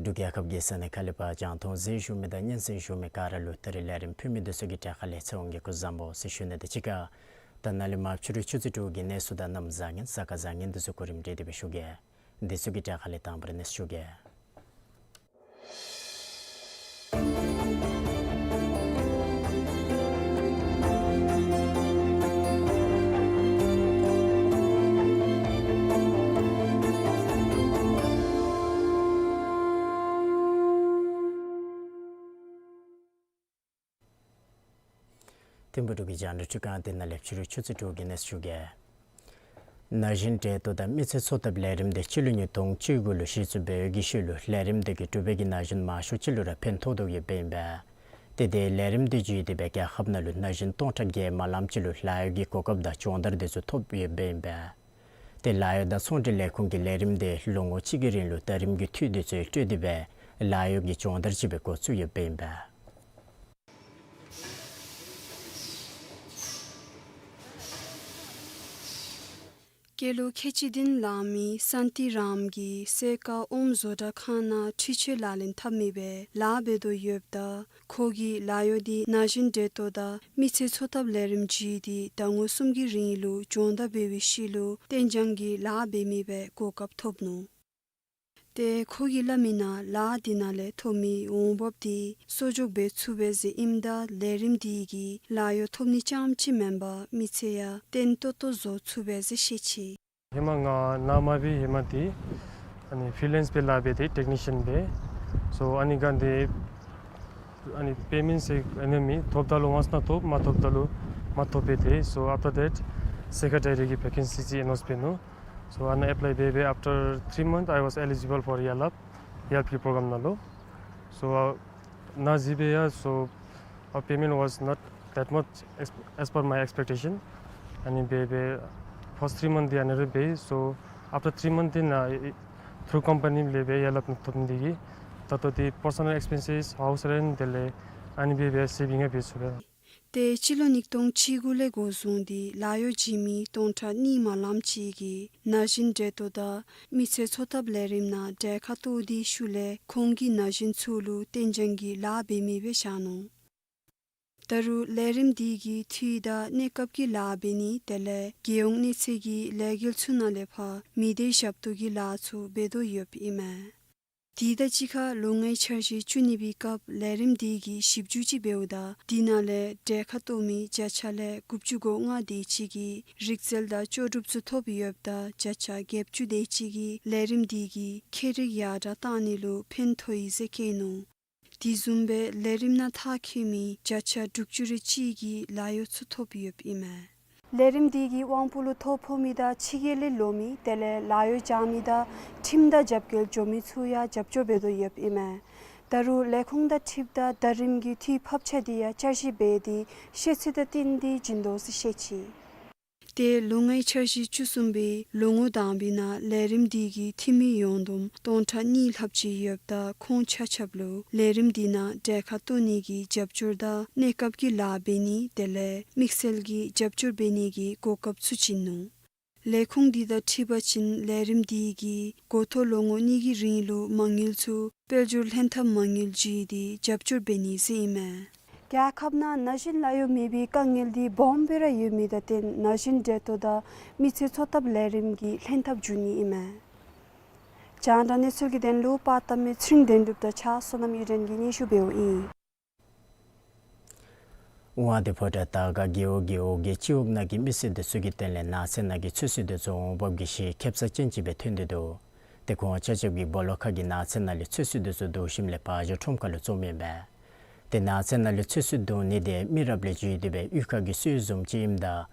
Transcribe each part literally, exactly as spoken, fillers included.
འབྲུག་རྒྱལ་ཁབ་ཀྱི་ས་གནས་ཁག་ལས་ཕར་རྒྱང་མཐོང་གཟིགས་བཞུགས་མི་དང་སྙན་གསན་བཞུགས་མི་ག་ར་ལུ་ད་རིས་ལས་རིམ་ཕུལ་མི་འདི་ཚུ་གི་གྲས་ཁ་ལས་ཚེ་དབང་གིས་སྐུ་གཟུགས་བཟང་པོ་ཟེར་ཞུ་ནི་དང་གཅིག་ཁར་ད་ནཱ་ལས་མར་ཕྱི་རུ་ཆུ་ཚོད་དྲུག་གི་གནས་ཚུལ་དང་གནམ་བཟང་ངན་གཟའ་སྐར་བཟང་ངན་འདི་ཚུ་གོ་རིམ་སྒྲིག་སྟེ་སྦེ་ཞུ་གེ། འདི་ཚུ་གི་གྲས་ཁ་ལས་དང་པ་ར་གནས་ཚུལ་ཞུ་གེ། ཐིམ་ཕུག་འབྲུག་གི་རྒྱང་བསྒྲགས་ཁྲི་ཁང་འདི་ནང་ལས་ཕྱི་རུ་ཆུ་ཚོད་དྲུག་གི་གནས་ཚུལ་ཞུ་གེ། ན་གཞོན་འདྲེས་ལྟོགས་དང་མི་ཚེ་འཚོ་ཐབས་ལས་རིམ་འདི་སྤྱི་ལོ་ཉིས་སྟོང་བཅུ་དགུ་ལུ་གཞི་བཙུགས་འབད་བའི་ཤུལ་ལུ་ལས་རིམ་འདི་གིས་འབྲུག་པའི་གི་ན་གཞོན་མང་ཤོས་ཅིག་ལུ་ར་ཕན་ཐོགས་དོ་ཡོདཔ་ཨིན་པས། ཏེ་དེ་ལས་རིམ་འདི་བརྒྱུད་དེ་སྦེ་རྒྱལ་ཁབ་ནང་ལུ་ན་གཞོན་སྟོང་ཕྲག་བརྒྱད་མ་ལངམ་ཅིག་ལུ་ལཱ་གཡོག་གི་གོ་སྐབས་དང་སྦྱོང་བརྡར་འདི་ཚུ་ཐོབ་ཡོདཔ་ཨིན་པས། ཏེ་ལཱ་གཡོག་དང་ཚོང་འབྲེལ་ལས་ཁུངས་ཀྱིས་ལས་རིམ་འདི་ལོ་ངོ་གཅིག་གི་རིང་ལུ་ལྟ་རིམ་གྱི་འཐུས་འདི་ཚུ་སྤྲོད་དེ་སྦེ་ལཱ་གཡོག་གི་སྦྱོང་བརྡར་ཅིག་སྦེ་འགོ་བཙུགས་ཡོདཔ་ཨིན་པས། སྐྱེས་ལོ་ཁལ་གཅིག་བདུན་ལང་མི་སཱན་ཏི་རམ་གིས་སེར་དཀར་ཨོམ་བཟོ་གྲྭ་ཁང་ནང་འཕྲུལ་ཆས་ལག་ལེན་འཐབ་མི་སྦེ་ལཱ་འབད་དོ་ཡོདཔ་ད་ཁོ་གི་ལཱ་གཡོག་འདི་ན་གཞོན་འདྲེས་ལྟོགས་དང་མི་ཚེ་འཚོ་ཐབས་ལས་རིམ་བརྒྱུད་དེ་ཟླ་ངོ་གསུམ་གྱི་རིང་ལུ་སྦྱོང་བརྡར་འབད་བའི་ཤུལ་ལུ་གཏན་འཇགས་ཀྱི་ལཱ་འབད་མི་སྦེ་གོ་སྐབས་ཐོབ་ནུག། ཏེ་ཁོ་གིས་སླབ་མི་ནང་ལཱ་འདི་ནང་ལས་ཐོབ་མི་འོང་འབབ་འདི་གསོག་འཇོག་འབད་ཚུགས་པས་ཟེར་ཨིནམ་ད་ལས་རིམ་འདི་གིས་ལཱ་གཡོག་ཐོབ་ནི་རྐྱངམ་ཅིག་མེན་པར་མི་ཚེ་ཡང་བརྟན་ཏོག་ཏོ་བཟོ་ཚུགས་པས་ཟེར་བཤད་ཅི། ཧེ་མ་ང་ནཱ་མ་འབད་ཧེ་མ་འདི་ཨ་ནི་ཕི་རི་ལེནསི་སྦེ་ལཱ་འབད་དེ་ཊེག་ནི་ཤཱན་སྦེ། སོ་ཨ་ནི་ག་འདི་ཨ་ནི་པེ་མེནཊ་ཟེར་ཨ་ནི་མེད། ཐོབ་ད་ལུ་ཝནསི་ནང་ཐོབ་མ་ཐོབ་ད་ལུ་མ་ཐོབ་པས་ཏེ། So after that སེ་ཀེ་ཊེ་རི་གི་བེ་ཀེན་སི་ཅིག་ཨེ་ནའོནསི་འབད་ནུག། So ཨ་ནཱ་ཨེཔ་ལའི་འབད་འབད་after three months I was eligible for ཡ་ལཱབ་ཡ་ལཱབ་ཀྱི་པྲོ་གརམ་ནང་ལུ། So ཨ་ནཱ་གཟིགས་སྦེ་ཡ་so our payment was not that much as, as per my expectation. ཨ་ནི་འབད་འབད་first three months འདི་ཨ་ནི་རེ་འབད། So after three months འདི་ནང་ཐུར་ཀམ་པ་ནི་ལས་འབད་ཡ་ལཱབ་ཐོབ་ནི་འདི་གིས་ད་ལྟོ་འདི་པར་སོ་ནཱལ་ཨེགསི་པེན་སིས་ཧའུསི་རེནཊ་དེ་ལས་ཨ་ནི་འབད་འབད་སེ་བིང་ཡང་འབད་ཚུགས་པས། ཏེ་སྤྱི་ལོ་ཉིས་སྟོང་བཅུ་དགུ་ལས་འགོ་བཟུང་སྟེ་ལཱ་གཡོག་བྱིན་མི་སྟོང་ཕྲག་གཉིས་མ་ལངམ་ཅིག་གིས་ན་གཞོན་འདྲེས་ལྟོགས་དང་མི་ཚེ་འཚོ་ཐབས་ལས་རིམ་ནང་གྲལ་ཁར་གཏོགས་ཏེ་ཤུལ་ལས་ཁོང་གིས་ན་གཞོན་ཚུ་ལུ་གཏན་འཇགས་ཀྱི་ལཱ་འབད་མི་སྦེ་བཞག་ནུག། ད་རུང་ལས་རིམ་འདི་གིས་འཐུས་དང་གནས་སྐབས་ཀྱི་ལཱ་འབད་ནི་དེ་ལས་རྒྱལ་ཡོངས་གནས་ཚད་ཀྱི་ལས་འགུལ་ཚུ་ནང་ལས་ཕར་མི་སྡེ་ཞབས་ཏོག་གི་ལཱ་ཚུ་འབད་དོ་ཡོདཔ་ཨིན་མས། དེ་དང་གཅིག་ཁར་ལོ་ལྔའི་འཆར་གཞི་བཅུ་གཉིས་པའི་སྐབས་ལས་རིམ་འདི་གིས་ཞིབ་འཇུག་ཅིག་འབདཝ་ད་དེ་ནང་ལས་གྲལ་ཁར་གཏོགས་མི་བརྒྱ་ཆ་ལས་དགུ་བཅུ་གོ་ལྔ་དེ་ཅིག་གིས་རིག་རྩལ་དང་ལྕོགས་གྲུབ་ཚུ་ཐོབ་ཡོདཔ་ད་བརྒྱ་ཆ་བརྒྱད་ཅུ་དེ་ཅིག་གིས་ལས་རིམ་འདི་གིས་ཁྱད་རིག་ཡར་དྲག་གཏང་ནི་ལུ་ཕན་ཐོགས་ཡི་ཟེར་བཀོད་ནུག། དེ་བཟུམ་སྦེ་ལས་རིམ་ནང་མཐར་འཁྱོལ་མི་བརྒྱ་ཆ་དྲུག་ཅུ་རེ་གཅིག་གིས་ལཱ་གཡོག་ཚུ་ཐོབ་ཡོདཔ་ཨིན་མས། ལས་རིམ་འདི་གི་དབང་པོ་ལུ་ཐོ་ཕོག་མི་དང་ཕྱི་རྒྱལ་ལས་ལོག་མི་དེ་ལས་ལཱ་གཡོག་བྱིན་མི་དང་ཁྲིམས་དང་རྒྱབ་འགལ་འགྱོ་མི་ཚུ་ཡང་རྒྱབ་སྐྱོར་འབད་དོ་ཡོདཔ་ཨིན་མས། ད་རུང་ལས་ཁུངས་དང་འཁྲིལཝ་ད་ཟླ་རིམ་གྱི་འཐུས་ཕབ་ཆ་འདི་ཡང་བསྐྱར་ཞིབ་འབད་དེ་ཤེས་ཚད་དང་བསྟུན་ཏེ་བྱིན་དོ་ཟེར་བཤད་ཅི། ཏེ་ལོ་ལྔའི་འཆར་གཞི་བཅུ་གསུམ་པའི་ལོ་ངོ་དང་པའི་ནང་ལས་རིམ་འདི་གི་འཐུས་མི་ཡོངས་བསྡོམས་སྟོང་ཕྲག་གཉིས་ལྷགཔ་ཅིག་ཡོདཔ་ད་ཁོང་ཆ་ཁྱབ་ལུ་ལས་རིམ་འདི་ནང་གྲལ་ཁར་གཏོགས་ནི་གི་རྒྱབ་སྐྱོར་དང་གནས་སྐབས་ཀྱི་ལཱ་འབད་ནི་དེ་ལས་དམིགས་བསལ་གྱི་རྒྱབ་སྐྱོར་འབད་ནི་གི་གོ་སྐབས་ཚུ་བྱིན་ནུག། ལས་ཁུངས་འདི་དང་འཁྲིལ་བ་ཅིན་ལས་རིམ་འདི་གིས་འགོ་ཐོག་ལོ་ངོ་གཉིས་ཀྱི་རིང་ལུ་མ་དངུལ་ཚུ་དཔལ་འབྱོར་ལྷན་ཐབས་མ་དངུལ་བརྒྱུད་དེ་རྒྱབ་སྐྱོར་འབད་ནི་ཟེར་ཨིན་མས། རྒྱལ་ཁབ་ནང་ན་གཞོན་ལཱ་གཡོག་མེད་པའི་དཀའ་ངལ་འདི་སྦོམ་སྦེ་ར་ཡོད་མི་དང་བསྟུན་ན་གཞོན་འབྲེལ་གཏོགས་དང་མི་ཚེ་འཚོ་ཐབས་ལས་རིམ་གྱི་ལྷན་ཐབས་བརྒྱུད་ནི་ཨིན་མས། རྒྱང་བསྒྲགས་གནས་ཚུལ་གྱི་དོན་ལུ་པར་བཏབ་མི་ཚེ་རིང་དོན་གྲུབ་དང་གཅིག་ཁར་བསོད་ནམས་གཡུ་སྒྲོན་གྱིས་སྙན་ཞུ་འབདཝ་ཨིན། དབང་འདུས་ཕོ་བྲང་དར་དཀར་རྒེད་འོག་གི་འོག་གི་སྤྱི་འོག་ནང་གི་མི་སེར་འདི་ཚུ་གི་དོན་ལས་ནགས་ཚལ་ནང་གི་ཚོད་བསྲེ་འདི་ཚུ་འོང་འབབ་ཀྱི་གཞི་ཁེབ་ས་ཅན་ཅིག་སྦེ་ཐོན་ཏེ་འདུག། ཏེ་ཁོང་ཆ་ཁྱབ་ཀྱིས་སྦོ་ལོགས་ཁ་གི་ནགས་ཚལ་ནང་ལས་ཚོད་བསྲེ་འདི་ཚུ་བསྡུ་ཞིནམ་ལས་བ་ཞོ་ཁྲོམ་ཁ་ལུ་བཙོངམ་ཨིན་པས། ཏེ་ནགས་ཚལ་ནང་ལས་ཚོད་བསྲེ་བསྡུ་ནི་འདི་མི་རབས་ལས་བརྒྱུད་དེ་སྦེ་གཡུས་ཁ་གི་སྲོལ་བཟུམ་ཅིག་ཨིནམ་ད་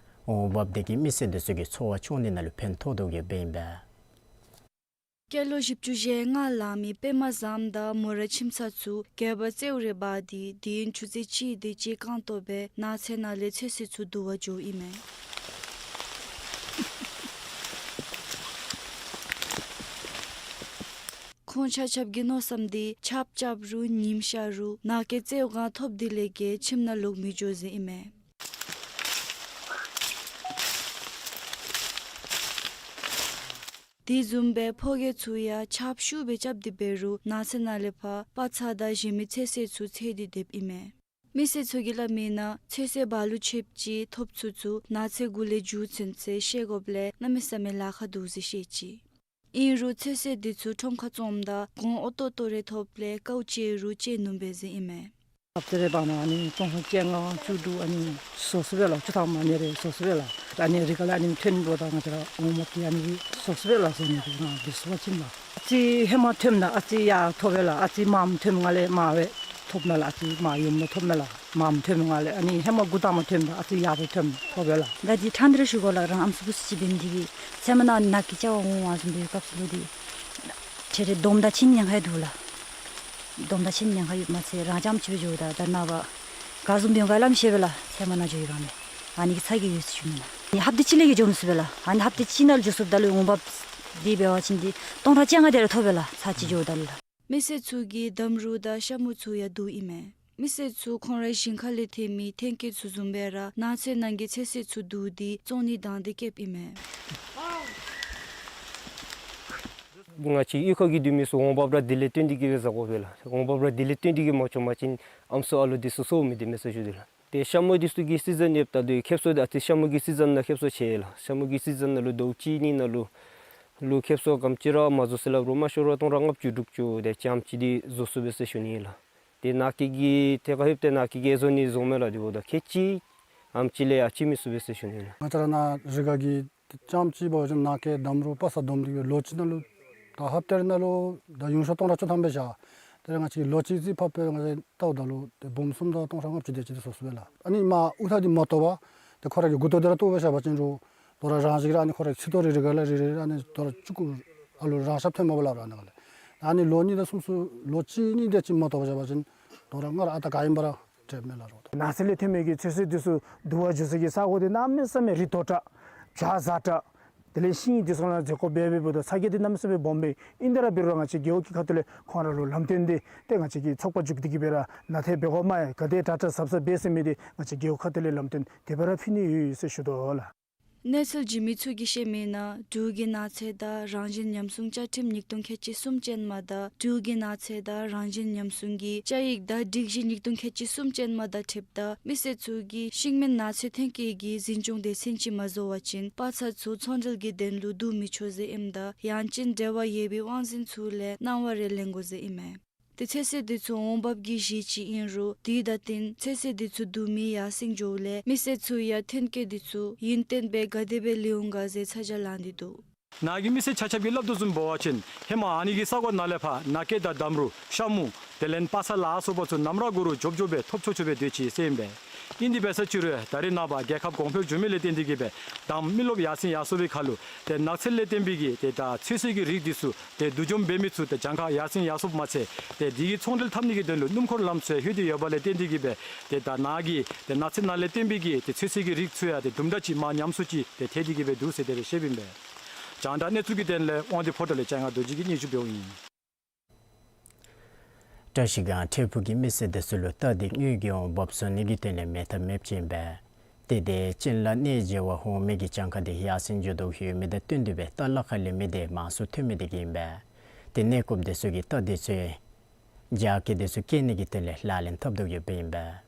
འོང་འབབ་འདི་གིས་མི་སེར་འདི་ཚུ་གི་འཚོ་བ་སྐྱོང་ནི་ནང་ལུ་ཕན་ཐོགས་དོ་ཡོདཔ་ཨིན་པས། སྐྱེས་ལོ་བཞི་བཅུ་ཞེ་ལྔ་ལང་མི་པདྨ་བཟངམོ་དང་མོ་ར་ཁྱིམ་ཚང་ཚུ་སྒལ་པར་རྩེའུ་རེ་འབག་སྟེ་དུས་ཡུན་ཆུ་ཚོད་གཅིག་དེ་ཅིག་རྐང་སྟོང་སྦེ་ནགས་ཚལ་ནང་ལས་ཚོད་བསྲེ་ཚུ་བསྡུ་བར་འགྱོཝ་ཨིན་མས། ཁོང་ཆ་ཁྱབ་ཀྱི་མནོ་བསམ་འདི་ཆརཔ་རྐྱབ་རུང་ཉིམ་ཤར་རུང་ནང་གི་རྩེའུ་རྐང་ཐོབ་དེ་ལས་བརྒལ་ཁྱིམ་ནང་ལོག་མི་འགྱོ་ཟེར་ཨིན་མས། དེ་བཟུམ་སྦེ་ཕོ་རྒྱས་ཚུ་ཡང་ཆརཔ་ཤུགས་སྦེ་རྐྱབ་སྟེ་འབད་རུང་ནགས་ཚལ་ནང་ལས་ཕར་པ་ཚང་དང་གཞན་མི་ཚོད་བསྲེ་ཚུ་འཚོལ་ཏེ་སྡོདཔ་ཨིན་མས། མི་སེར་ཚུ་གིས་སླབ་མིའི་ནང་ཚོད་བསྲེ་བ་ལུ་ཆིབས་ཅིག་ཐོབ་ཚུན་ཚོད་ནགས་ཚལ་གུ་ལས་འགྱོ་ཚུན་ཚོད་ཤེས་དགོཔ་ལས་གནམ་མེད་ས་མེད་ལཱ་ཁག་འདུག་ཟེར་བཤད་ཅི། ཨིན་རུང་ཚོད་བསྲེ་འདི་ཚུ་ཁྲོམ་ཁར་བཙོངམ་ད་གོང་ཨོ་ཏོ་ཏོ་རེ་ཐོབ་ལས་དཀའཝ་སྤྱད་རུང་སྤྱད་ནུམ་པས་ཟེར་ཨིན་མས། ཨཔ་ཙེ་རེ་འབག་ན་ཨ་ནི་སྟོང་ཕྲག་བཅོ་ལྔ་བཅུ་དྲུག་ཨ་ནི་བཟོ་ཚུགས་པས་ལགས། བཅུ་ཐམ་ཨ་ནི་རེ་བཟོ་ཚུགས་པས་ལགས། ཨ་ནི་རི་ཁ་ལས་ཨ་ནི་ཐོན་འགྱོཝ་ད་ང་བཅས་ར་འོང་འབབ་འདི་ཨ་ནི་གིས་བཟོ་ཚུགས་པས་ལགས། བཟོ་ནི་འདི་ང་འདི་བཟོ་བ་ཅིན་ལགས། ཨ་ཙི་ཧེ་མ་ཐོནམ་ད་ཨ་ཙི་ཡར་ཐོབ་པས་ལགས། ཨ་ཙི་མངམ་ཐོན་ང་ལས་མར་སྦེ་ཐོབ་ནི་ལགས། ཨ་ཙི་མར་ཡོདམ་ལས་ཐོབ་ནི་ལགས། མངམ་ཐོནམ་ང་ལས་ཨ་ནི་ཧེ་མ་འགོ་དང་པ་ཐོནམ་ད་ཨ་ཙི་ཡར་སྦེ་ཐོན་ཐོབ་པས་ལགས། ད་འདི་ཕྲང་སྟེ་ར་ཞུ་དགོ་ལགས། རང་ཨམ་སྲུ་བུཚ་ཅིག་འབད་ནི་འདི་གིས་ཚལ་མ་ནང་ནགས་ཀྱི་བྱ་བ་འོང་བ་བཟུམ་སྦེ་སྐབས་སུ་ལུ་འདི་ཏེ་རེ་སྡོམ་དང་ཕྱིན་ཉེན་ཁ་ཡང་འདུག་ལགས། སྡོམ་དང་ཕྱིན་ཉེན་ཁ་ཡོདཔ་མ་ཚད་རང་རྐྱངམ་ཅིག་སྦེ་འགྱོཝ་ད་ད་ནངས་པ་ག་བཟུམ་འབད་འོང་ག་སླབ་མི་ཤེས་པས་ལགས། ཚལ་མ་ནང་འགྱོ་བའི་སྒང་ལས་ཨ་ནི་གི་ཚ་གྱང་ཡོད་ཟེར་ཞུ་ནི་ལགས། ཨ་ནི་ཧབ་ཏ་གཅིག་ལས་ག་འགྱོ་མི་ཚུགས་པས་ལགས། ཨ་ནི་ཧབ་ཏ་གཅིག་ནང་ལུ་འགྱོ་ཚུགསཔ་ད་ལུ་འོང་འབབ་འདི་འབད་བ་ཅིན་འདི་སྟོང་ཕྲག་བཅོ་ལྔ་དེ་ར་ཐོབ་པས་ལགས། ཚར་གཅིག་འགྱོཝ་ད་ལུ་ལགས། མི་སེར་ཚུ་གིས་འདམ་རུད་དང་ཤ་མུ་ཚུ་ཡང་བསྡུཝ་ཨིན་མས། མི་སེར་ཚུ་ཁོང་རའི་ཞིང་ཁ་ལས་ཐོན་མི་ཐོན་སྐྱེད་ཚུ་བཟུམ་སྦེ་ར་ནགས་ཚལ་ནང་གི་ཚོད་བསྲེ་ཚུ་བསྡུ་སྟེ་བཙོང་ནི་དང་འདོད་བསྐྱེདཔ་ཨིན་མས། ང་བཅས་གཡུས་ཁ་གི་འདི་མི་ཚུ་འོང་འབབ་ར་དེ་ལས་བརྟེན་ཏེ་གིས་སྦེ་ཟ་དགོ་པས་ལགས། འོང་འབབ་ར་དེ་ལས་བརྟེན་ཏེ་གིས་མ་བཙོང་པ་ཅིན་ཨམ་སྲུ་ཨ་ལོ་འདི་ཚུ་གསོ་མི་འདི་མེད་ཟེར་ཞུ་དོ་ལགས། ཏེ་ཤ་མུ་འདི་ཚུ་གི་སི་ཛན་ཡོདཔ་ད་ལུ་ཁེབ་སང་འདི་ཨ་ཙི་ཤ་མུ་གི་སི་ཛན་ནང་ཁེབ་སང་ཆེ་ལགས། ཤ་མུ་གི་སི་ཛན་ནང་ལུ་ཟླཝ་གཅིག་གཉིས་ནང་ལུ་ལུ་ཁེབ་སང་ག་དེམ་ཅིག་ར་མ་བཟོ་ཟེར་སླབ་རུང་མ་ཤོར་བར་སྟོང་ཕྲག་ལྔ་བཅུ་དྲུག་ཅུ་དེ་ཙམ་ཅིག་འདི་བཟོ་ཚུགས་པས་ཟེར་ཞུ་ནི་ལགས། ཏེ་ནང་འཁོད་ཀྱི་ཐད་ཁར་ལྷོདཔ་ད་ནང་འཁོད་ཀྱི་ཨེ་བཟོ་ནི་བཟོ་མས་ལགས། དེ་འབདཝ་ད་ཁལ་གཅིག་ཨ་དེམ་ཅིག་ལས་ཡར་ཅིག་མི་ཚུགས་པས་ཟེར་ཞུ་ནི་ལགས། ང་བཅས་ར་ནཱ་རི་སྒང་གི་ཙམ་ཅིག་འབད་བ་ཅིན་ནང་འཁོད་འདམ་རུད་པ་ས་བསྡོམས་ཏེ་གིས་ལོ་གཅིག་ནང་ལུ་ད་ཧབ་ཏ་རེ་ནང་ལུ་ད་ཡོངས་གྲགས་སྟོང་ཕྲག་བཅུ་ཐམ་སྦེ་བཞག། དེ་ལས་ང་བཅས་ལོ་གཅིག་ཅིག་ཕར་སྦེ་ང་བཅས་བལྟཝ་ད་ལུ་ཏེ་སྦོམ་སུམ་ད་སྟོང་ཕྲག་ལྔ་བཅུ་དེ་ཅིག་ཏེ་བཟོ་ཚུགས་པས་ལགས། ཨ་ནི་མར་དབུགས་ཐག་འདི་མ་བཏོག་པར་ཏེ་ཁོ་ར་གི་མགུ་ཏོ་འདི་ར་བཏོག་སྦེ་བཞག་པ་ཅིན་རུང་དོ་རུང་རང་བཞིན་གྱིས་ར་ཨ་ནི་ཁོ་ར་ཚིགས་ཐོ་རེ་རི་སྒང་ལས་རེ་རེ་ར་ཨ་ནི་དོ་རུང་ཅུང་ཀུ་ཨ་ལུ་རང་ཤབ་ཐོནམ་མས་ལགས། ཨ་ནི་སྒང་ལས་ཨ་ནི་ལོ་གཉིས་དང་གསུམ་ཚུ་ལོ་གཅིག་གཉིས་དེ་ཅིག་མ་བཏོག་པར་བཞག་པ་ཅིན་དོ་རུང་སྔར་ཨ་རྟག་ག་ཨིནམ་སྦེ་ར་འབྲས་མས་ལགས་རོགས། ནགས་ཚལ་ལས་ཐོན་མི་གི་ཚོད་བསྲེ་འདི་ཚུ་བསྡུ་བར་འགྱོ་ས་གི་ས་གོ་འདི་གནམ་མེད་ས་མེད་རི་མཐོ་དྲགས་བྱག་ཟབ་དྲགས་དེ་ལས་ཤིང་འདི་ཚུ་ནང་འཛེག་དགོཔ་འབད་འབདཝ་ད་ཚ་གྱང་འདི་གནམ་མེད་ས་མེད་སྦོམ་སྦེ་ཨིན། དེ་ར་འབད་རུང་ང་བཅས་རྒེད་འོག་གི་ཁ་ཐུག་ལས་ཁོང་ར་ལུ་ལམ་སྟོན་འདི་ཏེ་ང་བཅས་ཀྱི་ཚོགས་པ་བཙུགས་ཏེ་གིས་སྦེ་ར་ནང་ཐད་འབད་དགོ་མས། ག་དེ་དྲག་དྲག་ཟབ་ཟབ་འབད་ཟེར་མི་འདི་ང་བཅས་རྒེད་འོག་ཁ་ཐུག་ལས་ལམ་སྟོན་དེ་སྦེ་ར་ཕུལ་ནི་ཡོད་ཟེར་ཞུ་དོ་ལགས། གནས་ཚུལ་བྱིན་མི་ཚུ་གིས་བཤད་མིའི་ནང་འབྲུག་གི་ནགས་ཚལ་དང་རང་བཞིན་ཉམས་སྲུང་བཅའ་ཁྲིམས་ཉིས་སྟོང་ཁལ་གཅིག་གསུམ་ཅན་མ་དང་འབྲུག་གི་ནགས་ཚལ་དང་རང་བཞིན་ཉམས་སྲུང་གི་བཅའ་ཡིག་དང་སྒྲིག་གཞི་ཉིས་སྟོང་ཁལ་གཅིག་གསུམ་ཅན་མ་དང་འཁྲིལཝ་ད་མི་སེར་ཚུ་གིས་ཤིང་སྨན་ནགས་ཚལ་ཐོན་སྐྱེད་ཀྱི་འཛིན་སྐྱོང་སྡེ་ཚན་ཅིག་མ་བཟོ་བ་ཅིན་པ་ཚང་ཚུ་ཚོང་འབྲེལ་གྱི་དོན་ལུ་བསྡུ་མི་ཆོག་ཟེར་ཨིནམ་ད་ཡང་ཅིན་འབྲེལ་བ་ཡོད་པའི་དབང་འཛིན་ཚུ་ལས་གནང་བ་རེ་ལེན་དགོ་ཟེར་ཨིན་མས། ཏེ་ཚོད་བསྲེ་འདི་ཚུ་འོང་འབབ་ཀྱི་གཞི་ཅིག་ཨིན་རུང་དུས་དང་བསྟུན་ཚོད་བསྲེ་འདི་ཚུ་བསྡུ་མི་ཡར་སེང་འགྱོཝ་ལས་མི་སེར་ཚུ་ཡང་ཐོན་སྐྱེད་འདི་ཚུ་ཡུན་བརྟན་སྦེ་ག་དེ་སྦེ་ལེན་འོང་ག་ཟེར་ཚ་གྱང་ལང་སྟེ་འདུག། ནཱ་གི་མི་སེར་ཆ་ཁྱབ་ཀྱིས་སླབ་དོ་བཟུམ་འབད་བ་ཅིན་ཧེ་མ་ཨ་ནི་གི་ས་གོ་ནང་ལས་ཕར་ནང་འཁོད་དང་འདམ་རུད་ཤ་མུ་དེ་ལས་པ་ཚང་ལ་སོགས་པ་ཚུ་ནམ་ར་དགོ་རུང་མགྱོགས་མགྱོགས་སྦེ་ཐོབ་ཆོག་ཆོག་སྦེ་སྡོད་ཅི་ཟེར་ཨིན་པས། ཨིན་དེ་འབད་ས་ཅིག་རུང་ད་རེས་ནངས་པ་རྒྱལ་ཁབ་གོང་འཕེལ་འགྱོ་མི་ལས་བརྟེན་ཏེ་གིས་སྦེ་དང་མི་རློབས་ཡར་སེང་ཡར་སོང་བའི་ཁར་ལུ་ཏེ་ནགས་ཚལ་ལས་བརྟེན་པའི་གི་ཏེ་ད་ཚོད་བསྲེ་གི་རིགས་འདི་ཚུ་ཏེ་བསྡུ་འཇོམས་འབད་མི་ཚུ་ཏེ་གྱངས་ཁ་ཡར་སེང་ཡར་སོངམ་མ་ཚད་ཏེ་དེ་གི་ཚོང་འབྲེལ་འཐབ་ནི་གི་དོན་ལུ་སྣུམ་འཁོར་ལམ་ཚུ་ཡང་ལྷོད་དེ་ཡོད་པ་ལས་བརྟེན་ཏེ་གིས་སྦེ་ཏེ་ད་ནཱ་གི་ཏེ་ནགས་ཚལ་ནང་ལས་བརྟེན་པའི་གི་ཏེ་ཚོད་བསྲེ་གི་རིགས་ཚུ་ཡང་ཏེ་དུམ་གྲ་ཅིག་མར་ཉམས་སུ་ཅིག་ཏེ་ཐལ་ཏེ་གིས་སྦེ་འདུག་ཟེར་དེ་སྦེ་བཤདཔ་ཨིན་པས། རྒྱང་བསྒྲགས་གནས་ཚུལ་གྱི་དོན་ལས་དབང་འདུས་ཕོ་བྲང་ལས་ལྕང་ང་རྡོ་རྗེ་གིས་སྙན་ཞུ་འབདཝ་ཨིན། བཀྲ་ཤིས་སྒང་ཁྲེ་ཕུག་གི་མི་སེར་དེ་ཚུ་ལུ་རྟ་དེ་དངུལ་གྱི་འོང་འབབ་བཟོ་ནི་གི་དོན་ལས་མེད་ཐབས་མེདཔ་ཅིག་ཨིན་པས། ཏེ་དེ་སྤྱན་ལ་གནོད་འགྱེལ་བ་འོང་མི་གི་གྱངས་ཁ་དེ་ཡར་སེང་འགྱོ་དོ་ཡོད་མི་དང་བསྟུན་ཏེ་སྦེ་རྟ་ལ་ཁ་ལས་མི་དེ་མང་སུ་ཐོན་མི་དེ་གིས་ཨིན་པས། ཏེ་གནོད་སྐྱོབ་དེ་ཚུ་གིས་རྟ་དེ་ཚུ་རྒྱ་སྐྱེད་དེ་ཚུ་སྐྱེ་ནི་གི་དོན་ལས་ལག་ལེན་འཐབ་དོ་ཡོདཔ་ཨིན་པས།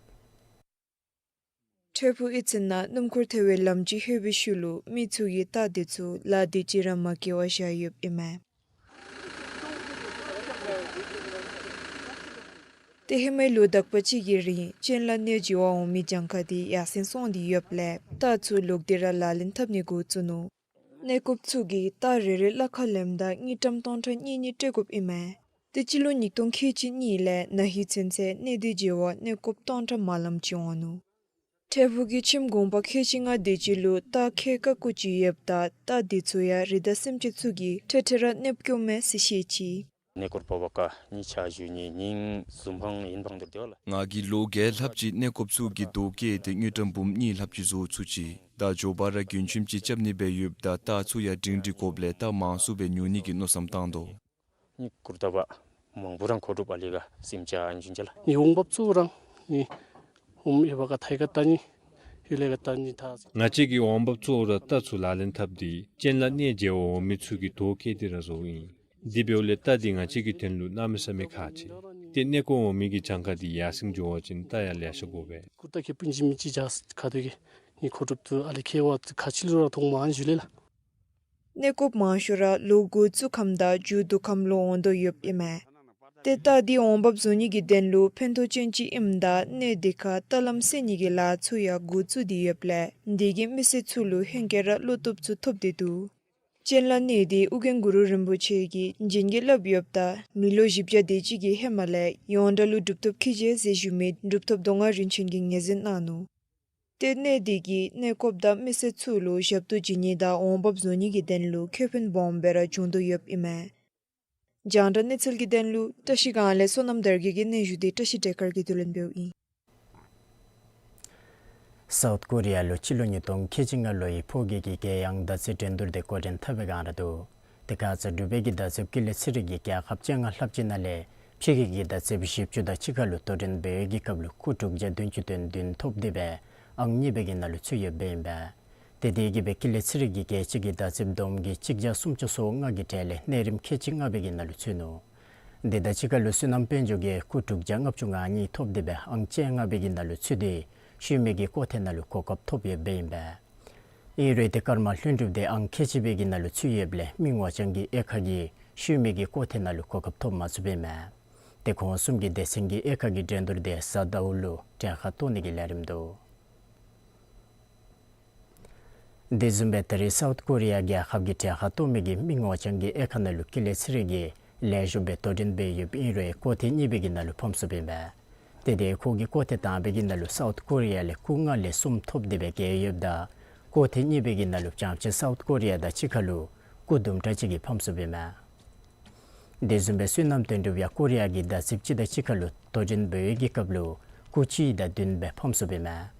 ཁྲེ་ཕུག་གཡུས་ཚན་ནང་སྣུམ་འཁོར་ཐལ་བའི་ལམ་ཅིག་ལྷོད་པའི་ཤུལ་ལུ་མི་ཚུ་གིས་རྟ་དེ་ཚུ་ལཱ་དེ་ཅིག་ར་མ་བཀལ་བར་བཞག་ཡོདཔ་ཨིན་མས། ཏེ་ཧེ་མའི་ལོ་དག་པ་ཅིག་གི་རིང་སྤྱན་ལ་གནོད་འགྱེལ་བ་འོང་མི་གྱངས་ཁ་དེ་ཡར་སེང་སོང་སྟེ་ཡོདཔ་ལས་རྟ་ཚུ་ལོག་སྟེ་ར་ལག་ལེན་འཐབ་ནི་འགོ་བཙུགས་ནུག། གནོད་སྐྱོབ་ཚུ་གིས་རྟ་རེ་རེ་ལ་ཁ་ལེནམ་ད་དངུལ་ཀྲམ་སྟོང་ཕྲག་གཉིས་གཉིས་སྤྲོད་དགོཔ་ཨིན་མས། ཏེ་སྤྱི་ལོ་ཉིས་སྟོང་ཁལ་གཅིག་གཉིས་ལས་ན་ཧིང་ཚུན་ཚོད་གནོད་འགྱེལ་བ་གནོད་སྐྱོབ་སྟོང་ཕྲག་མ་ལངམ་ཅིག་འོང་ནུག། ཁྲེ་ཕུག་གི་ཁྱིམ་གུང་པ་ཁལ་གཅིག་ལྔ་དེ་ཅིག་ལུ་རྟ་ཁལ་ཀ་དགུ་ཅིག་ཡོདཔ་ད་རྟ་དེ་ཚུ་ཡང་རི་དྭགས་སེམས་ཅན་ཚུ་གིས་ཐེངས་ཐེངས་ར་གནོད་སྐྱོབ་མས་ཟེར་བཤད་ཅི། གནོད་སྐྱོབ་འབད་བའི་སྐབས་ནི་ཆ་འཇོག་ནི་ཉིནམ་བཟུམ་ཕངས་ཡུན་ཕངས་ཏེ་ར་སྡོད་ལགས། ང་གིས་ལོ་བརྒྱད་ལྷགཔ་ཅིག་གནོད་སྐྱོབ་ཚུ་གི་རྡོ་བཀལ་ཏེ་དངུལ་ཀྲམ་འབུམ་གཉིས་ལྷགཔ་ཅིག་བཟོ་ཚུགས་ཅི། ད་མགྱོགས་པ་ར་གྱོང་ཆེམ་ཅིག་རྐྱབ་ནི་སྦེ་ཡོདཔ་ད་རྟ་ཚུ་ཡང་སྒྲིང་སྒྲི་དགོཔ་ལས་རྟ་མང་སུ་སྦེ་ཉོ་ནི་གི་མནོ་བསམ་བཏང་དོ། ནི་གུར་རྟ་བ་མང་པོ་རང་མཁོ་སྒྲུབ་ཨ་ལི་ག་སེམས་ཅན་ཨ་ནི་ཅིག་ལགས། ནི་འོང་འབབ་ཚུ་རང་ནི་ཧོམ་ཨེ་བ་ག་ཐའི་ག་ད་ནི་ཧེ་ལས་ག་ད་ནི་ད། ང་བཅས་ཀྱི་འོང་འབབ་ཚུ་ར་རྟ་ཚུ་ལག་ལེན་འཐབ་སྟེ་སྤྱན་ལ་གནོད་འགྱེལ་བ་འོང་མི་ཚུ་གི་རྡོ་བཀལ་ཏེ་ར་བཟོཝ་ཨིན། དེ་འབདཝ་ལས་རྟ་དེ་ང་བཅས་ཀྱི་དོན་ལུ་གནམ་མེད་ས་མེད་ཁག་ཆེ། ཏེ་གནོད་སྐྱོབ་འོང་མི་གི་གྱངས་ཁ་དེ་ཡར་སེང་འགྱོ་བ་ཅིན་རྟ་ཡང་ལེ་ཤ་དགོ་པས། གུར་རྟ་ཁེ་ཕན་ཅིག་མི་ཅིག་བྱ་ཁ་ཐུག་གི་ནི་མཁོ་སྒྲུབ་ཚུ་ཨ་ལི་ཁེ་བ་ཁ་ཆེ་ལུ་ར་མཐོང་མ་ཨ་ནི་ཞུ་ལེ་ལགས། གནོད་སྐྱོབ་མང་ཤོས་ར་ལོ་འགོ་བཙུགས་ཁམས་དང་མཇུག་བསྡུ་ཁམས་ལུ་འོང་དོ་ཡོདཔ་ཨིན་མས། ཏེ་རྟ་དེ་འོང་འབབ་བཟོ་ནི་གི་དོན་ལུ་ཕན་ཐོགས་ཅན་ཅིག་ཨིནམ་ད་གནོད་དེ་ཁར་རྟ་ལམ་བསལ་ནི་གི་ལཱ་ཚུ་ཡང་འགོ་བཙུགས་ཏེ་ཡོདཔ་ལས་དེ་གིས་མི་སེར་ཚུ་ལུ་ཧེང་སྐལ་ར་བློ་སྟོབས་ཚུ་ཐོབ་སྟེ་འདུག། སྤྱན་ལ་གནོད་དེ་ཨོ་རྒྱན་གུ་རུ་རིན་པོ་ཆེ་གིས་བྱིན་གྱིས་བརླབས་ཡོདཔ་ད་མི་ལོ་བཞི་བརྒྱ་དེ་ཅིག་གི་ཧེ་མ་ལས་ཡོངས་གྲགས་ལུ་གྲུབ་ཐོབ་ཁེ་ཆེ་ཟེར་ཞུ་མི་གྲུབ་ཐོབ་མདོ་སྔགས་རིན་ཆེན་གྱིས་ངོས་འཛིན་གནང་ནུག། ཏེ་གནོད་དེ་གིས་གནོད་སྐྱོབ་དང་མི་སེར་ཚུ་ལུ་ཞབས་ཏོག་བྱིན་ནི་དང་འོང་འབབ་བཟོ་ནི་གི་དོན་ལུ་ཁེ་ཕན་སྦོམ་སྦེ་ར་བྱུང་དོ་ཡོདཔ་ཨིན་མས། རྒྱང་བསྒྲགས་གནས་ཚུལ་གྱི་དོན་ལུ་བཀྲ་ཤིས་སྒང་ལས་བསོད་ནམས་དར་རྒྱས་ཀྱི་སྙན་ཞུ་དེ་བཀྲ་ཤིས་བདེ་དཀར་གྱིས་བསྡུ་ལེན་འབདཝ་ཨིན། སའུཐ་ཀོ་རི་ཡ་ལུ་སྤྱི་ལོ་ཉིས་སྟོང་ཁལ་གཅིག་ལྔ་ལོའི་ཕོ་རྒྱས་ཀྱི་རྒྱལ་ཡང་ཟླ་ཚེས་འགྲན་བསྡུར་དེ་འགོ་འདྲེན་འཐབ་པའི་སྒང་ར་འདུག། དེ་ཁར་ཚུ་འབྲུག་པའི་གི་མདའ་རྩེདཔ་ཀུན་ལེགས་ཚེ་རིང་གིས་རྒྱལ་ཁབ་བཅོ་ལྔ་ལྷགཔ་ཅིག་ནང་ལས་ཕྱི་རྒྱལ་གྱི་མདའ་རྩེདཔ་བཞི་བཅུ་དང་གཅིག་ཁར་ལུ་དོ་འགྲན་འབད་བའི་གི་སྐབས་ལུ་སྐུ་དྲུག་བརྒྱ་བདུན་ཅུ་དོན་བདུན་ཐོབ་སྟེ་སྦེ་ཨང་གཉིས་པའི་གི་ནང་ལུ་ཚུད་ཡོདཔ་ཨིན་པས། ཏེ་དེ་གིས་སྦེ་ཀུན་ལེགས་ཚེ་རིང་གིས་རྒྱལ་སྤྱི་གི་མདའ་རྩེདཔ་བསྡོམས་ཀྱིས་གཅིག་བརྒྱ་སུམ་ཅུ་སོ་ལྔ་གི་གྲས་ལས་གནས་རིམ་ཁལ་གཅིག་ལྔ་པའི་གི་ནང་ལུ་ཚུད་ནུག། དེ་དང་གཅིག་ཁར་ལུ་བསོད་ནམས་དཔལ་འབྱོར་གྱིས་སྐུ་དྲུག་བརྒྱ་ལྔ་བཅུ་ང་གཉིས་ཐོབ་སྟེ་སྦེ་ཨང་བཅོ་ལྔ་པའི་གི་ནང་ལུ་ཚུད་དེ་ཤུལ་མའི་གི་སྐོར་ཐེངས་ནང་ལུ་གོ་སྐབས་ཐོབ་ཡོདཔ་ཨིན་པས། ཨིན་རུང་ཏེ་ཀརྨ་ལྷུན་གྲུབ་དེ་ཨང་ཁལ་གཅིག་པའི་གི་ནང་ལུ་ཚུད་ཡོདཔ་ལས་མི་ངོ་རྐྱང་གི་དབྱེ་ཁག་གིས་ཤུལ་མའི་གི་སྐོར་ཐེངས་ནང་ལུ་གོ་སྐབས་ཐོབ་མ་ཚུགསཔ་ཨིན་མས། ཏེ་ཁོང་གསུམ་གྱི་སྡེ་ཚན་གྱི་དབྱེ་ཁག་གི་འགྲན་བསྡུར་དེ་གཟའ་ཟླཝ་ལུ་གྲལ་ཁར་གཏོགས་ནི་གི་ལས་རིམ་འདུག། དེ་བཟུམ་སྦེ་ད་རེས་སའུཐ་ཀོ་རི་ཡ་རྒྱལ་ཁབ་ཀྱི་གྲལ་ཁར་གཏོགས་མི་གི་མི་ངོ་རྐྱང་གི་དབྱེ་ཁག་ནང་ལུ་ཀུན་ལེགས་ཚེ་རིང་གིས་ལེགས་ཤོམ་སྦེ་དོ་འགྲན་འབད་ཡོདཔ་ཨིན་རུང་སྐོར་ཐེངས་གཉིས་པའི་གི་ནང་ལུ་ཕམ་སོངམ་ཨིན་པས། ཏེ་དེ་ཁོ་གིས་སྐོར་ཐེངས་དང་པའི་གི་ནང་ལུ་སའུཐ་ཀོ་རི་ཡ་ལས་སྐུགས་ལྔ་ལས་གསུམ་ཐོབ་སྟེ་སྦེ་རྒྱལ་ཡོདཔ་ད་སྐོར་ཐེངས་གཉིས་པའི་གི་ནང་ལུ་བྱང་ཕྱོགས་སའུཐ་ཀོ་རི་ཡ་དང་གཅིག་ཁར་ལུ་སྐུགས་དུམ་གྲ་ཅིག་གིས་ཕམ་སོངམ་ཨིན་མས། དེ་བཟུམ་སྦེ་བསོད་ནམས་དོན་གྲུབ་ཡང་ཀོ་རི་ཡ་གི་མདའ་རྩེདཔ་ཅིག་དང་གཅིག་ཁར་ལུ་དོ་འགྲན་འབད་བའི་གི་སྐབས་ལུ་སྐུགས་གཅིག་དང་བདུན་སྦེ་ཕམ་སོངམ་ཨིན་མས།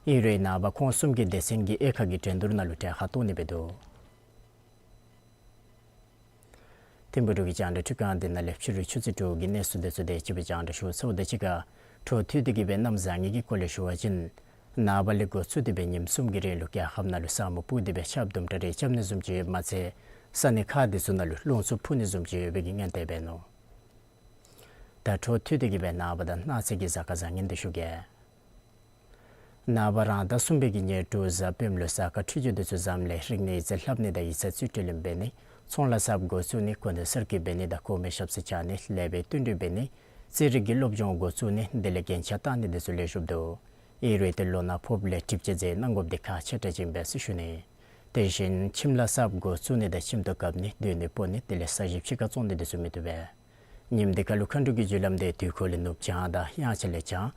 ཨིན་རུང་ནངས་པ་ཁོང་གསུམ་གྱི་སྡེ་ཚན་གྱི་དབྱེ་ཁག་གི་འགྲན་བསྡུར་ནང་ལུ་གྲལ་ཁར་གཏོགས་ནི་སྦེ་འདུག། ཐིམ་ཕུག་འབྲུག་གི་རྒྱང་བསྒྲགས་ཁྲི་ཁང་འདི་ནང་ལས་ཕྱི་རུ་ཆུ་ཚོད་དྲུག་གི་གནས་ཚུལ་དེ་ཚུ་དེ་ཅིག་སྦེ་རྒྱང་བསྒྲགས་ཞུ་ཚརཝ་དང་གཅིག་ཁར་འཕྲོ་མཐུད་དེ་གི་སྦེ་གནམ་བཟང་ངན་གྱི་སྐོར་ལས་ཞུ་བ་ཅིན་ནངས་པ་ལས་འགོ་བཙུགས་ཏེ་སྦེ་ཉིནམ་གསུམ་གྱི་རིང་ལུ་རྒྱལ་ཁབ་ནང་ལུ་ས་སྨུག་སྤུབས་ཏེ་སྦེ་ཆརཔ་དུམ་གྲ་རེ་རྐྱབ་ནི་བཟུམ་ཅིག་ཡོདཔ་མ་ཚད་ས་གནས་ཁག་དེ་ཚུ་ནང་ལུ་རླུང་འཚུབ་འཕུ་ནི་བཟུམ་ཅིག་ཡོད་པའི་གི་སྔོན་དཔག་འབད་ནུག། ད་འཕྲོ་མཐུད་དེ་གི་སྦེ་ནངས་པ་དང་གནངས་ཚེ་གི་གཟའ་སྐར་བཟང་ངན་དེ་ཞུ་གེ། ནངས་པ་རང་ཟླ་གསུམ་པའི་གི་ཉེར་དྲུག་གཟའ་སྤེནམ་ལུ་གཟའ་སྐར་འཕྲོད་སྦྱོར་དེ་ཚུ་བཟངམ་ལས་རིག་གནས་ཡིག་རྩིས་ལྷབ་ནི་དང་ཡིག་ཚང་རྩིས་སྤྲོད་ལེན་འབད་ནི། ཚོང་ལཱ་གསརཔ་འགོ་བཙུགས་ནི། གོ་གནས་གསར་བསྐོ་འབད་ནི་དང་གོང་མའི་ཞབས་སར་བཅར་ནི། ལེགས་པའི་བསྟུན་གྲོས་འབད་ནི། རྩིས་རིག་གི་སློབ་སྦྱོང་འགོ་བཙུགས་ནི། དེ་ལས་རྒྱན་ཆ་བཏགས་ནི་དེ་ཚུ་ལེགས་ཤོམ་འདུག། ཨིན་རུང་ཏེ་ལོ་ནག་ཕོགཔ་ལས་གྲིབ་ཅན་མཛད་གནང་དགོཔ་དེ་ཁག་ཆེ་དྲགས་ཅིག་ཨིན་པས་ཟེར་ཞུ་ནི། དེ་བཞིན་ཁྱིམ་ལཱ་གསརཔ་འགོ་བཙུགས་ནི་དང་ཁྱིམ་དུ་བཀབ་ནི། སྡོད་གནས་སྤོ་ནི། དེ་ལས་ས་གཞི་ཕྱི་ཁར་བཙོང་ནི་དེ་ཚུ་མི་བཏུབ་པས། ཉིནམ་དེ་ཁར་ལུ་མཁའ་འགྲོ་གི་རྒྱུ་ལམ་དེ་དུས་འཁོར་ལས་ནུབ་བྱང་དང་དབྱངས་འཆར་ལས་བྱང་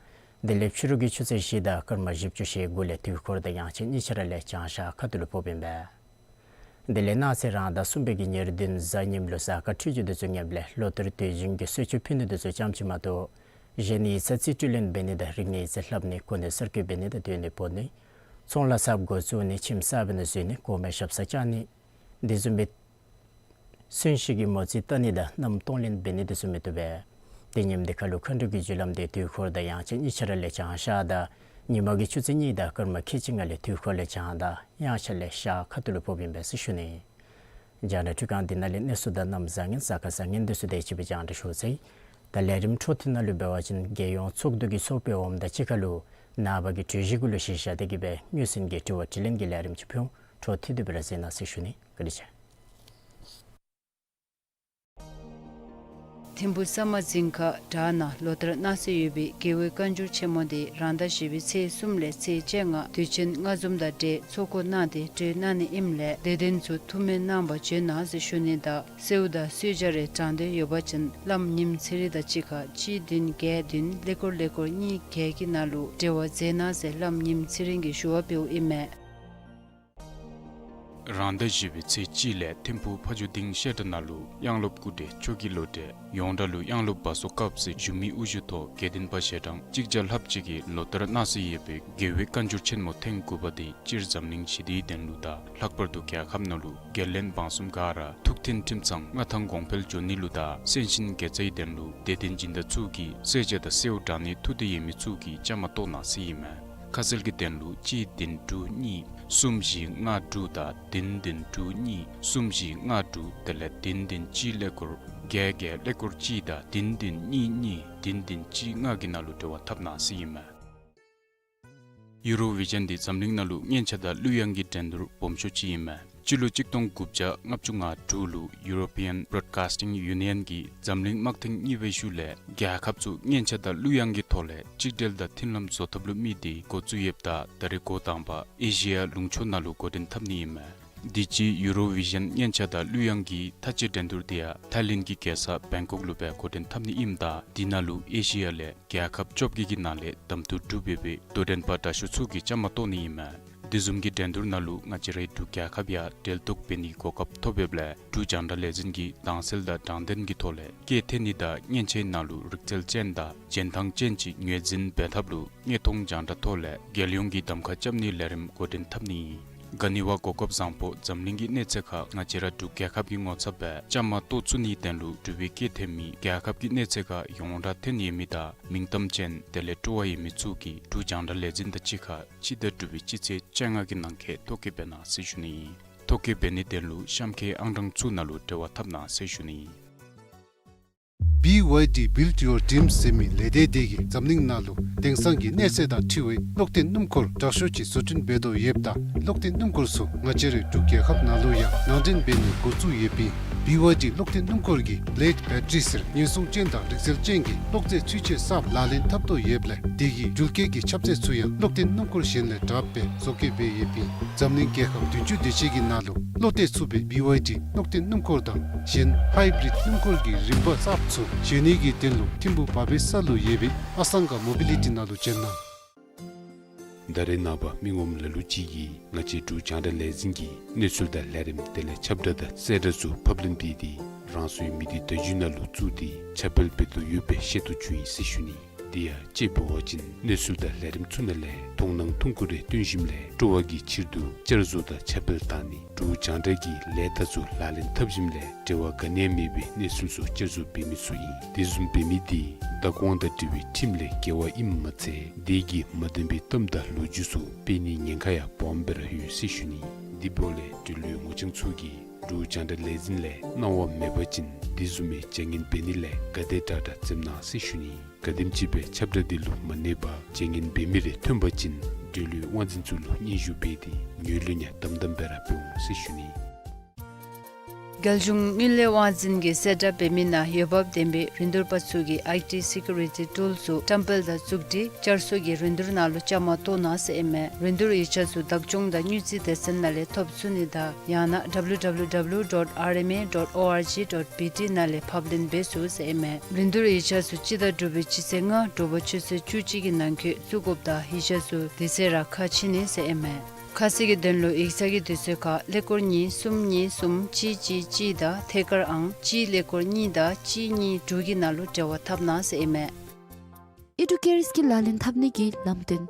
དེ་ལས་ཕྱི་རུ་གི་ཆུ་ཚོད་བཞི་དང་སྐར་མ་བཞི་བཅུ་ཞེ་དགུ་ལས་དུས་འཁོར་དང་དབྱངས་ཅན་གཉིས་ཆ་ར་ལས་བྱང་ཤར་ཁ་ཐུག་ལུ་ཕོགཔ་ཨིན་པས། དེ་ལས་གནངས་ཚེ་རང་ཟླ་གསུམ་པའི་གི་ཉེར་བདུན་གཟའ་ཉིམ་ལུ་གཟའ་སྐར་འཕྲོད་སྦྱོར་འདི་ཚུ་ངན་པ་ལས་ལོ་ལྟར་དུས་རྒྱུན་གྱི་གསོལ་མཆོད་ཕུལ་ནི་འདི་ཚུ་ཙམ་ཅིག་མ་གཏོགས་གཞན་ཡིག་ཚང་རྩིས་སྤྲོད་ལེན་འབད་ནི་དང་རིག་གནས་ཡིག་ཚང་ལྷབ་ནི་གོ་གནས་གསར་བསྐོ་འབད་ནི་དང་སྡོད་གནས་སྤོ་ནི་ཚོང་ལཱ་གསརཔ་འགོ་བཙུགས་ནི་ཁྱིམ་གསར་པའི་ནང་འཛུལ་ནི་གོང་མའི་ཞབས་སར་བཅར་ནི་འདི་བཟུམ་མའི་གསོན་གཤིན་གྱི་མོ་རྩིས་བལྟ་ནི་དང་མནའམ་གཏོང་ལེན་འབད་ནི་འདི་ཚུ་མི་བཏུབ་པས། དེ་ཉིནམ་འདི་ཁ་ལུ་མཁའ་འགྲོ་གི་རྒྱུ་ལམ་འདི་དུས་འཁོར་དང་དབྱངས་ཅན་གཉིས་ཆ་ར་ལས་བྱང་ཤར་དང་ཉིན་མ་གི་ཆུ་ཚོད་གཉིས་དང་སྐར་མ་ཁལ་གཅིག་ལྔ་ལས་དུས་འཁོར་ལས་བྱང་དང་དབྱངས་འཆར་ལས་ཤར་ཁ་ཐུག་ལུ་ཕོགཔ་ཨིན་པས་ཟེར་ཞུ་ནི། རྒྱང་བསྒྲགས་འཕྲུལ་ཁང་འདི་ནང་ལས་གནས་ཚུལ་དང་གནམ་བཟང་ངན་གཟའ་སྐར་བཟང་ངན་འདི་ཚུ་དེ་ཅིག་སྦེ་རྒྱང་བསྒྲགས་ཞུ་ཚར་ཡི། ད་ལས་རིམ་འཕྲོ་མཐུད་ནང་ལུ་འབད་བ་ཅིན་རྒྱལ་ཡོངས་ཚོགས་འདུ་གི་ཚོགས་པའི་འོགམ་དང་གཅིག་ཁར་ལུ་ནངས་པ་གི་གྲོས་གཞི་གུ་ལུ་གཞི་བཞག་སྟེ་གི་སྦེ་སྙན་སེང་གི་དྲི་བ་དྲིས་ལན་གྱི་ལས་རིམ་ཅིག་ཕུལ་འོང་། འཕྲོ་མཐུད་དེ་སྦེ་ར་གཟིགས་གནང་ཟེར་ཞུ་ནི། བཀའ་དྲིན་ཆེ། ཐིམ་ཕུ་ས་མ་རྫིང་ཁ་བྲག་ནང་ལོ་ལྟར་གནང་སྲོལ་ཡོད་པའི་རྒྱལ་བའི་བཀའ་འགྱུར་ཆེན་མོ་དེ་རང་ཟླ་བཞི་པའི་ཚེས་གསུམ་ལས་ཚེས་བཅོ་ལྔ་དུས་ཆེན་སྔ་འཛོམས་དང་འབྲེལ་ཚོགས་འགོ་གནང་སྟེ་གྲོལ་གནང་ནི་ཨིནམ་ལས་དད་ལྡན་ཚུ་ཐུགས་སྨོན་གནང་བར་བྱོན་གནང་ཟེར་ཞུ་ནི་དང་གསོལཝ་དང་གསོལ་ཇ་རེ་དྲང་དོན་ཡོད་པ་ཅིན་བླམ་ཉིམ་ཚེ་རིང་དང་གཅིག་ཁར་གཅིག་བདུན་བརྒྱད་བདུན་ཀླད་ཀོར་ཀླད་ཀོར་གཉིས་བརྒྱད་ཀྱི་ནང་ལུ་འབྲེལ་བ་མཛད་གནང་ཟེར་བླམ་ཉིམ་ཚེ་རིང་གིས་ཞུ་བ་འབདཝ་ཨིན་མས། རང་ཟླ་བཞི་པའི་ཚེས་གཅིག་ལས་ཐིམ་ཕུ་ཕ་ཇོ་སྡིངས་བཤད་གྲྭ་ནང་ལུ་དབྱངས་སློབ་སྐུ་བགྲེས་མཆོག་གི་ལོ་གྲངས་ཡོངས་གྲགས་ལུ་དབྱངས་སློབ་བ་སོ་སྐབས་ཟེར་ཞུ་མི་དབུ་བཞུགས་ཐོག་དགེ་ལྡན་པ་ཞལ་གྲངས་གཅིག་བརྒྱ་ལྷགཔ་ཅིག་གིས་ལོ་ལྟར་གནང་སྲོལ་ཡོད་པའི་རྒྱལ་བའི་བཀའ་འགྱུར་ཆེན་མོ་ཐེངས་དགུ་པ་དེ་སྤྱིར་འཛམ་གླིང་ཞི་བདེའི་དོན་ལུ་དང་ལྷག་པར་དུ་རྒྱལ་ཁབ་ནང་ལུ་རྒྱལ་བློན་འབངས་གསུམ་ག་ར་ཐུགས་མཐུན་ཁྲིམས་གཙང་མངའ་ཐང་གོང་འཕེལ་འགྱོ་ནི་ལུ་དང་སེམས་ཅན་དགེ་རྩའི་དོན་ལུ་དད་ལྡན་སྦྱིན་བདག་ཚུ་གིས་གསོལ་ཇ་དང་གསོལཝ་དྲང་ནི་ཐུགས་འདོད་ཡོད་མི་ཚུ་གིས་བཅའ་མར་གཏོགས་གནང་ཟེར་ཨིན་མས། ཁ་གསལ་གྱི་དོན་ལུ་གཅིག་བདུན་དྲུག་གཉིས་གསུམ་བཞི་ལྔ་དྲུག་དང་བདུན་བདུན་དྲུག་གཉིས་གསུམ་བཞི་ལྔ་དྲུག་དེ་ལས་བདུན་བདུན་གཅིག་ཀླད་ཀོར་བརྒྱད་བརྒྱད་ཀླད་ཀོར་གཅིག་དང་བདུན་བདུན་གཉིས་གཉིས་བདུན་བདུན་གཅིག་ལྔ་གི་ནང་ལུ་འབྲེལ་བ་འཐབ་གནང་ཟེར་ཨིན་མས། ཡུ་རོ་བི་ཞཱན་འདི་འཛམ་གླིང་ནང་ལུ་སྙན་ཆ་དང་གླུ་དབྱངས་ཀྱི་འགྲན་བསྡུར་སྦོམ་ཤོས་ཅིག་ཨིན་མས། སྤྱི་ལོ་གཅིག་སྟོང་དགུ་བརྒྱ་ལྔ་བཅུ་ང་དྲུག་ལུ་ཡུ་རོ་པི་ཡཱན་བོ་རོཌ་ཀཱསི་ཊིང་ཡུ་ནི་ཡཱན་གྱིས་འཛམ་གླིང་དམག་ཐེངས་གཉིས་པའི་ཤུལ་ལས་རྒྱལ་ཁབ་ཚུ་སྙན་ཆ་དང་གླུ་དབྱངས་ཀྱི་ཐོག་ལས་གཅིག་སྒྲིལ་དང་མཐུན་ལམ་བཟོ་ཐབས་ལུ་དམིགས་ཏེ་འགོ་བཙུགས་ཡོདཔ་ད་ད་རེས་འགོ་དང་པ་ཨེ་ཤི་ཡ་ལུང་ཕྱོགས་ནང་ལུ་འགོ་འདྲེན་འཐབ་ནི་ཨིན་མས། དུས་ཅི་ཡུ་རོ་བི་ཞཱན་སྙན་ཆ་དང་གླུ་དབྱངས་ཀྱི་མཐའ་དཔྱད་འགྲན་བསྡུར་དེ་ཡང་ཐའི་ལེནཌ་གི་རྒྱལ་ས་བེང་ཀོག་ལུ་སྦེ་འགོ་འདྲེན་འཐབ་ནི་ཨིནམ་ད་དེ་ནང་ལུ་ཨེ་ཤི་ཡ་ལས་རྒྱལ་ཁབ་བཅོ་བརྒྱད་ཀྱི་ནང་ལས་གདམ་འཐུ་གྲུབ་འབད་བའི་དོ་འགྲན་པ་དྲག་ཤོས་ཚུ་གིས་བཅའ་མར་གཏོགས་ནི་ཨིན་མས། དེ་བཟུམ་གྱི་འགྲན་བསྡུར་ནང་ལུ་ང་བཅས་རའི་འབྲུག་རྒྱལ་ཁབ་ཡང་འབྲེལ་གཏོགས་འབད་ནིའི་གོ་སྐབས་ཐོབ་ཡོདཔ་ལས་འབྲུག་རྒྱང་བསྒྲགས་ལས་འཛིན་གྱིས་དྭངས་གསལ་དང་དྲང་བདེན་གྱི་ཐོག་ལས་སྐད་འཐེན་ནི་དང་སྙན་ཆའི་ནང་ལུ་རིག་རྩལ་ཅན་དང་རྒྱན་ཐང་ཅན་ཅིག་ངོས་འཛིན་འབད་ཐབས་ལུ་དངོས་མཐོང་རྒྱང་བསྒྲགས་ཐོག་ལས་རྒྱལ་ཡོངས་ཀྱི་གདམ་ཁ་རྐྱབ་ནིའི་ལས་རིམ་འགོ་འདྲེན་འཐབ་ནི་ཨིན། ག་ནི་བ་གོ་སྐབས་བཟང་པོ་འཛམ་གླིང་གི་གནས་ཚད་ཁར་ང་བཅས་ར་འབྲུག་རྒྱལ་ཁབ་ཀྱི་ངོ་ཚབ་སྦེ་བཅའ་མར་གཏོགས་ཚུགས་ནིའི་དོན་ལུ་འབྲུག་པའི་སྐད་འཐེན་མི་རྒྱལ་ཁབ་ཀྱི་གནས་ཚད་ཁར་ཡོངས་གྲགས་ཐོན་ཡོད་མི་དང་མིང་གཏམ་ཅན་དེ་ལས་སྤྲོ་བ་ཡོད་མི་ཚུ་གིས་འབྲུག་རྒྱང་བསྒྲགས་ལས་འཛིན་དང་གཅིག་ཁར་སྤྱི་ཟླ་དྲུག་པའི་སྤྱི་ཚེས་བཅོ་ལྔ་གི་ནང་འཁོད་ཐོ་བཀོད་འབད་གནང་ཟེར་ཞུ་ནི་ཨིན། ཐོ་བཀོད་འབད་ནིའི་དོན་ལུ་གཤམ་འཁོད་ཨང་གྲངས་ཚུ་ནང་ལུ་འབྲེལ་བ་འཐབ་གནང་ཟེར་ཞུ་ནི་ཨིན། བི་ཝའི་ཌི་Build Your Dreams ཟེར་མི་ལས་སྡེ་དེ་གིས་འཛམ་གླིང་ནང་ལུ་དེང་སང་གི་གནས་ཚད་དང་འཁྲིལ་བའི་གློག་ལྡན་སྣུམ་འཁོར་དྲག་ཤོས་ཅིག་བཟོ་སྐྲུན་འབད་དོ་ཡོདཔ་ད་གློག་ལྡན་སྣུམ་འཁོར་ཚུ་ང་བཅས་རའི་འབྲུག་རྒྱལ་ཁབ་ནང་ལུ་ཡང་ནང་འདྲེན་འབད་ནི་འགོ་བཙུགས་ཡོདཔ་ཨིན། བི་ཝའི་ཌི་གློག་ལྡན་སྣུམ་འཁོར་གྱིས་བི་ལེཌ་བེ་ཊ་རི་ཟེར་ཉེན་སྲུང་ཅན་དང་རིག་རྩལ་ཅན་གྱི་གློག་རྫས་ཚུན་ཆད་གསརཔ་ལག་ལེན་འཐབ་དོ་ཡོདཔ་ལས་དེ་གི་འགུལ་སྐྱོད་ཀྱི་ཁྱབ་ཚད་ཚུ་ཡང་གློག་ལྡན་སྣུམ་འཁོར་གཞན་ལས་དྲགཔ་སྦེ་བཟོ་བཀོད་འབད་ཡོདཔ་ཨིན། འཛམ་གླིང་རྒྱལ་ཁབ་བདུན་ཅུ་དེ་ཅིག་གི་ནང་ལུ་བློ་གཏད་ཚུགས་པའི་བི་ཝའི་ཌི་གློག་ལྡན་སྣུམ་འཁོར་དང་གཞན་ཧའི་བི་རིཌ་སྣུམ་འཁོར་གྱི་རིམ་པ་གསརཔ་ཚུ་བཞེས་ནི་གི་དོན་ལུ་ཐིམ་ཕུ་བ་པེ་ས་ལུ་ཡོད་པའི་ཨ་སང་ག་མོ་བི་ལི་ཊི་ནང་ལུ་བྱོན་གནང་། ད་རེས་ནངས་པ་མི་ངོམ་ལ་ལུ་ཅིག་གིས་ང་བཅས་འབྲུག་རྒྱང་བསྒྲགས་ལས་འཛིན་གྱི་གནས་ཚུལ་དང་ལས་རིམ་དེ་ལས་ཁྱབ་བསྒྲགས་དང་གསལ་བསྒྲགས་ཚུ་ཕབ་ལེན་འབད་དེ་རང་སོའི་མི་སྡེ་བརྡ་བརྒྱུད་ནང་ལུ་བཙུགས་ཏེ་ཁྱབ་སྤེལ་འབད་དོ་ཡོདཔ་སྦེ་ཤེས་རྟོགས་བྱུང་ཡི་ཟེར་ཞུ་ནི། དེ་ཡང་དཔྱེ་འབད་བ་ཅིན་གནས་ཚུལ་དང་ལས་རིམ་ཚུ་ནང་ལས་མཐོང་སྣང་ཐུང་ཀུ་རེ་བཏོན་ཞིནམ་ལས་སྤྲོ་བ་གི་ཕྱིར་དུ་བསྐྱར་བཟོ་དང་ཁྱབ་སྤེལ་བཏང་ནི། འབྲུག་རྒྱང་བསྒྲགས་ཀྱི་ལས་རྟགས་ཚུ་ལག་ལེན་འཐབ་ཞིནམ་ལས་འབྲེལ་བ་ག་ནི་ཡང་མེད་པའི་གནས་ཚུལ་ཚུ་བསྐྱར་བཟོ་འབད་མི་ཚུ་ཨིན། དེ་བཟུམ་འབད་མི་དེ་བདག་དབང་དང་འབྲེལ་བའི་ཁྲིམས་ལས་འགལ་བ་ཨིནམ་མ་ཚད་དེ་གིས་མ་བདེན་པའི་གཏམ་དང་ལོ་རྒྱུས་ཚུ་སྤེལ་ནིའི་ཉེན་ཁ་ཡང་སྦོམ་སྦེ་ར་ཡོད་ཟེར་ཞུ་ནི། དེ་འབདཝ་ལས་འབྲེལ་ཡོད་ངོ་རྐྱང་ཚུ་གིས་འབྲུག་རྒྱང་བསྒྲགས་ལས་འཛིན་ལས་གནང་བ་མེད་པ་ཅིན་དེ་བཟུམ་མའི་བྱ་ངན་འབད་ནི་ལས་ག་དེ་དྲག་དྲག་འཛེམ་གནང་ཟེར་ཞུ་ནི། ག་དེམ་ཅིག་སྦེ་ཁྱབ་བསྒྲགས་འདི་ལུ་མ་གནས་པར་བྱ་ངན་འབད་མི་རེ་ཐོན་པ་ཅིན་འབྲེལ་ཡོད་དབང་འཛིན་ཚུ་ལུ་སྙན་ཞུ་འབད་དེ་ངོས་ལེན་ཡང་དམ་དམ་སྦེ་ར་འབད་འོང་ཟེར་ཞུ་ནི། རྒྱལ་གཞུང་དངུལ་ལས་དབང་འཛིན་གྱིས་གསལ་བསྒྲགས་འབད་མི་ནང་འོས་འབབ་ལྡན་པའི་རིན་བསྡུར་པ་ཚུ་གིས་ཨའི་ཊི་སི་ཀིའུ་རི་ཊི་ཊུལ་ཚུ་བཀྲམ་སྤེལ་དང་བཙུགས་སྒྲིག་བསྐྱར་གསོ་གི་རིན་བསྡུར་ནང་ལུ་བཅའ་མར་གཏོགས་གནང་ཟེར་ཨིན་མས། རིན་བསྡུར་ཡིག་ཆ་ཚུ་བདག་སྐྱོང་དང་དངུལ་རྩིས་སྡེ་ཚན་ནང་ལས་ཐོབ་ཚུགས་ནི་དང་ཡང་ན་W W W dot R M A dot O R G dot B T ནང་ལས་ཕབ་ལེན་འབད་ཚུགས་ཟེར་ཨིན་མས། རིན་བསྡུར་ཡིག་ཆ་ཚུ་སྤྱི་ཟླ་དྲུག་པའི་སྤྱི་ཚེས་ལྔ་དྲོ་པ་ཆུ་ཚོད་བཅུ་གཅིག་གི་ནང་འཁོད་བཙུགས་དགོཔ་དང་ཡིག་ཆ་ཚུ་དེ་ཚེ་ར་ཁ་ཕྱེ་ནི་ཟེར་ཨིན་མས། ཁ་གསལ་གྱི་དོན་ལུ་ཡིག་ཚང་གི་དུས་ཚོད་ཁར་ཀླད་ཀོར་གཉིས་གསུམ་གཉིས་གསུམ་གཅིག་གཅིག་གཅིག་དང་ཐད་ཀར་ཨང་གཅིག་ཀླད་ཀོར་གཉིས་དང་གཅིག་གཉིས་དྲུག་གི་ནང་ལུ་འབྲེལ་བ་འཐབ་གནང་ཟེར་ཨིན་མས། ཨེ་ཌུ་ཀེར་སི་ཀིལ་ལག་ལེན་འཐབ་ནི་གི་ལམ་སྟོན།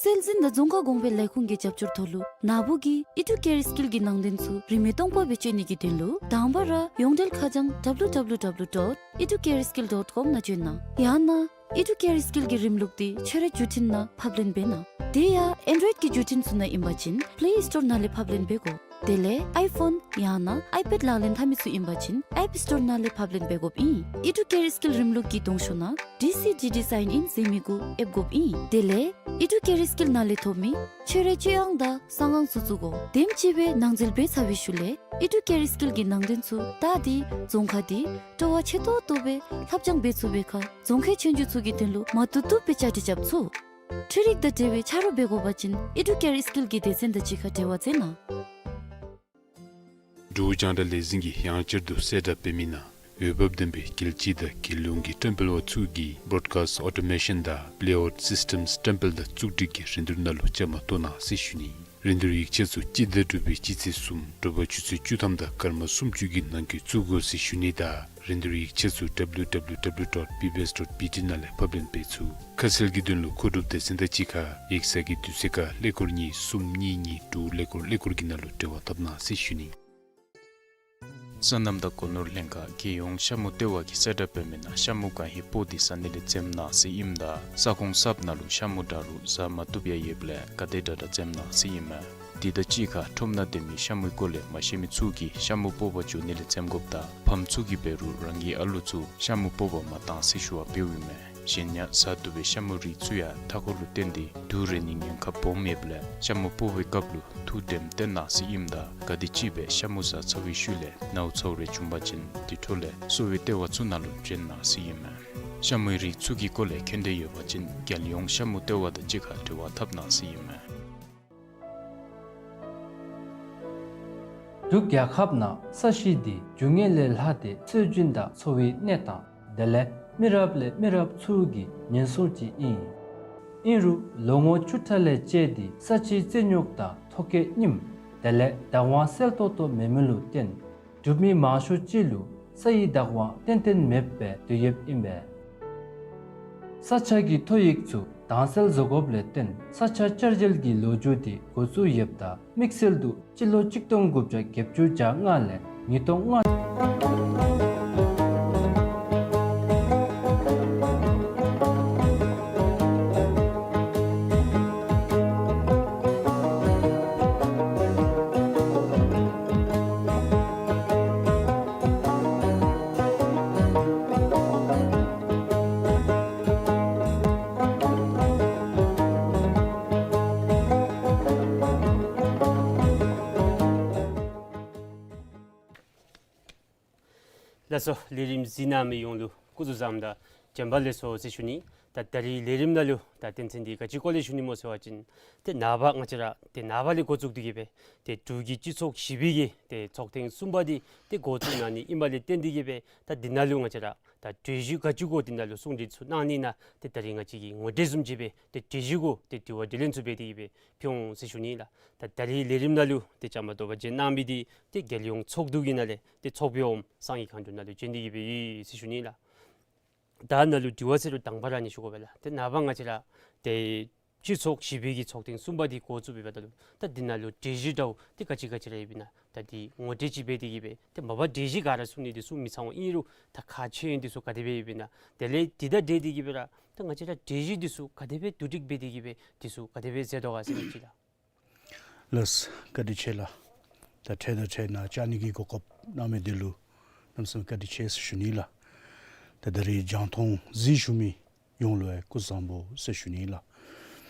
སྲོལ་འཛིན་དང་རྫོང་ཁ་གོང་འཕེལ་ལས་ཁུངས་ཀྱི་རྒྱབ་སྐྱོར་ཐོག་ལུ་ནཱ་བུ་གིས་ཨེ་ཌུ་ཀེར་སི་ཀིལ་གྱི་ནང་དོན་ཚུ་རིན་མེད་སྟོང་པ་སྦེ་སྤྱོད་ནི་གི་དོན་ལུ་དང་པ་ར་ཡོངས་འབྲེལ་ཁ་བྱང་W W W dot educareskill dot com ནང་བྱོན་གནང་། ཡང་ན་ཨེ་ཌུ་ཀེར་སི་ཀིལ་གྱི་རིམ་ལུགས་འདི་ཁྱོད་རའི་བརྒྱུད་འཕྲིན་ནང་ཕབ་ལེན་འབད་གནང་། དེ་ཡང་ཨེན་ཌོའིཌ་ཀྱི་བརྒྱུད་འཕྲིན་ཚུ་ནང་ཨིན་པ་ཅིན་པེ་ལེ་སི་ཊོར་ནང་ལས་ཕབ་ལེན་འབད་དགོ། དེ་ལས་ཨའི་ཕོན་ཡང་ན་ཨའི་པེཌ་ལག་ལེན་འཐབ་མི་ཚུ་ཨིན་པ་ཅིན་ཨེཔ་སི་ཊོར་ནང་ལས་ཕབ་ལེན་འབད་དགོཔ་ཨིན། ཨེ་ཌུ་ཀེར་སི་ཀིལ་རིམ་ལུགས་ཀྱི་གདོང་ཤོག་ནང་ཌི་སི་ཌི་ཌི་སའིན་ཨིན་ཟེར་མི་གུ་ཨེབ་དགོཔ་ཨིན། དེ་ལས་ཨེ་ཌུ་ཀེར་སི་ཀིལ་ནང་ལས་ཐོབ་མི་ཁྱོད་རའི་སྤྱོད་ཨང་དང་གསང་ཨང་ཚུ་བཙུགས་དགོ། དེམ་ཅིག་སྦེ་ནང་འཛུལ་འབད་ཚར་བའི་ཤུལ་ལས་ཨེ་ཌུ་ཀེར་སི་ཀིལ་གྱི་ནང་དོན་ཚུ་ད་འདི་རྫོང་ཁ་འདི་སྤྲོ་བ་ཆེ་ཏོག་ཏོ་སྦེ་ལྷབ་སྦྱང་འབད་ཚུགས་པའི་ཁར་རྫོང་ཁའི་ཆོས་རྒྱུགས་ཚུ་གི་དོན་ལུ་མ་བཏུབ་བཏུབ་སྦེ་བཅའ་སྒྲིག་རྐྱབ་ཚུགས། འཕྲུལ་རིག་དང་འབྲེལ་བའི་ཆ་རོགས་འབད་དགོ་པ་ཅིན་ཨེ་ཌུ་ཀེར་སི་ཀིལ་གྱི་སྡེ་ཚན་དང་གཅིག་ཁར་འབྲེལ་བ་མཛད་གནང་། འབྲུག་རྒྱང་བསྒྲགས་ལས་འཛིན་གྱིས་ཡང་བསྐྱར་དུ་གསལ་བསྒྲགས་འབད་མི་ནང་འོས་འབབ་ལྡན་པའི་རྒྱལ་སྤྱི་དང་རྒྱལ་ཡོངས་ཀྱི་བཀྲམ་སྤེལ་པ་ཚུ་གིས་བོརོཌ་ཀཱསིཊ་ཨོ་ཊོ་མེ་ཤཱན་དང་པེ་ལེ་ཨའུཊ་སིསི་ཊེམསི་བཀྲམ་སྤེལ་དང་བཙུགས་སྒྲིག་གི་རིན་བསྡུར་ནང་ལུ་བཅའ་མར་གཏོགས་གནང་ཟེར་ཞུ་ནི། རིན་བསྡུར་ཡིག་ཆ་ཚུ་སྤྱི་ཟླ་དྲུག་པའི་སྤྱི་ཚེས་གསུམ་དྲོ་པ་ཆུ་ཚོད་བཅུ་ཐམ་དང་སྐར་མ་སུམ་ཅུ་གི་ནང་འཁོད་བཙུགས་དགོ་ཟེར་ཞུ་ནི་དང་རིན་བསྡུར་ཡིག་ཆ་ཚུ་W W W dot B B S dot B T ནང་ལས་ཕབ་ལེན་འབད་ཚུགས། ཁ་གསལ་གྱི་དོན་ལུ་མཁོ་སྒྲུབ་སྡེ་ཚན་དང་གཅིག་ཁར་ཡིག་ཚང་གི་དུས་ཚོད་ཁར་ཀླད་ཀོར་གཉིས་གསུམ་གཉིས་གཉིས་དྲུག་ཀླད་ཀོར་ཀླད་ཀོར་གྱི་ནང་ལུ་འབྲེལ་བ་འཐབ་གནང་ཟེར་ཞུ་ནི། སོ་ནམ་དང་སྒོ་ནོར་ལྷན་ཁག་རྒྱལ་ཡོངས་ཤ་མུ་ལྟེ་བ་གིས་གསལ་བསྒྲགས་འབད་མི་ནང་ཤ་མུ་གང་ཧེ་སྤོ་སྟེ་ཟ་ནི་ལས་འཛེམ་གནང་ཟེར་ཨིནམ་ད་ས་ཁོངས་གསརཔ་ནང་ལུ་ཤ་མུ་འདྲ་རུང་ཟ་མ་བཏུབ་ཡང་ཡོདཔ་ལས་ག་དེ་དྲག་དྲག་འཛེམ་གནང་ཟེར་ཨིན་མས། དེ་དང་གཅིག་ཁར་ཁྲོམ་ནང་སྡོད་མི་ཤ་མུའི་སྐོར་ལས་མ་ཤེས་མི་ཚུ་གིས་ཤ་མུ་སྤོ་བར་འགྱོ་ནི་ལས་འཛེམ་དགོཔ་དང་ཕམ་ཚུ་གིས་འབད་རུང་རང་གི་ཨ་ལུ་ཚུ་ཤ་མུ་སྤོ་བར་མ་གཏང་ཟེར་ཞུ་བ་འབདཝ་ཨིན་མས། གཞན་ཡང་ཟ་བཏུབ་པའི་ཤ་མུའི་རིགས་ཚུ་ཡང་མཐའ་འཁོར་ལུ་བརྟེན་ཏེ་དུག་རེག་ནིའི་ཉེན་ཁ་སྦོམ་ཡོདཔ་ལས་ཤ་མུ་སྤོ་བའི་སྐབས་ལུ་ཐུགས་དྲནམ་བཏོན་གནང་ཟེར་ཨིནམ་ད་ག་དེམ་ཅིག་སྦེ་ཤ་མུ་ཟ་ཚར་བའི་ཤུལ་ལས་ནཝ་ཚཝ་རེ་བྱུང་པ་ཅིན་དེ་འཕྲོ་ལས་གསོ་བའི་ལྟེ་བ་ཚུ་ནང་ལུ་བྱོན་གནང་ཟེར་ཨིན་མས། ཤ་མུའི་རིགས་ཚུ་གི་སྐོར་ལས་མཁྱེན་འདོད་ཡོད་པ་ཅིན་རྒྱལ་ཡོངས་ཤ་མུ་ལྟེ་བ་དང་གཅིག་ཁར་འབྲེལ་བ་འཐབ་གནང་ཟེར་ཨིན་མས། འབྲུག་རྒྱལ་ཁབ་ནང་ས་གཞི་འདི་རྒྱུ་དངོས་ལས་ལྷག་སྟེ་སྲོལ་རྒྱུན་དང་འཚོ་བའི་གནས་སྟངས་དེ་ལས་མི་རབས་ལས་མི་རབས་ཚུ་གི་ཉེན་སྲུང་ཅིག་ཨིན། ཨིན་རུང་ལོ་ངོ་བཅུ་ཕྲག་ལས་བཅད་དེ་ས་ཆའི་རྩིས་རྙོག་དང་ཐོ་བཀོད་རྙིངམ་དེ་ལས་བདག་དབང་གསལ་ཏོག་ཏོ་མེད་མི་ལུ་བརྟེན་འབྲུག་མི་མང་ཤོས་ཅིག་ལུ་ས་ཡི་བདག་དབང་ཏན་ཏན་མེདཔ་སྦེ་སྡོད་ཡོདཔ་ཨིན་པས། ས་ཆ་གི་ཐོ་ཡིག་ཚུ་དྭངས་གསལ་བཟོ་དགོཔ་ལས་བརྟེན་ས་ཆ་བསྐྱར་བཞེངས་ཀྱི་ལོ་རྒྱུས་འདི་འགོ་བཙུགས་ཡོདཔ་ད་དམིགས་བསལ་དུ་སྤྱི་ལོ་གཅིག་སྟོང་དགུ་བརྒྱ་བརྒྱད་ཅུ་གྱ་ལྔ་ལས་ཉིས་སྟོང་ལྔ། ལགས་སོ། ལས་རིམ་གཟིགས་གནང་མི་ཡོངས་ལུ་སྐུ་གཟུགས་བཟང་དང་བྱོན་པ་ལེགས་སོ་ཟེར་ཞུ་ནི། ད་ད་རིས་ལས་རིམ་ནང་ལུ་ད་དོན་ཚན་འདི་ག་ཅི་སྐོར་ལས་ཞུ་ནི་སྨོ་ཟེར་བ་ཅིན་ཏེ་ནངས་པ་ང་བཅས་ར་ཏེ་ནངས་པ་ལས་འགོ་བཙུགས་ཏེ་གི་སྦེ་ཏེ་འབྲུག་གི་སྤྱི་ཚོགས་བཞི་པའི་གི་ཏེ་ཚོགས་ཐེངས་གསུམ་པ་འདི་ཏེ་འགོ་བཙུགས་གནང་ནི་ཨིནམ་ལས་བརྟེན་ཏེ་གི་སྦེ་ད་འདི་ནང་ལུ་ང་བཅས་ར་ད་གྲོས་གཞི་ག་ཅི་གུ་འདི་ནང་ལུ་གསུང་གྲོས་ཚུ་གནང་ནི་ཨིན་ན་ཏེ་ད་རིས་ང་བཅས་ཀྱིས་ངོ་སྤྲོད་བཟུམ་ཅིག་སྦེ་ཏེ་གྲོས་གཞི་གུ་ཏེ་དྲི་བ་དྲིས་ལན་ཚུ་འབད་དེ་གི་སྦེ་ཕུལ་འོང་ཟེར་ཞུ་ནི་ལགས། ད་ད་རིས་ལས་རིམ་ནང་ལུ་ཏེ་བཅའ་མར་གཏོགས་པར་བྱོན་གནང་མི་འདི་ཏེ་རྒྱལ་ཡོངས་ཚོགས་འདུ་གི་ནང་ལས་ཏེ་ཚོགས་དཔོན་འོགམ་སངས་རྒྱས་མཁའ་འགྲོ་ནཱ་ལུ་བྱོན་ཏེ་གི་སྦེ་ཡོད་ཟེར་ཞུ་ནི་ལགས། ད་ནཱ་ལུ་དྲི་བ་ཟེར་རུང་དང་པ་ར་ཨ་ནི་ཞུ་དགོ་པས་ལགས། ཏེ་ནངས་པ་ང་བཅས་ར་ཏེ་སྤྱི་ཚོགས་བཞི་པའི་གི་ཚོགས་ཐེངས་གསུམ་པ་འདི་འགོ་བཙུགས་འབདཝ་ད་ལུ་ད་འདི་ནང་ལུ་གྲོས་གཞི་འདྲཝ་འདི་ག་ཅི་ག་ཅི་ར་ཡོདཔ་ཨིན་ན་ད་འདི་ངོ་སྤྲོད་ཅིག་འབད་དེ་གི་སྦེ་ཏེ་མ་པ་གྲོས་གཞི་ག་ར་གསུང་ནི་འདི་ཚུ་མི་ཚང་བ་ཨིན་རུང་ད་ཁག་ཆེ་ཡོད་འདི་ཚུ་ག་དེ་སྦེ་ཡོདཔ་ཨིན་ན་དེ་ལས་འདི་དང་འབྲེལ་ཏེ་གི་སྦེ་ར་ད་ང་བཅས་ར་གྲོས་གཞི་འདི་ཚུ་ག་དེ་སྦེ་བསྡུ་སྒྲིག་འབད་དེ་གི་སྦེ་འདི་ཚུ་ག་དེ་སྦེ་མཛད་དོ་ག་ཟེར་མི་ཅིག་ལགས། ལགས། བཀའ་དྲིན་ཆེ་ལགས། ད་འཕྲལ་དང་འཕྲལ་ནཱ་བཅར་ནི་གི་གོ་སྐབས་གནང་མི་འདི་ལུ་གནམ་མེད་ས་མེད་བཀའ་དྲིན་ཆེ་ཟེར་ཞུ་ནི་ལགས། ད་ད་རིས་རྒྱང་མཐོང་གཟིགས་བཞུགས་མི་ཡོངས་ལུ་ཡང་སྐུ་གཟུགས་བཟང་པོ་ཟེར་ཞུ་ནི་ལགས།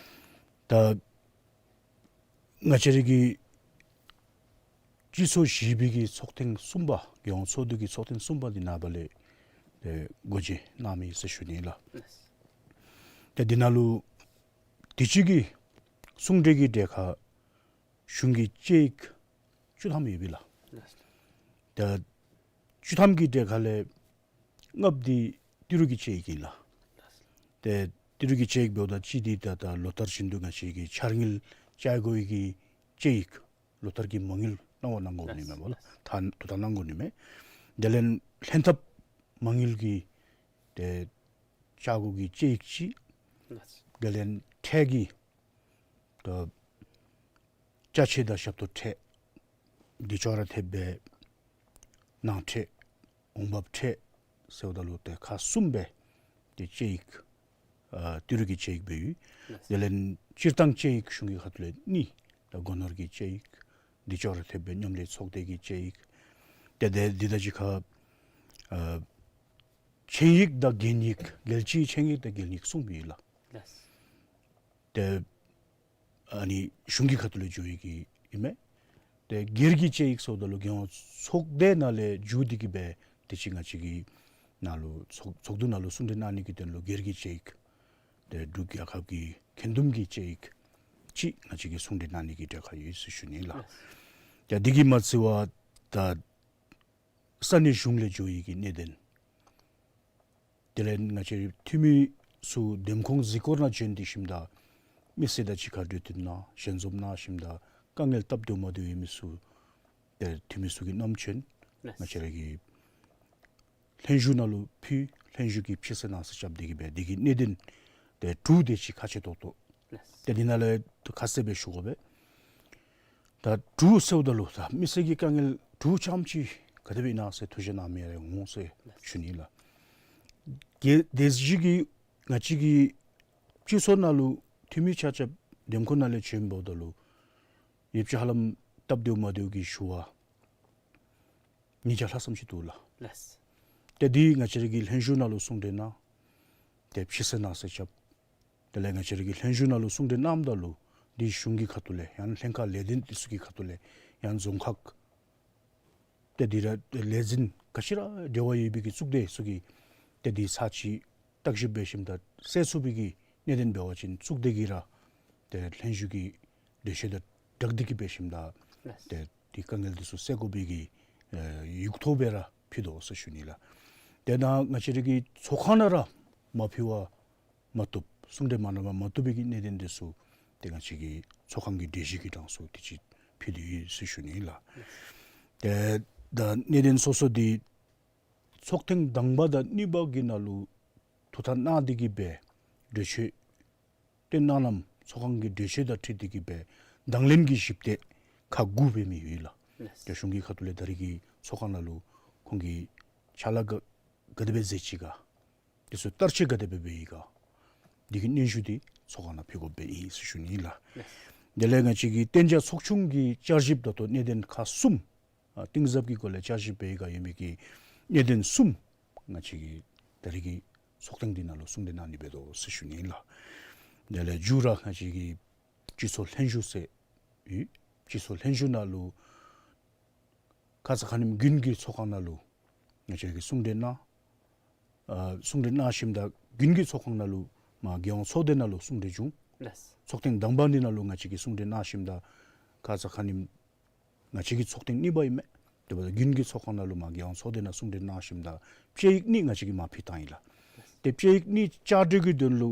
ད་ང་བཅས་ར་གི་ སྤྱི་ཚོགས་བཞི་པའི་གི་ཚོགས་ཐེངས་གསུམ་པ་རྒྱལ་ཡོངས་ཚོགས་འདུ་གི་ཚོགས་ཐེངས་གསུམ་པ་འདི་ནངས་པ་ལས་ཏེ་སྒོ་འབྱེད་གནངམ་ཨིན་ཟེར་ཞུ་ནི་ལགས། ཏེ་འདི་ནང་ལུ་དུས་ཅི་གི་གསུང་གྲོས་ཀྱི་གྲལ་ཁར་གཞུང་གི་དཔྱད་ཡིག་བཅུ་ཐམ་ཡོདཔ་ཨིན་ལགས། ཏེ་བཅུ་ཐམ་གྱི་གྲལ་ཁ་ལས་ལྔ་པོ་འདི་ཏི་རུ་གི་དཔྱད་ཡིག་ཨིན་ལགས། ཏེ་ཏི་རུ་གི་དཔྱད་ཡིག་འབདཝ་ད་གཅིག་འདི་ད་ད་ལོ་ལྟར་བཞིན་དུ་ང་བཅས་ཀྱི་འཆར་དངུལ་བཅའ་དགོ་པའི་གི་དཔྱད་ཡིག་ལོ་ལྟར་གྱི་མ་དངུལ་གནང་བ་གནང་དགོ་ནི་མས་པ་ལགས། ད་དོ་ད་གནང་དགོ་ནི་མས། དེ་ལས་ལྷན་ཐབས་མ་དངུལ་གྱི་ཏེ་བཅའ་དགོ་གི་དཔྱད་ཡིག་ཅིག། དེ་ལས་ཁྲལ་གྱི་ད་ཅ་ཆས་དང་ཞབས་ཏོག་ཁྲལ་འདི་ཅོག་ར་འཐདཔ་སྦེ་ནང་ཁྲལ་འོང་འབབ་ཁྲལ་ཟེརཝ་ད་ལུ་ཏེ་ཁག་གསུམ་སྦེ་ཏེ་དཔྱད་ཡིག་ཨ་ཏི་རུ་གི་དཔྱད་ཡིག་སྦེ་ཡོད། དེ་ལས་སྤྱིར་བཏང་དཔྱད་ཡིག་གཞུང་གི་ཁ་ཐུག་ལས་གཉིས། ད་སྒོ་ནོར་གྱི་དཔྱད་ཡིག་འདི་ཅོག་ར་འཐདཔ་སྦེ་མཉམ་ལས་ཚོགས་སྡེ་གི་དཔྱད་ཡིག། ཏེ་དེ་འདི་དང་གཅིག་ཁར་ཨ་མཆན་ཡིག་དང་རྒྱན་ཡིག་རྒྱལ་སྤྱིའི་མཆན་ཡིག་དང་རྒྱན་ཡིག་གསུམ་ཡོད་ལགས། ཏེ་ཨ་ནི་གཞུང་གི་ཁ་ཐུག་ལས་འགྱོ་ཡི་གི་ཨིན་མས། ཏེ་སྒེར་གྱི་དཔྱད་ཡིག་ཟེརཝ་ད་ལུ་རྒྱལ་ཡོངས་ཚོགས་སྡེ་ནང་ལས་འགྱོ་སྟེ་གི་སྦེ་དུས་ཅི་ང་བཅས་ཀྱི་ནང་ལུ་ཚོགས་ཚོགས་འདུ་ནང་ལུ་གསུང་གྲོས་གནང་ནི་གི་དོན་ལུ་སྒེར་གྱི་དཔྱད་ཡིག་ཏེ་འབྲུག་རྒྱལ་ཁབ་ཀྱི་འགན་འདུམ་གྱི་དཔྱད་ཡིག་ཅིག་ང་བཅས་ཀྱི་གསུང་གྲོས་གནང་ནི་གི་གྲལ་ཁར་ཡོད་ཟེར་ཞུ་ནི་ལགས། ཏེ་འདི་གིས་མ་ཚད་པར་ད་ས་གནས་གཞུང་ལས་འགྱོ་ཡི་གི་གནད་དོན། དེ་ལས་ང་བཅས་འཐུས་མི་ཚུ་འདེམས་ཁོངས་གཟིགས་སྐོར་ནང་བྱོན་ཏེ་ཞིནམ་ད་མི་སེར་དང་གཅིག་ཁར་འབྲེལ་མཐུད་གནང་ཞལ་འཛོམས་གནང་ཞིནམ་ད་དཀའ་ངལ་སྟབས་བདེཝ་མ་བདེཝ་ཡོད་མི་ཚུ་ཏེ་འཐུས་མི་ཚུ་གིས་བསྣམས་བྱོན། ང་བཅས་ར་གི་ལྷན་བཞུགས་ནང་ལུ་ཕུལ། ལྷན་བཞུགས་ཀྱི་ཕྱི་གསལ་ནང་གསལ་རྐྱབ་སྟེ་གི་སྦེ་འདི་གི་གནད་དོན་ཏེ་དྲུག་དེ་ཅིག་ཁ་གསལ་ཏོག་ཏོ། ཏེ་འདི་ནང་ལས་ཁ་གསལ་སྦེ་ཞུ་དགོ་པས། ད་དྲུག་ཟེརཝ་ད་ལུ་ད་མི་སེར་གྱི་དཀའ་ངལ་དྲུག་ཙམ་ཅིག་ག་དེ་སྦེ་ཨིན་ན་ཟེར་ཐུགས་བཞེད་གནང་མི་རེ་འོང་ཟེར་ཞུ་ནི་ལགས། གལ་ཏེ་གཞི་གི་ང་བཅས་ཀྱི་སྤྱི་ཚོགས་ནང་ལུ་འཐུས་མི་ཆ་ཁྱབ་འདེམས་ཁོངས་ནང་ལས་བྱོནམ་ད་ལུ་ཡོདཔ་ཅིག་ཧ་ལམ་སྟབས་བདེཝ་མ་བདེཝ་གི་ཞུ་བ་ཉིས་བརྒྱ་ལྷག་ཙམ་ཅིག་འདུག་ལགས། ཏེ་འདི་ང་བཅས་ར་གི་ལྷན་བཞུགས་ནང་ལུ་གསུང་གྲོས་གནང་། ཏེ་ཕྱི་གསལ་ནང་གསལ་རྐྱབ། དེ་ལས་ང་བཅས་ར་གི་ལྷན་བཞུགས་ནང་ལུ་གསུང་གྲོས་གནངམ་ད་ལུ་འདི་གཞུང་གི་ཁ་ཐུག་ལས་ཡང་ལྷན་ཁག་ལས་དོན་འདི་ཚུ་གི་ཁ་ཐུག་ལས་ཡང་རྫོང་ཁག་ཏེ་འདི་ར་ལས་འཛིན་ག་ཅི་ར་འབྲེལ་བ་ཡོད་པའི་གི་གཙུག་སྡེ་ཚུ་གིས་ཏེ་འདི་ཚར་གཅིག་བརྟག་ཞིབ་འབད་ཞིནམ་ད་སེལ་ཚུགས་པའི་གི་གནད་དོན་འབད་བ་ཅིན་གཙུག་སྡེ་གིས་ར་ཏེ་ལྷན་བཞུགས་ཀྱི་འགྲེལ་བཤད་དང་སྦྲགས་ཏེ་གི་འབད་ཞིནམ་ད་ཏེ་འདི་དཀའ་ངལ་འདི་ཚུ་སེལ་དགོ་པའི་གི་ཨེ་ཡིག་ཐོག་སྦེ་ར་ཕུལ་དོ་ཟེར་ཞུ་ནི་ལགས། ཏེ་ད་ང་བཅས་ར་གི་ཚོགས་ཁང་ནང་ར་མ་ཕུལ་བར་མ་བཏུབ་གསུང་གྲོས་མ་གནང་བར་མ་བཏུབ་པའི་གི་གནད་དོན་འདི་ཚུ་ཏེ་ང་བཅས་ཀྱི་ཚོགས་ཁང་གི་གྲོས་གཞི་གི་གྲངས་སུ་དུས་ཅི་ཕུལ་ཏེ་ཡོད་ཟེར་ཞུ་ནི་ལགས། ཏེ་ད་གནད་དོན་སོ་སོ་འདི་ཚོགས་ཐེངས་དང་པ་དང་གཉིས་པ་གི་ནང་ལུ་ཐུགས་ཐག་གནང་སྟེ་གི་སྦེ་གྲོས་ཆོད་བཏོན་གནངམ་ཚོགས་ཁང་གི་གྲོས་ཆོད་དང་འཁྲིལ་ཏེ་གི་སྦེ་དང་ལེན་གྱི་ཞིབ་དཔྱད་ཁག་དགུ་འབད་མི་ཡོད་ལགས། ཏེ་གཞུང་གི་ཁ་ཐུག་ལས་ད་རེས་ཀྱི་ཚོགས་ཁང་ནང་ལུ་ཁོང་གིས་ཕྱག་ལཱ་ག་ག་དེ་སྦེ་མཛད་ཅི་ག། དེ་ཚུ་བསྟར་སྤྱོད་ག་དེ་སྦེ་འབད་ཡི་ག། འདི་གི་སྙན་ཞུ་འདི་ཚོགས་ཁང་ནང་ཕུལ་དགོཔ་སྦེ་ཨིན་ཟེར་ཞུ་ནི་ལགས། དེ་ལས་ང་བཅས་ཀྱི་གཏན་འཇགས་ཚོགས་ཆུང་གི་བསྐྱར་ཞིབ་ད་ལྟོ་གནད་དོན་ཁག་གསུམ་ཨ་གཏིང་ཟབ་ཀྱི་སྒོ་ལས་བསྐྱར་ཞིབ་འབད་ཡི་ག་ཡོད་མི་གི་གནད་དོན་གསུམ་ང་བཅས་ཀྱིས་ད་རེས་ཀྱི་ཚོགས་ཐེངས་འདི་ནང་ལུ་གསུང་གྲོས་གནང་ནི་འབད་དོ་ཟེར་ཞུ་ནི་ལགས། དེ་ལས་མཇུག་ར་ང་བཅས་ཀྱི་སྤྱི་ཚོགས་ལྷན་བཞུགས་ཟེར་ཡོད། སྤྱི་ཚོགས་ལྷན་བཞུགས་ནང་ལུ་ཁ་ཙ་ཁ་ཉིནམ་དགུན་གྱི་ཚོགས་ཁང་ནང་ལུ་ང་བཅས་ཀྱིས་གསུང་གྲོས་གནང་། ཨ་གསུང་གྲོས་གནང་ཞིནམ་ད་དགུན་གྱི་ཚོགས་ཁང་ནང་ལུ་མར་རྒྱལ་ཡོངས་ཚོགས་སྡེ་ནང་ལུ་གསུང་གྲོས་བྱུང་། ཚོགས་ཐེངས་དང་པ་འདི་ནང་ལུ་ང་བཅས་ཀྱིས་གསུང་གྲོས་གནང་ཞིནམ་ད་ཁ་ཙ་ཁ་ཉིནམ་ང་བཅས་ཀྱི་ཚོགས་ཐེངས་གཉིས་པ་ཨིན་མས། དེ་འབདཝ་ད་དགུན་གྱི་ཚོགས་ཁང་ནང་ལུ་མར་རྒྱལ་ཡོངས་ཚོགས་སྡེ་ནང་གསུང་གྲོས་གནང་ཞིནམ་ད་དཔྱད་ཡིག་གཉིས་ང་བཅས་ཀྱིས་མར་ཕུལ་བཏང་ཡི་ལགས། ཏེ་དཔྱད་ཡིག་གཉིས་བསྐྱར་ཟློས་ཀྱི་དོན་ལུ་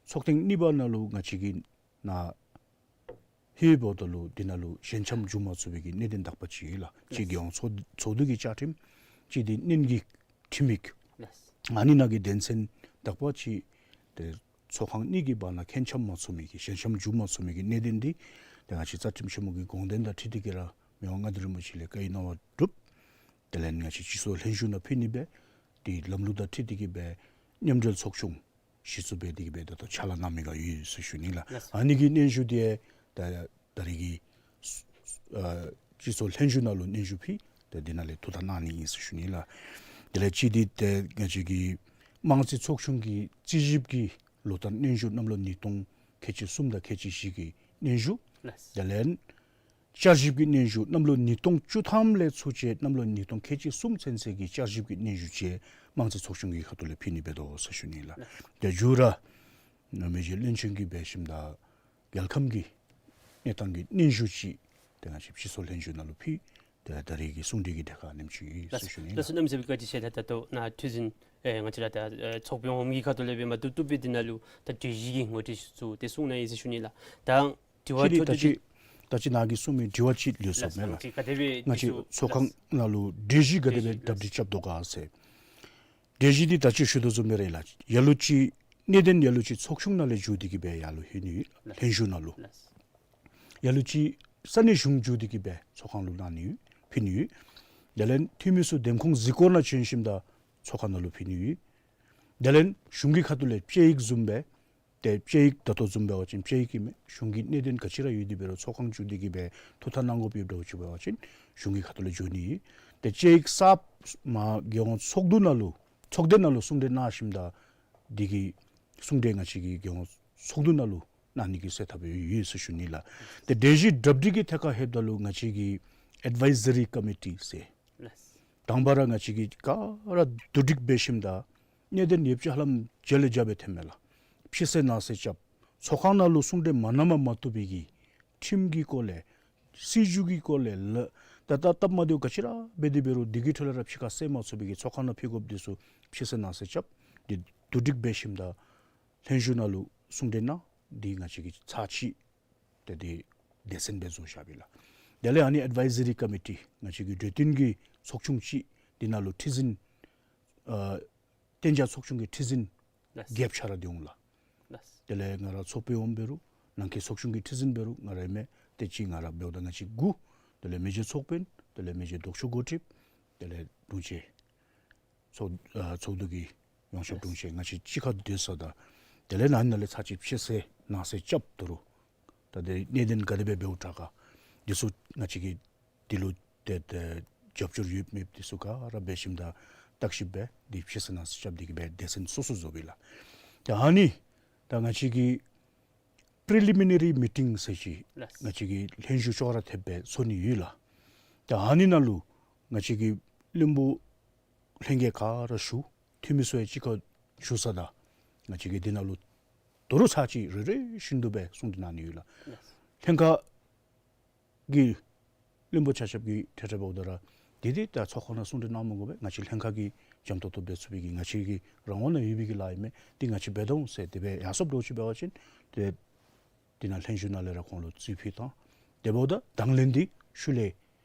ཚོགས་ཐེངས་གཉིས་པ་ནང་ལུ་ང་བཅས་ཀྱིས་ནཱ་ཕུལཝ་ད་ལུ་འདི་ནང་ལུ་ཞལ་འཆམ་འབྱུང་མ་ཚུགས་པའི་གི་གནད་དོན་དག་པ་ཅིག་ཡོད་ལགས། གཅིག་རྒྱལ་ཡོངས་ཚོགས་ཚོགས་འདུ་གི་བཅའ་ཁྲིམས། གཅིག་འདི་སྙན་གྱི་ཁྲིམས་ཡིག། ཨ་ནི་ནང་གི་དོན་ཚན་དག་པ་ཅིག་ཏེ་ཚོགས་ཁང་གཉིས་ཀྱི་བར་ན་མཁྱེན་འཆམ་མ་ཚུགས་མི་གི་ཞལ་འཆམ་འབྱུང་མ་ཚུགས་མི་གི་གནད་དོན་འདི་ཏེ་ང་བཅས་རྩ་ཁྲིམས་ཆེན་མོ་གི་དགོངས་དོན་དང་འཁྲིལ་ཏེ་གི་ར་མི་དབང་མངའ་བདག་རིན་པོ་ཆེ་ལས་བཀའ་ཡིག་གནང་བ་གྲུབ། དེ་ལས་ང་བཅས་སྤྱི་ཚོགས་ལྷན་བཞུགས་ནང་ཕུལ་ནི་སྦེ་དེའི་ལམ་ལུགས་དང་འཁྲིལ་ཏེ་གི་སྦེ་མཉམ་འབྲེལ་ཚོགས་ཆུང་གཞི་བཙུགས་འབད་དེ་གི་སྦེ་ད་ལྟོ་ཕྱག་ལཱ་གནང་མི་ག་ཡོད་ཟེར་ཞུ་ནི་ལགས། ཨ་ནི་གི་སྙན་ཞུ་འདི་ད་ད་རེས་ཀྱི་ཨ་སྤྱི་ཚོགས་ལྷན་བཞུགས་ནང་ལུ་སྙན་ཞུ་ཕུལ། ཏེ་འདི་ནང་ལས་ཐུགས་ཐག་གནང་ནི་ཨིན་ཟེར་ཞུ་ནི་ལགས། དེ་ལས་གཅིག་འདི་ཏེ་ང་བཅས་ཀྱི་དམངས་རྩིས་ཚོགས་ཆུང་གི་རྩིས་ཞིབ་ཀྱི་ལོ་ལྟར་སྙན་ཞུ་གནམ་ལོ་ཉིས་སྟོང་ཁལ་གཅིག་གསུམ་དང་ཁལ་གཅིག་བཞི་གི་སྙན་ཞུ། དེ་ལས་ བསྐྱར་ཞིབ་ཀྱི་སྙན་ཞུ་གནམ་ལོ་ཉིས་སྟོང་བཅུ་ཐམ་ལས་ཚུར་བཅད་གནམ་ལོ་ཉིས་སྟོང་ཁལ་གཅིག་གསུམ་ཚུན་ཚོད་ཀྱི་བསྐྱར་ཞིབ་ཀྱི་སྙན་ཞུ་ཅིག་དམངས་རྩིས་ཚོགས་ཆུང་གི་ཁ་ཐུག་ལས་ཕུལ་ནི་འབད་དོ་ཟེར་ཞུ་ནི་ལགས། ལགས། དེ་མཇུག་ར་ནཱ་མི་རྗེ་བློན་ཆེན་གྱིས་འབད་ཞིནམ་ད་རྒྱལ་ཁམས་ཀྱི་གནས་སྟངས་ཀྱི་སྙན་ཞུ་ཅིག་དེ་ང་བཅས་སྤྱི་ཚོགས་ལྷན་བཞུགས་ནང་ལུ་ཕུལ། དེ་ད་རེས་ཀྱི་གསུང་གྲོས་ཀྱི་གྲལ་ཁར་ཨ་ནེམ་ཅིག་ཡོད་ཟེར་ཞུ་ནི་ལགས། ལགས་སོ། གནམ་མེད་ས་མེད་བཀའ་དྲིན་ཆེ་ལགས། ད་ལྟོ་ནཱ་ཁྲི་འཛིན་ཨེ་ང་བཅས་ར་ད་ཨེ་ཚོགས་དཔོན་འོགམ་གྱི་ཁ་ཐུག་ལས་འབད་མ་བཏུབ་བཏུབ་སྦེ་འདི་ནང་ལུ་ད་གྲོས་གཞི་གི་ངོ་སྤྲོད་ཚུ་དེ་གསུང་གནང་ཡི་ཟེར་ཞུ་ནི་ལགས། ད་དྲི་བ་ཁྱེད་ཀྱིས་ད་ཅི་ད་ཅི་ནཱ་གིས་གསུངས་མི་དྲི་བ་ཅིག་ལུས་སོ་མས་ལགས། ལགས་སོ། ག་དེ་སྦེ་ང་བཅས་ཚོགས་ཁང་ནང་ལུ་གྲོས་གཞི་ག་དེ་སྦེ་གྲ་སྒྲིག་རྐྱབ་དོ་ག་ཟེར། གྲོས་གཞི་འདི་ད་ཅི་ཞུ་དོ་བཟུམ་སྦེ་ར་ལགས། ལ་ལུ་ཅིག་གནད་དོན་ལ་ལུ་ཅིག་ཚོགས་ཆུང་ནང་ལས་བརྒྱུད་དེ་གི་སྦེ་ལ་ལུ་ཕུལ་ནི་ཡོད། ལགས། ལྷན་བཞུགས་ནང་ལུ། ལགས། ལ་ལུ་ཅིག་ས་གནས་གཞུང་བརྒྱུད་དེ་གི་སྦེ་ཚོགས་ཁང་ལུ་གནང་ནི་ཡོད། ཕུལ་ནི་ཡོད། དེ་ལས་འཐུས་མི་ཚུ་འདེམས་ཁོངས་གཟིགས་སྐོར་ནང་བྱོན་ཞིནམ་ད་ཚོགས་ཁང་ནང་ལུ་ཕུལ་ནི་ཡོད། དེ་ལས་གཞུང་གི་ཁ་ཐུག་ལས་དཔྱད་ཡིག་བཟུམ་སྦེ་ཏེ་དཔྱད་ཡིག་ད་ལྟོ་བཟུམ་འབད་བ་ཅིན་དཔྱད་ཡིག་ཨིན་མས། གཞུང་གི་གནད་དོན་ག་ཅི་ར་ཡོད་དེ་འབད་རུང་ཚོགས་ཁང་བརྒྱུད་དེ་གི་སྦེ་ཐུགས་ཐག་གནང་དགོཔ་ཡོདཔ་འདྲཝ་ཅིག་འབད་བ་ཅིན་གཞུང་གི་ཁ་ཐུག་ལས་བརྒྱུད་ནི་ཡོད། ཏེ་དཔྱད་ཡིག་གསརཔ་མར་རྒྱལ་ཡོངས་ཚོགས་འདུ་ནང་ལུ་ཚོགས་སྡེ་ནང་ལུ་གསུང་གྲོས་གནང་ཞིནམ་ད་འདི་གི་གསུང་གྲོས་ང་བཅས་ཀྱི་རྒྱལ་ཡོངས་ཚོགས་འདུ་ནང་ལུ་གནང་ནི་གི་གསལ་ཐབས་ཡོད་ཟེར་ཞུ་ནི་ལགས། ཏེ་གྲོས་གཞི་གྲ་སྒྲིག་གི་ཐད་ཁར་ལྷོདཔ་ད་ལུ་ང་བཅས་ཀྱི་ཨེཌ་ཝའི་ཛ་རི་ཀོ་མི་ཊི་ཟེར། ལགས། དང་པ་ར་ང་བཅས་ཀྱིས་ག་ར་བསྡུ་སྒྲིག་འབད་ཞིནམ་ད་གནད་དོན་ཡོདཔ་ཅིག་ཧ་ལམ་རྗེས་ལས་རྐྱབ་སྦེ་ཐོནམ་མས་ལགས། ཕྱི་གསལ་ནང་གསལ་རྐྱབ། ཚོགས་ཁང་ནང་ལུ་གསུང་གྲོས་མ་གནངམ་མ་བཏུབ་པའི་གི་ཁྲིམས་ཀྱི་སྐོར་ལས་སྲིད་བྱུས་ཀྱི་སྐོར་ལས་ལ་ད་ད་སྟབས་མ་བདེཝ་ག་ཅི་ར་འབད་དེ་འབད་རུང་འདི་གི་ཁྲོད་ལས་ར་ཕྱི་ཁར་གསལ་མ་ཚུགས་པའི་གི་ཚོགས་ཁང་ནང་ཕུལ་དགོཔ་འདི་ཚུ་ཕྱི་གསལ་ནང་གསལ་རྐྱབ། འདི་བསྡུ་སྒྲིག་འབད་ཞིནམ་ད་ལྷན་བཞུགས་ནང་ལུ་གསུང་གྲོས་གནང་། འདི་ང་བཅས་ཀྱིས་ཚར་གཅིག་ཏེ་འདི་སྡེ་ཚན་སྦེ་བཟོ་བཞགཔ་ཨིན་ལགས། དེ་ལས་ཨ་ནི་ཨེཌ་ཝའི་ཛ་རི་ཀོ་མི་ཊི་ང་བཅས་ཀྱི་གྲོས་སྟོན་གྱི་ཚོགས་ཆུང་ཅིག་འདི་ནང་ལུ་ཁྲི་འཛིན་ཨ་གཏན་འཇགས་ཚོགས་ཆུང་གི་ཁྲི་འཛིན་ལགས། བརྒྱད་ཆ་ར་སྡོད་འོང་ལགས། ལགས། དེ་ལས་ང་ར་ཚོགས་དཔོན་འོགམ་འབད་རུང་ནང་འཁོད་ཚོགས་ཆུང་གི་ཁྲི་འཛིན་འབད་རུང་ང་ར་ཨིན་མས། ཏེ་གཅིག་ང་ར་འབདཝ་ད་ང་བཅས་དགུ། དེ་ལས་མི་རྗེ་ཚོགས་དཔོན། དེ་ལས་མི་རྗེ་ལྡོག་ཕྱོགས་འགོ་ཁྲིདཔ། དེ་ལས་དྲུང་ཆེན། ཚོགས་ཨ་ཚོགས་འདུ་གི་ཡོངས་ཁྱབ་དྲུང་ཆེན་ང་བཅས་གཅིག་ཁར་སྡོད་ས་དང་དེ་ལས་ནང་ན་ལས་ཚར་གཅིག་ཕྱི་གསལ་ནང་གསལ་རྐྱབ་དོ་རུང་ད་དེ་གནད་དོན་ག་དེ་སྦེ་འབདཝ་དྲག་ག་འདི་ཚུ་ང་བཅས་ཀྱིས་འདི་ལུ་ཏེ་ཏེ་རྒྱབ་སྐྱོར་ཡོད་མེད་འདི་ཚུ་ག་ར་འབད་ཞིནམ་ད་བརྟག་ཞིབ་འབད་འདི་ཕྱི་གསལ་ནང་གསལ་རྐྱབ་འདི་གི་སྦེ་སྡེ་ཚན་སོ་སོ་བཟོཝ་ཨིན་ལགས། ད་ཨ་ནི་ད་ང་བཅས་ཀྱི་པི་རི་ལི་མི་ནེ་རི་མི་ཊིང་ཟེར་ཅིག་ལགས། ང་བཅས་ཀྱི་ལྷན་བཞུགས་ཅོག་ར་འཐདཔ་སྦེ་ཚོགས་ནི་ཡོད་ལགས། ད་ཨ་ནི་ནང་ལུ་ང་བཅས་ཀྱི་བློན་པོ་ལྷན་རྒྱས་ག་ར་བཞུགས། འཐུས་མི་ཚུ་ཡང་གཅིག་ཁར་བཞུགས་ས་དང་ང་བཅས་ཀྱིས་འདི་ནང་ལུ་དོ་རུང་ཚར་གཅིག་རེ་རེ་བཞིན་དུ་སྦེ་གསུང་གྲོས་གནང་ནི་ཡོད་ལགས། ལགས། ལྷན་ཁག་གི་བློན་པོ་ཆ་ཁྱབ་ཀྱིས་ཏེ་ཏེ་འབདཝ་ད་ར་འདི་འདི་ད་ཚོགས་ཁང་ནང་གསུང་གྲོས་གནང་མི་དགོ་པས། ང་བཅས་ལྷན་ཁག་གིས་འཇམ་ཏོང་ཏོ་འབད་ཚུགས་པའི་གི་ང་བཅས་ཀྱི་རང་དབང་ནང་ཡོད་པའི་གི་ལཱ་ཨིན་མས། འདི་ང་བཅས་འབད་དོ་འོང་ཟེར་དེ་སྦེ་ཡར་སོངམ་འདྲཝ་ཅིག་འབད་བ་ཅིན་ཏེ་འདི་ནང་ལྷན་བཞུགས་ནང་ལས་ར་ཁོང་ལུ་རྩིས་ཕུལ་བཏང་། དེ་འབདཝ་ད་དང་ལེན་འདི་ཤུལ་ལས་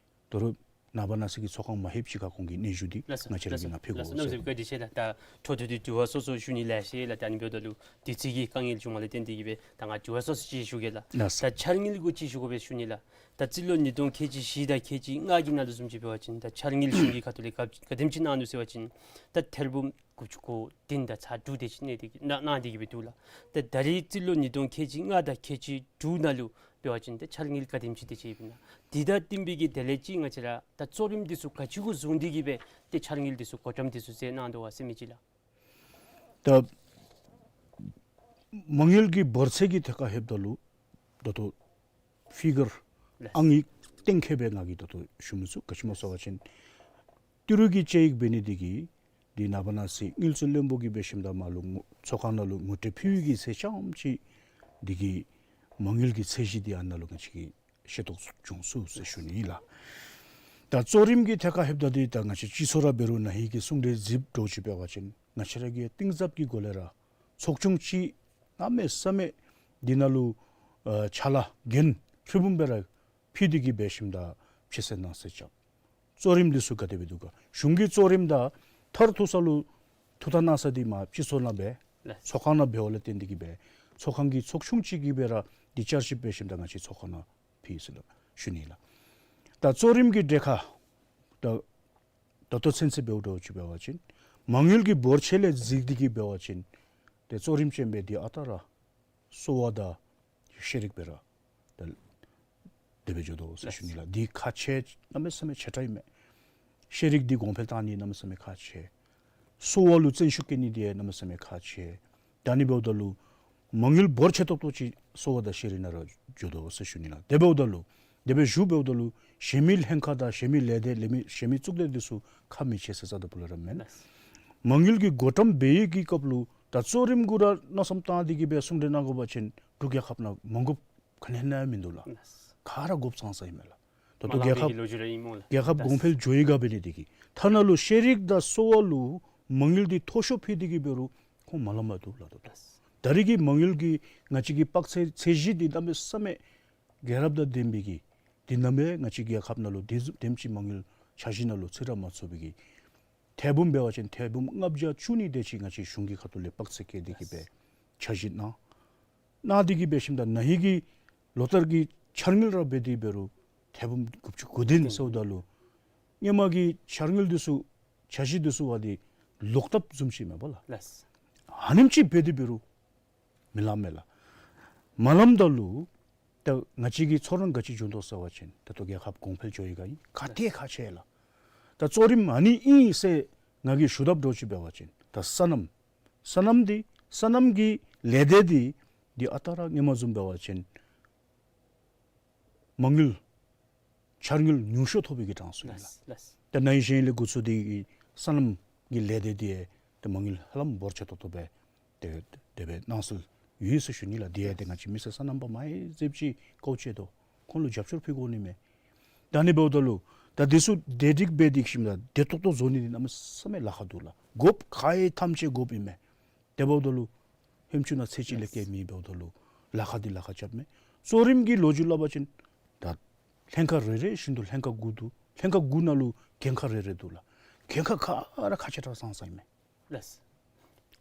དོ་རུང་ནངས་པ་གནངས་ཚེ་གི་ཚོགས་ཁང་མ་ལྷོདཔ་ཅིག་ཁར་ཁོང་གི་སྙན་ཞུ་འདི་ལགས་སོ། ང་བཅས་ར་གིས་ནཱ་ཕུལ་དགོ་ཟེར། ལགས་སོ། གནམ་མེད་ས་མེད་བཀའ་དྲིན་ཆེ་ལགས། ད་འཕྲོ་མཐུད་དེ་དྲི་བ་སོ་སོ་ཞུ་ནི་ལེ་ཤ་ཡོད་ལགས། ད་ཨ་ནི་འབདཝ་ད་ལུ་དུས་ཚོད་ཀྱི་དཀའ་ངལ་བྱུངམ་ལས་བརྟེན་ཏེ་གིས་སྦེ་ད་ང་དྲི་བ་སོ་སོ་ཅིག་ཞུ་གེ་ལགས། ལགས་སོ། ད་འཆར་དངུལ་གུ་ཅིག་ཞུ་དགོ་པས་ཞུ་ནི་ལགས། ད་རྩིས་ལོ་ཉིས་སྟོང་ཁལ་གཅིག་བཞི་དང་ཁལ་གཅིག་ལྔ་གི་ནང་ལུ་བཟུམ་ཅིག་འབད་བ་ཅིན་ད་འཆར་དངུལ་གཞུང་གི་ཁ་ཐུག་ལས་ག་ག་དེམ་ཅིག་གནང་ནུག་ཟེར་བ་ཅིན་ད་ཐེར་འབུམ་དགུ་བཅུ་གོ་བདུན་དང་ཚག་དྲུག་དེ་ཅིག་གནང་སྟེ་གིས་གནང་གནང་སྟེ་གིས་སྦེ་འདུག་ལགས། ད་ད་རེས་རྩིས་ལོ་ཉིས་སྟོང་ཁལ་གཅིག་ལྔ་དང་ཁལ་གཅིག་དྲུག་ནང་ལུ་འབད་བ་ཅིན་ད་འཆར་དངུལ་ག་དེམ་ཅིག་དེ་ཅིག་ཡོདཔ་ཨིན་ན། དེ་དང་བསྟུན་པའི་གི་དེ་ལས་ཅིག་ང་བཅས་ར་ད་གཙོ་རིམ་འདི་ཚུ་ག་ཅི་གུ་བཟུང་སྟེ་གིས་སྦེ་ཏེ་འཆར་དངུལ་འདི་ཚུ་བགོ་བཀྲམ་འདི་ཚུ་མཛད་གནང་དོ་ག་ཟེར་མི་ཅིག་ལགས། ད་མ་དངུལ་གྱི་འབོར་ཚད་ཀྱི་ཐད་ཁར་ལྷོདཔ་ད་ལུ་ད་ལྟོ་ཕི་གར་ལགས། ཨང་ཡིག་གཏན་འཁེལ་སྦེ་ང་གིས་ད་ལྟོ་ཞུ་མི་ཚུགས། ག་ཅི་སྨོ་ཟེར་བ་ཅིན་ཏི་རུ་གི་དཔྱད་ཡིག་འབད་ནི་འདི་གིས་འདི་ནངས་པ་གནངས་ཚེ་དངུལ་རྩིས་བློན་པོ་གིས་འབད་ཞིནམ་ད་མར་ལུ་ངོ་ཚོགས་ཁང་ནང་ལུ་ངོ་སྤྲོད་ཕུལ་བའི་གི་ཚེ་ཙམ་ཅིག་འདི་གི་མ་དངུལ་གྱི་ཚད་གཞི་འདི་ཨ་ནཱ་ལུ་ང་བཅས་ཀྱིས་ཤེས་རྟོགས་འབྱུང་ཚུགས་ཟེར་ཞུ་ནི་ལགས། ད་གཙོ་རིམ་གྱི་ཐད་ཁར་ལྷོདཔ་ད་འདི་ད་ང་བཅས་སྤྱི་ཚོགས་ར་འབད་རུང་ན་ཧིང་གི་གསུང་གྲོས་གཟིགསཔ་འདྲཝ་ཅིག་འབད་བ་ཅིན་ང་བཅས་ར་གིས་གཏིང་ཟབ་ཀྱི་སྒོ་ལས་ར་ཚོགས་ཆུང་ཅིག་གནམ་མེད་ས་མེད་འདི་ནང་ལུ་ཨ་ཕྱག་ལཱ་འགན་ཧྲིལ་བུམ་སྦེ་ར་ཕུལ་ཏེ་གིས་འབད་ཞིནམ་ད་ཕྱི་གསལ་ནང་གསལ་རྐྱབ། གཙོ་རིམ་འདི་ཚུ་ག་དེ་སྦེ་འདུག་ག། གཞུང་གི་གཙོ་རིམ་དང་མཐར་ཐུག་ས་ལུ་ཐུགས་ཐག་གནང་ས་འདི་མར་སྤྱི་ཚོགས་ནང་སྦེ་ལགས། ཚོགས་ཁང་ནང་འབདཝ་ལས་བརྟེན་ཏེ་གིས་སྦེ་ཚོགས་ཁང་གི་ཚོགས་ཆུང་ཅིག་གིས་སྦེ་ར་འདི་བསྐྱར་ཞིབ་འབད་ཞིནམ་ད་ང་བཅས་ཚོགས་ཁང་ནང་ཕུལ་ཡི་ཟེར་ལགས་ཞུ་ནི་ལགས། ད་གཙོ་རིམ་གྱི་གྲལ་ཁར་ད་ད་ལྟོ་ཚུན་ཚོད་འབདཝ་འདྲཝ་ཅིག་འབད་བ་ཅིན་མ་དངུལ་གྱི་འབོར་ཆེ་ལས་གཟིགས་ཏེ་གིས་འབད་བ་ཅིན་ཏེ་གཙོ་རིམ་ཅན་སྦེ་འདི་ཨ་རྟག་ར་གསོ་བ་དང་ཤེས་རིག་སྦེ་ར་ད་དེ་སྦེ་འགྱོ་དོ་ཟེར་ཞུ་ནི་ལགས། འདི་ཁག་ཆེ་གནམ་མེད་ས་མེད་ཆེ་དྲགས་ཨིན་མས། ཤེས་རིག་འདི་གོང་འཕེལ་བཏང་ནི་གནམ་མེད་ས་མེད་ཁག་ཆེ། གསོ་བ་ལུ་བརྩོན་ཤུགས་བསྐྱེད་ནི་འདི་གནམ་མེད་ས་མེད་ཁག་ཆེ། ད་ཨ་ནི་འབདཝ་ད་ལུ་མ་དངུལ་འབོར་ཆེ་ཏོག་ཏོ་ཅིག་གསོ་བ་དང་ཤེས་རིག་ནང་ར་འགྱོ་དོ་ཟེར་ཞུ་ནི་ལགས། དེ་འབདཝ་ད་ལུ་ དེ་སྦེ་བཞུགས་འབདཝ་ད་ལུ་གཞན་མི་ལྷན་ཁག་དང་གཞན་མི་ལས་སྡེ་ལས་མི་གཞན་མི་གཙུག་སྡེ་འདི་ཚུ་ཁ་མི་འབྱལ་ཟེར་རྩ་དང་པོ་ལས་ར་མེན། ལགས། མ་དངུལ་གྱི་བགོ་བཀྲམ་འབད་བའི་གི་སྐབས་ལུ་ད་གཙོ་རིམ་གུ་ར་མནོ་བསམ་བཏང་སྟེ་གི་སྦེ་གསུང་གྲོས་གནང་དགོ་པ་ཅིན་འབྲུག་རྒྱལ་ཁབ་ནང་མ་དགོཔ་ག་ནི་ཡང་མིན་འདུག་ལགས། ལགས། ག་ར་དགོཔ་ཙང་ཙང་ཨིན་མས་ལགས། ད་ལྟོ་མ་རྒྱལ་ལང་པའི་ཁབ་གི་ལོ་རྒྱུས་ར་ཨིན་སྨོ་ལགས། རྒྱལ་ཁབ་ད་གོང་འཕེལ་འགྱོ་ཡི་ག་འབད་ནི་དེ་གིས་ཐ་ན་ལུ་ཤེས་རིག་དང་གསོ་བ་ལུ་མ་དངུལ་འདི་མཐོ་ཤོས་ཕུལ་ཏེ་གི་འབད་རུང་ཁོང་མ་ལང་པར་འདུག་ལགས། ད་ལྟོ་ད་རེས་ཀྱི་མ་དངུལ་གྱི་ང་བཅས་ཀྱི་དཔག་ཚད་ཚད་གཞི་འདི་གནམ་མེད་ས་མེད་རྒྱལ་རབས་དང་ལྡན་པའི་གི་འདི་གནམ་མེད་ང་བཅས་རྒྱལ་ཁབ་ནང་ལུ་དེ་ཙམ་དེམ་ཅིག་མ་དངུལ་འཆར་གཞི་ནང་ལུ་ཚུད་ར་མ་ཚུད་པའི་གི། ཐེར་འབུམ་འབད་བ་ཅིན་ཐེར་འབུམ་ལྔ་བརྒྱ་བཅུ་གཉིས་དེ་ཅིག་ང་བཅས་གཞུང་གི་ཁ་ཐུག་ལས་དཔག་ཚད་བཀལ་ཏེ་གི་སྦེ་འཆར་གཞི་གནང་། གནང་སྟེ་གི་འབད་ཞིནམ་ད་ན་ཧིང་གི་ལོ་ལྟར་གྱི་འཆར་དངུལ་ར་འབད་དེ་འབད་རུང་ཐེར་འབུམ་དགུ་བཅུ་གོ་བདུན་ཟེརཝ་ད་ལུ་སྔོན་མ་གི་འཆར་དངུལ་འདི་ཚུ་འཆར་གཞི་འདི་ཚུ་བ་འདི་ལོག་བཏབ་བཟུམ་ཅིག་མས་པ་ལགས། ལགས། ཨ་ནེམ་ཅིག་འབད་དེ་འབད་རུང་མི་ལང་མས་ལགས། མ་ལངམ་ད་ལུ་ད་ང་བཅས་ཀྱི་ཚོར་སྣང་ག་ཅི་བྱུང་དོ་ཟེར་བ་ཅིན་ད་ལྟོ་རྒྱལ་ཁབ་གོང་འཕེལ་འགྱོ་ཡི་ག་ཨིན། ག་ཏེ་ཁག་ཆེ་ལགས། ད་གཙོ་རིམ་ཨ་ནི་ཨིན་ཟེར་ང་གིས་ཞུ་དགོཔ་འདྲཝ་ཅིག་འབད་བ་ཅིན་ད་སོ་ནམ་སོ་ནམ་འདི་སོ་ནམ་གྱི་ལས་སྡེ་འདི་འདི་ཨ་རྟག་ར་སྔོན་མ་བཟུམ་འབད་བ་ཅིན་མ་དངུལ་འཆར་དངུལ་ཉུང་ཤོས་ཐོབ་པའི་གི་གྲངས་སུ་ཨིན་ལགས། ལགས། ལགས། ད་ན་ཧིང་གཞེས་ཧིང་ལས་འགོ་བཙུགས་ཏེ་གི་སོ་ནམ་གྱི་ལས་སྡེ་འདི་ཡང་ད་མ་དངུལ་ཧ་ལམ་འབོར་ཆེ་ཏོག་ཏོ་སྦེ་དེ་དེ་སྦེ་གནང་སྲོལ་ཡོད་ཟེར་ཞུ་ནི་ལགས། དེ་ཡང་ཏེ་ང་བཅས་མི་སེར་སོ་ནམ་པ་མ་ཧེ་ཟེརཝ་ཅིག་དགོཔ་ཅིག་འདུག། ཁོང་ལུ་རྒྱབ་སྐྱོར་ཕུལ་དགོ་ནི་མས། ད་ཨ་ནི་འབདཝ་ད་ལུ་ད་འདི་ཚུ་བདེ་སྒྲིག་འབད་དེ་གི་ཞིནམ་ད་བདེ་ཏོག་ཏོ་བཟོ་ནི་འདི་གནམ་མེད་ས་མེད་ལཱ་ཁག་འདུག་ལགས། དགོཔ་ག་ཡང་ཐམས་ཅད་དགོཔ་ཨིན་མས། དེ་འབདཝ་ད་ལུ་ཧེམ་ཆུང་ནང་ཚད་ཅིག་ལས་བརྒལ་མེད་འབདཝ་ད་ལུ་ལཱ་ཁག་འདི་ལཱ་ཁག་རྐྱབ་མས། གཙོ་རིམ་གྱི་ལོ་རྒྱུས་སླབ་པ་ཅིན་ད་ལྷན་ཁག་རེ་རེ་བཞིན་དུ་ལྷན་ཁག་དགུ་འདུག། ལྷན་ཁག་དགུ་ནང་ལུ་འགན་ཁག་རེ་རེ་འདུག་ལགས། འགན་ཁག་ག་ར་ཁག་ཆེ་དྲགས་ཙང་ཙང་ཨིན་མས། ལགས།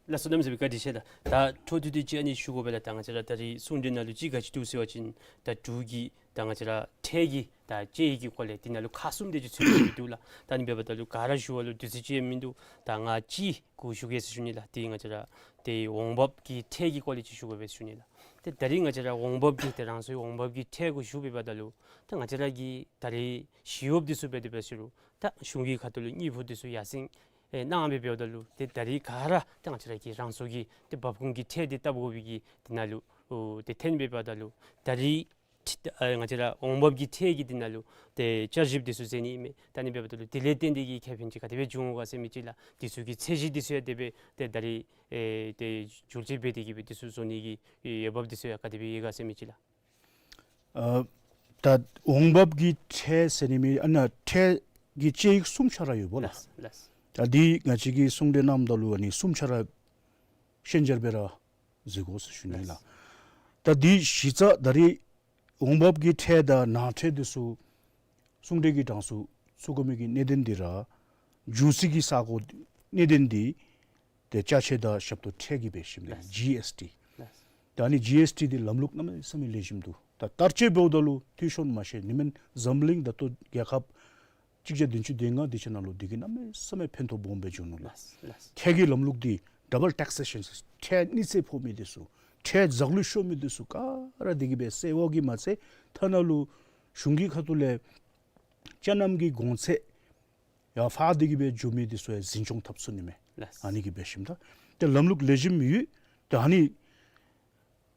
ལགས་སོ། གནམ་མེད་ས་མེད་བཀའ་དྲིན་ཆེ་ལགས། ད་འཕྲོ་མཐུད་དེ་ཅིག་ཨ་ནི་ཞུ་དགོ་པས་ལགས། ད་ང་བཅས་ར་ད་རིས་གསུང་གྲོས་ནང་ལུ་ཅིག་ག་ཅི་འདུག་ཟེར་བ་ཅིན་ད་འབྲུག་གི་ད་ང་བཅས་ར་ཁྲལ་གྱི་ད་དཔྱད་ཡིག་གི་སྐོར་ལས་འདི་ནང་ལུ་ཁག་གསུམ་དེ་ཅིག་ཚུད་དེ་འདུག་ལགས། ད་ཨ་ནི་འབདཝ་ད་ལུ་ག་ར་ཞུ་བ་ལུ་དུས་ཚོད་ཅིག་ཡང་མིན་འདུག། ད་ང་གཅིག་གུ་ཞུ་གེ་ཟེར་ཞུ་ནི་ལགས། ཏེ་ང་བཅས་ར་ཏེ་འོང་འབབ་ཀྱི་ཁྲལ་གྱི་སྐོར་ལས་ཅིག་ཞུ་དགོ་པས་ཟེར་ཞུ་ནི་ལགས། ཏེ་ད་རིས་ང་བཅས་ར་འོང་འབབ་ཀྱི་ཏེ་རང་སོའི་འོང་འབབ་ཀྱི་ཁྲལ་གུ་ཞུ་འབདཝ་ད་ལུ་ད་ང་བཅས་ར་གི་ད་རིས་ཞི་གཡོགཔ་འདི་ཚུ་འབད་དེ་འབད་ཟེར་རུང་ད་གཞུང་གི་ཁ་ཐུག་ལུ་དངུལ་ཕོགས་འདི་ཚུ་ཡར་སེང་ཨེ་གནང་སྦེ་འབདཝ་ད་ལུ་ཏེ་ད་རིས་ག་ར་ད་ང་བཅས་ར་གི་རང་སོ་གི་ཏེ་འབབ་ཁུངས་ཀྱི་ཁྲལ་འདི་བཏབ་དགོ་པའི་གི་འདི་ནང་ལུ་ཨོ་ཏེ་ཐོན་འབདཝ་ད་ལུ་ད་རིས་ཨ་ང་བཅས་ར་འོང་འབབ་ཀྱི་ཁྲལ་གྱི་འདི་ནང་ལུ་ཏེ་བསྐྱར་ཞིབ་འདི་ཚུ་མཛད་ནི་ཨིན་མས། ད་ཨ་ནི་འབདཝ་ད་ལུ་དེ་ལས་བརྟེན་ཏེ་གི་ཁེ་ཕན་ཅིག་ག་དེ་སྦེ་འབྱུང་འོང་ག་ཟེར་མི་ཅིག་ལགས། འདི་ཚུ་གི་ཚད་གཞི་འདི་ཚུ་ཡང་དེ་སྦེ་ཏེ་ད་རིས་ཨེ་ཏེ་བསྒྱུར་བཅོས་འབད་དེ་གི་སྦེ་འདི་ཚུ་བཟོ་ནི་གི་ཨེ་འོས་འབབ་འདི་ཚུ་ཡང་ག་དེ་སྦེ་ཡོད་ག་ཟེར་མི་ཅིག་ལགས། ཨ་ད་འོང་འབབ་ཀྱི་ཁྲལ་ཟེར་ནི་མི་ཨ་ནཱ་ཁྲལ་གྱི་དཔྱད་ཡིག་གསུམ་ཆ་ར་ཡོདཔ་ལགས། ལགས། ལགས། ད་འདི་ང་བཅས་ཀྱིས་གསུང་གྲོས་གནངམ་ད་ལུ་ཨ་ནི་གསུམ་ཆ་ར་ཤན་སྦྱར་སྦེ་ར་གཟིགས་དགོ་ཟེར་ཞུ་ནི་ལགས། ལགས། ད་འདི་གཞི་རྩ་ད་རིས་འོང་འབབ་ཀྱི་ཁྲལ་དང་ནང་ཁྲལ་འདི་ཚུ་གསུང་གྲོས་ཀྱི་གྲངས་སུ་ཚུད་དགོ་མི་གི་གནད་དོན་འདི་ར་འགྱོ་སའི་གི་ས་གོ་གནད་དོན་འདི་ཏེ་ཅ་ཆས་དང་ཞབས་ཏོག་ཁྲལ་གྱི་འབད་ཞིནམ་ལས་ལགས། ཇི་ཨེསི་ཊི། ལགས། ད་ཨ་ནི་ཇི་ཨེསི་ཊི་འདི་ལམ་ལུགས་གནམ་མེད་ས་མེད་ལེགས་ཤོམ་འདུག། ད་བསྟར་སྤྱོད་འབདཝ་ད་ལུ་འཐུས་ཤོར་མ་ཤེས་ནི་མེན། འཛམ་གླིང་ད་ལྟོ་རྒྱལ་ཁབ་གཅིག་བརྒྱ་བདུན་ཅུ་དོན་ལྔ་འདི་ཚུ་ནང་ལུ་འདི་གིས་གནམ་མེད་ས་མེད་ཕན་ཐོགས་སྦོམ་སྦེ་འབྱུང་ནུག་ལགས། ལགས། ལགས། ཁྲལ་གྱི་ལམ་ལུགས་འདི་ཌབ་བཱལ་ཊེག་སེ་ཤཱན་ཟེར་ཁྲལ་གཉིས་བརྩེགས་ཕོག་མི་འདི་ཚུ་ཁྲལ་འཛག་ལུས་ཤོར་མི་འདི་ཚུ་ག་ར་འདི་གིས་སྦེ་སེལ་བ་གིས་མ་ཚད་ཐ་ན་ལུ་གཞུང་གི་ཁ་ཐུག་ལས་ཅ་ལ་གི་གོང་ཚད་ཡར་འཕར་ཏེ་གི་སྦེ་འགྱོ་མི་འདི་ཚུ་ཡང་འཛིན་སྐྱོང་འཐབ་ཚུགས་ནི་མས། ལགས། ཨ་ནི་གིས་འབད་ཞིནམ་ད་ཏེ་ལམ་ལུགས་ལེགས་ཤོམ་ཡོད། ཏེ་ཨ་ནི་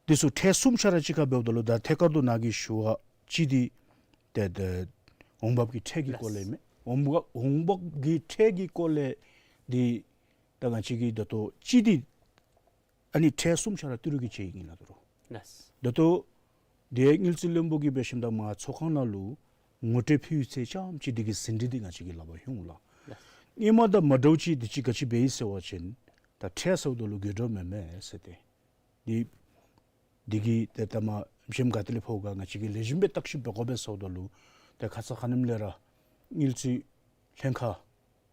འདི་ཚུ་ཁྲལ་གསུམ་ཆ་ར་གཅིག་ཁར་འབདཝ་ད་ལུ་ད་ཐད་ཀར་དུ་ནཱ་གིས་ཞུ་བ་ཅིག་འདི་ཏེ་ཏེ་འོང་འབབ་ཀྱི་ཁྲལ་གྱི་སྐོར་ལས་ཨིན་མས། འོང་འབབ་འོང་འབབ་ཀྱི་ཁྲལ་གྱི་སྐོར་ལས་འདི་ད་ང་བཅས་ཀྱིས་ད་ལྟོ་ཅིག་འདི་ཨ་ནི་ཁྲལ་གསུམ་ཆ་ར་ཏི་རུ་གི་དཔྱད་ཡིག་ཨིན་ལགས་ད་རུང་། ལགས། ད་ལྟོ་ཏེ་དངུལ་རྩིས་བློན་པོ་གིས་འབད་ཞིནམ་ད་མར་ཚོགས་ཁང་ནང་ལུ་ངོ་སྤྲོད་ཕུལ་ཚེ་ཙམ་ཅིག་འདི་གི་ཟིན་བྲིས་འདི་ང་བཅས་ཀྱིས་ལག་པར་ལྷོད་ལགས། ལགས། ཧེ་མ་དང་མ་འདྲཝ་ཅིག་འདི་ཅིག་ག་ཅི་འབད་ཡི་ཟེར་བ་ཅིན་ད་ཁྲལ་ཟེརཝ་ད་ལུ་དགོད་བྲ་མེན་མས་ཟེར་ཏེ་འདི་འདི་གིས་ཏེ་ད་མ་ཞིནམ་ག་ཏེ་ལས་ཕོག་ག་ང་བཅས་ཀྱིས་ལེགས་ཤོམ་སྦེ་བརྟག་ཞིབ་འབད་དགོ་པས་ཟེརཝ་ད་ལུ་ཏེ་ཁ་ཙ་ཁ་ཉིནམ་ལས་ར་དངུལ་རྩིས་ལྷན་ཁག་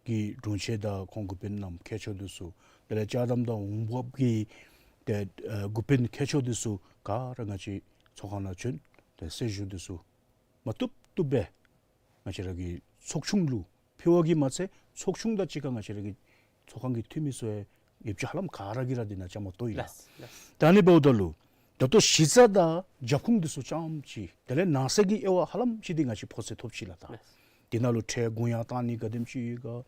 གི་དྲུང་ཆེ་དང་ཁོང་འགོ་དཔོན་རྣམ་མཁས་མཆོག་འདི་ཚུ་དེ་ལས་ཅ་དམ་དང་འོང་འབབ་ཀྱི་ཏེ་ཨ་འགོ་དཔོན་མཁས་མཆོག་འདི་ཚུ་ག་ར་ང་བཅས་ཚོགས་ཁང་ནང་བྱོན། ཏེ་གསལ་ཞུ་འདི་ཚུ་མ་བཏུབ་བཏུབ་སྦེ་ང་བཅས་ར་གི་ཚོགས་ཆུང་ལུ་ཕུལ་བ་གིས་མ་ཚད་ཚོགས་ཆུང་དང་གཅིག་ཁར་ང་བཅས་ར་གི་ཚོགས་ཁང་གི་འཐུས་མི་ཚུ་ཡང་ཡོདཔ་ཅིག་ཧ་ལམ་ག་ར་གིས་ར་འདི་ནང་བཅའ་མར་གཏོགས་ཡི་ལགས། ལགས། ལགས། ད་ཨ་ནི་འབདཝ་ད་ལུ་ད་ལྟོ་གཞི་རྩ་དང་རྒྱབ་ཁུངས་འདི་ཚུ་ཙམ་ཅིག་དེ་ལས་ནང་གསེས་ཀྱི་དབྱེ་བ་ཧ་ལམ་ཅིག་འདི་ང་བཅས་ཕོག་ཚད་ཐོབ་ཅི་ལགས། ད་ལགས། འདི་ནང་ལུ་ཁྲལ་གུ་ཡངས་བཏང་ནི་ག་དེམ་ཅིག་ཡོད་ག།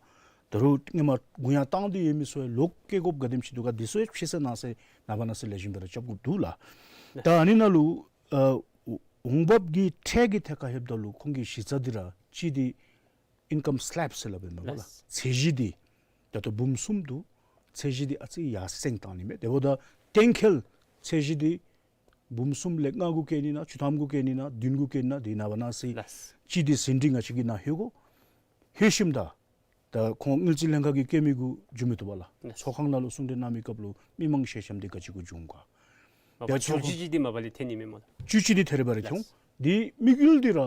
ད་རུང་ཧེ་མ་གུ་ཡངས་བཏང་སྟེ་ཡོད་མི་ཚུ་ཡང་ལོག་བཀལ་དགོཔ་ག་དེམ་ཅིག་འདུག་ག། འདི་ཚུ་ཡང་ཕྱི་གསལ་ནང་གསལ་ནངས་པ་གནངས་ཚེ་ལེགས་ཤོམ་སྦེ་ར་རྐྱབ་དགོཔ་འདུག་ལགས། ལགས། ད་ཨ་ནི་ནང་ལུ་ཨ་འོ་ འོང་འབབ་ཀྱི་ཁྲལ་གྱི་ཐད་ཁར་ལྷོདཔ་ད་ལུ་ཁོང་གི་གཞི་རྩ་འདི་ར་གཅིག་འདི་ཨིན་ཀམ་སི་ལེབ་ཟེར་སླབ་ཨིན་མས་པ་ལགས། ལགས། ཚད་གཞི་འདི་ད་ལྟོ་འབུམ་གསུམ་འདུག། ཚད་གཞི་འདི་ཨ་ཙི་ཡར་སེང་བཏང་ནི་མས། དེ་འབདཝ་ད་གཏན་འཁེལ་ཚད་གཞི་འདི་འབུམ་གསུམ་ལས་ལྔ་གུ་བཀལ་ནི་ན་བཅུ་ཐམ་གུ་བཀལ་ནི་ན་བདུན་གུ་བཀལ་ནི་ན་འདི་ནངས་པ་གནངས་ཚེ་ལགས། གཅིག་འདི་ཟིན་བྲིས་ང་བཅས་ཀྱིས་ནཱ་ལྷོད་དགོ། ལྷོད་ཞིནམ་ད་ད་ཁོང་དངུལ་རྩིས་ལྷན་ཁག་གིས་བཀལ་མི་གུ་འགྱོ་མི་བཏུབ་པ་ལགས། ལགས། ཚོགས་ཁང་ནང་ལུ་གསུང་གྲོས་གནང་མི་སྐབས་ལུ་མི་མང་ཞལ་འཆམ་འདི་ག་ཅི་གུ་འབྱུང་ག། མ་པ་ད་ཚོགས་བཅུད་ཅིག་འདི་མ་པ་ལས་ཐོན་ནི་མས་སྨོ་ལགས། བཅུད་ཅིག་འདི་ཐད་རི་བ་རི་ཁྱོང་། ལགས། འདི་དམིགས་ཡུལ་འདི་ར་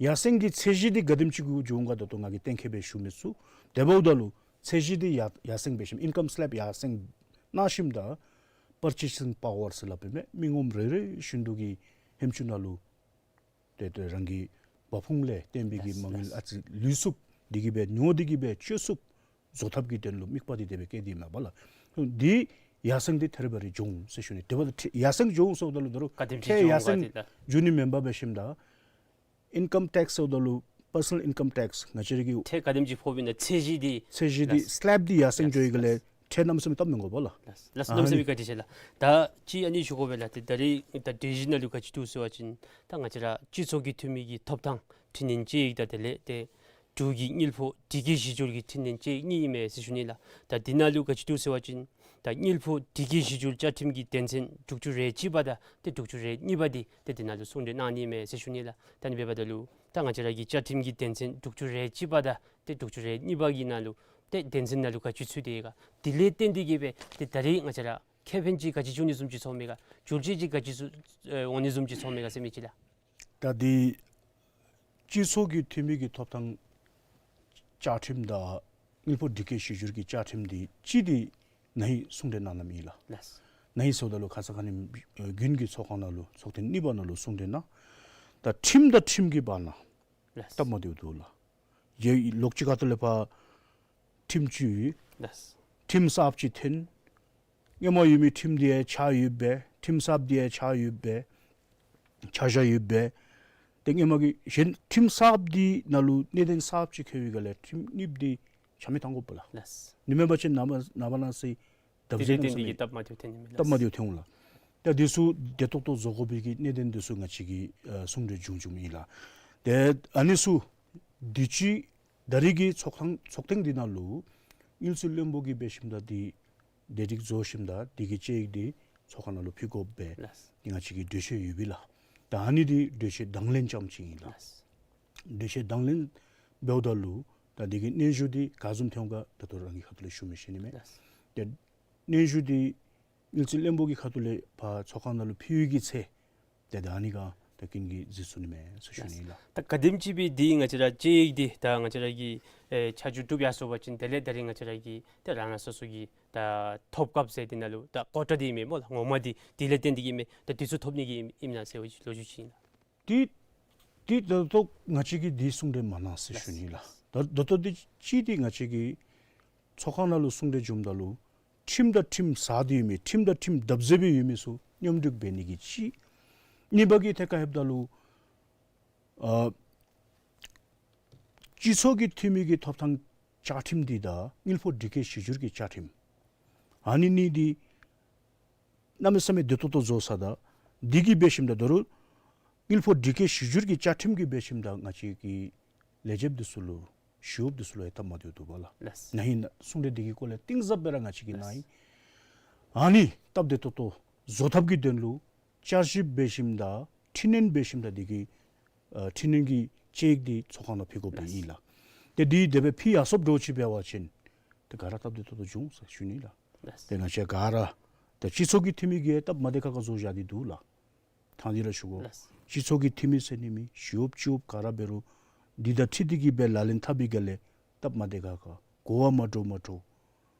ཡར་སེང་གི་ཚད་གཞི་འདི་ག་དེམ་ཅིག་གུ་འགྱོ་འོང་ག་ད་ལྟོ་ང་གིས་གཏན་འཁེལ་སྦེ་ཞུ་མི་ཚུགས། དེ་འབདཝ་ད་ལུ་ཚད་གཞི་འདི་ཡར་ཡར་སེང་འབད་ཞིནམ་ཨིན་ཀམ་སི་ལེབ་ཡར་སེང་གནང་ཞིནམ་ད་པར་ཅེ་སིང་པ་ཝར་ཟེར་སླབ་ཨིན་མས། མི་ངོམ་རེ་རེ་བཞིན་དུ་གི་ཧེམ་ཅུང་ནང་ལུ་ཏེ་ཏེ་རང་གི་འབབ་ཁུངས་ལས་བརྟེན་པའི་གི་ལགས། མ་དངུལ་ལགས། ཨ་ཙི་ལུས་ཚུགསཔ་འདི་གིས་སྦེ་ཉོ་སྟེ་གིས་སྦེ་སྤྱོད་ཚུགསཔ་བཟོ་ཐབས་ཀྱི་དོན་ལུ་དམིགས་པ་འདི་དེ་སྦེ་བསྐྱེད་དེ་མས་པ་ལགས། འདི་ཡར་སེང་འདི་ཐད་རི་བ་རི་འགྱོ་འོང་ཟེར་ཞུ་ནི། དེ་འབདཝ་ད་ཡར་སེང་འགྱོ་འོང་ཟེརཝ་ད་ལུ་ད་རུང་ག་དེམ་ཅིག་ཁྲལ་འགྱོ་ཡར་འོང་ག་སེང་འདི་ལགས། འགྱོ་ནི་མེན་པར་འབད་ཞིནམ་ད་ཨིན་ཀམ་ཊེགསི་ཟེརཝ་ད་ལུ་པར་སོ་ནཱལ་ཨིན་ཀམ་ཊེགསི་ང་བཅས་ར་གི་ཁྲལ་ག་དེམ་ཅིག་ཕོགཔ་ཨིན་ན་ཚད་གཞི་འདི་ཚད་གཞི་འདི་ལགས། སི་ལེབ་འདི་ཡར་སེང་འགྱོ་ཡི་ག་ལས་ལགས། ཁྲལ་གནམ་མེད་ས་མེད་བཏབ་མི་དགོ་པ་ལགས། ལགས། ལགས་སོ། ཨ་གནམ་མེད་ས་མེད་ནི་བཀའ་དྲིན་ཆེ་ལགས། ད་ཅིག་ཨ་ནི་ཞུ་དགོ་པས་ལགས། ཏེ་ད་རིས་ད་གྲོས་གཞི་ནང་ལུ་ག་ཅི་འདུག་ཟེར་བ་ཅིན་ད་ང་བཅས་ར་སྤྱི་ཚོགས་ཀྱི་འཐུས་མི་གི་ཐོབ་ཐང་འཕྲི་སྣོན་དཔྱད་ཡིག་དང་དེ་ལས་ཏེ་འབྲུག་གི་དངུལ་ཕོགས་སྒྲིག་བཀོད་གཞི་འགྱུར་གྱི་འཕྲི་སྣོན་དཔྱད་ཡིག་གཉིས་ཨིན་མས་ཟེར་ཞུ་ནི་ལགས། ད་འདི་ནང་ལུ་ག་ཅི་འདུག་ཟེར་བ་ཅིན་ད་དངུལ་ཕོགས་སྒྲིག་བཀོད་གཞི་འགྱུར་བཅའ་ཁྲིམས་ཀྱི་དོན་ཚན་དྲུག་ཅུ་རེ་གཅིག་པ་དང་ཏེ་དྲུག་ཅུ་རེ་གཉིས་པ་འདི་ཏེ་འདི་ནང་ལུ་གསུང་གྲོས་གནང་ནི་མས་ཟེར་ཞུ་ནི་ལགས། ད་ཨ་ནི་འབདཝ་ད་ལུ་ད་ང་བཅས་ར་གི་བཅའ་ཁྲིམས་ཀྱི་དོན་ཚན་དྲུག་ཅུ་རེ་གཅིག་པ་དང་ཏེ་དྲུག་ཅུ་རེ་གཉིས་པ་གི་ནང་ལུ་ཏེ་དོན་ཚན་ནང་ལུ་ག་ཅི་ཚུད་དེ་ཡོད་ག། དེ་ལས་བརྟེན་ཏེ་གིས་སྦེ་ཏེ་ད་རིས་ང་བཅས་ར་ཁེ་ཕན་ཅིག་ག་ཅི་འབྱུང་ནི་བཟུམ་ཅིག་ཚོར་མས་ག། འགྱུར་བཅོས་ཅིག་ག་ཅི་ཚུ་ཨེ་འོང་ནི་བཟུམ་ཅིག་ཚོར་མས་ག་ཟེར་མི་ཅིག་ལགས། ད་འདི་སྤྱི་ཚོགས་ཀྱི་འཐུས་མི་གི་ཐོབ་ཐང་བཅའ་ཁྲིམས་དང་དངུལ་ཕོགས་སྒྲིག་བཀོད་གཞི་འགྱུར་གྱི་བཅའ་ཁྲིམས་འདི་གཅིག་འདི་ནཱ་ཧིང་གསུང་གྲོས་གནང་གནངམ་ཨིན་ལགས། ལགས། ནཱ་ཧིང་ཟེརཝ་ད་ལུ་ཁ་ཙ་ཁ་ཉིནམ་ཨེ་དགུན་གྱི་ཚོགས་ཁང་ནང་ལུ་ཚོགས་ཐེངས་གཉིས་པ་ནང་ལུ་གསུང་གྲོས་གནང་། ད་ཁྲིམས་དང་ཁྲིམས་ཀྱི་བར་ན་ལགས། སྟབས་མ་བདེཝ་འདུག་ལགས། ཡ་ལོགས་ཅིག་ཁ་ཐུག་ལས་ཕར་ཁྲིམས་བཅུད་ཡོད། ལགས། ཁྲིམས་གསརཔ་ཅིག་ཐོན། སྔོན་མ་ཡོད་མི་ཁྲིམས་འདི་ཡང་ཆག་ཡོདཔ་སྦེ་ཁྲིམས་གསརཔ་འདི་ཡང་ཆག་ཡོདཔ་སྦེ་ཆག་བཞག་ཡོདཔ་སྦེ། ཏེ་སྔོན་མ་གི་གཞན་ཁྲིམས་གསརཔ་འདི་ནང་ལུ་གནད་དོན་གསརཔ་ཅིག་འཁོད་པའི་སྒང་ལས་ཁྲིམས་གཉིསཔ་འདི་ཆ་མེད་གཏང་དགོཔ་ལགས། ལགས། ནི་མེན་པ་ཅིན་ནངས་པ་ནངས་པ་གནངས་ཚེ་དེ་ལས་བརྟེན་ཏེ་གིས་སྟབས་མ་བདེཝ་ཐོན་ནི་མས་ལགས། སྟབས་མ་བདེཝ་ཐོན་འོང་ལགས། ད་འདི་ཚུ་བདེ་ཏོག་ཏོ་བཟོ་དགོ་པའི་གི་གནད་དོན་འདི་ཚུ་ང་བཅས་ཀྱིས་ཨ་གསུང་གྲོས་བྱུང་བྱུངམ་ཨིན་ལགས། ཏེ་ཨ་ནི་ཚུ་དུས་ཅི་ད་རིས་ཀྱི་ཚོགས་ཐེངས་ཚོགས་ཐེངས་འདི་ནང་ལུ་དངུལ་རྩིས་བློན་པོ་གིས་འབད་ཞིནམ་ད་འདི་བདེ་སྒྲིག་བཟོ་ཞིནམ་ད་འདི་གི་དཔྱད་ཡིག་འདི་ཚོགས་ཁང་ནང་ལུ་ཕུལ་དགོཔ་སྦེ་ལགས། ང་བཅས་ཀྱི་གྲོས་ཆོད་ཡོད་པས་ལགས། ད་ཨ་ནི་འདི་གྲོས་ཆོད་དང་ལེན་རྐྱངམ་ཅིག་ཨིན་ལགས། ལགས། གྲོས་ཆོད་དང་ལེན་འབདཝ་ད་ལུ་ད་འདི་གི་སྙན་ཞུ་འདི་ག་བཟུམ་ཐོན་འོང་ག་ད་ལྟོ་རང་གི་ཁ་ཐུག་ལས་ཞུ་མི་ཤེས་ནི་མས། ལགས། ཏེ་སྙན་ཞུ་འདི་དངུལ་རྩིས་བློན་པོ་གི་ཁ་ཐུག་ལས་ཕར་ཚོགས་ཁང་ནང་ལུ་ཕུལ་བའི་གི་ཚེ་ཏེ་ད་ཨ་ནི་ག་ད་ཀུན་གྱིས་གཟིགས་ཚུགས་ནི་མས་ཟེར་ཞུ་ནི་ལགས། ད་ག་དེམ་ཅིག་སྦེ་འདི་ང་བཅས་ར་དཔྱད་ཡིག་འདི་ད་ང་བཅས་ར་གིས་ཨེ་ཆ་འཇོག་གྲུབ་ཡར་སོང་པ་ཅིན་དེ་ལས་ད་རིས་ང་བཅས་ར་གི་ཏེ་རང་རང་སོ་སོ་གི་ད་ཐོབ་སྐབས་ཟེར་འདི་ནང་ལུ་ད་ཀོ་ཊ་འདི་ཨིན་མས་སྨོ་ལགས། ངོ་མ་འདི་དེ་ལས་བརྟེན་ཏེ་གིས་མས། ད་འདི་ཚུ་ཐོབ་ནི་གི་ཨིན་ཨིན་ན་ཟེར་བའི་ལོ་རྒྱུས་ཅིག་ཨིན་ལགས། ཏེ་ཏེ་ད་ལྟོ་ང་བཅས་ཀྱིས་འདི་གསུང་གྲོས་མ་གནང་ཟེར་ཞུ་ནི་ལགས། ད་ད་ལྟོ་འདི་གཅིག་འདི་ང་བཅས་ཀྱིས་ཚོགས་ཁང་ནང་ལུ་གསུང་གྲོས་བྱུངམ་ད་ལུ་ཁྲིམས་དང་ཁྲིམས་ཟ་སྟེ་ཡོད་མི་ཁྲིམས་དང་ཁྲིམས་བརྡབ་གསིག་སྦེ་ཡོད་མི་ཚུ་སྙོམས་སྒྲིག་འབད་ནི་གི་གཅིག། གཉིས་པ་གི་ཐད་ཁར་ལྷོདཔ་ད་ལུ་ཨ་སྤྱི་ཚོགས་ཀྱི་འཐུས་མི་གི་ཐོབ་ཐང་བཅའ་ཁྲིམས་འདི་དང་དངུལ་ཕོགས་སྒྲིག་བཀོད་གཞི་འགྱུར་གྱི་བཅའ་ཁྲིམས་ཨ་ནི་གཉིས་འདི་གནམ་མེད་ས་མེད་བདེ་ཏོག་ཏོ་བཟོ་ས་དང་འདི་གིས་འབད་ཞིནམ་ད་ད་རུང་དངུལ་ཕོགས་སྒྲིག་བཀོད་གཞི་འགྱུར་གྱི་བཅའ་ཁྲིམས་ཀྱིས་འབད་ཞིནམ་ད་ང་བཅས་ཀྱི་ལས་བྱེདཔ་འདི་ཚུ་ལུ་ཞི་གཡོགཔ་འདི་ཚུ་ལུ་ཡང་སྟབས་མ་བདེཝ་འདུག་པ་ལགས། ལགས། ནཱ་ཧིང་གསུང་གྲོས་འདི་གི་སྐོར་ལས་གཏིང་ཟབ་སྦེ་ར་ང་བཅས་ཀྱིས་གནང་ཡི། ལགས། ཨ་ནི་སྟབས་བདེ་ཏོག་ཏོ་བཟོ་ཐབས་ཀྱི་དོན་ལུ་བསྐྱར་ཞིབ་འབད་ཞིནམ་ད་འཕྲི་སྣོན་འབད་ཞིནམ་ད་འདི་གི་ཨ་འཕྲི་སྣོན་གྱི་དཔྱད་ཡིག་འདི་ཚོགས་ཁང་ནང་ཕུལ་དགོཔ་ཨིན་ལགས། ཏེ་འདི་དེ་སྦེ་ཕུལ་ཡར་སོངམ་འདྲཝ་ཅིག་འབད་བ་ཅིན་ཏེ་ག་ར་སྟབས་བདེ་ཏོག་ཏོ་འབྱུང་ཟེར་ཞུ་ནི་ལགས། ལགས། ཏེ་ང་བཅས་ག་ར་ཏེ་སྤྱི་ཚོགས་ཀྱི་འཐུས་མི་གིས་སྟབས་མ་བདེ་ཁག་ཁ་བཟོ་བཞག་སྟེ་འདུག་ལགས། ཐང་འདི་ར་ཞུ་དགོ། ལགས། སྤྱི་ཚོགས་ཀྱི་འཐུས་མི་ཟེར་ནི་མི་ཞི་གཡོགཔ་ཅིག་ག་ར་འབད་རུང་འདི་དང་འཁྲིལ་ཏེ་གིས་སྦེ་ལག་ལེན་འཐབ་པའི་སྒང་ལས་སྟབས་མ་བདེ་ཁག་ཁ་གོ་བ་མ་འདྲཝ་མ་འདྲཝ།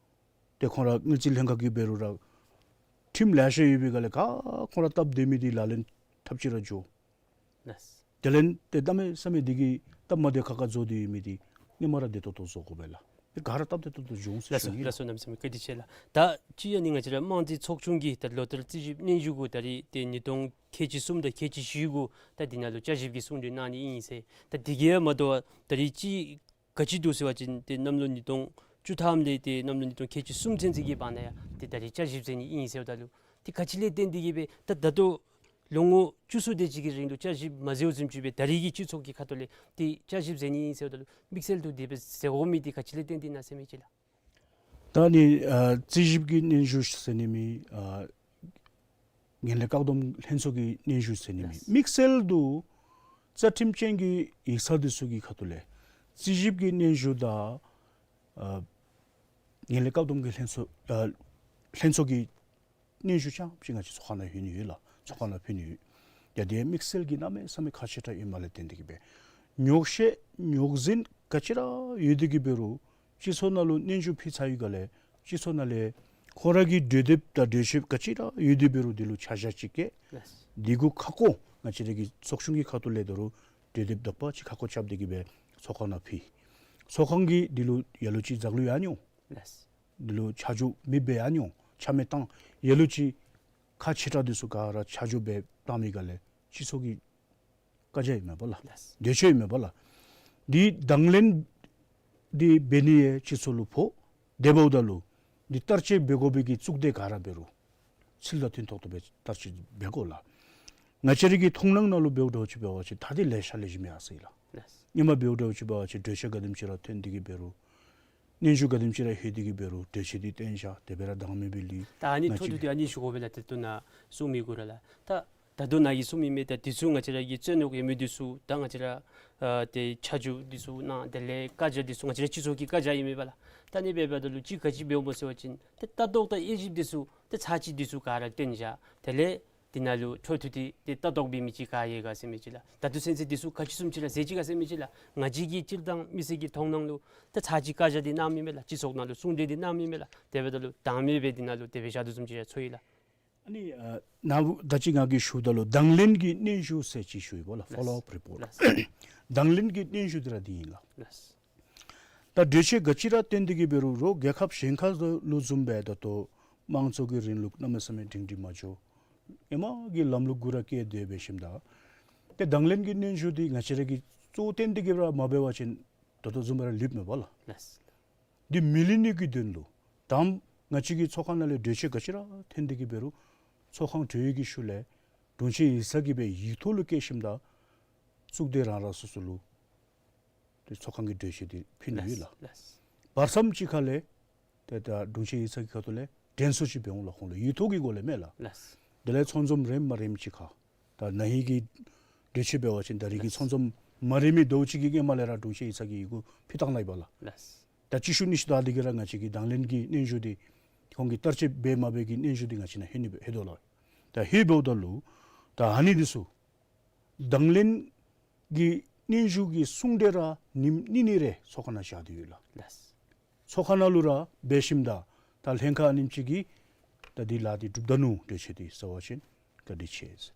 ཏེ་ཁོང་ར་དངུལ་རྩིས་ལྷན་ཁག་གིས་འབད་རུང་ར་ཁྲིམས་ལེ་ཤ་ཡོད་པའི་སྒང་ལས་ག་ཁོང་ར་སྟབས་བདེ་མི་འདི་ལག་ལེན་འཐབ་ཅི་ར་འགྱོ། ལགས། དེ་ལས་ཏེ་གནམ་མེད་ས་མེད་འདི་གིས་སྟབས་མ་བདེ་ཁག་ཁ་བཟོ་སྟེ་ཡོད་མི་འདི་ཧེ་མ་ར་བདེ་ཏོག་ཏོ་བཟོ་དགོ་པས་ལགས། ཏེ་ག་ར་སྟབས་བདེ་ཏོག་ཏོ་འབྱུང་ཟེར་ཞུ་ནི་ལགས། ལགས་སོ། གནམ་མེད་ས་མེད་བཀའ་དྲིན་ཆེ་ལགས། ད་ཅི་ཨ་ནི་ང་བཅས་ར་དམངས་རྩིས་ཚོགས་ཆུང་གིས་ད་ལོ་ལྟར་རྩིས་ཞིབ་སྙན་ཞུ་གུ་ད་རིས་ཏེ་ཉིས་སྟོང་ཁལ་གཅིག་གསུམ་དང་ཁལ་གཅིག་བཞི་གུ་ད་འདི་ནང་ལུ་བསྐྱར་ཞིབ་ཀྱི་གསུང་གྲོས་གནང་ནི་ཨིན་ཟེར། ད་འདི་གིས་མ་དོ་བར་ད་རིས་ཅིག་ག་ཅི་འདུག་ཟེར་བ་ཅིན་ཏེ་གནམ་ལོ་ཉིས་སྟོང་བཅུ་ཐམ་ལས་ཏེ་གནམ་ལོ་ཉིས་སྟོང་ཁལ་གཅིག་གསུམ་ཚུན་ཚོད་ཀྱི་བར་ན་ཡང་ཏེ་ད་རིས་བསྐྱར་ཞིབ་མཛད་ནི་ཨིན་ཟེརཝ་ད་ལུ་ཏེ་ག་ཅི་ལས་བརྟེན་ཏེ་གིས་སྦེ་ད་ད་ལྟོ་ ལོ་ངོ་བཅུ་གསུམ་དེ་ཅིག་གི་རིང་ལུ་བསྐྱར་ཞིབ་མ་མཛདཔ་བཟུམ་ཅིག་སྦེ་ད་རེས་ཀྱི་སྤྱི་ཚོགས་ཀྱི་ཁ་ཐུག་ལས་ཏེ་བསྐྱར་ཞིབ་མཛད་ནི་ཨིན་ཟེརཝ་ད་ལུ་དམིགས་བསལ་དུ་དེ་སྦེ་མཛད་དགོ་མི་འདི་ག་ཅི་ལས་བརྟེན་ཏེ་ཨིན་ན་ཟེར་མི་ཅིག་ལགས། ད་ནི་ཨ་རྩིས་ཞིབ་ཀྱི་སྙན་ཞུ་ཟེར་ནི་མེད། ཨ་ངན་ལྷད་བཀག་སྡོམ་ལྷན་ཚོགས་ཀྱི་སྙན་ཞུ་ཟེར་ནི་མེད། ལགས། དམིགས་བསལ་དུ་རྩ་ཁྲིམས་ཅན་གྱི་ཡིག་ཚང་འདི་ཚུ་གི་ཁ་ཐུག་ལས་རྩིས་ཞིབ་ཀྱི་སྙན་ཞུ་དང་ཨ་ངན་ལྷད་བཀག་སྡོམ་གྱི་ལྷན་ཚོགས་ཨ་ལྷན་ཚོགས་ཀྱི་སྙན་ཞུ་རྐྱངམ་ཅིག་ང་བཅས་ཚོགས་ཁང་ནང་ལྷོད་ནི་ཡོད་ལགས། ཚོགས་ཁང་ནང་ལྷོད་ནི་ཡོད། ཡ་དེ་དམིགས་བསལ་གྱི་གནམ་མེད་ས་མེད་ཁག་ཆེ་དྲགས་ཡོད་མ་ལས་བརྟེན་ཏེ་གིས་སྦེ་ཉོག་བཤད་ཉོག་འཛིང་ག་ཅི་ར་ཡོད་དེ་གིས་འབད་རུང་སྤྱི་ཚོགས་ནང་ལུ་སྙན་ཞུ་ཕུལ་ཚར་བའི་སྒང་ལས་སྤྱི་ཚོགས་ནང་ལས་ཁོང་ར་གི་གྲོས་འདེབས་དང་གྲོས་ཆོད་ག་ཅི་ར་ཡོད་དེ་འབད་རུང་དེ་ལུ་ཆ་བཞག་ཅིག་བཀལ། ལགས། དེ་གུ་ཁ་སྐོང་ང་བཅས་ར་གི་ཚོགས་ཆུང་གི་ཁ་ཐུག་ལས་ད་རུང་གྲོས་འདེབས་དག་པ་ཅིག་ཁ་སྐོང་རྐྱབ་སྟེ་གིས་སྦེ་ཚོགས་ཁང་ནང་ཕུལ། ཚོགས་ཁང་གིས་དེ་ལུ་ལ་ལུ་ཅིག་འཛེག་བློ་ཡང་མྱོང་། ལགས། དེ་ལུ་ཆ་འཇོག་མི་འབད་ཡང་མྱོང་། ཆ་མེད་བཏང་། ལ་ལུ་ཅིག་ཁག་ཆེ་དྲགས་འདི་ཚུ་ག་ར་ཆ་འཇོག་འབད་བཏང་མི་སྒང་ལས་སྤྱི་ཚོགས་ཀྱི་བཀའ་རྒྱ་ཨིན་མས་པ་ལགས། ལགས། འདོད་ཆོས་ཨིན་མས་པ་ལགས། འདི་དང་ལེན་འདི་འབད་ནི་ཡང་སྤྱི་ཚོགས་ལུ་ཕོག། དེ་འབདཝ་ད་ལུ་འདི་བསྟར་སྤྱོད་འབད་དགོ་པའི་གི་གཙུག་སྡེ་ག་ར་འབད་རུང་ཚུལ་དང་མཐུན་ཏོག་ཏོ་སྦེ་བསྟར་སྤྱོད་འབད་དགོ་ལགས། ང་བཅས་ར་གི་མཐོང་སྣང་ནང་ལུ་འབདཝ་འདྲཝ་ཅིག་འབད་བ་ཅིན་ད་འདི་ལེ་ཤ་ལེ་ཤ་མེད་ཨ་ཟེར་ལགས། ལགས། ཧེ་མ་འབདཝ་འདྲཝ་ཅིག་འབད་བ་ཅིན་གྲོས་ཆོད་ག་དེམ་ཅིག་ར་ཐོན་ཏེ་གིས་འབད་རུང་སྙན་ཞུ་ག་དེམ་ཅིག་ར་ལྷོད་དེ་གིས་འབད་རུང་གྲོས་ཆོད་འདི་བཏོན་བཞག། དེ་སྦེ་ར་དང་མེད་སྦེ་ལུས། ད་ཨ་ནི་ང་ཐོག་བཅས་ཏུ་ཏེ་ཨ་ནི་ཞུ་དགོ་པས་ལགས། ཏེ་ད་ནཱ་གསུང་མི་གུ་ར་ལགས། ད་ད་ལྟོ་ནཱ་གིས་གསུང་མི་མེད་ད་འདི་ཚུ་ང་བཅས་ར་གི་རྩོད་རྙོགས་ཡོད་མི་འདི་ཚུ་ད་ང་བཅས་ར་ཨ་ཏེ་ཆ་འཇོག་འདི་ཚུ་གནང་། དེ་ལས་བཀའ་རྒྱ་འདི་ཚུ་ང་བཅས་ར་སྤྱི་ཚོགས་ཀྱི་བཀའ་རྒྱ་ཨིན་མས་པ་ལགས། ད་ཨ་ནི་འབདཝ་ད་ལུ་ཅིག་ག་ཅི་འབདཝ་སྨོ་ཟེར་བ་ཅིན་ཏེ་ལྟ་རྟོག་དང་དབྱེ་ཞིབ་འདི་ཚུ་ཏེ་ཚར་གཅིག་འདི་ཚུ་ག་ར་བཏོན་བཞག། དེ་ལས་འདི་ནང་ལུ་འཕྲོ་མཐུད་དེ་ཏེ་ལྟ་རྟོག་འབད་མི་ཅིག་ག་ཡོད་ག་ཟེར་མི་ཅིག་ལགས། ད་ལྟོ་ཚུན་ཚོད་འདི་ཚུ་ག་ཅི་བཟུམ་ཅིག་ར་མཛད་ཅི་ག་ཟེར་མི་ཅིག་ལགས། ང་བཅས་ཀྱི་སྤྱིར་བཏང་མི་སེར་གྱི་མཐོང་སྣང་ལུ་ད་ཚར་གཅིག་བཀའ་རྒྱ་འདི་གནང་མི་མས་ལགས། སྤྱི་ཚོགས་ནང་ལུ་གསུང་གྲོས་འདི་གནང་མི་མས་ལགས། དེ་འབདཝ་ད་ལུ་དང་མེད་སྦེ་འདི་ནང་ལུ་དེ་སྦེ་བཞག་དོ་བཟུམ་ཅིག་ར་ཚོར་ཡི་ལགས། ཨ་ནི་ཨ་ནཱ་ད་ཅི་ང་གིས་ཞུཝ་ད་ལུ་དང་ལེན་གྱི་སྙན་ཞུ་ཟེར་ཅིག་ཞུ་ཡི་པ་ལགས། ཕོ་ལོ་ཨཔ་རི་པོརཊ། ལགས། དང་ལེན་གྱི་སྙན་ཞུ་འདི་ར་འདི་ཨིན་ལགས། ལགས། ད་གྲོས་ཆོད་ག་ཅི་ར་བཏོན་ཏེ་གིས་འབད་རུང་རོགས་རྒྱལ་ཁབ་གཞན་ཁ་ལུ་བཟུམ་སྦེ་ད་ལྟོ་དམངས་གཙོ་གི་རིང་ལུགས་གནམ་མེད་ས་མེད་སྒྲིང་སྒྲིང་མ་འགྱོ། ཧེ་མ་གི་ལམ་ལུགས་གུ་ར་བཀལ་སྡོད་འབད་ཞིནམ་ད་ཏེ་དང་ལེན་གྱི་སྙན་ཞུ་འདི་ང་བཅས་ར་གིས་གཙོ་བོ་བཏོན་ཏེ་གིས་ར་མ་འབད་བ་ཅིན་ད་ལྟོ་བཟུམ་སྦེ་ར་ལུསཔ་མས་པ་ལགས། ལགས། འདི་མི་ལུས་ནི་གི་དོན་ལུ་དང་ང་བཅས་ཀྱི་ཚོགས་ཁང་ནང་ལས་གྲོས་ཆོད་ག་ཅི་ར་ཐོན་ཏེ་གིས་འབད་རུང་ཚོགས་ཁང་གྲོལ་བའི་གི་ཤུལ་ལས་དྲུང་ཆེན་ཡིག་ཚང་གིས་སྦེ་ཡིག་ཐོག་ལུ་བཀོད་ཞིནམ་ད་གཙུག་སྡེ་རང་རང་སོ་སོ་ལུ་ཏེ་ཚོགས་ཁང་གི་གྲོས་ཆོད་འདི་ཕུལ་ནི་ཡོད་ལགས། ལགས། ལགས། བར་མཚམས་ཅིག་ཁ་ལས་ཏེ་ད་དྲུང་ཆེན་ཡིག་ཚང་གི་ཁ་ཐུག་ལས་དྲན་གསོ་ཅིག་འབད་འོང་ལགས། ཁོང་ལུ་ཡིག་ཐོག་གི་སྒོ་ལས་མས་ལགས། ལགས། དེ་ལས་ཚང་འཛོམས་རནམ་མ་རནམ་ཅིག་ཁར་ད་ན་ཧིང་གི་གྲོས་ཆོད་འབད་བ་ཅིན་ད་རེས་ཀྱི་ལགས། ཚང་འཛོམས་མ་རན་མི་ཟླཝ་གཅིག་གི་སྔོན་མ་ལས་ར་དྲུང་ཆེན་ཡིག་ཚང་གིས་ཡི་གུ་ཕུལ་བཏང་ནི་ཨིན་པ་ལགས། ལགས། ད་ཅིག་ཤུལ་ཉི་ཤུ་ད་འདི་གིས་ར་ང་བཅས་ཀྱི་དང་ལེན་གྱི་སྙན་ཞུ་འདི་ཁོང་གིས་བསྟར་སྤྱོད་འབད་མ་འབད་ཀྱི་སྙན་ཞུ་འདི་ང་བཅས་ནང་ལྷོད་ནི་ལྷོད་དོ་ལགས། ད་ལྷོད་འབདཝ་ད་ལུ་ད་ཨ་ནི་འདི་ཚུ་དང་ལེན་གྱི་སྙན་ཞུ་གི་གསུང་གྲོས་ར་ཉིནམ་གཉིས་གཉིས་རེ་ཚོགས་ཁང་ནང་བཞག་སྟེ་ཡོད་ལགས། ལགས། ཚོགས་ཁང་ནང་ལུ་ར་འབད་ཞིནམ་ད་ད་ལྷན་ཁག་ཨ་ནེམ་ཅིག་གིས་ད་འདི་ལཱ་འདི་གྲུབ་ད་ནུག་གྲོས་ཆོད་འདི་ཟེར་བ་ཅིན་བཀའ་དྲིན་ཆེ་ཟེར།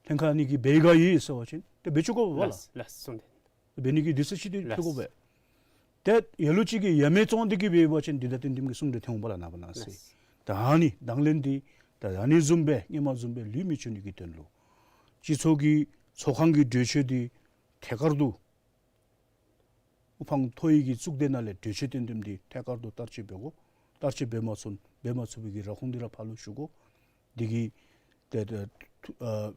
ལྷན་ཁག་ཨ་ནི་གིས་འབད་ག་ཡོད་ཟེར་བ་ཅིན་ཏེ་འབད་བཅུག་དགོ་པས་ལགས། ལགས། ལགས། གསུང་དོན་འབད་ནི་གི་དུས་ཚོད་ཅིག་འདི་ལགས། ཕུལ་དགོ་པས། ཏེ་ལ་ལུ་ཅིག་གིས་ཡ་མེད་བཙོང་སྟེ་གིས་འབད་བ་ཅིན་འདི་དང་བསྟུན་བསྟུན་གྱི་གསུང་གྲོས་ཐོན་འོང་པ་ལགས། ནངས་པ་གནངས་ཚེ། ལགས། ད་ཨ་ནི་དང་ལེན་འདི་ད་ཨ་ནི་བཟུམ་སྦེ་ཧེ་མ་བཟུམ་སྦེ་ལུས་མི་བྱུང་ནི་གི་དོན་ལུ་སྤྱི་ཚོགས་ཀྱི་ཚོགས་ཁང་གི་གྲོས་ཆོད་འདི་ཐད་ཀར་དུ་དབུ་འཕང་མཐོ་བའི་གི་གཙུག་སྡེ་ནང་ལས་གྲོས་ཆོད་བཏོན་བཏོནམ་འདི་ཐད་ཀར་དུ་བསྟར་སྤྱོད་འབད་དགོ། བསྟར་སྤྱོད་འབད་མ་ཚུགས་འབད་མ་ཚུགས་པའི་གི་ར་ཁུངས་འདི་ར་ཕར་ལུ་ཞུ་དགོ། འདི་གིས་ཏེ་ཏེ་ཐུགས་ཨ་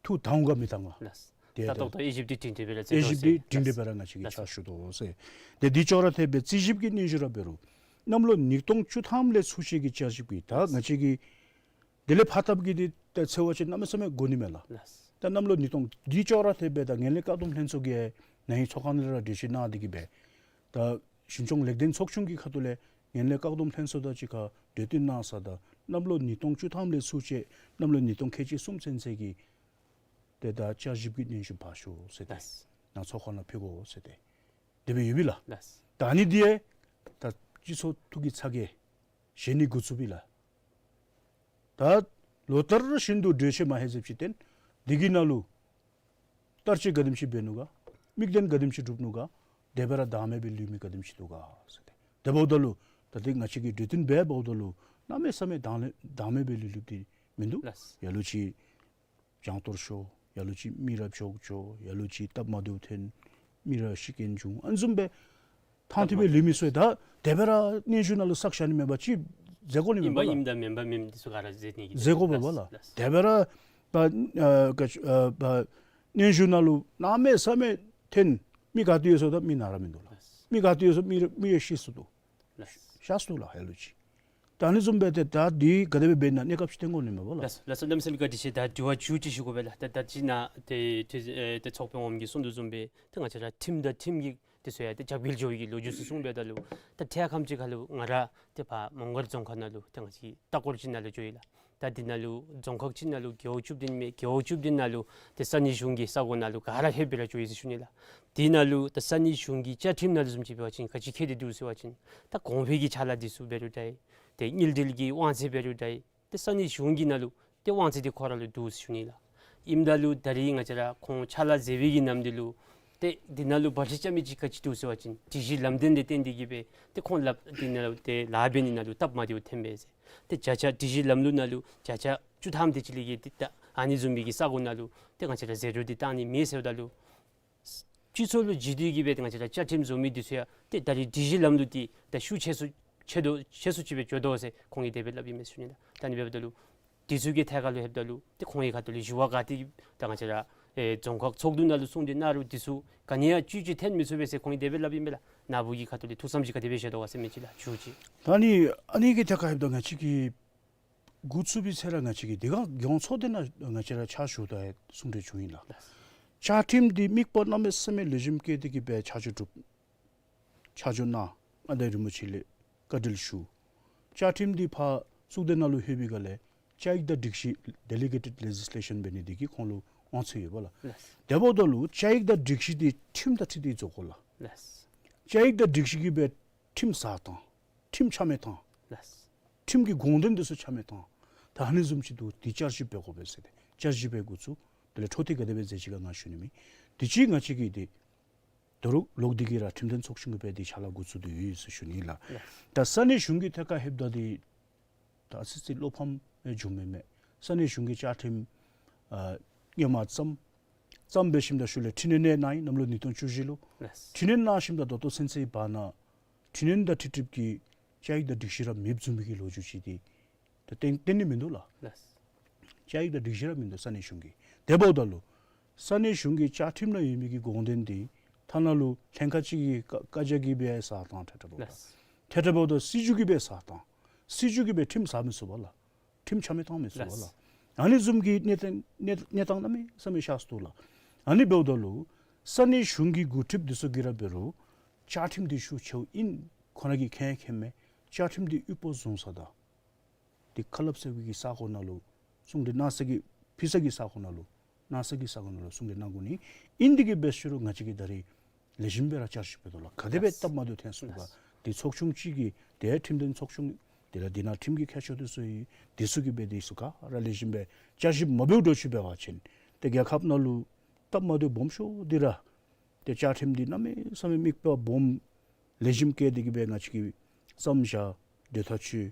ཐུགས་དྭངས་ག་མི་དྭངས་ག། ལགས། ཏེ་ད་ཏེ་ལྟོ་ད་དབྱེ་ཞིབ་འདི་སྒྲིང་སྒྲིང་སྦེ་ར་མཛད་དེ་དབྱེ་ཞིབ་འདི་ཟེར། སྒྲིང་སྒྲིང་སྦེ་ར་ང་བཅས་ཀྱིས་ལགས། ཕྱག་ཞུ་དོ་ཟེར། ཏེ་འདི་ཅོག་ར་འཐདཔ་སྦེ་རྩིས་ཞིབ་ཀྱི་སྙན་ཞུ་ར་འབད་རུང་གནམ་ལོ་ཉིས་སྟོང་བཅུ་ཐམ་ལས་ཚུར་བཤེར་གྱི་བསྐྱར་ཞིབ་ཀྱི་ད་ང་བཅས་ཀྱི་དེ་ལས་ཕར་ལྟཝ་གི་འདི་ད་འཚོལ་བ་ཅིན་གནམ་མེད་ས་མེད་དགོ་ནི་མས་ལགས། ལགས། ད་གནམ་ལོ་ཉིས་སྟོང་འདི་ཅོག་ར་འཐདཔ་སྦེ་ད་ངན་ལྷད་བཀག་སྡོམ་ལྷན་ཚོགས་ཀྱིས་ན་ཧིང་ཚོགས་ཁང་ནང་ལས་ར་གྲོས་ཆོད་གནང་སྟེ་གིས་སྦེ་ད་ཞིང་ལྗོངས་ལེགས་ལྡན་ཚོགས་ཆུང་གི་ཁ་ཐུག་ལས་ངན་ལྷད་བཀག་སྡོམ་ལྷན་ཚོགས་དང་གཅིག་ཁར་གྲོས་བསྟུན་གནང་ས་ད་གནམ་ལོ་ཉིས་སྟོང་བཅུ་ཐམ་ལས་ཚུར་བཤེར་གནམ་ལོ་ཉིས་སྟོང་ཁལ་གཅིག་གསུམ་ཚུན་ཚོད་ཀྱི་ཏེ་ད་བསྐྱར་ཞིབ་ཀྱི་སྙན་ཞུ་ཕར་ཞུ་ཟེར་ཏེ། ལགས། ནཱ་ཚོགས་ཁང་ནང་ཕུལ་དགོ་ཟེར་ཏེ་དེ་སྦེ་ཡོད་པས་ལགས། ལགས། ད་ཨ་ནི་འདི་ཡང་ད་སྤྱི་ཚོགས་ཐུགས་ཀྱི་ཚ་གྱང་བཞེས་ནི་འགོ་བཙུགས་པས་ལགས། ད་ལོ་ལྟར་བཞིན་དུ་གྲོས་ཆོད་མ་ལྷོད་ཟེར་བ་ཅིན་འདི་གི་ནང་ལུ་བསྟར་སྤྱོད་ག་དེམ་ཅིག་འབད་ནུག་ག། དམིགས་དོན་ག་དེམ་ཅིག་གྲུབ་ནུག་ག། དེ་སྦེ་ར་དང་མེད་སྦེ་ལུས་མི་ག་དེམ་ཅིག་འདུག་ག་ཟེར་ཏེ། དེ་འབདཝ་ད་ལུ་ད་ཏེ་ང་བཅས་ཀྱིས་གྲོས་བསྟུན་འབད་འབདཝ་ད་ལུ་གནམ་མེད་ས་མེད་དང་ལེན་དང་མེད་སྦེ་ལུས་ལུསཔ་འདི་མིན་འདུག། ལགས། ལ་ལུ་ཅིག་གྱང་གཏོར་ཤོར། ལ་ལུ་ཅིག་མི་ར་བྱོག་འགྱོ། ལ་ལུ་ཅིག་སྟབས་མ་བདེཝ་ཐོན། མི་ར་ཤི་རྐྱེན་བྱུང་། ཨ་ནི་བཟུམ་སྦེ་ཐང་ཐིག་སྦེ་ལུས་མི་ཚུ་ད་དེ་སྦེ་ར་སྙན་ཞུ་ནང་ལུ་བསགས་བཞག་ནི་མེན་པར་ཅིག་མཛད་དགོ་ནི་མེན་པ་ལགས། ཨིནམ་དང་མེན་པ་མེནམ་འདི་ཚུ་ག་ར་མཛད་ནི་གི་མཛད་དགོ་པས་ལགས། ལགས། དེ་སྦེ་ར་ པ་ཨ་ག་ཨ་པ་སྙན་ཞུ་ནང་ལུ་གནམ་མེད་ས་མེད་འཐོན། མི་ག་ཏེ་ཡོད་ཟེརཝ་ད་མི་ནང་ར་མིན་འདུག་ལགས། ལགས། མི་ག་ཏེ་ཡོད་ཟེརཝ་མི་མི་ཡང་ཤི་སོ་ནུག། ལགས། ཤ་སྟོ་ལ་ཧེ་ལུ་ཅིག། ད་ཨ་ནི་བཟུམ་སྦེ་ཏེ་ད་འདི་ག་དེ་སྦེ་འབད་ན་གནས་སྐབས་ཅིག་སྟོན་དགོ་ནི་མས་པ་ལགས། ལགས་སོ། ལགས་སོ། གནམ་མེད་ས་མེད་བཀའ་དྲིན་ཆེ། ད་དྲི་བ་མཇུག་ཅིག་ཞུ་དགོ་པས་ལགས། ད་ད་ཅི་ན་ཏེ་ཏེ་ཨེ་ཏེ་ཚོགས་དཔོན་འོགམ་གིས་གསུང་དོ་བཟུམ་སྦེ་ཏེ་ང་བཅས་ར་ཁྲིམས་དང་ཁྲིམས་ཀྱི་ཏེ་ཚུ་ཡང་ཏེ་རྒྱབ་འགལ་འགྱོ་བའི་གི་ལོ་རྒྱུས་ཚུ་གསུངས་པའི་ད་ལུ་ད་ཐད་ཁམས་ཅིག་ཁར་ལུ་ང་ར་ཏེ་ཕར་མོང་སྒར་རྫོང་ཁག་ནང་ལུ་ཏེ་ང་བཅས་ལྟ་སྐོར་ཅིག་ནང་ལུ་འགྱོ་ཡི་ལགས། ད་འདི་ནང་ལུ་རྫོང་ཁག་ཅིག་ནང་ལུ་རྒེད་འོག་བཅུ་བདུན་མས། རྒེད་འོག་བཅུ་བདུན་ནང་ལུ་ཏེ་ས་གནས་གཞུང་གི་ས་གོ་ནང་ལུ་ག་ར་ལྷོདཔ་སྦེ་ར་འགྱོ་ཡི་ཟེར་ཞུ་ནི་ལགས། དེ་ནང་ལུ་ད་ས་གནས་གཞུང་གི་བཅའ་ཁྲིམས་ནང་ལུ་བཟུམ་ཅིག་འབད་བ་ཅིན་ག་ཅི་བཀོད་དེ་འདུག་ཟེར་བ་ཅིན་ད་གོང་འཕེལ་གྱི་ཕྱག་ལཱ་འདི་ཚུ་འབད་རུང་འདྲ་ཏེ་དངུལ་འབྲེལ་གྱི་དབང་ཚད་འབད་རུང་འདྲ་ཏེ་ས་གནས་གཞུང་གི་ནང་ལུ་ཏེ་དབང་ཚད་འདི་ཁོ་ར་ལུ་འདུག་ཟེར་ཞུ་ནི་ལགས། ཨིནམ་ད་ལུ་ད་རིས་ང་བཅས་ར་ཁོང་ཕྱག་ལཱ་མཛད་པའི་གི་ནམ་དུས་ལུ་ཏེ་འདི་ནང་ལུ་བར་ཆད་རྐྱབ་མི་ཅིག་ག་ཅི་འདུག་ཟེར་བ་ཅིན་སྒྲིག་གཞི་ལམ་སྟོན་དེ་བརྟེན་ཏེ་གིས་སྦེ་ཏེ་ཁོང་ལགཔ་འདི་ནང་ལུ་ཏེ་ལཱ་འབད་ནི་ནང་ལུ་སྟབས་མ་བདེཝ་ཐོན་པས་ཟེར། ཏེ་བརྒྱ་ཆ་སྒྲིག་གཞི་ལམ་ལུགས་ནང་ལུ་བརྒྱ་ཆ་བཅུ་ཐམ་དེ་ཅིག་ལས་ཀྱི་ཏེ་ད་ཨ་ནི་བཟུམ་མའི་གི་ས་གོ་ནང་ལུ་ཏེ་ང་བཅས་ར་ཟད་འགྲོ་འདི་བཏང་ནི་མེད་ཟེརཝ་ད་ལུ་སྤྱི་ཚོགས་ལུ་བརྗེ་སྡུད་ཀྱིས་སྦེ་ཏེ་ང་བཅས་ར་བཅའ་ཁྲིམས་བཟོ་མི་འདི་ཚུ་ཡང་ཏེ་ད་རིས་སྒྲིག་གཞི་ལམ་ལུགས་འདི་ད་ཤུགས་ཆེ་སུ་ཆེ་དོ་ཆེ་སུ་ཅིག་སྦེ་འགྱོ་དོ་ཟེར་ཁོང་གིས་དེ་སྦེ་སླབ་ཨིན་མས་ཟེར་ཞུ་ནི་ལགས། ད་ཨ་ནི་འབདཝ་ད་ལུ་འདི་ཚུ་གི་ཐད་ཁར་ལུ་ལྷོདཔ་ད་ལུ་ཏེ་ཁོང་གི་ཁ་ཐུག་ལས་ཞུ་བ་ག་ཏེ་ད་ང་བཅས་ར་ཨེ་རྫོང་ཁག་ཚོགས་འདུ་ནང་ལུ་གསུང་སྟེ་གནང་རུང་འདི་ཚུ་ག་ནི་ཡང་བཅོས་བཅོས་ཐོན་མི་ཚུགས་པས་ཟེར་ཁོང་གིས་དེ་སྦེ་སླབ་ཨིན་མས་ལགས། ནཱ་བུ་གི་ཁ་ཐུག་ལས་ཐུགས་བསམ་ཅིག་ག་དེ་སྦེ་བཞེས་དོ་ག་ཟེར་མི་ཅིག་ལགས། མཇུག་ཅིག། ད་ཨ་ནི་ཨ་ནི་གི་ཐད་ཁར་ལྷོདཔ་ད་ང་བཅས་ཀྱིས་འགོ་བཙུགས་པའི་ཚེ་ར་ང་བཅས་ཀྱིས་དེ་སྒང་རྒྱལ་ཡོངས་ཚོགས་སྡེ་ནང་ང་བཅས་ར་ཕྱག་ཞུ་ད་གསུང་གྲོས་བྱུང་ཡི་ལགས། བཅའ་ཁྲིམས་འདི་དམིགས་པ་གནམ་མེད་ས་མེད་ལེགས་ཤོམ་བཀོད་དེ་གིས་སྦེ་ཆ་འཇོག་གྲུབ། ཆ་འཇོག་གནང་། མངའ་བདག་རིན་པོ་ཆེ་ལས་བཀའ་འདྲི་ཞུ། བཅའ་ཁྲིམས་འདི་ཕར་ཚོགས་སྡེ་ནང་ལུ་ལྷོད་པའི་སྒང་ལས་བཅའ་ཡིག་དང་སྒྲིག་གཞི་ཌེ་ལི་གེ་ཊེཌ་ལེ་ཇིས་ལེ་ཤཱན་འབད་ནི་འདི་གིས་ཁོང་ལུ་དབང་ཚད་ཡོདཔ་ལགས། ལགས། དེ་འབདཝ་ད་ལུ་བཅའ་ཡིག་དང་སྒྲིག་གཞི་འདི་ཁྲིམས་དང་འཁྲིལ་ཏེ་བཟོ་དགོ་ལགས། ལགས། བཅའ་ཡིག་དང་སྒྲིག་གཞི་གིས་སྦེ་ཁྲིམས་ཟ་བཏང་། ཁྲིམས་ཆ་མེད་བཏང་། ལགས། ཁྲིམས་ཀྱི་དགོངས་དོན་འདི་ཚུ་ཆ་མེད་བཏང་། ད་ཨ་ནི་བཟུམ་ཅིག་འདུག། འདི་བསྐྱར་ཞིབ་འབད་དགོ་པས་ཟེར་ཏེ་བསྐྱར་ཞིབ་འབད་འགོ་བཙུགས། དེ་ལས་འཕྲོ་མཐུད་ག་དེ་སྦེ་མཛད་ཅི་ག་ང་ཞུ་ནི་མེད། དེ་ཅིག་ང་བཅས་ཀྱིས་ཏེ་ད་རུང་ལོག་སྟེ་གིས་ར་ཁྲིམས་དོན་ཚོགས་ཆུང་གིས་སྦེ་འདི་ཕྱག་ལཱ་འགོ་བཙུགས་ཏེ་ཡོད་ཟེར་ཞུ་ནི་ལགས། ལགས། ད་ས་གནས་གཞུང་གི་ཐད་ཁར་ལྷོདཔ་ད་འདི་ད་ཨ་ཙི་ཅིག་བློ་ཕམ་ཡང་བྱུང་མས་མས། ས་གནས་གཞུང་གི་བཅའ་ཁྲིམས་ཨ་སྔོན་མ་བརྩམས། བརྩམས་འབད་ཞིནམ་ད་ཤུལ་ལས་འཕྲི་སྣོན་ཡང་གནང་ཡི། གནམ་ལོ་ཉིས་སྟོང་བཅུ་བཞི་ལུ། ལགས། འཕྲི་སྣོན་གནང་ཞིནམ་ད་ད་ལྟོ་ཚུན་ཚོད་བར་ན་འཕྲི་སྣོན་དང་འཁྲིལ་འཁྲིལཝ་གི་བཅའ་ཡིག་དང་སྒྲིག་གཞི་ར་མེདཔ་བཟུམ་མའི་གི་ལོ་རྒྱུས་ཅིག་འདི་ད་བཏོན་བཏོན་ནི་མིན་འདུག་ལགས། ལགས། བཅའ་ཡིག་དང་སྒྲིག་གཞི་ར་མིན་འདུག་ས་གནས་གཞུང་གི། དེ་འབདཝ་ད་ལུ་ས་གནས་གཞུང་གི་བཅའ་ཁྲིམས་ནང་ཡོད་མི་གི་དགོངས་དོན་འདི་ཐ་ན་ལུ་ལྷན་ཁག་ཅིག་གི་བཀའ་བཀའ་རྒྱ་གིས་སྦེ་ཟ་བཏང་། ཐད་ཐད་འབདཝ་ད། ལགས། ཐད་ཐད་འབདཝ་ད་སྲིད་བྱུས་ཀྱིས་སྦེ་ཟ་བཏང་། སྲིད་བྱུས་ཀྱིས་སྦེ་ཁྲིམས་ཟ་མི་ཚུགས་པས་ལགས། ཁྲིམས་ཆ་མེད་བཏང་མི་ཚུགས་པས་ལགས། ལགས། ཨ་ནི་བཟུམ་གྱི་གནས་སྟངས་གནས་གནས་སྟངས་གནམ་མེད་ས་མེད་ཤར་སོ་ནུག་ལགས། ཨ་ནི་འབདཝ་ད་ལུ་ས་གནས་གཞུང་གི་འགོ་ཁྲིདཔ་འདི་ཚུ་གིས་ར་འབད་རུང་བཅའ་ཁྲིམས་འདི་ཤུགས་ཆེཝ་ཨིན། ཁོང་ར་གིས་མཁྱེན་མཁྱེནམ་མས། བཅའ་ཁྲིམས་འདི་དབུལ་པོ་བཟུང་ས་དང་འདི་ཁ་སླབ་ཟེར་བའི་གི་ས་གོ་ནང་ལུ་གསུང་གྲོས་གནང་ས་གི་ཕུལ་ས་གི་ས་གོ་ནང་ལུ་གནང་ས་གི་ས་གོ་ནང་ལུ་གསུང་གྲོས་གནང་དགོ་ནི། ཨིན་དེ་གིས་འབད་ཞུ་རུང་ང་བཅས་ཀྱིས་ད་རིས་ལེགས་ཤོམ་སྦེ་ར་བསྐྱར་ཞིབ་འབད་དོ་ལགས། ག་དེ་སྦེ་ལགས། སྟབས་མ་བདེཝ་ཐོན་སོང་ག། ལགས། འདི་ཚོགས་ཆུང་ཅིག་གིས་ཏེ་ཁྲིམས་དོན་ཚོགས་ཆུང་དེ་ལས་འདི་ནང་ཁྲིམས་ཀྱི་མཁས་མཆོག་འདི་ཚུ་ཡོད། འདི་ཚུ་གིས་སྦེ་འདི་ཚུ་ག་ར་ལེགས་ཤོམ་སྦེ་བསྐྱར་ཞིབ་མ་འབདཝ་འདྲཝ་ཅིག་འབད་བ་ཅིན་ཏེ་རྒྱལ་ཁབ་ནང་ལུ་སྟབས་མ་བདེཝ་སྦོམ་ཤོས་འདི་ར་ཏེ་བཅའ་ཁྲིམས་འདི་གནམ་མེད་ས་མེད་དམིགས་པ་སྦོམ་ལེགས་ཤོམ་བཀོད་དེ་གིས་སྦེ་ང་བཅས་ཀྱིས་བརྩམས་བཞག་སྡོད་ཐག་ཆོད།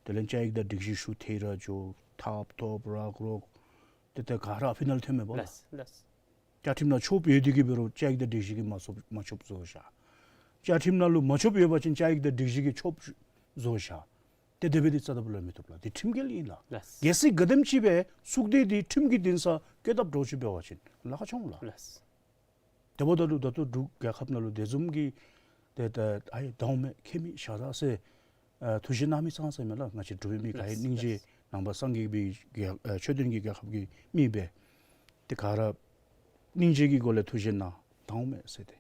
དེ་ལས་བཅའ་ཡིག་དང་སྒྲིག་གཞི་ཤུགས་ཐེངས་ར་འགྱོ། ཐབ་ཐོབ་རག་རོག་ཏེ་ཏེ་ག་ར་ཕི་ནཱལ་ཐོནམ་མས་པ་ལགས། ལགས། ལགས། བཅའ་ཁྲིམས་ནང་ཆོགཔ་ཡོད་དེ་གིས་འབད་རུང་བཅའ་ཡིག་དང་སྒྲིག་གཞི་གིས་མ་ཆོགཔ་མ་ཆོགཔ་བཟོ་བཞག། བཅའ་ཁྲིམས་ནང་ལུ་མ་ཆོགཔ་ཡོད་པ་ཅིན་བཅའ་ཡིག་དང་སྒྲིག་གཞི་གིས་ཆོགཔ་བཟོ་བཞག། ཏེ་དེ་སྦེ་འདི་རྩ་དང་པོ་ལས་མི་བཏུབ་ལགས། འདི་ཁྲིམས་འགལ་ཨིན་ལགས། ལགས། གལ་སྲིད་ག་དེམ་ཅིག་སྦེ་ཚོགས་སྡེ་འདི་ཁྲིམས་ཀྱི་འདུན་ས་བཀོད་དཔ་འདྲཝ་ཅིག་འབད་བ་ཅིན་ལཱ་ཁག་ཆུང་ལགས། ལགས། དེ་འབདཝ་ད་ལུ་ད་ལྟོ་འབྲུག་རྒྱལ་ཁབ་ནང་ལུ་དེ་བཟུམ་གྱི་ཏེ་ད་ཨའི་དང་མེད་ཁྱད་མེད་བཞག་ད་ཟེར་ཨ་ཐུགས་བཞེད་གནང་མི་ཙང་ཙང་མེན་ལགས། ང་བཅས་འབྲུག་པའི་མི་ག་ཡང་ལགས། སྙིང་རྗེ། ལགས། ནང་པ་སངས་རྒྱས་པའི་རྒྱལ་ཨ་ཆོས་ལྡན་གྱི་རྒྱལ་ཁབ་ཀྱི་མི་སྦེ་ཏེ་ག་ར་སྙིང་རྗེ་གི་སྒོ་ལས་ཐུགས་བཞེད་གནང་། དང་མེད་ཟེར་ཏེ།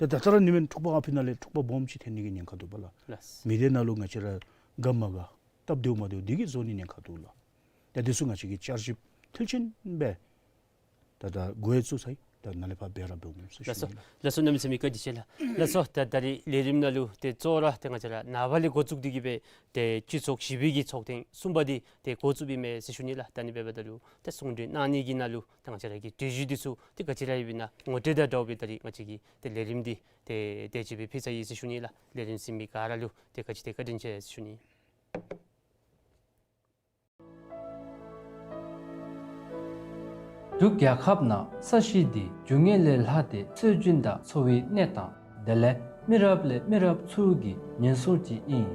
ཏེ་ད་ལྟོ་ར་ནི་མེན་འཁྲུག་པ་ཨ་ཕི་ནཱ་ལས་འཁྲུག་པ་སྦོམ་ཅིག་ཐོན་ནི་གི་ཉེན་ཁ་འདུག་པ་ལགས། ལགས། མི་སྡེ་ནང་ལུ་ང་བཅས་ར་དགའ་མ་དགའ་སྟབས་བདེཝ་མ་བདེཝ་འདི་གིས་བཟོ་ནི་ཉེན་ཁ་འདུག་ལགས། ཏེ་འདི་ཚུ་ང་བཅས་ཀྱིས་བསྐྱར་ཞིབ་མཐིལ་ཕྱིན་སྦེ་ད་ད་འགོ་ཡང་བཙུགས་ཚར་ཡི། ད་ནཱ་ལས་ཕར་འབད་ར་འབདཝ་ཨིན་ཟེར་ཞུ་ནི་ལགས། ལགས་སོ། གནམ་མེད་ས་མེད་བཀའ་དྲིན་ཆེ་ལགས། ལགས་སོ། ད་ད་རིས་ལས་རིམ་ནང་ལུ་ཏེ་གཙོ་བོ་ར་ཏེ་ང་བཅས་ར་ནངས་པ་ལས་འགོ་བཙུགས་ཏེ་གིས་སྦེ་ཏེ་སྤྱི་ཚོགས་བཞི་པའི་གི་ཚོགས་ཐེངས་གསུམ་པ་འདི་ཏེ་འགོ་བཙུགསཔ་ཨིན་མས་ཟེར་ཞུ་ནི་ལགས། ད་ཨ་ནི་འབདཝ་ད་ལུ་ཏེ་གསུང་གྲོས་གནང་ནི་གི་ནང་ལུ་ཏེ་ང་བཅས་ར་གི་གྲོས་གཞི་འདི་ཚུ་ཏེ་ག་ཅི་ར་ཡོདཔ་ཨིན་ན་ངོ་སྤྲོད་དང་འདྲཝ་སྦེ་ད་རིས་ང་བཅས་ཀྱི་ཏེ་ལས་རིམ་འདི་ཏེ་དེ་ཅིག་སྦེ་ཕུལ་ཚར་ཡི་ཟེར་ཞུ་ནི་ལགས། ལས་རིམ་གཟིགས་མི་ག་ར་ལུ་ཏེ་ག་ཅི་ཏེ་བཀའ་དྲིན་ཆེ་ཟེར་ཞུ་ནི། འབྲུག་རྒྱལ་ཁབ་ནང་ས་གཞི་འདི་རྒྱུ་དངོས་ལས་ལྷག་སྟེ་སྲོལ་རྒྱུན་དང་འཚོ་བའི་གནས་སྟངས་དེ་ལས་མི་རབས་ལས་མི་རབས་ཚུ་གི་ཉེན་སྲུང་ཅིག་ཨིན།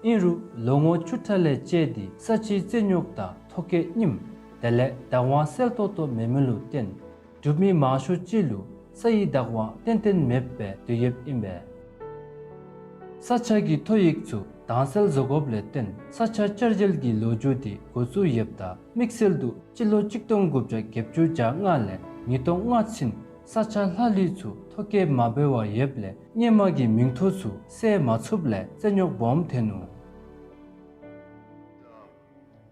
ཨིན་རུང་ལོ་ངོ་བཅུ་ཕྲག་ལས་བཅད་དེ་ས་ཆའི་རྩིས་རྙོག་དང་ཐོ་བཀོད་རྙིངམ་ དེ་ལས་བདག་དབང་གསལ་ཏོག་ཏོ་མེད་མི་ལུ་བརྟེན་འབྲུག་མི་མང་ཤོས་ཅིག་ལུ་ས་ཡི་བདག་དབང་ཏན་ཏན་མེདཔ་སྦེ་སྡོད་ཡོདཔ་ཨིན་པས། ས་ཆ་གི་ཐོ་ཡིག་ཚུ་དྭངས་གསལ་བཟོ་དགོཔ་ལས་བརྟེན་ས་ཆ་བསྐྱར་བཅོས་ཀྱི་ལོ་རྒྱུས་དེ་འགོ་བཙུགས་ཡོདཔ་ད་དམིགས་བསལ་དུ་སྤྱི་ལོ་གཅིག་སྟོང་དགུ་བརྒྱ་བརྒྱད་ཅུ་གྱ་ལྔ་ལས་ཉིས་སྟོང་ལྔ་ཚུན་ས་ཆ་ལྷག་ལུས་ཚུ་ཐོ་བཀོད་མ་འབད་བར་ཡོདཔ་ལས་སྔོན་མ་གི་མིང་ཐོ་ཚུ་གསལ་མ་ཚུགསཔ་ལས་རྩོད་རྙོག་སྦོམ་ཐོན་ནུག།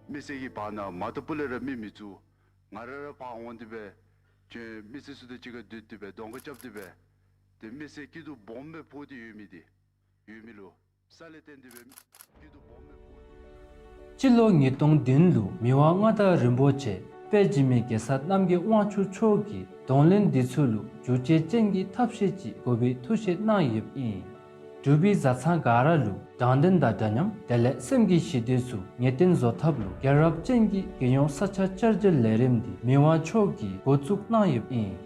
མི་སེར་གྱི་བར་ན་མ་ཏོ་པུ་ལས་ར་མི་མི་བཙུགས། ང་ར་ར་ཕར་འོང་སྟེ་སྦེ་ཁྱོད་མི་སེར་ཚུ་དང་གཅིག་ཁར་སྡོད་དེ་སྦེ་གདོང་ཁ་རྐྱབ་སྟེ་སྦེ་ཏེ་མི་སེར་སྐྱིད་སྡུག་སྦོམ་སྦེ་ཕོག་སྟེ་ཡོད་མི་དེ་ཡོད་མི་ལུ་ས་ལས་བརྟེན་ཏེ་སྦེ་སྐྱིད་སྡུག་སྦོམ་སྦེ་ཕོག་སྟེ་ཡོད། སྤྱི་ལོ་ཉིས་སྟོང་བདུན་ལུ་མི་དབང་མངའ་བདག་རིན་པོ་ཆེ་དཔལ་འཇིགས་མེད་གེ་སར་རྣམ་རྒྱལ་དབང་ཕྱུག་མཆོག་གིས་གདོང་ལེན་འདི་ཚུ་ལུ་བསྒྱུར་བཅོས་ཅན་གྱི་ཐབས་ཤེས་ཅིག་དགོ་པའི་ཐུགས་བཞེད་གནང་ཡོདཔ་ཨིན། འབྲུག་པའི་བཟའ་ཚང་ག་ར་ལུ་དྲང་བདེན་དང་འདྲ་མཉམ་དེ་ལས་སེམས་ཀྱི་ཞི་བདེ་ཚུ་ངེས་གཏན་བཟོ་ཐབས་ལུ་རྒྱལ་རབས་ཅན་གྱི་རྒྱལ་ཡོངས་ས་ཆ་བསྐྱར་བཅོས་ལས་རིམ་འདི་མི་དབང་མཆོག་གིས་འགོ་བཙུགས་གནང་ཡོདཔ་ཨིན།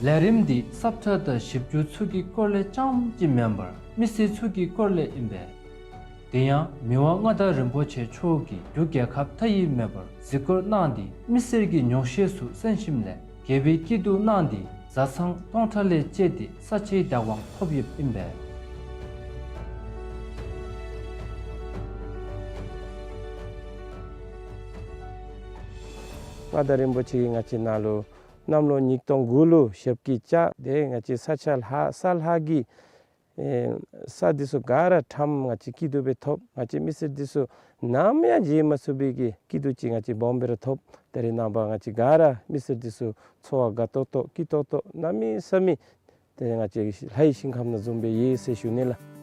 ལས་རིམ་འདི་སབ་ཁྲ་དང་ཞིབ་འཇུག་ཚུ་གི་སྐོར་ལས་རྐྱངམ་ཅིག་མེན་པར་མི་སེར་ཚུ་གི་སྐོར་ལས་ཨིན་པས། དེ་ཡང་མི་དབང་མངའ་བདག་རིན་པོ་ཆེ་མཆོག་གིས་འབྲུག་རྒྱལ་ཁབ་མཐའ་དབུས་མེད་པར་གཟིགས་སྐོར་གནང་སྟེ་མི་སེར་གྱི་ཉོགས་བཤད་ཚུ་གསན་ཞིནམ་ལས་དགེ་བའི་སྐྱིད་སྡུག་གནང་སྟེ་བཟའ་ཚང་སྟོང་ཕྲག་ལས་བཅད་དེ་ས་ཆའི་བདག་དབང་ཐོབ་ཡོདཔ་ཨིན་པས། མངའ་བདག་རིན་པོ་ཆེ་གིས་ང་བཅས་ནང་ལུ་གནམ་ལོ་ཉིས་སྟོང་དགུ་ལུ་ཞབས་ཀྱིས་བཅགས་ཏེ་ང་བཅས་ས་ཆ་ལྷག་ས་ལྷག་གི་ཨེ་ས་འདི་ཚུ་ག་ར་ཁྲམ་ང་བཅས་སྐྱིད་སྡུག་སྦེ་ཐོབ། ང་བཅས་མི་སེར་འདི་ཚུ་ནམ་ཡང་བརྗེད་མ་ཚུགས་པའི་གི་སྐྱིད་སྡུག་ཅིག་ང་བཅས་སྦོམ་སྦེ་ར་ཐོབ། ད་རེས་ནངས་པ་ང་བཅས་ག་ར་མི་སེར་འདི་ཚུ་འཚོ་བ་དགའ་ཏོག་ཏོ་སྐྱིད་ཏོག་ཏོ་གནམ་མེད་ས་མེད་ཏེ་ང་བཅས་ལྷའི་ཞིང་ཁམས་ནང་བཟུམ་སྦེ་ཡོད་ཟེར་ཞུ་ནི་ལགས།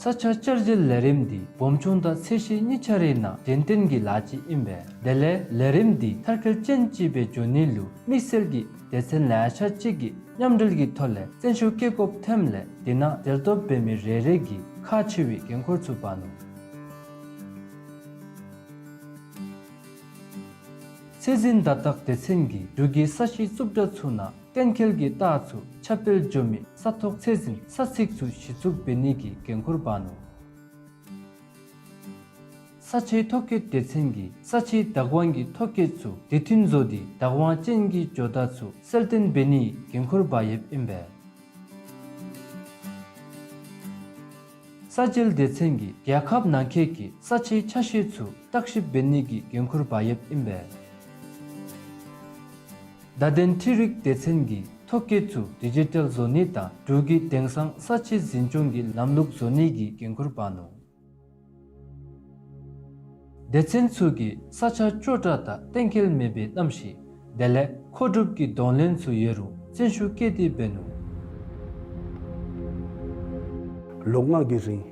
ས་ཆ་བསྐྱར་བཅོས་ལས་རིམ་འདི་སྦོམ་ཆུང་དང་ཚད་གཞི་གཉིས་ཆ་རའི་ནང་གཞན་བརྟེན་གྱི་ལཱ་ཅིག་ཨིན་པས། དེ་ལས་ལས་རིམ་འདི་མཐར་འཁྱོལ་ཅན་ཅིག་སྦེ་འགྱོ་ནི་ལུ་དམིགས་བསལ་གྱི་སྡེ་ཚན་ལེ་ཤ་ཅིག་གིས་མཉམ་འབྲེལ་གྱི་ཐོག་ལས་བརྩོན་ཤུགས་བསྐྱེད་དགོཔ་ཐོནམ་ལས་དེ་ནང་འབྲེལ་གཏོགས་འབད་མི་རེ་རེ་གིས་ཁག་ཆེ་བའི་འགན་ཁུར་ཚུ་འབག་ནུག། ཚད་འཛིན་བརྡ་རྟགས་སྡེ་ཚན་གྱིས་འབྲུག་གི་ས་གཞི་རྩུབ་དྲགས་ཚུ་ནང་གཏན་འཁེལ་གྱི་རྟགས་ཚུ་ཁྱབ་སྤེལ་འགྱོ་མི་ས་ཐོག་ཚད་འཛིན་ས་ཚིགས་ཚུ་གཞི་བཙུགས་འབད་ནི་གི་འགན་ཁུར་འབག་ནུག། ས་ཆའི་ཐོ་བཀོད་སྡེ་ཚན་གྱིས་ས་ཆའི་བདག་དབང་གི་ཐོ་བཀོད་ཚུ་དུས་མཐུན་བཟོ་སྟེ་བདག་དབང་ཅན་གྱི་ཇོ་བདག་ཚུ་གསལ་སྟོན་འབད་ནིའི་འགན་ཁུར་འབག་ཡོདཔ་ཨིན་པས། ས་འཇལ་སྡེ་ཚན་གྱིས་རྒྱལ་ཁབ་ནང་འཁོད་ཀྱི་ས་ཆའི་ཆ་ཤས་ཚུ་བརྟག་ཞིབ་འབད་ནི་གི་འགན་ཁུར་འབག་ཡོདཔ་ཨིན་པས། བརྡ་དོན་འཕྲུལ་རིག་སྡེ་ཚན་གྱིས་ཐོ་བཀོད་ཚུ་ཌི་ཇི་ཊལ་བཟོ་ནི་དང་འབྲུག་གི་དེང་སང་ས་ཆའི་འཛིན་སྐྱོང་གི་ལམ་ལུགས་བཟོ་ནི་གི་འགན་ཁུར་འབག་ནུག། སྡེ་ཚན་ཚུ་གིས་ས་ཆ་སྐྱོ་དྲགས་དང་གཏན་འཁེལ་མེད་པའི་གནམ་གཤིས་དེ་ལས་མཁོ་སྒྲུབ་ཀྱི་གདོང་ལེན་ཚུ་ཡོད་རུང་བརྩོན་ཤུགས་བསྐྱེད་དེ་འབད་ནུག། ལོ་ལྔ་གི་རིང་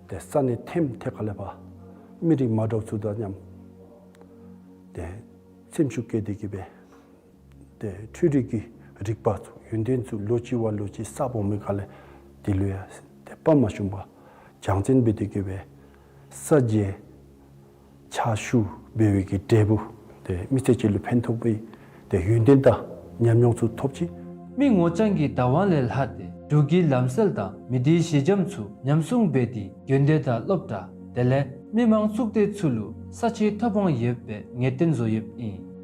ཏེ་ས་གནས་ཐེམ་ཐེ་ཁ་ལས་ཕར་མི་རིགས་མ་འདྲཝ་ཚུ་དང་མཉམ་ཏེ་སེམས་ཤུགས་བསྐྱེད་དེ་གི་སྦེ་ཏེ་འཕྲུལ་རིག་གི་རིག་པ་ཚུ་ཡོན་ཏན་ཚུ་ལོ་གཅིག་བ་ལོ་གཅིག་གསརཔ་འོང་མི་ཁ་ལས་དེ་ལུ་ཡང་ཏེ་དཔའ་མ་ཞུམ་པར་སྦྱང་བརྩོན་འབད་དེ་གི་སྦེ་ས་འཇལ་ཕྱག་ཞུ་འབད་བའི་གི་འབྲས་བུ་ཏེ་མི་ཚེ་གཅིག་ལུ་ཕན་ཐོགས་པའི་ཏེ་ཡོན་ཏན་དང་ཉམས་མྱོང་ཚུ་ཐོབ་ཅི། མི་ངོ་རྐྱང་གི་བདག་དབང་ལས་ལྷག་སྟེ་འབྲུག་གི་ལམ་སྲོལ་དང་མི་སྡེའི་གཞི་འགྱམ་ཚུ་ཉམས་སྲུང་འབད་དེ་དགོན་སྡེ་དང་སློབ་གྲྭ་དེ་ལས་མི་མང་གཙུག་སྡེ་ཚུ་ལུ་ས་ཆའི་ཐོབ་དབང་ཡོདཔ་སྦེ་ངེས་གཏན་བཟོ་ཡོདཔ་ཨིན།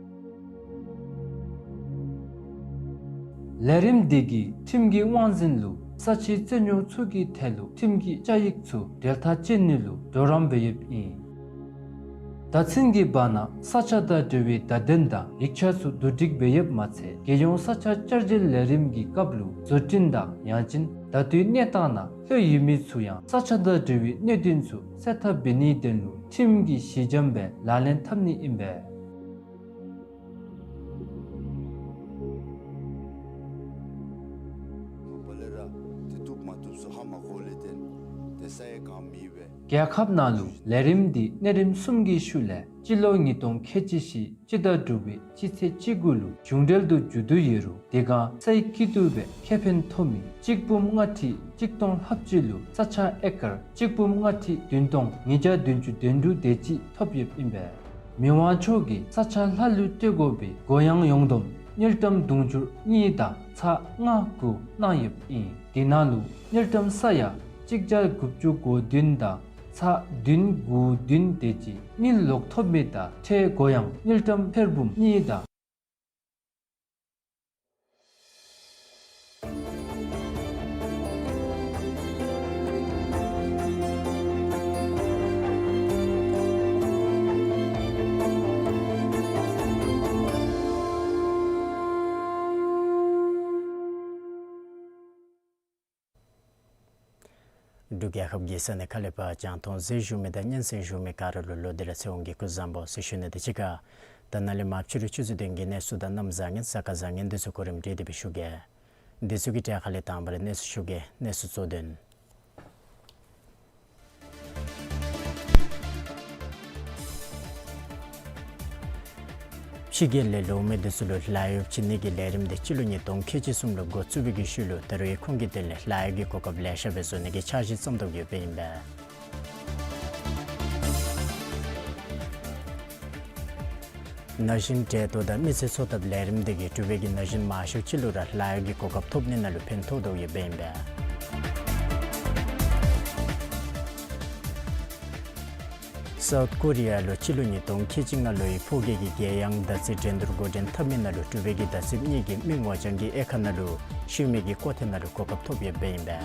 ལས་རིམ་འདི་གིས་ཁྲིམས་ཀྱི་དབང་འཛིན་ལུ་ས་ཆའི་རྩོད་རྙོག་ཚུ་གི་ཐད་ལུ་ཁྲིམས་ཀྱི་བཅའ་ཡིག་ཚུ་འབྲེལ་ཐག་བཅད་ནི་ལུ་གྲོགས་རམ་འབད་ཡོདཔ་ཨིན། ད་ཚུན་གྱི་བར་ན་ས་ཆ་དང་འབྲེལ་བའི་བརྡ་དོན་དང་ཡིག་ཆ་ཚུ་བསྡུ་སྒྲིག་འབད་ཡོདཔ་མ་ཚད་རྒྱལ་ཡོངས་ས་ཆ་བསྐྱར་བཅོས་ལས་རིམ་གྱི་སྐབས་ལུ་བཟོ་སྐྲུན་དང་ཡང་ཅིན་ད་ལྟོའི་གནས་སྟངས་ནང་ལྷོད་ཡོད་མི་ཚུ་ཡང་ས་ཆ་དང་འབྲེལ་བའི་གནད་དོན་ཚུ་སེལ་ཐབས་འབད་ནིའི་དོན་ལུ་ཁྲིམས་ཀྱི་གཞི་འགྱམ་སྦེ་ལག་ལེན་འཐབ་ནི་ཨིན་པས། རྒྱལ་ཁབ་ནང་ལུ་ལས་རིམ་འདི་གནས་རིམ་གསུམ་གྱི་ཤུལ་ལས་སྤྱི་ལོ་ཉིས་སྟོང་ཁལ་གཅིག་བཞི་སྤྱི་ཟླ་དྲུག་པའི་སྤྱི་ཚེས་བཅུ་དགུ་ལུ་གཞུང་འབྲེལ་དུ་མཇུག་བསྡུ་ཡོད་རུང་དེ་སྒང་སའི་སྐྱིད་སྡུག་སྦེ་ཁེ་ཕན་ཐོབ་མི་གཅིག་འབུམ་ལྔ་ཁྲི་གཅིག་སྟོང་ལྷགཔ་ཅིག་ལུ་ས་ཆ་ཨེ་ཀར་གཅིག་འབུམ་ལྔ་ཁྲི་བདུན་སྟོང་ཉིས་བརྒྱ་བདུན་ཅུ་དོན་དྲུག་དེ་ཅིག་ཐོབ་ཡོདཔ་ཨིན་པས། མི་དབང་མཆོག་གིས་ས་ཆ་ལྷག་ལུས་སྤྲོད་དགོ་པའི་གུ་ཡངས་ཡོངས་བསྡོམས་དངུལ་ཀྲམ་དུང་ཕྱུར་གཉིས་དང་ཚག་ལྔ་དགུ་གནང་ཡོདཔ་ཨིན། དེ་ནང་ལུ་དངུལ་ཀྲམ་ས་ཡ་གཅིག་བརྒྱ་དགུ་བཅུ་གོ་བདུན་དང་ ཚ་བདུན་དགུ་བདུན་དེ་ཅིག་དངུལ་ལོག་ཐོབ་མི་དང་ཁྲལ་གོ་ཡང་དངུལ་ཀྲམ་ཐེར་འབུམ་གཉིས་དང་། འབྲུག་རྒྱལ་ཁབ་ཀྱི་ས་གནས་ཁག་ལས་ཕར་རྒྱང་མཐོང་གཟིགས་བཞུགས་མི་དང་སྙན་གསན་བཞུགས་མི་ག་ར་ལུ་ལོག་སྟེ་ར་ཚེ་དབང་གི་སྐུ་གཟུགས་བཟང་པོ་ཟེར་ཞུ་ནི་དང་གཅིག་ཁར་ད་ནཱ་ལས་མར་ཕྱི་རུ་ཆུ་ཚོད་བདུན་གྱི་གནས་ཚུལ་དང་གནམ་བཟང་ངན་གཟའ་སྐར་བཟང་ངན་འདི་ཚུ་གོ་རིམ་སྒྲིག་སྟེ་སྦེ་ཞུ་གེ། འདི་ཚུ་གི་གྲས་ཁ་ལས་དང་པ་ར་གནས་ཚུལ་ཞུ་གེ། གནས་ཚུལ་གཙོ་དོན། ཕྱི་རྒྱལ་ལས་ལོག་མི་འདི་ཚུ་ལུ་ལཱ་གཡོག་བྱིན་ནི་གི་ལས་རིམ་འདི་སྤྱི་ལོ་ཉིས་སྟོང་ཁལ་གཅིག་གསུམ་ལུ་འགོ་བཙུགས་པའི་གི་ཤུལ་ལུ་ད་རུང་ཁོང་གི་དོན་ལས་ལཱ་གཡོག་གི་གོ་སྐབས་ལེ་ཤ་སྦེ་བཟོ་ནི་གི་འཆར་གཞི་བརྩམ་དོ་ཡོདཔ་ཨིན་པས། ན་གཞོན་གྲལ་གཏོགས་དང་མི་ཚེ་འཚོ་ཐབས་ལས་རིམ་འདི་གིས་འབྲུག་པའི་གི་ན་གཞོན་མང་ཤོས་ཅིག་ལུ་ར་ལཱ་གཡོག་གི་གོ་སྐབས་ཐོབ་ནི་ནང་ལུ་ཕན་ཐོགས་དོ་ཡོདཔ་ཨིན་པས། སའུཐ་ཀོ་རི་ཡ་ལུ་སྤྱི་ལོ་ཉིས་སྟོང་ཁལ་གཅིག་ལྔ་ལོའི་ཕོ་རྒྱས་ཀྱི་རྒྱལ་ཡང་དར་ཚིལ་འགྲན་བསྡུར་འགོ་འདྲེན་འཐབ་མི་ནང་ལུ་འབྲུག་པའི་གི་དར་ཚིལ་གཉིས་ཀྱིས་མི་ངོ་རྐྱང་གི་དབྱེ་ཁག་ནང་ལུ་ཤུལ་མའི་གི་སྐོར་ཐེངས་ནང་ལུ་གོ་སྐབས་ཐོབ་ཡོདཔ་ཨིན་པས།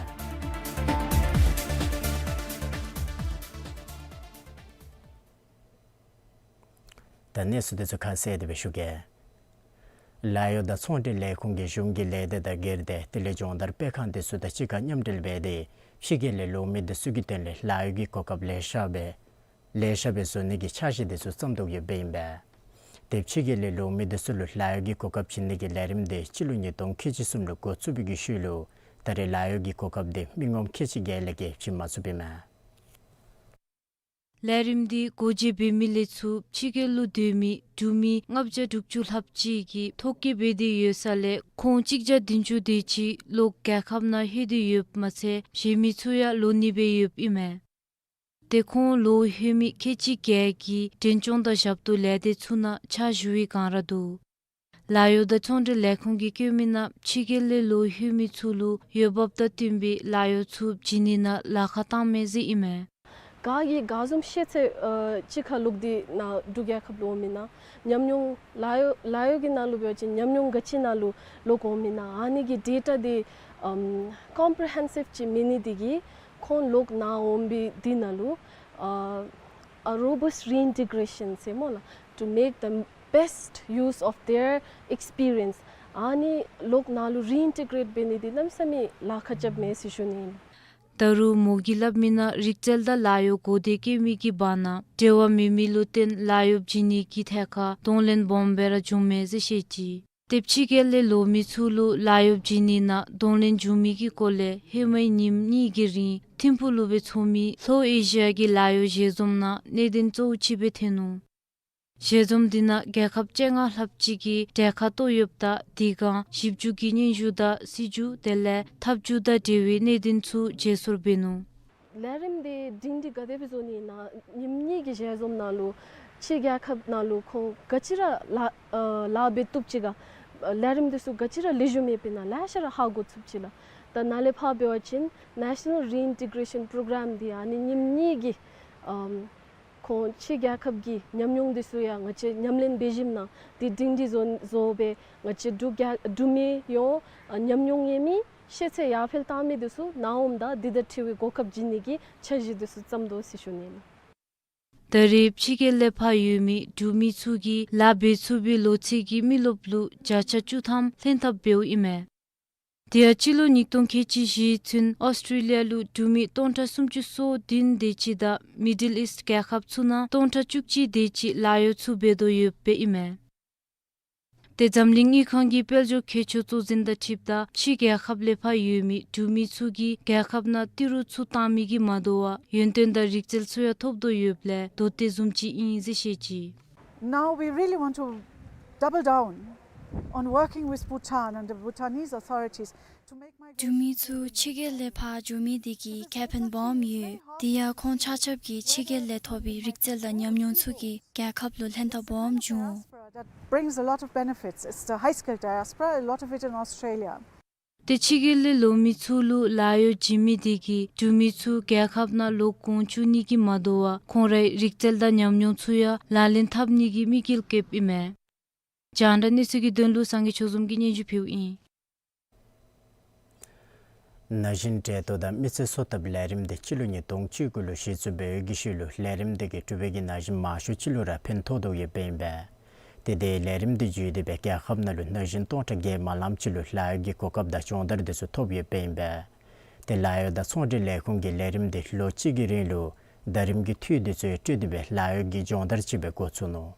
ད་གནས་ཚུལ་འདི་ཚུ་ཁ་གསལ་ཏེ་སྦེ་ཞུ་གེ། ལཱ་གཡོག་དང་ཚོང་འབྲེལ་ལས་ཁུངས་ཀྱིས་གཞུང་གི་ལས་སྡེ་དང་སྒེར་སྡེ་དེ་ལས་སྦྱོང་བརྡར་སྤེལ་ཁང་འདི་ཚུ་དང་གཅིག་ཁར་མཉམ་འབྲེལ་འབད་དེ་ཕྱི་རྒྱལ་ལས་ལོག་མི་འདི་ཚུ་གི་དོན་ལས་ལཱ་གཡོག་གི་གོ་སྐབས་ལེ་ཤ་སྦེ་ལེ་ཤ་སྦེ་བཟོ་ནི་གི་འཆར་གཞི་འདི་ཚུ་བརྩམ་དོ་ཡོདཔ་ཨིན་པས། དེ་ཕྱི་རྒྱལ་ལས་ལོག་མི་འདི་ཚུ་ལུ་ལཱ་གཡོག་གི་གོ་སྐབས་བྱིན་ནི་གི་ལས་རིམ་འདི་སྤྱི་ལོ་ཉིས་སྟོང་ཁལ་གཅིག་གསུམ་ལུ་འགོ་བཙུགས་པའི་གི་ཤུལ་ལུ་ད་རེས་ལཱ་གཡོག་གི་གོ་སྐབས་འདི་མི་ངོམ་ཁལ་གཅིག་བརྒྱད་ལས་བརྒལ་བྱིན་མ་ཚུགསཔ་ཨིན་མས། ལས་རིམ་འདི་སྒོ་འབྱེད་འབད་མི་ལས་ཚུར་ཕྱི་རྒྱལ་ལུ་སྡོད་མི་འབྲུག་མི་ལྔ་བརྒྱ་དྲུག་ཅུ་ལྷགཔ་ཅིག་གིས་ཐོ་བཀོད་འབད་དེ་ཡོད་ས་ལས་ཁོང་གཅིག་བརྒྱ་བདུན་ཅུ་དེ་ཅིག་ལོག་རྒྱལ་ཁབ་ནང་ལྷོད་དེ་ཡོདཔ་མ་ཚད་གཞན་མི་ཚུ་ཡང་ལོག་ནི་སྦེ་ཡོདཔ་ཨིན་མས། དེ་ཁོང་ལོག་ལྷོད་མི་ཁལ་གཅིག་བརྒྱད་ཀྱིས་འབྲས་ལྗོངས་དང་ཞབས་ཏོག་ལས་སྡེ་ཚུ་ནང་ཕྱག་ཞུ་བའི་བསྒང་ར་འདུག། ལཱ་གཡོག་དང་ཚོང་འབྲེལ་ལས་ཁུངས་ཀྱིས་བཀོད་མི་ནང་ཕྱི་རྒྱལ་ལས་ལོག་ལྷོད་མི་ཚུ་ལུ་འོས་འབབ་དང་བསྟུན་པའི་ལཱ་གཡོག་ཚུ་བྱིན་ནི་ནང་ལཱ་ཁག་བཏང་མས་ཟེར་ཨིན་མས། ག་གིས་ག་བཟུམ་ཤེས་ཚད་ཨ་ཅིག་ཁར་ལོག་སྟེ་ནཱ་འབྲུག་རྒྱལ་ཁབ་ལུ་འོང་མི་ན་ཉམས་མྱོང་ལཱ་གཡོག་ལཱ་གཡོག་གི་ནང་ལུ་འབད་བ་ཅིན་ཉམས་མྱོང་ག་ཅི་ནང་ལུ་ལོག་འོང་མི་ན་ཨ་ནི་གི་ཌེ་ཊ་འདི་ཨམ་ཀོམ་པི་རི་ཧེན་སིབ་ཅིག་མེད་ནི་འདི་གིས་ཁོང་ལོག་ནཱ་འོང་པའི་འདི་ནང་ལུ་ཨ་a robust reintegration ཟེར་སྨོ་ལགས། To make the best use of their experience. ཨ་ནི་ལོག་ནཱ་ལུ་རི་ཨིན་ཊི་གྲེཊ་འབད་ནི་འདི་གནམ་མེད་ས་མེད་ལཱ་ཁག་རྐྱབ་མས་ཟེར་ཞུ་ནི་ཨིན། ད་རུང་མོ་གིས་སླབ་མི་ནང་རིག་རྩལ་དང་ལཱ་གཡོག་གོ་བདེ་བཀོད་མི་གི་བར་ན་འབྲེལ་བ་མེད་མི་ལུ་བརྟེན་ལཱ་གཡོག་བྱིན་ནི་གི་ཐད་ཁར་གདོང་ལེན་སྦོམ་སྦེ་ར་བྱུང་མས་ཟེར་བཤད་ཅི། དེ་ཕྱི་རྒྱལ་ལས་ལོག་མི་ཚུ་ལུ་ལཱ་གཡོག་བྱིན་ནི་ནང་གདོང་ལེན་བྱུང་མི་གི་སྐོར་ལས་ཧེ་མའི་ཉིནམ་གཉིས་ཀྱི་རིང་ཐིམ་ཕུག་ལུ་སྦེ་འཚོགས་མི་ལྷོ་ཨེ་ཤི་ཡ་གི་ལཱ་གཡོག་ཞལ་འཛོམས་ནང་གནད་དོན་གཙོ་བོ་ཅིག་སྦེ་ཐོན་ནུག། ཞལ་འཛོམས་འདི་ནང་རྒྱལ་ཁབ་བཅོ་ལྔ་ལྷགཔ་ཅིག་གིས་གྲལ་ཁར་གཏོགས་ཡོདཔ་ད་དེ་སྒང་ཞིབ་འཇུག་གི་སྙན་ཞུ་དང་སྲིད་བྱུས་དེ་ལས་ཐབས་བྱུས་དང་འབྲེལ་བའི་གནད་དོན་ཚུ་བརྗེ་སོར་འབད་ནུག། ལས་རིམ་འདི་སྒྲིང་སྒྲི་ག་དེ་སྦེ་བཟོ་ནི་ན་ཉིནམ་གཉིས་ཀྱི་ཞལ་འཛོམས་ནང་ལུ་ཕྱི་རྒྱལ་ཁབ་ནང་ལུ་ཁོང་ག་ཅི་ར་ལཱ་ཨ་ལཱ་འབད་བཏུབ་ཅི་ག་ལས་རིམ་འདི་ཚུ་ག་ཅི་ར་ལེགས་ཤོམ་ཡོདཔ་ཨིན་ན་ལེ་ཤ་ར་ཧ་གོ་ཚུགས་ཅི་ལགས། ད་ནཱ་ལས་ཕར་འབད་བ་ཅིན་National Reintegration Program འདི་ཨ་ནི་ཉིནམ་གཉིས་ཀྱི་ཨམ་ཁོང་ཕྱི་རྒྱལ་ཁབ་ཀྱི་ཉམས་མྱོང་འདི་ཚུ་ཡང་ང་བཅས་ཉམས་ལེན་འབད་ཞིནམ་ན་འདི་སྒྲིང་སྒྲི་བཟོ་བཟོ་སྦེ་ང་བཅས་འབྲུག་རྒྱལ་འབྲུག་མི་ཡོངས་ཨ་ཉམས་མྱོང་ཡོད་མི་ཤེས་ཚད་ཡར་འཕེལ་བཏང་མི་འདི་ཚུ་ནཱ་འོངམ་ད་འདི་དང་འཁྲིལ་བའི་གོ་སྐབས་བྱིན་ནི་གི་འཆར་གཞི་འདི་ཚུ་བརྩམས་དོ་ཟེར་ཞུ་ནི་ཨིན། ད་རེས་ཕྱི་རྒྱལ་ལས་ཕར་ཡོད་མི་འབྲུག་མི་ཚུ་གིས་ལཱ་འབད་ཚུགས་པའི་ལོ་ཚད་ཀྱི་མི་རློབས་ལུ་བརྒྱ་ཆ་བཅུ་ཐམ་ལྷན་ཐབས་འབདཝ་ཨིན་མས། དེ་ཡང་སྤྱི་ལོ་ཉིས་སྟོང་ཁལ་གཅིག་བཞི་ཚུན་ཨོསི་ཊྲེ་ལི་ཡ་ལུ་འབྲུག་མི་སྟོང་ཕྲག་སུམ་ཅུ་སོ་བདུན་དེ་ཅིག་དང་མི་ཌལ་ཨིསཊ་རྒྱལ་ཁབ་ཚུ་ནང་སྟོང་ཕྲག་བཅུ་གཅིག་དེ་ཅིག་ལཱ་གཡོག་ཚུ་འབད་དོ་ཡོདཔ་ཨིན་མས། དེ་འཛམ་གླིང་དངུལ་ཁང་གི་དཔལ་འབྱོར་མཁས་མཆོག་གཙོ་འཛིན་དང་འཁྲིལཝ་ད་ཕྱི་རྒྱལ་ཁབ་ལས་ཕར་ཡོད་མི་འབྲུག་མི་ཚུ་གིས་རྒྱལ་ཁབ་ནང་ཏི་རུ་ཚུ་བཏང་མི་གིས་མ་དོ་བར་ཡོན་ཏན་དང་རིག་རྩལ་ཚུ་ཡང་ཐོབ་དོ་ཡོདཔ་ལས་དོ་བདེ་བཟུམ་ཅིག་ཨིན་ཟེར་བཤད་ཅི། Now we really want to double down on working with Bhutan and the Bhutanese authorities to make my འབྲུག་མི་ཚུ་ཕྱི་རྒྱལ་ལས་ཕར་འགྱོ་མི་འདི་གིས་ཁེ་ཕན་སྦོམ་ཡོད། དེ་ཡང་ཁོང་ཆ་ཁྱབ་ཀྱིས་ཕྱི་རྒྱལ་ལས་ཐོབ་པའི་རིག་རྩལ་དང་ཉམས་མྱོང་ཚུ་གིས་རྒྱལ་ཁབ་ལུ་ལྷན་ཐབས་སྦོམ་འབྱུང་། That brings a lot of benefits. It's the high skilled diaspora, a lot of it in Australia. ཏེ་ཕྱི་རྒྱལ་ལས་ལོག་མི་ཚུ་ལུ་ལཱ་གཡོག་བྱིན་མི་དེ་གིས་འབྲུག་མི་ཚུ་རྒྱལ་ཁབ་ནང་ལོག་གོང་ཆུང་གཉིས་ཀྱིས་མ་དོ་བར་ཁོང་རའི་རིག་རྩལ་དང་ཉམས་མྱོང་ཚུ་ཡང་ལག་ལེན་འཐབ་ནི་གི་དམིགས་ཡུལ་བསྐྱེདཔ་ཨིན་མས། རྒྱང་བསྒྲགས་གནས་ཚུལ་གྱི་དོན་ལུ་སངས་རྒྱས་ཆོས་འཛོམས་ཀྱིས་སྙན་ཞུ་ཕུལཝ་ཨིན། ན་གཞོན་གྲལ་གཏོགས་དང་མི་ཚེ་འཚོ་ཐབས་ལས་རིམ་དེ་སྤྱི་ལོ་ཉིས་སྟོང་བཅུ་དགུ་ལུ་གཞི་བཙུགས་འབད་བའི་སྒང་ལུ་ལས་རིམ་དེ་གིས་འབྲུག་པའི་གི་ན་གཞོན་མང་ཤོས་ཅིག་ལུ་ར་ཕན་ཐོགས་དོ་ཡོདཔ་ཨིན་པས། ཏེ་དེ་ལས་རིམ་དེ་བརྒྱུད་དེ་སྦེ་རྒྱལ་ཁབ་ནང་ལུ་ན་གཞོན་སྟོང་ཕྲག་བརྒྱད་མ་ལངམ་ཅིག་ལུ་ལཱ་གཡོག་གི་གོ་སྐབས་དང་སྦྱོང་བརྡར་དེ་ཚུ་ཐོབ་ཡོདཔ་ཨིན་པས། ཏེ་ལཱ་གཡོག་དང་ཚོང་འབྲེལ་ལས་ཁུངས་ཀྱིས་ལས་རིམ་དེ་ལོ་གཅིག་གི་རིང་ལུ་ཟླ་རིམ་གྱི་འཐུས་དེ་ཚུ་སྤྲོད་དེ་སྦེ་ལཱ་གཡོག་གི་སྦྱོང་བརྡར་ཅིག་སྦེ་འགོ་བཙུགས་ནུག།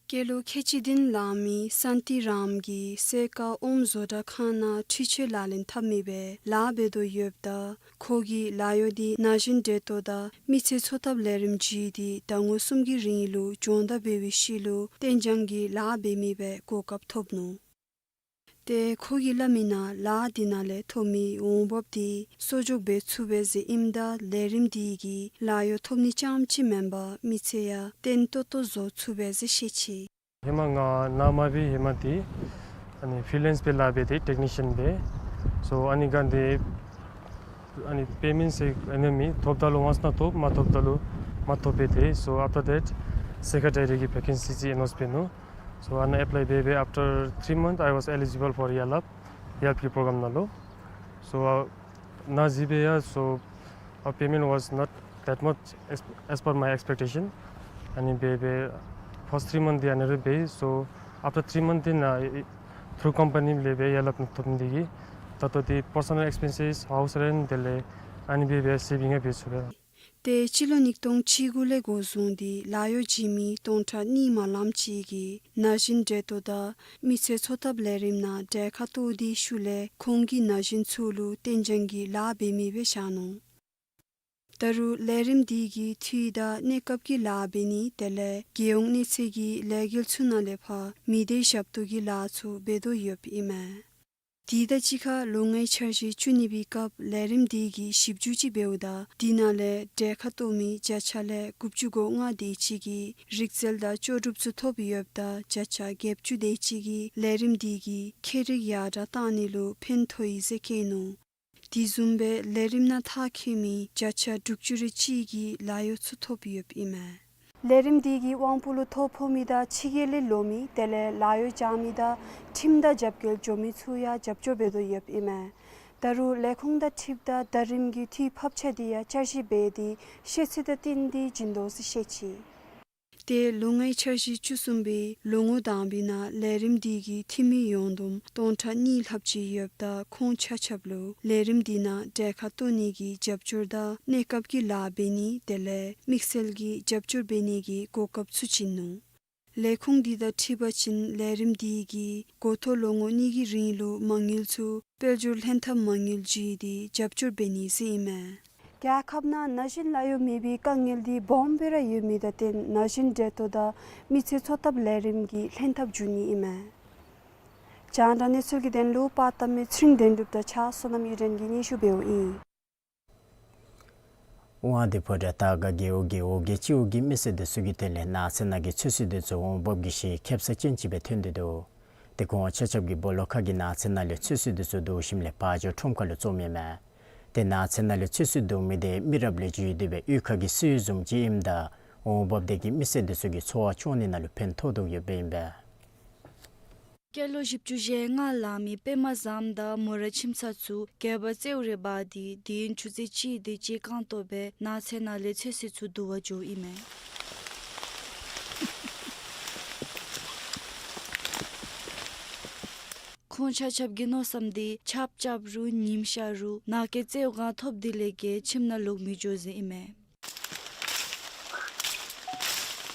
སྐྱེས་ལོ་ཁལ་གཅིག་བདུན་ལང་མི་སཱན་ཏི་རམ་གྱིས་སེར་ཀ་ཨོམ་བཟོ་གྲྭ་ཁང་ནང་འཕྲུལ་ཆས་ལག་ལེན་འཐབ་མི་སྦེ་ལཱ་འབད་དོ་ཡོདཔ་ད་ཁོ་གིས་ལཱ་གཡོག་དེ་ན་གཞོན་གྲལ་གཏོགས་དང་མི་ཚེ་འཚོ་ཐབས་ལས་རིམ་བརྒྱུད་དེ་ཟླ་ངོ་གསུམ་གྱི་རིང་ལུ་སྦྱོང་བརྡར་འབད་བའི་ཤུལ་ལུ་གཏན་འཇགས་ཀྱི་ལཱ་འབད་མི་སྦེ་གོ་སྐབས་ཐོབ་ནུག། ཏེ་ཁོ་གིས་སླབ་མི་ནང་ལཱ་དེ་ནང་ལས་ཐོབ་མི་འོང་འབབ་དེ་གསོག་འཇོག་འབད་ཚུགས་པས་ཟེར་ཨིནམ་ད་ལས་རིམ་དེ་གིས་ལཱ་གཡོག་ཐོབ་ནི་རྐྱངམ་ཅིག་མེན་པར་མི་ཚེ་ཡང་བརྟན་ཏོག་ཏོ་བཟོ་ཚུགས་པས་ཟེར་བཤད་ཅི། ཧེ་མ་ང་ནཱ་མ་འབད་ཧེ་མ་དེ་ཨ་ནི་ཕི་རི་ལེནསི་སྦེ་ལཱ་འབད་དེ་ཊེག་ནི་ཤཱན་སྦེ། སོ་ཨ་ནི་ག་དེ་ཨ་ནི་པེ་མེནཊ་ཟེར་ཨ་ནི་མེད། ཐོབ་ད་ལུ་ཝཱནསི་ནང་ཐོབ། མ་ཐོབ་ད་ལུ་མ་ཐོབ་པས་ཏེ། So after that, སེ་ཀེ་ཊེ་རི་གི་བེ་ཀེན་སི་ཅིག་ཨེ་ནའོནསི་འབད་ནུག། So ཨ་ནཱ་ཨེཔ་ལའི་འབད་འབད་after three months, I was eligible for ཡ་ལཱབ། ཡ་ལཱབ་ཀྱི་པྲོ་གརམ་ནང་ལུ། So ཨ་ནཱ་གཟིགས་སྦེ་ཡ། So our payment was not that much as, as per my expectation. ཨ་ནི་འབད་འབད་first three months དེ་ཨ་ནི་རེ་འབད། So after three months དེ་ནང་ཐུར་ཀམ་པ་ནི་ལས་འབད་ཡ་ལཱབ་ནང་ཐོབ་མི་དེ་གིས་ད་ལྟོ་དེ་པར་སོ་ནཱལ་ཨེགསི་པེན་སིས་ཧའུསི་རེནཊ་དེ་ལས་ཨ་ནི་འབད་འབད་སེ་བིང་ཡང་འབད་ཚུགས་པས། ཏེ་སྤྱི་ལོ་ཉིས་སྟོང་བཅུ་དགུ་ལས་འགོ་བཟུང་སྟེ་ལཱ་གཡོག་བྱིན་མི་སྟོང་ཕྲག་གཉིས་མ་ལངམ་ཅིག་གིས་ན་གཞོན་གྲལ་གཏོགས་དང་མི་ཚེ་འཚོ་ཐབས་ལས་རིམ་ནང་གྲལ་ཁར་གཏོགས་ཏེ་ཤུལ་ལས་ཁོང་གིས་ན་གཞོན་ཚུ་ལུ་གཏན་འཇགས་ཀྱི་ལཱ་འབད་མི་སྦེ་བཞག་ནུག། ད་རུང་ལས་རིམ་དེ་གིས་འཐུས་དང་གནས་སྐབས་ཀྱི་ལཱ་འབད་ནི་དེ་ལས་རྒྱལ་ཡོངས་གནས་ཚད་ཀྱི་ལས་འགུལ་ཚུ་ནང་ལས་ཕར་མི་སྡེ་ཞབས་ཏོག་གི་ལཱ་ཚུ་འབད་དོ་ཡོདཔ་ཨིན་མས། དེ་དང་གཅིག་ཁར་ལོ་ལྔའི་འཆར་གཞི་བཅུ་གཉིས་པའི་སྐབས་ལས་རིམ་དེ་གིས་ཞིབ་འཇུག་ཅིག་འབདཝ་ད་དེ་ནང་ལས་གྲལ་ཁར་གཏོགས་མི་བརྒྱ་ཆ་ལས་དགུ་བཅུ་གོ་ལྔ་དེ་ཅིག་གིས་རིག་རྩལ་དང་ལྕོགས་གྲུབ་ཚུ་ཐོབ་ཡོདཔ་ད་བརྒྱ་ཆ་བརྒྱད་ཅུ་དེ་ཅིག་གིས་ལས་རིམ་དེ་གིས་ཁྱད་རིག་ཡར་དྲག་བཏང་ནི་ལུ་ཕན་ཐོགས་ཡི་ཟེར་བཀོད་ནུག། དེ་བཟུམ་སྦེ་ལས་རིམ་ནང་མཐར་འཁྱོལ་མི་བརྒྱ་ཆ་དྲུག་ཅུ་རེ་གཅིག་གིས་ལཱ་གཡོག་ཚུ་ཐོབ་ཡོདཔ་ཨིན་མས། ལས་རིམ་དེ་གི་དབང་པོ་ལུ་ཐོ་ཕོག་མི་དང་ཕྱི་རྒྱལ་ལས་ལོག་མི་དེ་ལས་ལཱ་གཡོག་རྐྱབ་མི་དང་ཁྲིམས་དང་རྒྱབ་འགལ་འགྱོ་མི་ཚུ་ཡང་རྒྱབ་སྐྱོར་འབད་དོ་ཡོདཔ་ཨིན་མས། ད་རུང་ལས་ཁུངས་དང་འཁྲིལཝ་ད་ཟླ་རིམ་གྱི་འཐུས་ཕབ་ཆ་དེ་ཡང་བསྐྱར་ཞིབ་འབད་དེ་ཤེས་ཚད་དང་བསྟུན་ཏེ་བྱིན་དོ་ཟེར་བཤད་ཅི། ཏེ་ལོ་ལྔའི་འཆར་གཞི་བཅུ་གསུམ་པའི་ལོ་ངོ་དང་པའི་ནང་ལས་རིམ་དེ་གི་འཐུས་མི་ཡོངས་བསྡོམས་སྟོང་ཕྲག་གཉིས་ལྷགཔ་ཅིག་ཡོདཔ་ད་ཁོང་ཆ་ཁྱབ་ལུ་ལས་རིམ་དེ་ནང་གྲལ་ཁར་གཏོགས་ནི་གི་རྒྱབ་སྐྱོར་དང་གནས་སྐབས་ཀྱི་ལཱ་འབད་ནི་དེ་ལས་དམིགས་བསལ་གྱི་རྒྱབ་སྐྱོར་འབད་ནི་གི་གོ་སྐབས་ཚུ་བྱིན་ནུག། ལས་ཁུངས་དེ་དང་འཁྲིལ་བ་ཅིན་ལས་རིམ་དེ་གིས་འགོ་ཐོག་ལོ་ངོ་གཉིས་ཀྱི་རིང་ལུ་མ་དངུལ་ཚུ་དཔལ་འབྱོར་ལྷན་ཐབས་མ་དངུལ་བརྒྱུད་དེ་རྒྱབ་སྐྱོར་འབད་ནི་ཟེར་ཨིན་མས། རྒྱལ་ཁབ་ནང་ན་གཞོན་ལཱ་གཡོག་མེད་པའི་དཀའ་ངལ་འདི་སྦོམ་སྦེ་ར་ཡོད་མི་དང་བསྟུན་ན་གཞོན་གྲལ་གཏོགས་དང་མི་ཚེ་འཚོ་ཐབས་ལས་རིམ་གྱིས་ལྷན་ཐབས་བྱུང་ནི་ཨིན་མས། རྒྱང་བསྒྲགས་གནས་ཚུལ་གྱི་དོན་ལུ་པར་བཏབ་མི་ཚེ་རིང་དོན་གྲུབ་དང་གཅིག་ཁར་བསོད་ནམས་གཡུ་སྒྲོན་གྱིས་སྙན་ཞུ་འབདཝ་ཨིན། དབང་འདུས་ཕོ་བྲང་དར་དཀར་རྒེད་འོག་གི་འོག་རྒེད་སྤྱི་འོག་གི་མི་སེར་དེ་ཚུ་གི་དོན་ལས་ནགས་ཚལ་ནང་གི་ཚོད་བསྲེ་དེ་ཚུ་འོང་འབབ་ཀྱི་གཞི་ཁེབ་ས་ཅན་ཅིག་སྦེ་ཐོན་ཏེ་འདུག། ཏེ་ཁོང་ཆ་ཁྱབ་ཀྱིས་སྦོ་ལོགས་ཁ་གི་ནགས་ཚལ་ནང་ལས་ཚོད་བསྲེ་དེ་ཚུ་བསྡུ་ཞིནམ་ལས་བ་འཇོ་ཁྲོམ་ཁ་ལུ་བཙོངམ་ཨིན་མས། ཏེ་ནགས་ཚལ་ནང་ལས་ཚོད་བསྲེ་བསྡུ་མི་དེ་མི་རབས་ལས་བརྒྱུད་དེ་སྦེ་གཡུས་ཁ་གི་སྲོལ་བཟུམ་ཅིག་ཨིནམ་ད་འོང་འབབ་དེ་གིས་མི་སེར་དེ་ཚུ་གི་འཚོ་བ་སྐྱོང་ནི་ནང་ལུ་ཕན་ཐོགས་དོ་ཡོདཔ་ཨིན་པས། སྐྱེས་ལོ་བཞི་བཅུ་ཞེ་ལྔ་ལང་མི་པདྨ་བཟངམོ་དང་མོ་ར་ཁྱིམ་ཚང་ཚུ་རྒས་པ་རྩེཝ་རེ་འབག་སྟེ་དེ་ཡི་ཆུ་ཚོད་གཅིག་དེ་ཅིག་རྐང་སྟོང་སྦེ་ནགས་ཚལ་ནང་ལས་ཚོད་བསྲེ་ཚུ་བསྡུ་བར་འགྱོཝ་ཨིན་མས། ཁོང་ཆ་ཁྱབ་ཀྱི་མནོ་བསམ་འདི་ཆརཔ་རྐྱབ་རུང་ཉིམ་ཤར་རུང་ནམ་ཁའི་རྩེཝ་གང་ཐོབ་དེ་ལས་བརྒལ་ཁྱིམ་ནང་ལོག་མི་འགྱོ་ཟེར་ཨིན་མས།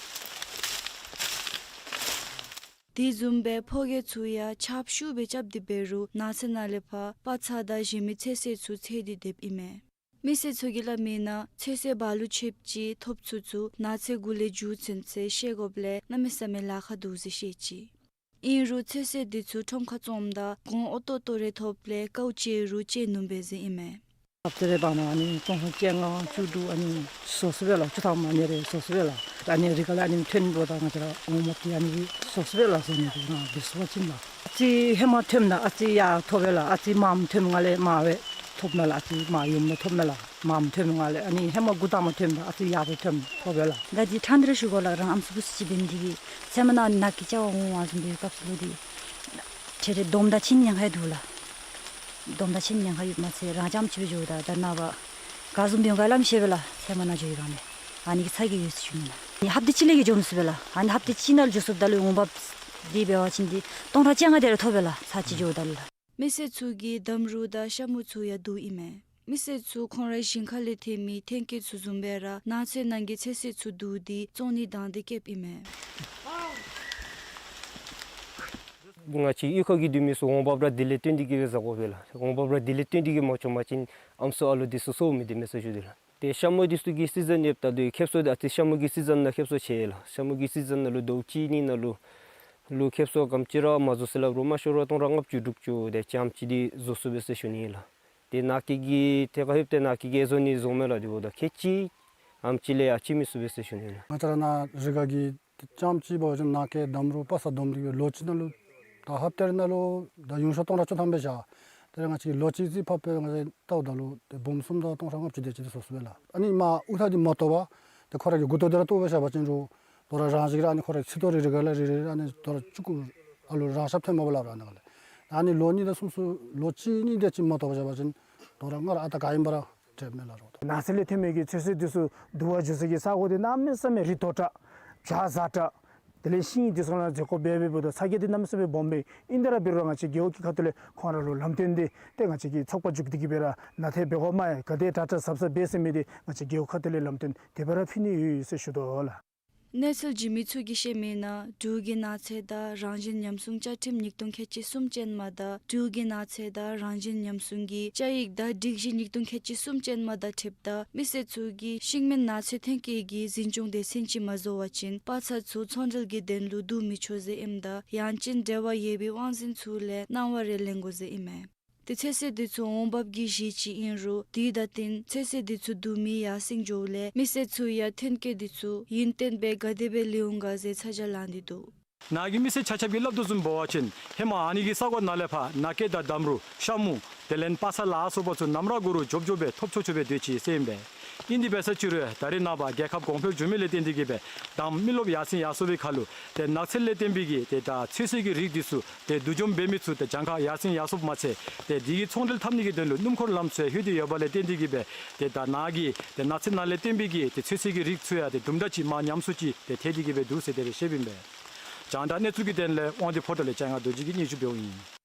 དེ་བཟུམ་སྦེ་ཕོ་རྒས་ཚུ་ཡང་ཆརཔ་ཤུགས་སྦེ་རྐྱབ་སྟེ་འབད་རུང་ནགས་ཚལ་ནང་ལས་ཕར་པ་ཚང་དང་གཞན་མི་ཚོད་བསྲེ་ཚུ་འཚོལ་ཏེ་སྡོདཔ་ཨིན་མས། མི་སེར་ཚུ་གིས་སླབ་མིའི་ནང་ཚོད་བསྲེ་བ་ལུ་ཆོདཔ་ཅིག་ཐོབ་ཚུགས་ཚུགས་ནགས་ཚལ་གུ་ལས་རྒྱུག་ཚུན་ཚོད་ཤེལ་སྒོགཔ་ལས་གནམ་མེད་ས་མེད་ལཱ་ཁག་འདུག་ཟེར་བཤད་ཅི། ཨིན་རུང་ཚོད་བསྲེ་དེ་ཚུ་ཁྲོམ་ཁར་བཙོངམ་ད་གོང་ཨོ་ཏོ་ཏོ་རེ་ཐོབ་ལས་དཀའཝ་སྤྱད་རུང་སྤྱད་ནུམ་པས་ཟེར་ཨིན་མས། ཨཔ་ཚེ་རེ་བ་ན་ཨ་ནི་སྟོང་ཕྲག་བཅོ་ལྔ་བཅུ་དྲུག་ཨ་ནི་བཟོ་ཚུགས་པས་ལགས། བཅུ་ཐམ་ཨ་ནི་རེ་བཟོ་ཚུགས་པས་ལགས། ཨ་ནི་རི་ཁ་ལས་ཨ་ནི་ཐོན་འགྱོཝ་ད་ང་བཅས་ར་འོང་འབབ་འདི་ཨ་ནི་བཟོ་ཚུགས་པས་ལགས་ཟེར་ནི་འདི་ང་འབད་ཚུགས་པ་ཅིན་ལགས། ཨ་ཙི་ཧེ་མ་ཐོནམ་ད་ཨ་ཙི་ཡར་ཐོབ་པས་ལགས། ཨ་ཙི་མངམ་ཐོནམ་སྒང་ལས་མངམ་སྦེ་ཐོབ་མས་ལགས། ཨ་ཙི་མངམ་ཡོདམ་སྦེ་ཐོབ་མས་ལགས། མངམ་ཐོནམ་སྒང་ལས་ཨ་ནི་ཧེ་མ་འགོ་དང་པ་ཐོནམ་ད་ཨ་ཙི་ཡར་སྦེ་ཐོབ་ཐོབ་པས་ལགས། ད་འདི་ཕྲང་སྟེ་ར་ཞུ་དགོ་ལགས། རང་ཨམ་སྲུ་བུཚ་ཅིག་འབད་ནི་དེ་གིས་ཚལ་མ་ནང་ནགས་ཀྱི་བྱ་བ་འོང་བ་བཟུམ་སྦེ་སྐབས་སུ་ལུ་འདི་ཁྲེ་ཁྲེ་སྡོམ་དང་ཆིངས་ཉེན་ཁ་ཡང་འདུག་ལགས། སྡོམ་དང་ཆིངས་ཉེན་ཁ་ཡོདཔ་མ་ཚད་རང་རྐྱངམ་ཅིག་སྦེ་འགྱོཝ་ད་ད་ནངས་པ་ག་བཟུམ་འབད་འོང་ག་ལམ་ཤེས་པས་ལགས། ཚལ་མ་ནང་འགྱོ་བའི་བསྒང་ལས་ཨ་ནི་གི་ཚ་གྱང་ཡོད་ཟེར་ཞུ་ནི་ལགས། ཨ་ནི་ཧབ་ཏ་གཅིག་ལས་བརྒལ་འགྱོ་མི་ཚུགས་པས་ལགས། ཨ་ནི་ཧབ་ཏ་གཅིག་ནང་ལུ་འགྱོ་ཚུགསཔ་ད་ལུ་འོང་འབབ་འདི་འབད་བ་ཅིན་འདི་སྟོང་ཕྲག་བཅོ་ལྔ་དེ་ར་ཐོབ་པས་ལགས། ཚར་གཅིག་འགྱོཝ་ད་ལུ་ལགས། མི་སེར་ཚུ་གིས་འདམ་རུད་དང་ཤ་མུ་ཚུ་ཡང་བསྡུཝ་ཨིན་མས། མི་སེར་ཚུ་ཁོང་རའི་ཞིང་ཁ་ལས་ཐོན་མི་ཐོན་སྐྱེད་ཚུ་བཟུམ་སྦེ་ར་ནགས་ཚལ་ནང་གི་ཚོད་བསྲེ་ཚུ་བསྡུ་སྟེ་བཙོང་ནི་དང་འདོད་སྐྱེདཔ་ཨིན་མས། ང་བཅས་གཡུས་ཁ་གི་འདུས་མི་ཚུ་འོང་འབབ་ར་དེ་ལས་བཏོན་ཏེ་གིས་སྦེ་བཟའ་དགོ་པས་ལགས། འོང་འབབ་ར་དེ་ལས་བཏོན་ཏེ་གིས་མ་བཙོང་པ་ཅིན་ཨམ་སྲུ་ཨ་ལོ་འདི་ཚུ་གསོ་མི་སྡོད་མས་ཟེར་ཞུ་དོ་ལགས། ཏེ་ཤ་མུ་འདི་ཚུ་གི་སི་ཛན་ཡོདཔ་ད་ལུ་ཁེབ་སང་འདི་ཨ་ཙི་ཤ་མུ་གི་སི་ཛན་ནང་ཁེབ་སང་ཆེ་ལགས། ཤ་མུ་གི་སི་ཛན་ནང་ལུ་ཟླཝ་གཅིག་གཉིས་ནང་ལུ་ལུ་ཁེབ་སང་ག་དེམ་ཅིག་ར་མ་བཟོ་ཟེར་སླབ་རུང་མ་ཤོར་བར་སྟོང་ཕྲག་ལྔ་བཅུ་དྲུག་ཅུ་དེ་ཙམ་ཅིག་འདི་བཟོ་ཚུགས་པས་ཟེར་ཞུ་ནི་ལགས། ཏེ་ནང་འཁོད་ཀྱི་ཐད་ཁར་ལྷོདཔ་ད་ནང་འཁོད་ཀྱི་ཨེ་བཟོ་ནི་བཟོ་མས་ལགས། དེ་འབདཝ་ད་ཁལ་གཅིག་ཨམ་ཅིག་ལས་ཡང་ཅིག་མི་ཚུགས་པས་ཟེར་ཞུ་ནི་ལགས། ང་བཅས་ར་ནཱ་རི་ཁ་གི་ཙམ་ཅིག་འབད་བ་ཅིན་ནང་འཁོད་འདམ་རུད་པ་ས་བསྡོམས་ཏེ་གིས་ལོ་གཅིག་ནང་ལུ་ད་ཧབ་ཏ་རེ་ནང་ལུ་ད་ཡུན་ཤོས་སྟོང་ཕྲག་བཅུ་ཐམ་སྦེ་བཞག། དེ་ལས་ང་བཅས་ལོ་གཅིག་ཅིག་ཕར་སྦེ་ང་བཅས་བལྟཝ་ད་ལུ་ཏེ་འབུམ་གསུམ་དང་སྟོང་ཕྲག་ལྔ་བཅུ་དེ་ཅིག་འདི་བཟོ་ཚུགས་པས་ལགས། ཨ་ནི་མར་དབུགས་ཐག་འདི་མ་བཏོག་པར་ཏེ་ཁོ་ར་གི་མགུ་ཏོ་འདི་ར་བཏོག་སྦེ་བཞག་པ་ཅིན་རུང་དོ་རུང་རང་བཞིན་གྱིས་ར་ཨ་ནི་ཁོ་ར་ཚིགས་ཏོ་རེ་རི་ཁ་ལས་རེ་རེ་ཨ་ནི་དོ་རུང་ཅུང་ཀུ་ཨ་ལུ་རང་ཤབ་ཐོན་མ་པ་ལགས་ར་ནཱ་ལས། ཨ་ནི་ལོ་གཉིས་དང་གསུམ་ཚུ་ལོ་གཅིག་གཉིས་དེ་ཅིག་མ་བཏོག་པར་བཞག་པ་ཅིན་དོ་རུང་སྔར་ཨ་རྟག་ག་ཨིནམ་སྦེ་ར་འབྲས་མེད་ལགས་རོ། ནགས་ཚལ་ལས་ཐོན་མི་གི་ཚོད་བསྲེ་འདི་ཚུ་བསྡུ་བ་འགྱོ་ས་གི་ས་གོ་འདི་གནམ་མེད་ས་མེད་རི་དོག་དྲགས་བྱག་ཟ་དྲགས། དེ་ལས་ཤིང་འདི་ཚུ་ལུ་མཛེས་སྐོར་འབད་འབདཝ་ད་ས་གོ་འདི་གནམ་མེད་ས་མེད་སྦོམ་སྦེ་ཨིན། དེ་ར་འབད་རུང་ར་ང་བཅས་རྒེད་འོག་གི་ཁ་ཐུག་ལས་ཁོང་ར་ལུ་ལམ་སྟོན་འདི་ཏེ་ང་བཅས་ཀྱི་ཚོགས་པ་བཙུགས་ཏེ་གིས་སྦེ་ར་ནང་ཐལ་འབད་དགོ་མས། ག་དེ་དྲག་དྲག་ཟབ་ཟབ་འབད་ཟེར་མི་འདི་ང་བཅས་རྒེད་འོག་ཁ་ཐུག་ལས་ལམ་སྟོན་དེ་སྦེ་ར་ཕུལ་ནི་ཡོད་ཟེར་ཞུ་དོ་ལགས། གནས་ཚུལ་བརྒྱུད་མི་ཚུ་གིས་བཤད་མི་ནང་འབྲུག་གི་ནགས་ཚལ་དང་རང་བཞིན་ཉམས་སྲུང་བཅའ་ཁྲིམས་ཉིས་སྟོང་ཁལ་གཅིག་གསུམ་ཅན་མ་དང་འབྲུག་གི་ནགས་ཚལ་དང་རང་བཞིན་ཉམས་སྲུང་གི་བཅའ་ཡིག་དང་སྒྲིག་གཞི་ཉིས་སྟོང་ཁལ་གཅིག་གསུམ་ཅན་མ་དང་འཁྲིལཝ་ད་མི་སེར་ཚུ་གིས་ཤིང་སྨན་ནགས་ཚལ་ཐོན་སྐྱེད་ཀྱི་འཛིན་སྐྱོང་སྡེ་ཚན་ཅིག་མ་བཟོ་བ་ཅིན་པ་ཚང་ཚུ་ཚོང་འབྲེལ་གྱི་དོན་ལུ་བསྡུ་མི་ཆོག་ཟེར་ཨིནམ་ད་ཡང་ཅིན་འབྲེལ་བ་ཡོད་པའི་དབང་འཛིན་ཚུ་ལས་གནང་བ་རེ་ལེན་དགོ་ཟེར་ཨིན་མས། ཏེ་ཚོད་བསྲེ་འདི་ཚུ་འོང་འབབ་ཀྱི་གཞི་ཅིག་ཨིན་རུང་དུས་དང་བསྟུན་ཚོད་བསྲེ་འདི་ཚུ་བསྡུ་མི་ཡར་སེང་འགྱོཝ་ལས་མི་སེར་ཚུ་ཡང་ཐོན་སྐྱེད་འདི་ཚུ་ཡུན་བརྟན་སྦེ་ག་དེ་སྦེ་ལེན་འོང་ག་ཟེར་ཚ་གྱང་ལང་སྟེ་འདུག། ནཱ་གི་མི་སེར་ཆ་ཁྱབ་ཀྱིས་སླབ་དོ་བཟུམ་འབད་བ་ཅིན་ཧེ་མ་ཨ་ནི་གི་ས་གོ་ནང་ལས་ཕར་ནགས་སྐྱེས་དང་འདམ་རུད་ཤ་མུ་དེ་ལས་པ་ཚང་ལ་སོགས་པ་ཚུ་ནམ་ར་དགོ་རུང་འབྱོར་འབྱོར་སྦེ་ཐོབ་ཆོག་ཆོག་སྦེ་སྡོད་ཅི་ཟེར་ཨིན་པས། ཨིན་དེ་འབད་ས་ཅིག་རུང་ད་རེས་ནངས་པ་རྒྱལ་ཁབ་གོང་འཕེལ་འགྱོ་མི་ལས་བརྟེན་ཏེ་གིས་སྦེ་དང་མི་རློབས་ཡར་སེང་ཡར་སོང་བའི་ཁར་ལུ་ཏེ་ནགས་ཚལ་ལས་བརྟེན་པའི་གི་ཏེ་ད་ཚོད་བསྲེ་གི་རིགས་འདི་ཚུ་ཏེ་བསྡུ་འཇོམས་འབད་མི་ཚུ་ཏེ་གྱངས་ཁ་ཡར་སེང་ཡར་སོངམ་མ་ཚད་ཏེ་འདི་གི་ཚོང་འབྲེལ་འཐབ་ནི་གི་དོན་ལུ་སྣུམ་འཁོར་ལམ་ཚུ་ཡང་ལྷོད་དེ་ཡོདཔ་ལས་བརྟེན་ཏེ་གིས་སྦེ་ཏེ་ད་ནཱ་གི་ཏེ་ནགས་ཚལ་ནང་ལས་བརྟེན་པའི་གི་ཏེ་ཚོད་བསྲེ་གི་རིགས་ཚུ་ཡང་ཏེ་དུམ་གྲ་ཅིག་མར་ཉམས་སུ་ཅིག་ཏེ་ཐལ་དེ་གིས་སྦེ་འདུག་ཟེར་དེ་སྦེ་བཤདཔ་ཨིན་པས། རྒྱང་བསྒྲགས་གནས་ཚུལ་གྱི་དོན་ལས་དབང་འདུས་ཕོ་བྲང་ལས་སྤྱན་སྔ་རྡོ་རྗེ་གིས་སྙན་ཞུ་འབདཝ་ཨིན།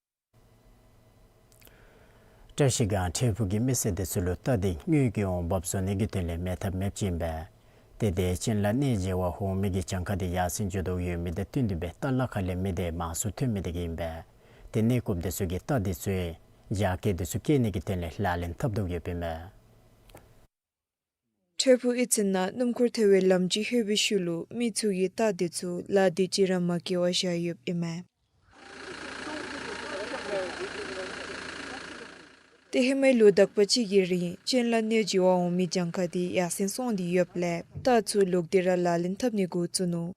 བཀྲིས་སྒང་ཁྲེ་ཕུ་གི་མི་སེར་དེ་ཚུ་ལུ་རྟ་འདི་དངུལ་གྱི་འོང་འབབ་བཟོ་ནི་གི་དོན་ལས་མེད་ཐབས་མེདཔ་ཅིག་ཨིན་པས། ཏེ་དེ་གཅིན་ལ་གནོད་བྱེད་པ་འོང་མི་གི་གྱངས་ཁ་དེ་ཡར་སེང་འགྱོ་དོ་ཡོད་མི་དང་བསྟུན་ཏེ་སྦེ་རྟ་ལ་ཁ་ལས་མི་དེ་མང་སུ་ཐོན་མི་དེ་གིས་ཨིན་པས། ཏེ་གནོད་རྐུབ་དེ་ཚུ་གིས་རྟ་དེ་ཚུ་རྒྱ་སྐྱེད་དེ་ཚུ་སྐྱེད་ནི་གི་དོན་ལས་ལག་ལེན་འཐབ་དོ་ཡོདཔ་ཨིན་མས། ཁྲེ་ཕུ་ཨིད་ཚིག་ནང་སྣུམ་འཁོར་ཐལ་བའི་ལམ་ཅིག་ལྷོད་པའི་ཤུལ་ལུ་མི་ཚུ་གིས་རྟ་དེ་ཚུ་ལཱ་དེ་ཅིག་ར་མ་བཀལ་བར་བཞག་ཡོདཔ་ཨིན་མས། ཏེ་ཧེ་མའི་ལོ་དག་པ་ཅིག་གི་རིང་གཅིན་ལ་གནོད་བྱེད་པ་འོང་མི་གྱངས་ཁ་དེ་ཡར་སེང་སོང་སྟེ་ཡོདཔ་ལས་རྟ་ཚུ་ལོག་སྟེ་ར་ལག་ལེན་འཐབ་ནི་འགོ་བཙུགས་ནུག།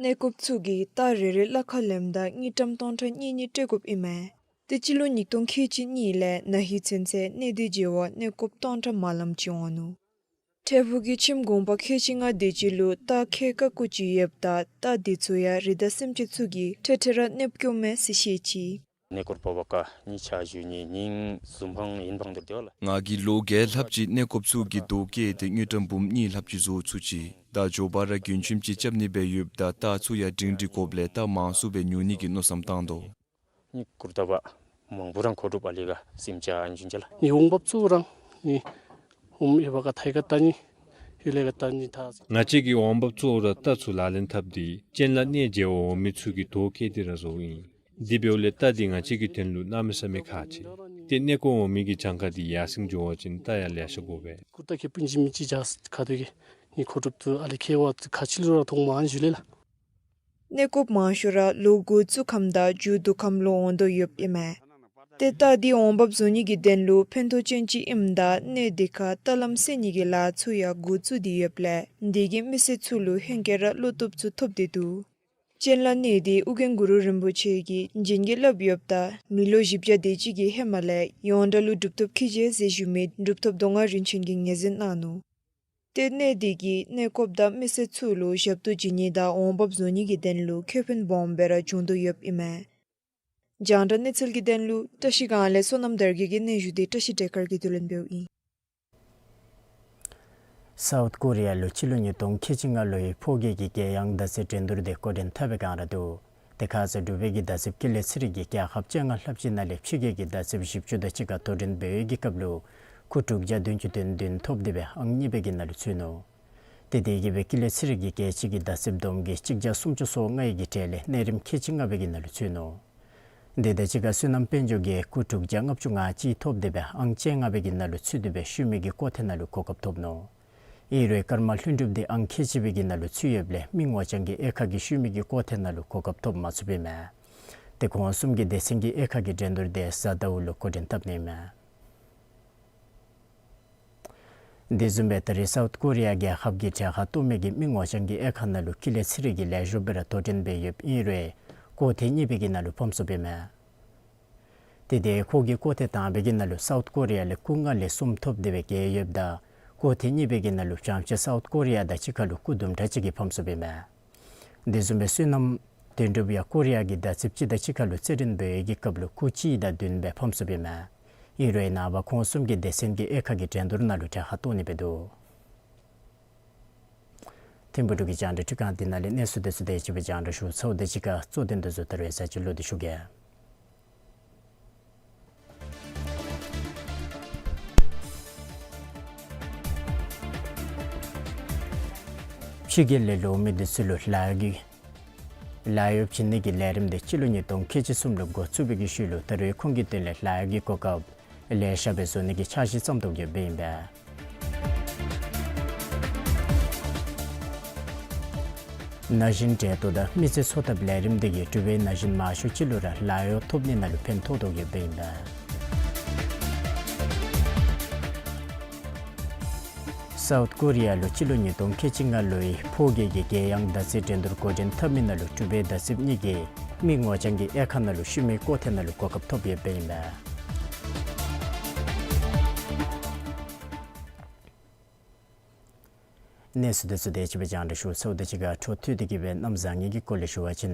གནོད་རྐུབ་ཚུ་གིས་རྟ་རེ་རེ་ལ་ཁ་ལེནམ་ད་དངུལ་ཀྲམ་སྟོང་ཕྲག་གཉིས་གཉིས་སྤྲོད་དགོཔ་ཨིན་མས། ཏེ་སྤྱི་ལོ་ཉིས་སྟོང་ཁལ་གཅིག་གཉིས་ལས་ན་ཧིང་ཚུན་ཚོད་གནོད་དོ་བྱེད་པ་གནོད་རྐུབ་སྟོང་ཕྲག་མ་ལངམ་ཅིག་འོང་ནུག། ཁྲེ་ཕུ་གི་ཁྱིམ་གུང་པ་ཁལ་གཅིག་ལྔ་དེ་ཅིག་ལུ་རྟ་ཁལ་ཀ་དགུ་ཅིག་ཡོདཔ་ད་རྟ་དེ་ཚུ་ཡང་རི་དྭགས་སེམས་ཅན་ཚུ་གིས་འཕྲལ་འཕྲལ་ར་གནོདཔ་བཀལཝ་མས་ཟེར་བཤད་ཅི། གནོད་རྐུབ་འབག་པར་ཁ་ཉིན་ཆ་བཞུགས་ནི་ཉིན་གསུམ་པ་ཡིན་པ་འདུག་ལགས། ང་གིས་ལོ་བརྒྱད་ལྷགཔ་ཅིག་གནོད་རྐུབ་ཚུ་གི་རྡོ་བཀལ་ཏེ་དངུལ་ཀྲམ་འབུམ་གཉིས་ལྷགཔ་ཅིག་བཟོ་ཚུགས་ཅི། ད་མགྱོགས་པ་ར་རྒྱུན་འཁྱོངས་ཅིག་རྐྱབ་ནི་སྦེ་ཡོདཔ་ད་རྟ་ཚུ་ཡང་སྒྲིང་སྒྲི་དགོཔ་ལས་རྟ་མང་སུ་སྦེ་ཉོ་ནི་གི་མནོ་བསམ་བཏང་དོ། ནི་གུར་དཀར་པ་མང་པོ་རང་མཁོ་སྒྲུབ་ཨ་ལི་ཁར་སེམས་ཅན་ཨ་ནི་ཅིག་ལགས། ནི་འོང་འབབ་ཚུ་རང་ནི་འོང་ཡོད་པ་ཁར་ཐད་ཁར་ད་ནི་ཡུལ་ལས་ཁར་ད་ནི་ད། ང་བཅས་ཀྱི་འོང་འབབ་ཚུ་ར་རྟ་ཚུ་ལག་ལེན་འཐབ་སྟེ་གཅིན་ལ་གནོད་བྱེད་པ་འོང་མི་ཚུ་གི་རྡོ་བཀལ་ཏེ་ར་བཟོཝ་ཨིན། དེ་འབདཝ་ལས་རྟ་འདི་ང་བཅས་ཀྱི་དོན་ལུ་གནམ་མེད་ས་མེད་ཁག་ཆེ། ཏེ་གནོད་རྐུབ་འོང་མི་གི་གྱངས་ཁ་འདི་ཡར་སེང་འགྱོ་བ་ཅིན་རྟ་ཡང་ལེ་ཤ་དགོ་པས། གུར་དཀར་ཁེ་སྤུན་གྱི་མི་ཅིག་བྱ་ཁ་ཐུག་གི་ནི་མཁོ་སྒྲུབ་ཚུ་ཨ་ལི་ཁེ་བ་ཁ་ཆེ་ལུ་ར་ཐོག་མ་ཨ་ནི་ཞུ་ལེ་ལགས། གནོད་རྐུབ་མང་ཤོས་ར་ལོ་འགོ་བཙུགས་ཁམས་དང་མཇུག་བསྡུ་ཁམས་ལུ་འོང་དོ་ཡོདཔ་ཨིན་མས། ཏེ་རྟ་འདི་འོང་འབབ་བཟོ་ནི་གི་དོན་ལུ་ཕན་ཐོགས་ཅན་ཅིག་ཨིནམ་ད་གནས་འདི་ཁར་རྟ་ལམ་བསལ་ནི་གི་ལཱ་ཚུ་ཡང་འགོ་བཙུགས་ཏེ་ཡོདཔ་ལས་དེ་གིས་མི་སེར་ཚུ་ལུ་ཧེང་སྐལ་ར་བློ་སྟོབས་ཚུ་ཐོབ་སྟེ་འདུག། སྤྱན་ལ་གནས་འདི་ཨོ་རྒྱན་གུ་རུ་རིན་པོ་ཆེ་གིས་བྱིན་གྱིས་བརླབས་ཡོདཔ་ད་མི་ལོ་བཞི་བརྒྱ་དེ་ཅིག་གི་ཧེ་མ་ལས་ཡོངས་གྲགས་ལུ་གྲུབ་ཐོབ་ཁེ་ཆེ་ཟེར་ཞུ་མི་གྲུབ་ཐོབ་མདོ་སྔགས་རིན་ཆེན་གྱིས་ངོས་འཛིན་གནང་ནུག། ཏེ་གནས་འདི་གིས་གནས་སྐོརཔ་དང་མི་སེར་ཚུ་ལུ་ཞབས་ཏོག་བྱིན་ནི་དང་འོང་འབབ་བཟོ་ནི་གི་དོན་ལུ་ཁེ་ཕན་སྦོམ་སྦེ་ར་བྱུང་དོ་ཡོདཔ་ཨིན་མས། རྒྱང་བསྒྲགས་གནས་ཚུལ་གྱི་དོན་ལུ་བཀྲ་ཤིས་སྒང་ལས་བསོད་ནམས་དར་རྒྱས་ཀྱི་སྙན་ཞུ་འདི་བཀྲ་ཤིས་བདེ་དཀར་གྱིས་བསྡུ་ལེན་འབདཝ་ཨིན། སའུཐ་ཀོ་རི་ཡ་ལུ་སྤྱི་ལོ་ཉིས་སྟོང་ཁལ་གཅིག་ལྔ་ལོའི་ཕོ་རྒྱས་ཀྱི་རྒྱལ་ཡོངས་མདའ་རྩེད་འགྲན་བསྡུར་འདི་འགོ་འདྲེན་འཐབ་པའི་སྒང་ར་འདུག། དེ་ཁ་ཙ་འབྲུག་པའི་གི་མདའ་རྩེདཔ་ཀུན་ལེགས་ཚེ་རིང་གིས་རྒྱལ་ཁབ་བཅོ་ལྔ་ལྷགཔ་ཅིག་ནང་ལས་ཕྱི་རྒྱལ་གྱི་མདའ་རྩེདཔ་བཞི་བཅུ་དང་གཅིག་ཁར་དོ་འགྲན་འབད་བའི་གི་སྐབས་ལུ་སྐུ་དྲུག་བརྒྱ་བདུན་ཅུ་དོན་བདུན་ཐོབ་སྟེ་སྦེ་ཨང་གཉིས་པའི་གི་ནང་ལུ་ཚུད་ནུག། དེ་དེ་གིས་སྦེ་ཀུན་ལེགས་ཚེ་རིང་གིས་རྒྱལ་སྤྱི་གི་མདའ་རྩེདཔ་བསྡོམས་ཀྱིས་གཅིག་བརྒྱ་སུམ་ཅུ་སོ་ལྔའི་གི་གྲས་ལས་གནས་རིམ་ཁལ་གཅིག་ལྔ་པའི་གི་ནང་ལུ་ཚུད་ནུག། དེ་དང་གཅིག་ཁར་བསོད་ནམས་དཔལ་འབྱོར་གྱིས་སྐུ་དྲུག་བརྒྱ་ལྔ་བཅུ་ང་གཅིག་ཐོབ་སྟེ་སྦེ་ཨང་བཅོ་ལྔ་པའི་གི་ནང་ལུ་ཚུད་དེ་སྦེ་ཤུལ་མའི་གི་སྐོར་ཐེངས་ནང་ལུ་གོ་སྐབས་ཐོབ་ནུག། ཨིན་རུང་ཀརྨ་ལྷུན་གྲུབ་འདི་ཨང་ཁལ་གཅིག་པའི་གི་ནང་ལུ་ཚུད་ཡོདཔ་ལས་མི་ངོ་རྐྱང་གི་དབྱེ་ཁག་གི་ཤུལ་མའི་གི་སྐོར་ཐེངས་ནང་ལུ་གོ་སྐབས་ཐོབ་མ་ཚུགས་པས་མས། ཏེ་ཁོང་གསུམ་གྱི་སྡེ་ཚན་གྱི་དབྱེ་ཁག་གི་འགྲན་བསྡུར་འདི་གཟའ་ཟླཝ་ལུ་འགོ་འདྲེན་འཐབ་ནི་མས། དེ་བཟུམ་སྦེ་ད་རེས་སའུཐ་ཀོ་རི་ཡ་རྒྱལ་ཁབ་ཀྱི་གྲལ་ཁར་གཏོགས་མི་གི་མི་ངོ་རྐྱང་གི་དབྱེ་ཁག་ནང་ལུ་ཀུན་ལེགས་ཚེ་རིང་གིས་ལེགས་ཤོམ་སྦེ་ར་དོ་འགྲན་འབད་ཡོདཔ་ཨིན་རུང་སྐོར་ཐེངས་གཉིས་པའི་གི་ནང་ལུ་ཕམ་སོཔ་མས། ཏེ་དེ་ཁོ་གིས་སྐོར་ཐེངས་དང་པའི་གི་ནང་ལུ་སའུཐ་ཀོ་རི་ཡ་ལས་སྐུ་ལྔ་ལས་གསུམ་ཐོབ་སྟེ་སྦེ་རྒྱལ་ཡོདཔ་ད་སྐོར་ཐེངས་གཉིས་པའི་གི་ནང་ལུ་བྱང་ཕྱོགས་སའུཐ་ཀོ་རི་ཡ་དང་གཅིག་ཁར་ལུ་སྐུ་དུམ་གྲ་ཅིག་གིས་ཕམ་སོཔ་མས། དེ་བཟུམ་སྦེ་བསོད་ནམས་དོན་གྲུབ་ཡང་ཀོ་རི་ཡ་གི་མདའ་རྩེདཔ་ཅིག་དང་གཅིག་ཁར་ལུ་རྩེད་འགྲན་འབད་བའི་གི་སྐབས་ལུ་སྐུ་གཅིག་དང་བདུན་སྦེ་ཕམ་སོཔ་མས། ཨིན་རུང་ནངས་པ་ཁོང་གསུམ་གྱི་སྡེ་ཚན་གྱི་དབྱེ་ཁག་གི་འགྲན་བསྡུར་ནང་ལུ་གྲལ་ཁར་གཏོགས་ནི་སྦེ་འདུག། ཐིམ་ཕུག་འབྲུག་གི་རྒྱང་བསྒྲགས་འཕྲུལ་ཁང་འདི་ནང་ལས་གནས་ཚུལ་དེ་ཚུ་དེ་ཅིག་སྦེ་རྒྱང་བསྒྲགས་ཞུ་ཚརཝ་དང་གཅིག་ཁར་གཙོ་དོན་དེ་ཚུ་ད་རེས་ཚར་གཅིག་ལོག་སྟེ་ཞུ་གེ། ཕྱི་རྒྱལ་ལས་ལོག་མི་དེ་ཚུ་ལུ་ལཱ་གཡོག་གི་ལཱ་གཡོག་བྱིན་ནི་གི་ལས་རིམ་དེ་སྤྱི་ལོ་ཉིས་སྟོང་ཁལ་གཅིག་གསུམ་ལུ་འགོ་བཙུགས་པའི་གི་ཤུལ་ལུ་ད་རེས་ཁོང་གི་དོན་ལས་ལཱ་གཡོག་གི་གོ་སྐབས་ལེ་ཤ་སྦེ་བཟོ་ནི་གི་འཆར་གཞི་བརྩམ་དོ་ཡོདཔ་ཨིན་པས། ན་གཞོན་གྲལ་གཏོགས་དང་མི་ཚེ་འཚོ་ཐབས་ལས་རིམ་དེ་གིས་འབྲུག་པའི་ན་གཞོན་མང་ཤོས་ཅིག་ལུ་ར་ལཱ་གཡོག་ཐོབ་ནི་ནང་ལུ་ཕན་ཐོགས་དོ་ཡོདཔ་ཨིན་པས། སའུཐ་ཀོ་རི་ཡ་ལུ་སྤྱི་ལོ་ཉིས་སྟོང་ཁལ་གཅིག་ལྔ་ལོའི་ཕོ་རྒྱས་ཀྱི་རྒྱལ་ཡོངས་མདའ་རྩེད་འགྲན་བསྡུར་འགོ་འདྲེན་འཐབ་མི་ནང་ལུ་འབྲུག་པའི་མདའ་རྩེདཔ་གཉིས་ཀྱིས་མི་ངོ་རྐྱང་གི་དབྱེ་ཁག་ནང་ལུ་ཤུལ་མའི་སྐོར་ཐེངས་ནང་ལུ་གོ་སྐབས་ཐོབ་ཡོདཔ་ཨིན་པས། གནས་ཚུལ་དེ་ཚུ་དེ་ཅིག་སྦེ་རྒྱང་བསྒྲགས་ཞུ་ཚརཝ་དང་གཅིག་ཁར་འཕྲོ་མཐུད་དེ་གི་སྦེ་གནམ་བཟང་ངན་གྱི་སྐོར་ལས་ཞུ་བ་ཅིན་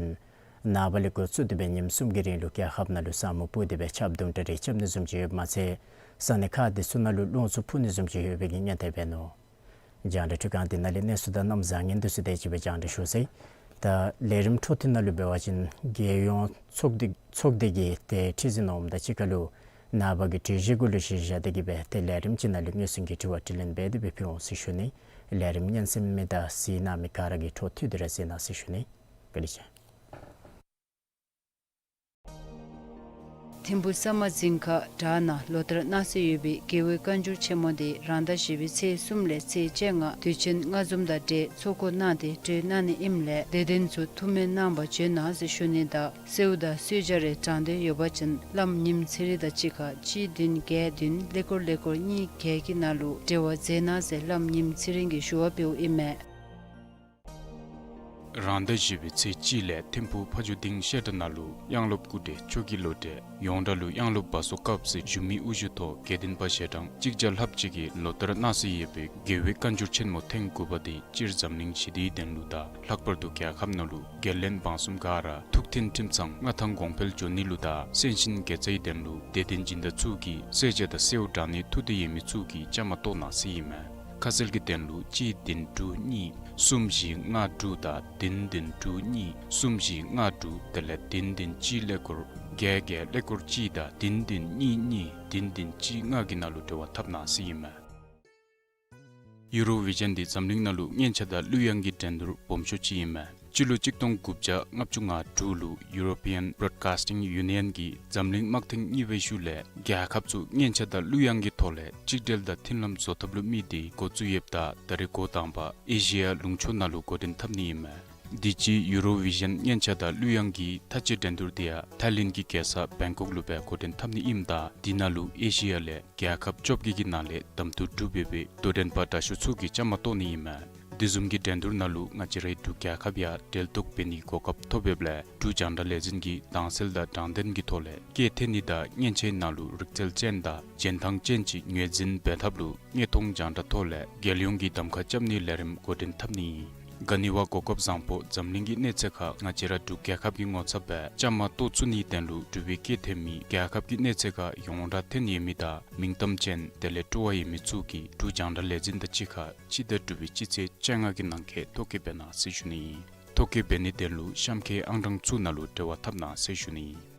ནངས་པ་ལས་འགོ་བཙུགས་ཏེ་སྦེ་ཉིནམ་གསུམ་གྱི་རིང་ལུ་རྒྱལ་ཁབ་ནང་ལུ་ས་སྨུག་སྤུབས་ཏེ་སྦེ་ཆརཔ་དུམ་གྲ་རེ་རྐྱབ་ནི་བཟུམ་ཅིག་ཡོདཔ་མ་ཚད་ས་གནས་ཁག་དེ་ཚུ་ནང་ལུ་རླུང་འཚུབ་འཕུ་ནི་བཟུམ་ཅིག་ཡོད་པའི་གི་སྔོན་དཔག་འབད་ནུག། རྒྱང་བསྒྲགས་འཕྲུལ་ཁང་འདི་ནང་ལས་གནས་ཚུལ་དང་གནམ་བཟང་ངན་དེ་ཚུ་དེ་ཅིག་སྦེ་རྒྱང་བསྒྲགས་ཞུ་ཚར་ཡི། ད་ལས་རིམ་འཕྲོ་མཐུད་ནང་ལུ་འབད་བ་ཅིན་རྒྱལ་ཡོངས་ཚོགས་སྡེ་ཚོགས་སྡེ་གི་ཏེ་ཁྲི་འཛིན་འོགམ་དང་གཅིག་ཁར་ལུ་ནངས་པ་གི་གྲོས་གཞི་གུ་ལུ་གཞི་བཞག་སྟེ་གི་སྦེ་ཏེ་ལས་རིམ་ཅིག་ནང་ལུ་ངོས་འཛིན་གྱི་དྲི་བ་དྲིས་ལན་འབད་དེ་སྦེ་ཕུལ་འོང་ཟེར་ཞུ་ནི། ལས་རིམ་ཉན་གསན་མི་དང་གཟིགས་གནང་མི་ག་ར་གིས་འཕྲོ་མཐུད་དེ་ར་གཟིགས་གནང་ཟེར་ཞུ་ནི། བཀའ་དྲིན་ཆེ། ཐིམ་ཕུག་ས་དམར་རྫིང་ཁ་བྲག་ནང་ལོ་ལྟར་གནང་སྲོལ་ཡོད་པའི་རྒྱལ་བའི་བཀའ་འགྱུར་ཆེན་མོ་དེ་རང་ཟླ་བཞི་པའི་ཚེས་གསུམ་ལས་ཚེས་བཅོ་ལྔ་དུས་ཆེན་ལྔ་འཛོམས་དང་འབྲེལ་ཚོགས་འགོ་གནང་སྟེ་གྲོལ་གནང་ནི་ཨིནམ་ལས་དད་ལྡན་ཚུ་ཐུགས་སྨོན་གནང་བར་བྱོན་གནང་ཟེར་ཞུ་ནི་དང་གསོལཝ་དང་གསོལ་ཇ་རེ་དྲང་འདོད་ཡོད་པ་ཅིན་བླམ་ཉིམ་ཚེ་རིང་དང་གཅིག་ཁར་གཅིག་བདུན་བརྒྱད་བདུན་ཀླད་ཀོར་ཀླད་ཀོར་གཉིས་བརྒྱད་ཀྱི་ནང་ལུ་འབྲེལ་བ་མཛད་གནང་ཟེར་བླམ་ཉིམ་ཚེ་རིང་གིས་ཞུ་བ་འབདཝ་ཨིན་མས། རང་ཟླ་བཞི་པའི་ཚེས་གཅིག་ལས་ཐིམ་ཕུག་ཕ་ཇོ་སྡིངས་བཤད་གྲྭ་ནང་ལུ་དབྱངས་སློབ་སྐུ་བགྲེས་མཆོག་གི་ལོ་རྒྱུས་ཡོངས་གྲགས་ལུ་དབྱངས་སློབ་བ་སོ་དཀརཔོ་ཟེར་ཞུ་མི་དབུ་བཞུགས་ཐོག་དགེ་ལྡན་པ་ཞལ་གྲངས་གཅིག་བརྒྱ་ལྷགཔ་ཅིག་གིས་ལོ་ལྟར་གནང་སྲོལ་ཡོད་པའི་རྒྱལ་བའི་བཀའ་འགྱུར་ཆེན་མོ་ཐེངས་དགུ་པ་དེ་སྤྱིར་འཛམ་གླིང་ཞི་བདེའི་དོན་ལུ་དང་ལྷག་པར་དུ་རྒྱལ་ཁབ་ནང་ལུ་རྒྱལ་བློན་འབངས་གསུམ་ག་ར་ཐུགས་མཐུན་ཁྲིམས་གཙང་མངའ་ཐང་གོང་འཕེལ་འགྱོ་ནི་ལུ་དང་སེམས་ཅན་དགེ་རྩའི་དོན་ལུ་དད་ལྡན་སྦྱིན་བདག་ཚུ་གིས་གསོལ་ཇ་དང་གསོལཝ་དྲང་ནི་ཐུགས་འདོད་ཡོད་མི་ཚུ་གིས་བཅའ་མར་གཏོགས་གནང་ཟེར་ཨིན་མས། ཁ་གསལ་གྱི་དོན་ལུ་གཅིག་བདུན་དྲུག་གཉིས་གསུམ་བཞི་ལྔ་དྲུག་དང་བདུན་བདུན་དྲུག་གཉིས་གསུམ་བཞི་ལྔ་དྲུག་དེ་ལས་བདུན་བདུན་གཅིག་ཀླད་ཀོར་བརྒྱད་བརྒྱད་ཀླད་ཀོར་གཅིག་དང་བདུན་བདུན་གཉིས་གཉིས་བདུན་བདུན་གཅིག་ལྔ་གི་ནང་ལུ་འབྲེལ་བ་འཐབ་གནང་ཟེར་ཨིན་མས། ཡུ་རོ་བི་ཞཱན་འདི་འཛམ་གླིང་ནང་ལུ་སྔོན་ཆད་དང་གླུ་དབྱངས་ཀྱི་འགྲན་བསྡུར་སྦོམ་ཤོས་ཅིག་ཨིན་མས། སྤྱི་ལོ་གཅིག་སྟོང་དགུ་བརྒྱ་ལྔ་བཅུ་ང་དྲུག་ལུ་ཡུ་རོ་པི་ཡཱན་བོ་རོཌ་ཀཱསི་ཊིང་ཡུ་ནི་ཡཱན་གྱིས་འཛམ་གླིང་དམག་ཐེངས་གཉིས་པའི་ཤུལ་ལས་རྒྱལ་ཁབ་ཚུ་སྔོན་ཆད་དང་གླུ་དབྱངས་ཀྱི་ཐོག་ལས་གཅིག་སྒྲིལ་དང་མཐུན་ལམ་བཟོ་ཐབས་ལུ་དམིགས་ཏེ་འགོ་བཙུགས་ཡོདཔ་ད་ད་རེས་འགོ་དང་པ་ཨེ་ཤི་ཡ་ལུང་ཕྱོགས་ནང་ལུ་འགོ་འདྲེན་འཐབ་ནི་ཨིན་མས། དུས་ཅི་ཡུ་རོ་བི་ཞཱན་སྙན་ཆ་དང་གླུ་དབྱངས་ཀྱི་མཐའ་དཔྱད་འགྲན་བསྡུར་དེ་ཡང་ཐའི་ལེནཌ་གི་རྒྱལ་ས་བེང་ཀོག་ལུ་སྦེ་འགོ་འདྲེན་འཐབ་ནི་ཨིནམ་ད་དེ་ནང་ལུ་ཨེ་ཤི་ཡ་ལས་རྒྱལ་ཁབ་བཅོ་བརྒྱད་ཀྱི་ནང་ལས་གདམ་འཐུ་གྲུབ་འབད་བའི་དོ་འགྲན་པ་དྲག་ཤོས་ཚུ་གིས་བཅའ་མར་གཏོགས་ནི་ཨིན་མས། དེ་བཟུམ་གྱི་འགྲན་བསྡུར་ནང་ལུ་ང་བཅས་རའི་འབྲུག་རྒྱལ་ཁབ་ཡང་གྲལ་གཏོགས་འབད་ནིའི་གོ་སྐབས་ཐོབ་ཡོདཔ་ལས་འབྲུག་རྒྱང་བསྒྲགས་ལས་འཛིན་གྱིས་དྭངས་གསལ་དང་དྲང་བདེན་གྱི་ཐོག་ལས་སྐད་འཐེན་ནི་དང་མཉེན་ཆས་ནང་ལུ་རིག་རྩལ་ཅན་དང་རྒྱན་ཐང་ཅན་ཅིག་ངོས་འཛིན་འབད་ཐབས་ལུ་དངོས་མཐོང་རྒྱང་བསྒྲགས་ཐོག་ལས་རྒྱལ་ཡོངས་ཀྱི་གདམ་ཁ་རྐྱབ་ནིའི་ལས་རིམ་འགོ་འདྲེན་འཐབ་ནི་ཨིན། ག་ནི་བ་གོ་སྐབས་བཟང་པོ་འཛམ་གླིང་གི་གནས་ཚད་ཁར་ང་བཅས་ར་འབྲུག་རྒྱལ་ཁབ་ཀྱི་ངོ་ཚབ་སྦེ་བཅའ་མར་གཏོགས་ཚུགས་ནིའི་དོན་ལུ་འབྲུག་པའི་སྐད་འཐེན་མི་རྒྱལ་ཁབ་ཀྱི་གནས་ཚད་ཁར་ཡོངས་གྲགས་ཐོན་ཡོད་མི་དང་མིང་གཏམ་ཅན་དེ་ལས་སྤྲོ་བ་ཡོད་མི་ཚུ་གིས་འབྲུག་རྒྱང་བསྒྲགས་ལས་འཛིན་དང་གཅིག་ཁར་སྤྱི་ཟླ་དྲུག་པའི་སྤྱི་ཚེས་བཅོ་ལྔ་གི་ནང་འཁོད་ཐོ་བཀོད་འབད་གནང་ཟེར་ཞུ་ནི་ཨིན། ཐོ་བཀོད་འབད་ནིའི་དོན་ལུ་གཤམ་འཁོད་ཨང་གྲངས་ཚུ་ནང་ལུ་འབྲེལ་བ་འཐབ་གནང་ཟེར་ཞུ་ནི་ཨིན།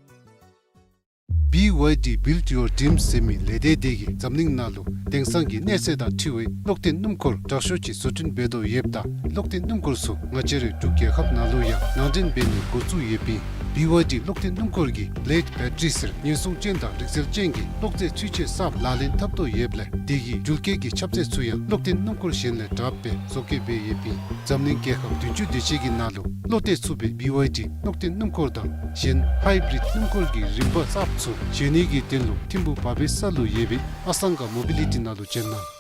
བི་ཝའི་ཌི་Build Your Dreams ཟེར་མི་ལས་སྡེ་དེ་གིས་འཛམ་གླིང་ནང་ལུ་དེང་སང་གི་གནས་ཚད་དང་འཁྲིལ་བའི་གློག་འཐེན་སྣུམ་འཁོར་དྲག་ཤོས་ཅིག་བཟོ་སྐྲུན་འབད་དོ་ཡོདཔ་ད་གློག་འཐེན་སྣུམ་འཁོར་ཚུ་ང་བཅས་རའི་འབྲུག་རྒྱལ་ཁབ་ནང་ལུ་ཡང་ནང་འདྲེན་འབད་ནི་འགོ་བཙུགས་ཡོདཔ་ཨིན། བི་ཝའི་ཌི་གློག་འཐེན་སྣུམ་འཁོར་གྱི་Blade Battery ཟེར་ཉེན་སྲུང་ཅན་དང་རིག་རྩལ་ཅན་གྱི་གློག་རྫས་འཕྲུལ་ཆས་གསརཔ་ལག་ལེན་འཐབ་དོ་ཡོདཔ་ལས་དེ་གི་འགྲུལ་སྐྱེལ་གྱི་ཁྱབ་ཚད་ཚུ་ཡང་གློག་འཐེན་སྣུམ་འཁོར་གཞན་ལས་དྲགཔ་སྦེ་བཟོ་བཀོད་འབད་ཡོདཔ་ཨིན། འཛམ་གླིང་རྒྱལ་ཁབ་བདུན་ཅུ་དེ་ཅིག་གི་ནང་ལུ་བློ་གཏད་ཚུགས་པའི་བི་ཝའི་ཌི་གློག་འཐེན་སྣུམ་འཁོར་དང་གཞན་Hybrid སྣུམ་འཁོར་གྱི་རིམ་པ་གསརཔ་ཚུ་བཞེས་ནི་གི་དོན་ལུ་ཐིམ་ཕུག་བ་པའི་ས་ལུ་ཡོད་པའི་ཨ་སང་ག་མོ་བི་ལི་ཊི་ནང་ལུ་བྱོན་གནང་།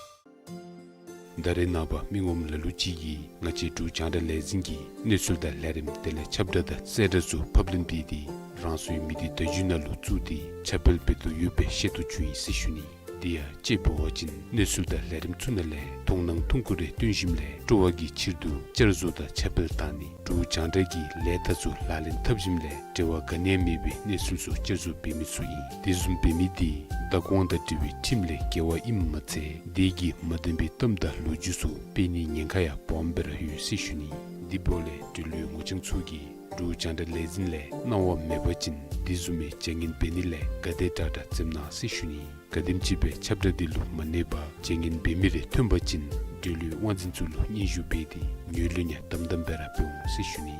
ད་རེས་ནངས་པ་མི་ངོམ་ལ་ལུ་ཅིག་གིས་ང་བཅས་འབྲུག་རྒྱང་བསྒྲགས་ལས་འཛིན་གྱི་གནས་ཚུལ་དང་ལས་རིམ་དེ་ལས་ཁྱབ་བསྒྲགས་དང་གསལ་བསྒྲགས་ཚུ་ཕབ་ལེན་འབད་དེ་རང་སོའི་མི་སྡེ་བརྡ་བརྒྱུད་ནང་ལུ་བཙུགས་ཏེ་ཁྱབ་སྤེལ་འབད་དོ་ཡོདཔ་སྦེ་ཤེས་རྟོགས་བྱུང་ཡི་ཟེར་ཞུ་ནི། དེ་ཡང་དཔྱེ་འབད་བ་ཅིན་གནས་ཚུལ་དང་ལས་རིམ་ཚུ་ནང་ལས་མཐོང་སྣང་ཐུང་ཀུ་རེ་བཏོན་ཞིནམ་ལས་སྤྲོ་བ་གི་ཕྱིར་དུ་བསྐྱར་བཟོ་དང་ཁྱབ་སྤེལ་བཏང་ནི་འབྲུག་རྒྱང་བསྒྲགས་ཀྱི་ལས་རྟགས་ཚུ་ལག་ལེན་འཐབ་ཞིནམ་ལས་འབྲེལ་བ་ག་ནི་ཡང་མེད་པའི་གནས་ཚུལ་ཚུ་བསྐྱར་བཟོ་འབད་མི་ཚུ་ཨིན། དེ་བཟུམ་འབད་མི་དེ་བདག་དབང་དང་འབྲེལ་བའི་ཁྲིམས་ལས་འགལ་བ་ཨིནམ་མ་ཚད་དེ་གིས་མ་བདེན་པའི་གཏམ་དང་ལོ་རྒྱུས་ཚུ་སྤེལ་ནིའི་ཉེན་ཁ་ཡང་སྦོམ་སྦེ་ར་ཡོད་ཟེར་ཞུ་ནི། དེ་འབདཝ་ལས་འབྲེལ་ཡོད་ངོ་རྐྱང་ཚུ་གིས་འབྲུག་རྒྱང་བསྒྲགས་ལས་འཛིན་ལས་གནང་བ་མེད་པ་ཅིན་དེ་བཟུམ་མའི་བྱ་ངན་འབད་ནི་ལས་ག་དེ་དྲག་དྲག་འཛེམ་གནང་ཟེར་ཞུ་ནི། ག་དེམ་ཅིག་སྦེ་ཁྱབ་བསྒྲགས་དེ་ལུ་མ་གནས་པར་བྱ་ངན་འབད་མི་རེ་ཐོན་པ་ཅིན་འབྲེལ་ཡོད་དབང་འཛིན་ཚུ་ལུ་སྙན་ཞུ་འབད་དེ་ངོས་ལེན་ཡང་དམ་དམ་སྦེ་ར་འབད་འོང་ཟེར་ཞུ་ནི།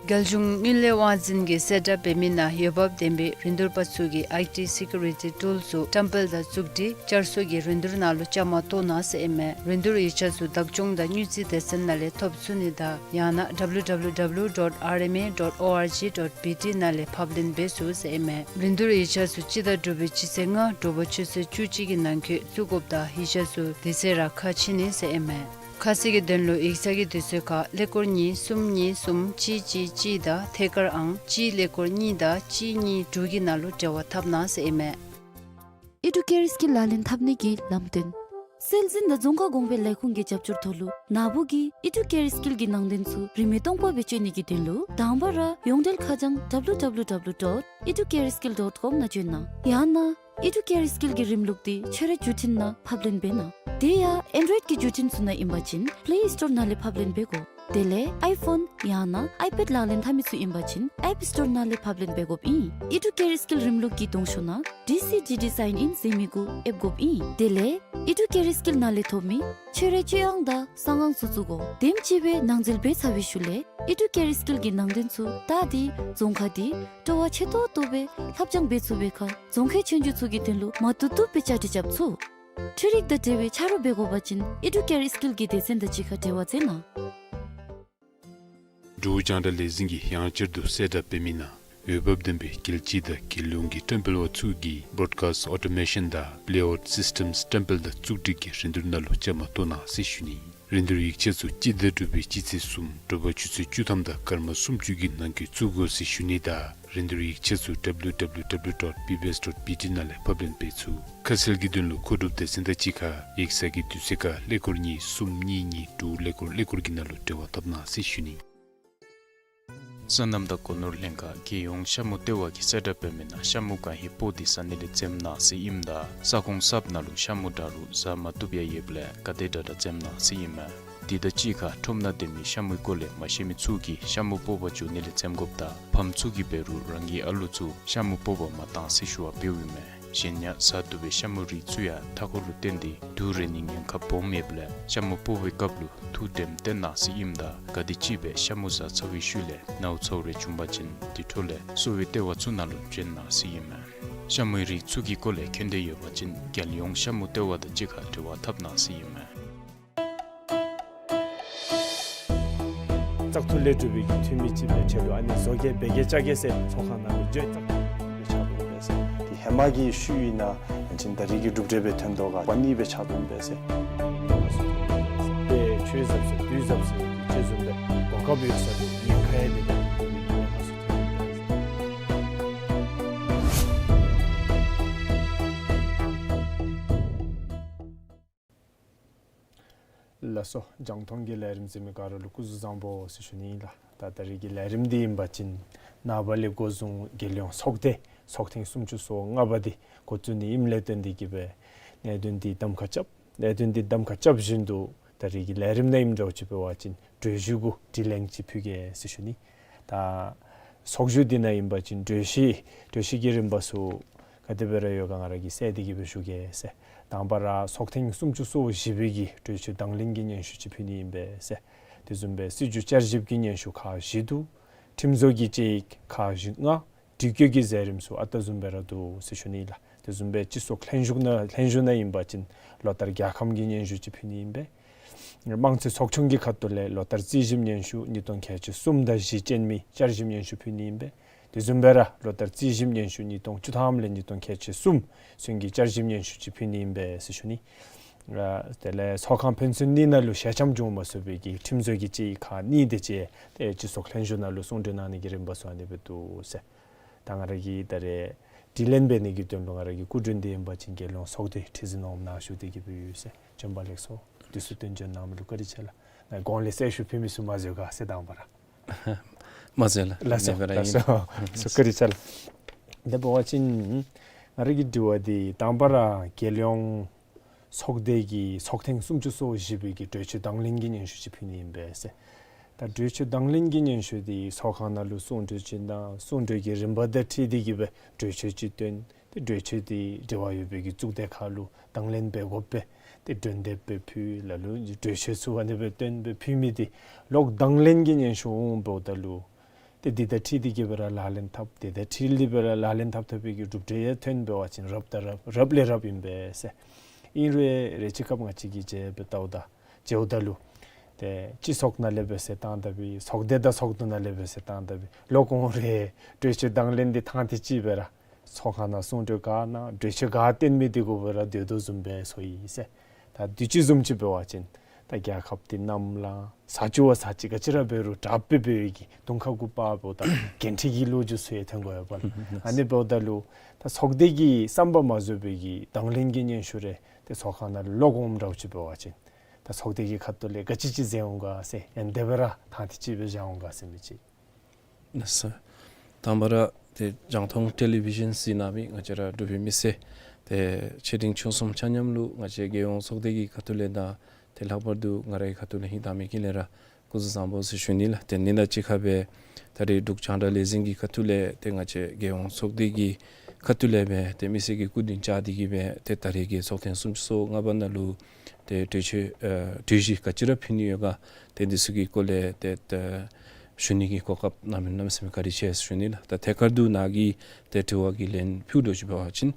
རྒྱལ་གཞུང་དངུལ་ལས་དབང་འཛིན་གྱིས་གསལ་བསྒྲགས་འབད་མི་ནང་འོས་འབབ་ལྡན་པའི་རིན་བསྡུར་པ་ཚུ་གིས་ཨའི་ཊི་སི་ཀིའུ་རི་ཊི་ཊུལ་ཚུ་བཀྲམ་སྤེལ་དང་བཙུགས་སྒྲིག་བསྐྱར་གསོ་གི་རིན་བསྡུར་ནང་ལུ་བཅའ་མར་གཏོགས་གནང་ཟེར་ཨིན་མས། རིན་བསྡུར་ཡིག་ཆ་ཚུ་བདག་སྐྱོང་དང་དངུལ་རྩིས་སྡེ་ཚན་ནང་ལས་ཐོབ་ཚུགས་ནི་དང་ཡང་ན་W W W dot R M A dot O R G dot B T ནང་ལས་ཕབ་ལེན་འབད་ཚུགས་ཟེར་ཨིན་མས། རིན་བསྡུར་ཡིག་ཆ་ཚུ་སྤྱི་ཟླ་དྲུག་པའི་སྤྱི་ཚེས་ལྔ་དྲོ་པ་ཆུ་ཚོད་བཅུ་གཅིག་གི་ནང་འཁོད་བཙུགས་དགོཔ་དང་ཡིག་ཆ་ཚུ་དེ་ཚེ་ར་ཁ་ཕྱེ་ནི་ཟེར་ཨིན་མས། ཁ་གསལ་གྱི་དོན་ལུ་ཡིག་ཚང་གི་དུས་ཚོད་ཁར་ཀླད་ཀོར་གཉིས་གསུམ་གཉིས་གསུམ་གཅིག་གཅིག་གཅིག་དང་ཐད་ཀར་ཨང་གཅིག་ཀླད་ཀོར་གཉིས་དང་གཅིག་གཉིས་དྲུག་གི་ནང་ལུ་འབྲེལ་བ་འཐབ་གནང་ཟེར་ཨིན་མས། ཨི་ཌུ་ཀེར་སི་ཀིལ་ལག་ལེན་འཐབ་ནི་གི་ལམ་སྟོན། སྲོལ་འཛིན་དང་རྫོང་ཁ་གོང་འཕེལ་ལས་ཁུངས་ཀྱི་རྒྱབ་སྐྱོར་ཐོག་ལུ་ན་བུ་གིས་ཨི་ཌུ་ཀེར་སི་ཀིལ་གྱི་ནང་དོན་ཚུ་རིན་མེད་སྟོང་པ་སྦེ་སྤྱོད་ནི་གི་དོན་ལུ་དང་པ་ར་ཡོངས་འབྲེལ་ཁ་བྱང་W W W dot educareskill dot com ནང་བྱོན་གནང་། ཡང་ན་ཨི་ཌུ་ཀེར་སི་ཀིལ་གྱི་རིམ་ལུགས་དེ་ཁྱོད་རའི་བརྒྱུད་འཕྲིན་ནང་ཕབ་ལེན་འབད་གནང་། དེ་ཡང་ཨེན་ཌོ་རོའིཌ་ཀྱི་བརྒྱུད་འཕྲིན་ཚུ་ནང་ཨིན་པ་ཅིན་པེ་ལེ་སི་ཊོར་ནང་ལས་ཕབ་ལེན་འབད་དགོ། དེ་ལས་ཨའི་ཕོན་ཡང་ན་ཨའི་པེཌ་ལག་ལེན་འཐབ་མི་ཚུ་ཨིན་པ་ཅིན་ཨེཔ་སི་ཊོར་ནང་ལས་ཕབ་ལེན་འབད་དགོཔ་ཨིན། ཨི་ཌུ་ཀེར་སི་ཀིལ་རིམ་ལུགས་ཀྱི་གདོང་ཤོག་ནང་ཌི་སི་ཌི་ཌི་སའིན་ཨིན་ཟེར་མི་གུ་ཨེབ་དགོཔ་ཨིན། དེ་ལས་ཨི་ཌུ་ཀེར་སི་ཀིལ་ནང་ལས་ཐོབ་མི་ཁྱོད་རའི་སྤྱོད་ཨང་དང་གསང་ཨང་ཚུ་བཙུགས་དགོ། དེམ་ཅིག་སྦེ་ནང་འཛུལ་འབད་ཚར་བའི་ཤུལ་ལས་ཨི་ཌུ་ཀེར་སི་ཀིལ་གྱི་ནང་དོན་ཚུ་བལྟ་སྟེ་རྫོང་ཁ་དེ་སྤྲོ་བ་ཆེ་ཏོག་ཏོ་སྦེ་ལྷབ་སྦྱང་འབད་ཚུགས་པའི་ཁར་རྫོང་ཁའི་ཆོས་རྒྱུགས་ཚུ་གི་དོན་ལུ་མ་བཏུབ་བཏུབ་སྦེ་བཅའ་སྒྲིག་རྐྱབ་ཚུགས། འཕྲུལ་རིག་དང་འབྲེལ་བའི་ཆ་རོགས་འབད་དགོ་པ་ཅིན་ཨི་ཌུ་ཀེར་སི་ཀིལ་གྱི་སྡེ་ཚན་དང་གཅིག་ཁར་འབྲེལ་བ་མཛད་གནང་། འབྲུག་རྒྱང་བསྒྲགས་ལས་འཛིན་གྱིས་ཡང་བསྐྱར་དུ་གསལ་བསྒྲགས་འབད་མི་ནང་འོས་འབབ་ལྡན་པའི་རྒྱལ་སྤྱི་དང་རྒྱལ་ཡོངས་ཀྱི་བཀྲམ་སྤེལ་བ་ཚུ་གིས་Broadcast Automation དང་Playout Systems བཀྲམ་སྤེལ་དང་བཙུགས་སྒྲིག་གི་རིན་བསྡུར་ནང་ལུ་བཅའ་མར་གཏོགས་གནང་ཟེར་ཞུ་ནི། རིན་བསྡུར་ཡིག་ཆ་ཚུ་སྤྱི་ཟླ་དྲུག་པའི་སྤྱི་ཚེས་གསུམ་དྲོ་པ་ཆུ་ཚོད་བཅུ་ཐམ་དང་སྐར་མ་སུམ་ཅུ་གི་ནང་འཁོད་བཙུགས་དགོ་ཟེར་ཞུ་ནི་དང་རིན་བསྡུར་ཡིག་ཆ་ཚུ་W W W dot B B S dot B T ནང་ལས་ཕབ་ལེན་འབད་ཚུགས། ཁ་གསལ་གྱི་དོན་ལུ་མཁོ་སྒྲུབ་སྡེ་ཚན་དང་གཅིག་ཁར་ཡིག་ཚང་གི་དུས་ཚོད་ཁར་ཀླད་ཀོར་གཉིས་གསུམ་གཉིས་གཉིས་དྲུག་ཀླད་ཀོར་ཀླད་ཀོར་གྱི་ནང་ལུ་འབྲེལ་བ་འཐབ་གནང་ཟེར་ཞུ་ནི། སོ་ནམ་དང་སྒོ་ནོར་ལྷན་ཁག་རྒྱལ་ཡོངས་ཤ་མུ་ལྟེ་བ་གིས་གསལ་བསྒྲགས་འབད་མི་ནང་ཤ་མུ་གང་ཧེ་སྤོ་སྟེ་ཟ་ནི་ལས་འཛེམ་གནང་ཟེར་ཨིནམ་ད་ས་ཁོངས་གསརཔ་ནང་ལུ་ཤ་མུ་དྲག་རུང་ཟ་མ་བཏུབ་ཡང་ཡོདཔ་ལས་ག་དེ་དྲག་དྲག་འཛེམ་གནང་ཟེར་ཨིན་མས། དེ་དང་གཅིག་ཁར་ཁྲོམ་ནང་སྡོད་མི་ཤ་མུའི་སྐོར་ལས་མ་ཤེས་མི་ཚུ་གིས་ཤ་མུ་སྤོ་བར་འགྱོ་ནི་ལས་འཛེམ་དགོཔ་དང་ཕམ་ཚུ་གིས་འབད་རུང་རང་གི་ཨ་ལུ་ཚུ་ཤ་མུ་སྤོ་བར་མ་གཏང་ཟེར་ཞུ་བ་འབདཝ་ཨིན་མས། གཞན་ཡང་ཟ་བཏུབ་པའི་ཤ་མུའི་རིགས་ཚུ་ཡང་མཐའ་འཁོར་ལུ་བརྟེན་ཏེ་དུག་རེག་ནིའི་ཉེན་ཁ་སྦོམ་ཡོདཔ་ལས་ཤ་མུ་སྤོ་བའི་སྐབས་ལུ་ཐུགས་དྲནམ་བཏོན་གནང་ཟེར་ཨིནམ་ད་ག་དེམ་ཅིག་སྦེ་ཤ་མུ་ཟ་ཚར་བའི་ཤུལ་ལས་ནཝ་ཚཝ་རེ་བྱུང་པ་ཅིན་དེ་འཕྲོ་ལས་གསོ་བའི་ལྟེ་བ་ཚུ་ནང་ལུ་བྱོན་གནང་ཟེར་ཨིན་མས། ཤ་མུའི་རིགས་ཚུ་གི་སྐོར་ལས་མཁྱེན་འདོད་ཡོད་པ་ཅིན་རྒྱལ་ཡོངས་ཤ་མུ་ལྟེ་བ་དང་གཅིག་ཁར་འབྲེལ་བ་འཐབ་གནང་ཟེར་ཨིན་མས། བཙག་འཐུ་ལས་གྲུབ་པའི་གི་འཐུས་མི་ཅིག་སྦེ་ཆ་ལུ་ཨ་ནི་བཟོ་གེ་འབད་གེ་བཅའ་གེ་ཟེར་ཚོགས་ཁང་ནང་ལུ་བརྗོད་བཏང་སྦེ་ཆགས་འོང་པས་ཟེར། དེ་ཧེ་མ་གི་ཤུལ་ཨིན་ན་ཡང་ཅིན་ད་རེས་ཀྱི་གྲུབ་འབྲས་སྦེ་ཐོན་དོ་ག་པ་ནི་སྦེ་ཆགས་འོང་པས་ཟེར། དེ་ཆོས་ཟབ་ཟེར་དུས་ཟབ་ཟེར་ཅིག་བཟུམ་སྦེ་གོ་སྐབས་ཡོད་ས་ལུ་ཉེན་ཁ་ཡང་དེ་ལས་ཉེན་ཁ་སུ་ཐོན་ལགས་སོ། རྒྱང་མཐོང་གི་ལས་རིམ་གཟིགས་མི་ག་ར་ལུ་སྐུ་གཟུགས་བཟང་པོ་ཟེར་ཞུ་ནི་ཨིན་ལགས། ད་ད་རེས་ཀྱི་ལས་རིམ་འདི་ཨིན་པ་ཅིན་ནངས་པ་ལས་འགོ་བཟུང་རྒྱལ་ཡོངས་ཚོགས་སྡེ་ཚོགས་ཐེངས་སུམ་ཅུ་སོ་ལྔ་པ་འདི་འགོ་བཙུགས་ནི་ཨིནམ་ལས་བརྟེན་ཏེ་གིས་སྦེ་གནད་དོན་འདི་གདམ་ཁ་རྐྱབ། གནད་དོན་འདི་གདམ་ཁ་རྐྱབ་བཞིན་དུ་ད་རེས་ཀྱི་ལས་རིམ་ནང་ཨིནམ་འདྲཝ་ཅིག་འབད་བ་ཅིན་གྲོས་གཞི་གུ་དྲི་ལན་ཅིག་ཕུལ་གེ་ཟེར་ཞུ་ནི། ད་ཚོགས་བཞུགས་འདི་ནང་ཨིན་པ་ཅིན་གྲོས་གཞི་གྲོས་གཞི་གི་རིམ་པ་ཚུ་ག་དེ་སྦེ་ར་ཡོད་ག་ང་ར་གིས་གསལ་ཏེ་གིས་སྦེ་ཞུ་གེ་ཟེར། དང་པ་ར་ཚོགས་ཐེངས་སུམ་ཅུ་སོ་བཞི་པའི་གི་གྲོས་ཆོད་དང་ལེན་གྱི་སྙན་ཞུ་ཅིག་ཕུལ་ནི་ཨིན་པས་ཟེར། དེ་བཟུམ་སྦེ་སྲིད་བྱུས་བསྐྱར་ཞིབ་ཀྱི་སྙན་ཞུ་ཁག་བཞི་འདུག། ཁྲིམས་བཟོ་གི་དཔྱད་ཡིག་ཁག་བཞི་ལྔ། དྲི་བཀོད་ཀྱི་མཛད་རིམ་ཚུ་ཨ་རྟག་བཟུམ་སྦེ་ར་འདུག་ཟེར་ཞུ་ནི་ལགས། དེ་བཟུམ་སྦེ་སྤྱི་ཚོགས་ལྷན་བཞུགས་ནང་ལྷན་བཞུགས་ནང་ཨིན་པ་ཅིན་ལོ་བསྟར་རྒྱལ་ཁམས་ཀྱི་སྙན་ཞུ་ཅིག་ཕུལ་ནི་ཨིན་པས། དམངས་གཙོའི་ཚོགས་ཆུང་གི་ཁ་ཐུག་ལས་ལོ་བསྟར་རྩིས་ཞིབ་སྙན་ཞུ་ཉིས་སྟོང་ཁལ་གཅིག་གསུམ་དང་བཞི་ཅན་མའི་བསྐྱར་ཞིབ་སྙན་ཞུ་ཕུལ་ནི་ཨིན་པས། དེ་བཟུམ་སྦེ་ར་ལོ་བསྟར་རྩིས་ཞིབ་སྙན་ཞུ་ཉིས་སྟོང་བཅུ་ཐམ་ལས་ཉིས་སྟོང་ཁལ་གཅིག་གསུམ་ཚུན་གྱི་བསྐྱར་ཞིབ་སྙན་ཞུ་ཅིག་ཕུལ་ནི་ཨིན་པས་ཟེར་ཞུ་ནི། ཨ་དེ་ལས་ཚོགས་ཁང་ཕན་ཚུན་གཉིས་ནང་ལུ་ཞལ་འཆམ་བྱུང་མ་ཚུགས་པའི་གི་ཁྲིམས་བཟོ་གི་དཔྱད་ཡིག་ཁག་གཉིས་དེ་ཅིག་ཏེ་སྤྱི་ཚོགས་ལྷན་བཞུགས་ནང་ལུ་གསུང་གྲོས་གནང་ནི་གི་རིམ་པ་ཚུ་ཨ་ནི་སྦེ་འདུག་ཟེར། ད་ང་ར་གིས་ད་རེས་དྲི་ལན་འབད་ནི་གི་དོན་ལུ་ང་ར་གི་སྐུ་མགྲོན་འདི་ཨིན་པ་ཅིན་རྒྱལ་ཡོངས་ཚོགས་སྡེ་ཁྲི་འཛིན་འོགམ་ནང་བཞུགས་ཏེ་གིས་སྦེ་ཡོད་ཟེར། བྱོན་པ་ལེགས་སོ། དུས་ཚོད་བཏོན་འབྱོན་གནང་མི་ལུ་བཀའ་དྲིན་ཆེ་ལགས། ང་གོང་ལས་གསལ་ཞུ་ཕུལ་མི་ཚུ་མ་འཛོལ་ག་ཟེར་དང་པ་ར། མ་འཛོལ་ལགས། ལགས་སོ། ལགས་སོ། བཀའ་དྲིན་ཆེ་ལགས། དེ་འབད་བ་ཅིན་ང་ར་གི་དྲི་བ་འདི་དང་པ་ར་རྒྱལ་ཡོངས་ཚོགས་སྡེ་གི་ཚོགས་ཐེངས་སུམ་ཅུ་སོ་བཞི་པའི་གི་གྲོས་ཆོད་དང་ལེན་གྱི་སྙན་ཞུ་ཅིག་ཕུལ་ནི་ཨིན་པས་ཟེར། ད་གྲོས་ཆོད་དང་ལེན་གྱི་སྙན་ཞུ་འདི་ཚོགས་ཁང་ནང་ལུ་གསུང་གྲོས་ཅིག་དང་གསུང་གྲོས་ཀྱི་རིམ་པ་དང་འཁྲིལ་ཏེ་གིས་སྦེ་གྲོས་ཆོད་ཅིག་བཏོན། ཏེ་གྲོས་ཆོད་འདི་འབྲེལ་བ་ཡོད་པའི་གི་གཙུག་སྡེ་ཁག་ལུ་དང་ལེན་འབད་དགོ་པས། ཏེ་གྲོས་འདེབས་སྦེ་ཕུལ། ལ་ལུ་གྲོས་ཆོད་ཚུ་ཨ་ནི་སྦེ་བཏོན་སྦེ་ཕུལ་མི་འདི་ལོག་དང་ལེན་གྱི་སྙན་ཞུ་འོང་འབདཝ་ད་ལུ་ཏེ་འདི་དང་འཁྲིལ་ཏེ་གིས་སྦེ་ར་ལག་ལེན་འཐབ། དེ་དང་འཁྲིལ་ཏེ་སྦེ་ར་ལག་ལེན་འཐབ་འཐབ་པའི་གི་གྲུབ་འབྲས་ཡང་ཐོན་འབད་བ་ཅིན་རབ་དང་རབ་རབ་ལས་རབ་ཨིན་པས་ཟེར། ཨིན་རུང་རེ་ཅིག་སྐབས་ང་བཅས་ཀྱིས་མཇལ་སྦེ་བལྟཝ་ད་མཇལཝ་ད་ལུ་ཏེ་སྤྱི་ཚོགས་ནང་ལས་འབད་ཟེར་བཏང་ད་འབད་ཚོགས་སྡེ་དང་ཚོགས་འདུ་ནང་ལས་འབད་ཟེར་བཏང་ད་འབད་ལོག་འོང་རུང་གྲོས་ཆོད་དང་ལེན་འདི་ཐང་དེ་ཅིག་སྦེ་ར་ཚོགས་ཁང་ནང་གསུང་གྲོས་ག་གནང་གྲོས་ཆོད་ག་བཏོན་མི་འདི་གུ་སྦེ་ར་སྡོད་དོ་བཟུམ་སྦེ་བཟོ་ཡི་ཟེར། ད་དུས་ཅི་བཟུམ་ཅིག་འབད་བ་ཅིན་ད་རྒྱལ་ཁབ་འདི་གནམ་ལ་ས་ཆུ་བ་ས་ཅིག་ག་ཅི་ར་འབད་རུང་དྲགཔ་སྦེ་འབད་བའི་གི་དུང་ཁ་གུ་དཔའ་བོ་དང་འགན་འཁྲི་གི་ལོ་རྒྱུས་ཚུ་ཡང་ཐོན་དགོ་ཡོདཔ་ལགས། ཨ་ནི་འབདཝ་ད་ལུ་ད་ཚོགས་སྡེ་གི་བསམ་པ་མ་རྫོགས་པའི་གི་དང་ལེན་གྱི་སྙན་ཞུ་རེ་ཏེ་ཚོགས་ཁང་ནང་ལོག་འོངམ་འདྲཝ་ཅིག་འབད་བ་ཅིན་ད་ཚོགས་སྡེ་གི་ཁ་ཐུག་ལས་ག་ཅི་ཅིག་མཛད་འོང་ག་ཟེར་ཨ་ནི་དེ་སྦེ་ར་ཐང་དེ་ཅིག་སྦེ་བཞག་འོང་ག་ཟེར་མི་ཅིག། ལགས་སོ། དང་པ་ར་ཏེ་རྒྱང་མཐོང་ཊེ་ལི་བི་ཞཱན་གཟིགས་གནང་མི་ང་བཅས་ར་འབྲུག་པའི་མི་སེར་ཏེ་ཆེ་འབྲིང་ཆུང་གསུམ་ཆ་མཉམ་ལུ་ང་བཅས་རྒྱལ་ཡོངས་ཚོགས་སྡེ་གི་ཁ་ཐུག་ལས་དང་ཏེ་ལྷག་པར་དུ་ང་རའི་ཁ་ཐུག་ལས་ཧིང་དྭངས་མའི་དཀྱིལ་ལས་ར་སྐུ་གཟུགས་བཟང་པོ་ཟེར་ཞུ་ནི་ལགས། ཏེ་ཨ་ནི་དང་གཅིག་ཁར་སྦེ་ད་རེས་འབྲུག་རྒྱང་བསྒྲགས་ལས་འཛིན་གྱི་ཁ་ཐུག་ལས་ཏེ་ང་བཅས་རྒྱལ་ཡོངས་ཚོགས་སྡེ་གི་ཁ་ཐུག་ལས་སྦེ་ཏེ་མི་སེར་གྱི་སྐུ་མདུན་བཅར་ཏེ་གིས་སྦེ་ཏེ་ད་རེས་ཀྱི་ཚོགས་ཐེངས་སུམ་ཅུ་སོ་ལྔ་པ་ནང་ལུ་ཏེ་གྲོས་ཆོད་ཨ་གྲོས་གཞི་ག་ཅི་ར་ཕུལ་ནི་ཡོད་ག་ཏེ་འདི་ཚུ་གི་སྐོར་ལས་ཏེ་ཏེ་ཞུ་ནི་གི་གོ་སྐབས་གནང་མི་གནམ་མེད་ས་མེད་བཀའ་དྲིན་ཆེ་ཟེར་ཞུ་ནི་ལགས། ད་ཐད་ཀར་དུ་ནཱ་གི་ཏེ་དྲི་བ་གི་ལན་ཕུལ་དོ་ཅིག་འབད་བ་ཅིན་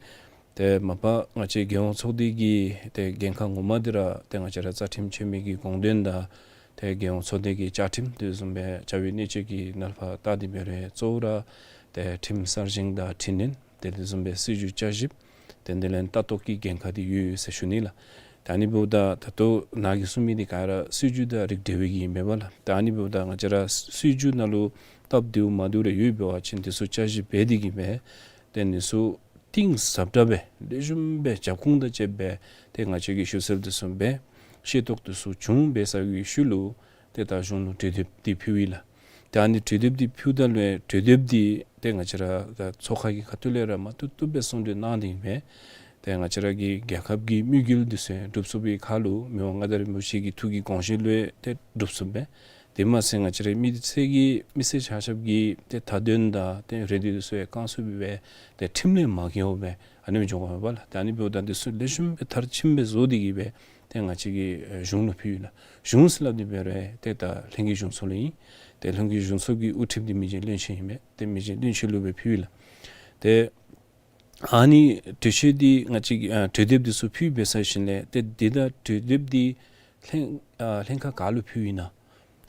ཏེ་མ་པ་ང་བཅས་རྒྱལ་ཡོངས་ཚོགས་སྡེ་གི་ཏེ་འགན་ཁག་ངོ་མ་འདི་ར་ཏེ་ང་བཅས་ར་རྩ་ཁྲིམས་ཆེན་མོའི་གི་དགོངས་དོན་དང་ཏེ་རྒྱལ་ཡོངས་ཚོགས་སྡེ་གི་བཅའ་ཁྲིམས་དེ་བཟུམ་སྦེ་བྱ་བའི་གནད་སྤྱོད་ཀྱི་ནང་ཕར་བལྟ་སྟེ་འབད་རུང་གཙོ་བོ་ར་ཏེ་ཁྲིམས་གསར་བཞེངས་དང་དྲི་ལན་ཏེ་དེ་བཟུམ་སྦེ་སྲིད་བྱུས་བསྐྱར་ཞིབ་ཏེ་དེ་ལས་ལྟ་རྟོག་གི་འགན་ཁག་འདི་ཡོད་ཡོད་ཟེར་ཞུ་ནི་ལགས། ད་ཨ་ནི་འབདཝ་ད་ད་ལྟོ་ནཱ་གིས་གསུངས་མི་འདི་ག་ར་སྲིད་བྱུས་དང་རིགས་འབྲེལ་བའི་གི་ཨིན་པས་ལགས། ད་ཨ་ནི་འབདཝ་ད་ང་བཅས་ར་སྲིད་བྱུས་ནང་ལུ་སྟབས་བདེཝ་མ་བདེཝ་རེ་ཡོདཔ་འབད་བ་ཅིན་དེ་ཚུ་བསྐྱར་ཞིབ་འབད་དེ་གིས་སྦེ་ཏེ་འདི་ཚུ་གཏིང་ཟབ་དྲགས་སྦེ་ལེགས་ཤོམ་སྦེ་རྒྱབ་ཁུངས་དང་བཅསཔ་སྦེ་ཏེ་ང་བཅས་ཀྱིས་ཞུ་སེལ་དེ་ཚུ་འབད་ཤེས་རྟོགས་དེ་ཚུ་བྱུང་འབད་ཚར་བའི་ཤུལ་ལུ་ཏེ་ད་གཞུང་ལུ་གྲོས་འདེབས་འདི་ཕུལཝ་ཨིན་ལགས། ཏེ་ཨ་ནི་གྲོས་འདེབས་འདི་ཕུལཝ་ད་ལུ་གྲོས་འདེབས་འདི་ཏེ་ང་བཅས་ར་ད་ཚོགས་ཁང་གི་ཁ་ཐུག་ལས་ར་མ་བཏུབ་བཏུབ་སྦེ་གསུང་གྲོས་གནང་སྟེ་ཨིན་པས། ཏེ་ང་བཅས་ར་གི་རྒྱལ་ཁབ་ཀྱི་དམིགས་ཡུལ་འདི་ཚུ་འགྲུབ་ཚུགས་པའི་ཁར་ལུ་མི་དབང་མངའ་བདག་རིན་པོ་ཆེ་གི་ཐུགས་ཀྱི་དགོངས་བཞེད་ལུ་ཏེ་འགྲུབ་ཚུགསཔ་སྦེ། དེ་མ་ཚད་ང་བཅས་རའི་མི་སེར་གྱི་མི་སེར་ཆ་ཁྱབ་ཀྱི་ཏེ་མཐའ་དོན་དང་ཏེ་རེ་འདུན་འདི་ཚུ་ཡང་བསྐང་ཚུགས་པའི་སྦེ་ཏེ་ཁྲིམས་ལས་མ་འགལཝ་སྦེ་ཨ་ནེམ་འགྱོ་དགོ་པས་ལགས། ཏེ་ཨ་ནི་འབདཝ་ད་འདི་ཚུ་ལེགས་ཤོམ་སྦེ་མཐར་ཕྱིནམ་སྦེ་བཟོ་སྟེ་གིས་སྦེ་ཏེ་ང་བཅས་ཀྱིས་ཨེ་གཞུང་ལུ་ཕུལཝ་ཨིན་ལགས། གཞུང་ཟེར་སླབ་སྟེ་འབད་རུང་ཏེ་ད་ལྷན་རྒྱས་གཞུང་ཚོགས་ལུ་ཨིན། ཏེ་ལྷན་རྒྱས་གཞུང་ཚོགས་ཀྱི་དབུ་ཁྲིདཔ་འདི་མི་རྗེ་བློན་ཆེན་ཨིན་མས། ཏེ་མི་རྗེ་བློན་ཆེན་ལུ་སྦེ་ཕུལཝ་ཨིན་ལགས། ཏེ་ཨ་ནི་གྲོས་ཆོད་འདི་ང་བཅས་ཀྱིས་ཨ་གྲོས་འདེབས་འདི་ཚུ་ཕུལ་འབད་ཚར་ཞིནམ་ལས་ཏེ་འདི་དང་གྲོས་འདེབས་འདི་ལྷན་ཨ་ལྷན་ཁག་ག་ལུ་ཕུལཝ་ཨིན་ན།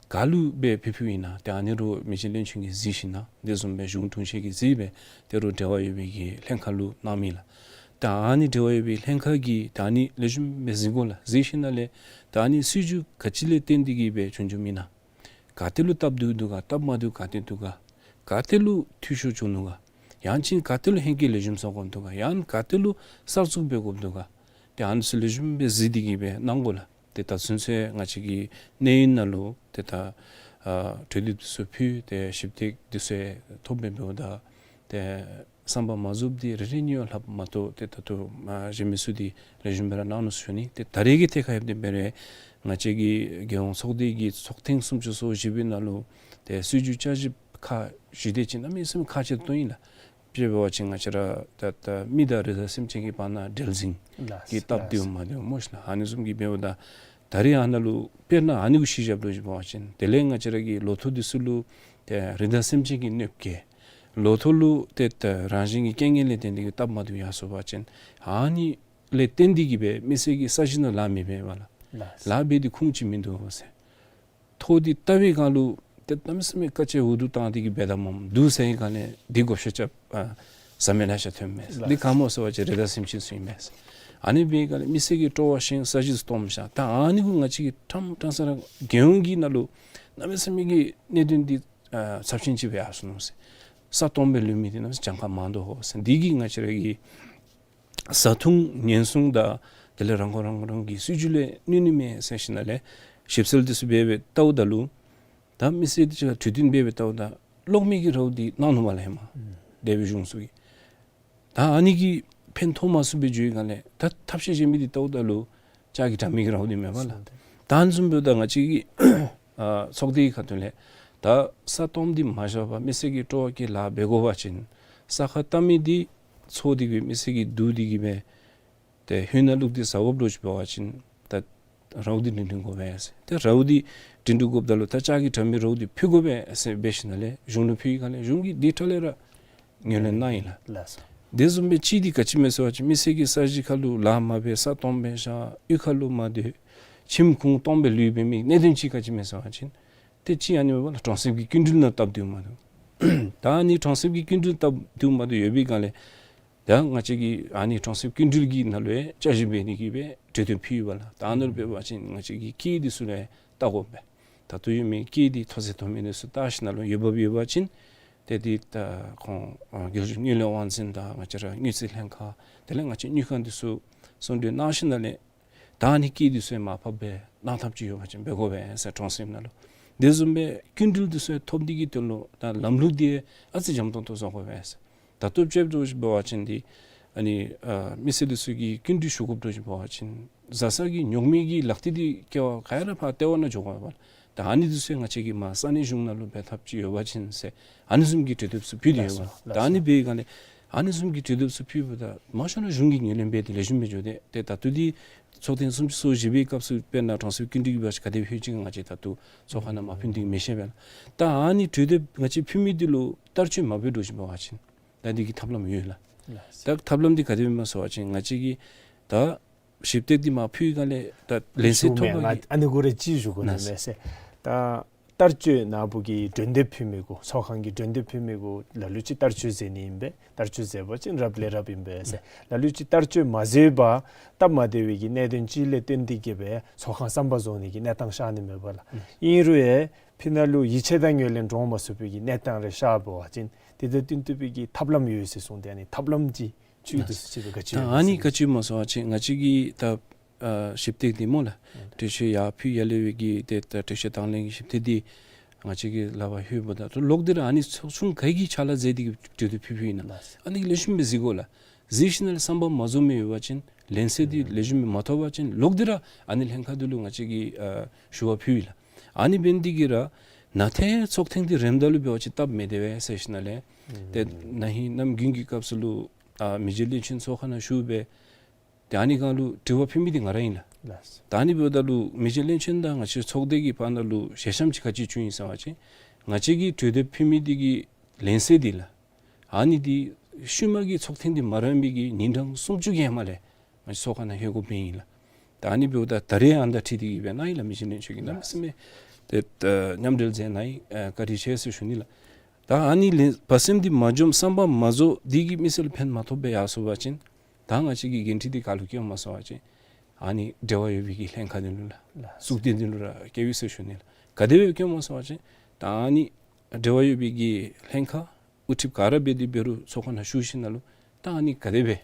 ག་ལུ་སྦེ་ཕུལ་ཕུལཝ་ཨིན་ན་ཏེ་ཨ་ནི་རུང་མི་རྗེ་བློན་ཆེན་གྱིས་གཟིགས་ཞིན་ན་དེ་བཟུམ་སྦེ་གཞུང་དྲུང་ཆེན་གྱིས་གཟིགས་སྦེ་ཏེ་རུང་འབྲེལ་བ་ཡོད་པའི་གི་ལྷན་ཁག་ལུ་གནངམ་ཨིན་ལགས། ཏེ་ཨ་ནི་འབྲེལ་བ་ཡོད་པའི་ལྷན་ཁག་གིས་ཏེ་ཨ་ནི་ལེགས་ཤོམ་སྦེ་གཟིགས་དགོ་ལགས། གཟིགས་ཞིན་ན་ལས་ཏེ་ཨ་ནི་སྲིད་བྱུས་ག་ཅི་ལས་བརྟེན་ཏེ་གིས་སྦེ་བྱུང་བྱུངམ་ཨིན་ན། ག་ཏེ་ལུ་སྟབས་བདེཝ་འདུག་ག། སྟབས་མ་བདེཝ་ག་ཏེ་འདུག་ག། ག་ཏེ་ལུ་འཐུས་ཤོར་བྱུང་ནུག་ག། ཡང་ཅིན་ག་ཏེ་ལུ་ཧེང་སྐལ་ལེགས་ཤོམ་བཟོ་དགོཔ་འདུག་ག། ཡང་ག་ཏེ་ལུ་གསར་བཙུགས་འབད་དགོཔ་འདུག་ག། ཏེ་ཨ་ནི་ཚུ་ལེགས་ཤོམ་སྦེ་གཟིགས་ཏེ་གིས་སྦེ་གནང་དགོ་ལགས། ཏེ་ད་ཚུན་ཚོད་ང་བཅས་ཀྱི་གནས་ཡུན་ནང་ལུ་ཏེ་ད་ཨ་གྲོས་འདེབས་འདི་ཚུ་ཕུལ་ཏེ་ཞིབ་འདེགས་འདི་ཚུ་ཐོབ་སྦེ་འབདཝ་ད་ཏེ་བསམ་པ་མ་རྫོགསཔ་འདི་རེ་རེ་གཉིས་ཡོད་ལྷགཔ་མ་གཏོགས་ཏེ་ད་ལྟོ་མ་གཞན་མི་ཚུ་འདི་ལེགས་ཤོམ་སྦེ་ར་གནང་ནུག་ཟེར་ཞུ་ནི། ཏེ་ད་རེས་ཀྱི་ཐད་ཁར་ཡོདཔ་འདི་འབད་རུང་ང་བཅས་ཀྱི་རྒྱལ་ཡོངས་ཚོགས་སྡེ་གི་ཚོགས་ཐེངས་སུམ་ཅུ་སོ་བཞི་པའི་ནང་ལུ་ཏེ་སྲིད་བྱུས་བསྐྱར་ཞིབ་ཁག་ཞུ་དེ་ཅིག་གནམ་མེད་ས་མེད་ཁག་ཆེ་ཏོག་ཏོ་ཨིན་ལགས། དཔེ་འབད་བ་ཅིན་ང་བཅས་ར་ད་ད་མི་དང་རི་དྭགས་སེམས་ཅན་གྱི་བར་ན་འབྲེལ་འཛིང་ལགས་གི་སྟབས་ལགས། བདེཝ་མ་བདེཝ་སྨོ་ཤིག་ལགས། ཨ་ནི་བཟུམ་གྱི་འབདཝ་ད་ད་རེས་ཨ་ནཱ་ལུ་དཔེར་ན་ཨ་ནི་གུ་གཞི་བཞགཔ་ལུ་ཞུ་བ་ཅིན་དེ་ལས་ང་བཅས་ར་གི་ལོ་ཐོག་འདི་ཚུ་ལུ་ཏེ་རི་དྭགས་སེམས་ཅན་གྱི་གནོདཔ་བཀལ། ལོ་ཐོག་ལུ་ཏེ་ད་རང་བཞིན་གྱི་རྐྱེན་ངན་ལས་བརྟེན་ཏེ་གིས་སྟབས་མ་བདེཝ་ཡར་སོང་བ་ཅིན་ཨ་ནི་ལས་བརྟེན་ཏེ་གིས་སྦེ་མི་སེར་གྱི་ས་གཞི་ནང་ལཱ་མི་འབད་བར་ལགས། ལགས། ལཱ་འབད་དེ་ཁུངས་ཅིག་མིན་འདུག་ཟེར། ཐོག་འདི་བལྟ་བའི་སྒང་ལུ་ཏེ་གནམ་མེད་ས་མེད་དཀའ་སྤྱད་འུ་སྡུག་བཏང་སྟེ་གིས་འབད་དོ་མས་འདུག་ཟེར་བའི་སྒང་ལས་འདི་བགོ་བཤའ་རྐྱབ་ཨ་ཟ་མི་ལེ་ཤ་ཐོནམ་མས། ལགས། འདི་ག་སྨོ་ཟེར་བ་ཅིན་རི་དྭགས་སེམས་ཅན་ཚུ་ཨིན་མས། ཨ་ནི་འབད་བའི་སྒང་ལས་མི་སེར་གྱི་སྤྲོ་བ་ཤིང་ས་གཞི་ཚུ་སྟོངམ་ཤ། ད་ཨ་ནི་གུ་ང་བཅས་ཀྱིས་ཕྲང་ཕྲང་ས་ར་རྒྱལ་ཡོངས་ཀྱི་ནང་ལུ་གནམ་མེད་ས་མེད་ཀྱི་གནད་དོན་འདི་ཨ་ཚབས་ཆེན་ཅིག་སྦེ་ཡར་སོ་ནུག་ཟེར། ས་སྟོངམ་སྦེ་ལུས་མི་འདི་གནམ་མེད་ས་གྱངས་ཁ་མང་དོ་ཟེར། འདི་གིས་ང་བཅས་ར་གི་བཟའ་འཐུང་ཉེན་སྲུང་དང་དེ་ལས་རང་ཁོ་རང་རང་གི་སྲིད་བྱུས་ལས་གནོད་ནི་མས་ཟེར་ཞིནམ་ལས་ཞིབ་འཚོལ་འདི་ཚུ་འབད་འབད་བལྟཝ་ད་ལུ་ད་མི་སེར་འདི་ཚུ་གྲོས་བསྟུན་འབད་འབད་བལྟཝ་ད་གློག་མེ་གི་རཝ་འདི་གནང་ནུག་མས་ལགས་ཧེ་མ། ཨུམ། འདས་པའི་གཞུང་ཚུ་གིས། ད་ཨ་ནི་གིས་ཕན་ཐོགས་མ་ཚུགས་པའི་བརྗོད་པའི་སྒང་ལས་ད་ཐབས་ཤེས་གཞན་མི་འདི་བལྟཝ་ད་ལུ་ལྕགས་ཀྱི་དྲ་མིག་གི་རཝ་འདི་མས་པ་ལགས། ད་ཨ་ནི་བཟུམ་འབདཝ་ད་ང་བཅས་ཀྱི་ཨ་ཚོགས་སྡེའི་ཁ་ཐུག་ལས་ད་ས་སྟོངམ་འདི་མ་བཞག་པར་མི་སེར་གྱི་སྤྲོ་བ་བསྐྱེད་ལཱ་འབད་དགོ་པ་ཅིན་ས་ཁར་བཏབ་མི་འདི་འཚོ་སྟེ་གིས་མི་སེར་གྱིས་བསྡུ་སྟེ་གིས་སྦེ་ཏེ་ཧོད་ནང་བླུགས་ཏེ་ཟ་དགོཔ་འདྲཝ་ཅིག་འབད་བ་ཅིན་ད་རཝ་འདི་འདྲེན་འདྲེན་དགོ་པས་ཟེར། ཏེ་རཝ་འདི་འདྲེན་འདྲེན་དགོཔ་ད་ལུ་ད་ལྕགས་ཀྱི་དྲ་མིག་རཝ་འདི་ཕུལ་དགོ་པས་ཟེར་འབད་ཞིནམ་ལས་གཞུང་ལུ་ཕུལ་བའི་སྒང་ལས་གཞུང་གིས་འདི་ཁྲ་ལས་ར་ངོས་ལེན་གནང་ཡི་ལགས། ལགས་སོ། དེ་བཟུམ་སྦེ་གཅིག་འདི་ག་ཅི་མས་ཟེར་བ་ཅིན་མི་སེར་གྱི་ས་གཞི་ཁར་ལུ་ལཱ་མ་འབད་ས་སྟོངམ་སྦེ་བཞག་གཡུས་ཁར་ལུ་མ་སྡོད་ཁྱིམ་ཁུངས་སྟོངམ་སྦེ་ལུས་པའི་མི་གནད་དོན་གཅིག་ག་ཅི་མས་ཟེར་བ་ཅིན་ཏེ་གཅིག་ཨ་ནི་མས་པ་ལགས། གྲོང་གསེབ་ཀྱི་སྐྱིན་འགྲུལ་ནང་སྟབས་བདེཝ་མ་བདེཝ། ད་ཨ་ནི་གྲོང་གསེབ་ཀྱི་སྐྱིན་འགྲུལ་སྟབས་བདེཝ་མ་བདེཝ་ཡོད་པའི་སྒང་ལས་ད་ང་བཅས་ཀྱིས་ཨ་ནི་གྲོང་གསེབ་སྐྱིན་འགྲུལ་གྱི་ནང་ལུ་ཡང་བསྐྱར་ཞིབ་འབད་ནི་གི་སྦེ་གྲོས་བསྟུན་ཕུལ་ཡི་པ་ལགས། ད་ཨ་ནཱ་ལུ་འབད་བ་ཅིན་ང་བཅས་ཀྱི་སྐྱེད་འདི་ཚུ་ལུ་ཡང་བལྟ་དགོ་པས། ད་ལྟོ་ཡོད་མི་སྐྱེད་འདི་མཐོ་ཚད་མཐོ་དམན་འདི་ཚུ་བལྟ་ཞིནམ་ལས་འོས་འབབ་ཡོད་པ་ཅིན་ཏེ་འདི་ད་ཁོང་ཨ་རྒྱལ་སྲུང་དངུལ་ལས་དབང་འཛིན་དང་ང་བཅས་ར་དངུལ་རྩིས་ལྷན་ཁག་དེ་ལས་ང་བཅས་དངུལ་ཁང་འདི་ཚུ་ཟུང་འབྲེལ་གནང་ཞིནམ་ལས་ད་ཨ་ནི་སྐྱེད་འདི་ཚུ་ཡང་མར་ཕབ་སྦེ་གནང་ཐབས་ཅིག་ཡོད་པ་ཅིན་འབད་དགོ་པས་ཟེར་གྲོང་གསེབ་ནང་ལུ། དེ་བཟུམ་སྦེ་སྐྱིན་འགྲུལ་འདི་ཚུ་ཡང་ཐོབ་ནི་གི་དོན་ལུ་ད་ལམ་ལུགས་འདི་ཨ་ཙི་འཇམ་ཏོང་ཏོ་བཟོ་དགོ་པས་ཟེར། ད་ལྟོ་ཅིག་འབད་བ་ཅིན་འདི་ཨ་ནི་ཨ་མི་སེར་འདི་ཚུ་གིས་སྐྱིན་འགྲུལ་ཞུ་དགོཔ་འདྲཝ་ཅིག་འབད་བ་ཅིན་བཟའ་ཚང་གི་ཉོག་མེད་ཀྱི་ལག་རྟེན་འདི་སྐྱེལ་བར་ག་ཡ་ར་ཕར་ལྟེ་བ་ནང་འགྱོ་དགོ་པས། ད་ཨ་ནི་འདི་ཚུ་ཡང་ང་བཅས་ཀྱིས་མར་ས་གནས་གཞུང་ནང་ལུ་འབད་ཐབས་ཅིག་ཡོད་པ་ཅིན་ཟེར་ཨ་ནི་བཟུམ་གྱི་གྲོས་འདེབས་ཚུ་ཕུལ་ཏེ་ཡོད་པ་ལགས། ལགས་སོ། ད་ཨ་ནི་འབད་བའི་སྒང་ལས་ཨ་ནི་བཟུམ་གྱི་གྲོས་འདེབས་ཚུ་ཕུལཝ་ད་མང་ཤོས་ནང་གཞུང་གིས་ངོས་ལེན་འབད་དེ་ལེགས་ཤོམ་སྦེ་འགྱོ་དེས། ཏེ་ད་ལྟོ་འདི་ཚོགས་ཐེངས་སུམ་ཅུ་སོ་བཞི་པའི་སྐབས་སུ་དཔེར་ན་གྲོང་གསེབ་སྐྱིན་འགྲུལ་གྱི་འབག་ཞིནམ་ག་དེ་སྦེ་ཕུལ་ཅི་ང་བཅས་ད་ལྟོ་ཚོགས་ཁང་ནང་མ་ཕུལ་ནི་འདི་མི་ཤེས་པས་ལགས། ད་ཨ་ནི་གྲོས་འདེབས་ང་བཅས་ཕུལ་མི་འདི་ལུ་བསྟར་སྤྱོད་མ་འབད་འདྲཝ་ཅིག་འབད་བ་ཅིན་ད་འདི་གི་ཐབས་ལམ་ཡོད་ལགས། ལགས། ད་ཐབས་ལམ་འདི་ག་དེ་སྦེ་སྨོ་ཟེར་བ་ཅིན་ང་བཅས་ཀྱིས་ད་ཞིབ་འདེགས་འདི་མར་ཕུལ་བའི་སྒང་ལས་ད་ལན་གསལ་ཐོབ་པའི་གི་ཨ་ནི་གུ་ར་ཅིག་ཞུ་དགོ་ནི་མས་ཟེར། ད་བསྟར་སྤྱོད་ནཱ་བུ་གིས་གྲོས་འདེབས་ཕུལ་མི་གུ་ཚོགས་ཁང་གིས་གྲོས་འདེབས་ཕུལ་མི་གུ་ལ་ལུ་ཅིག་བསྟར་སྤྱོད་མཛད་ནི་ཨིན་པས། བསྟར་སྤྱོད་མཛད་པ་ཅིན་རབ་ལས་རབ་ཨིན་པས་ཟེར། ལ་ལུ་ཅིག་བསྟར་སྤྱོད་མ་མཛད་པར་སྟབས་མ་བདེ་བའི་གི་གནད་དོན་ཅིག་ལས་བརྟེན་ཏེ་གིས་སྦེ་ཚོགས་ཁང་ཟམ་པ་བཟོ་ནི་གི་གནས་སྟངས་ཤར་ནི་མས་པ་ལགས། ཨིན་རུང་ཡང་ཕི་ནཱ་ལུ་ཡིད་ཆེས་དང་ངོས་ལེན་འདྲོངས་མ་ཚུགས་པའི་གི་གནས་སྟངས་རེ་ཤར་བ་ཅིན་དེ་དང་བསྟུན་ཐུབ་པའི་གི་ཐབས་ལམ་ཡོད་ཟེར་གསུངས་ཏེ་ཨ་ནི་ཐབས་ལམ་འདི་ཅིག་ད་ཨ་ནི་ག་ཅི་སྨོ་ཟེར་བ་ཅིན་ང་བཅས་ཀྱིས་ད་ཨ་ཞིབ་འདེགས་འདི་སྨོ་ལགས། ཨ་གྲོས་ཆོད་ཡར་ཕུལ་ཡར་ལས་པའི་གི་ཏེ་ད་གྲོས་ཆོད་དང་ལེན་གྱི་ཞིབ་འདེགས་འདི་ང་བཅས་ཀྱིས་ལག་པར་ལྷོདཔ་ད་ལོག་སྟེ་ར་ཨ་ནི་ཚོགས་ཆུང་ག་གིས་ཕྱག་ལཱ་མཛད་དེ་གི་གྲོས་འདེབས་ཕུལ་ཕུལཝ་ཨིན་ན་ཨ་ནི་ལེགས་ཤོམ་སྦེ་གཟིགས་དགོ་ལགས། གཟིགས་ཞིནམ་ལས་བསམ་པ་མ་རྫོགས་མི་ཡོད་པ་ཅིན་ལན་གསལ་འདི་ལེགས་ཤོམ་སྦེ་མ་ཐོབ་པ་ཅིན་ལོག་སྟེ་ར་ཨ་ནི་ལྷན་ཁག་འདི་ལུ་ང་བཅས་ཀྱིས་ཨ་ཞུ་བ་ཕུལ་ཡི་ལགས། ཨ་ནི་འབད་ནི་འདི་གིས་ར་ནང་ཐེངས་ཚོགས་ཐེངས་འདི་རནམ་ད་ལུ་འབད་བ་ཅིན་སྟབས་མི་བདེ་བས་ཟེར་ཞིནམ་ལས་ཏེ་ན་ཧིང་གནམ་དགུན་གྱི་སྐབས་སུ་ལུ་ཨ་མི་རྗེ་བློན་ཆེན་ཚོགས་ཁང་ནང་བཞུགས་སྦེ་ཏེ་ཨ་ནི་སྒང་ལུ་དྲི་བ་ཕུལ་མི་འདི་ང་ར་ཨིན་ལགས། ལགས། ད་ཨ་ནི་འབདཝ་ད་ལུ་མི་རྗེ་བློན་ཆེན་དང་ང་བཅས་ཚོགས་སྡེ་གི་བར་ན་ལུ་ཞལ་གཤམ་ཅིག་ག་ཅི་བྱུང་ཡི་ཟེར་བ་ཅིན་ང་བཅས་ཀྱིས་གྲོས་འདེབས་ཕུལ་མི་འདི་གི་ལན་གསལ་འདི་ལགས། ཨ་ནི་འདི་ཤུལ་མ་གི་ཚོགས་ཐེངས་འདི་མ་རན་པའི་གི་ཉིན་གྲངས་སུམ་ཅུ་གི་ཧེ་མ་ལས་ང་བཅས་ཚོགས་ཁང་ནང་ལྷོད་དགོཔ་ཨིན་ལགས། ད་ཨ་ནི་འབདཝ་ད་ད་རེས་ཨ་ནི་དང་འཁྲིལ་ཏེ་གིས་སྦེ་གནང་ཡི་ལགས། མི་རྗེ་བློན་ཆེན་གྱིས་གནམ་མེད་ས་མེད་ ཏེ་ད་མཉམ་འབྲེལ་མཛད་གནང་ཡི། ཨ་བཀའ་དྲིན་ཆེ་ཟེར་ཞུ་ནི་ལགས། ད་ཨ་ནི་ལན་བ་སེམས་འདི་མ་འཇོམས་བསམ་པ་མ་རྫོགས་འདི་གིས་མི་སེར་ལུ་ཕན་མ་ཐོགས་པར་ཡར་སོང་པ་ཅིན་ད་ང་བཅས་ཀྱི་འགན་འཁྲི་འདི་ག་ལུ་བསྐྱོནམ་སྨོ་ཟེར་བ་ཅིན་ཨ་ནི་འབྲེལ་བ་ཡོད་པའི་གི་ལྷན་ཁག་འདི་ལུ་ལགས། ལགས། གཙུག་སྡེ་འདི་ལུ་ར་བསྐྱལཝ་ཨིན་ཟེར་ཞུ་ནི་ལགས། ག་དེ་སྦེ་བསྐྱོནམ་སྨོ་ཟེར་བ་ཅིན་ད་ཨ་ནི་འབྲེལ་བ་ཡོད་པའི་གི་ལྷན་ཁག་དབུ་ཁྲིདཔ་ག་ར་འབད་དེ་འབད་རུང་ཚོགས་ཁང་ནང་ཞུ་ཞིནམ་ལས་ད་ཨ་ནི་ག་དེ་སྦེ་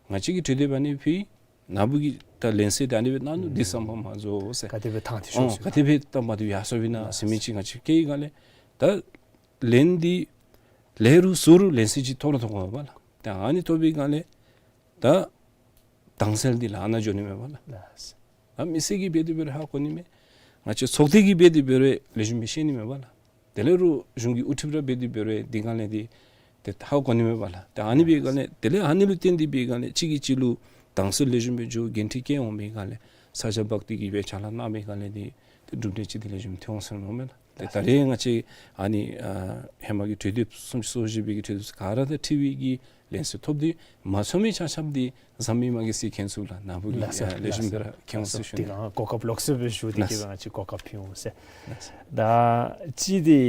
ང་བཅས་ཀྱིས་གྲོས་འདེབས་ཨ་ནི་ཕུལ་ཡི། ནཱ་བུ་གིས་ད་ལན་གསལ་ད་ཨ་ནི་སྦེ་གནང་ནུག། འདི་བསམ་པ་མ་རྫོགས་ཟེར། ག་དེ་སྦེ་ཐང་ཐིག་ཤོར་ཨོ་ག་དེ་སྦེ་སྟབས་མ་བདེཝ་ཡར་སོངམ་ཨིན་ན་ཟེར་མི་ཅིག་ང་བཅས་བཀལ་བའི་སྒང་ལས་ད་ལན་འདི་ལེགས་རུང་བཙོག་རུང་ལན་གསལ་ཅིག་ཐོབ་ར་ཐོབ་དགོ་པས་ལགས། ད་ཨ་ནི་ཐོབ་པའི་སྒང་ལས་ད་དྭངས་གསལ་འདི་ལགས་ནཱ་འགྱོ་ནི་མས་པ་ལགས། ལགས། ད་མི་སེར་གྱིས་འབད་དེ་འབད་རུང་ཧ་གོ་ནི་མས། ང་བཅས་ཚོགས་སྡེ་གིས་འབད་དེ་འབད་རུང་ལེགས་ཤོམ་སྦེ་ཤེས་ནི་མས་པ་ལགས། དེ་ལས་རུང་གཞུང་གི་དབུ་ཁྲིདཔ་ར་འབད་དེ་འབད་རུང་འདི་སྒང་ལས་འདི་ཏེ་ཧ་གོ་ནི་མས་པ་ལགས། ཏེ་ཨ་ནི་འབད་བའི་སྒང་ལས་དེ་ལས་ཨ་ནི་ལུ་བརྟེན་ཏེ་འབད་བའི་སྒང་ལས་གཅིག་གིས་གཅིག་ལུ་དྭངས་གསལ་ལེགས་ཤོམ་སྦེ་འགྱོ་འགན་འཁྲི་བཀལ་འོང་བའི་སྒང་ལས་ས་སྐྱ་པ་འདི་གིས་སྦེ་ཕྱག་ལཱ་གནང་བའི་སྒང་ལས་འདི་ཏེ་གྲུབ་འབྲས་ཅིག་འདི་ལེགས་ཤོམ་ཐོན་འོང་ཟེར་མནོཝ་མས་ལགས། ཏེ་ད་རེས་ང་བཅས་ཨ་ནི་ཨ་ཧེ་མ་གི་གྲོས་འདེབས་སུམ་ཅུ་སོ་བཞི་པའི་གི་གྲོས་འདེབས་ག་ར་དང་འཁྲིལ་བའི་གི་ལན་གསལ་ཐོབ་སྟེ་མ་ཚོར་མི་ཆ་ཁྱབ་འདི་གཟའ་མིག་དམར་གྱི་ཚེས་ཁྱེད་ཚུ་ལགས་ནཱ་བུ་གིས་ལགས་སོ། ཨ་ལེགས་ཤོམ་སྦེ་ར་མཁྱེན་འོང་ཟེར་ཞུ་ནི། ལགས་སོ། འདི་ག་གོ་སྐབས་ལོགས་སུ་སྦེ་ཞུ་སྟེ་གིས་ལགས་སོ། ང་བཅས་གོ་སྐབས་ཕུལ་འོང་ཟེར། ལགས་སོ། ད་ཅི་འདི་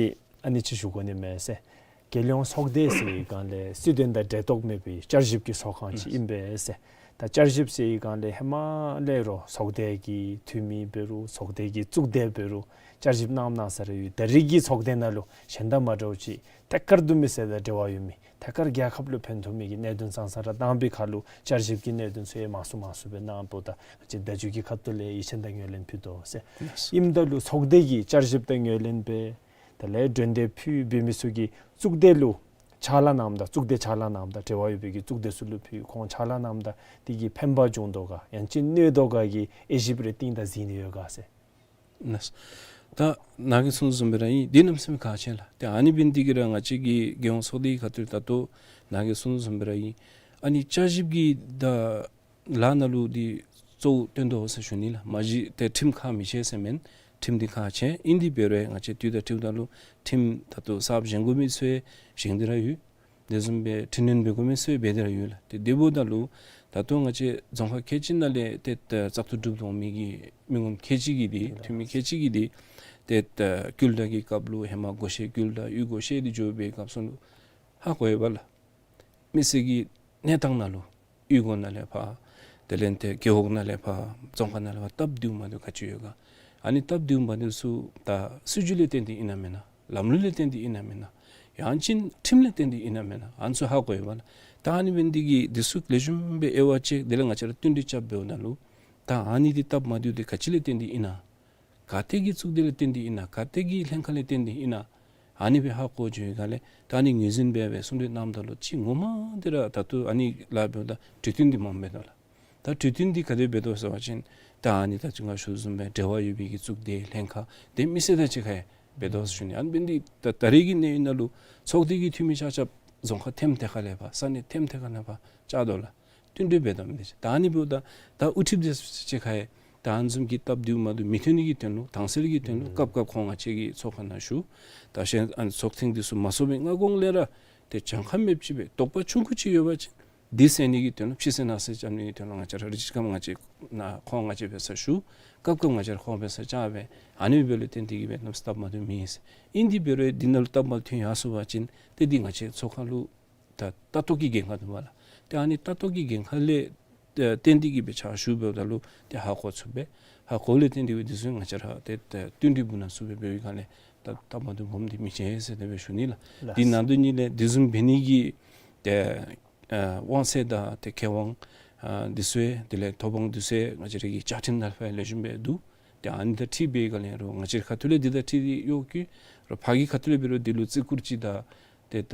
ཨ་ནི་ཅིག་ཞུ་དགོ་ནི་མས་ཟེར། རྒྱལ་ཡོངས་ཚོགས་སྡེ་ཟེར་བའི་སྒང་ལས་སྲིད་དོན་དང་འབྲེལ་གཏོགས་མེད་པའི་བསྐྱར་ཞིབ་ཀྱི་ཚོགས་ཁང་ཅིག་ཨིན་པས་ཟེར། ད་བསྐྱར་ཞིབ་ཟེར་བའི་སྒང་ལས་ཧེ་མ་ལས་ར་ཚོགས་སྡེ་གི་འཐུས་མི་འབད་རུང་ཚོགས་སྡེ་གི་གཙུག་སྡེ་འབད་རུང་བསྐྱར་ཞིབ་གནངམ་གནང་ས་ར་ཡོད། ད་རེས་ཀྱི་ཚོགས་སྡེ་ནང་ལུ་གཞན་དང་མ་འདྲཝ་ཅིག་ཐད་ཀར་དུ་མི་སེར་དང་འབྲེལ་བ་ཡོད་མི་ཐད་ཀར་རྒྱལ་ཁབ་ལུ་ཕན་ཐོགས་མི་གི་གནད་དོན་ཙང་ཙང་ར་བཏང་བའི་ཁར་ལུ་བསྐྱར་ཞིབ་ཀྱི་གནད་དོན་ཚུ་ཡང་མང་སུ་མང་སུ་སྦེ་གནངམ་ད་ང་བཅས་བརྡ་བརྒྱུད་ཀྱི་ཁ་ཐུག་ལས་ཡིད་ཆེས་དང་ངོས་ལེན་ཕུལ་དོ་ཟེར། ལགས་སོ། ཨིནམ་ད་ལུ་ཚོགས་སྡེ་གིས་བསྐྱར་ཞིབ་དང་ངོས་ལེན་འབད་དེ་ལས་གྲོས་འདེབས་ཕུལ་འབད་མི་ཚུ་གིས་གཙུག་སྡེ་ལུ་ཕྱག་ལཱ་གནངམ་ད་གཙུག་སྡེ་ཕྱག་ལཱ་གནངམ་ད་འབྲེལ་བ་ཡོད་པའི་གི་གཙུག་སྡེ་ཚུ་ལུ་ཕུལ་ཁོང་ཕྱག་ལཱ་གནངམ་ད་དེ་གིས་ཕན་པ་བྱུང་དོ་ག་ཡང་ཅིན་གནོད་དོ་ག་གི་དབྱེ་ཞིབ་རེ་གཏིང་དང་གཟིགས་ནི་ཡོད་ག་ཟེར། ལགས། ད་ནཱ་གིས་གསུངས་བཟུམ་སྦེ་ར་ཨིན། འདི་གནམ་མེད་ས་མེད་ཁག་ཆེ་ལགས། ཏེ་ཨ་ནི་འབད་ནི་འདི་གིས་ར་ང་བཅས་ཀྱི་རྒྱལ་ཡོངས་ཚོགས་སྡེའི་ཁ་ཐུག་ད་ལྟོ་ནཱ་གིས་གསུངས་བཟུམ་སྦེ་ར་ཨིན། ཨ་ནི་བསྐྱར་ཞིབ་ཀྱི་ད་ལཱ་ནང་ལུ་འདི་གཙོ་བོ་བཏོན་དོ་ཟེར་ཞུ་ནི་ལགས། མ་གཞི་ཏེ་ཁྲིམས་ཁག་མི་ཆེ་ཟེར་མེན། ཁྲིམས་འདི་ཁག་ཆེ། ཨིན་དེ་འབད་རུང་ང་བཅས་དུས་དང་འཁྲིལཝ་ད་ལུ་ཁྲིམས་ད་ལྟོ་གསརཔ་བཞེངས་དགོ་མི་ཚུ་བཞེངས་ཏེ་ར་ཡོད། དེ་བཟུམ་སྦེ་འཕྲི་སྣོན་འབད་དགོ་མི་ཚུ་འབད་དེ་ར་ཡོད་ལགས། ཏེ་དེ་འབདཝ་ད་ལུ་ད་ལྟོ་ང་བཅས་རྫོང་ཁག་ཁལ་གཅིག་ནང་ལས་ཏེ་ད་བཙག་འཐུ་གྲུབ་འོང་མི་གི་མི་ངོམ་ཁལ་གཅིག་གིས་འདི་འཐུས་མི་ཁལ་གཅིག་གིས་འདི་ཏེ་ད་བསྐུལ་བསྒྲགས་ཀྱི་སྐབས་ལུ་ཧེ་མ་བགོ་བཤའ་བསྐུལ་བསྒྲགས་གཡུས་བགོ་བཤའ་འདི་འགྱོ་བའི་སྐབས་སུ་ལུ་ཧ་གོ་ཡི་པ་ལགས། མི་སེར་གྱི་གནས་སྟངས་ནང་ལུ་གཡུས་སྒོ་ནང་ལས་ཕར་དེ་ལས་ཏེ་རྒེད་འོག་ནང་ལས་ཕར་རྫོང་ཁག་ནང་ལས་ཕར་སྟབས་བདེཝ་མ་བདེཝ་ག་ཅི་ཡོད་ག། ཨ་ནི་སྟབས་བདེཝ་མ་བདེཝ་ཚུ་ད་སྲིད་བྱུས་ལས་བརྟེན་ཏེ་ཨིན་ན་མེན་ན། ལམ་ལུགས་ལས་བརྟེན་ཏེ་ཨིན་ན་མེན་ན། ཡང་ཅིན་ཁྲིམས་ལས་བརྟེན་ཏེ་ཨིན་ན་མེན་ན། ཨ་ནི་ཚུ་ཧ་གོ་ཡི་པ་ལགས། ད་ཨ་ནི་འབད་ནི་འདི་གིས་འདི་ཚུ་ལེགས་ཤོམ་སྦེ་དབྱེ་བ་དཔྱད་དེ་ལས་ང་བཅས་ར་བསྟུན་གྲོས་རྐྱབ་འབདཝ་ད་ལུ་ད་ཨ་ནི་འདི་སྟབས་མ་བདེཝ་འདི་ག་ཅི་ལས་བརྟེན་ཏེ་ཨིན་ན། ག་ཏེ་གི་གཙུག་སྡེ་ལས་བརྟེན་ཏེ་ཨིན་ན། ག་ཏེ་གི་ལྷན་ཁག་ལས་བརྟེན་ཏེ་ཨིན་ན། ཨ་ནི་སྦེ་ཧ་གོ་འགྱོ་བའི་སྒང་ལས་ད་ཨ་ནི་ངོས་འཛིན་འབད་སྦེ་གསུང་གྲོས་གནངམ་ད་ལུ་ཅིག་ངོ་མ་འདི་ར་ད་ལྟོ་ཨ་ནི་ལཱ་འབདཝ་ད་གྲོས་བསྟུན་འདི་མངམ་འབད་དོ་ལགས། ད་གྲོས་བསྟུན་འདི་ག་དེ་འབད་དོ་ཟེར་བ་ཅིན་ད་ཨ་ནི་ད་ཅི་ང་ཞུ་བཟུམ་སྦེ་འབྲེལ་བ་ཡོད་པའི་གི་གཙུག་སྡེ་ལྷན་ཁག་དེ་མི་སེར་དང་གཅིག་ཁར་འབད་དོ་ཟེར་ཞུ་ནི། ཨ་ནི་འབད་ནི་འདི་ད་ད་རེས་ཀྱི་གནས་ཡུན་ནང་ལུ་ཚོགས་སྡེ་གི་འཐུས་མི་ཆ་ཁྱབ་རྫོང་ཁག་ཐེམ་ཐད་ཁ་ལས་ཕར་ས་གནས་ཐེམ་ཐད་ཁ་ནང་ཕར་བཅར་དོ་ལགས། བསྟུན་གྲོས་འབད་དོ་མི་འདི་ད་ཨ་ནི་འབདཝ་ད་ད་དབུ་ཁྲིདཔ་དེ་ཚུ་གཅིག་ཁར་ད་ཨ་ནི་བཟུམ་གྱི་སྟབས་བདེཝ་མ་བདེཝ་མི་ཐོན་ནི་གི་དོན་ལུ་དྭངས་གསལ་གྱི་དོན་ལུ་སྐབས་སྐབས་ཁོང་ང་བཅས་ཀྱི་ཚོགས་ཁང་ནང་ཞུ། ད་གཞན་ཨ་ནི་ཚོགས་ཐེངས་འདི་ཚུ་མ་ཚོགས་པའི་སྔ་གོང་ལས་ར་ཏེ་གྱངས་ཁ་མེདཔ་ཅིག་སྦེ་དོགས་པ་ཆུང་ཀུ་ཅིག་ཡོད་པ་ཅིན་འདི་སེལ་ནི་གི་དོན་ལུ་ཕྱི་གསལ་ནང་གསལ་རྐྱབ་ནི་གི་དོན་ལུ་ང་བཅས་ར་རེ་ཅིག་སྐབས་ང་བཅས་ནཱ་ཁོང་ང་བཅས་འབད་སར་ཞུ། སྐབས་སྐབས་ང་བཅས་ར་ཁོང་འབད་སར་བཅར་སྦེ་ཨ་ནི་འབདཝ་ལས་བརྟེན་ཏེ་གིས་སྦེ་གནམ་མེད་ས་མེད་སྟབས་མ་བདེཝ་མེད་ཟེར། ཨིན་དེ་འབད་རུང་འདི་ནང་ལུ་སྟབས་མ་བདེཝ་ཐོན་ཡར་སོང་པ་ཅིན་ཏེ་འདི་ང་བཅས་ཚོགས་ཁང་ལུ་ད་ལྟ་རྟོག་གི་འགན་ཁག་འདུག་པ་ལགས། ཏེ་ཨ་ནི་ལྟ་རྟོག་གི་འགན་ཁག་ལས་ཏེ་བརྟེན་ཏེ་གིས་སྦེ་ཕྱག་ཞུ་འབདཝ་ད་ལུ་ཏེ་ཧ་གོ་ཚུགས་པས། ཧ་གོཝ་ལས་བརྟེན་ཏེ་སྦེ་འདི་ཚུ་ང་བཅས་ར་ཏེ་ཏེ་བསྟུན་གྲོས་འབུལ་གནང་ཚུགས་པས། འབད་བའི་སྒང་ལས་ད་སྟབས་མ་བདེཝ་སྦོམ་འདི་མི་འབྱུང་ཟེར་དེ་སྦེ་ཞུ་ནི་ལགས། ལགས། འདི་ནང་དོན་ཉིད་ལས་འདི་བཟུམ་འབད་ནི་གི་ཏེ་ཨ་དབང་ཚད་དང་ཏེ་ཁེ་དབང་ཨ་འདི་ཚུ་དེ་ལས་ཐོབ་དབང་འདི་ཚུ་ང་བཅས་ར་གི་བཅའ་ཁྲིམས་ནང་ཕར་ལེགས་ཤོམ་སྦེ་འདུག། ཏེ་ཨ་ནི་དང་འཁྲིལ་བའི་སྒང་ལས་རུང་ང་བཅས་རའི་ཁ་ཐུག་ལས་འདི་དང་འཁྲིལ་ཏེ་གཡོག་བཀོལ་རུང་ཕར་གྱི་ཁ་ཐུག་ལས་འབད་རུང་འདི་ལུ་བརྩི་བཀུར་ཅིག་དང་ཏེ་ད་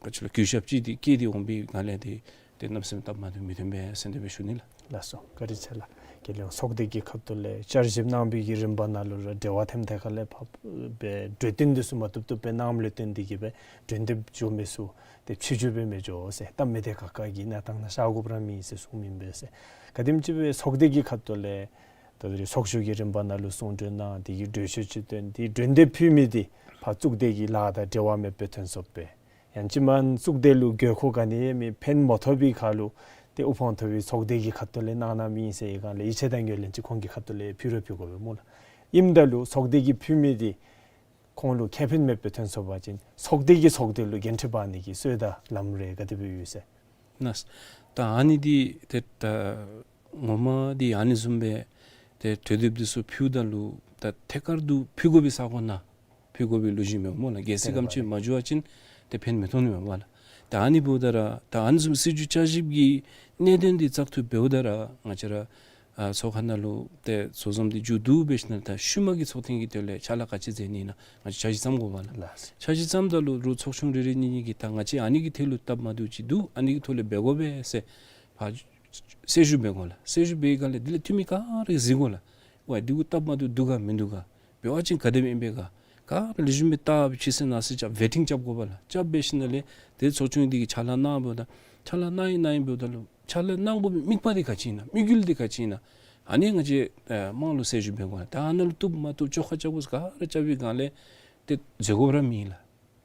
ག་ཅི་ལོ་གུས་ཞབས་ཅིག་འདི་བསྐྱེད་དེ་འོང་བའི་སྒང་ལས་འདི་ཏེ་གནམ་མེད་ས་མེད་སྟབས་མ་བདེཝ་མི་ཐོན་པས་ཟེར་དེ་སྦེ་ཞུ་ནི་ལགས། ལགས་སོ། བཀའ་དྲིན་ཆེ་ལགས། རྒྱལ་ཡོངས་ཚོགས་སྡེ་གི་ཁ་ཐུག་ལས་བསྐྱར་ཞིབ་གནང་བའི་གི་རིམ་པ་ནང་ལུ་ར་འབྲེལ་བ་ཐེམ་ཐད་ཁ་ལས་ཕར་སྦེ་གྲོས་བསྟུན་འདི་ཚུ་མ་བཏུབ་བཏུབ་སྦེ་གནངམ་ལས་བརྟེན་ཏེ་གིས་སྦེ་གྲོས་འདེབས་འགྱོ་མི་ཚུ་ཏེ་ཕྱི་འགྱུར་སྦེ་མི་འགྱོ་ཟེར། ད་མི་སྡེ་ཁག་ཁག་གི་གནས་སྟངས་ནང་ཤར་དགོཔ་ར་མེད་ཟེར་གསུངམ་ཨིན་པས་ཟེར། ག་དེམ་ཅིག་སྦེ་ཚོགས་སྡེ་གི་ཁ་ཐུག་ལས་ད་རེས་ཚོགས་བཞུགས་ཀྱི་རིམ་པ་ནང་ལུ་གསུང་གྲོས་གནང་སྟེ་གིས་གྲོས་ཆོད་ཅིག་བཏོན་ཏེ་གྲོས་འདེབས་ཕུལ་མི་འདི་ཕར་གཙུག་སྡེ་གི་ལཱ་དང་འབྲེལ་བ་མེདཔ་སྦེ་ཐོན་སོངམ་སྦེ། ཡང་ཅིན་མ་གཙུག་སྡེ་ལུ་དགོས་མཁོ་ག་ནི་ཡང་མེད། ཕན་མ་ཐོགས་པའི་ཁར་ལུ་ཏེ་དབུ་འཕང་མཐོ་བའི་ཚོགས་སྡེ་གི་ཁ་ཐུག་ལས་གནང་གནངམ་ཨིན་ཟེར་བའི་སྒང་ལས་ཡིད་ཆེས་དང་ངོས་ལེན་ཅིག་ཁོང་གི་ཁ་ཐུག་ལས་ཕུལ་ར་ཕུལ་དགོ་པས་སྨོ་ལགས། ཨིནམ་ད་ལུ་ཚོགས་སྡེ་གིས་ཕུལ་མི་འདི་ཁོང་ལུ་ཁེ་ཕན་མེདཔ་སྦེ་ཐོན་སོང་པ་ཅིན་ཚོགས་སྡེ་གིས་ཚོགས་སྡེ་ལུ་འགན་འཁྲི་འབག་ནི་གི་སྲོལ་དང་ལམ་རེ་ག་དེ་སྦེ་ཡོད་ཟེར། ནཱ་ད་ཨ་ནི་འདི་ཏེ་ད་ངོ་མ་འདི་ཨ་ནི་བཟུམ་སྦེ་ཏེ་གྲོས་འདེབས་འདི་ཚུ་ཕུལཝ་ད་ལུ་ད་ཐད་ཀར་དུ་ཕུལ་དགོ་པའི་ས་གོ་ནང་ཕུལ་དགོ་པའི་ལུགས་ཅིག་མས་སྨོ་ལགས། གལ་སྲིད་ག་དེམ་ཅིག་མ་འགྱོ་བ་ཅིན་ཏེ་ཕན་མི་ཐོགས་ནི་མས་སྨོ་ལགས། ད་ཨ་ནི་འབདཝ་ད་ར་ད་ཨ་ནི་བཟུམ་སྲིད་བྱུས་བསྐྱར་ཞིབ་ཀྱི་གནད་དོན་འདི་བཙག་འཐུ་འབདཝ་ད་ར་ང་བཅས་ར་ཨ་ཚོགས་ཁང་ནང་ལུ་ཏེ་ཚོགས་འཛོམས་འདི་མཇུག་བསྡུ་སྦེ་ཞིནམ་ལས་ད་ཤུལ་མ་གི་ཚོགས་ཐེངས་ཀྱི་དོན་ལས་ཕྱག་ལཱ་ག་ཅི་མཛད་ནི་ཨིན་ན་ང་བཅས་འཆར་གཞི་བརྩམ་དགོ་པས་ལགས། ལགས། འཆར་གཞི་བརྩམ་ད་ལུ་རོགས་ཚོགས་ཆུང་རེ་རེ་གཉིས་གཉིས་ཀྱིས་ད་ང་བཅས་ཨ་ནི་གི་ཐད་ལུ་སྟབས་མ་བདེཝ་ཅིག་འདུག། ཨ་ནི་གི་ཐོག་ལས་འབད་དགོ་པས་ཟེར་ཕར་གསལ་ཞུ་འབད་དགོ་ལགས། གསལ་ཞུ་འབད་བའི་སྒང་ལས་དེ་ལས་འཐུས་མི་ག་ར་གིས་གཟིགས་དགོ་ལགས། ཝའི་འདི་གུ་སྟབས་མ་བདེཝ་འདུག་ག་མིན་འདུག་ག། འབད་བ་ཅིན་ག་དེ་སྦེ་ཨིན་པས་ག། ག་ར་ལེགས་ཤོམ་སྦེ་བལྟ་སྦེ་ཕྱི་སེལ་ནང་སེལ་རྐྱབ་ཝེ་ཊིང་རྐྱབ་དགོ་པས་ལགས། རྐྱབ་སྦེ་ཞིནམ་ལས་ཏེ་ཚོགས་ཆུང་འདི་གིས་ཕྱག་ལཱ་གནང་འབདཝ་ད་ཕྱག་ལཱ་གནང་ཡི་གནང་ཡི་འབདཝ་ད་ལུ་ཕྱག་ལཱ་གནང་དགོ་པའི་དམིགས་པ་འདི་ག་ཅི་ཨིན་ན་དམིགས་ཡུལ་འདི་ག་ཅི་ཨིན་ན་ཨ་ནི་ང་བཅས་ཨེ་དམངས་ལུ་གསལ་ཞུ་འབད་དགོ་ལགས། ད་ཨ་ནཱ་ལུ་བཏུབ་མ་བཏུབ་བཅོ་ཁ་རྐྱབ་དགོ་ས་ག་ར་རྐྱབ་པའི་སྒང་ལས་ཏེ་འཛོལ་དགོཔ་ར་མེད་ལགས།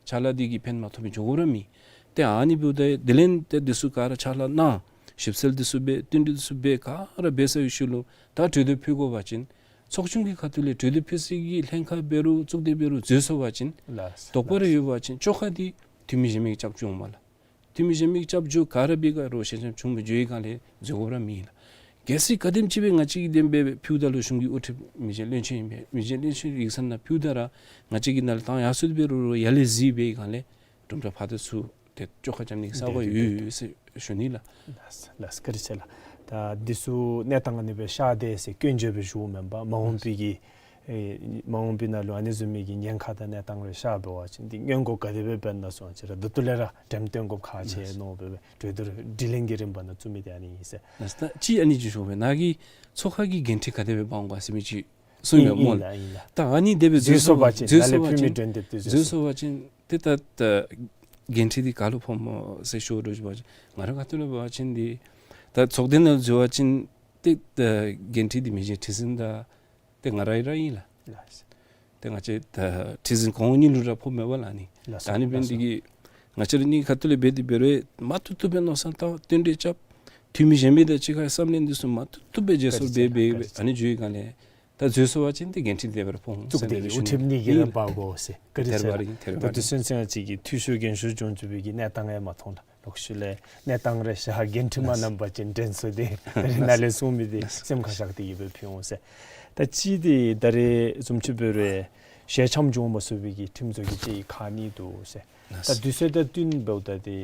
ཕྱག་ལཱ་འདི་གིས་ཕན་མ་ཐོགས་པའི་འགྱོ་དགོཔ་ར་མེད། ཏེ་ཨ་ནི་འབདཝ་ད་དེ་ལས་ཏེ་འདི་ཚུ་ག་ར་ཕྱག་ལཱ་གནང་ཞིབ་འཚོལ་འདི་ཚུ་འབད་བསྟུན་གྲོས་འདི་ཚུ་འབད་ག་ར་འབད་ཚར་བའི་ཤུལ་ལུ་ད་གྲོས་འདེབས་ཕུལ་དགོ་པ་ཅིན་ཚོགས་ཆུང་གི་ཁ་ཐུག་ལས་གྲོས་འདེབས་ཕུལ་སའི་གི་ལྷན་ཁག་འབད་རུང་གཙུག་སྡེ་འབད་རུང་འཛོལ་སོང་པ་ཅིན་ལགས། དོགས་པ་རེ་ཡོད་པ་ཅིན་བཅོ་ཁ་འདི་འཐུས་མི་གཞན་མི་གིས་རྐྱབ་བཅུག་འོང་མས་ལགས། འཐུས་མི་གཞན་མི་གིས་རྐྱབ་བཅུག་ག་ར་འབད་ག་རོགས་ཞལ་འཆམ་བྱུང་སྦེ་འགྱོ་བའི་སྒང་ལས་འཛོལ་དགོཔ་ར་མེད་ལགས། གལ་སྲིད་ག་དེམ་ཅིག་སྦེ་ང་བཅས་ཀྱིས་དེ་སྦེ་ཕུལཝ་ད་ལུ་གཞུང་གི་དབུ་ཁྲིདཔ་མི་བྱེད་བློན་ཆེན་ཨིན་པས། མི་བྱེད་བློན་ཆེན་ཡིག་ཚང་ནང་ཕུལཝ་ད་ར་ང་བཅས་ཀྱིས་ནཱ་ལས་བཏང་ཡར་སོང་སྟེ་འབད་རུང་ཡར་ལས་གཟིགས་པའི་སྒང་ལས་གྲུབ་འབྲས་ཕར་དང་ཚུར་ཏེ་བཅོ་ཁ་རྐྱབ་ནི་གི་ས་གོ་ཡོད་ཡོད་ཟེར་ཞུ་ནི་ལགས། ལགས་ལགས་བཀའ་དྲིན་ཆེ་ལགས། ད་འདི་ཚུ་གནས་སྟངས་ཨ་ནི་སྦེ་ཤར་དེས་ཟེར་སྐྱོན་བརྗོད་སྦེ་ཞུཝ་མེན་པར་མ་འོངས་པའི་གི་ཨེ་མ་འོངས་པའི་ནང་ལུ་ཨ་ནི་བཟུམ་མའི་གི་ཉེན་ཁ་དང་གནས་སྟངས་རེ་ཤར་འབད་བ་ཅིན་འདི་སྔོན་འགོག་ག་དེ་སྦེ་འབད་ན་ཚུ་ང་བཅས་ར་ད་ལྟོ་ལས་ར་འགྲེམས་སྟོན་དགོཔ་ཁག་ཆེ་ནོ་སྦེ་སྦེ་གྲོས་བསྡུར་དྲི་ལན་གྱི་རིམ་པ་ནང་བཙུགས་མི་འདི་ཨ་ནི་ཨིན་ཟེར། ལགས་ད་ཅི་ཨ་ནི་ཅིག་ཞུ་བས་ནཱ་གིས་ཚོགས་ཁང་གི་འགན་འཁྲི་ག་དེ་སྦེ་འབག་འོང་ག་ཟེར་མི་ཅིག་གསུངས་ཡོད་སྨོ་ལགས། ཨིན་ལགས། ད་ཨ་ནི་དེ་སྦེ་འཛོལ་སོང་པ་ཅིན་འཛོལ་སོང་པ་ཅིན་ནཱ་ལས་ཕུལ་མི་གྲོས་འདེབས་འདི་འཛོལ་སོང་པ་ཅིན་ཏེ་ད་ད་འགན་འཁྲི་འདི་ག་ལུ་ཕོགཔ་སྨོ་ཟེར་ཞུ་དོ་ཅིག་འབད་བ་ཅིན་ང་ར་ཁ་ཐུག་ལས་འབད་བ་ཅིན་འདི་ད་ཚོགས་སྡེ་ནང་འཛུལ་བ་ཅིན་ཏེ་ད་འགན་འཁྲི་འདི་མི་རྗེ་ཁྲི་འཛིན་དང་ཏེ་ང་རའི་ར་ཨིན་ལགས། ལགས། ཏེ་ང་བཅས་ད་ཁྲི་འཛིན་གོང་འོག་གཉིས་ལུ་ར་ཕོགཔ་མས་པ་ལགས་ཨ་ནི། ལགས་སོ། ད་ཨ་ནི་འབད་ནི་འདི་གིས་ང་བཅས་ར་གཉིས་ཁ་ཐུག་ལས་འབད་དེ་འབད་རུང་མ་བཏུབ་བཏུབ་སྦེ་མནོ་བསམ་བཏང་བསྟུན་གྲོས་རྐྱབ་འཐུས་མི་གཞན་མི་དང་གཅིག་ཁར་བསམ་གླེང་འདི་ཚུ་མ་བཏུབ་བཏུབ་སྦེ་བྱས་སོང་སྦེ་སྦེ་སྦེ་ཨ་ནི་འགྱོ་བའི་སྒང་ལས་ད་འཛོལ་སོང་པ་ཅིན་ཏེ་འགན་འཁྲི་དེ་སྦེ་ར་ཕོག་འོང་ཟེར་ཏེ་ཞུ་ནི་ཨིན་ལགས། ཐེར་པ་ར་ཨིན་ཐེར་པ་ར་ཨིན། ད་དུས་ཚོད་ཅིག་གི་འཐུས་ཤོར་འགན་ཤོར་འབྱུང་བཅུག་པའི་གི་གནས་སྟངས་ཡང་མ་མཐོང་ལགས། ལོག་ཤུལ་ལས་གནས་སྟངས་རེ་བཞག་འགན་འཁྲི་མ་གནང་པ་ཅིན་དྲན་གསོ་འདི་ད་རེས་ནཱ་ལས་གསུངས་མི་འདི་སེམས་ཁར་བཞག་སྟེ་གི་སྦེ་ཕུལ་འོང་ཟེར། ད་ཅི་འདི་ད་རེས་བཟུམ་ཅིག་འབད་རུང་ཞལ་འཆམ་བྱུང་མ་ཚུགས་པའི་གི་ཁྲིམས་བཟོ་གི་དཔྱད་ཡིག་ཁག་གཉིས་འདུག་ཟེར། ད་དུས་ཚོད་དང་བསྟུན་འབདཝ་ད་འདི་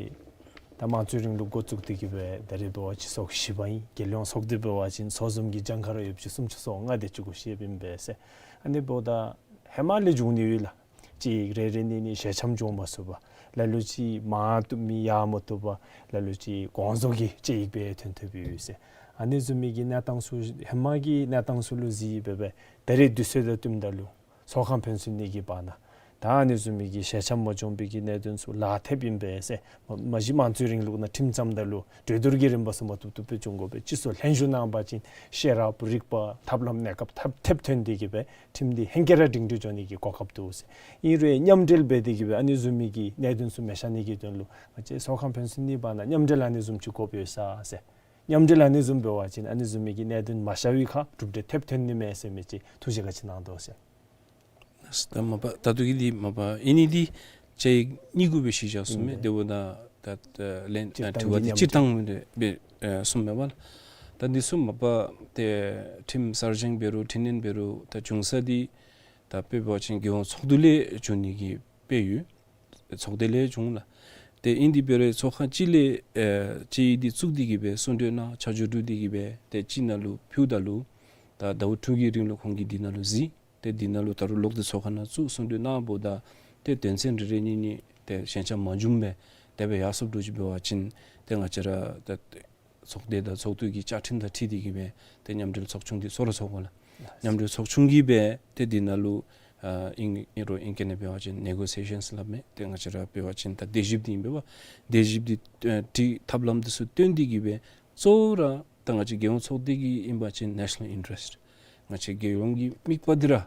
ད་དམངས་གཙོའི་རིང་ལུགས་འགོ་བཙུགས་ཏེ་གི་སྦེ་ད་རེས་འབད་བ་ཅིན་ཚོགས་བཞི་པ་ཨིན། རྒྱལ་ཡོངས་ཚོགས་སྡེ་འབད་བ་ཅིན་ཚོགས་འཛོམས་ཀྱི་གྱངས་ཁ་ར་ཡོདཔ་ཅིག་སུམ་ཅུ་སོ་ལྔ་དེ་ཅིག་གུ་བཤདཔ་ཨིན་པས་ཟེར། ཨ་ནི་འབདཝ་ད་ཧེ་མ་ལས་བྱུང་ནི་ཡོད་ལགས། དཔྱད་ཡིག་རེ་རེ་གཉིས་གཉིས་ཞལ་འཆམ་བྱུང་མ་ཚུགས་པར་ལ་ལུ་ཅིག་མར་བཏུབ་མི་ཡར་མ་བཏུབ་པར་ལ་ལུ་ཅིག་གོང་བཟོ་གི་དཔྱད་ཡིག་སྦེ་ཐོན་ཐོན་སྦེ་ཡོད་ཟེར། ཨ་ནི་བཟུམ་མའི་གི་གནས་སྟངས་ཚུ་ཧེ་མ་གི་གནས་སྟངས་ཚུ་ལུ་གཟིགས་སྦེ་སྦེ་ད་རེས་དུས་ཚོད་དང་བསྟུནམ་ད་ལུ་ཚོགས་ཁང་ཕན་ཚུན་གཉིས་ཀྱི་བར་ན་ད་ཨ་ནི་བཟུམ་མའི་གི་ཞལ་འཆམ་མ་བྱུང་བའི་གི་གནད་དོན་ཚུ་ལག་ཐེབས་ཨིན་པས་ཟེར། མ་མ་གཞི་དམངས་གཙོའི་རིང་ལུགས་ནང་ཁྲིམས་བརྩམ་ད་ལུ་གྲོས་བསྡུར་གྱི་རིམ་པ་ཚུ་མ་བཏུབ་བཏུབ་སྦེ་བྱུང་དགོ་པས། སྤྱི་ཚོགས་ལྷན་ཞུགས་གནང་པ་ཅིན་ཤེས་རབ་རིག་པ་ཐབས་ལམ་གནས་སྐབས་ཐབས་ཐེབས་ཐོན་ཏེ་གི་སྦེ་ཁྲིམས་འདི་ཧེང་སྐལ་ར་སྒྲིང་སྒྲི་འགྱོ་ནི་གི་གོ་སྐབས་འདུག་ཟེར། ཨིན་རུང་མཉམ་འབྲེལ་འབད་དེ་གི་སྦེ་ཨ་ནི་བཟུམ་མའི་གི་གནད་དོན་ཚུ་མི་ཤར་ནི་གི་དོན་ལུ་ང་བཅས་ཚོགས་ཁང་ཕན་ཚུན་གཉིས་བར་ན་མཉམ་འབྲེལ་ཨ་ནི་བཟུམ་ཅིག་དགོཔ་ཡོད་ས་ཟེར། མཉམ་འབྲེལ་ཨ་ནི་བཟུམ་འབད་བ་ཅིན་ཨ་ནི་བཟུམ་མའི་གི་གནད་དོན་མ་ཤར་བའི་ཁར་གྲུབ་འབྲས་ཐེབས་ཐོན་ནི་མས་ཟེར་མི་ཅིག་ཐུགས་བཞེད་ག་ཅི་གནང་དོ་ཟེར། ད་མ་པ་ད་ལྟོ་གི་འདི་མ་པ་ཨིན་ནི་འདི་དཔྱད་ཡིག་གཉིས་གུ་སྦེ་གཞི་བཞག་གསུངམ་མས། ཨིན་པས། དེ་འབདཝ་ད་ད་ལན་སྤྱིར་བཏང་དྲི་བ་འདི་གི་སྤྱིར་བཏང་སྦེ་གསུངམ་མས་པ་ལགས། ད་འདི་ཚུ་མ་པ་ཏེ་ཁྲིམས་གསར་བཞེངས་འབད་རུང་འཕྲི་སྣོན་འབད་རུང་ད་འབྱུང་ས་འདི་ད་དཔེ་འབད་བ་ཅིན་རྒྱལ་ཡོངས་ཚོགས་འདུ་ལས་བྱུང་ནི་གི་དཔེ་ཡོད། ཚོགས་སྡེ་ལས་བྱུང་ལགས། ཏེ་ཨིན་དེ་འབད་རུང་ཚོགས་ཁང་གཅིག་ལས་ཨེ་དཔྱད་ཡིག་འདི་བཙུགས་ཏེ་གི་སྦེ་གསུང་གྲོས་གནང་ཆ་འཇོག་གྲུབ་སྟེ་གི་སྦེ་ཏེ་གཅིག་ནང་ལུ་ཕུལཝ་ད་ལུ་ད་ཟླཝ་དྲུག་གི་རིང་ལུ་ཁོང་གིས་འདི་ནང་ལུ་གཟིགས། ཏེ་འདི་ནང་ལུ་ད་རུང་ལོག་སྟེ་ཚོགས་ཁང་ནང་བཙུགས་གསུང་གྲོས་གནངམ་ད་ཏེ་དོན་ཚན་རེ་རེ་གཉིས་གཉིས་ཏེ་ཞལ་འཆམ་མ་བྱུངམ་སྦེ་དེ་སྦེ་ཡར་སོངམ་འདྲཝ་ཅིག་འབད་བ་ཅིན་ཏེ་ང་བཅས་ར་ད་ཚོགས་སྡེ་དང་ཚོགས་འདུ་གི་བཅའ་ཁྲིམས་དང་འཁྲིལ་ཏེ་གི་སྦེ་ཏེ་མཉམ་འབྲེལ་ཚོགས་ཆུང་འདི་ཚོགས་ར་ཚོགས་དགོ་ལགས། མཉམ་འབྲེལ་ཚོགས་ཆུང་གིས་སྦེ་ཏེ་འདི་ནང་ལུ་ཨ་ཨིང་ཨིང་རོགས་ཨིང་སྐད་ནང་འབད་བ་ཅིན་ནེ་གོ་སི་ཡེ་ཤཱནསི་སླབ་མས། ཏེ་ང་བཅས་ར་འབད་བ་ཅིན་ད་དེ་ཞིབ་འདི་ཨིན་པས་པ། དེ་ཞིབ་འདི་ཨ་ཏེ་ཐབས་ལམ་འདི་ཚུ་སྟོན་ཏེ་གི་སྦེ་གཙོ་བོ་ར་ད་ང་བཅས་རྒྱལ་ཡོངས་ཚོགས་སྡེ་གི་ཨིན་པ་ཅིན་ནེ་ཤ་ནཱལ་ཨིན་ཊ་རེསཊ་ང་བཅས་རྒྱལ་ཡོངས་ཀྱི་དམིགས་པ་འདི་ར་ཨ་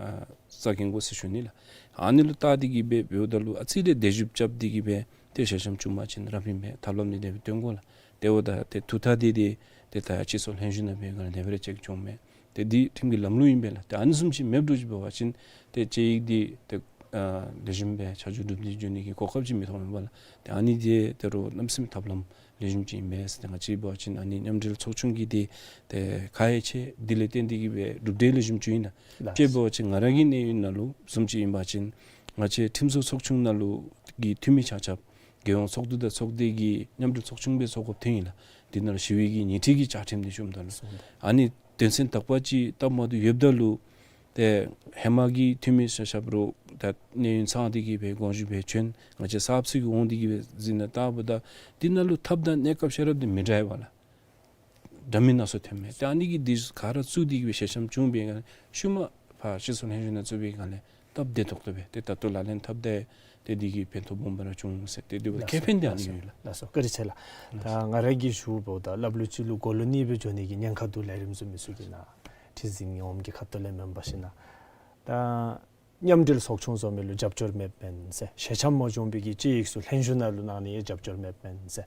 རྩ་འགེངས་དགོ་ཟེར་ཞུ་ནི་ལགས། ཨ་ནི་ལུ་བལྟ་སྟེ་གི་སྦེ་འབདཝ་ད་ལུ་ཨ་ཙི་རེ་དེ་ཞིབ་རྐྱབ་སྟེ་གི་སྦེ་ཏེ་ཞལ་འཆམ་བྱུང་པ་ཅིན་རབ་ཨིན་པས། ཐབས་ལམ་འདི་དེ་སྦེ་སྟོན་དགོ་ལགས། དེ་འབདཝ་ད་ཏེ་ཐུགས་ཐག་འདི་འདི་ཏེ་ད་སྤྱི་ཚོགས་ལྷན་ཞུགས་ནང་འབད་ག་ལས་དེ་སྦེ་ར་ཅིག་བྱུངམ་མས། ཏེ་འདི་ཁྲིམས་ཀྱི་ལམ་ལུགས་ཨིན་པས་ལགས། ཏེ་ཨ་ནི་བཟུམ་ཅིག་མེདཔ་འགྱོ་ཅི་འབད་བ་ཅིན་ཏེ་དཔྱད་ཡིག་འདི་ཏེ་ཨ་ལེགས་ཤོམ་སྦེ་ཆ་འཇོག་གྲུབ་སྟེ་འགྱོ་ནི་གི་གོ་སྐབས་ཅིག་མི་ཐོབ་མས་པ་ལགས། ཏེ་ཨ་ནི་འདི་ད་རུང་གནམ་མེད་ས་མེད་ཐབས་ལམ་ལེགས་ཤོམ་ཅིག་ཨིན་པས་ཟེར། ཏེ་ང་བཅས་འབད་བ་ཅིན་ཨ་ནི་མཉམ་འབྲེལ་ཚོགས་ཆུང་གི་འདི་ཏེ་ཁག་ཡང་ཆེ། འདི་ལས་བརྟེན་ཏེ་གིས་སྦེ་གྲུབ་འབྲས་ལེགས་ཤོམ་ཅིག་ཨིན་ལགས། ལགས། དཔྱེ་འབད་བ་ཅིན་ང་ར་གི་གནས་ཡུན་ནང་ལུ་བཟུམ་ཅིག་ཨིན་པ་ཅིན་ང་བཅས་ཁྲིམས་བཟོ་ཚོགས་ཆུང་ནང་ལུ་གི་འཐུས་མི་ཆ་ཁྱབ་རྒྱལ་ཡོངས་ཚོགས་འདུ་དང་ཚོགས་སྡེ་གི་མཉམ་འབྲེལ་ཚོགས་ཆུང་སྦེ་ཚོགས་དགོཔ་ཐོན་ཡི་ལགས། འདི་ནང་ལུ་ཞི་བའི་གི་ཉེས་ཁྲི་གི་བཅའ་ཁྲིམས་འདི་བྱུངམ་ད་ལུ་ཨ་ནི་དོན་ཚན་དག་པ་ཅིག་སྟབས་མ་བདེཝ་ཡོདཔ་ད་ལུ་ཏེ་ཧེ་མ་གི་འཐུས་མི་ཆ་ཁྱབ་ར་ད་གནས་ཡུན་ཚང་སྟེ་གིས་སྦེ་དགོངས་ཞུ་སྦེ་བྱོན། ང་བཅས་གསརཔ་ཚུ་གིས་འོང་སྟེ་གིས་སྦེ་གཟིགས་ནི་ལྟཝ་ད་འདི་ནང་ལུ་ཐབས་དང་གནས་སྐབས་ཤེས་རབ་འདི་མི་འདྲཝ་ཨིན་པས་ལགས། འདྲ་མིན་སྣ་ཚོགས་ཐོནམ་མས། ཏེ་ཨ་ནི་གིས་འདི་ག་ར་བཙུགས་ཏེ་གིས་སྦེ་ཞལ་འཆམ་བྱུང་པའི་སྒང་ཤུལ་མ་ཕར་སྤྱི་ཚོགས་ལྷན་བཞུགས་ནང་བཙུགས་པའི་སྒང་ལས་སྟབས་བདེ་ཏོག་ཏོ་སྦེ་ཏེ་ད་ལྟོ་ལག་ལེན་འཐབ་སྟེ་ཏེ་འདི་གིས་ཕན་ཐོགས་སྦོམ་སྦེ་ར་བྱུང་ཟེར། ཏེ་འདི་ཁེ་ཕན་འདི་ཨ་ནི་ཡོད་ལགས། ལགས་སོ། བཀའ་དྲིན་ཆེ་ལགས། ད་ང་ར་གིས་ཞུ་བ་ད་སླབ་ལུགས་ཅིག་ལུ་དགུང་ལོ་གཉིས་སྦེ་འགྱོ་ནི་གི་ཉེན་ཁ་འདུག་ལས་རིམ་བཟོ་མི་ཚུ་གིས་ནཱ་ཁྲི་འཛིན་ངོམ་གྱི་ཁ་ཐུག་ལས་མེན་པར་ཞིན་ན་ད་མཉམ་འབྲེལ་ཚོགས་ཆུང་བཟོ་མི་ལུ་རྒྱབ་སྐྱོར་མེདཔ་མེན་ཟེར། ཞལ་འཆམ་མ་བྱུང་བའི་གི་དཔྱད་ཡིག་ཚུ་ལྷན་བཞུགས་ནང་ལུ་གནང་ནི་ཡང་རྒྱབ་སྐྱོར་མེདཔ་མེན་ཟེར།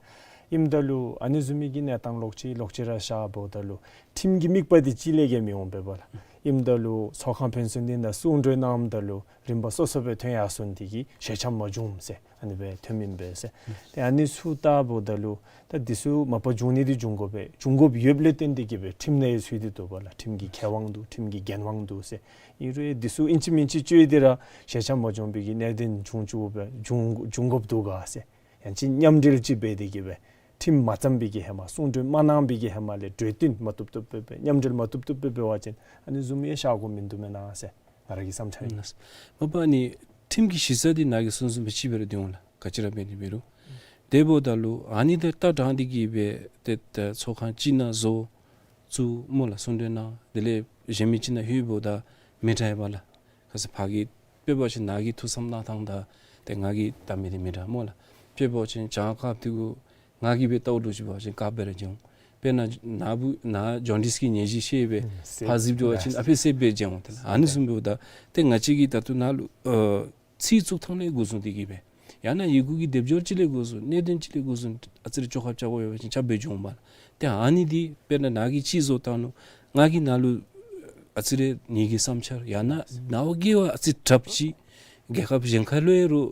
ཨིནམ་ད་ལུ་ཨ་ནི་བཟུམ་མའི་གི་གནས་སྟངས་ལོག་ཅི་ལོག་ཅི་ར་ཤརཝ་ད་ལུ་ཁྲིམས་ཀྱི་དམིགས་པ་འདི་གཅིག་ལས་བརྒལ་མི་འོང་པས་པ་ལགས། ཨིནམ་ད་ལུ་ཚོགས་ཁང་ཕན་ཚུན་འདི་ནང་གསུང་གྲོས་གནངམ་ད་ལུ་རིམ་པ་སོ་སོ་སྦེ་ཐོན་ཡར་སོང་སྟེ་གིས་ཞལ་འཆམ་མ་བྱུངམ་ཟེར། ཨ་ནི་སྦེ་ཐོནམ་ཨིན་པས་ཟེར། ཏེ་ཨ་ནི་ཚུ་བལྟཝ་ད་ལུ་ད་འདི་ཚུ་མ་པ་འབྱུང་ནི་འདི་འབྱུང་དགོ་པས། འབྱུང་དགོཔ་ཡོདཔ་ལས་བརྟེན་ཏེ་གིས་སྦེ་ཁྲིམས་ནང་ཡང་ཚུད་དེ་འདུག་པ་ལགས། ཁྲིམས་ཀྱི་ཁེ་དབང་འདུག། ཁྲིམས་ཀྱི་འགན་དབང་འདུག་ཟེར། ཨིན་རུང་འདི་ཚུ་ཨིན་ཅི་མིན་ཅི་བཅོས་ཏེ་ར་ཞལ་འཆམ་མ་བྱུང་བའི་གི་གནད་དོན་བྱུང་བཅུག་པས། འབྱུང་འབྱུང་དགོཔ་འདུག་ག་ཟེར། ཡང་ཅིན་མཉམ་འབྲེལ་ཅིག་འབད་དེ་གིས་སྦེ་ཁྲིམས་མ་བརྩམས་པའི་གི་ཧེ་མ་གསུང་གྲོས་མ་གནང་བའི་གི་ཧེ་མ་ལས་གྲོས་བསྟུན་མ་བཏུབ་བཏུབ་སྦེ་སྦེ་མཉམ་འབྲེལ་མ་བཏུབ་བཏུབ་སྦེ་འབད་བ་ཅིན་ཨ་ནི་བཟུམ་ཡང་ཤར་དགོཔ་མིན་འདུག་མེན་ན་ཟེར། ང་ར་གི་བསམ་འཆར་ཨིན། མ་པ་ཨ་ནི་ཁྲིམས་ཀྱི་གཞི་རྩ་འདི་ནཱ་གིས་གསུངས་གསུངས་སྦེ་ཅིག་སྦེ་ར་སྡོད་འོང་ལགས། ག་ཅི་ར་འབད་ནི་འབད་རུང་། དེ་འབདཝ་ད་ལུ་ཨ་ནི་འདི་ལྟ་དྲངས་ཏེ་གིས་སྦེ་ཏེ་ད་ཚོགས་ཁང་གཅིག་ནང་བཟོ་བཙུགས་སྨོ་ལགས། གསུང་གྲོས་གནང་། དེ་ལས་གཞན་མི་གཅིག་ནང་ལྷོདཔ་ད་མི་འདྲཝ་ཨིན་པས་ལགས། ག་ཟེར་ཕར་གྱི་དཔེ་འབད་བ་ཅིན་ནཱ་གི་ཐུགས་བསམ་གནང་ཐངས་དང་ཏེ་ང་གིས་བལྟ་མི་འདི་མི་འདྲ་སྨོ་ལགས། དཔེ་འབད་བ་ཅིན་གྱངས་ཁ་འདི་གུ་ང་གིས་སྦེ་བལྟཝ་འདྲཝ་ཅིག་འབད་བ་ཅིན་དཀརཔོ་སྦེ་ར་མཇལ་འོང་། དཔེར་ན་ནཱ་བུ་ནཱ་ཇོན་ཌིས་ཀྱི་ནད་གཞི་ཤེས་སྦེ་ཨུམ་ཕར་གཟིགས་འགྱོ་བ་ཅིན་ཨ་ཕི་སེརཔོ་སྦེ་མཇལ་འོང་། ཏེ་ཨ་ནི་བཟུམ་འབདཝ་ད་ཏེ་ང་བཅས་ཀྱིས་ད་ལྟོ་ནཱ་ལུ་ཨ་ཚིག་བཙུགས་ཐངས་ལས་འགོ་བཟུང་སྟེ་གིས་སྦེ་ཡང་ན་ཡི་གུ་གི་སྡེབ་སྦྱོར་ཅིག་ལས་འགོ་བཟུང་གནད་དོན་ཅིག་ལས་འགོ་བཟུང་ཨ་ཙི་རེ་བཅོ་ཁ་རྐྱབ་དགོ་པས་ཟེར་བ་ཅིན་རྐྱབ་སྦེ་འགྱོ་འོང་པ་ལགས། ཏེ་ཨ་ནི་འདི་དཔེར་ན་ནཱ་གིས་ཅིག་བཟོ་བཏང་ནུག། ང་གིས་ནཱ་ལུ་ཨ་ཙི་རེ་ངེ་གི་བསམ་འཆར་ཡང་ན་ནཱ་བ་གིས་བ་ཨ་ཙི་དྲགཔ་ཅིག་རྒྱལ་ཁབ་གཞན་ཁ་ལུ་ཡང་རུང་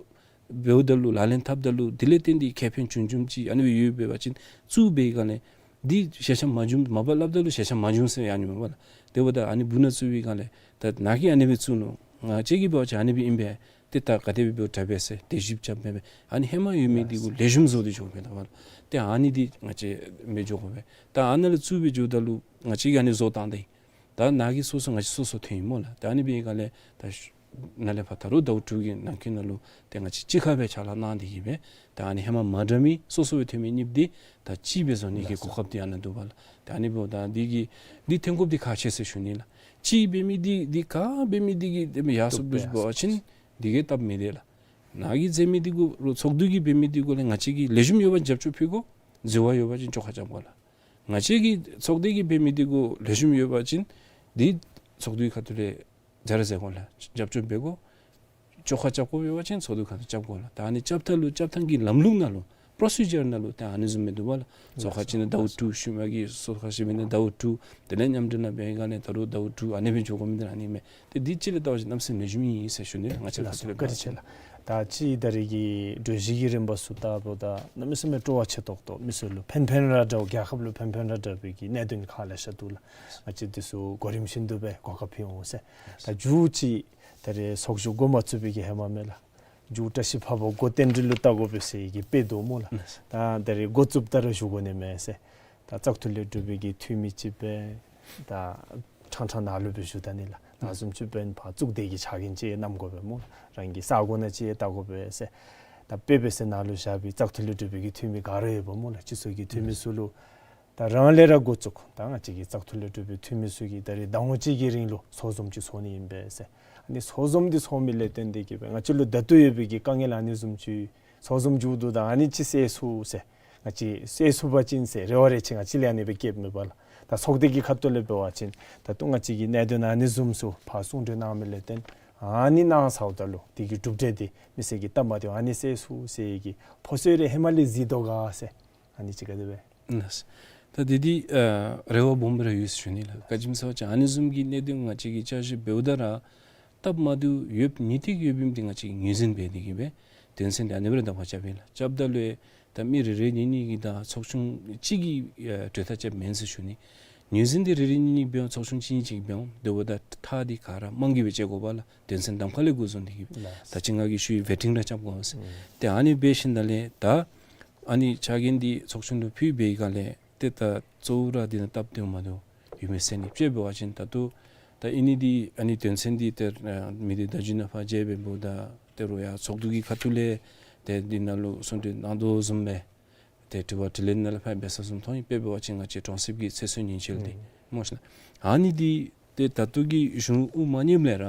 འབདཝ་ད་ལུ་ལག་ལེན་འཐབ་ད་ལུ་དེ་ལས་བརྟེན་ཏེ་ཁེ་ཕན་བྱུང་བྱུངམ་ཅིག་ཨ་ནི་སྦེ་ཡོད་པས་པ་ཅིན་བཙུགས་པའི་སྒང་ལས་འདི་ཞལ་འཆམ་མ་བྱུང་མ་པ་སླབ་ད་ལུ་ཞལ་འཆམ་མ་བྱུང་ཟེར་ཡང་ནི་མེན་པ་ལགས། དེ་འབདཝ་ད་ཨ་ནི་སྦུག་ནང་བཙུགས་པའི་སྒང་ལས་ད་ནཱ་གིས་ཨ་ནི་སྦེ་བཙུགས་ནུག། ང་བཅས་ཀྱིས་འབད་བ་ཅིན་ཨ་ནི་སྦེ་ཨིན་པས། ཏེ་ད་ག་དེ་སྦེ་འབདཝ་དྲག་པས་ཟེར་དེ་ཞིབ་རྐྱབ་མེད་པས། ཨ་ནི་ཧེ་མ་ཡོད་མི་འདི་གུ་ལེགས་ཤོམ་བཟོ་སྟེ་འགྱོ་མི་འདུག་པ་ལགས། ཏེ་ཨ་ནི་འདི་ང་བཅས་མི་འགྱོ་དགོ་པས། ད་ཨ་ནཱ་ལུ་བཙུགས་སྦེ་འགྱོཝ་ད་ལུ་ང་བཅས་ཀྱིས་ཨ་ནི་བཟོ་བཏང་སྟེ་ད་ནཱ་གིས་སོ་སོ་ང་བཅས་སོ་སོ་ཐོན་ཡི་སྨོ་ལགས། ད་ཨ་ནི་སྦེ་ག་ལས་ད་ནཱ་ལས་ཕར་ད་རུང་ཟླཝ་དྲུག་གི་ནང་འཁོད་ནང་ལུ་ཏེ་ང་བཅས་གཅིག་ཁར་སྦེ་ཕྱག་ལཱ་གནང་སྟེ་གིས་སྦེ་ད་ཨ་ནི་ཧེ་མ་མ་འདྲ་མི་སོ་སོ་སྦེ་ཐོན་མི་གཉིསཔོ་འདི་ད་གཅིག་སྦེ་བཟོ་ནི་གི་གོ་སྐབས་འདི་ཨ་ནཱ་འདུག་པ་ལགས། ད་ཨ་ནི་འབདཝ་ད་འདི་གིས་འདི་ཐོན་དགོཔ་འདི་ཁག་ཆེ་ཟེར་ཞུ་ནི་ལགས། གཅིག་འབད་མི་འདི་འདི་ག་འབད་མི་འདི་གིས་དེ་མི་ཡར་སོངམ་འདྲཝ་ཅིག་འབད་བ་ཅིན་འདི་གིས་སྟབས་མི་བདེ་ལགས། ནཱ་གིས་མཛད་མི་འདི་གུ་རུང་ཚོགས་འདུ་གིས་འབད་མི་འདི་གུ་ལས་ང་བཅས་ཀྱིས་ལེགས་ཤོམ་ཡོད་པ་རྒྱབ་སྐྱོར་ཕུལ་དགོ། འཛོལ་བ་ཡོད་པ་ཅིན་བཅོ་ཁ་རྐྱབ་དགོ་ལགས། ང་བཅས་ཀྱི་ཚོགས་སྡེ་གིས་འབད་མི་འདི་གུ་ལེགས་ཤོམ་ཡོད་པ་ཅིན་འདི་ཚོགས་འདུའི་ཁ་ཐུག་ལས་མཛད་ར་མཛད་དགོ་ལགས། རྒྱབ་སྐྱོར་འབད་དགོ། བཅོ་ཁ་རྐྱབ་དགོཔ་ཡོད་པ་ཅིན་ཚོགས་འདུ་ཁ་ཐུག་རྐྱབ་དགོ་ལགས། ད་ཨ་ནི་རྐྱབ་ཐངས་ལུ་རྐྱབ་ཐངས་ཀྱི་ལམ་ལུགས་ནང་ལུ་པོརོ་སི་ཇར་ནང་ལུ་ད་ཨ་ནི་བཟུམ་མི་འདུག་པ་ལགས། ཚོགས་ཁང་གཅིག་ནང་ཟླཝ་དྲུག། ཤུལ་མ་གི་ཚོགས་ཁང་གཞན་མི་ནང་ཟླཝ་དྲུག། དེ་ལས་མཉམ་འབྲེལ་ནང་འབད་བའི་སྒང་ལས་ད་རུང་ཟླཝ་དྲུག། ཨ་ནི་སྦེ་འགྱོ་དགོ་མི་འདི་ཨ་ནི་མས། ཏེ་འདི་ཅིག་ལས་བལྟ་བ་ཅིན་གནམ་མེད་ས་མེད་ལེགས་ཤོམ་ཨིན་ཟེར་ཞུ་ནི་ལགས། ང་བཅས་ལགས་སོ། བཀའ་དྲིན་ཆེ་ལགས། ད་ཅི་ད་རེས་ཀྱི་གྲོས་གཞི་གི་རིམ་པ་ཚུ་བལྟཝ་ད་གནམ་མེད་ས་མེད་སྤྲོ་བ་ཆེ་ཏོག་ཏོ། མི་ཚུ་ལུ་ཕན་ཕན་ར་འདྲཝ་རྒྱལ་ཁབ་ལུ་ཕན་ཕན་ར་འདྲ་བའི་གི་གནད་དོན་ཁག་ལེ་ཤ་འདུག་ལགས། ང་བཅས་འདི་ཚུ་གོ་རིམ་བཞིན་དུ་སྦེ་གོ་སྐབས་ཕུལ་འོང་ཟེར། ད་མཇུག་ཅིག་ད་རེས་ཚོགས་བཞུགས་འགོ་མ་བཙུགས་པའི་གི་ཧེ་མ་མས་ལགས། མཇུག་བཀྲ་ཤིས་འཕགས་པ་འགོ་རྟེན་འབྲེལ་ལུ་བལྟ་དགོ་པས་ཟེར་གྱི་དཔེ་འདུག་སྨོ་ལགས། ད་ད་རེས་འགོ་བཙུགསཔ་ད་ར་བཞུགས་དགོ་ནི་མས་ཟེར། ད་བཙག་འཐུ་ལས་གྲུབ་པའི་གི་འཐུས་མི་ཅིག་སྦེ་ད་ཕྲང་ཕྲང་ནཱ་ལུ་སྦེ་བཞུགས་ད་ནི་ལགས། ནཱ་བཟུམ་ཅིག་སྦེ་ཕར་བཙུགས་ཏེ་གི་ཕྱག་འགན་ཅིག་བསྣམ་དགོ་པས་སྨོ་ལགས། རང་གི་ས་གོ་ནང་ཅིག་བལྟ་དགོ་པས་ཟེར། ད་དཔེ་འབད་ཟེར་ནཱ་ལུ་བཞག་པའི་བཙག་འཐུ་ལས་གྲུབ་པའི་གི་འཐུས་མི་ག་ར་ཡོདཔ་སྨོ་ལགས། སྤྱི་ཚོགས་ཀྱི་འཐུས་མི་ཚུ་ལུ་ད་རང་ལས་ར་འགོ་བཙུགས། ད་ང་བཅས་ཀྱི་བཙག་འཐུ་ལས་གྲུབ་པའི་འཐུས་མི་ཚུ་གིས་ད་རེས་ཟླ་ངོ་གཅིག་གི་རིང་ལུ་ཚོགས་འཛོམས་ཅིག་ཚོགས་ནི་ཨིན་པས་ཟེར། ཨ་ནི་ཚོགས་འཛོམས་འདི་ཚོགས་མི་ལས་བརྟེན་ཏེ་གིས་སྦེ་ང་བཅས་ལུ་ད་ལྟོ་ཡོད་པའི་གི་དཀའ་ངལ་ཨ་ནི་བཟུམ་ཅིག་ཚོགས་འཛོམས་མཇུག་བསྡུཝ་ད་ཨ་ནི་ཅིག་སེལ་ཚུགས་ཟེར། ང་བཅས་སེལ་ཚུགས་པ་ཅིན་ཟེར་རེ་བ་རེ་ཆེ་ང་བཅས་ལས་ཨ་ནི་སྦེ་བསྐྱེདཔ་མས་པ་ལགས། ད་ཚོགས་སྡེ་གི་ཁ་ཐུག་ལས་འབད་བ་ཅིན་ད་ལྟོ་ང་བཅས་ཀྱི་གནད་དོན་ཨ་ནི་བཟུམ་ཚུ་ཕར་གསུང་གྲོས་གནང་མི་ལས་བརྟེན་ཨ་ནི་གནང་ཚརཝ་ད་ལུ་དེ་གི་གྲུབ་འབྲས་འདི་མི་སེར་གྱིས་སྟབས་མ་བདེཝ་ཨ་ནི་སེལ་ཚུགས་ཟེར་གྱི་ཕོ་སོ་རེ་ཧེ་མ་ལས་གཟིགས་དོ་ག་ཟེར། ཨ་ནི་ཅིག་ག་དེ་སྦེ། ལགས། ད་འདི་འདི་ཨ་རེ་བ་སྦོམ་ར་ཡོད་ཟེར་ཞུ་ནི་ལགས། ག་ཅི་སྨོ་ཟེར་བ་ཅིན་ཨ་ནི་བཟུམ་གྱི་གནད་དོན་ང་བཅས་ཀྱིས་བསྐྱར་ཞིབ་འབདཝ་ད་ར་སྟབས་མ་བདེཝ་ཡོདཔ་ཉིས་ཏིག་ཡོདཔ་ཨིནམ་འདི་ང་བཅས་ངོས་འཛིན་འབད་དེ་གིས་སྦེ་དོན་ཚན་འདི་ཨ་ནི་སྦེ་ར་གདམ་ཁ་རྐྱབ་ཨིན་ལགས། རྐྱབ་ད་ལུ་ད་མི་རེ་རེ་གཉིས་གཉིས་ཀྱིས་དང་ཚོགས་ཆུང་གཅིག་གིས་ཨ་གྲོས་ཐག་རྐྱབ་མེན་ཟེར་ཞུ་ནི། ངོས་འཛིན་འདི་རེ་རེ་གཉིས་གཉིས་འབད་འོང་། ཚོགས་ཆུང་གཅིག་གཉིས་ཅིག་འབད་འོང་། དེ་འབདཝ་ད་ཐག་འདི་ག་ར་དམངས་ཀྱིས་སྦེ་བཅད་དགོ་པས་ལགས། དོན་ཚན་གདམ་ཁ་ལས་འགོ་བཟུང་སྟེ་གིས་སྦེ། ལགས། ད་ཅི་ང་གིས་ཞུ་བའི་ཝེ་ཊིང་ར་རྐྱབ་དགོ་ཟེར། ཨུམ། ཏེ་ཨ་ནི་འབད་ཞིནམ་ལས་ད་ཨ་ནི་ཕྱག་འགན་འདི་ཚོགས་ཆུང་ལུ་ཕུལ་བའི་སྒང་ལས་ཏེ་ད་གཙོ་བོ་ར་འདི་ནང་སྟབས་བདེཝ་མ་བདེཝ་ཡོད་མེད་ཟེར་ནི། དཔྱེ་འབད་བ་ཅིན་ད་ལྟོ་ད་ཨ་ནི་འདི་ཨ་ནི་དོན་ཚན་འདི་ཏེ་ཨ་མི་སྡེ་བརྡ་བརྒྱུད་ནང་ཕར་མཇལ་བའི་འབདཝ་ད་ཏེ་རུང་ཡང་ཚོགས་འདུ་གི་ཁ་ཐུག་ལས་ཏེ་འདི་ནང་ལུ་གསུང་གྲོས་གནང་དོ་བཟུམ་སྦེ་ཏེ་དྲི་བ་དྲིས་ལན་ནང་ལས་ཕར་འབད་ས་བཟུམ་མཐོང་ཡི། དཔེ་འབད་བ་ཅིན་ང་བཅས་གྲོང་གསེབ་ཀྱི་ཚེ་སྲོག་ཉེན་བཅོལ་འདི་ཨུམ་སྨོ་ཤེས་ན། ཨ་ནི་འདི་ཏེ་ད་ལྟོ་གི་གཞུང་དབུ་མ་རྙིངམ་ལས་ར་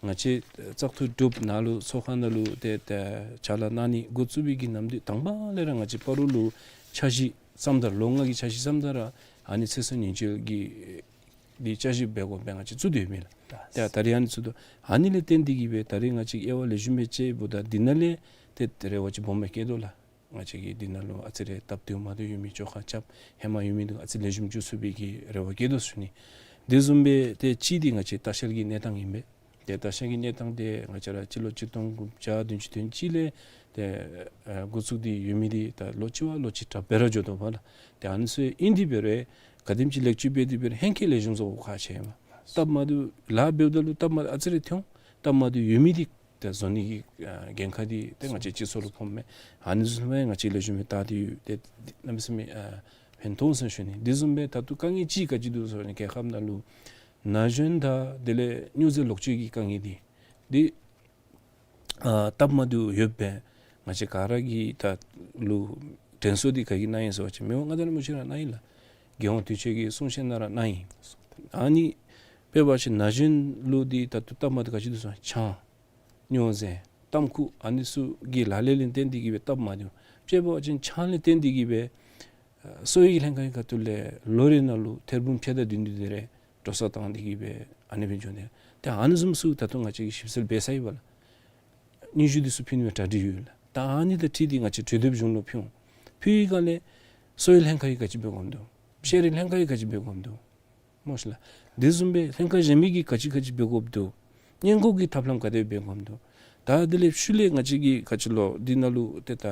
ང་བཅས་བཙག་འཐུ་གྲུབ་ནང་ལུ་ཚོགས་ཁང་ནང་ལུ་ཏེ་ཏེ་ཕྱག་ལཱ་གནང་ནི་འགོ་བཙུགས་པའི་གི་ནམ་དུས་དང་པ་ལས་ར་ང་བཅས་སྤ་རོ་ལུ་འཆར་གཞི་བརྩམས་ད་ར་ལོ་ལྔ་གི་འཆར་གཞི་བརྩམས་ད་ར་ཨ་ནི་ཚེ་སྲོག་ཉེན་བཅོལ་གྱི་འདི་བསྐྱར་ཞིབ་འབད་དགོ་པའི་ང་བཅས་བཙུགས་ཏེ་ཡོད་མི་ལགས། ད་ད་རེས་ཨ་ནི་བཙུགས་དོ། ཨ་ནི་ལས་བརྟེན་ཏེ་གིས་སྦེ་ད་རེས་ང་བཅས་ཀྱིས་དབྱེ་བ་ལེགས་ཤོམ་སྦེ་དཔྱད་འབདཝ་ད་འདི་ནང་ལས་ཏེ་རེ་བ་ཅིག་སྦོམ་སྦེ་བསྐྱེད་དོ་ལགས། ང་བཅས་ཀྱིས་འདི་ནང་ལུ་ཨ་ཙི་རེ་སྟབས་བདེཝ་མ་བདེཝ་ཡོད་མི་བཅོ་ཁ་རྐྱབ་ཧེ་མ་ཡོད་མི་འདི་ཨ་ཙི་ལེགས་ཤོམ་འགྱོ་ཚུགས་པའི་གི་རེ་བ་བསྐྱེད་དོ་ཟེར་ཞུ་ནི། དེ་བཟུམ་སྦེ་ཏེ་གཅིག་འདི་ང་བཅས་ལྟ་བཤལ་གྱི་གནས་སྟངས་ཨིན་པས། ཏེ་ལྟ་བཤལ་གྱི་གནས་སྟངས་འདི་ང་བཅས་ར་སྤྱི་ལོ་གཅིག་སྟོང་དགུ་བརྒྱ་བདུན་ཅུ་དོན་གཅིག་ལས་ཏེ་ཨ་འགོ་བཙུགས་ཏེ་ཡོད་མི་འདི་ད་ལོ་གཅིག་བ་ལོ་གཅིག་དྲག་སྦེ་ར་འགྱོ་དོ་བ་ལགས། ཏེ་ཨ་ནི་ཚུ་ཨིན་ཏེ་འབད་རུང་ག་དེམ་ཅིག་ལེགས་བཅོས་འབད་དེ་འབད་རུང་ཧེང་སྐལ་ལེགས་ཤོམ་བཟོ་དགོཔ་ཁག་ཆེ་ཨིན་མས། སྟབས་མ་བདེཝ་ལཱ་འབདཝ་ད་ལུ་སྟབས་མ་ཨ་ཙི་རེ་ཐོན་འོང་། སྟབས་མ་བདེཝ་ཡོད་མི་འདི་ཏེ་བཟོ་ནི་གི་ཨ་འགན་ཁག་འདི་ཏེ་ང་བཅས་སྤྱི་ཚོགས་ལུ་ཕོགཔ་མས། ཨ་ནི་བཟུམ་སྦེ་ང་བཅས་ལེགས་ཤོམ་སྦེ་བལྟ་སྟེ་ཡོད། ཏེ་གནམ་མེད་ས་མེད་ཨ་ཕན་ཐོགས་ཟེར་ཞུ་ནི། དེ་བཟུམ་སྦེ་ད་ལྟོ་དཀའ་ངལ་ཅིག་ག་ཅི་འདུག་ཟེར་བ་ཅིན་རྒྱལ་ཁབ་ནང་ལུ་ན་གཞོན་དང་དེ་ལས་སྨྱོ་རྫས་ལོག་སྤྱོད་ཀྱི་དཀའ་ངལ་འདི་འདི་ཨ་སྟབས་མ་བདེཝ་ཡོདཔ་སྦེ་ང་བཅས་ག་ར་གིས་ད་ལུ་དྲན་གསོ་འདི་ག་གིས་གནང་ཡི་ཟེར་བ་ཅིན་མི་དབང་མངའ་བདག་རིན་པོ་ཆེ་ར་གནང་ཡི་ལགས། རྒྱལ་ཡོངས་དུས་ཆེན་གྱི་གསུང་བཤད་ནང་ར་གནང་ཡི། ཨ་ནི་དཔེ་འབད་བ་ཅིན་ན་གཞོན་ལུ་འདི་ད་ལྟོ་སྟབས་མ་བདེཝ་ག་ཅི་འདུག་ཟེར་བ་ཅིན་ཆང་སྨྱོ་རྫས་ཏམ་ཁུ་ཨ་ནི་ཚུ་གི་ལཱ་ལས་ལས་བརྟེན་ཏེ་གིས་སྦེ་སྟབས་མ་བདེཝ། དཔེ་འབད་བ་ཅིན་ཆང་ལས་བརྟེན་ཏེ་གིས་སྦེ་ཨ་གསོ་བའི་ལྷན་ཁག་གི་ཁ་ཐུག་ལས་ལོ་རེ་ནང་ལུ་ཐེར་འབུམ་ཕྱེད་དང་བདུན་བདུན་དེ་རེ་འགྲོ་སོང་བཏང་སྟེ་གིས་སྦེ་ཨ་ནི་སྦེ་འགྱོ་ནི། ཏེ་ཨ་ནི་བཟུམ་ཚུ་ད་ལྟོ་ང་བཅས་ཀྱིས་ཞིབ་འཚོལ་འབད་ཚར་ཡི་བ་ལགས། སྙན་ཞུ་འདི་ཚུ་ཕུལ་ནི་གྲ་སྒྲིག་ཡོད་ལགས། ད་ཨ་ནི་དང་འཁྲིལ་ཏེ་ང་བཅས་གྲོས་འདེབས་གཞུང་ལུ་ཕུལ་འོང་། ཕུལ་བའི་སྒང་ལས་གསོ་བའི་ལྷན་ཁག་གིས་ག་ཅི་འབད་དགོཔ་འདུག། བཤལ་རིས་ལྷན་ཁག་གིས་ག་ཅི་འབད་དགོཔ་འདུག། སྨོ་ཤེས་ལགས། དེ་བཟུམ་སྦེ་ལྷན་ཁག་གཞན་མི་གིས་ག་ཅི་ག་ཅི་འབད་དགོཔ་འདུག། སྔོན་འགོག་གི་ཐབས་ལམ་ག་དེ་འབད་དགོཔ་འདུག། ད་དེ་ལས་ཤུལ་ལས་ང་བཅས་ཀྱིས་ག་ཅི་ལོ་འདི་ནང་ལུ་ཏེ་ད་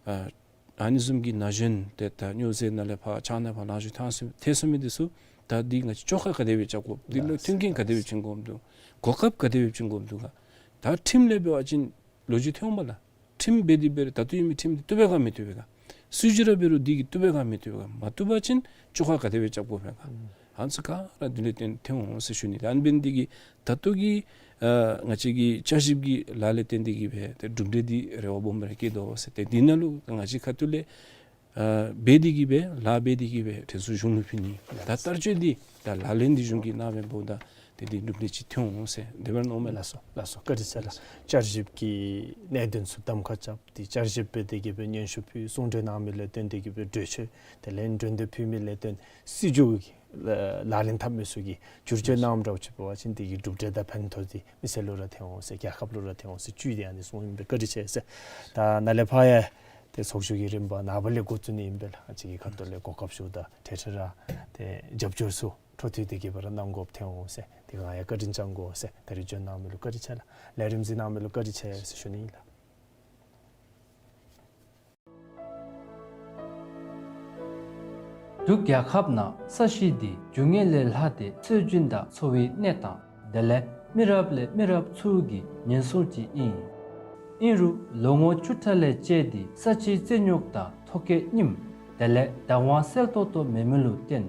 ཨ་ཨ་ནི་བཟུམ་གྱི་ན་གཞོན་ཏེ་ད་སྨྱོ་རྫས་ནང་ལས་ཕར་ཆང་ནང་ཕར་ལང་ཤོར་ཐལ་སོ་ཐལ་སོ་མི་འདི་ཚུ་ད་འདི་ང་བཅས་བཅོ་ཁ་ག་དེ་སྦེ་རྐྱབ་དགོཔ། འདི་ལུ་མཐུན་རྐྱེན་ག་དེ་སྦེ་བྱིན་དགོཔ་འདུག། གོ་སྐབས་ག་དེ་སྦེ་བྱིན་དགོཔ་འདུག་ག། ད་ཁྲིམས་ལས་འབད་བ་ཅིན་ལོ་རྒྱུས་ཐོན་འོང་པ་ལགས། ཁྲིམས་འབད་དེ་འབད་རུང་ད་ལྟོ་ཡོད་མི་ཁྲིམས་འདི་བཏུབ་པས་ག་མི་བཏུབ་པས་ག། སྲིད་བྱུས་ར་འབད་རུང་འདི་གིས་བཏུབ་པས་ག་མི་བཏུབ་པས་ག། མ་བཏུབ་པ་ཅིན་བཅོ་ཁ་ག་དེ་སྦེ་རྐྱབ་དགོ་པས་ག། ཨ་ནི་ཚུ་ག་ར་འདི་ལས་བརྟེན་ཐོན་འོང་ཟེར་ཞུ་ནི། ཨ་ནི་འབད་ནི་འདི་གིས་ད་ལྟོ་གི་ཨ་ང་བཅས་ཀྱི་བསྐྱར་ཞིབ་ཀྱི་ལཱ་ལས་བརྟེན་ཏེ་གིས་སྦེ་ཏེ་གྲུབ་འབྲས་འདི་རེ་བ་སྦོམ་ར་བསྐྱེད་དོ་ཟེར། ཏེ་འདི་ནང་ལུ་ང་བཅས་ཁ་ཐུག་ལས་ཨ་འབད་དེ་གིས་སྦེ་ལཱ་འབད་དེ་གིས་སྦེ་དྲན་གསོ་གཞུང་ལུ་ཕུལ་ནི། ད་བསྟར་སྤྱོད་འདི་ད་ལག་ལེན་འདི་གཞུང་གིས་གནང་བའི་འབདཝ་ད་ཏེ་འདི་གྲུབ་འབྲས་ཅིག་ཐོན་འོང་ཟེར་དེ་སྦེ་མནོཝ་མས་ལགས། ལགས་སོ་ལགས་སོ། བཀའ་དྲིན་ཆེ་ལགས། བསྐྱར་ཞིབ་ཀྱི་གནད་དོན་ཚུ་གདམ་ཁ་རྐྱབ་སྟེ་བསྐྱར་ཞིབ་འབད་དེ་གིས་སྦེ་སྙན་ཞུ་ཕུལ་གསུང་གྲོས་གནང་མི་ལས་བརྟེན་ཏེ་གིས་སྦེ་གྲོས་ཆོད་དེ་ལན་གྲོས་འདེབས་ཕུལ་མི་ལས་བརྟེན་སྲིད་བྱུས་ལག་ལེན་འཐབ་མི་ཚུ་གིས་བསྒྱུར་བཅོས་གནངམ་འདྲཝ་ཅིག་འབད་བ་ཅིན་དེ་གི་གྲུབ་འབྲས་དང་ཕན་ཐོགས་འདི་མི་སེར་ལུ་ར་ཐོན་འོང་ཟེར་རྒྱལ་ཁབ་ལུ་ར་ཐོན་འོང་ཟེར་བཅུད་དེ་ཨ་ནི་གསུངམ་ཨིན་པས། བཀའ་དྲིན་ཆེ་ཟེར། ད་ནཱ་ལས་ཕར་ཡང་ཏེ་ཚོགས་བཞུགས་ཀྱི་རིམ་པ་ནངས་པ་ལས་འགོ་བཙུགས་ནི་ཨིན་པས་ལགས། ཨ་ཙི་གི་ཁ་ཐུག་ལས་གོ་སྐབས་ཞུཝ་ད་འཕྲལ་འཕྲལ་ར་ཏེ་རྒྱབ་སྐྱོར་ཚུ་འཕྲོ་མཐུད་དེ་གིས་སྦེ་ར་གནང་དགོཔ་ཐོན་འོང་ཟེར་ཏེ་ང་ཡང་བཀའ་དྲིན་བསྐྱང་དགོ་ཟེར། ད་རིས་བྱོན་གནང་མི་ལུ་བཀའ་དྲིན་ཆེ་ལགས། ལས་རིམ་གཟིགས་གནང་མི་ལུ་བཀའ་དྲིན་ཆེ་ཟེར་ཞུ་ནི་ཨིན་ལགས། འབྲུག་རྒྱལ་ཁབ་ནང་ས་གཞི་འདི་རྒྱུ་དངོས་ལས་ལྷག་སྟེ་སྲོལ་རྒྱུན་དང་འཚོ་བའི་གནས་སྟངས་དེ་ལས་མི་རབས་ལས་མི་རབས་ཚུ་གི་ཉེན་སྲུང་ཅིག་ཨིན། ཨིན་རུང་ལོ་ངོ་བཅུ་ཕྲག་ལས་བཅད་དེ་ས་ཆའི་རྩིས་རྙོག་དང་ཐོ་བཀོད་རྙིངམ་དེ་ལས་བདག་དབང་གསལ་ཏོག་ཏོ་མེད་མི་ལུ་བརྟེན་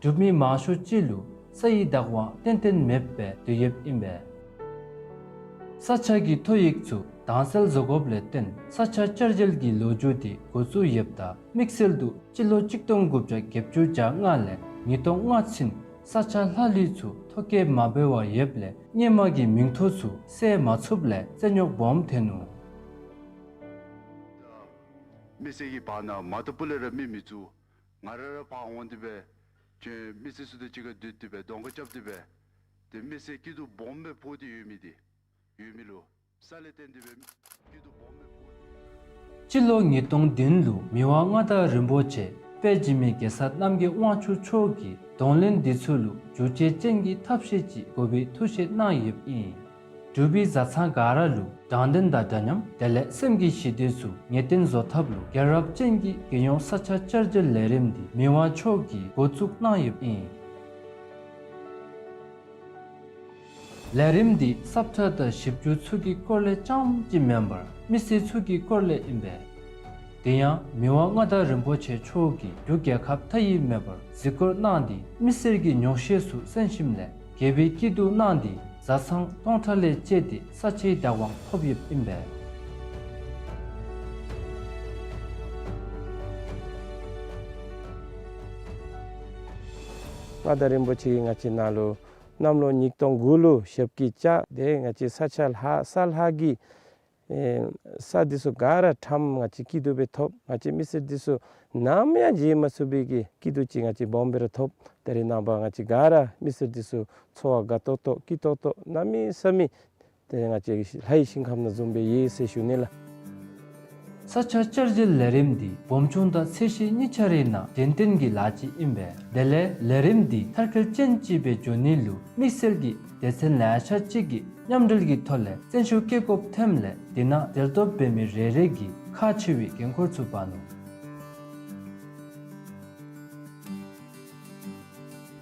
འབྲུག་མི་མང་ཤོས་ཅིག་ལུ་ས་ཡི་བདག་དབང་ཏན་ཏན་མེདཔ་སྦེ་སྡོད་ཡོདཔ་ཨིན་པས། ས་ཆ་གི་ཐོ་ཡིག་ཚུ་དྭངས་གསལ་བཟོ་དགོཔ་ལས་བརྟེན་ས་ཆ་བསྐྱར་བཅོས་ཀྱི་ལོ་རྒྱུས་འདི་འགོ་བཙུགས་ཡོདཔ་ད་དམིགས་བསལ་དུ་སྤྱི་ལོ་གཅིག་སྟོང་དགུ་བརྒྱ་བརྒྱད་ཅུ་གྱ་ལྔ་ལས་ཉིས་སྟོང་ལྔ་ཚུན་ས་ཆ་ལྷག་ལུས་ཚུ་ཐོ་བཀོད་མ་འབད་བར་ཡོདཔ་ལས་སྔོན་མ་གི་མིང་ཐོ་ཚུ་གསལ་མ་ཚུགསཔ་ལས་རྩིས་རྙོག་སྦོམ་ཐོན་ནུག། མི་སེར་གྱི་བར་ན་མ་ཏོག་པུ་ལས་ར་མི་མི་བཙུགས། ང་ར་ར་ཕར་འོང་སྟེ་སྦེ་ཁྱོད་མི་སེར་ཚུ་དང་གཅིག་ཁར་སྡོད་དེ་སྦེ་གདོང་ཁ་རྐྱབ་སྟེ་སྦེ་ཏེ་མི་སེར་སྐྱིད་སྡུག་སྦོམ་སྦེ་ཕོག་སྟེ་ཡོད་མི་འདི་ཡོད་མི་ལུ་ས་ལས་བརྟེན་ཏེ་སྦེ་སྐྱིད་སྡུག་སྦོམ་སྦེ་ཕོག་སྟེ། སྤྱི་ལོ་ཉིས་སྟོང་བདུན་ལུ་མི་དབང་མངའ་བདག་རིན་པོ་ཆེ་ དཔལ་འཇིགས་མེད་གེ་སར་རྣམ་རྒྱལ་དབང་ཕྱུག་མཆོག་གིས་གདོང་ལེན་འདི་ཚུ་ལུ་འགྱུར་བཅོས་ཅན་གྱི་ཐབས་ཤེས་ཅིག་དགོ་པའི་ཐུགས་བཞེད་གནང་ཡོདཔ་ཨིན། འབྲུག་པའི་བཟའ་ཚང་ག་ར་ལུ་དྲང་བདེན་དང་འདྲ་མཉམ་དེ་ལས་སེམས་ཀྱི་ཞི་བདེ་ཚུ་ངེས་གཏན་བཟོ་ཐབས་ལུ་རྒྱལ་རབས་ཅན་གྱི་རྒྱལ་ཡོངས་ས་ཆ་བསྐྱར་བརྗེ་ལས་རིམ་འདི་མི་དབང་མཆོག་གིས་འགོ་བཙུགས་གནང་ཡོདཔ་ཨིན། ལས་རིམ་འདི་སབ་ཁྲ་དང་ཞིབ་འཇུག་ཚུ་གི་སྐོར་ལས་རྐྱངམ་གཅིག་མེན་པར་མི་སེར་ཚུ་གི་སྐོར་ལས་ཨིན་པས། དེ་ཡང་མི་དབང་མངའ་བདག་རིན་པོ་ཆེ་མཆོག་གིས་འབྲུག་རྒྱལ་ཁབ་མཐའ་དབུས་མེད་པར་གཟིགས་སྐོར་གནང་སྟེ་མི་སེར་གྱི་ཉོགས་བཤད་ཚུ་གསན་ཞིནམ་ལས་དགེ་བའི་སྐྱིད་སྡུག་གནང་སྟེ་བཟའ་ཚང་སྟོང་ཕྲག་ལས་བཅད་དེ་ས་ཆའི་བདག་དབང་ཐོབ་ཡོདཔ་ཨིན་པས། མངའ་བདག་རིན་པོ་ཆེ་གིས་ང་བཅས་ནང་ལུ་གནམ་ལོ་ཉིས་སྟོང་དགུ་ལུ་ཞབས་ཀྱིས་བཅགས་ཏེ་ང་བཅས་ས་ཆ་ལྷ་ས་ལྷ་གི་ཨེ་ས་འདི་ཚུ་ག་ར་ཁྲམ་ང་བཅས་སྐྱིད་སྡུག་སྦེ་ཐོབ། ང་བཅས་མི་སེར་འདི་ཚུ་ནམ་ཡང་བརྗེད་མ་ཚུགས་པའི་གི་སྐྱིད་སྡུག་ཅིག་ང་བཅས་སྦོམ་སྦེ་ར་ཐོབ། ད་རེས་ནངས་པ་ང་བཅས་ག་ར་མི་སེར་འདི་ཚུ་འཚོ་བ་དགའ་ཏོག་ཏོ་སྐྱིད་ཏོག་ཏོ་གནམ་མེད་ས་མེད་ཏེ་ང་བཅས་ལྷའི་ཞིང་ཁམས་ནང་བཟུམ་སྦེ་ཡོད་ཟེར་ཞུ་ནི་ལགས། ས་ཆ་བསྐྱར་བརྗེ་ལས་རིམ་འདི་སྦོམ་ཆུང་དང་ཚད་གཞི་གཉིས་ཆ་རའི་ནང་གཞན་བརྟེན་གྱི་ལཱ་ཅིག་ཨིན་པས། དེ་ལས་ལས་རིམ་འདི་མཐར་འཁྱོལ་ཅན་ཅིག་སྦེ་འགྱོ་ནི་ལུ་དམིགས་བསལ་གྱི་སྡེ་ཚན་ལེ་ཤ་ཅིག་གི་མཉམ་འབྲེལ་གྱི་ཐོག་ལས་བརྩོན་ཤུགས་བསྐྱེད་དགོཔ་ཐོནམ་ལས་དེ་ནང་འབྲེལ་གཏོགས་འབད་མི་རེ་རེ་གིས་ཁག་ཆེ་བའི་འགན་ཁུར་ཚུ་འབག་ནུག།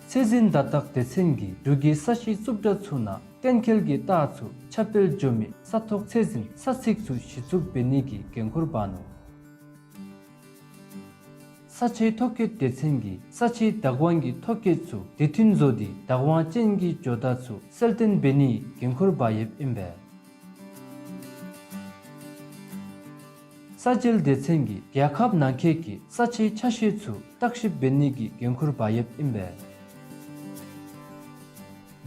ཚད་འཛིན་བརྡ་རྟགས་སྡེ་ཚན་གྱིས་འབྲུག་གི་ས་གཞི་རྩུབ་དྲགས་ཚུ་ནང་གཏན་འཁེལ་གྱི་རྟགས་ཚུ་ཁྱབ་སྤེལ་འགྱོ་མི་ས་ཐོག་ཚད་འཛིན་ས་ཚིགས་ཚུ་གཞི་བཙུགས་འབད་ནི་གི་འགན་ཁུར་འབག་ནུག། ས་ཆའི་ཐོ་བཀོད་སྡེ་ཚན་གྱིས་ས་ཆའི་བདག་དབང་གི་ཐོ་བཀོད་ཚུ་དེ་མཐུན་བཟོ་སྟེ་བདག་དབང་ཅན་གྱི་ཇོ་བདག་ཚུ་གསལ་སྟོན་འབད་ནིའི་འགན་ཁུར་འབག་ཡོདཔ་ཨིན་པས། ས་འཇལ་སྡེ་ཚན་གྱིས་རྒྱལ་ཁབ་ནང་འཁོད་ཀྱི་ས་ཆའི་ཆ་ཤས་ཚུ་བརྟག་ཞིབ་འབད་ནི་གི་འགན་ཁུར་འབག་ཡོདཔ་ཨིན་པས།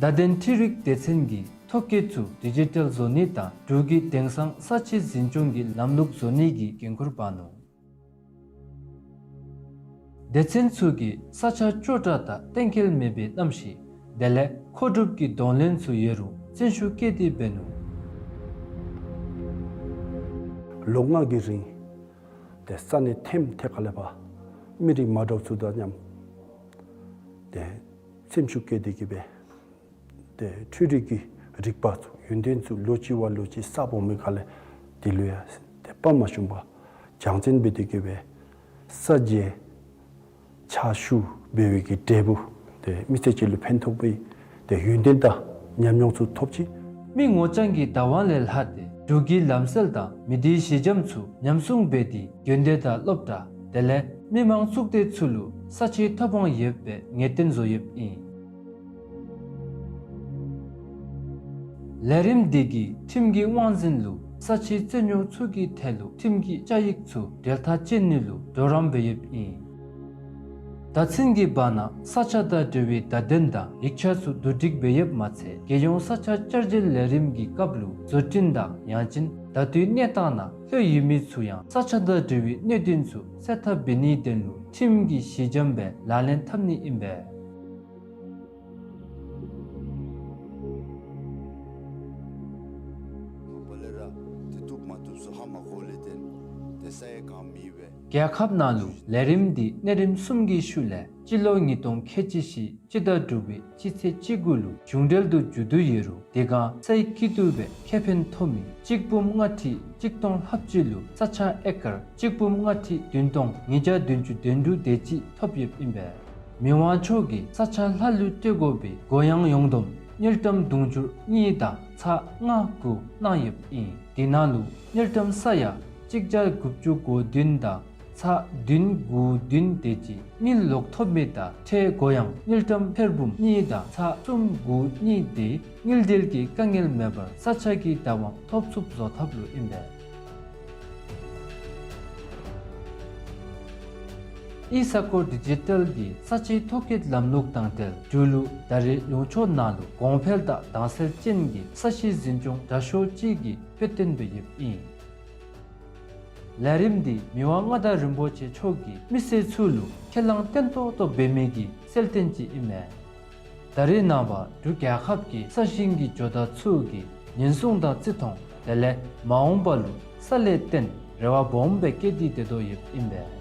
བརྡ་དོན་འཕྲུལ་རིག་སྡེ་ཚན་གྱིས་ཐོ་བཀོད་ཚུ་ཌི་ཇི་ཊལ་བཟོ་ནི་དང་འབྲུག་གི་དེང་སང་ས་ཆའི་འཛིན་སྐྱོང་གི་ལམ་ལུགས་བཟོ་ནི་གི་འགན་ཁུར་འབག་ནུག། སྡེ་ཚན་ཚུ་གིས་ས་ཆ་སྐྱོ་དྲགས་དང་གཏན་འཁེལ་མེད་པའི་གནམ་གཤིས་དེ་ལས་མཁོ་སྒྲུབ་ཀྱི་གདོང་ལེན་ཚུ་ཡོད་རུང་བརྩོན་ཤུགས་བསྐྱེད་དེ་འབད་ནུག། ལོ་ལྔ་གི་རིང་ཏེ་ས་གནས་ཐེམ་ཐེ་ཁ་ལས་ཕར་མི་རིགས་མ་འདྲཝ་ཚུ་དང་མཉམ་ཏེ་སེམས་ཤུགས་བསྐྱེད་དེ་གི་སྦེ་ཏེ་འཕྲུལ་རིག་གི་རིག་པ་ཚུ་ཡོན་ཏན་ཚུ་ལོ་གཅིག་བ་ལོ་གཅིག་གསརཔ་འོང་མི་ཁ་ལས་དེ་ལུ་ཡང་ཏེ་དཔའ་མ་ཞུམ་པར་སྦྱང་བརྩོན་འབད་དེ་གི་སྦེ་ས་འཇལ་ཕྱག་ཞུ་འབད་བའི་གི་འབྲས་བུ་ཏེ་མི་སེར་ཅིག་ལུ་ཕན་ཐོགས་པའི་ཏེ་ཡོན་ཏན་དང་ཉམས་མྱོང་ཚུ་ཐོབ་ཅི། མི་ངོ་རྐྱང་གི་བདག་དབང་ལས་ལྷག་སྟེ་འབྲུག་གི་ལམ་སྲོལ་དང་མི་སྡེའི་གཞི་འགྱམ་ཚུ་ཉམས་སྲུང་འབད་དེ་དགོན་སྡེ་དང་སློབ་གྲྭ་དེ་ལས་མི་མང་གཙུག་སྡེ་ཚུ་ལུ་ས་ཆའི་ཐོབ་དབང་ཡོད་པའི་ངེས་གཏན་བཟོ་ཡོདཔ་ཨིན། ལས་རིམ་འདི་གིས་ཁྲིམས་ཀྱི་དབང་འཛིན་ལུ་ས་ཆའི་རྩོད་རྙོགས་ཚུ་གི་ཐད་ལུ་ཁྲིམས་ཀྱི་བཅའ་ཡིག་ཚུ་འབྲེལ་ཐག་བཅད་ནི་ལུ་གྲོགས་རམ་འབད་ཡོདཔ་ཨིན། བརྡ་མཚོན་གྱི་བར་ན་ས་ཆ་དང་འབྲེལ་བའི་བརྡ་དོན་དང་ཡིག་ཆ་ཚུ་བསྡུ་སྒྲིག་འབད་ཡོདཔ་མ་ཚད་རྒྱལ་ཡོངས་ས་ཆ་བསྐྱར་བརྗེ་ལས་རིམ་གྱི་སྐབས་ལུ་བཟོ་སྐྲུན་དང་ཡང་ཅིན་ད་ལྟོའི་གནས་སྟངས་ནང་ལྷོད་ཡོད་མི་ཚུ་ཡང་ས་ཆ་དང་འབྲེལ་བའི་གནད་དོན་ཚུ་སེལ་ཐབས་འབད་ནིའི་དོན་ལུ་ཁྲིམས་ཀྱི་གཞི་འགྱམ་སྦེ་ལག་ལེན་འཐབ་ནི་ཨིན་པས། རྒྱལ་ཁབ་ནང་ལུ་ལས་རིམ་འདི་གནས་རིམ་གསུམ་གྱི་ཤུལ་ལས་སྤྱི་ལོ་ཉིས་སྟོང་ཁལ་གཅིག་བཞི་སྤྱི་ཟླ་དྲུག་པའི་སྤྱི་ཚེས་བཅུ་དགུ་ལུ་གཞུང་འབྲེལ་དུ་མཇུག་བསྡུ་ཡོད་རུང་དེ་སྒང་སའི་སྐྱིད་སྡུག་སྦེ་ཁེ་ཕན་ཐོབ་མི་གཅིག་འབུམ་ལྔ་ཁྲི་གཅིག་སྟོང་ལྷགཔ་ཅིག་ལུ་ས་ཆ་ཨེ་ཀར་གཅིག་འབུམ་ལྔ་ཁྲི་བདུན་སྟོང་ཉིས་བརྒྱ་བདུན་ཅུ་དོན་དྲུག་དེ་ཅིག་ཐོབ་ཡོདཔ་ཨིན་པས། མི་དབང་མཆོག་གིས་ས་ཆ་ལྷ་ལུ་སྤྲོད་དགོ་པའི་གུ་ཡངས་ཡོངས་བསྡོམས་དངུལ་ཀྲམ་དུང་ཕྱུར་གཉིས་དང་ཚག་ལྔ་དགུ་གནང་ཡོདཔ་ཨིན། དེ་ནང་ལུ་དངུལ་ཀྲམ་ས་ཡ་གཅིག་བརྒྱ་དགུ་བཅུ་གོ་བདུན་དང་ཚག་བདུན་དགུ་བདུན་དེ་ཅིག་དངུལ་ལོག་ཐོབ་མི་དང་ཁྲལ་གུ་ཡངས་དངུལ་ཀྲམ་ཐེར་འབུམ་གཉིས་དང་ཚག་གསུམ་དགུ་གཉིས་དེ་དངུལ་འབྲེལ་གྱི་དཀའ་ངལ་མེད་པར་ས་ཆ་གི་བདག་དབང་ཐོབ་ཚུགསཔ་བཟོ་ཐབས་ལུ་ཨིན་པས། ཨི་ས་ཀོ་ཌི་ཇི་ཊལ་གྱི་ས་ཆའི་ཐོ་བཀོད་ལམ་ལུགས་དང་འབྲེལ་འབྲུག་ལུ་ད་རེས་ལུང་ཕྱོགས་ནང་ལུ་གོང་འཕེལ་དང་དྭངས་གསལ་ཅན་གྱི་ས་གཞི་འཛིན་སྐྱོང་དྲག་ཤོས་ཅིག་གི་དཔེ་སྟོན་སྦེ་ཡོདཔ་ཨིན། ལས་རིམ་འདི་མི་དབང་མངའ་བདག་རིན་པོ་ཆེ་མཆོག་གིས་མི་སེར་ཚུ་ལུ་ཁས་བླངས་བརྟན་ཏོག་ཏོ་འབད་མི་གི་གསལ་སྟོན་ཅིག་ཨིན་མས། ད་རེས་ནངས་པ་འབྲུག་རྒྱལ་ཁབ་ཀྱི་ས་ཞིང་གི་ཇོ་བདག་ཚུ་གིས་ཉེན་སྲུང་དང་བརྩི་མཐོང་དེ་ལས་མ་འོངས་པ་ལུ་ས་ལས་བརྟེན་རེ་བ་སྦོམ་སྦེ་བསྐྱེད་དེ་སྡོད་དོ་ཡོདཔ་ཨིན་པས།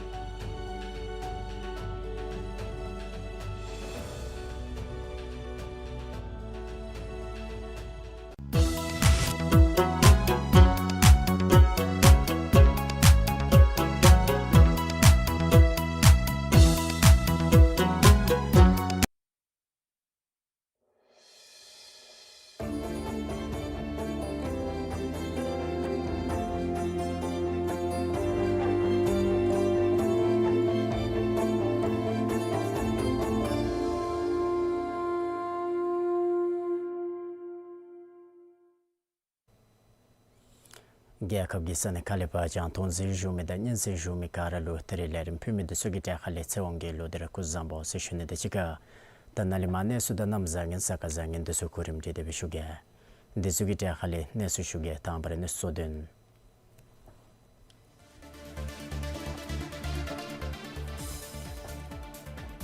རྒྱལ་ཁབ་ཀྱི་ས་གནས་ཁག་ལས་ཕར་རྒྱང་མཐོང་གཟིགས་བཞུགས་མི་དང་སྙན་གསན་བཞུགས་མི་ག་ར་ལུ་ད་རིས་ལས་རིམ་ཕུལ་མི་འདི་ཚུ་གི་གྲས་ཁ་ལས་ཚེ་དབང་གིས་ལོག་སྟེ་ར་སྐུ་གཟུགས་བཟང་པོ་ཟེར་ཞུ་ནི། དེ་ཅིག་ཁར་ད་ནཱ་ལས་མར་གནས་ཚུལ་དང་གནམ་བཟང་ངན་ས་ག་བཟང་ངན་འདི་ཚུ་གོ་རིམ་སྒྲིག་སྟེ་སྦེ་ཞུ་གེ། འདི་ཚུ་གི་གྲས་ཁ་ལས་གནས་ཚུལ་ཞུ་གེ། དང་པ་ར་གནས་ཚུལ་གཙོ་དོན།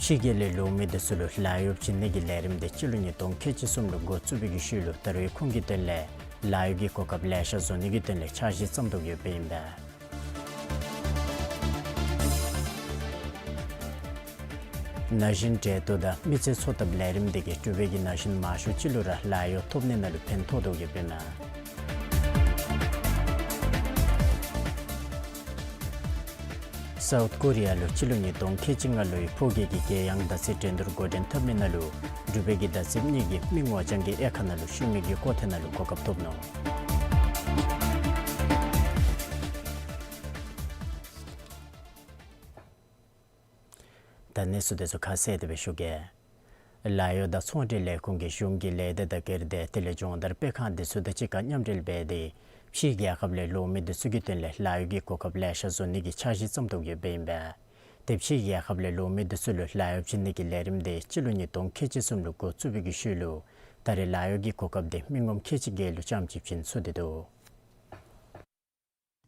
ཕྱི་རྒྱལ་ལས་ལོག་མི་འདི་ཚུ་ལུ་ལཱ་གཡོག་བྱིན་ནི་གི་ལས་རིམ་འདི་སྤྱི་ལོ་ཉིས་སྟོང་ཁལ་གཅིག་གསུམ་ལུ་འགོ་བཙུགས་པའི་གི་ཤུལ་ལུ་ད་རུང་ཁོང་གི་དོན་ལས་ལཱ་གཡོག་གི་གོ་སྐབས་ལེ་ཤ་བཟོ་ནི་གི་དོན་ལས་འཆར་གཞི་བརྩམ་དོ་ཡོདཔ་ཨིན་པས། ན་གཞོན་གྲལ་གཏོགས་དང་མི་ཚེ་འཚོ་ཐབས་ལས་རིམ་འདི་གིས་འབྲུག་པའི་གི་ན་གཞོན་མང་ཤོས་ཅིག་ལུ་ར་ལཱ་གཡོག་ཐོབ་ནི་ནང་ལུ་ཕན་ཐོགས་དོ་ཡོདཔ་ཨིན་མས། སའུཐ་ཀོ་རི་ཡ་ལུ་སྤྱི་ལོ་ཉིས་སྟོང་ཁལ་གཅིག་ལྔ་ལོའི་ཕོ་སྐྱེས་ཀྱི་རྒྱལ་ཡོངས་དར་ཚིགས་འགྲན་བསྡུར་འགོ་འདྲེན་འཐབ་མི་ནང་ལུ་འབྲུག་པའི་གི་དར་ཚིགས་གཉིས་ཀྱིས་མི་ངོ་རྐྱང་གི་དབྱེ་ཁག་ནང་ལུ་ཤུལ་མའི་གི་སྐོར་ཐེངས་ནང་ལུ་གོ་སྐབས་ཐོབ་ནུག། ད་གནས་ཚུལ་འདི་ཚུ་ཁ་གསལ་ཏེ་སྦེ་ཞུ་གེ། ལཱ་གཡོག་དང་ཚོང་འབྲེལ་ལས་ཁུངས་ཀྱིས་གཞུང་གི་ལས་སྡེ་དང་སྒེར་སྡེ་དེ་ལས་སྦྱོང་བརྡར་སྤེལ་ཁང་འདི་ཚུ་དང་གཅིག་ཁར་མཉམ་འབྲེལ་འབད་དེ་ཕྱིའི་རྒྱལ་ཁབ་ལས་ལོག་མི་འདི་ཚུ་གི་དོན་ལས་ལཱ་གཡོག་གི་གོ་སྐབས་ལེ་ཤ་བཟོ་ནི་གི་འཆར་གཞི་བརྩམ་དོ་ཡོདཔ་ཨིན་པས། དེ་ཕྱིའི་རྒྱལ་ཁབ་ལས་ལོག་མི་འདི་ཚུ་ལུ་ལཱ་གཡོག་བྱིན་ནི་གི་ལས་རིམ་འདི་སྤྱི་ལོ་ཉིས་སྟོང་ཁལ་གཅིག་གསུམ་ལུ་འགོ་བཙུགས་པའི་གི་ཤུལ་ལུ་ད་རེས་ལཱ་གཡོག་གི་གོ་སྐབས་འདི་མི་ངོམ་ཁལ་གཅིག་བརྒྱད་ལུ་རྐྱངམ་ཅིག་བྱིན་ཚུགས་ཏེ་འདུག།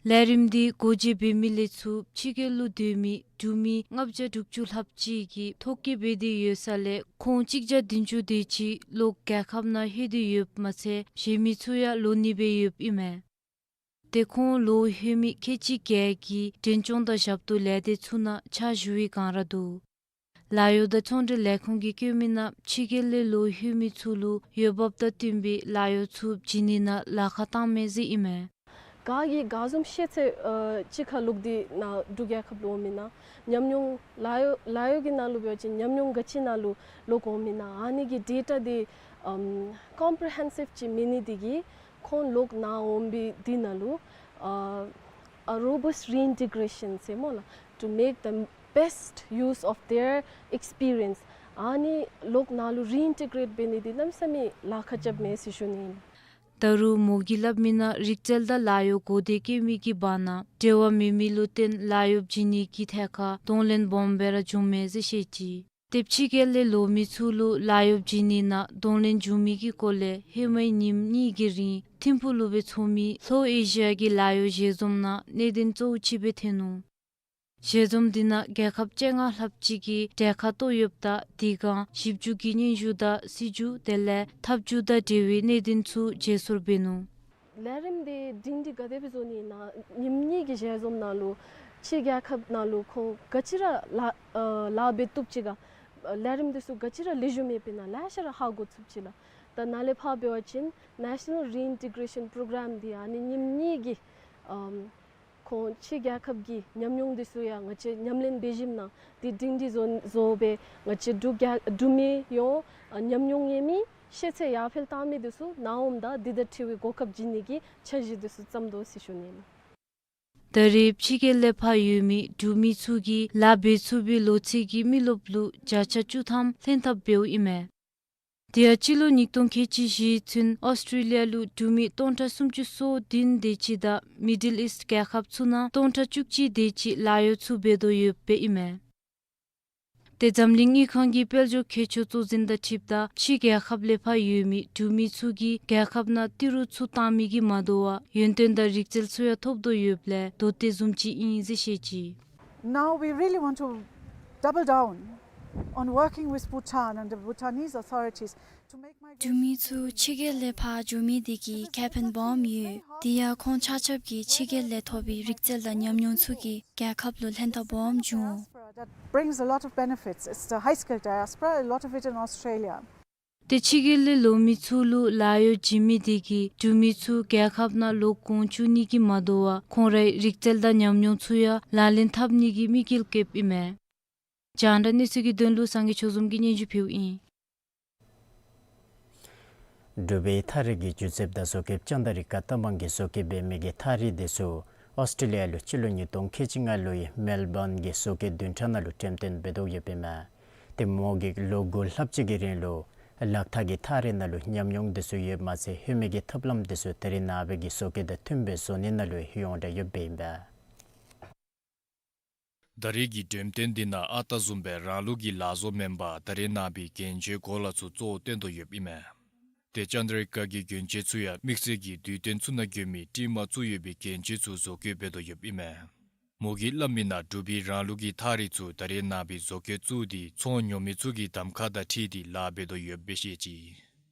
ལས་རིམ་འདི་སྒོ་འབྱེད་འབད་མི་ལས་ཚུར་ཕྱི་རྒྱལ་ལུ་སྡོད་མི་འབྲུག་མི་ལྔ་བརྒྱ་དྲུག་ཅུ་ལྷགཔ་ཅིག་གིས་ཐོ་བཀོད་འབད་དེ་ཡོད་ས་ལས་ཁོང་གཅིག་བརྒྱ་བདུན་ཅུ་དེ་ཅིག་ལོག་རྒྱལ་ཁབ་ནང་ལྷོད་དེ་ཡོདཔ་མ་ཚད་གཞན་མི་ཚུ་ཡང་ལོག་ནི་སྦེ་ཡོདཔ་ཨིན་མས། དེ་ཁོང་ལོག་ལྷོད་མི་ཁལ་གཅིག་བརྒྱད་ཀྱིས་འབྲེལ་སྐྱོང་དང་ཞབས་ཏོག་ལས་སྡེ་ཚུ་ནང་ཕྱག་ཞུ་བའི་བསྒང་ར་འདུག། ལཱ་གཡོག་དང་ཚོང་འབྲེལ་ལས་ཁུངས་ཀྱིས་བཀོད་མི་ནང་ཕྱི་རྒྱལ་ལས་ལོག་ལྷོད་མི་ཚུ་ལུ་འོས་འབབ་དང་བསྟུན་པའི་ལཱ་གཡོག་ཚུ་བྱིན་ནི་ནང་ལཱ་ཁག་བཏངམ་མས་ཟེར་ཨིན་མས། ག་གིས་ག་བཟུམ་ཤེས་ཚད་ཨ་ཅིག་ཁར་ལོག་སྟེ་ནཱ་འབྲུག་རྒྱལ་ཁབ་ལུ་འོང་མི་ན་ཉམས་མྱོང་ལཱ་གཡོག་ལཱ་གཡོག་གི་ནང་ལུ་འབད་བ་ཅིན་ཉམས་མྱོང་ག་ཅི་ནང་ལུ་ལོག་འོང་མི་ན་ཨ་ནི་གི་ཌེ་ཊ་འདི་ཨམ་ཀོམ་པི་རི་ཧེན་སིབ་ཅིག་མེད་ནི་འདི་གིས་ཁོང་ལོག་ནཱ་འོང་པའི་འདི་ནང་ལུ་ཨ་a robust reintegration ཟེར་སྨོ་ལགས། To make the best use of their experience. ཨ་ནི་ལོག་ནཱ་ལུ་རི་ཨིན་ཊི་གྲེཊ་འབད་ནི་འདི་གནམ་མེད་ས་མེད་ལཱ་ཁག་རྐྱབ་མས་ཟེར་ཞུ་ནི་ཨིན། ད་རུང་མོ་གིས་སླབ་མི་ནང་རིག་རྩལ་དང་ལཱ་གཡོག་གོ་བརྡ་བཀོད་མི་གི་བར་ན་འབྲེལ་བ་མེད་མི་ལུ་བརྟེན་ལཱ་གཡོག་བྱིན་ནི་གི་ཐད་ཁར་གདོང་ལེན་སྦོམ་སྦེ་ར་བྱུངམ་མས་ཟེར་བཤད་ཅི། དེ་ཕྱི་རྒྱལ་ལས་ལོག་མི་ཚུ་ལུ་ལཱ་གཡོག་བྱིན་ནི་ནང་གདོང་ལེན་བྱུང་མི་གི་སྐོར་ལས་ཧེ་མའི་ཉིནམ་གཉིས་ཀྱི་རིང་ཐིམ་ཕུག་ལུ་སྦེ་འཚོགས་མི་ལྷོ་ཨེ་ཤི་ཡ་གི་ལཱ་གཡོག་ཞལ་འཛོམས་ནང་གནད་དོན་གཙོ་བོ་ཅིག་སྦེ་ཐོན་ནུག། ཞལ་འཛོམས་འདི་ནང་རྒྱལ་ཁབ་བཅོ་ལྔ་ལྷགཔ་ཅིག་གིས་གྲལ་ཁར་གཏོགས་ཡོདཔ་ད་དེ་སྒང་ཞིབ་འཇུག་གི་སྙན་ཞུ་དང་སྲིད་བྱུས་དེ་ལས་ཐབས་བྱུས་དང་འབྲེལ་བའི་གནད་དོན་ཚུ་བརྗེ་སོར་འབད་ནུག། ལས་རིམ་འདི་སྒྲིང་སྒྲི་ག་དེ་སྦེ་བཟོ་ནི་ཨིན་ན་ཉིནམ་གཉིས་ཀྱི་ཞལ་འཛོམས་ནང་ལུ་ཕྱི་རྒྱལ་ཁབ་ནང་ལུ་ཁོང་ག་ཅི་ར་ལཱ་ཨ་ལཱ་འབད་བཏུབ་ཅི་ག་ལས་རིམ་འདི་ཚུ་ག་ཅི་ར་ལེགས་ཤོམ་ཡོདཔ་ཨིན་ན་ལེ་ཤ་ར་ཧ་གོ་ཚུགས་ཅི་ལགས། ད་ནཱ་ལས་ཕར་འབད་བ་ཅིན་National Reintegration Program འདི་ཨ་ནི་ཉིནམ་གཉིས་ཀྱི་ཨམ་ཁོང་ཕྱི་རྒྱལ་ཁབ་ཀྱི་ཉམས་མྱོང་འདི་ཚུ་ཡང་ང་བཅས་ཉམས་ལེན་འབད་ཞིནམ་ན་འདི་སྒྲིང་སྒྲི་བཟོ་བཟོ་སྦེ་ང་བཅས་འབྲུག་རྒྱལ་འབྲུག་མི་ཡོངས་ཨ་ཉམས་མྱོང་ཡོད་མི་ཤེས་ཚད་ཡར་འཕེལ་བཏང་མི་འདི་ཚུ་ནཱ་འོངམ་ད་འདི་དང་འཁྲིལ་བའི་གོ་སྐབས་བྱིན་ནི་གི་འཆར་གཞི་འདི་ཚུ་བརྩམ་དོ་ཟེར་ཞུ་ནི་ཨིན། ད་རེས་ཕྱི་རྒྱལ་ལས་ཕར་ཡོད་མི་འབྲུག་མི་ཚུ་གིས་ལཱ་འབད་ཚུགས་པའི་ལོ་ཚད་ཀྱི་མི་རློབས་ལུ་བརྒྱ་ཆ་བཅུ་ཐམ་ལྷན་ཐབས་འབདཝ་ཨིན་མས། དེ་ཡང་སྤྱི་ལོ་ཉིས་སྟོང་ཁལ་གཅིག་བཞི་ཚུན་ཨོསི་ཊྲེ་ལི་ཡ་ལུ་འབྲུག་མི་སྟོང་ཕྲག་སུམ་ཅུ་སོ་བདུན་དེ་ཅིག་དང་མི་ཌལ་ཨིསཊ་རྒྱལ་ཁབ་ཚུ་ནང་སྟོང་ཕྲག་བཅུ་གཅིག་དེ་ཅིག་ལཱ་གཡོག་ཚུ་འབད་དོ་ཡོདཔ་ཨིན་མས། དེ་འཛམ་གླིང་དངུལ་ཁང་གི་དཔལ་འབྱོར་མཁས་མཆོག་གཙོ་འཛིན་དང་འཁྲིལཝ་ད་ཕྱི་རྒྱལ་ཁབ་ལས་ཕར་ཡོད་མི་འབྲུག་མི་ཚུ་གིས་རྒྱལ་ཁབ་ནང་ཏི་རུ་ཚུ་བཏང་མི་གིས་མ་དོ་བར་ཡོན་ཏན་དང་རིག་རྩལ་ཚུ་ཡང་ཐོབ་དོ་ཡོདཔ་ལས་དོ་བདེ་བཟུམ་ཅིག་ཨིན་ཟེར་བཤད་ཅི། Now we really want to double down on working with Bhutan and the Bhutanese authorities to make my འབྲུག་མི་ཚུ་ཕྱི་རྒྱལ་ལས་ཕར་འགྱོ་མི་དེ་གིས་ཁེ་ཕན་སྦོམ་ཡོད། དེ་ཡང་ཁོང་ཆ་ཁྱབ་ཀྱིས་ཕྱི་རྒྱལ་ལས་ཐོབ་པའི་རིག་རྩལ་དང་ཉམས་མྱོང་ཚུ་གིས་རྒྱལ་ཁབ་ལུ་ལྷན་ཐབས་སྦོམ་འབྱུང་འོང་། That brings a lot of benefits. It's the high skilled diaspora, a lot of it in Australia. དེ་ཕྱི་རྒྱལ་ལས་ལོག་མི་ཚུ་ལུ་ལཱ་གཡོག་བྱིན་མི་དེ་གིས་འབྲུག་མི་ཚུ་རྒྱལ་ཁབ་ནང་ལོག་གོང་བཅུག་ནི་གིས་མ་དོ་བར་ཁོང་རའི་རིག་རྩལ་དང་ཉམས་མྱོང་ཚུ་ཡང་ལག་ལེན་འཐབ་ནི་གི་དམིགས་ཡུལ་བསྐྱེདཔ་ཨིན་མས། རྒྱང་བསྒྲགས་གནས་ཚུལ་གྱི་དོན་ལུ་སངས་རྒྱས་ཆོས་འཛོམས་ཀྱིས་སྙན་ཞུ་ཕུལཝ་ཨིན། འབྲུག་པའི་ཐགས་རིས་ཀྱི་སྒྱུ་རྩལཔ་དང་བཟོ་བཀོདཔ་ལྕགས་མདའ་རི་ཀ་ཏ་མང་གིས་བཟོ་བཀོད་འབད་མི་གི་ཐགས་རིས་དེ་ཚུ་ཨོསི་ཊྲེ་ལི་ཡ་ལུ་སྤྱི་ལོ་ཉིས་སྟོང་ཁལ་གཅིག་ལྔ་ལོའི་མེལ་བཱོན་གྱི་བཟོ་བཀོད་བདུན་ཕྲག་ནང་ལུ་འགྲེམས་སྟོན་འབད་དོ་ཡོདཔ་ཨིན་མས། དེ་མོ་གིས་ལོ་དགུ་ལྷགཔ་ཅིག་གི་རིང་ལུ་ ལག་ཐག་གི་ཐག་རིང་ནང་ལུ་ཉམས་མྱོང་འདི་ཚུ་ཡོདཔ་མ་ཚད་ཧེ་མའི་གི་ཐབས་ལམ་འདི་ཚུ་ད་རེས་ནངས་པའི་གི་བཟོ་བཀོད་དང་མཐུནམ་སྦེ་བཟོ་ནི་ནང་ལུ་ཡོངས་གྲགས་ཡོདཔ་ཨིན་པས། ད་རེས་ཀྱི་འགྲེམས་སྟོན་འདི་ནང་ཨ་རྟག་བཟུམ་སྦེ་རང་ལུགས་ཀྱི་ལག་བཟོ་མེན་པར་ད་རེས་ནངས་པའི་གྱོན་ཆས་གོ་ལ་ཚུ་གཙོ་བོ་སྟོན་དོ་ཡོདཔ་ཨིན་མས། ཏེ་ཙནྡྲ་ཀ་གི་གྱོན་ཆས་ཚུ་ཡང་དམིགས་བསལ་གྱི་དུས་སྟོན་ཚུ་ནང་གྱོན་མི་དྲི་མ་བཙུགས་ཡོད་པའི་གྱོན་ཆས་ཚུ་བཟོ་བཀོད་འབད་དོ་ཡོདཔ་ཨིན་མས། མོ་གིས་སླབ་མི་ནང་འབྲུག་པའི་རང་ལུགས་ཀྱི་ཐག་རིང་ཚུ་ད་རེས་ནངས་པའི་བཟོ་བཀོད་བཙུགས་ཏེ་ཚོང་ཉོ་མི་ཚུ་གི་གདམ་ཁ་དང་འཁྲིལ་ཏེ་ལཱ་འབད་དོ་ཡོདཔ་སྦེ་བཤད་ཅི།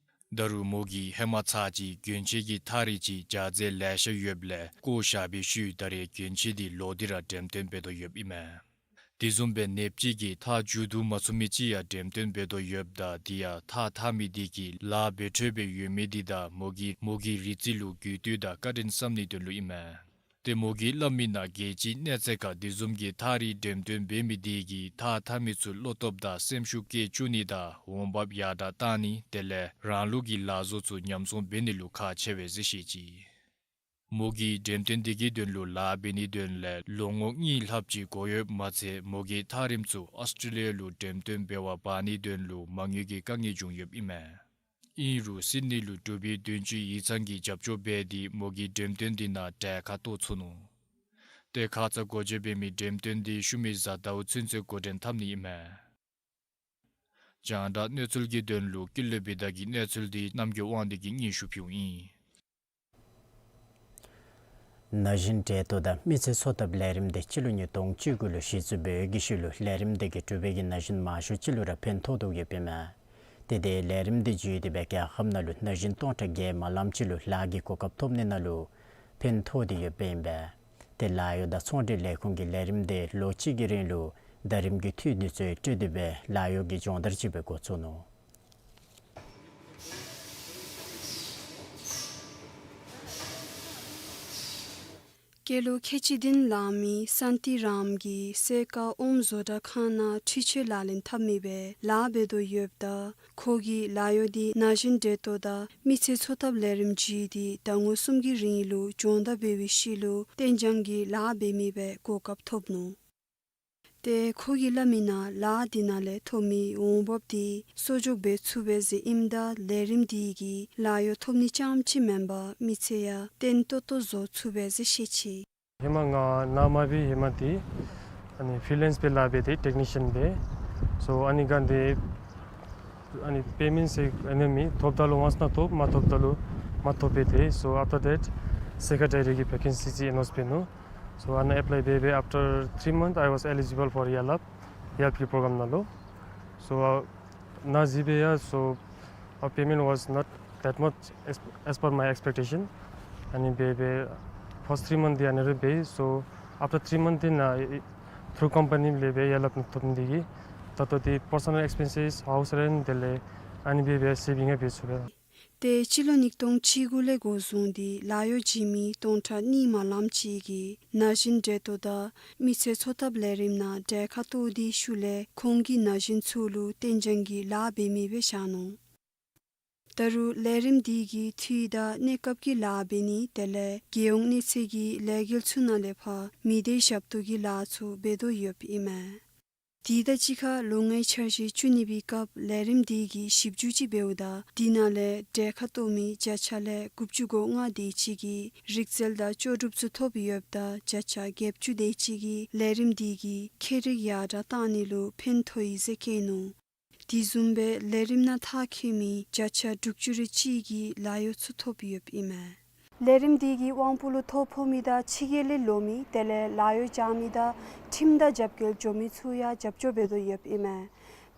ད་རུང་མོ་གིས་ཧེ་མ་ཚར་གཅིག་གྱོན་ཆས་ཀྱི་ཐག་རིང་ཅིག་བྱ་རྫས་ལེ་ཤ་ཡོདཔ་ལས་བཀོ་བཞག་པའི་ཤུལ་ད་རེས་གྱོན་ཆས་འདི་ལོག་སྟེ་ར་འགྲེམས་སྟོན་འབད་དོ་ཡོདཔ་ཨིན་མས། དེ་བཟུམ་སྦེ་ནདཔ་ཅིག་གིས་ཐག་མཇུག་བསྡུ་མ་ཚུགས་མི་ཅིག་ཡང་འགྲེམས་སྟོན་འབད་དོ་ཡོདཔ་ད་དེ་ཡང་ཐག་འཐག་མི་དེ་གིས་ལཱ་འབད་འཕྲོ་སྦེ་ཡོད་མི་དེ་དང་མོ་གིས་མོ་གི་རིག་རྩལ་ལུ་གུས་བཏུད་དང་བཀའ་དྲིན་བསམ་ནིའི་དོན་ལུ་ཨིན་མས། ཏེ་མོ་གིས་སླབ་མི་ནང་རྒྱལ་སྤྱིའི་གནས་ཚད་ཁར་དེ་བཟུམ་གྱི་ཐག་རིང་འགྲེམས་སྟོན་འབད་མི་དེ་གིས་ཐག་འཐག་མི་ཚུ་བློ་སྟོབས་དང་སེམས་ཤུགས་བསྐྱེད་བཅུག་ནི་དང་འོང་འབབ་ཡར་དྲག་བཏང་ནི་དེ་ལས་རང་ལུགས་ཀྱི་ལག་བཟོ་ཚུ་ཉམས་སྲུང་འབད་ནི་ལུ་ཁག་ཆེ་བས་ཟེར་བཤད་ཅི། མོ་གིས་འགྲེམས་སྟོན་དེ་གི་དོན་ལུ་ལཱ་འབད་ནིའི་དོན་ལས་ལོ་ངོ་གཉིས་ལྷགཔ་ཅིག་འགོར་ཡོདཔ་མ་ཚད་མོ་གིས་ཐག་རིངམ་ཚུ་ཨོསི་ཊྲེ་ལི་ཡ་ལུ་འགྲེམས་སྟོན་འབད་བར་འབག་ནིའི་དོན་ལུ་མ་དངུལ་གྱི་དཀའ་ངལ་བྱུང་ཡོདཔ་ཨིན་མས། ཨིན་རུང་སིཌ་ནི་ལུ་འབྲུག་པའི་དོན་གཅོད་ཡིག་ཚང་གིས་རྒྱབ་སྐྱོར་འབད་དེ་མོ་གིས་འགྲེམས་སྟོན་དེ་ནང་གྲལ་ཁར་གཏོགས་ཚུགས་ནུག། ཏེ་ཁ་ཙ་འགོ་འབྱེད་འབད་མི་འགྲེམས་སྟོན་དེ་ཤུལ་མའི་གཟའ་ཟླཝ་ཚུན་ཚོད་འགོ་འདྲེན་འཐབ་ནི་ཨིན་མས། རྒྱང་བསྒྲགས་གནས་ཚུལ་གྱི་དོན་ལུ་ཀུན་ལེགས་བི་དྷ་གི་གནས་ཚུལ་དེ་རྣམ་རྒྱལ་དབང་འདུས་ཀྱིས་སྙན་ཞུ་ཕུལཝ་ཨིན། ན་གཞོན་འབྲེལ་གཏོགས་དང་མི་ཚེ་འཚོ་ཐབས་ལས་རིམ་དེ་སྤྱི་ལོ་ཉིས་སྟོང་བཅུ་དགུ་ལུ་གཞི་བཙུགས་འབད་བའི་ཤུལ་ལུ་ལས་རིམ་དེ་གིས་འབྲུག་པའི་གི་ན་གཞོན་མང་ཤོས་ཅིག་ལུ་ར་ཕན་ཐོགས་དོ་ཡོདཔ་ཨིན་མས། ཏེ་དེ་ལས་རིམ་དེ་བརྒྱུད་དེ་སྦེ་རྒྱལ་ཁབ་ནང་ལུ་ན་གཞོན་སྟོང་ཕྲག་བརྒྱད་མ་ལངམ་ཅིག་ལུ་ལཱ་གི་གོ་སྐབས་ཐོབ་ནི་ནང་ལུ་ཕན་ཐོགས་ཏེ་ཡོདཔ་ཨིན་པས། ཏེ་ལཱ་གཡོག་དང་ཚོང་འབྲེལ་ལས་ཁུངས་ཀྱི་ལས་རིམ་དེ་ལོ་གཅིག་གི་རིང་ལུ་ཟླ་རིམ་གྱི་འཐུས་དེ་ཚུ་སྤྲོད་དེ་སྦེ་ལཱ་གཡོག་གི་སྦྱོང་བརྡར་ཅིག་སྦེ་འགོ་བཙུགས་ནུག། སྐྱེས་ལོ་ཁལ་གཅིག་བདུན་ལང་མི་སཱན་ཏི་རམ་གིས་སེར་དཀར་ཨོམ་བཟོ་གྲྭ་ཁང་ནང་འཕྲུལ་ཆས་ལག་ལེན་འཐབ་མི་སྦེ་ལཱ་འབད་དོ་ཡོདཔ་ད་ཁོ་གི་ལཱ་གཡོག་དེ་ན་གཞོན་འབྲེལ་གཏོགས་དང་མི་ཚེ་འཚོ་ཐབས་ལས་རིམ་བརྒྱུད་དེ་ཟླ་ངོ་གསུམ་གྱི་རིང་ལུ་སྦྱོང་བརྡར་འབད་བའི་ཤུལ་ལུ་གཏན་འཇགས་ཀྱི་ལཱ་འབད་མི་སྦེ་གོ་སྐབས་ཐོབ་ནུག། ཏེ་ཁོ་གིས་སླབ་མི་ནང་ལཱ་དེ་ནང་ལས་ཐོབ་མི་འོང་འབབ་དེ་གསོག་འཇོག་འབད་ཚུགས་པས་ཟེར་ཨིནམ་ད་ལས་རིམ་དེ་གིས་ལཱ་གཡོག་ཐོབ་ནི་རྐྱངམ་ཅིག་མེན་པར་མི་ཚེ་ཡང་བརྟན་ཏོག་ཏོ་བཟོ་ཚུགས་པས་ཟེར་བཤད་ཅི། ཧེ་མ་ང་ནཱ་མ་འབད་ཧེ་མ་དེ་ཨ་ནི་ཕི་རི་ལེནསི་སྦེ་ལཱ་འབད་དེ་ཊེག་ནི་ཤཱན་སྦེ། སོ་ཨ་ནི་ག་དེ་ཨ་ནི་པེ་མེནཊ་ཟེར་ཨ་ནི་མེད། ཐོབ་ད་ལུ་ཝནསི་ནང་ཐོབ་མ་ཐོབ་ད་ལུ་མ་ཐོབ་པས་ཏེ། So after that སེ་ཀེ་རེ་ཊེ་རི་གི་བེ་ཀེན་སི་ཅིག་ཨེ་ནོན་སི་འབད་ནུག། So ཨ་ནཱ་ཨེཔ་ལའི་འབད་འབད་after three months I was eligible for ཡ་ལཱབ་ཡ་ལཱབ་ཀྱི་པྲོ་གརམ་ནང་ལུ། So ཨ་ནཱ་གཟིགས་འབད་ཡ་so our payment was not that much as, as per my expectation. ཨ་ནི་འབད་འབད་first three months དེ་ཨ་ནི་རེ་འབད། So after three months དེ་ནང་ཐུརུ་ཀམ་པ་ནི་ལས་འབད་ཡ་ལཱབ་ནང་ཐོབ་ནི་དེ་གིས་ད་ལྟོ་དེ་པར་སོ་ནཱལ་ཨེགསི་པེན་སིས་ཧའུསི་རེནཊ་དེ་ལས་ཨ་ནི་འབད་འབད་སེ་བིང་ཡང་འབད་ཚུགས་པས། ཏེ་སྤྱི་ལོ་ཉིས་སྟོང་བཅུ་དགུ་ལས་འགོ་བཟུང་སྟེ་ལཱ་གཡོག་བྱིན་མི་སྟོང་ཕྲག་གཉིས་མ་ལངམ་ཅིག་གིས་ན་གཞོན་འབྲེལ་གཏོགས་དང་མི་ཚེ་འཚོ་ཐབས་ལས་རིམ་ནང་གྲལ་ཁར་གཏོགས་ཏེ་ཤུལ་ལས་ཁོང་གིས་ན་གཞོན་ཚུ་ལུ་གཏན་འཇགས་ཀྱི་ལཱ་འབད་མི་སྦེ་བཞག་ནུག། ད་རུང་ལས་རིམ་དེ་གིས་འཐུས་དང་གནས་སྐབས་ཀྱི་ལཱ་འབད་ནི་དེ་ལས་རྒྱལ་ཡོངས་གནས་ཚད་ཀྱི་ལས་འགུལ་ཚུ་ནང་ལས་ཕར་མི་སྡེ་ཞབས་ཏོག་གི་ལཱ་ཚུ་འབད་དོ་ཡོདཔ་ཨིན་མས། དེ་དང་གཅིག་ཁར་ལོ་ལྔའི་འཆར་གཞི་བཅུ་གཉིས་པའི་སྐབས་ལས་རིམ་དེ་གིས་ཞིབ་འཇུག་ཅིག་འབདཝ་ད་དེ་ནང་ལས་གྲལ་ཁར་གཏོགས་མི་བརྒྱ་ཆ་ལས་དགུ་བཅུ་གོ་ལྔ་དེ་ཅིག་གིས་རིག་རྩལ་དང་ལྕོགས་གྲུབ་ཚུ་ཐོབ་ཡོདཔ་ད་བརྒྱ་ཆ་བརྒྱད་ཅུ་དེ་ཅིག་གིས་ལས་རིམ་དེ་གིས་ཁྱད་རིག་ཡར་དྲག་བཏང་ནི་ལུ་ཕན་ཐོགས་ཡི་ཟེར་བཀོད་ནུག། དེ་བཟུམ་སྦེ་ལས་རིམ་ནང་མཐར་འཁྱོལ་མི་བརྒྱ་ཆ་དྲུག་ཅུ་རེ་གཅིག་གིས་ལཱ་གཡོག་ཚུ་ཐོབ་ཡོདཔ་ཨིན་མས། ལས་རིམ་དེ་གི་དབང་པོ་ལུ་ཐོ་ཕོག་མི་དང་ཕྱི་རྒྱལ་ལས་ལོག་མི་དེ་ལས་ལཱ་གཡོག་རྐྱབ་མི་དང་ཁྲིམས་དང་རྒྱབ་འགལ་འགྱོ་མི་ཚུ་ཡང་རྒྱབ་སྐྱོར་འབད་དོ་ཡོདཔ་ཨིན་མས།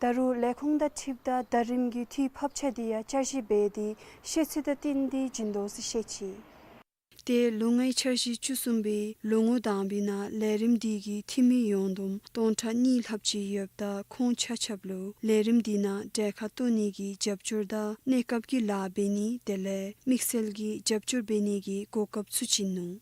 ད་རུང་ལས་ཁུངས་དང་འཁྲིལཝ་ད་ཟླ་རིམ་གྱི་འཐུས་ཕབ་ཆ་དེ་ཡང་བསྐྱར་ཞིབ་འབད་དེ་ཤེས་ཚད་དང་བསྟུན་ཏེ་བྱིན་དོ་ཟེར་བཤད་ཅི། ཏེ་ལོ་ལྔའི་འཆར་གཞི་བཅུ་གསུམ་པའི་ལོ་ངོ་དང་པའི་ནང་ལས་རིམ་དེ་གི་འཐུས་མི་ཡོངས་བསྡོམས་སྟོང་ཕྲག་གཉིས་ལྷགཔ་ཅིག་ཡོདཔ་ད་ཁོང་ཆ་ཁྱབ་ལུ་ལས་རིམ་དེ་ནང་གྲལ་ཁར་གཏོགས་ནི་གི་རྒྱབ་སྐྱོར་དང་གནས་སྐབས་ཀྱི་ལཱ་འབད་ནི་དེ་ལས་དམིགས་བསལ་གྱི་རྒྱབ་སྐྱོར་འབད་ནི་གི་གོ་སྐབས་ཚུ་བྱིན་ནུག།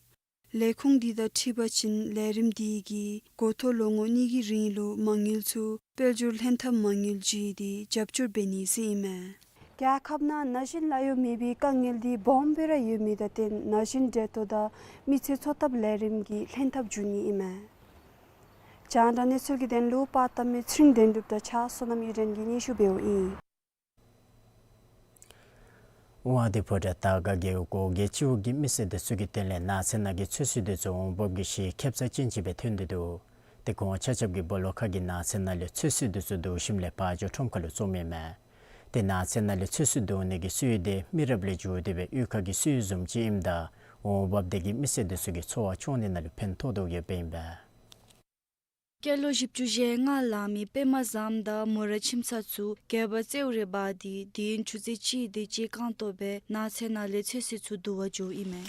ལས་ཁུངས་དེ་དང་འཁྲིལ་བ་ཅིན་ལས་རིམ་དེ་གིས་འགོ་ཐོག་ལོ་ངོ་གཉིས་ཀྱི་རིང་ལུ་མ་དངུལ་ཚུ་དཔལ་འབྱོར་ལྷན་ཐབས་མ་དངུལ་བརྒྱུད་དེ་རྒྱབ་སྐྱོར་འབད་ནི་ཟེར་ཨིན་མས། རྒྱལ་ཁབ་ནང་ན་གཞོན་ལཱ་གཡོག་མེད་པའི་དཀའ་ངལ་འདི་སྦོམ་སྦེ་ར་ཡོད་མི་དང་བསྟུན་ན་གཞོན་འབྲེལ་གཏོགས་དང་མི་ཚེ་འཚོ་ཐབས་ལས་རིམ་གྱིས་ལྷན་ཐབས་ཞུ་ནི་ཨིན་མས། རྒྱང་བསྒྲགས་གནས་ཚུལ་གྱི་དོན་ལུ་པར་བཏབ་མི་ཚེ་རིང་དོན་གྲུབ་དང་གཅིག་ཁར་བསོད་ནམས་གཡུ་སྒྲོན་གྱིས་སྙན་ཞུ་འབདཝ་ཨིན། དབང་འདུས་ཕོ་བྲང་དར་དཀར་རྒེད་འོག་སྒོ་བརྒྱད་སྤྱི་འོག་གི་མི་སེར་དེ་ཚུ་གིས་དེ་ལས་ནགས་ཚལ་ནང་གི་ཚོད་བསྲེ་དེ་ཚུ་འོང་འབབ་ཀྱི་གཞི་ཁེབ་ས་ཅན་ཅིག་སྦེ་ཐོན་ཏེ་འདུག། ཏེ་ཁོང་ཆ་ཁྱབ་ཀྱིས་སྦོ་ལོགས་ཁ་གི་ནགས་ཚལ་ནང་ལས་ཚོད་བསྲེ་དེ་ཚུ་བསྡུ་ཞིནམ་ལས་བག་ཇོ་ཁྲོམ་ཁ་ལུ་བཙོངམ་ཨིན་མས། ཏེ་ནགས་ཚལ་ནང་ལས་ཚོད་བསྲེ་བསྡུ་ནི་གི་སོ་ཡུལ་དེ་མི་རབས་ལས་འགྱོ་སྟེ་སྦེ་གཡུས་ཁ་གི་སོ་ཡུལ་བཟུམ་ཅིག་ཨིནམ་ད་འོང་འབབ་དེ་གིས་མི་སེར་དེ་ཚུ་གི་འཚོ་བ་སྐྱོང་ནི་ནང་ལུ་ཕན་ཐོགས་དོ་ཡོདཔ་ཨིན་པས། སྐྱེས་ལོ་བཞི་བཅུ་ཞེ་ལྔ་ལང་མི་པདྨ་བཟངམོ་དང་མོ་ར་ཁྱིམ་ཚང་ཚུ་སྒལ་པར་ཙེའུ་རེ་འབག་སྟེ་དེ་ཡི་ཆུ་ཚོད་གཅིག་དེ་ཅིག་རྐང་སྟོང་སྦེ་ནགས་ཚལ་ནང་ལས་ཚོད་བསྲེ་ཚུ་བསྡུ་བར་འགྱོཝ་ཨིན་མས།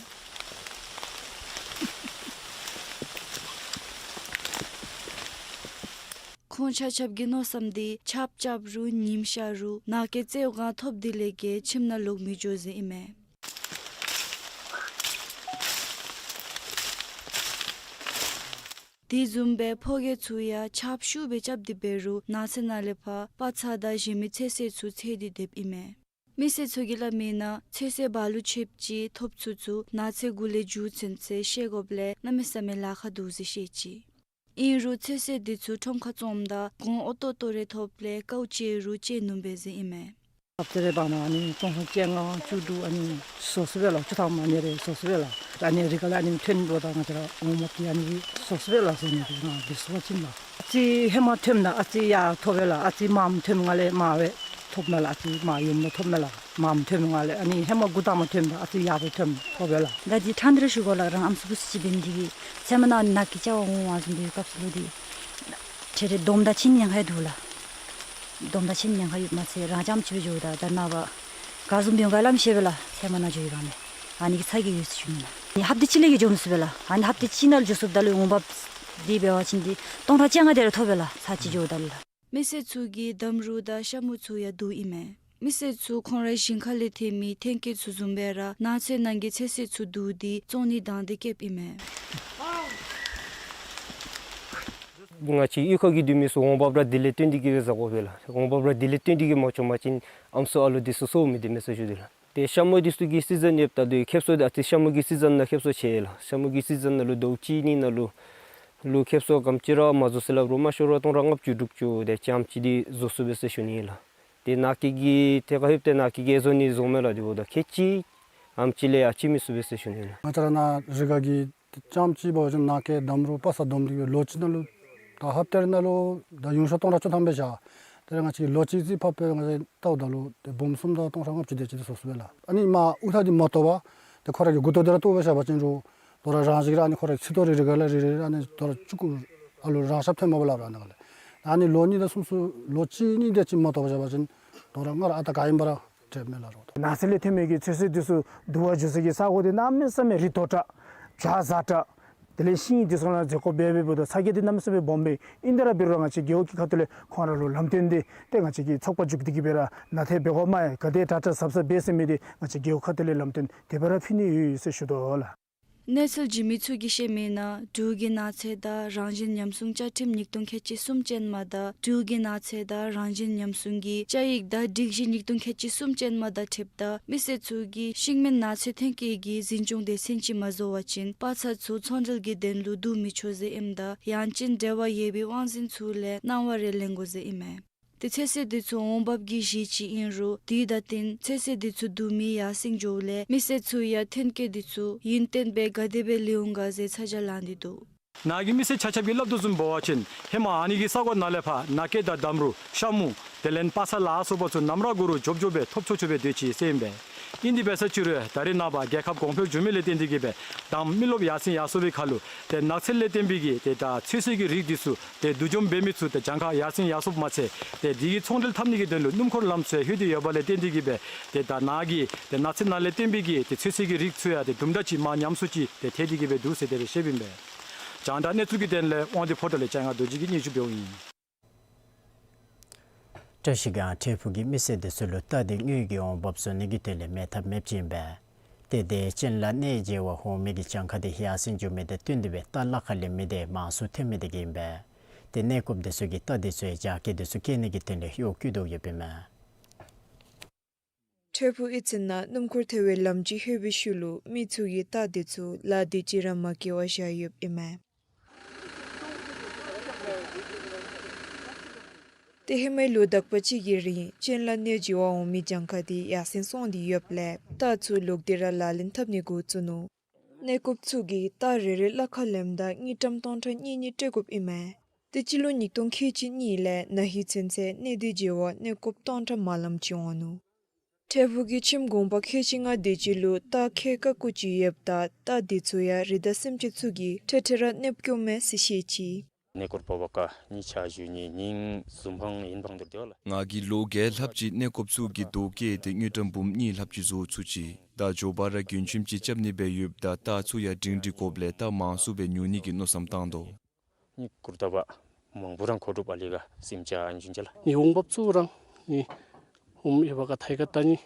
ཁོང་ཆ་ཁྱབ་ཀྱི་མནོ་བསམ་དེ་ཆརཔ་རྐྱབ་རུང་ཉིམ་ཤར་རུང་ནང་གི་ཙེའུ་གང་ཐོབ་དེ་ལས་བརྒལ་ཁྱིམ་ནང་ལོག་མི་འགྱོ་ཟེར་ཨིན་མས། དེ་བཟུམ་སྦེ་ཕོ་སྐྱེས་ཚུ་ཡང་ཆརཔ་ཤུགས་སྦེ་རྐྱབ་སྟེ་འབད་རུང་ནགས་ཚལ་ནང་ལས་ཕར་པ་ཚང་དང་གཞན་མི་ཚོད་བསྲེ་ཚུ་འཚོལ་ཏེ་སྡོདཔ་ཨིན་མས། མི་སེར་ཚུ་གིས་སླབ་མིའི་ནང་ཚོད་བསྲེ་བག་ལུ་ཆོདཔ་ཅིག་ཐོབ་ཚུན་ཚོད་ནགས་ཚལ་གུ་ལས་འགྱོ་ཚུན་ཚོད་བཤལ་དགོཔ་ལས་གནམ་མེད་ས་མེད་ལཱ་ཁག་འདུག་ཟེར་བཤད་ཅི། ཨིན་རུང་ཚོད་བསྲེ་དེ་ཚུ་ཁྲོམ་ཁར་བཙོངམ་ད་གོང་ཨོ་ཏོག་ཏོ་རེ་ཐོབ་ལས་དཀའཝ་སྤྱད་རུང་སྤྱད་ནུམ་པས་ཟེར་ཨིན་མས། ཨཔ་ཙེ་རེ་འབག་ན་ཨ་ནི་སྟོང་ཕྲག་བཅོ་ལྔ་བཅུ་དྲུག་ཨ་ནི་བཟོ་ཚུགས་པས་ལགས། བཅུ་ཐམ་ཨ་ནི་རེ་བཟོ་ཚུགས་པས་ལགས། ཨ་ནི་རི་ཁ་ལས་ཨ་ནི་ཐོན་འགྱོཝ་ད་ང་བཅས་ར་འོང་འབབ་ཀྱི་ཨ་ནི་བཟོ་ཚུགས་པས་ལགས་ཟེར་ཨ་ནི་རེ་ང་འབད་ཚུགས་པ་ཅིན་ལགས། ཨ་ཙི་ཧེ་མ་ཐོནམ་ད་ཨ་ཙི་ཡར་ཐོབ་པས་ལགས། ཨ་ཙི་མངམ་ཐོནམ་ང་ལས་མང་སྦེ་ཐོབ་མས་ལགས། ཨ་ཙི་མངམ་ཡོདམ་ད་ཐོབ་མས་ལགས། མངམ་ཐོནམ་ང་ལས་ཨ་ནི་ཧེ་མ་འགོ་དང་པ་ཐོནམ་ད་ཨ་ཙི་ཡག་པོ་ཐོབ་ཐོབ་པས་ལགས། ད་འདི་ཕྲང་སྟེ་ར་ཞུ་དགོ་ལགས། རང་ཨམ་སྲུ་བུཚ་ཅིག་འབད་ནི་དེ་གིས་ཚལ་མ་ནང་ནགས་ཀྱི་ལྕགས་འོང་བ་བཟུམ་སྦེ་སྐབས་སུ་ལུ་འདི་ཁྲེ་ཁྲེ་སྡོམ་དང་ཆིངས་ཉེན་ཁ་འདུག་ལགས། སྡོམ་དང་ཆིངས་ཉེན་ཁ་ཡོདཔ་མ་ཚད་རང་རྐྱངམ་ཅིག་སྦེ་འགྱོཝ་ད་ད་ནངས་པ་ག་བཟུམ་འབད་འོང་ག་སླབ་མི་ཤེས་པས་ལགས། ཚལ་མ་ནང་འགྱོ་བའི་བསྒང་ལས་ཨ་ནི་གི་ཚ་གྱང་ཡོད་ཟེར་ཞུ་ནི་ལགས། ཨ་ནི་ཧབ་ཏ་གཅིག་ལས་བརྒལ་འགྱོ་མི་ཚུགས་པས་ལགས། ཨ་ནི་ཧབ་ཏ་གཅིག་ནང་ལུ་འགྱོ་ཚུགསཔ་ད་ལུ་འོང་འབབ་འདི་འབད་བ་ཅིན་འདི་སྟོང་ཕྲག་བཅོ་ལྔ་དེ་ར་ཐོབ་པས་ལགས། ཚར་གཅིག་འགྱོཝ་ད་ལུ་ལགས། མི་སེར་ཚུ་གིས་འདམ་རུ་དང་ཤ་མུ་ཚུ་ཡང་བསྡུཝ་ཨིན་མས། མི་སེར་ཚུ་ཁོང་རའི་ཞིང་ཁ་ལས་ཐོན་མི་ཐོན་སྐྱེད་ཚུ་བཟུམ་སྦེ་ར་ནགས་ཚལ་ནང་གི་ཚོད་བསྲེ་ཚུ་བསྡུ་སྟེ་བཙོང་ནི་དང་འདོད་བསྐྱེདཔ་ཨིན་མས། ང་བཅས་གཡུས་ཁ་གི་འདི་མི་ཚུ་འོང་འབབ་ར་དེ་ལས་བརྟེན་ཏེ་གིས་སྦེ་བཟའ་དགོ་པས་ལགས། འོང་འབབ་ར་དེ་ལས་བརྟེན་ཏེ་གིས་མ་བཙོང་པ་ཅིན་ཨམ་སྲུ་ཨ་ལོ་འདི་ཚུ་གསོཝ་མེད་དེ་མེད་ཟེར་ཞུ་དེས་ལགས། ཏེ་ཤ་མུ་འདི་ཚུ་གི་སི་ཛན་ཡོདཔ་ད་ལུ་ཁེབ་སང་འདི་ཨ་ཙི་ཤ་མུ་གི་སི་ཛན་ནང་ཁེབ་སང་ཆེ་ལགས། ཤ་མུ་གི་སི་ཛན་ནང་ལུ་ཟླཝ་གཅིག་གཉིས་ནང་ལུ་ལུ་ཁེབ་སང་ག་དེམ་ཅིག་ར་མ་བཟོ་ཟེར་སླབ་རུང་མ་ཤོར་བར་སྟོང་ཕྲག་ལྔ་བཅུ་དྲུག་ཅུ་དེ་ཙམ་ཅིག་འདི་བཟོ་ཚུགས་པས་ཟེར་ཞུ་ནི་ལགས། ཏེ་ནང་གི་གི་ཏེ་ག་ཧེབ་ཏེ་ནང་གི་གི་བཟོ་ནི་བཟོ་མས་ལགས། དེ་འབདཝ་ད་ཁལ་གཅིག་ཨམ་ཅིག་ལས་ཡར་ཅིག་མི་ཚུགས་པས་ཟེར་ཞུ་ནི་ལགས། ང་བཅས་ར་ནཱ་རི་སྒང་གི་ཏེ་ཙམ་ཅིག་འབད་བ་ཅིན་ནང་གི་འདམ་རུ་པ་ཚང་བསྡོམས་ཏེ་གིས་ལོ་གཅིག་ནང་ལུ་ད་ཧབ་ཏ་རེ་ནང་ལུ་ད་ཡོངས་གྲགས་སྟོང་ཕྲག་བཅུ་ཐམ་སྦེ་བཞག། དེ་ལས་ང་བཅས་ལོ་གཅིག་ཅིག་ཕར་སྤོ་ང་བཅས་བལྟཝ་ད་ལུ་ཏེ་སྦོམ་སུམ་ད་སྟོང་ཕྲག་ལྔ་བཅུ་དེ་ཅིག་ཏེ་བཟོ་ཚུགས་པས་ལགས། ཨ་ནི་མར་དབུགས་ཐག་འདི་མ་བཏོག་པར་ཏེ་ཁོ་ར་གི་མགུ་ཏོ་དེ་ར་བཏོག་སྦེ་བཞག་པ་ཅིན་རུང་དོ་རུང་རང་བཞིན་གྱིས་ར་ཨ་ནི་ཁོ་ར་གི་ཚིགས་ཏོ་རེ་རི་ཁ་ལས་རི་རི་རི་ཨ་ནི་དོ་རུང་ཅུང་ཀུ་ཨ་ལུ་རང་ཤབ་ཐོནམ་མས་ལགས་ར་ཨ་ནི་ཁ་ལས། ཨ་ནི་ལོ་གཉིས་དང་གསུམ་ཚུན་ལོ་གཅིག་གཉིས་དེ་ཅིག་མ་བཏོག་པར་བཞག་པ་ཅིན་དོ་རུང་སྔར་ཨ་རྟག་ག་ཨིནམ་སྦེ་ར་འབྲས་མས་ལགས་རོགས། ནགས་ཚལ་ལས་ཐོན་མི་གི་ཚོད་བསྲེ་འདི་ཚུ་བསྡུ་བར་འགྱོ་ས་གི་ས་གོ་འདི་གནམ་མེད་ས་མེད་རི་དོ་དྲག་བྱག་ཟ་དྲག་དེ་ལས་ཤིང་འདི་ཚུ་ནང་འཛེག་དགོཔ་འབད་འབདཝ་ད་ཚ་གྱང་འདི་གནམ་མེད་ས་མེད་སྦོམ་པས། ཨིན་ཏེ་ར་འབད་རུང་ར་ང་བཅས་རྒེད་འོག་གི་ཁ་ཐུག་ལས་ཁོང་ར་ལུ་ལམ་སྟོན་འདི་ཏེ་ང་བཅས་ཀྱི་ཚོགས་པ་བཙུགས་ཏེ་གིས་སྦེ་ར་ནང་ཏེ་འབད་དགོ་མས། ག་དེ་དྲག་དྲག་ཟབ་ཟབ་འབད་ཟེར་མི་འདི་ང་བཅས་རྒེད་འོག་ཁ་ཐུག་ལས་ལམ་སྟོན་དེ་སྦེ་ར་ཕུལ་ནི་ཡོད་ཡོད་ཟེར་ཞུ་དོ་ལགས། གནས་ཚུལ་བརྒྱུད་མི་ཚུ་གིས་བཤད་མིའི་ནང་འབྲུག་གི་ནགས་ཚལ་དང་རང་བཞིན་ཉམས་སྲུང་བཅའ་ཁྲིམས་ཉིས་སྟོང་ཁལ་གཅིག་གསུམ་ཅན་མ་དང་འབྲུག་གི་ནགས་ཚལ་དང་རང་བཞིན་ཉམས་སྲུང་གི་བཅའ་ཡིག་དང་སྒྲིག་གཞི་ཉིས་སྟོང་ཁལ་གཅིག་གསུམ་ཅན་མ་དང་འཁྲིལཝ་ད་མི་སེར་ཚུ་གིས་ཤིང་སྨན་ནགས་ཚལ་ཐོན་སྐྱེད་ཀྱི་འཛིན་སྐྱོང་སྡེ་ཚན་ཅིག་མ་བཟོ་བ་ཅིན་པ་ཚང་ཚུ་ཚོང་འབྲེལ་གྱི་དོན་ལུ་བསྡུ་མི་ཆོག་ཟེར་ཨིནམ་ད་ཡང་ཅིན་འབྲེལ་བ་ཡོད་པའི་དབང་འཛིན་ཚུ་ལས་གནང་བ་རེ་ལེན་དགོ་ཟེར་ཨིན་མས། ཏེ་ཚོད་བསྲེ་འདི་ཚུ་འོང་འབབ་ཀྱི་གཞི་ཅིག་ཨིན་རུང་དུས་དང་བསྟུན་ཚོད་བསྲེ་འདི་ཚུ་བསྡུ་མི་ཡར་སེང་འགྱོཝ་ལས་མི་སེར་ཚུ་ཡང་ཐོན་སྐྱེད་འདི་ཚུ་ཡུན་བརྟན་སྦེ་ག་དེ་སྦེ་ལེན་འོང་ག་ཟེར་ཚ་གྱང་ལང་སྟེ་འདུག། ནཱ་གི་མི་སེར་ཆ་ཁྱབ་ཀྱིས་སླབ་དོ་བཟུམ་འབད་བ་ཅིན་ཧེ་མ་ཨ་ནི་གི་ས་གོ་ནང་ལས་ཕར་ནགས་སྐྱེལ་དང་འདམ་རུ་ཤ་མུ་དེ་ལས་པ་ཚང་ལ་སོགས་པ་ཚུ་ནམ་ར་དགོ་རུང་འབྱོར་འབྱོར་སྦེ་ཐོབ་ཆོག་ཆོག་སྦེ་སྡོད་ཅི་ཟེར་ཨིན་པས། ཨིན་དེ་འབད་ས་ཅིག་རུང་ད་རེས་ནངས་པ་རྒྱལ་ཁབ་གོང་འཕེལ་འགྱོ་མི་ལས་བརྟེན་ཏེ་གིས་སྦེ་དང་མི་རློབས་ཡར་སེང་ཡར་སོང་བའི་ཁར་ལུ་ཏེ་ནགས་ཚལ་ལས་བརྟེན་པའི་གི་ཏེ་ད་ཚོད་བསྲེ་གི་རིགས་འདི་ཚུ་ཏེ་བསྡུ་འཇོམས་འབད་མི་ཚུ་ཏེ་གྱངས་ཁ་ཡར་སེང་ཡར་སོངམ་མ་ཚད་ཏེ་འདི་གི་ཚོང་འབྲེལ་འཐབ་ནི་གི་དོན་ལུ་སྣུམ་འཁོར་ལམ་ཚུ་ཡང་ལྷོད་དེ་ཡོད་པ་ལས་བརྟེན་ཏེ་གིས་སྦེ་ཏེ་ད་ནཱ་གི་ཏེ་ནགས་ཚལ་ནང་ལས་བརྟེན་པའི་གི་ཏེ་ཚོད་བསྲེ་གི་རིགས་ཚུ་ཡང་ཏེ་དུམ་གྲ་ཅིག་མར་ཉམས་སུ་ཅིག་ཏེ་ཐལ་ཏེ་གིས་སྦེ་འདུག་ཟེར་དེ་སྦེ་བཤདཔ་ཨིན་པས། རྒྱང་བསྒྲགས་གནས་ཚུལ་གྱི་དོན་ལས་དབང་འདུས་ཕོ་བྲང་ལས་ལྕང་ང་རྡོ་རྗེ་གིས་སྙན་ཞུ་འབདཝ་ཨིན། བཀྲ་ཤིས་སྒང་འབྲས་སྤུངས་ཀྱི་མི་སེར་དེ་ཚུ་ལུ་རྟ་དེ་དངུལ་གྱི་འོང་འབབ་བཟོ་ནི་གི་དོན་ལས་མེད་ཐབས་མེདཔ་ཅིག་ཨིན་པས། ཏེ་དེ་ཅན་ལ་གནས་མཇལ་བར་འོང་མི་གི་གྱངས་ཁ་དེ་ཡར་སེང་འགྱོ་མི་དང་བསྟུན་ཏེ་སྦེ་རྟ་གླ་ཁར་ལེན་མི་དེ་མང་སུ་ཐོན་མི་དེ་གིས་ཨིན་པས། ཏེ་གནས་སྐབས་དེ་ཚུ་གི་རྟ་དེ་ཚུ་ཡང་རྒྱ་སྐྱེད་དེ་ཚུ་སྐྱེ་ནི་གི་དོན་ལས་གཡོག་བཀོལ་དོ་ཡོདཔ་ཨིན་མས། འབྲས་སྤུངས་གཡུས་ཚན་ནང་སྣུམ་འཁོར་ཐལ་བའི་ལམ་ཅིག་ལྷོད་པའི་ཤུལ་ལུ་མི་ཚུ་གིས་རྟ་དེ་ཚུ་ལ་དེ་ཅིག་ར་མ་སྐྱེལ་བར་བཞག་ཡོདཔ་ཨིན་མས། ཏེ་ཧེ་མའི་ལོ་དག་པ་ཅིག་གི་རིང་གཅན་ལ་གནོད་བྱེད་པ་འོང་མི་གྱངས་ཁ་དེ་ཡར་སེང་སོང་སྟེ་ཡོདཔ་ལས་རྟ་ཚུ་ལོག་སྟེ་ར་ལག་ལེན་འཐབ་ནི་འགོ་བཙུགས་ནུག། གནོད་སྐྱོབ་ཚུ་གིས་རྟ་རེ་རེ་གླ་ཁར་ལེནམ་ད་དངུལ་ཀྲམ་སྟོང་ཕྲག་གཉིས་གཉིས་སྤྲོད་དགོཔ་ཨིན་མས། ཏེ་སྤྱི་ལོ་ཉིས་སྟོང་ཁལ་གཅིག་གཉིས་ལས་ན་ཧིང་ཚུན་ཚོད་གནོད་འདི་བྱེད་པ་གནོད་སྐྱོབ་སྟོང་ཕྲག་མ་ལངམ་ཅིག་འོང་ནུག། འཕྲལ་ཕུགས་ཀྱི་ཁྱིམ་གུང་པ་ཁལ་གཅིག་ལྔ་དེ་ཅིག་ལུ་རྟ་ཁལ་ཀ་དགུ་ཅིག་ཡོདཔ་ད་རྟ་དེ་ཚུ་ཡང་རི་དྭགས་སེམས་ཅན་ཚུ་གིས་འཕྲལ་འཕྲལ་ར་གནོད་སྐྱོབ་མས་ཟེར་བཤད་ཅི། གནས་སྐོར་སྤོབས་པ་ཀ་ནི་ཆ་ཞུ་ནི་ཉིང་ཟུམ་འཕང་ཡིན་འཕང་དུར་དེ་བ་ལ། ང་གིས་ལོ་བརྒྱད་ལྷགཔ་ཅིག་གནས་སྐོརཔ་ཚུ་གི་དོས་སྐྱེལ་ཏེ་དངུལ་ཀྲམ་འབུམ་གཉིས་ལྷགཔ་ཅིག་བཟོ་ཚུགས་ཅི། ད་མགྱོགས་པ་ར་མགྱོནམ་ཅིག་རྐྱབ་ནི་སྦེ་ཡོདཔ་ད་རྟ་ཚུ་ཡང་སྒྲིང་སྒྲི་དགོཔ་ལས་རྟ་མང་སུ་སྦེ་ཉོ་ནི་གི་མནོ་བསམ་བཏང་དོ། ནི་སྐུར་ད་བ་མང་པོ་རང་མཁོ་སྒྲུབ་ཨ་ལི་ག་སིམ་ཅ་ཨན་ཇུན་ཅ་ལ། ནི་འོང་འབབ་ཚུ་རང་ནི་ཧུམ་ཨེ་བ་ཀ་ཐའི་ཀ་ཏ་ནི་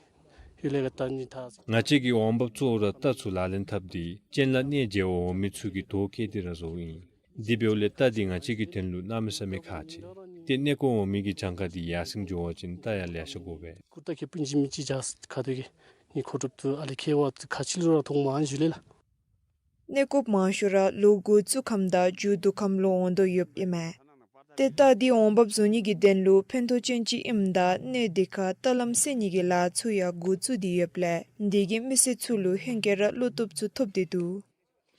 ཧི་ལེ་ཀ་ཏ་ནི་ད། ང་བཅས་ཀྱི་འོང་འབབ་གཙོ་བོ་ར་རྟ་ཚུ་ལག་ལེན་འཐབ་སྟེ་གཅན་ལ་གནོད་བྱེད་པ་འོང་མི་ཚུ་གི་དོས་སྐྱེལ་ཏེ་ར་བཟོཝ་ཨིན། དེ་འབདཝ་ལས་རྟ་འདི་ང་བཅས་ཀྱི་དོན་ལུ་གནམ་མེད་ས་མེད་ཁག་ཆེ། ཏེ་གནོད་སྐྱོབ་འོང་མི་གི་གྱངས་ཁ་འདི་ཡར་སེང་འགྱོ་བ་ཅིན་རྟ་ཡང་ལེ་ཤ་དགོ་པས། ཀུར་ཏ་ཁེ་པིན་ཇི་མི་ཅི་ཇཱས་ཁ་ཐུག་གི་ནི་མཁོ་སྒྲུབ་ཚུ་ཨ་ལི་ཁེ་བ་ཁ་ཆེ་ལུ་ར་མཐོངམ་ཨན་ཞུ་ལེ་ལ། གནོད་སྐྱོབ་མང་ཤོས་ར་ལོ་འགོ་བཙུགས་ཁམས་དང་མཇུག་བསྡུ་ཁམས་ལུ་འོང་དོ་ཡོདཔ་ཨིན་མས། ཏེ་རྟ་འདི་འོང་འབབ་བཟོ་ནི་གི་དོན་ལུ་ཕན་ཐོགས་ཅན་ཅིག་ཨིནམ་ད་གནོད་འདི་ཁར་རྟ་ལམ་སེལ་ནི་གི་ལཱ་ཚུ་ཡང་འགོ་བཙུགས་ཏེ་ཡོདཔ་ལས་དེ་གིས་མི་སེར་ཚུ་ལུ་ཧེང་སྐལ་ར་བློ་སྟོབས་ཚུ་ཐོབ་སྟེ་འདུག།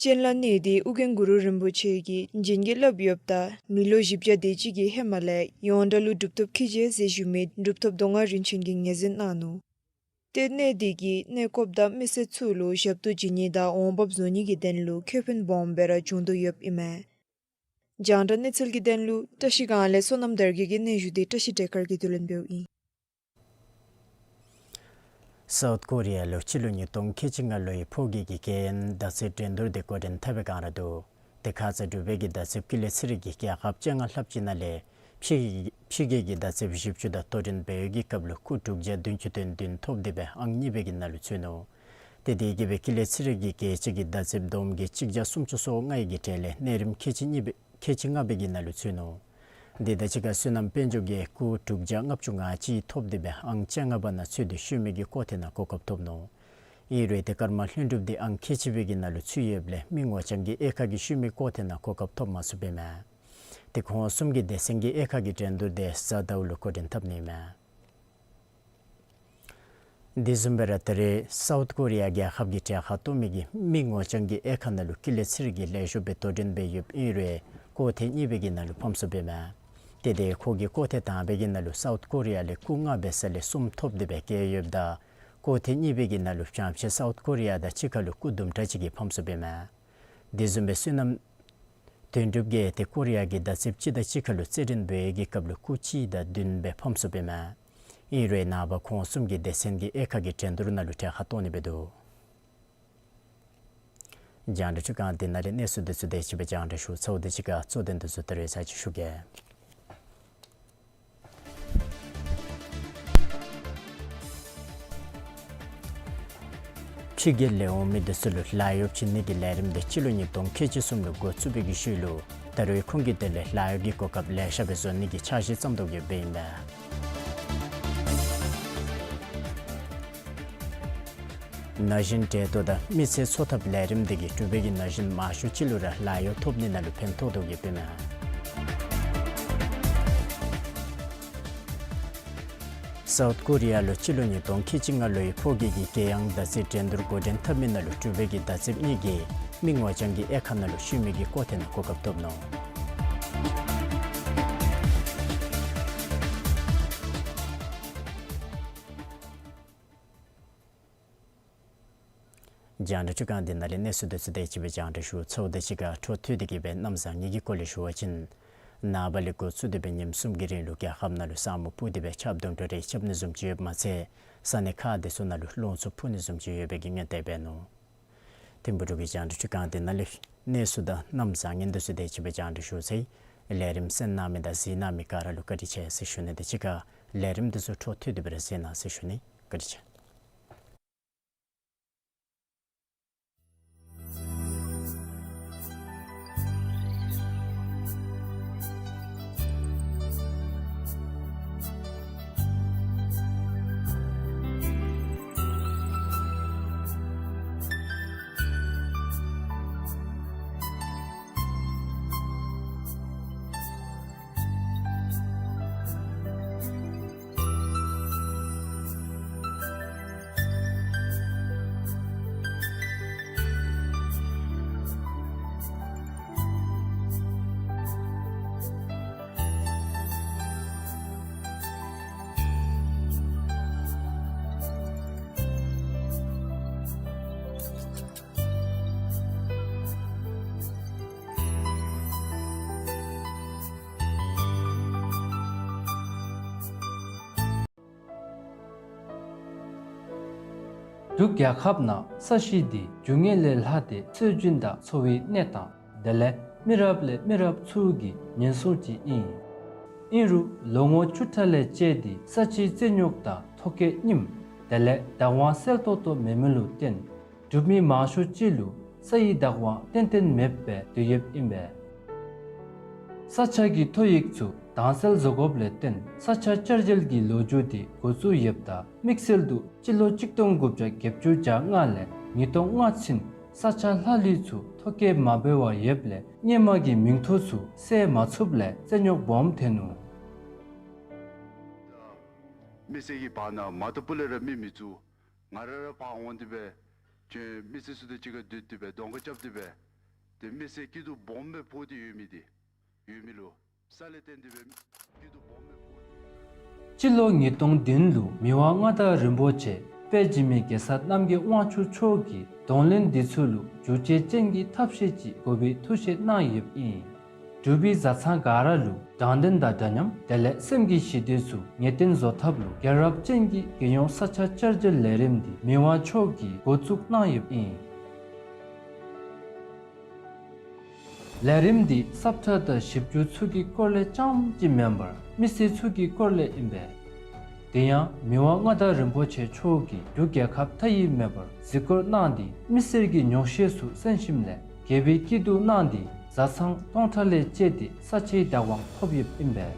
གཅན་ལ་གནོད་འདི་ཨོ་རྒྱན་གུ་རུ་རིན་པོ་ཆེ་གིས་བྱིན་གྱིས་བརླབས་ཡོདཔ་ད་མི་ལོ་བཞི་བརྒྱ་དེ་ཅིག་གི་ཧེ་མ་ལས་ཡོངས་གྲགས་ལུ་གྲུབ་ཐོབ་ཁེ་ཆེ་ཟེར་ཞུ་མི་གྲུབ་ཐོབ་མདོ་སྔགས་རིན་ཆེན་གྱིས་ངོས་འཛིན་གནང་ནུག། ཏེ་གནོད་འདི་གིས་གནོད་སྐྱོབ་དང་མི་སེར་ཚུ་ལུ་ཞབས་ཏོག་བྱིན་ནི་དང་འོང་འབབ་བཟོ་ནི་གི་དོན་ལུ་ཁེ་ཕན་སྦོམ་སྦེ་ར་འབྱུང་དོ་ཡོདཔ་ཨིན་མས། རྒྱང་བསྒྲགས་གནས་ཚུལ་གྱི་དོན་ལུ་བཀྲ་ཤིས་སྒང་ལས་བསོད་ནམས་དར་རྒྱས་ཀྱི་སྙན་ཞུ་འདི་བཀྲ་ཤིས་བདེ་དཀར་གྱིས་བསྡུ་ལེན་འབདཝ་ཨིན། སའུཐ་ཀོ་རི་ཡ་ལུ་སྤྱི་ལོ་ཉིས་སྟོང་ཁལ་གཅིག་ལྔ་ལོའི་ཕོ་སྐྱེས་ཀྱི་དགེ་ཡང་མདའ་རྩེད་འགྲན་བསྡུར་འདི་འགོ་འདྲེན་འཐབ་པའི་བསྒང་ར་འདུག། ཏེ་ཁ་ཙ་འབྲུག་པའི་གི་མདའ་རྩེདཔ་ཀུན་ལེགས་ཚེ་རིང་གིས་རྒྱལ་ཁབ་བཅོ་ལྔ་ལྷགཔ་ཅིག་ནང་ལས་ཕྱི་ཕྱི་རྒྱལ་གྱི་མདའ་རྩེདཔ་བཞི་བཅུ་དང་དོ་འགྲན་འབད་བའི་གི་སྐབས་ལུ་སྐུ་དྲུག་བརྒྱ་བདུན་ཅུ་དོན་བདུན་ཐོབ་སྟེ་སྦེ་ཨང་གཉིས་པའི་གི་ནང་ལུ་ཚུད་ནུག། ཏེ་དེ་གིས་སྦེ་ཀུན་ལེགས་ཚེ་རིང་གི་རྒྱལ་སྤྱི་གི་མདའ་རྩེདཔ་བསྡོམས་ཀྱིས་གཅིག་བརྒྱ་སུམ་ཅུ་སོ་ལྔའི་གི་གྲས་ལས་གནས་རིམ་ཁལ་གཅིག་གཉིས་པའི་ཁལ་གཅིག་ལྔ་པའི་གི་ནང་ལུ་ཚུད་ནུག། དེ་དང་གཅིག་ཁར་བསོད་ནམས་དཔལ་འབྱོར་གྱིས་སྐུ་དྲུག་བརྒྱ་ལྔ་བཅུ་ང་གཅིག་ཐོབ་སྟེ་སྦེ་ཨང་བཅོ་ལྔ་པ་ནང་ཚུད་དེ་ཤུལ་མའི་གི་སྐོར་ཐེངས་ནང་གོ་སྐབས་ཐོབ་ནུག། ཨིན་རུང་ཏེ་ཀརྨ་ལྷུན་གྲུབ་འདི་ཨང་ཁལ་གཅིག་པའི་གི་ནང་ལུ་ཚུད་ཡོདཔ་ལས་མི་ངོ་རྐྱང་གི་དབྱེ་ཁག་གི་ཤུལ་མའི་སྐོར་ཐེངས་ནང་གོ་སྐབས་ཐོབ་མ་ཚུགས་པས་མས། ཏེ་ཁོང་གསུམ་གྱི་སྡེ་ཚན་གྱི་དབྱེ་ཁག་གི་འགྲན་བསྡུར་འདི་གཟའ་ཟླཝ་ལུ་འགོ་འདྲེན་འཐབ་ནི་མས། དེ་བཟུམ་སྦེ་ར་ད་རེས་སའུཐ་ཀོ་རི་ཡ་རྒྱལ་ཁབ་ཀྱི་གྲལ་ཁར་གཏོགས་མི་གི་མི་ངོ་རྐྱང་གི་དབྱེ་ཁག་ནང་ལུ་ཀུན་ལེགས་ཚེ་རིང་གིས་ལེགས་ཤོམ་སྦེ་དོ་འགྲན་འབད་ཡོདཔ་ཨིན་རུང་སྐོར་ཐེངས་གཉིས་པའི་གི་ནང་ལུ་ཕམ་སོང་པས་མས། ཏེ་དེ་ཁོ་གིས་སྐོར་ཐེངས་དང་པའི་གི་ནང་ལུ་སའུཐ་ཀོ་རི་ཡ་ལས་སྐུགས་ལྔ་འབད་ས་ལས་གསུམ་ཐོབ་སྟེ་སྦེ་བཀལ་ཡོདཔ་ད་སྐོར་ཐེངས་གཉིས་པའི་གི་ནང་ལུ་བྱང་ཕྱོགས་སའུཐ་ཀོ་རི་ཡ་དང་གཅིག་ཁར་ལུ་སྐུགས་དུམ་གྲ་ཅིག་གིས་ཕམ་སོང་པས་མས། དེ་བཟུམ་སྦེ་བསོད་ནམས་དོན་གྲུབ་ཀྱིས་ཏེ་ཀོ་རི་ཡ་གི་མདའ་རྩེདཔ་ཅིག་དང་གཅིག་ཁར་ལུ་རྩེད་འགྲན་འབད་བའི་གི་སྐབས་ལུ་སྐུགས་གཅིག་དང་བདུན་སྦེ་ཕམ་སོང་པས་མས། ཨིན་རུང་ནངས་པ་ཁོང་གསུམ་གྱི་སྡེ་ཚན་གྱི་དབྱེ་ཁག་གི་འགྲན་བསྡུར་ནང་ལུ་གྲལ་ཁར་གཏོགས་ནི་སྦེ་འདུག། རྒྱང་བསྒྲགས་འཕྲུལ་ཁང་འདི་ནང་ལས་གནས་ཚུལ་འདི་ཚུ་དེ་ཅིག་སྦེ་རྒྱང་བསྒྲགས་ཞུ་ཚརཝ་དང་གཅིག་ཁར་གཙོ་དོན་འདི་ཚུ་ད་རེས་ཚར་གཅིག་ཞུ་གེ། ཕྱི་རྒྱལ་ལས་འོང་མི་འདི་ཚུ་ལུ་ལཱ་གཡོག་བྱིན་ནི་གི་ལས་རིམ་འདི་སྤྱི་ལོ་ཉིས་སྟོང་ཁལ་གཅིག་གསུམ་ལུ་འགོ་བཙུགས་པའི་གི་ཤུལ་ལུ་ད་རེས་ཁོང་གི་དོན་ལས་ལཱ་གཡོག་གི་གོ་སྐབས་ལེ་ཤ་སྦེ་བཟོ་ནི་གི་འཆར་གཞི་བརྩམ་དོ་གི་སྦེ་ཨིན་པས། ན་གཞོན་གྲལ་གཏོགས་དང་མི་ཚེ་འཚོ་ཐབས་ལས་རིམ་འདི་གིས་འབྲུག་པའི་གི་ན་གཞོན་མང་ཤོས་ཅིག་ལུ་ར་ལཱ་གཡོག་ཐོབ་ནི་ནང་ལུ་ཕན་ཐོགས་དོ་གི་སྦེ་ཨིན་མས། སའུཐ་ཀོ་རི་ཡ་ལུ་སྤྱི་ལོ་ཉིས་སྟོང་ཁལ་གཅིག་ལྔ་ལོའི་ཕོ་སྐྱེས་ཀྱི་དགེ་ཡང་མདའ་རྩེད་འགྲན་བསྡུར་འགོ་འདྲེན་འཐབ་མི་ནང་ལུ་འབྲུག་པའི་གི་མདའ་རྩེདཔ་གཉིས་ཀྱིས་མི་ངོ་རྐྱང་གི་དབྱེ་ཁག་ནང་ལུ་ཤུལ་མའི་གི་སྐོར་ཐེངས་ནང་གོ་སྐབས་ཐོབ་ནུག། རྒྱང་བསྒྲགས་འཕྲུལ་ཁང་འདི་ནང་ལས་གནས་ཚུལ་འདི་ཚུ་དེ་ཅིག་སྦེ་རྒྱང་བསྒྲགས་ཞུ་ཚརཝ་དང་གཅིག་ཁར་འཕྲོ་མཐུད་དེ་གི་སྦེ་གནམ་བཟང་ངན་གྱི་སྐོར་ལས་ཞུ་བ་ཅིན་ནངས་པ་ལས་འགོ་བཙུགས་ཏེ་སྦེ་ཉིནམ་གསུམ་གྱི་རིང་ལུ་རྒྱལ་ཁབ་ནང་ལུ་ས་སྨུག་སྤུབས་ཏེ་སྦེ་ཆརཔ་དུམ་གྲ་རེ་རྐྱབ་ནི་བཟུམ་ཅིག་ཡོདཔ་མ་ཚད་ས་གནས་ཁག་འདི་ཚུ་ནང་ལུ་རླུང་འཚུབ་འཕུ་ནི་བཟུམ་ཅིག་ཡོད་པའི་གི་སྔོན་བརྡ་འབད་ནུག། ཐིམ་ཕུག་འབྲུག་གི་རྒྱང་བསྒྲགས་འཕྲུལ་ཁང་འདི་ནང་ལས་གནས་ཚུལ་དང་གནམ་བཟང་ངན་འདི་ཚུ་དེ་ཅིག་སྦེ་རྒྱང་བསྒྲགས་ཞུ་ཚར་ཡི། ལས་རིམ་གསན་གནང་མི་དང་གཟིགས་གནང་མི་ག་ར་ལུ་བཀའ་དྲིན་ཆེ་ཟེར་ཞུ་ནི་དང་གཅིག་ཁར་ལས་རིམ་འདི་ཚུ་འཕྲོ་མཐུད་དེ་སྦེ་ར་གཟིགས་གནང་ཟེར་ཞུ་ནི། བཀའ་དྲིན་ཆེ། འབྲུག་རྒྱལ་ཁབ་ནང་ས་གཞི་འདི་རྒྱུ་དངོས་ལས་ལྷག་སྟེ་སྲོལ་རྒྱུན་དང་འཚོ་བའི་གནས་སྟངས་དེ་ལས་མི་རབས་ལས་མི་རབས་ཚུ་གི་ཉེན་སྲུང་ཅིག་ཨིན། ཨིན་རུང་ལོ་ངོ་བཅུ་ཕྲག་ལས་བཅད་དེ་ས་ཆའི་རྩིས་རྙོག་དང་ཐོ་བཀོད་རྙིངམ་དེ་ལས་བདག་དབང་གསལ་ཏོག་ཏོ་མེད་མི་ལུ་བརྟེན་འབྲུག་མི་མང་ཤོས་ཅིག་ལུ་ས་ཡི་བདག་དབང་ཏན་ཏན་མེདཔ་སྦེ་སྡོད་ཡོདཔ་ཨིན་པས། ས་ཆ་གི་ཐོ་ཡིག་ཚུ་དྭངས་གསལ་བཟོ་དགོཔ་ལས་བརྟེན་ས་ཆ་བསྐྱར་བཅོས་ཀྱི་ལོ་རྒྱུས་འདི་འགོ་བཙུགས་ཡོདཔ་ད་དམིགས་བསལ་དུ་སྤྱི་ལོ་གཅིག་སྟོང་དགུ་བརྒྱ་བརྒྱད་ཅུ་གྱ་ལྔ་ལས་ཉིས་སྟོང་ལྔ་ཚུན་ས་ཆ་ལྷག་ལུས་ཚུ་ཐོ་བཀོད་མ་འབད་བར་ཡོདཔ་ལས་སྔོན་མ་གི་མིང་ཐོ་ཚུ་གསལ་མ་ཚུགསཔ་ལས་རྩིས་རྙོག་སྦོམ་ཐོན་ནུག། མི་སེར་གྱི་བར་ན་མ་ཏོ་སྤུ་ལས་ར་མི་མི་བཙུགས། ང་ར་ར་ཕར་འོང་སྟེ་སྦེ་ཁྱོད་མི་སེར་ཚུ་དང་གཅིག་ཁར་སྡོད་དེ་སྦེ་གདོང་ཁ་རྐྱབ་སྟེ་སྦེ་ཏེ་མི་སེར་སྐྱིད་སྡུག་སྦོམ་སྦེ་ཕོག་སྟེ་ཡོད་མི་འདི་ཡོད་མི་ལུ་ས་ལས་བརྟེན་ཏེ་སྦེ་སྐྱིད་སྡུག་སྦོམ་སྦེ་ཕོག་སྟེ་ཡོད་མི། སྤྱི་ལོ་ཉིས་སྟོང་བདུན་ལུ་མི་དབང་མངའ་བདག་རིན་པོ་ཆེ་དཔལ་འཇིགས་མེད་རྒྱལ་ཚབ་རྣམ་རྒྱལ་དབང་ཕྱུག་མཆོག་གིས་གདོང་ལེན་འདི་ཚུ་ལུ་བསྒྱུར་བཅོས་ཅན་གྱི་ཐབས་ཤེས་ཅིག་དགོ་པའི་ཐུགས་བཞེད་གནང་ཡོདཔ་ཨིན། འབྲུག་པའི་བཟའ་ཚང་ག་ར་ལུ་དྲང་བདེན་དང་འདྲ་མཉམ་དེ་ལས་སེམས་ཀྱི་ཞི་བདེ་ཚུ་ངེས་གཏན་བཟོ་ཐབས་ལུ་རྒྱལ་རབས་ཅན་གྱི་རྒྱལ་ཡོངས་ས་ཆ་བསྐྱར་བཅོས་ལས་རིམ་འདི་མི་དབང་མཆོག་གིས་འགོ་བཙུགས་གནང་ཡོདཔ་ཨིན། ལས་རིམ་འདི་ས་ཁྲ་དང་ཞིབ་འཇུག་ཚུ་གི་སྐོར་ལས་རྐྱངམ་ཅིག་མེན་པར་མི་སེར་ཚུ་གི་སྐོར་ལས་ཨིན་པས། དེ་ཡང་མི་དབང་མངའ་བདག་རིན་པོ་ཆེ་མཆོག་གིས་འབྲུག་རྒྱལ་ཁབ་མཐའ་དབུས་མེད་པར་གཟིགས་སྐོར་གནང་སྟེ་མི་སེར་གྱི་ཉོགས་བཤད་ཚུ་གསན་ཞིནམ་ལས་དགེ་བའི་སྐྱིད་སྡུག་གནང་སྟེ་བཟའ་ཚང་སྟོང་ཕྲག་ལས་བཅད་དེ་ས་ཆའི་བདག་དབང་ཐོབ་ཡོདཔ་ཨིན་པས།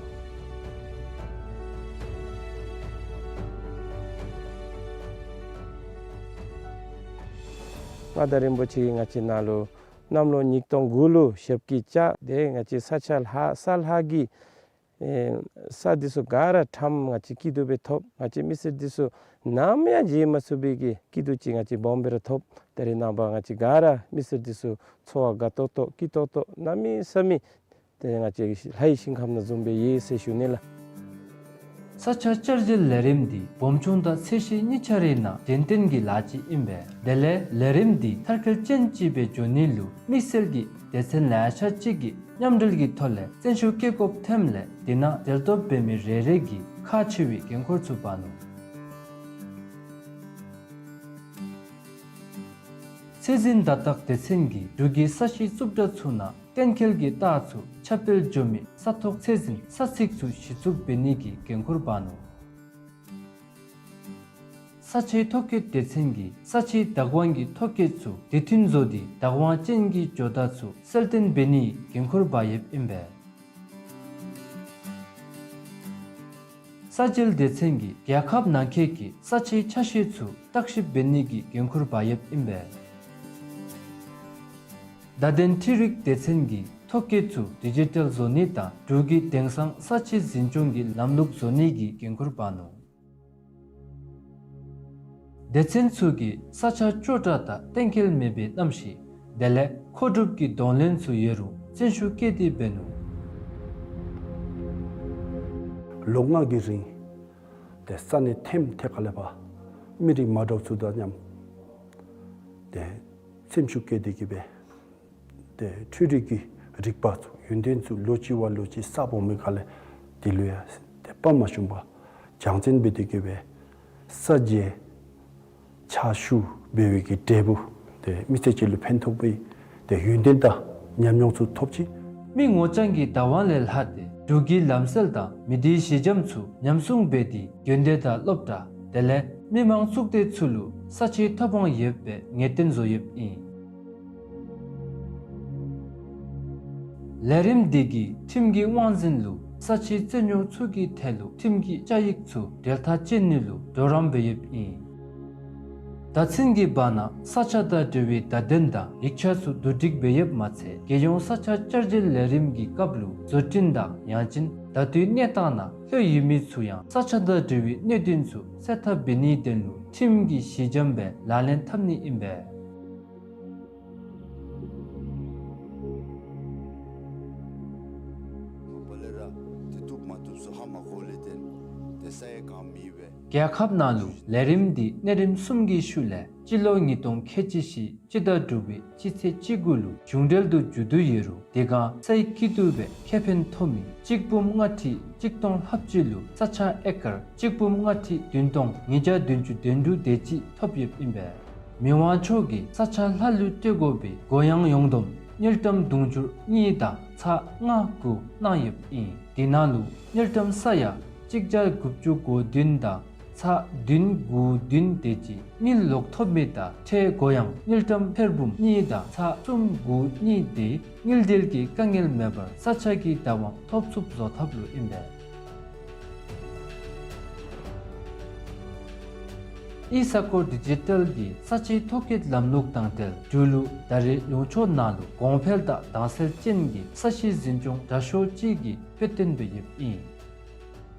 མངའ་བདག་རིན་པོ་ཆེ་གིས་ང་བཅས་ནང་ལུ་གནམ་ལོ་ཉིས་སྟོང་དགུ་ལུ་ཞབས་ཀྱིས་བཅགས་ཏེ་ང་བཅས་ས་ཆ་ལྷག་ས་ལྷག་གི་ཨེ་ས་འདི་ཚུ་ག་ར་ཁྲམ་ང་བཅས་སྐྱིད་སྡུག་སྦེ་ཐོབ། ང་བཅས་མི་སེར་འདི་ཚུ་ནམ་ཡང་བརྗེད་མ་ཚུགས་པའི་གི་སྐྱིད་སྡུག་ཅིག་ང་བཅས་སྦོམ་སྦེ་ར་ཐོབ། ད་རེས་ནངས་པ་ང་བཅས་ག་ར་མི་སེར་འདི་ཚུ་འཚོ་བ་དགའ་ཏོག་ཏོ་སྐྱིད་ཏོག་ཏོ་གནམ་མེད་ས་མེད་ཏེ་ང་བཅས་ལྷའི་ཞིང་ཁམས་ནང་བཟུམ་སྦེ་ཡོད་ཟེར་ཞུ་ནི་ལགས། ས་ཆ་བསྐྱར་བཅོས་ལས་རིམ་འདི་སྦོམ་ཆུང་དང་ཚད་གཞི་གཉིས་ཆ་རའི་ནང་གཞན་བརྟེན་གྱི་ལཱ་ཅིག་ཨིན་པས། དེ་ལས་ལས་རིམ་འདི་མཐར་འཁྱོལ་ཅན་ཅིག་སྦེ་འགྱོ་ནི་ལུ་དམིགས་བསལ་གྱི་སྡེ་ཚན་ལེ་ཤ་ཅིག་གིས་མཉམ་འབྲེལ་གྱི་ཐོག་ལས་བརྩོན་ཤུགས་བསྐྱེད་དགོཔ་ཐོནམ་ལས་དེ་ནང་འབྲེལ་གཏོགས་འབད་མི་རེ་རེ་གིས་ཁག་ཆེ་བའི་འགན་ཁུར་ཚུ་འབག་ནུག། ཚད་འཛིན་བརྡ་རྟགས་སྡེ་ཚན་གྱིས་འབྲུག་གི་ས་གཞི་རྩུབ་དྲགས་ཚུ་ནང་གཏན་འཁེལ་གྱི་རྟགས་ཚུ་ཁྱབ་སྤེལ་འགྱོ་མི་ས་ཐོག་ཚད་འཛིན་ས་ཚིགས་ཚུ་གཞི་བཙུགས་འབད་ནི་གི་འགན་ཁུར་འབག་ནུག། ས་ཆའི་ཐོ་བཀོད་སྡེ་ཚན་གྱིས་ས་ཆའི་བདག་དབང་གི་ཐོ་བཀོད་ཚུ་དུས་མཐུན་བཟོ་སྟེ་བདག་དབང་ཅན་གྱི་ཇོ་བདག་ཚུ་གསལ་སྟོན་འབད་ནིའི་འགན་ཁུར་འབག་ཡོདཔ་ཨིན་པས། ས་འཇལ་སྡེ་ཚན་གྱིས་རྒྱལ་ཁབ་ནང་འཁོད་ཀྱི་ས་ཆའི་ཆ་ཤས་ཚུ་བརྟག་ཞིབ་འབད་ནི་གི་འགན་ཁུར་འབག་ཡོདཔ་ཨིན་པས། བརྡ་དོན་འཕྲུལ་རིག་སྡེ་ཚན་གྱིས་ཐོ་བཀོད་ཚུ་ཌི་ཇི་ཊལ་བཟོ་ནི་དང་འབྲུག་གི་དེང་སང་ས་ཆའི་འཛིན་སྐྱོང་གི་ལམ་ལུགས་བཟོ་ནི་གི་འགན་ཁུར་འབག་ནུག། སྡེ་ཚན་ཚུ་གིས་ས་ཆ་སྐྱོ་དྲགས་དང་གཏན་འཁེལ་མེད་པའི་གནམ་གཤིས་དེ་ལས་མཁོ་སྒྲུབ་ཀྱི་གདོང་ལེན་ཚུ་ཡོད་རུང་བརྩོན་ཤུགས་བསྐྱེད་དེ་འབད་ནུག། ལོ་ལྔ་གི་རིང་ཏེ་ས་གནས་ཐེམ་ཐེ་ཁ་ལས་ཕར་མི་རིགས་མ་འདྲཝ་ཚུ་དང་མཉམ་ཏེ་སེམས་ཤུགས་བསྐྱེད་དེ་གི་སྦེ་ཏེ་འཕྲུལ་རིག་གི་རིག་པ་ཚུ་ཡོན་ཏན་ཚུ་ལོ་གཅིག་བ་ལོ་གཅིག་གསརཔ་འོང་མི་ཁ་ལས་དེ་ལུ་ཡང་ཏེ་དཔའ་མ་ཞུམ་པར་སྦྱང་བརྩོན་འབད་དེ་གི་སྦེ་ས་འཇལ་ཕྱག་ཞུ་འབད་བའི་གི་འབྲས་བུ་ཏེ་མི་སེར་ཅིག་ལུ་ཕན་ཐོགས་པའི་ཏེ་ཡོན་ཏན་དང་ཉམས་མྱོང་ཚུ་ཐོབ་ཅི། མི་ངོ་རྐྱང་གི་བདག་དབང་ལས་ལྷག་སྟེ་འབྲུག་གི་ལམ་སྲོལ་དང་མི་སྡེའི་གཞི་འགྱམ་ཚུ་ཉམས་སྲུང་འབད་དེ་དགོན་སྡེ་དང་སློབ་གྲྭ་དེ་ལས་མི་མང་གཙུག་སྡེ་ཚུ་ལུ་ས་ཆའི་ཐོབ་དབང་ཡོདཔ་སྦེ་ངེས་གཏན་བཟོ་ཡོདཔ་ཨིན། ལས་རིམ་འདི་གིས་ཁྲིམས་ཀྱི་དབང་འཛིན་ལུ་ས་ཆའི་རྩིས་རྙོག་ཚུ་གི་ཐད་ལུ་ཁྲིམས་ཀྱི་བཅའ་ཡིག་ཚུ་འབྲེལ་ཐག་བཅད་ནི་ལུ་གྲོགས་རམ་འབད་ཡོདཔ་ཨིན། ད་ཚུན་གྱི་བར་ན་ས་ཆ་དང་འབྲེལ་བའི་བརྡ་དོན་དང་ཡིག་ཆ་ཚུ་བསྡུ་སྒྲིག་འབད་ཡོདཔ་མ་ཚད་རྒྱལ་ཡོངས་ས་ཆ་བསྐྱར་བཅོས་ལས་རིམ་གྱི་སྐབས་ལུ་བཟོ་སྐྲུན་དང་ཡང་ཅིན་ད་ལྟོའི་གནས་སྟངས་ནང་ལྷོད་ཡོད་མི་ཚུ་ཡང་ས་ཆ་དང་འབྲེལ་བའི་གནད་དོན་ཚུ་སེལ་ཐབས་འབད་ནིའི་དོན་ལུ་ཁྲིམས་ཀྱི་གཞི་འགྱམ་སྦེ་ལག་ལེན་འཐབ་ནི་ཨིན་པས། མ་པ་ལས་ར་ཏེ་བཏུབ་མ་བཏུབ་ཚུ་ཧ་མ་གོ་ལས་བརྟེན་ཏེ་ས་ཡང་གང་མེད་པས། རྒྱལ་ཁབ་ནང་ལུ་ལས་རིམ་འདི་གནས་རིམ་གསུམ་གྱི་ཤུལ་ལས་ སྤྱི་ལོ་ཉིས་སྟོང་ཁལ་གཅིག་བཞི་སྤྱི་ཟླ་དྲུག་པའི་སྤྱི་ཚེས་བཅུ་དགུ་ལུ་གཞུང་འབྲེལ་དུ་མཇུག་བསྡུ་ཡོད་རུང་དེ་སྒང་སའི་སྐྱིད་སྡུག་སྦེ་ཁེ་ཕན་ཐོབ་མི་གཅིག་འབུམ་ལྔ་ཁྲི་གཅིག་སྟོང་ལྷགཔ་ཅིག་ལུ་ས་ཆ་ཨེ་ཀར་གཅིག་འབུམ་ལྔ་ཁྲི་བདུན་སྟོང་ཉིས་བརྒྱ་བདུན་ཅུ་དོན་དྲུག་དེ་ཅིག་ཐོབ་ཡོདཔ་ཨིན་པས། མི་དབང་མཆོག་གིས་ས་ཆ་ལྷག་ལུས་སྤྲོད་དགོ་པའི་གུ་ཡངས་ཡོངས་བསྡོམས་དངུལ་ཀྲམ་དུང་ཕྱུར་གཉིས་དང་ཚག་ལྔ་དགུ་གནང་ཡོདཔ་ཨིན། དེ་ནང་ལུ་དངུལ་ཀྲམ་ས་ཡ་གཅིག་བརྒྱ་དགུ་བཅུ་གོ་བདུན་དང་ཚག་བདུན་དགུ་བདུན་དེ་ཅིག་དངུལ་ལོག་ཐོབ་མི་དང་ཁྲལ་གུ་ཡངས་དངུལ་ཀྲམ་ཐེར་འབུམ་གཉིས་དང་ཚག་གསུམ་དགུ་གཉིས་དེ་དངུལ་འབྲེལ་གྱི་དཀའ་ངལ་མེད་པར་ས་ཆ་གི་བདག་དབང་ཐོབ་ཚུགསཔ་བཟོ་ཐབས་ལུ་ཨིན་པས། ཨི་ས་ཁོ་ཌི་ཇི་ཊལ་གྱི་ས་ཆའི་ཐོ་བཀོད་ལམ་ལུགས་དང་འབྲེལ་འབྲུག་ལུ་ད་རེས་ལུང་ཕྱོགས་ནང་ལུ་གོང་འཕེལ་དང་དྭངས་གསལ་ཅན་གྱི་ས་གཤིས་འཛིན་སྐྱོང་དྲག་ཤོས་ཅིག་གི་དཔེ་སྟོན་འབད་ཡོདཔ་ཨིན།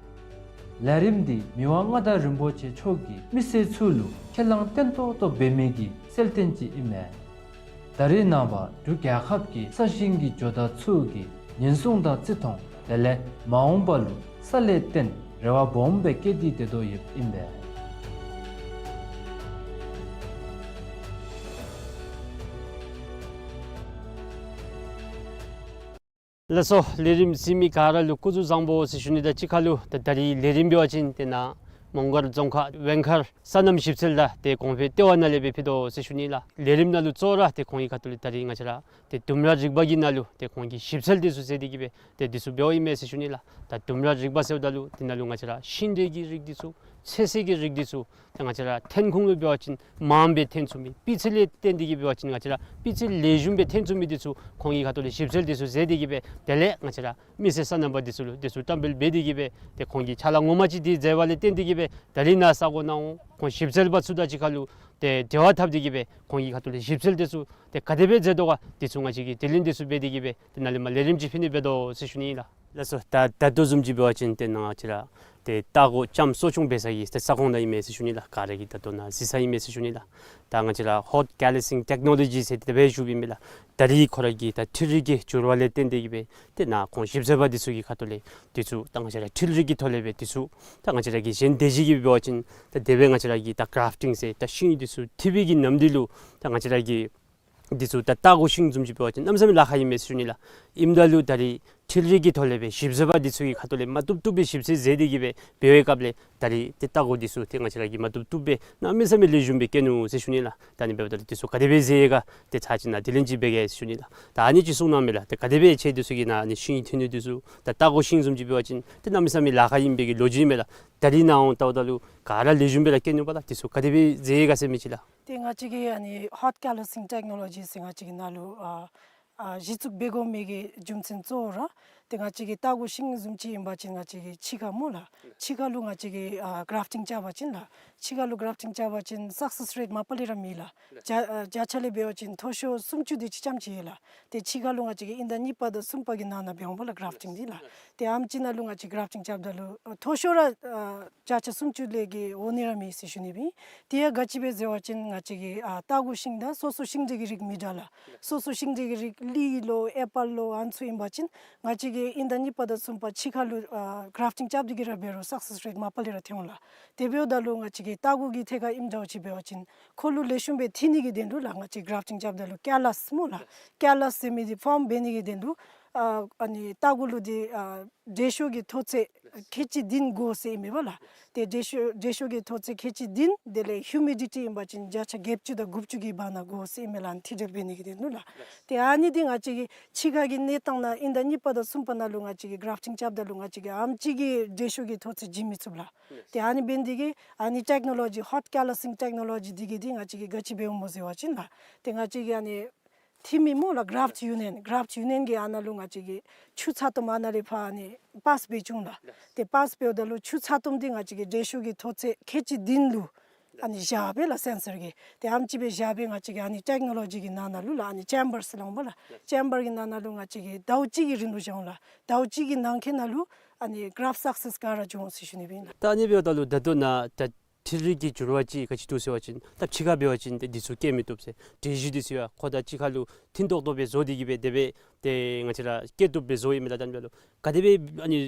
ལས་རིམ་འདི་མི་དབང་མངའ་བདག་རིན་པོ་ཆེ་མཆོག་གིས་མི་སེར་ཚུ་ལུ་ཁས་བླངས་བརྟན་ཏོག་ཏོ་འབད་མི་གི་གསལ་སྟོན་ཅིག་ཨིན་མས། ད་རེས་ནངས་པ་འབྲུག་རྒྱལ་ཁབ་ཀྱི་ས་ཞིང་གི་ཇོ་བདག་ཚུ་གིས་ཉེན་སྲུང་དང་བརྩི་མཐོང་དེ་ལས་མ་འོངས་པ་ལུ་ས་ལས་བརྟེན་རེ་བ་སྦོམ་སྦེ་བསྐྱེད་དེ་སྡོད་དོ་ཡོདཔ་ཨིན་པས། ལགས་སོ། ལས་རིམ་གཟིགས་མི་ག་ར་ལུ་སྐུ་གཟུགས་བཟང་པོ་ཟེར་ཞུ་ནི་དང་གཅིག་ཁར་ལུ་ད་ད་རིས་ལས་རིམ་འབད་བ་ཅིན་དེ་ནང་མོང་སྒར་རྫོང་ཁག་ཝེང་མཁར་སོ་ནམ་ཞིབ་འཚོལ་དང་དེ་གོང་འཕེལ་ལྟེ་བ་ནང་ལས་སྦེ་ཕུལ་དོ་ཟེར་ཞུ་ནི་ལགས། ལས་རིམ་ནང་ལུ་གཙོ་བོ་ར་དེ་ཁོང་གི་ཁ་ཐུག་ལས་ད་རིས་ང་བཅས་ར་དེ་ལྡུམ་ར་རིག་པ་གི་ནང་ལུ་དེ་ཁོང་གིས་ཞིབ་འཚོལ་དེ་ཚུ་མཛད་དེ་གིས་སྦེ་དེ་དེ་ཚུ་འབདཝ་ཨིན་མས་ཟེར་ཞུ་ནི་ལགས། ད་ལྡུམ་ར་རིག་པ་ཟེརཝ་ད་ལུ་དེ་ནང་ལུ་ང་བཅས་ར་ཤིང་འབྲས་ཀྱི་རིགས་དེ་ཚུ་ཚོད་བསྲེ་གི་རིགས་དེ་ཚུ་ད་ང་བཅས་ར་ཐོན་ཁུངས་ལུ་འབད་བ་ཅིན་མངམ་སྦེ་ཐོན་ཚུགས་མི་སྤུས་ཚད་ལས་བརྟེན་ཏེ་གིས་འབད་བ་ཅིན་ང་བཅས་ར་སྤུས་ཚད་ལེགས་ཤོམ་སྦེ་ཐོན་ཚུགས་མི་དེ་ཚུ་ཁོང་གི་ཁ་ཐུག་ལས་ཞིབ་འཚོལ་དེ་ཚུ་མཛད་དེ་གིས་སྦེ་དེ་ལས་ང་བཅས་ར་མི་སེར་སོ་ནམ་པ་དེ་ཚུ་ལུ་དེ་ཚུ་བཀྲམ་སྤེལ་འབད་དེ་གིས་སྦེ་དེ་ཁོང་གིས་ཕྱག་ལཱ་ངོ་མ་ཅིག་དེ་མཛད་པ་ལས་བརྟེན་ཏེ་གིས་སྦེ་ད་རིས་ནཱ་ས་གོ་ནང་འོང་ཁོང་ཞིབ་འཚོལ་པ་ཚུ་དང་གཅིག་ཁར་ལུ་དེ་འབྲེལ་བ་འཐབ་སྟེ་གིས་སྦེ་ཁོང་གི་ཁ་ཐུག་ལས་ཞིབ་འཚོལ་དེ་ཚུ་དེ་ག་དེ་སྦེ་མཛད་དོ་ག་དེ་ཚུ་ང་བཅས་ཀྱིས་དྲི་ལན་དེ་ཚུ་འབད་དེ་གིས་སྦེ་དེ་ནཱ་ལས་མར་ལས་རིམ་ཅིག་ཕུལ་ནི་འབད་དོ་ཟེར་ཞུ་ནི་ཨིན་ལགས། ལགས་སོ། ད་ད་ལྟོ་བཟུམ་ཅིག་འབད་བ་ཅིན་དེ་ནང་ང་བཅས་ར་དེ་ལྟག་གོ་ལྕངམ་གསོ་སྐྱོང་འབད་ས་གི་དེ་ས་ཁོངས་ནང་ཨིན་མས་ཟེར་ཞུ་ནི་ལགས། ག་ར་གིས་ད་ལྟོ་ནཱ་གཟིགས་ས་ཨིན་མས་ཟེར་ཞུ་ནི་ལགས། ད་ང་བཅས་ར་ཧོཊ་ཀེ་ལི་སིང་ཊེཀ་ནོ་ལོ་ཇི་ཟེར་དེ་སྦེ་ཞུཝ་ཨིན་མས་ལགས། ད་རིས་ཁོ་ར་གི་ད་འཕྲུལ་རིག་གི་འགྱུར་བ་ལས་བརྟེན་ཏེ་གིས་སྦེ་དེ་ནཱ་ཁོང་ཞིབ་འཚོལ་པ་དེ་ཚུ་གི་ཁ་ཐུག་ལས་དེ་ཚུ་ད་ང་བཅས་ར་འཕྲུལ་རིག་གི་ཐོག་ལས་སྦེ་དེ་ཚུ་ད་ང་བཅས་ར་གི་གཞན་སྡེ་བཞི་གི་འབད་བ་ཅིན་ད་དེ་སྦེ་ང་བཅས་ར་གི་ད་གརཱཕ་ཊིང་ཟེར་ད་ཤིང་དེ་ཚུ་འཐུ་བའི་གི་ནམ་དུས་ལུ་ད་ང་བཅས་ར་གི་དེ་ཚུ་ད་ལྟག་གོ་ཤིང་བཟུམ་ཅིག་འབད་བ་ཅིན་གནམ་མེད་ས་མེད་ལཱ་ཁག་ཨིན་མས་ཟེར་ཞུ་ནི་ལགས། ཨིནམ་ད་ལུ་ད་རིས་འཕྲུལ་རིག་གི་ཐོག་ལས་སྦེ་ཞིབ་འཚོལ་པ་དེ་ཚུ་གི་ཁ་ཐུག་ལས་མ་བཏུབ་བཏུབ་སྦེ་ཞིབ་འཚོལ་མཛད་དེ་གིས་སྦེ་འབད་བའི་སྐབས་ལས་ད་རིས་དེ་ལྟག་གོ་དེ་ཚུ་དེ་ང་བཅས་ར་གིས་མ་བཏུབ་བཏུབ་སྦེ་གནམ་མེད་ས་མེད་ལེགས་ཤོམ་སྦེ་བཀལ་ནུག་ཟེར་ཞུ་ནི་ལགས། ད་ཨ་ནི་འབདཝ་ད་ལུ་དེ་ཚུ་ག་དེ་སྦེ་མཛད་ཡི་ག་དེ་ཚར་ཅིག་ནཱ་དྲི་ལན་ཅིག་འབད་གེ་ཟེར་ཞུ་ནི་ལགས། ད་ཨ་ནི་ཅིག་གསུང་གནང་མས་ལགས། དེ་ག་དེ་སྦེ་ཁྱེད་དེ་ཚུ་གིས་ནཱ་ཨ་ནི་ཤིང་འཐུ་ནི་དེ་ཚུ་ད་ལྟག་གོ་ཤིང་བཟུམ་ཅིག་འབད་བ་ཅིན་དེ་གནམ་མེད་ས་མེད་ལཱ་ཁག་ཨིན་པའི་གི་ལོ་རྒྱུས་མས་ལགས། ད་རིས་ནཱ་འོང་ལྟཝ་ད་ལུ་ག་ར་ལེགས་ཤོམ་སྦེ་ར་བཀལ་ནུག་པ་ལགས། དེ་ཚུ་ག་དེ་སྦེ་མཛད་ཡི་ག་ཟེར་མི་ཅིག་ལགས། དེ་ང་བཅས་ཀྱིས་ཨ་ནི་ཧོཊ་ཀེ་ལི་སིང་ཊེཀ་ནོ་ལོ་ཇི་ཟེར་ང་བཅས་ཀྱིས་ནཱ་ལུ་ཨ་ཨ་གཞི་བཙུགས་འབད་དགོ་མི་གི་རྒྱུ་མཚན་གཙོ་བོ་ར་དེ་ང་བཅས་ཀྱི་ལྟག་གོ་ཤིང་བཟུམ་ཅིག་ཨིན་པ་ཅིན་ང་བཅས་ཀྱི་ཕྱི་ཁ་སྨོ་ལགས། ཕྱི་ཁ་ལུ་ང་བཅས་ཀྱིས་ཨ་གརཱཕ་ཊིང་རྐྱབ་པ་ཅིན་ལགས། ཕྱི་ཁ་ལུ་གརཱཕ་ཊིང་རྐྱབ་པ་ཅིན་སག་སེས་རེཊ་མ་པ་ལས་ར་མེད་ལགས། བརྒྱ་ཨ་བརྒྱ་ཆ་ལས་འབད་བ་ཅིན་མཐོ་ཤོས་སུམ་ཅུ་དེ་ཅིག་ཙམ་ཅིག་ཡོད་ལགས། དེ་ཕྱི་ཁ་ལུ་ང་བཅས་ཀྱིས་དབྱིན་ཟླ་གཉིས་པ་དང་གསུམ་པ་གི་ནང་ན་འབད་འོང་པ་ལགས་གརཱཕ་ཊིང་འདི་ལགས། དེ་ཨ་ནེམ་ཅིག་ནང་ལུ་ང་བཅས་གརཱཕ་ཊིང་རྐྱབ་ད་ལུ་ཨ་མཐོ་ཤོས་ར་ཨ་བརྒྱ་ཆ་སུམ་ཅུ་ལས་ཀྱི་འོག་ནི་ར་མེད་ཟེར་ཞུ་ནི་སྦེ་ཨིན། དེ་ཡང་ག་ཅི་སྦེ་ཟེར་བ་ཅིན་ང་བཅས་ཀྱི་ཨ་ལྟག་གོ་ཤིང་དང་སོ་སོ་ཤིང་འབྲས་ཀྱི་རིགས་མི་འདྲ་ལགས། སོ་སོ་ཤིང་འབྲས་ཀྱི་རིགས་ལི་ལོ་ཨེ་པཱལ་ལོ་ཨ་ནི་ཚུ་ཨིན་པ་ཅིན་ང་བཅས་ཀྱིས་དབྱིན་ཟླ་གཉིས་པ་དང་གསུམ་པ་ཕྱི་ཁ་ལུ་ཨ་གརཱཕ་ཊིང་རྐྱབ་སྟེ་གིས་ར་འབད་རུང་སག་སེས་རེཊ་མ་པ་ལས་ར་ཐོན་འོང་ལགས། དེ་འབདཝ་ད་ལུ་ང་བཅས་ཀྱི་ལྟག་གོ་གི་ཐད་ཁར་ཨིནམ་འདྲཝ་ཅིག་འབད་བ་ཅིན་ཁོ་ལུ་ལེགས་ཤོམ་སྦེ་འཐུ་ནི་གི་དོན་ལུ་ལགས་ང་བཅས་གརཱཕ་ཊིང་རྐྱབ་ད་ལུ་ཀེ་ལཱས་སྨོ་ལགས། ཀེ་ལཱས་ཟེར་མི་འདི་ཕོརམ་འབད་ནི་གི་དོན་ལུ་ཨ་ཨ་ནི་ལྟག་གོ་ལུ་འདི་ཨ་འབྲས་ཤོག་གི་མཐོ་ཚད་ཁལ་གཅིག་བདུན་དགོ་ཟེར་ཨིན་མས་པ་ལགས། དེ་འབྲས་ཤོག་འབྲས་ཤོག་གི་མཐོ་ཚད་ཁལ་གཅིག་བདུན་དེ་ལས་ཧིའུ་མི་ཌི་ཊི་ཨིན་པ་ཅིན་བརྒྱ་ཆ་བརྒྱད་ཅུ་དང་དགུ་བཅུ་གི་བར་ན་དགོ་ཟེར་ཨིན་མས་ལགས། ཨ་ནི་འཐུ་སྦྲེལ་འབད་ནི་གི་དོན་ལུ་ལགས། དེ་ཨ་ནི་འདི་ང་བཅས་ཀྱི་ཕྱི་ཁ་གི་གནས་སྟངས་ནང་དབྱིན་ཟླ་གཉིས་པ་དང་གསུམ་པ་ནང་ལུ་ང་བཅས་ཀྱིས་གརཱཕ་ཊིང་རྐྱབ་ད་ལུ་ང་བཅས་ཀྱིས་ཨ་ནེམ་ཅིག་གི་འབྲས་ཤོག་གི་མཐོ་ཚད་བྱིན་མི་ཚུགས་ལགས། དེ་ཨ་ནི་འབད་ནི་འདི་གིས་ཨ་ནི་ཊེཀ་ནོ་ལོ་ཇི་ཧོཊ་ཀེ་ལཱ་སིང་ཊེཀ་ནོ་ལོ་ཇི་འདི་གིས་འདི་ང་བཅས་ཀྱིས་ག་ཅི་འབད་འོང་སྨོ་ཟེར་བ་ཅིན་ལགས། དེ་ང་བཅས་ཀྱི་ཨ་ནི་འཐུ་མི་སྨོ་ལགས་གརཱཕཊ་ཡུ་ནི་ཡན་གརཱཕཊ་ཡུ་ནི་ཡན་གྱིས་ཨ་ནཱ་ལུ་ང་བཅས་ཀྱི་ཆུ་ཚ་ཏོམ་ཨ་ནཱ་ལས་ཕར་ཨ་ནི་པཱསི་འབད་བཅུག་ལགས། དེ་པཱསི་འབདཝ་ད་ལུ་ཆུ་ཚ་ཏོམ་འདི་ང་བཅས་ཀྱི་འབྲས་ཤོག་གི་མཐོ་ཚད་ཁལ་གཅིག་བདུན་ལུ་ཨ་ནི་བཞག་སྦེ་ལགས་སེན་སར་གྱིས། དེ་ཨ་ནེམ་ཅིག་སྦེ་བཞག་སྦེ་ང་བཅས་ཀྱིས་ཨ་ནི་ཊེཀ་ནོ་ལོ་ཇི་གི་ནང་ན་ལུ་ལགས་ཨ་ནི་ཅེམ་བར་ཟེར་སླབ་འོང་པ་ལགས། ཅེམ་བར་གྱི་ནང་ན་ལུ་ང་བཅས་ཀྱིས་ཟླཝ་གཅིག་གི་རིང་ལུ་བཞག་འོང་ལགས། ཟླཝ་གཅིག་གི་ནང་འཁོད་ནང་ལུ་ཨ་ནི་གརཱཕཊ་སག་སེས་ག་ར་འབྱུང་འོང་ཟེར་ཞུ་ནི་ཨིན་ལགས། ད་ཨ་ནི་འབདཝ་ད་ལུ་ད་ལྟོ་ནཱ་ད་འཕྲུལ་རིག་གི་འགྱུར་བ་ཅིག་ག་ཅི་འདུག་ཟེར་བ་ཅིན་ད་ཕྱི་ཁར་འབད་བ་ཅིན་ཏེ་འདི་ཚུ་བཀལ་མི་བཏུབ་ཟེར། འབྲས་ཞུ་འདི་ཚུ་ཡང་ཁོ་ད་ཕྱི་ཁ་ལུ་ཐུན་ཏོག་ཏོ་སྦེ་བཟོ་སྟེ་གིས་སྦེ་དེ་སྦེ་ཏེ་ང་བཅས་ར་བཀལ་བཏུབ་སྦེ་བཟོ་ཡི་མས་ལགས། ད་ཨ་ནི་འབདཝ་ད་ལུ་ག་དེ་སྦེ་ཨ་ནི་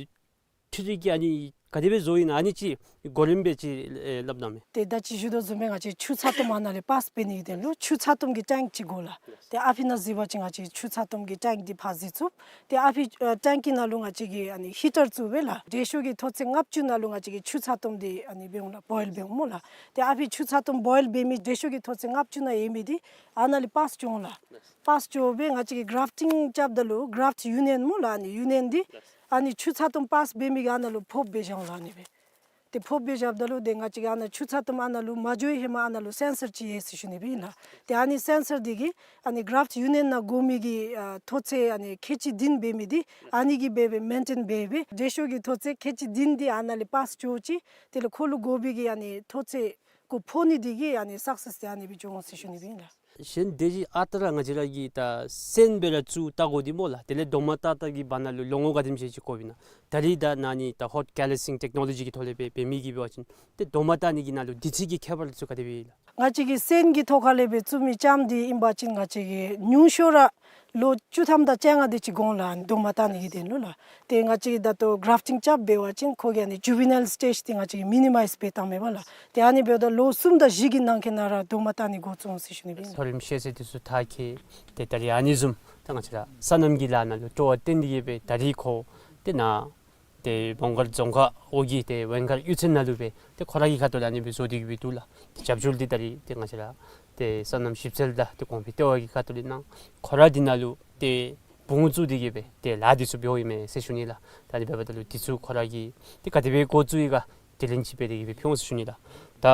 འཕྲུལ་རིག་གི་ཨ་ནི་ ག་དེ་སྦེ་བཟོཝ་ཨིན་ན་ཨ་ནི་ཅིག་གོ་རིམ་སྦེ་ཅིག་ཨེ་སླབ་གནང་མས། ཏེ་ད་ཅི་ཞུ་དོ་བཟུམ་སྦེ་ང་བཅས་ཆུ་ཚ་ཏོམ་ཨ་ནཱ་ལས་པཱསི་འབད་ནི་གི་དོན་ལུ་ཆུ་ཚ་ཏོམ་གྱི་ཊེངཀ་ཅིག་དགོ་ལགས། ཏེ་ཨ་ཕི་ནང་གཟིགས་པ་ཅིན་ང་བཅས་ཆུ་ཚ་ཏོམ་གྱི་ཊེངཀ་འདི་ཕར་གཟིགས་ཚུགས། ཏེ་ཨ་ཕི་ཨ་ཊེངཀ་གི་ནང་ལུ་ང་བཅས་ཀྱིས་ཨ་ནི་ཧི་ཊར་བཙུགས་སྦེ་ལགས། དྲོད་ཤུགས་ཀྱི་མཐོ་ཚད་ལྔ་བཅུ་ནང་ལུ་ང་བཅས་ཀྱིས་ཆུ་ཚ་ཏོམ་འདི་ཨ་ནི་འབད་འོང་ལགས། བོའིལ་འབད་འོང་སྨོ་ལགས། ཏེ་ཨ་ཕི་ཆུ་ཚ་ཏོམ་བོའིལ་འབད་མི་དྲོད་ཤུགས་ཀྱི་མཐོ་ཚད་ལྔ་བཅུ་ནང་ཡོད་མི་འདི་ཨ་ནཱ་ལས་པཱསི་འགྱོ་འོང་ལགས། པཱསི་འགྱོ་སྦེ་ང་བཅས་ཀྱིས་གྲཱཕ་ཊིང་རྐྱབ་ད་ལུ་གྲཱཕཊ་ཡུ་ནི་ཡཱན་སྨོ་ལགས། ཨ་ནི་ཡུ་ནི་ཡཱན་འདི་ཨ་ནི་ཆུ་ཚ་ཏོམ་པཱསི་འབད་མི་གི་ཨ་ནཱ་ལུ་ཕོགཔ་སྦེ་བཞག་འོང་ལགས། ཨ་ནི་སྦེ་ཏེ་ཕོགཔ་སྦེ་བཞགཔ་ད་ལུ་ཏེ་ང་བཅས་ཀྱིས་ཨ་ནཱ་ཆུ་ཚ་ཏོམ་ཨ་ནཱ་ལུ་མ་འགྱོ་བའི་ཧེ་མ་ཨ་ནཱ་ལུ་སེན་སར་ཅིག་ཡོད་ཟེར་ཞུ་ནི་སྦེ་ཨིན་ལགས། ཏེ་ཨ་ནི་སེན་སར་འདི་གིས་ཨ་ནི་གྲཱཕཊ་ཡུ་ནི་ཡཱན་ནང་དགོ་མི་གི་ཨ་མཐོ་ཚད་ཨ་ནི་ཁལ་གཅིག་བདུན་འབད་མི་འདི་ཨ་ནི་གིས་འབད་སྦེ་མེན་ཊེན་འབད་སྦེ་དྲོད་ཤུགས་ཀྱི་མཐོ་ཚད་ཁལ་གཅིག་བདུན་འདི་ཨ་ནཱ་ལས་པཱསི་འགྱོ་ཅི། དེ་ལས་ཁོ་ལུ་དགོ་པའི་གི་ཨ་ནི་མཐོ་ཚད་ཁོ་ཕོག་ནི་འདི་གིས་ཨ་ནི་སག་སེསི་འདི་ཨ་ནི་སྦེ་འགྱོ་འོང་ཟེར་ཞུ་ནི་སྦེ་ཨིན་ལགས། གཞན་དེ་ཅིག་ཨ་རྟག་ར་ང་བཅས་ར་གིས་ད་སོན་སྦེ་ར་བཙུགས་བལྟ་དགོ་འདི་སྨོ་ལགས། དེ་ལས་རྡོག་མ་བཏགས་བཏགས་ཀྱི་བར་ན་ལུ་ལོ་ངོ་ག་དེམ་ཅིག་ཅིག་འགོརཝ་ཨིན་ན། ད་རིས་ད་ཨ་ནི་ད་ཧོཊ་ཀེ་ལི་སིང་ཊེཀ་ནོ་ལོ་ཇི་གི་ཐོག་ལས་སྦེ་འབད་མི་གིས་འབད་བ་ཅིན་ཏེ་རྡོག་མ་བཏགས་ནི་གི་ནང་ལུ་དུས་ཚོད་ཀྱི་ཁྱད་པར་ཚུ་ག་དེ་སྦེ་ཨིན་ལགས། ང་བཅས་ཀྱིས་སོན་གྱི་ཐོག་ཁ་ལས་སྦེ་བཙུགས་མི་ལྕངམ་འདི་ཨིན་པ་ཅིན་ང་བཅས་ཀྱིས་ཉུང་ཤོས་ར་ལོ་བཅུ་ཐམ་དང་བཅོ་ལྔ་དེ་ཅིག་འགོར་འོང་ལགས། ཨ་ནི་རྡོག་མ་བཏགས་ནི་གི་དོན་ལུ་ལགས། ཏེ་ང་བཅས་ཀྱིས་ད་ལྟོ་གྲཱཕ་ཊིང་རྐྱབ་འབད་བ་ཅིན་ཁོ་གི་ཨ་ནི་ཇུ་ཝི་ནཱའིལ་སི་ཊེཇ་འདི་ང་བཅས་ཀྱིས་མི་ནི་མའིཛ་འབད་བཏངམ་མས་པ་ལགས། ཏེ་ཨ་ནི་འབདཝ་ད་ལོ་གསུམ་དང་བཞི་གི་ནང་འཁོད་ནང་ར་རྡོག་མ་བཏགས་ནི་འགོ་བཙུགས་འོང་ཟེར་ཞུ་ནི་སྦེ་ཨིན། མཐོ་རིམ་ཤེས་ཚད་དེ་ཚུ་མཐར་འཁྱོལ། ཏེ་ད་རིས་ཨ་ནི་བཟུམ་ད་ང་བཅས་ར་སོ་ནམ་གྱི་ལཱ་ནང་ལུ་སྤྲོ་བ་བཏོན་ཏེ་གིས་སྦེ་ད་རིས་ཁོ་ཏེ་ནཱ་ཏེ་མོང་སྒར་རྫོང་ཁག་འོག་གི་ཏེ་ཝེང་མཁར་གཡུས་ཚན་ནང་ལུ་སྦེ་ཏེ་ཁོ་ར་གི་ཁ་ཐུག་ལས་ཨ་ནི་སྦེ་བཟོ་སྟེ་གིས་སྦེ་འདུག་ལགས། ཏེ་རྒྱབ་སྐྱོར་འདི་ད་རིས་ཏེ་ང་བཅས་ར་ཏེ་སོ་ནམ་ཞིབ་འཚོལ་དང་ཏེ་གོང་འཕེལ་ལྟེ་བ་གི་ཁ་ཐུག་ལས་གནང་། ཁོ་ར་འདི་ནང་ལུ་ཏེ་བུ་བཙུགས་ཏེ་གིས་སྦེ་ཏེ་ལཱ་འདི་ཚུ་འབདཝ་ཨིན་མས་ཟེར་ཞུ་ནི་ལགས། ད་ཨ་ནི་འབདཝ་ད་ལུ་འདི་ཚུ་ཁོ་ར་གིས་ཏེ་ག་དེ་སྦེ་འགོ་བཙུགས་ཡི་ག་དེ་ལན་ཅིག་འབད་དེ་གིས་སྦེ་ཕུལ་འོང་ཟེར་ཞུ་ནི་ལགས། ད་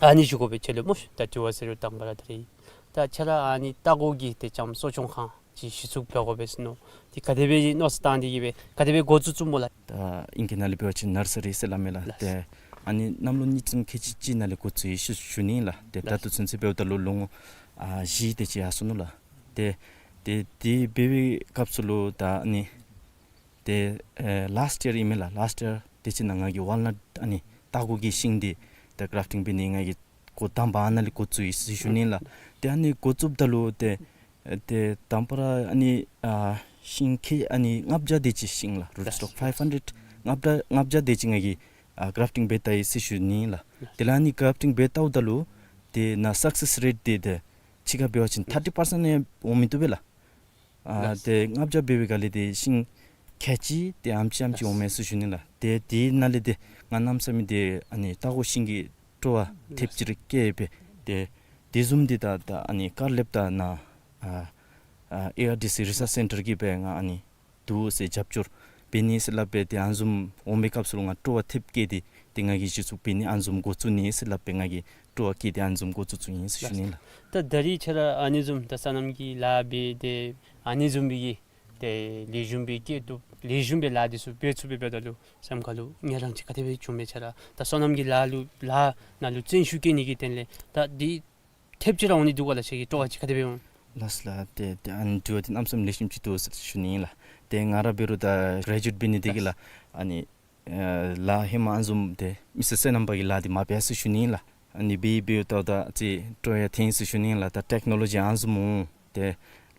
ཨ་ནི་ཞུ་དགོ་པའི་ཆེད་ལུ་སྨོ་ཤ། ད་དྲི་བ་ཟེར་རུང་དང་པ་ར་ད་རིས་ད་ཁྱོད་ར་ཨ་ནི་རྟ་མགོ་གི་ཏེ་ལྕངམ་གསོ་སྐྱོང་ཁང་ཅིག་གཞི་བཙུགས་འབད་དགོ་པས་ཟེར་མནོ། ཏེ་ག་དེ་སྦེ་མནོ་བསམ་བཏང་སྟེ་གིས་སྦེ་ག་དེ་སྦེ་འགོ་བཙུགས་བཙུགསཔ་སྨོ་ལགས། ད་ཨིང་སྐད་ནང་ལས་འབད་བ་ཅིན་ནར་སི་རི་ཟེར་སླབ་མས་ལགས། ལགས། ཏེ་ཨ་ནི་གནམ་ལོ་ཉིས་སྟོང་ཁལ་གཅིག་གཅིག་ནང་ལས་འགོ་བཙུགས་ཡི་ཟེར་ཞུ་ནི་ལགས། ཏེ་ད་ལགས། ལྟོ་ཚུན་ཚོད་འབདཝ་ད་ལུ་ལོ་ངོ་ཨ་བཞི་དེ་ཅིག་ཡར་སོ་ནུག་ལགས། ཏེ་ཏེ་དེ་འབད་བའི་སྐབས་སུ་ལུ་ད་ཨ་ནི་ཏེ་ཨེ་ལཱསཊ་ཡར་ཨིན་མས་ལགས། ལཱསཊ་ཡར་དེ་ཅིག་ནང་ང་གིས་ཝཱལ་ནཊ་ཨ་ནི་རྟ་མགོ་གི་ཤིང་འདི་ད་གྲཱཕ་ཊིང་འབད་ནི་ང་གིས་འགོ་དང་པ་ཨ་ནཱ་ལས་འགོ་བཙུགས་ཡི་ཟེར་ཞུ་ནི་ལགས། ཏེ་ཨ་ནི་འགོ་བཙུགསཔ་ད་ལུ་ཏེ་ཨེ་ཏེ་དང་པ་ར་ཨ་ནི་ཨ་ཤིང་ཁལ་ཨ་ནི་ལྔ་བརྒྱ་དེ་ཅིག་ཤིང་ལགས། རུཊ་སི་ཊོག་ཕའིབ་ཧན་ཌེཌ་ལྔ་བརྒྱ་ལྔ་བརྒྱ་དེ་ཅིག་ང་གིས་ཨ་གྲཱཕ་ཊིང་འབད་བལྟ་ཡི་ཟེར་ཞུ་ནི་ལགས། དེ་ལས་ཨ་ནི་གྲཱཕ་ཊིང་འབད་བལྟཝ་ད་ལུ་ཏེ་ནཱ་སག་སེསི་རེཊ་འདི་ཏེ་ཕྱི་ཁར་འབད་བ་ཅིན་ཐར་ཊི་པར་སེནཊ་ཡང་འོང་མི་བཏུབ་པས་ལགས། ཨ་ལགས། ཏེ་ལྔ་བརྒྱ་འབད་བའི་སྒང་ལས་ཏེ་ཤིང་ཁལ་གཅིག་ཏེ་ཨ་ནེམ་ཅིག་ཨ་ནེམ་ཅིག་འོང་མས་ཟེར་ཞུ་ནི་ལགས། ཏེ་དེ་ནང་ལས་ཏེ་ང་གནམ་མེད་ས་མེད་ཏེ་ཨ་ནི་རྟ་མགོ་ཤིང་གི་སྤྲོ་བ་ཐེབས་ཅིག་ར་སྐྱེས་སྦེ་ཏེ་དེ་བཟུམ་འདི་ད་ད་ཨ་ནི་དཀར་ལེབ་ད་ནཱ་ཨ་ཨ་ཨེ་ཨར་ཌི་སི་རི་སརཆ་སེན་ཊར་གྱིས་སྦེ་ང་ཨ་ནི་འདུག་ཟེར་རྒྱབ་སྐྱོར་འབད་ནི་ཟེར་སླབ་སྦེ་ཏེ་ཨ་ནི་བཟུམ་འོང་པའི་སྐབས་སུ་ལུ་ང་སྤྲོ་བ་ཐེབས་སྐྱེས་ཏེ་ཏེ་ང་གིས་གཞི་བཙུགས་འབད་ནི་ཨ་ནི་བཟུམ་འགོ་བཙུགས་ནི་ཟེར་སླབ་སྦེ་ང་གིས་སྤྲོ་བ་སྐྱེས་ཏེ་ཨ་ནི་བཟུམ་འགོ་བཙུགས་བཙུགས་ཡི་ཟེར་ཞུ་ནི་ལགས། ད་ད་རིས་ཁྱོད་ར་ཨ་ནི་བཟུམ་ད་སོ་ནམ་གྱི་ལཱ་འབད་དེ་ཨ་ནི་བཟུམ་སྦེ་གི་ཏེ་ལེགས་ཤོམ་སྦེ་སྐྱེད་དོ་ལེགས་ཤོམ་སྦེ་ལཱ་འདི་ཚུ་འབད་ཚུགས་པའི་འབདཝ་ད་ལུ་སེམས་ཁ་ལུ་ངལ་རངས་ཅིག་ག་དེ་སྦེ་བྱུང་མས། ཁྱོད་ར་ད་སོ་ནམ་གྱི་ལཱ་ལུ་ལཱ་ནང་ལུ་བརྩོན་ཤུགས་བསྐྱེད་ནི་གི་དོན་ལས་ད་འདི་ཐེབས་ཅིག་ར་འོང་ནི་འདུག་ག་ལགས། ཁྱོད་ཀྱི་སྤྲོ་བ་ཅིག་ག་དེ་སྦེ་འོང་། ལགས་ལགས། ཏེ་ཏེ་ཨ་ནི་དྲི་བ་འདི་གནམ་མེད་ས་མེད་ལེགས་ཤོམ་ཅིག་འདུག་ཟེར་ཞུ་ནི་ཨིན་ལགས། ཏེ་ང་ར་འབད་རུང་ད་གྲེ་ཇུ་ཨེཊ་འབད་ནི་དེ་གིས་ལགས་ཨ་ནི་ཨེ་ལཱ་ཧེ་མ་ཨ་ནི་བཟུམ་ཏེ་མི་སེར་སོ་ནམ་པ་གི་ལཱ་འདི་མ་འབད་ཟེར་ཞུ་ནི་ཨིན་ལགས། ཨ་ནི་འབད་འབདཝ་ད་ད་ཅིག་སྤྲོ་ཡང་ཐོན་ཟེར་ཞུ་ནི་ཨིན་ལགས། ད་ཊེཀ་ནོ་ལོ་ཇི་ཨ་ནི་བཟུམ་འོང་ཏེ་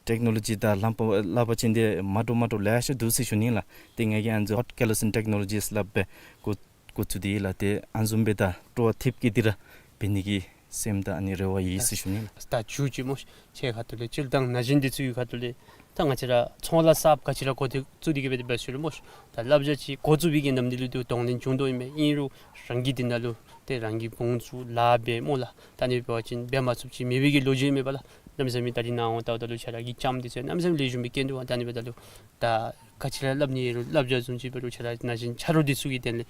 ཊེཀ་ནོ་ལོ་ཇི་དང་ལྷམ་པ་སླབ་པ་ཅིན་ཏེ་མ་འདྲཝ་མ་འདྲཝ་ལེ་ཤ་འདུག་ཟེར་ཞུ་ནི་ཨིན་ལགས། ཏེ་ང་གིས་ཨ་ནི་ཛོ་ཧོཊ་ཀེ་ལི་སིང་ཊེཀ་ནོ་ལོ་ཇི་ཟེར་སླབ་སྦེ་འགོ་འགོ་བཙུགས་ཏེ་ལགས། ཏེ་ཨ་ནི་བཟུམ་སྦེ་ད་སྤྲོ་བ་ཐེབས་སྐྱེད་དེ་ར་འབད་ནི་གི་སེམས་དང་ཨ་ནི་རེ་བ་ཡོད་ཟེར་ཞུ་ནི་ལགས། ད་མཇུག་ཅིག་སྨོ་ཤ། ཁྱོད་ཁ་ཐུག་ལས་སྤྱིར་བཏང་ན་གཞོན་འདི་ཚུ་གི་ཁ་ཐུག་ལས་ད་ང་བཅས་ར་ཚོང་ལཱ་གསརཔ་ག་ཅི་ར་འགོ་བཙུགས་ཏེ་གིས་སྦེ་འབད་ཟེར་རུང་སྨོ་ཤ། ད་བསླབ་བྱ་ཅིག་འགོ་བཙུགས་པའི་གི་ནམ་དུས་ལུ་ཏེ་གདོང་ལེན་བྱུང་དོ་ཨིན་མས། ཨིན་རུང་རང་གིས་འདི་ནང་ལུ་ཏེ་རང་གིས་བུ་བཙུགས་ལཱ་འབད་སྨོ་ལགས། ད་ཨ་ནི་འབད་བ་ཅིན་འབད་མ་ཚུགསཔ་ཅིག་མེད་པའི་གི་ལོ་རྒྱུས་མེད་པ་ལགས། གནམ་མེད་ས་མེད་ད་རིས་ནཱ་འོང་བལྟཝ་ད་ལུ་ཁྱོད་ར་གི་ལྕངམ་འདི་ཚུ་གནམ་མེད་ས་མེད་ལེགས་ཤོམ་སྦེ་སྐྱེས་འདུག་པ། ད་ཨ་ནི་འབདཝ་ད་ལུ་ད་ག་ཅི་ར་སླབ་ནི་ཡོད་རུང་བསླབ་བྱ་བཟུམ་ཅིག་འབད་རུང་ཁྱོད་ར་ན་གཞོན་ཆ་རོགས་འདི་ཚུ་གི་དོན་ལས་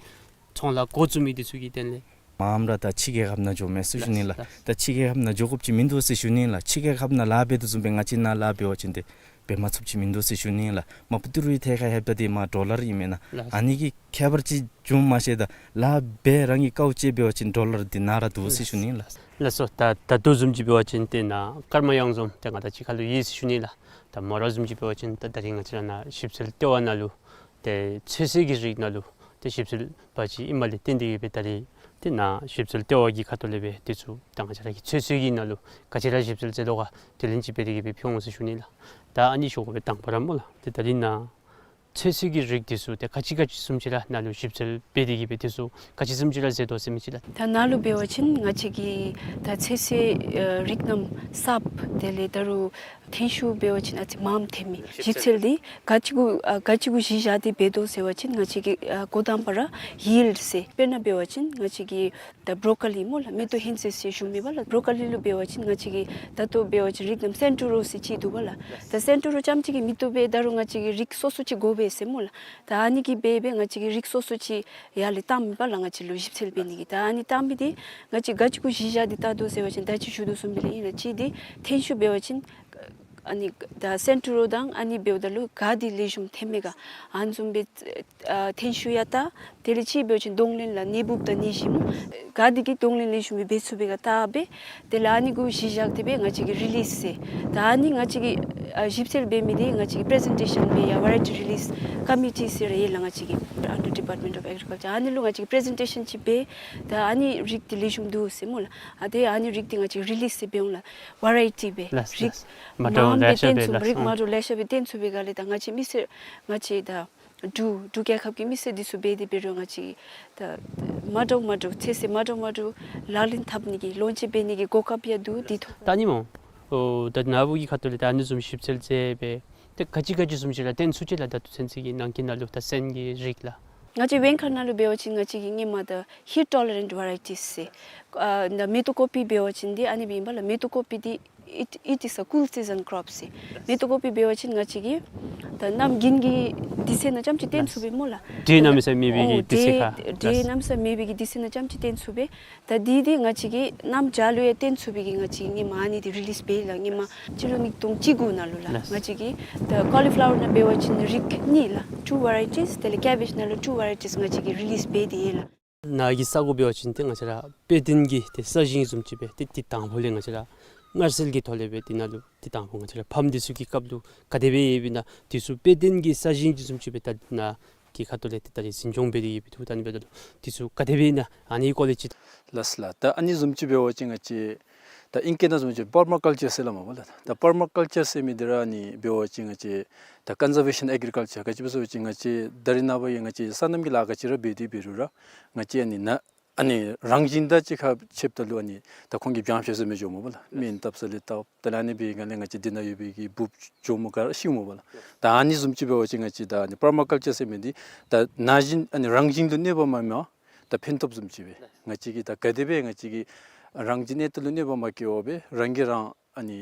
ཚོང་ལཱ་འགོ་བཙུགས་མི་འདི་ཚུ་གི་དོན་ལས། མངམ་ར་ད་ཕྱི་རྒྱལ་ཁབ་ནང་འགྱོཝ་མས་ཟེར་ཞུ་ནི་ལགས། ལགས། ད་ཕྱི་རྒྱལ་ཁབ་ནང་འགྱོ་དགོཔ་ཅིག་མིན་འདུག་ཟེར་ཞུ་ནི་ལགས། ཕྱི་རྒྱལ་ཁབ་ནང་ལཱ་འབད་དོ་བཟུམ་སྦེ་ང་བཅས་ནཱ་ལཱ་འབད་བ་ཅིན་ཏེ་འབད་མ་ཚུགསཔ་ཅིག་མིན་འདུག་ཟེར་ཞུ་ནི་ལགས། མ་པ་ཏི་རུའི་ཐད་ཁར་ལྷོདཔ་ད་ཏེ་མར་ཌོ་ལར་ཨིན་མེན་ན། ལགས། ཨ་ནི་གི་ཁྱད་པར་ཅིག་བྱུངམ་མ་ཤེས། ད་ལཱ་འབད་རང་གི་དཀའཝ་སྤྱད་འབད་བ་ཅིན་ཌོ་ལར་འདི་ནཱ་ར་འདུག་ཟེར་ཞུ་ནི་ལགས། ལགས་སོ། ད་ད་ལྟོ་བཟུམ་ཅིག་འབད་བ་ཅིན་ཏེ་ནཱ་ཀརྨ་གཡང་འཛོམས་ཏེ་ང་དང་གཅིག་ཁར་ལུ་ཡོད་ཟེར་ཞུ་ནི་ལགས། ད་མོ་ར་བཟུམ་ཅིག་འབད་བ་ཅིན་ད་ད་རིས་ང་བཅས་ར་ནཱ་ཞིབ་འཚོལ་ལྟེ་བ་ནང་ལུ་ཏེ་ཚོད་བསྲེ་གི་རིགས་ནང་ལུ་ཏེ་ཞིབ་འཚོལ་པ་ཅིག་ཨིནམ་ལས་བརྟེན་ཏེ་གིས་སྦེ་ད་རིས་ཏེ་ནཱ་ཞིབ་འཚོལ་ལྟེ་བ་གི་ཁ་ཐུག་ལས་སྦེ་འདི་ཚུ་ད་ང་བཅས་ར་གི་ཚོད་བསྲེ་གི་ནང་ལུ་ག་ཅི་ར་ཞིབ་འཚོལ་མཛད་དོ་ག་དེ་ལན་ཅིག་འབད་དེ་གིས་སྦེ་ཕུལ་འོང་ཟེར་ཞུ་ནི་ལགས། ད་ཨ་ནི་ཞུ་དགོ་པའི་དང་པ་ར་སྨོ་ལགས། ཏེ་ད་རིས་ནཱ་ ཚོད་བསྲེ་གི་རིགས་འདི་ཚུ་ཏེ་ག་ཅི་ག་ཅི་བཟུམ་ཅིག་ར་ནཱ་ལུ་ཞིབ་འཚོལ་འབད་དེ་གི་སྦེ་འདི་ཚུ་ག་ཅི་བཟུམ་ཅིག་ར་མཛད་དོ་ཟེར་མི་ཅིག་ལགས། ད་ནཱ་ལུ་འབད་བ་ཅིན་ང་བཅས་ཀྱིས་ད་ཚོད་བསྲེ་ཨ་རིགས་རྣམས་གསརཔ་དེ་ལས་ད་རུང་ཐོན་ཤུགས་འབད་བ་ཅིན་ཨ་ཙི་མངམ་ཐོན་མི་ཞིབ་འཚོལ་འདི་ག་ཅི་གུ་ཨ་ག་ཅི་གུ་གཞི་བཞག་སྟེ་འབད་དོ་ཟེར་བ་ཅིན་ང་བཅས་ཀྱིས་ཨ་འགོ་དང་པ་ར་ཡིལཌ་ཟེར། དཔེར་ན་འབད་བ་ཅིན་ང་བཅས་ཀྱིས་ད་བོ་རོ་ཀོ་ལི་སྨོ་ལགས། མེ་ཏོག་ཧོན་ཚོད་ཟེར་ཞུ་མི་པ་ལགས། བོ་རོ་ཀོ་ལི་ལུ་འབད་བ་ཅིན་ང་བཅས་ཀྱིས་ད་ལྟོ་འབད་བ་ཅིན་རིགས་རྣམས་སེན་ཊོ་རོ་ཟེར་ཅིག་འདུག་པ་ལགས། ད་སེན་ཊོ་རོ་རྐྱངམ་གཅིག་གིས་མི་བཏུབ་པས། ད་རུང་ང་བཅས་ཀྱིས་རིགས་སོ་སོ་ཅིག་དགོ་པས་ཟེར་སྨོ་ལགས། ད་ཨ་ནི་གིས་འབད་འབད་ང་བཅས་ཀྱིས་རིགས་སོ་སོ་ཅིག་ཡར་ལས་བཏང་མི་པ་ལགས། ང་བཅས་ལུ་ཞིབ་འཚོལ་འབད་ནི་གི་ད་ཨ་ནི་བཏང་མི་འདི་ང་བཅས་ག་ཅི་གུ་གཞི་བཞག་སྟེ་བལྟ་དོ་ཟེར་བ་ཅིན་ད་ཅི་ཞུ་དོ་བཟུམ་སྦེ་ལགས་ཨིན་ལགས། གཅིག་འདི་ཐོན་ཤུགས་འབད་བ་ཅིན་ཨ་ནི་ད་སེན་ཊོ་རོ་དང་ཨ་ནི་འབདཝ་ད་ལུ་ག་འདི་ལེགས་ཤོམ་ཐོན་མས་ག་ཨ་ནི་བཟུམ་སྦེ་ཨ་ཐོན་ཤུགས་ཡང་བལྟ། དེ་ལས་གཅིག་འབད་བ་ཅིན་གདོང་ལེན་ལགས་ནད་འབུཔ་དང་ནད་གཞི་སྨོ། ག་འདི་གིས་གདོང་ལེན་ལེགས་ཤོམ་སྦེ་འབད་ཚུགས་པས་ག་བལྟ་སྦེ། དེ་ལས་ཨ་ནི་གུ་གཞི་བཞག་སྟེ་སྦེ་ང་བཅས་ཀྱིས་རི་ལིསི་ཟེར། ད་ཨ་ནི་ང་བཅས་ཀྱིས་ཨ་ཞིབ་འཚོལ་འབད་མི་འདི་ང་བཅས་ཀྱིས་པི་རི་ཟེན་ཊེ་ཤཱན་སྦེ་ཡང་ཝེ་རའི་ཊི་རི་ལིསི་ཀོ་མི་ཊི་ཟེར་ར་ཡོད་ལགས་ང་བཅས་ཀྱི་ཨན་ཌར་ཌི་པཱརཊ་མེནཊ་ཨོཕ་ཨེག་རི་ཀལ་ཅར། ཨ་ནི་ལུ་ང་བཅས་ཀྱིས་པི་རི་ཟེན་ཊེ་ཤཱན་ཅིག་འབད། ད་ཨ་ནི་རིགས་འདི་ལེགས་ཤོམ་འདུག་ཟེར་སྨོ་ལགས། ཨ་ཏེ་ཨ་ནི་རིགས་འདི་ང་བཅས་རི་ལིསི་ཟེར་འབད་འོང་ལགས། ཝེ་རའི་ཊི་སྦེ་ལགས། རིགས་ལགས། མ་འདྲཝ་མངམ་ལེ་སྦེ་ཤ་འབད་བཏོན་ཚུགས། ལགས། རིགས་མ་འདྲཝ་ལེ་ཤ་སྦེ་བཏོན་ཚུགས་པའི་སྒང་ལས་ད་ང་བཅས་མི་སེར་ང་བཅས་ད་འབྲུག་འབྲུག་རྒྱལ་ཁབ་ཀྱི་མི་སེར་འདི་ཚུ་འབད་དེ་འབད་རུང་ང་བཅས་ད་མ་འདྲཝ་མ་འདྲཝ་ཚོད་བསྲེ་མ་འདྲཝ་མ་འདྲཝ་ལག་ལེན་འཐབ་ནི་གི་ལོན་ཅིག་འབད་ནི་གི་གོ་སྐབས་ཡང་འདུག། འདི་ཐོག་ད་ཨ་ནི་སྨོ། ཨོ་ད་ནཱ་བུ་གི་ཁ་ཐུག་ལས་ད་ཨ་ནི་བཟུམ་ཞིབ་འཚོལ་མཛད་སྦེ་ཏེ་ག་ཅི་ག་ཅི་བཟུམ་ཅིག་ར་བཏོན་ཚུགས་ཅི་ལགས། ད་ལྟོ་ཚུན་ཚོད་ཀྱི་ནང་འཁོད་ནང་ལུ་ད་སོན་གྱི་རིགས་ལགས། ང་བཅས་བེང་ཁ་ནང་ལུ་འབད་བ་ཅིན་ང་བཅས་ཀྱིས་སྔོན་མ་ད་ཧིཊ་ཊོ་ལེ་རེནཊ་ཝེ་རའི་ཊིསི་ཟེར། ཨ་ད་མེ་ཏོག་ཀོ་པི་འབད་བ་ཅིན་འདི་ཨ་ནི་སྦེ་ཨིན་པ་ལགས། མེ་ཏོག་ཀོ་པི་འདི་it, it is a cool season crop ཟེར། མེ་ཏོག་ཀོ་པི་འབད་བ་ཅིན་ང་བཅས་ཀྱིས་ད་གནམ་དགུན་གྱི་དུས་ཚོད་ནང་རྐྱངམ་ཅིག་བཏོན་ཚུགས་པས་སྨོ་ལགས། འདྲེ་གནམ་མེད་ས་མེད་པའི་གི་དུས་ཚོད་ཁར། འདྲེ་གནམ་མེད་ས་མེད་པའི་གི་དུས་ཚོད་ནང་རྐྱངམ་ཅིག་བཏོན་ཚུགས་པས། ད་འདི་འདི་ང་བཅས་ཀྱིས་གནམ་བྱཱར་ལུ་ཡང་བཏོན་ཚུགས་པའི་གི་ང་བཅས་ཀྱིས་སྔོན་མ་ཨ་ནི་འདི་རི་ལིསི་འབད་ལགས། སྔོན་མ་སྤྱི་ལོ་ཉིས་སྟོང་བཅུ་དགུ་ནང་ལུ་ལགས། ལགས། ང་བཅས་ཀྱིས་ད་ཀོ་ལི་ཕ་ལ་ཝར་ནང་འབད་བ་ཅིན་རིགས་གཉིས་ལགས། two varieties། དེ་ལས་ཀེ་བེཇ་ནང་ལུ་two varieties ང་བཅས་ཀྱིས་རི་ལིསི་འབད་དེ་ཡོད་ལགས། ནཱ་གི་ས་གོ་འབད་བ་ཅིན་ཏེ་ང་བཅས་ར་དཔེ་སྟོན་གྱི་ཏེ་ས་ཞིང་བཟུམ་ཅིག་སྦེ་ཏེ་འདི་དང་ཕུ་ལས་ང་བཅས་ར་མངར་གསིལ་གྱི་ཐོག་ལས་སྦེ་འདི་ནང་ལུ་འདི་དང་ཕུ་ང་བཅས་ར་ཕམ་འདི་ཚུ་གི་སྐབས་ལུ་ག་དེ་སྦེ་ཡོདཔ་ཨིན་ན་འདི་ཚུ་དཔེ་སྟོན་གྱི་ས་ཞིང་བཟུམ་ཅིག་སྦེ་ད་ནཱ་གི་ཁ་ཐུག་ལས་ཏེ་ད་རིས་འཛིན་སྐྱོང་འབད་དེ་ཡོད་པའི་ཐོག་ད་ཨ་ནི་འབདཝ་ད་ལུ་འདི་ཚུ་ག་དེ་སྦེ་ཨིན་ན་ཨ་ནི་སྐོར་ལས་ཅིག། ལགས་ལགས། ད་ཨ་ནི་བཟུམ་ཅིག་འབད་བ་ཅིན་ང་བཅས་ད་ཨིང་སྐད་ནང་བཟུམ་ཅིག་པར་མ་ཀལ་ཅར་ཟེར་སླབ་མས་པ་ལགས། ད་པར་མ་ཀལ་ཅར་ཟེར་མི་འདི་ར་ཨ་ནི་འབད་བ་ཅིན་ང་བཅས་ད་ཀོན་ཛར་བེ་ཤཱན་ཨེག་རི་ཀལ་ཅར། ག་ཅི་སྦེ་ཟེར་བ་ཅིན་ང་བཅས་ད་རིས་ནངས་པ་ཡང་ང་བཅས་སོ་ནམ་གྱི་ལཱ་ག་ཅི་ར་འབད་དེ་འབད་རུང་ར་ང་བཅས་ཨ་ནི་ནཱ་ཨ་ནི་རང་བཞིན་དང་གཅིག་ཁར་ཕྱདཔ་ད་ལུ་ཨ་ནི་ད་ཁོང་གིས་བྱང་ཤེས་ཟེར་མི་འགྱོཝ་མས་པ་ལགས། སྨན་བཏབ་ས་ལས་བཏབ། དེ་ལས་ཨ་ནི་འབད་བའི་སྒང་ལས་ང་བཅས་འདི་ནང་ཡོད་པའི་གི་འབུཔ་གྱོགམོ་ག་ར་ཤིཝ་མས་པ་ལགས། ད་ཨ་ནི་བཟུམ་ཅིག་འབད་བ་ཅིན་ང་བཅས་ད་ཨ་ནི་པར་མ་ཀལ་ཅར་ཟེར་མི་འདི་ད་ན་གཞོན་ཨ་ནི་རང་བཞིན་དུ་གནོད་པ་མ་མེད་པར་ད་ཕན་ཐོགས་བཟུམ་ཅིག་སྦེ་ང་བཅས་ཀྱིས་ད་ག་དེ་སྦེ་ང་བཅས་ཀྱིས་རང་བཞིན་གནས་སྟངས་ལུ་གནོད་པ་མ་བཀལ་བར་སྦེ་རང་གིས་རང་ཨ་ནི་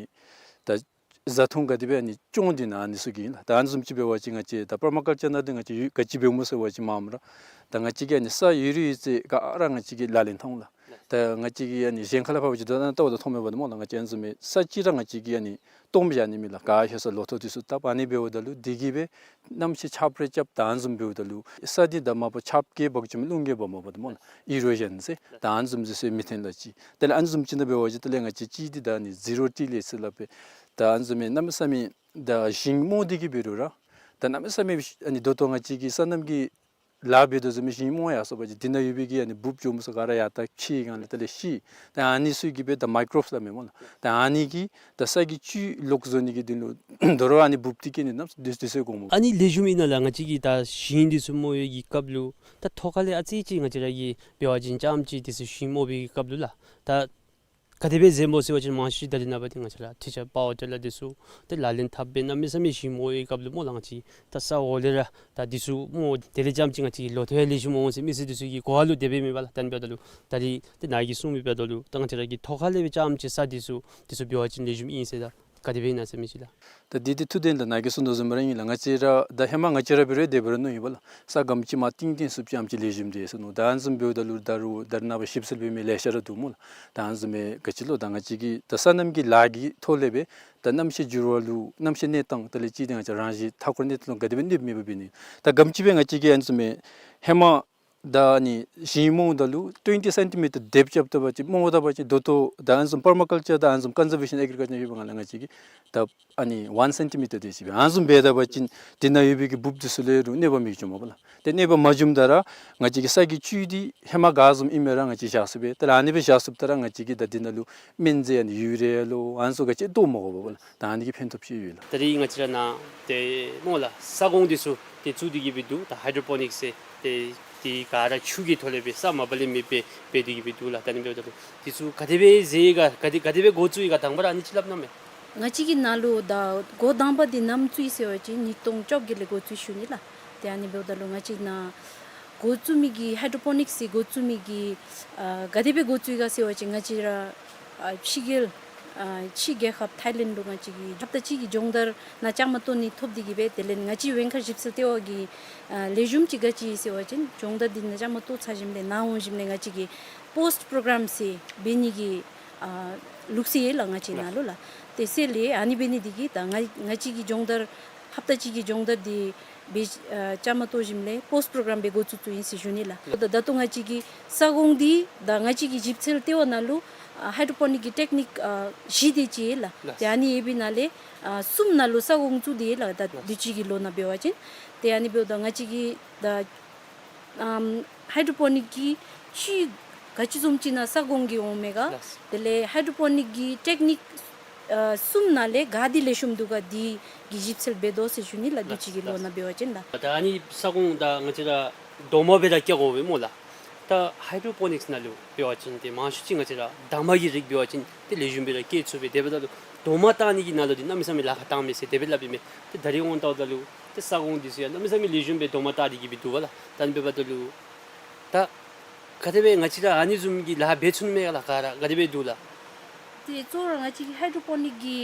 ད་བཟའ་འཐུང་ག་དེ་སྦེ་ཨ་ནི་སྐྱོང་དེ་ནང་ཨ་ནི་ཚུ་གི་ཨིན་ལགས། ད་ཨ་ནི་བཟུམ་ཅིག་འབད་བ་ཅིན་ང་བཅས་ད་པར་མ་ཀལ་ཅར་ནང་འདི་ང་བཅས་ཡོད་ག་ཅི་འབདཝ་སྨོ་ཟེར་བ་ཅིན་མངམ་ར་ད་ང་བཅས་ཀྱིས་ཨ་ནི་ས་ཡོད་རིགས་ཡོད་ཚད་ག་ར་ང་བཅས་ཀྱིས་ལག་ལེན་འཐབ་འོང་ལགས། ད་ང་བཅས་ཀྱིས་ཨ་ནི་གཞན་ཁ་ལས་ཕར་འབད་བ་ཅིན་ད་ལྟོ་ད་མཐོང་མས་པ་ད་སྨོ་ལགས། ང་བཅས་ཨ་ནི་བཟུམ་མའི་ས་ཅིག་ར་ང་བཅས་ཀྱིས་ཨ་ནི་སྟོངམ་བཞག་ནི་མེད་ལགས། ག་ཤེས་ས་ལོ་ཐོག་འདི་ཚུ་བཏབ། ཨ་ནི་འབདཝ་ད་ལུ་འདི་གིས་སྦེ་གནམ་གཤིས་ཆརཔ་རེ་རྐྱབ་ད་ཨ་ནི་བཟུམ་འབདཝ་ད་ལུ་ས་འདི་ད་མ་པ་ཆརཔ་བཀལ་འབག་བཅུག་མི་རླུང་གིས་འབག་མ་པ་ད་སྨོ་ལགས། ཨི་རོ་ཞཱན་ཟེར། ད་ཨ་ནི་བཟུམ་ཅིག་ཟེར་མི་ཐོན་ལགས་ཅིག། དེ་ལས་ཨ་ནི་བཟུམ་ཅིག་ནང་འབད་བ་ཅིན་དེ་ལས་ང་བཅས་ཅིག་འདི་ད་ཨ་ནི་ཟི་རོ་ཊི་ལེཊ་ཟེར་སླབ་པས། ད་ཨ་ནི་བཟུམ་མའི་གནམ་མེད་ས་མེད་ད་ཞིང་རྨོ་སྟེ་གི་འབད་རུང་ར་ད་གནམ་མེད་ས་མེད་ཨ་ནི་ད་ལྟོ་ང་བཅས་ཀྱིས་སོ་ནམ་གྱི་ལཱ་འབད་དོ་བཟུམ་མའི་ཞིང་རྨོ་ཡར་སོང་པ་ཅིན་འདི་ནང་ཡོད་པའི་གི་ཨ་ནི་འབུཔ་གྱོགམོ་ཚུ་ག་ར་ཡར་ལྟ་ཕྱེ་སྒང་ལས་དེ་ལས་ཤི། ད་ཨ་ནི་ཚུ་གིས་སྦེ་ད་མའི་ཀོ་རོབསི་སླབ་མས་སྨོ་ལགས། ད་ཨ་ནི་གིས་ད་ས་གི་བཅུད་ལོག་བཟོ་ནི་གི་དོན་ལུ་དོ་རུང་ཨ་ནི་འབུཔ་འདི་གིས་ཨ་ནི་གནམ་མེད་ས་མེད་དུས་ཚོད་འགོརཝ་མས། ཨ་ནི་ལེགས་ཤོམ་ཨིན་ན་ལགས། ང་བཅས་ཀྱིས་ད་ཞིང་འདི་ཚུ་རྨོ་བའི་གི་སྐབས་ལུ་ད་ཐོག་ཁ་ལས་ཨ་ཙི་ཅིག་ང་བཅས་ར་གིས་འབད་བ་ཅིན་རྐྱངམ་ཅིག་འདི་ཚུ་ཞིང་རྨོ་བའི་གི་སྐབས་ལུ་ལགས། ད་ག་དེ་སྦེ་མཛདཔ་སྨོ་ཟེར་བ་ཅིན་མང་ཤོས་ད་རིས་ནངས་པ་འདི་ང་བཅས་ར་ཊི་ཅར་པ་ཝར་ཊི་ལར་འདི་ཚུ་ཏེ་ལག་ལེན་འཐབ་སྦེ་གནམ་མེད་ས་མེད་ཞིང་རྨོ་བའི་སྐབས་ལུ་སྨོ་ལགས། ང་བཅས་ད་ས་འོག་ལས་ར་ད་འདི་ཚུ་རྨོ། དེ་ལས་རྐྱངམ་ཅིག་ང་བཅས་ལོ་ཐོག་ཡང་ལེགས་ཤོམ་འོང་ཟེར་མི་སེར་འདི་ཚུ་གི་གོ་བ་ལུ་དེ་སྦེ་མེན་པ་ལགས། ད་ཨ་ནི་འབདཝ་ད་ལུ་ད་རིས་ཏེ་ནཱ་གིས་གསུངས་མི་འབདཝ་ད་ལུ་ད་ང་བཅས་ར་གིས་ཐོག་ཁ་ལས་སྦེ་རྐྱངམ་ཅིག་ས་འདི་ཚུ་འདི་ཚུ་འབད་བ་ཅིན་ལེགས་ཤོམ་ཨིན་ཟེར་ད་ག་དེ་སྦེ་ཨིན་ན་ཟེར་མི་ཅིག་ལགས། ད་འདི་འདི་ཐུགས་བདེན་ལགས། ནཱ་གིས་གསུངས་དོ་བཟུམ་ར་ཨིན་ལགས། ང་བཅས་ར་ད་ཧེ་མ་ང་བཅས་ར་འབད་རུང་དེ་འབད་རུང་མནོ་ཡི་པ་ལགས། ས་ག་དེམ་ཅིག་མར་བཏིང་བཏིང་ཚུགསཔ་ཅིག་ཨ་ནེམ་ཅིག་ལེགས་ཤོམ་འདུག་ཟེར་མནོ། ད་ཨ་ནི་བཟུམ་འབདཝ་ད་ལུ་ད་རུང་ད་རིས་ནངས་པ་ཞིབ་འཚོལ་འབད་མི་ལེ་ཤ་ར་འདུག་སྨོ་ལགས། ད་ཨ་ནི་བཟུམ་མའི་ག་ཅི་ལོ་ད་ང་བཅས་ཀྱིས་ད་སོ་ནམ་གྱི་ལཱ་གི་ཐོག་ལས་སྦེ་ད་གནམ་གཤིས་འགྱུར་བ་ལུ་གནམ་གཤིས་གནས་སྟངས་དེ་ལས་ཅིག་འདི་ང་བཅས་རང་བཞིན་མཐའ་འཁོར་གནས་སྟངས་ལུ་ག་དེ་སྦེ་གནོདཔ་མེད་པ་འབད་ནི། ད་ག་དེམ་ཅིག་སྦེ་ང་བཅས་ཀྱིས་ཨ་ནི་བཟུམ་མའི་ཧེ་མ་ ད་ཨ་ནི་ཞིང་རྨོ་ད་ལུ་ཊུ་ཝེན་ཊི་སེན་ཊི་མི་ཊར་དེབ་རྐྱབ་ད་པ་ཅིན་རྨོ་ད་པ་ཅིན་ད་ལྟོ་ད་ཨ་ནི་བཟུམ་པར་མ་ཀལ་ཅར་དང་ཨ་ནི་བཟུམ་ཀོན་ཟར་བེ་ཤཱན་ཨེག་རི་ཀལ་ཅར་ཡོད་པ་ང་ལུ་ང་བཅས་ཀྱིས་ད་ཨ་ནི་ཝན་སེན་ཊི་མི་ཊར་དེ་ཅིག་སྦེ་ཨ་ནི་བཟུམ་འབད་ད་པ་ཅིན་དེ་ནང་ཡོད་པའི་གི་འབུཔ་འདི་ཚུ་ལས་རུང་གནོད་པ་མི་འབྱུངམ་པ་ལགས། ཏེ་གནོད་པ་མ་འབྱུངམ་ད་ར་ང་བཅས་ཀྱི་ས་གི་བཅུད་འདི་ཧེ་མ་ག་བཟུམ་ཨིན་མི་ར་ང་བཅས་བཞག་ཚུགས་པས། ཏེ་ཨ་ནི་སྦེ་བཞག་ཚུགསཔ་ད་ར་ང་བཅས་ཀྱིས་ད་དེ་ནང་ལུ་སྨན་རྫས་ཨ་ནི་ཡུ་རི་ཡ་ལོ་ཨ་ནི་ཚུ་ག་ཅི་བཏོག་མ་དགོ་པས་ལགས། ད་ཨ་ནི་གི་ཕན་ཐོགས་ཅིག་ཡོད་ལགས། ད་རིས་ང་བཅས་ར་ནཱ་ཏེ་སྨོ་ལགས་ས་གོང་འདི་ཚུ་ཏེ་བཙུགས་ཏེ་གི་སྦེ་འདུག། ད་ཧའི་ཌྲོ་པོ་ནིཀསི་ཟེར་ཏེ་དེ་ག་ར་ཆུ་གི་ཐོག་ལས་སྦེ་ས་མ་པ་ལས་མེད་པར་འབད་དེ་གི་སྦེ་འདུག་ལགས། ད་ཨ་ནི་འབདཝ་ད་ལུ་འདི་ཚུ་ག་དེ་སྦེ་མཛད་ཡི་ག་ག་དེ་ག་དེ་སྦེ་འགོ་བཙུགས་ཡི་ག་དང་པ་ར་ཨ་ནི་ཅིག་སླབ་གནང་མས། ང་བཅས་ཀྱི་ནང་ལུ་ད་འགོ་དང་པ་འདི་ནམ་བཙུགས་ཡི་ཟེར་བ་ཅིན་ཉིས་སྟོང་བཅོ་བརྒྱད་ལས་འགོ་བཙུགས་ཞུ་ནི་ལགས། ཏེ་ཨ་ནི་འབདཝ་ད་ལུ་ང་བཅས་ནཱ་འགོ་བཙུགས་མི་གི་ཧའི་ཌྲོ་པོ་ནིཀསི་འགོ་བཙུགས་མི་གི་ཨ་ག་དེ་སྦེ་འགོ་བཙུགས་ཡི་ག་ཟེར་བ་ཅིན་ང་བཅས་ར་ཨ་ཕྱི་རྒྱལ་ཨ་ཕྱི་རྒྱལ་ཁབ་ཐའི་ལེནཌ་ལུ་ང་བཅས་ཀྱིས་ཧབ་ཏ་གཅིག་གི་སྦྱོང་བརྡར་ནང་བཅའ་མར་གཏོགས་ནི་ཐོབ་སྟེ་གི་སྦེ་དེ་ལས་ང་བཅས་ཝེང་ཁཱ་ཞིབ་འཚོལ་ལྟེ་བ་གི་ཨ་ལེགས་ཤོམ་ཅིག་ག་ཅི་ཟེར་བ་ཅིན་སྦྱོང་བརྡར་འདི་ནང་བཅའ་མར་གཏོགས་ཚར་ཞིནམ་ལས་ནཱ་འོང་ཞིནམ་ལས་ང་བཅས་ཀྱིས་པོསཊ་པོརོ་གརམ་ཟེར་འབད་ནི་གི་ཨ་ལུགས་སྲོལ་ཡོད་ལགས་ང་བཅས་ནང་ལུ་ལགས། དེ་ཟེར་ལས་ཨ་ནི་འབད་ནི་འདི་གིས་ད་ང་ང་བཅས་ཀྱི་སྦྱོང་བརྡར་ཧབ་ཏ་གཅིག་གི་སྦྱོང་བརྡར་འདི་སྦེ་ཨ་བཅའ་མར་གཏོགས་ཞིནམ་ལས་པོསཊ་པོརོ་གརམ་སྦེ་འགོ་བཙུགས་བཙུགསཔ་ཨིན་ཟེར་ཞུ་ནི་ལགས། ད་ད་ལྟོ་ང་བཅས་ཀྱི་ས་གོང་འདི་ད་ང་བཅས་ཀྱི་ཞིབ་འཚོལ་ལྟེ་བ་ནང་ལུ་ཨ་ཧའི་ཌྲོ་པོ་ནིཀ་གི་ཊེཀ་ནིཀ་ཨ་བཞི་དེ་ཅིག་ཡོད་ལགས། ལགས། ཏེ་ཨ་ནི་ཡོད་པའི་ནང་ལས་ཨ་གསུམ་ནང་ལུ་ས་གོང་བཙུགས་ཏེ་ཡོད་ལགས། ད་ལགས། དུས་ཅི་གི་ལོ་ནང་འབད་བ་ཅིན་ཏེ་ཨ་ནི་འབདཝ་ད་ང་བཅས་ཀྱི་ད་ཨམ་ཧའི་ཌྲོ་པོ་ནིཀ་གི་ཅིག་ག་ཅི་བཟུམ་ཅིག་ནང་ས་གོང་གི་འོང་མས་ག། ལགས། དེ་ལས་ཧའི་ཌྲོ་པོ་ནིཀ་གི་ཊེཀ་ནིཀ་ཨ་གསུམ་ནང་ལས་ག་འདི་ལེགས་ཤོམ་འདུག་ག་འདི་གི་ཞིབ་འཚོལ་འབད་དོ་ཟེར་ཞུ་ནི་ལགས། དུས་ཅི་གི་ལོ་ནང་འབད་བ་ཅིན་ལགས། ད་ཨ་ནི་ས་གོང་ད་ང་བཅས་ར་རྡོག་མ་སྦེ་ར་བཀལ་དགོ་པས་སྨོ་ལགས། ད་ཧའི་ཌྲོ་པོ་ནིཀསི་ནང་ལུ་འབད་བ་ཅིན་ཏེ་མང་ཤོས་ཅིག་ང་བཅས་ར་འདབ་མ་གི་རིགས་འབད་བ་ཅིན་ཏེ་ལེགས་ཤོམ་སྦེ་ར་བཀལ་ཚུགས་པས། དེ་འབདཝ་ད་ལུ་རྡོག་མ་བཏགས་ནི་གི་ནང་ལུ་འདི་གནམ་མེད་ས་མེད་ལཱ་ཁག་བཏང་མས་ཟེར་དེ་སྦེ་སླབ་ཨིན་མས། ཏེ་ད་རིས་འོང་བལྟཝ་ད་ལུ་ཏེ་ས་གོང་འདི་ཚུ་ཡང་གནམ་མེད་ས་མེད་ལེགས་ཤོམ་སྦེ་རྡོག་མ་བཏགས་ཏེ་གི་སྦེ་འདུག་པ་ལགས། ད་ཨ་ནི་འབདཝ་ད་ལུ་ད་ག་དེ་སྦེ་ང་བཅས་ར་ཨ་ནི་བཟུམ་གྱི་ལཱ་འབད་ཚུགས་ནི་མས་ག་ལགས། ག་ར་ག་དེ་སྦེ་འདུག་ལགས། ཏེ་གཙོ་བོ་ར་ང་བཅས་ཀྱི་ཧའི་ཌྲོ་པོ་ནིཀ་གི་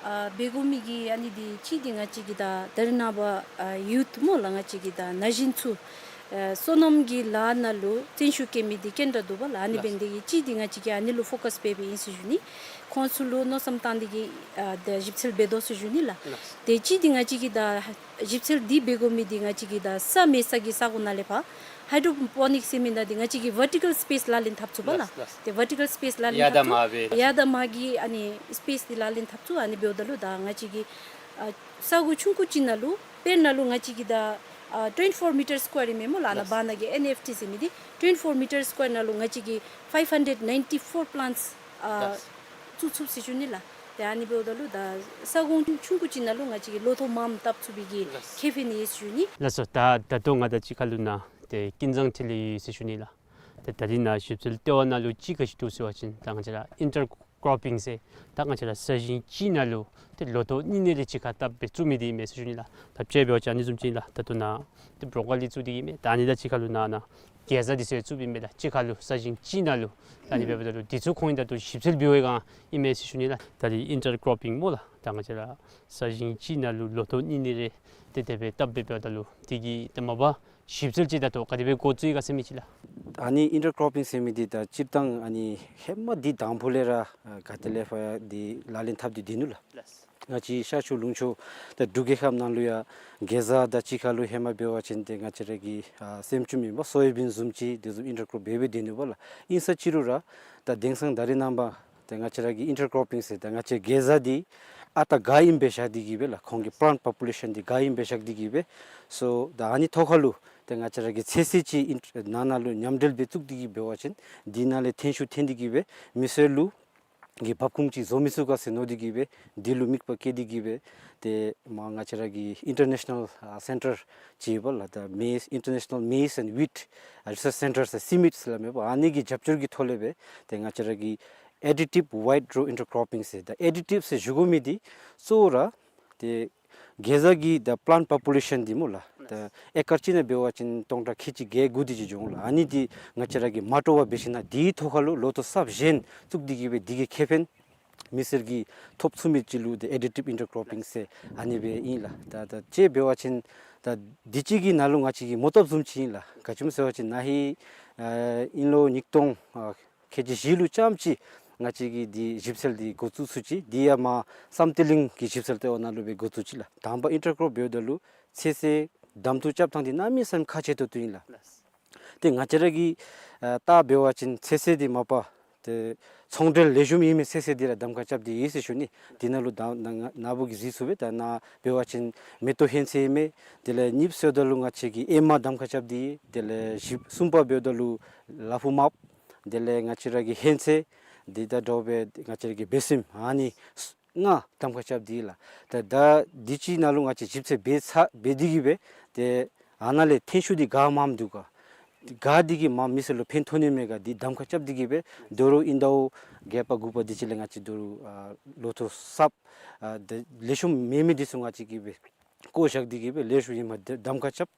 ཨ་འབད་དགོ་མི་གི་ཨ་ནི་འདི་གཅིག་འདི་ང་བཅས་ཀྱི་ད་ད་རེས་ནངས་པ་ཨ་ཡུཐ་སྨོ་ལགས། ང་བཅས་ཀྱི་ད་ན་གཞོན་ཚུ་ཨ་སོ་ནམ་གྱི་ལཱ་ནང་ལུ་བརྩོན་ཤུགས་བསྐྱེད་མི་འདི་གན་དྲག་འདུག་པ་ལགས། ཨ་ནི་འབད་ནི་འདི་གིས་གཅིག་འདི་ང་བཅས་ཀྱིས་ཨ་ནི་ལུ་ཕོ་ཀསི་འབད་འབདཝ་ཨིན་ཟེར་ཞུ་ནི། ཁོང་ཚུ་ལུ་མནོ་བསམ་བཏང་སྟེ་གི་ཨ་ད་ཞིབ་འཚོལ་འབད་དོ་ཟེར་ཞུ་ནི་ལགས། ལགས། ཏེ་གཅིག་འདི་ང་བཅས་ཀྱི་ད་ཞིབ་འཚོལ་འདི་འབད་དགོ་མི་འདི་ང་བཅས་ཀྱི་ད་ས་མེད་ས་གི་ས་གོ་ནང་ལས་ཕར་ཧའི་ཌྲོ་པོ་ནིཀསི་ཟེར་མི་ནང་འདི་ང་བཅས་ཀྱིས་ཝར་ཊི་ཀལ་སི་པེསི་ལག་ལེན་འཐབ་ཚུགས་པ་ལགས། ལགས། ལགས། ཏེ་ཝར་ཊི་ཀལ་སི་པེསི་ལག་ལེན་ཡར་དང་འཐབ་ཚུགས། མར་སྦེ། ཡར་དང་མར་གྱི་ཨ་ནི་སི་པེསི་འདི་ལག་ལེན་འཐབ་ཚུགས། ཨ་ནི་འབདཝ་ད་ལུ་ད་ང་བཅས་ཀྱི་ཨ་ས་གོ་ཆུང་ཀུ་ཅིག་ནང་ལུ་དཔེར་ན་ལུ་ང་བཅས་ཀྱི་ད་ཨ་ཊུ་ཝེན་ཊི་ཕོར་མི་ཊར་སི་ཀུ་ཝེར་ཨིན་མས་སྨོ་ལགས། ཨ་ནཱ། ལགས། བར་ན་གི་ཨེན་ཨེཕ་ཊི་ཟེར་མི་འདི་ཊུ་ཝེན་ཊི་ཕོར་མི་ཊར་སི་ཀུ་ཝེར་ནང་ལུ་ང་བཅས་ཀྱིས་ཕའིབ་ཧན་ཌེཌ་ནའིན་ཊི་ཕོར་པི་ལཱནཊསི་ཨ་ལགས། བཙུགས་ཚུགས་ཟེར་ཞུ་ནི་ལགས། ཏེ་ཨ་ནི་འབདཝ་ད་ལུ་ད་ས་གོང་ཆུང་ཀུ་ཅིག་ནང་ལུ་ང་བཅས་ཀྱིས་ལོ་ཐོག་མངམ་བཏབ་ཚུགས་པའི་གི་ལགས། ཁེ་ཕན་ཡོད་ཟེར་ཞུ་ནི། ལགས་སོ། ད་ད་ལྟོ་ང་དང་གཅིག་ཁར་ལུ་ནཱ་ཏེ་ཀུན་བཟང་འཕྲིན་ལས་ཡོད་ཟེར་ཞུ་ནི་ལགས། ཏེ་ད་རིས་ནཱ་ཞིབ་འཚོལ་ལྟེ་བ་ནང་ལུ་ཅིག་ག་ཅི་འདུག་ཟེར་བ་ཅིན་ད་ང་བཅས་ར་ཨིན་ཊར་ཀོར་པིང་ཟེར་ད་ང་བཅས་ར་ས་ཞིང་གཅིག་ནང་ལུ་ཏེ་ལོ་ཐོག་གཉིས་གཉིས་རེ་གཅིག་ཁར་བཏབ་སྦེ་བཙུགས་མི་འདི་ཨིན་མས་ཟེར་ཞུ་ནི་ལགས། ད་དཔྱེ་འབད་བ་ཅིན་ཨ་ནི་བཟུམ་ཅིག་ཨིན་ལགས། ད་ལྟོ་ནཱ་ཏེ་བོ་རོ་ཀོ་ལི་བཙུགས་ཏེ་གི་མས། ད་ཨ་ནི་དང་གཅིག་ཁར་ལུ་ནཱ་ནཱ་གེ་ཟ་འདི་ཚུ་ཡང་བཙུགསཔ་ཨིན་མས་ལགས། གཅིག་ཁར་ལུ་ས་ཞིང་གཅིག་ནང་ལུ། ད་ཨ་ནི་འབདཝ་ད་ལུ་འདི་ཚུ་ཁོང་གིས་ད་ལྟོ་ཞིབ་འཚོལ་འབད་བའི་སྒང་ཨིན་མས་ཟེར་ཞུ་ནི་ལགས། ད་རིས་ཨིན་ཊར་ཀོར་པིང་སྨོ་ལགས། ད་ང་བཅས་ར་ས་ཞིང་གཅིག་ནང་ལུ་ལོ་ཐོག་གཉིས་གཉིས་རེ་ཏེ་དེ་སྦེ་བཏབ་སྦེ་འབདཝ་ད་ལུ་འདི་གི་ཏེ་མ་པ་ཞིབ་འཚོལ་ཅིག་ད་ལྟོ་ག་དེ་སྦེ་འགོ་བཙུགས་ཡི་ག་ཟེར་མི་ཅིག་ལགས། ཨ་ནི་ཨིན་ཊར་ཀོར་པིང་ཟེར་མི་འདི་ད་སྤྱིར་བཏང་ཨ་ནི་ཧེ་མ་འདི་དང་ཕུ་ལས་ར་ཨ་ག་ཏེ་ལས་ཕར་འདི་ལག་ལེན་འཐབ་སྟེ་སྡོད་ནུག་ལགས། ལགས། ང་བཅས་ཤར་ཕྱོགས་ལུང་ཕྱོགས་ད་འབྲུག་རྒྱལ་ཁབ་ནང་ལུ་ཡང་གེ་ཟ་དང་གཅིག་ཁར་ལུ་ཧེ་མ་འབད་བ་ཅིན་ཏེ་ང་བཅས་ར་གི་ཨ་སེམ་ཅུམ་ཨིན་པ་སོ་ཡ་བིན་བཟུམ་ཅིག་དེ་བཟུམ་ཨིན་ཊར་ཀོར་པིང་འབད་སྦེ་སྡོད་ནུག་པ་ལགས། ཨིན་ས་ཅི་རུང་ར་ད་དེང་སང་ད་རེས་ནངས་པ་ཏེ་ང་བཅས་ར་གི་ཨིན་ཊར་ཀོར་པིང་ཟེར་ད་ང་བཅས་གེ་ཟ་འདི་ཨ་རྟག་ག་ཨིནམ་སྦེ་བཞག་སྟེ་གི་སྦེ་ལགས། ཁོང་གི་པི་ལཱནཊ་པོ་པུ་ལེ་ཤཱན་འདི་ག་ཨིནམ་སྦེ་བཞག་སྟེ་གི་སྦེ། སོ་ད་ཨ་ནི་ཐོག་ཁར་ལུ་ཏེ་ང་བཅས་ར་གི་ཚོད་བསྲེ་ཅིག་ཨིན་ནང་ན་ལུ་མཉམ་འབྲེལ་སྦེ་བཙུགས་ཏེ་གི་འབད་བ་ཅིན་འདི་ནང་ལས་ཐོན་ཤུགས་ཐོན་ཏེ་གི་སྦེ་མི་སེར་ལུ་གི་བབ་ཁུངས་ཅིག་བཟོ་མི་ཚུགས་ག་ཟེར་མནོ་སྟེ་གི་སྦེ་འདི་ལུ་དམིགས་པ་བསྐྱེད་དེ་གི་སྦེ་ཏེ་མར་ང་བཅས་ར་གི་ཨིན་ཊར་ནེ་ཤ་ནཱལ་ཨ་སེན་ཊར་ཅིག་ཡོད་པ་ལགས། ད་མེ་ཨིན་ཊར་ནེ་ཤ་ནཱལ་མེ་ཛི་ཨེནཌ་ཝིཊ་ཨ་རི་སརཆ་སེན་ཊར་ཟེར་སི་མིཊ་ཟེར་སླབ་མས་པ། ཨ་ནི་གི་རྒྱབ་སྐྱོར་གྱི་ཐོག་ལས་སྦེ་ཏེ་ང་བཅས་ར་གི་ཨེ་ཌི་ཊིབ་ཝའིཊ་རོ་ཨིན་ཊར་ཀོར་པིང་ཟེར། ད་ཨེ་ཌི་ཊིབ་ཟེར་ཞུ་དགོ་མི་འདི་གཙོ་བོ་ར་ཏེ་གེ་ཟ་གི་ད་པི་ལཱནཊ་པོ་པུ་ལེ་ཤཱན་འདི་སྨོ་ལགས། ད་ཨེ་ཀར་གཅིག་ནང་འབད་བ་ཅིན་སྟོང་ཕྲག་ཁལ་གཅིག་བརྒྱད་དགུ་དེ་ཅིག་འབྱུང་ལགས། ཨ་ནི་འདི་ང་བཅས་ར་གིས་མ་སྤྲོ་བར་འབད་ཞིན་ན་འདིའི་ཐོག་ཁར་ལུ་ལོ་ཐོག་གསརཔ་གཞན་བཙུགས་ཏེ་གི་སྦེ་འདི་གི་ཁེ་ཕན་མི་སེར་གྱིས་ཐོབ་ཚུགས་མི་ཅིག་ལུ་ཏེ་ཨེ་ཌི་ཊིབ་ཨིན་ཊར་ཀོར་པིང་ཟེར་ཨ་ནི་སྦེ་ཨིན་ལགས། ད་ད་དཔྱེ་འབད་བ་ཅིན་ད་འདི་གཅིག་གི་ནང་ལུ་ང་བཅས་ཀྱིས་མོ་བཏབ་བཟུམ་ཅིག་ཨིན་ལགས། ག་ཅི་སྨོ་ཟེར་བ་ཅིན་ན་ཧིང་ཨ་དབྱིན་ལོ་ཉིས་སྟོང་ཨ་ཁལ་གཅིག་བཞི་ལུ་རྐྱངམ་ཅིག་ང་བཅས་ཀྱིས་འདི་ཞིབ་འཚོལ་འདི་འགོ་བཙུགས་ཚུགས་ཅི། འདི་ཡང་མར་བསམ་གཏན་གླིང་གི་ཞིབ་འཚོལ་ལྟེ་བ་ནང་ལུ་སྦེ་འགོ་བཙུགས་ཅི་ལགས། དང་པ་ཨིན་ཊར་ཀོར་འབདཝ་ད་ལུ་ཚོད་བསྲེ་གདམ་འཐུ་རྐྱབ་ཐངས་འདི་གནམ་མེད་ས་མེད་ཁག་ཆེ་ཏོག་ཏོ་ཨིན་ལགས། ལགས། ཏེ་ང་བཅས་ར་གིས་ཨ་ད་འབད་བ་ཅིན་ཚོད་བསྲེ་འདི་མ་པ་ཏེ་ཚོང་འབྲེལ་ལེགས་ཤོམ་ཨིན་མི་ཚོད་བསྲེ་འདི་ར་གདམ་ཁ་རྐྱབ་སྟེ་ཡོད་ཟེར་ཞུ་ནི། འདི་ནང་ལུ་ད་ན་ན་བུ་གིས་གཟིགས་ཚུགས་པས། ད་ནཱ་འབད་བ་ཅིན་མེ་ཏོག་ཧོན་ཚོད་ཨིན་མས། དེ་ལས་གཉིས་པ་ཟེརཝ་ད་ལུ་ང་བཅས་ཀྱིས་ཨེ་མ་གདམ་ཁ་རྐྱབ་སྟེ་ཡོད། དེ་ལས་བཞི་གསུམ་པ་འབདཝ་ད་ལུ་ལ་ཕུག་མརཔ། དེ་ལས་ང་བཅས་ར་གི་ཧོན་ཚོད་འདི་དང་འདྲཝ་སྦེ་ང་བཅས་ར་གི་སྦེ་སྲིནམ་ཨ་ནི་ལྔ་གདམ་ཁ་རྐྱབ་སྟེ་ཡོད་ལགས། ད་ད་འདི་ཅིག་ནང་ལུ་ང་བཅས་ཞིབ་འཚོལ་འབད་ཚར་འབད་དེ་གིས་སྦེ་ཏེ་ཨ་ནཱ་ལས་ཐོན་ཤུགས་འདི་ག་མངམ་འདུག་ག། ག་འདི་གིས་མངམ་མི་སེར་ལུ་ཕན་ཐོགས་ནི་མས་ག་འདི་གདམ་ཁ་རྐྱབ་སྟེ་གིས་སྦེ་དོ་རུང་ཨིན་ཟླཝ་བརྒྱད་པ་དགུ་པ་འདི་ཅིག་ལས་ང་བཅས་དོ་རུང་ཨ་ལོ་ཐོག་གསརཔ་ཨ་ཏེ་ལེགས་ཤོམ་མེད་མི་འདི་ཚུ་ང་བཅས་ཀྱིས་སྦེ་བཀོ་བཞག་སྟེ་གིས་སྦེ་ལེགས་ཤོམ་ཨིན་མས་གདམ་ཁ་རྐྱབ།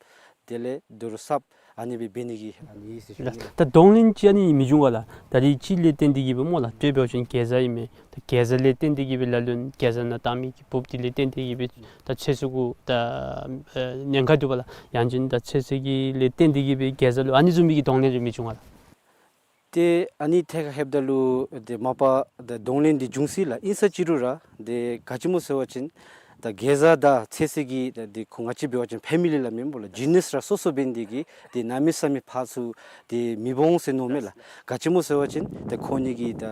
དེ་ལས་དོ་རུང་གསརཔ་ཨ་ནི་སྦེ་འབད་ནི་གི་ཨ་ནི་ཟེར་ཞུ་ནི་ལགས། ད་གདོང་ལེན་ཅིག་ཨ་ནི་མི་འབྱུང་ག་ལགས། ད་རིས་ཅིག་ལས་བརྟེན་ཏེ་གིས་སྦེ་སྨོ་ལགས། ཏེ་འབད་བ་ཅིན་གེ་ཛ་ཨིན་མས། ད་གེ་ཛ་ལས་བརྟེན་ཏེ་གིས་སྦེ་ལ་ལུ་གེ་ཛ་ནང་བཏང་མི་གི་འབུཔ་འདི་ལས་བརྟེན་ཏེ་གིས་སྦེ་ད་ཚོད་བསྲེ་གུ་ད་ཨེ་ཉེན་ཁ་འདུག་པ་ལགས། ཡང་ཅིན་ད་ཚོད་བསྲེ་གི་ལས་བརྟེན་ཏེ་གིས་སྦེ་གེ་ཛ་ལུ་ཨ་ནི་བཟུམ་མའི་གི་གདོང་ལེན་རེ་མི་འབྱུང་ག་ལགས། ཏེ་ཨ་ནི་ཐད་ཁར་ལྷོདཔ་ད་ལུ་ཏེ་མ་པ་ད་གདོང་ལེན་འདི་འབྱུང་སྲིད་ལགས། ཨིན་ས་ཅི་རུང་ར་ཏེ་ག་ཅི་སྨོ་ཟེར་བ་ཅིན་ད་གེ་ཛ་དང་ཚོད་བསྲེ་གི་ད་ཏེ་ཁོང་ང་བཅས་འབད་བ་ཅིན་ཕེ་མི་ལི་སླབ་མི་སྨོ་ལགས། ཇི་ནསི་ར་སོ་སོ་འབད་ནི་འདི་གིས་ཏེ་གནམ་མེད་ས་མེད་ཕར་ཚུར་ཏེ་མི་འོང་ཟེར་མནོཝ་མས་ལགས། ག་ཅི་སྨོ་ཟེར་བ་ཅིན་ཏེ་ཁོང་གཉིས་ཀྱི་ད་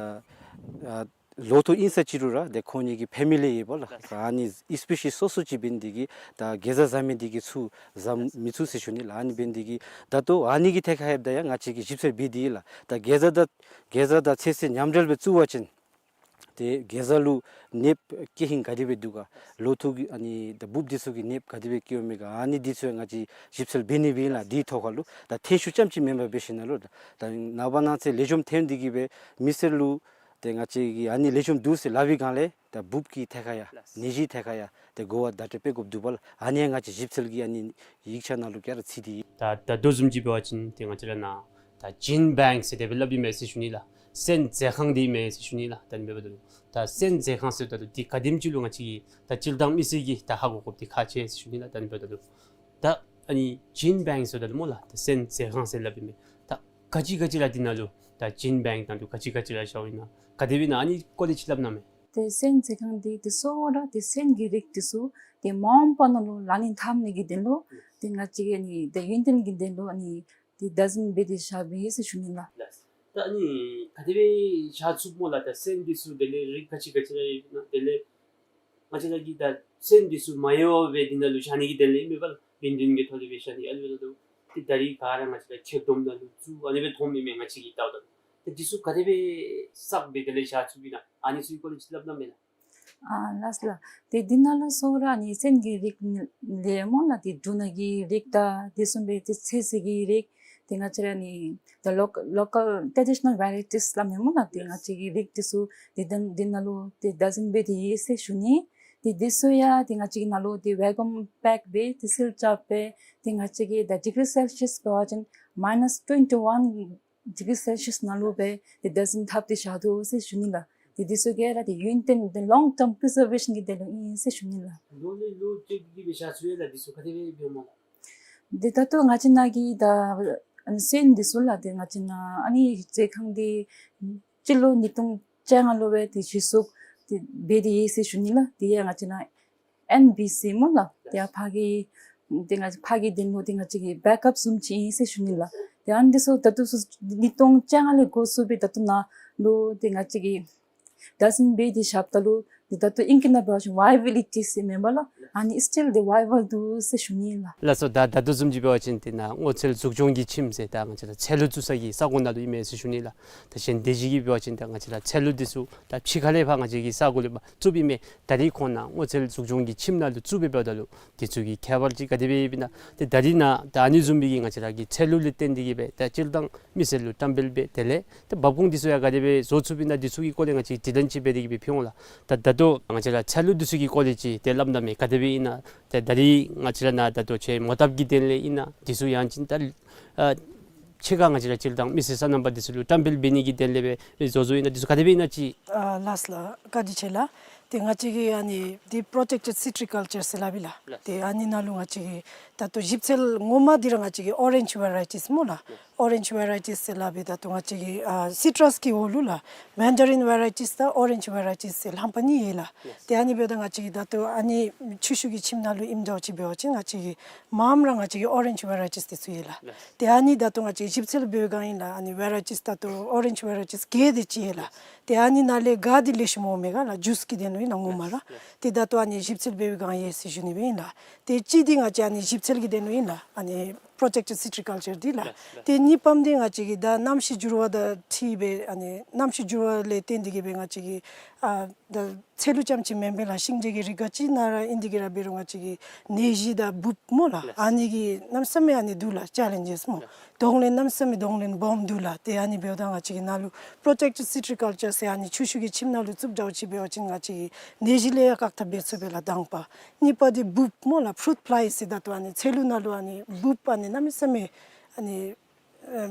ཨ་ལོ་ཐོག་ཨིན་ས་ཅི་རུང་ར་ཏེ་ཁོང་གཉིས་ཀྱི་ཕེ་མི་ལི་ཡོདཔ་ལགས། ཨ་ནི་སི་པི་ཤིས་སོ་སོ་ཅིག་འབད་ནི་འདི་གིས་ད་གེ་ཛ་བཟའ་མི་འདི་གིས་ཚུར་བཟའ་མི་ཚུགས་ཟེར་ཞུ་ནི་ལགས། ཨ་ནི་འབད་ནི་འདི་གིས་ད་ལྟོ་ཨ་ནི་གི་ཐད་ཁར་ལྷོདཔ་ད་ཡང་ང་བཅས་ཀྱིས་ཞིབ་འཚོལ་འབད་དེ་ཡོད་ལགས། ད་གེ་ཛ་དང་གེ་ཛ་དང་ཚོད་བསྲེ་མཉམ་འབྲེལ་སྦེ་བཙུགས་པ་ཅིན་ཏེ་གེ་ཛ་ལུ་ནདཔ་སྐྱེ་ཧིང་ག་དེ་སྦེ་འདུག་ག། ལོ་ཐོག་གི་ཨ་ནི་ད་འབུཔ་འདི་ཚུ་གི་ནདཔ་ག་དེ་སྦེ་སྐྱེཝ་མས་ག། ཨ་ནི་འདི་ཚུ་ཡང་ང་བཅས་ཞིབ་འཚོལ་འབད་ནི་སྦེ་ཨིན་ལགས། འདི་ཐོག་ཁར་ལུ་ད་ཐོན་ཤུགས་རྐྱངམ་ཅིག་མེན་པར་འབད་ཞིནམ་ལས་ད་ནངས་པ་གནངས་ཚེ་ལེགས་ཤོམ་ཐོན་ཏེ་གིས་སྦེ་མི་སེར་ལུ་ཏེ་ང་བཅས་ཀྱིས་ཨ་ནི་ལེགས་ཤོམ་འདུག་ཟེར་སླབ་པའི་སྒང་ལས་ད་འབུཔ་གི་ཐད་ཁར་ཡང་ནད་གཞི་ཐད་ཁར་ཡང་ཏེ་གོ་བ་བརྡ་སྤྲོད་འབད་དགོཔ་འདུག་པ་ལགས། ཨ་ནི་ཡང་ང་བཅས་ཞིབ་འཚོལ་གྱི་ཨ་ནི་ཡིག་ཆ་ནང་ལུ་ག་ར་ཚུད་དེ་ཡོད། ད་ད་ལྟོ་བཟུམ་ཅིག་འབད་བ་ཅིན་ཏེ་ང་བཅས་ར་ནཱ་ད་ཇིན་བེངཀ་ཟེར་དེ་སྦེ་སླབ་ཨིན་མས་ཟེར་ཞུ་ནི་ལགས། སོན་མཛོད་ཁང་འདི་ཨིན་མས་ཟེར་ཞུ་ནི་ལགས། ད་ཨ་ནི་འབདཝ་ད་ལུ་ད་སོན་མཛོད་ཁང་ཟེརཝ་ད་ལུ་འདི་ག་དེམ་ཅིག་ལུ་ང་བཅས་ཀྱིས་ད་སྤྱིར་བཏང་མི་སེར་གྱིས་ད་ཧ་གོ་དགོཔ་འདི་ཁག་ཆེ་ཟེར་ཞུ་ནི་ལགས། ད་ཨ་ནི་འབདཝ་ད་ལུ་ད་ཨ་ནི་ཇིན་བེངཀ་ཟེརཝ་ད་ལུ་སྨོ་ལགས། ད་སོན་མཛོད་ཁང་ཟེར་སླབ་ཨིན་མས། ད་ག་ཅི་ག་ཅི་ར་འདི་ནང་ལུ་ད་ཇིན་བེངཀ་ནང་ལུ་ག་ཅི་ག་ཅི་ར་བཞགཔ་ཨིན་ན། ག་དེ་སྦེ་ཨིན་ན་ཨ་ནི་སྐོར་ལས་ཅིག་སླབ་གནང་མས། ཏེ་སོན་མཛོད་ཁང་འདི་ཏེ་གཙོ་བོ་ར་ཏེ་སོན་གྱི་རིགས་འདི་ཚུ་ཏེ་མ་འོངས་པ་ནང་ལུ་ལག་ལེན་འཐབ་ནི་གི་དོན་ལུ་ཏེ་ང་བཅས་ཀྱི་ཨ་ནི་ཏེ་ཡུན་བརྟན་གྱི་དོན་ལུ་ཨ་ནི་ཏེ་བདག་འཛིན་འབད་དེ་བཞགཔ་ཨིན་ཟེར་ཞུ་ནི་ལགས། ལགས། ད་ཨ་ནི་ག་དེ་སྦེ་བཞག་ཚུགས་སྨོ་ལགས། ད་སོན་འདི་ཚུ་དེ་ལས་རིགས་ག་ཅི་ག་ཅི་ར་ཡོད་ན། དེ་ལས་ང་བཅས་ར་གིས་ད་སོན་འདི་ཚུ་མ་གཡོ་བར་སྦེ་འདི་ནང་ལུ་བཞག་ནི་གི་དོན་ལས་ཨིན་མས་པ་ལགས། ཡུན་བརྟན་གྱི་ཐོག་ལས་སྦེ་བཞག་ནི་ཨ་ནི་འབདཝ་ད་ལུ་ཏེ་ད་རིས་ག་ར་ང་བཅས་ར་ཁྱེར་སྡོམ་ནང་ལུ་བཙུགས་ཨ་ནི་སྦེ་མཐོངམ་ཨིན་མས། ང་བཅས་ཀྱིས་བལྟཝ་ད་ལུ་ཏེ་འདི་ཚུ་ག་དེ་སྦེ་བསགས་སྦེ་དེ་ལས་བཞག་ཚུགསཔ་ཨིན་ན། ཨ་ནི་ཚུ་གི་སྐོར་ལས་ཅིག་སླབ་གནང་མས་ལགས། ཨ་ལགས་ལགས། ཏེ་འདི་ནང་ལུ་གཙོ་བོ་ར་ཨ་ནི་སོན་གྱི་རིགས་ལས་སྨོ་ལགས། ཏེ་འབྲུ་སྣ་གི་རིགས་དང་དེ་བཟུམ་སྦེ་ཏེ་ཚོད་བསྲེ་གི་རིགས་ཏེ་ང་བཅས་ར་ཨ་ནི་the local, local traditional varieties སླབ་མས་སྨོ་ལགས། ཏེ་ང་བཅས་ཀྱི་རིགས་འདི་ཚུ་ཏེ་ད་འདི་ནང་ལུ་ཏེ་བདག་འཛིན་འབད་དེ་ཡོད་ཟེར་ཞུ་ནི། ཏེ་འདི་ཚུ་ཡང་ཏེ་ང་བཅས་ཀྱི་ནང་ལུ་ཏེ་བེ་ཀུམ་པེཀ་འབད་དེ་སིལ་རྐྱབ་སྦེ་ཏེ་ང་བཅས་ཀྱི་ད་ཌིག་རི་སེལ་ཤི་ཡཱས་འབད་བ་ཅིན་མའི་ནཱས་ཊུ་ཝེན་ཊི་ཝན་ཌིག་རི་སེལ་ཤི་ཡཱས་ནང་ལུ་སྦེ་ཏེ་བདག་འཛིན་འཐབ་སྟེ་བཞག་དོ་ཟེར་ཞུ་ནི་ལགས། ཏེ་འདི་ཚུ་ག་ར་ཏེ་ཡུན་བརྟན་ཏེ་ལོང་ཊརམ་པི་རི་ཛར་ཝེ་ཤཱན་གྱི་དོན་ལུ་ཨིན་ཟེར་ཞུ་ནི་ལགས། ལོ་ལས་ལོ་བཅད་དེ་གིས་སྦེ་བཞག་ཚུགས་ཡོད་ལགས། འདི་ཚུ་ག་དེ་སྦེ་འབདཝ་སྨོ་ལགས། ཏེ་ད་ལྟོ་ང་བཅས་ནཱ་གི་ད་ཨ་ནི་སོན་འདི་ཚུ་ལགས། ཏེ་ང་བཅས་ནཱ་ཨ་ནི་མཛོད་ཁང་འདི་སྤྱི་ལོ་ཉིས་སྟོང་བཅོ་ལྔ་ལུ་སྦེ་ཏེ་གཞི་བཙུགས་ཏེ་འབད་དེ་ཡོད་ཟེར་ཞུ་ནི་ལགས། དེ་ཡང་ང་བཅས་ནཱ་ཨེན་བི་སི་སྨོ་ལགས། ཏེ་ཡང་ཕར་གྱི་ཏེ་ང་ཕར་གྱི་དོན་ལུ་ཏེ་ང་བཅས་ཀྱི་བེཀ་ཨཔ་བཟུམ་ཅིག་ཨིན་ཟེར་ཞུ་ནི་ལགས། ཏེ་ཨ་ནི་འདི་ཚུ་ད་ལྟོ་ཚུ་ཉིས་སྟོང་བཅོ་ལྔ་ལས་འགོ་བཙུགས་སྦེ་ད་ལྟོ་ནཱ་ལུ་ཏེ་ང་བཅས་ཀྱིས་བདག་འཛིན་འབད་དེ་བཞགཔ་ད་ལུ་ཏེ་ད་ལྟོ་ཨིང་སྐད་ནང་འབད་བ་ཅིན་བའི་བི་ལི་ཊི་ཟེར་མེན་པ་ལགས། ཨ་ནི་སི་ཊིལ་ཏེ་བའི་བཱལ་འདུག་ཟེར་ཞུ་ནི་ལགས། ལགས་སོ། ད་ད་ལྟོ་བཟུམ་ཅིག་འབད་བ་ཅིན་ཏེ་ནཱ་སྔོ་ཚལ་འཛུགས་སྐྱོང་གི་ཁྱིམ་ཟེར་ད་ང་བཅས་ར་ཚལ་ལུ་བཙུགས་ས་གི་ས་གོ་ནང་ལུ་ཨིན་མས་ཟེར་ཞུ་ནི་ལགས། ད་གཞན་སྡེ་བཞི་གིས་འབད་བ་ཅིན་ད་ང་བཅས་ར་ཚལ་ལུ་འདི་ཚུ་ད་ཕྱི་ཁ་ལས་ཕར་ང་བཅས་ཀྱི་ས་གོ་ལས་ཕར་བཙུགསཔ་ཨིན་མས། ད་རིས་ཁོང་ནཱ་སྔོ་ཚལ་འཛུགས་སྐྱོང་གི་ཁྱིམ་ནང་ལུ་བཙུགས་སྦེ་འབདཝ་ད་ལུ་འདི་ཚུ་གི་ཁྱད་པར་ཅིག་ག་དེ་སྦེ་ཡོདཔ་ཨིན་ན། ཏེ་ད་རིས་ནཱ་ད་ཨ་ནི་བཟུམ་སྦེ་གི་ང་བཅས་ར་གི་ཚལ་ལུ་ལས་བརྟེན་ཏེ་གིས་སྦེ་ད་སྤྱིར་བཏང་མི་སེར་ལུ་བཀྲམ་སྤེལ་འབད་དེ་ལས་ཏེ་འབབ་ཁུངས་འདི་ཚུ་ཡང་ག་དེ་སྦེ་བཟོ་ཚུགསཔ་ཨིན་ན། འདི་ཚུ་གི་སྐོར་ལས་ང་བཅས་དྲི་ལན་ཅིག་འབད་དེ་གིས་སྦེ་ཕུལ་འོང་ལགས། ད་ད་ལྟོ་ང་བཅས་ར་ཚལ་ལུ་འདི་ཚུ་གི་སྐོར་ལས་ཅིག་ཏེ་སླབ་གནང་མས། ག་དེ་སྦེ་ཨིན་ན། ཏེ་ད་རིས་ང་བཅས་ར་ནཱ་ད་ལྟོ་ཁྱོད་མོ་བཏབ་ཀྱི་དོན་ལས་ཨིན་ན། འདི་ཚུ་ཡང་ཅིན་ད་ཨ་ཕྱི་ཁར་ང་བཅས་ར་སྤྱིར་བཏང་མི་སེར་སོ་ནམ་པ་འདི་ཚུ་ལུ་བཀྲམ་སྤེལ་འབད་ནི་གི་དོན་ལས་སྦེ་བཟོ་བཟོཝ་ཨིན་ན། འདི་ཚུ་ག་དེ་སྦེ་ཨིན་ན་ཅིག། ཨ་ལགས་ལགས། བཀའ་དྲིན་ཆེ་ལགས། ཏེ་ང་བཅས་ཀྱི་ཨ་ནི་འདི་པྲོ་ཊེཀ་ཊེཌ་སི་ཊི་རི་ཀལ་ཅར་ཟེར་སླབ་ཨིན་ལགས། ཏེ་ཨ་ནི་ནང་ལུ་ང་བཅས་ཀྱིས་ད་ལྟོ་ཞིབ་འཚོལ་ངོ་མ་འདི་ར་ང་བཅས་ཀྱི་ཨོ་རེནཇ་ཝེ་རའི་ཊིས་སྨོ་ལགས། ཨོ་རེནཇ་ཝེ་རའི་ཊིས་ཟེར་སླབ་སྦེ་ད་ལྟོ་ང་བཅས་ཀྱི་ཨ་སི་ཊྲས་ཀྱི་འོག་ལུ་ལགས་མེན་ཌ་རིན་ཝེ་རའི་ཊིས་དང་ཨོ་རེནཇ་ཝེ་རའི་ཊིས་ཟེར་རྣམ་པ་གཉིས་ཡོད་ལགས། ཏེ་ཨ་ནི་འབདཝ་ད་ང་བཅས་ཀྱིས་ད་ལྟོ་ཨ་ནི་ཆུ་ཤུགས་ཀྱི་ཁྱིམ་ནང་ལུ་ཨིནམ་འདྲཝ་ཅིག་འབད་བ་ཅིན་ང་བཅས་ཀྱིས་མངམ་ར་ང་བཅས་ཀྱིས་ཨོ་རེནཇ་ཝེ་རའི་ཊིས་འདི་ཚུ་ཡོད་ལགས། ཏེ་ཨ་ནི་ད་ལྟོ་ང་བཅས་ཀྱིས་ཞིབ་འཚོལ་འབད་བའི་སྒང་ཨིན་ལགས། ཨ་ནི་ཝེ་རའི་ཊིས་ད་ལྟོ་ཨོ་རེནཇ་ཝེ་རའི་ཊིས་བརྒྱད་དེ་ཅིག་ཡོད་ལགས། ཏེ་ཨ་ནི་ནང་ལས་ག་འདི་ལེགས་ཤོམ་འོང་མས་ག་ལགས་ཇུས་ཀྱི་དོན་ལུ་ཨིན་ལགས་ངོ་མ་ར། ཏེ་ད་ལྟོ་ཨ་ནི་ཞིབ་འཚོལ་འབད་བའི་སྒང་ཡོད་ཟེར་ཞུ་ནི་སྦེ་ཨིན་ལགས། ཏེ་གཅིག་འདི་ང་བཅས་ཨ་ནི་ཞིབ་འཚོལ་གྱི་དོན་ལུ་ཨིན་ལགས། ཨ་ནི་པྲོ་ཊེཀ་ཊེཌ་སི་ཊི་རི་ཀལ་ཅར་འདི་ལགས། ཏེ་གཉིས་པམ་འདི་ང་བཅས་ཀྱིས་ད་གནམ་གཤིས་འགྱུར་བ་དང་འཁྲིལ་སྦེ་ཨ་ནི་གནམ་གཤིས་འགྱུར་བ་ལས་བརྟེན་ཏེ་གིས་སྦེ་ང་བཅས་ཀྱིས་ཨ་ད་ཚལ་ལུ་རྐྱངམ་ཅིག་མེན་པར་ལགས་ཤིང་འབྲས་ཀྱི་རིགས་ག་ཅི་ནང་ར་ཨིན་ཏེ་གིས་ར་འབད་རུང་ང་བཅས་ཀྱིས་ནད་གཞི་དང་འབུཔ་སྨོ་ལགས། ཨ་ནི་གི་གནམ་མེད་ས་མེད་ཨ་ནི་འདུག་ལགས་ཅེ་ལེནཇེས་སྨོ། གདོང་ལེན་གནམ་མེད་ས་མེད་གདོང་ལེན་སྦོམ་འདུག་ལགས། ཏེ་ཨ་ནི་འབདཝ་ད་ང་བཅས་ཀྱིས་ནཱ་ལུ་པྲོ་ཊེཀ་ཊེཌ་སི་ཊི་རི་ཀལ་ཅར་ཟེར་ཨ་ནི་ཆུ་ཤུགས་ཀྱི་ཁྱིམ་ནང་ལུ་བཙུགསཔ་འདྲཝ་ཅིག་འབད་བ་ཅིན་ང་བཅས་ཀྱིས་ནད་གཞི་ལས་ཡང་བཀག་ཐབས་འབད་ཚུགས་པས་ལགས་དང་པ། གཉིས་པ་འདི་འབུཔ་སྨོ་ལགས་ཕུ་རུཊ་ཕླའི་ཟེར་ད་ལྟོ་ཨ་ནི་ཚལ་ལུ་ནང་ལུ་ཨ་ནི་འབུཔ་ཨ་ནི་གནམ་མེད་ས་མེད་ཨ་ནི་ཨ་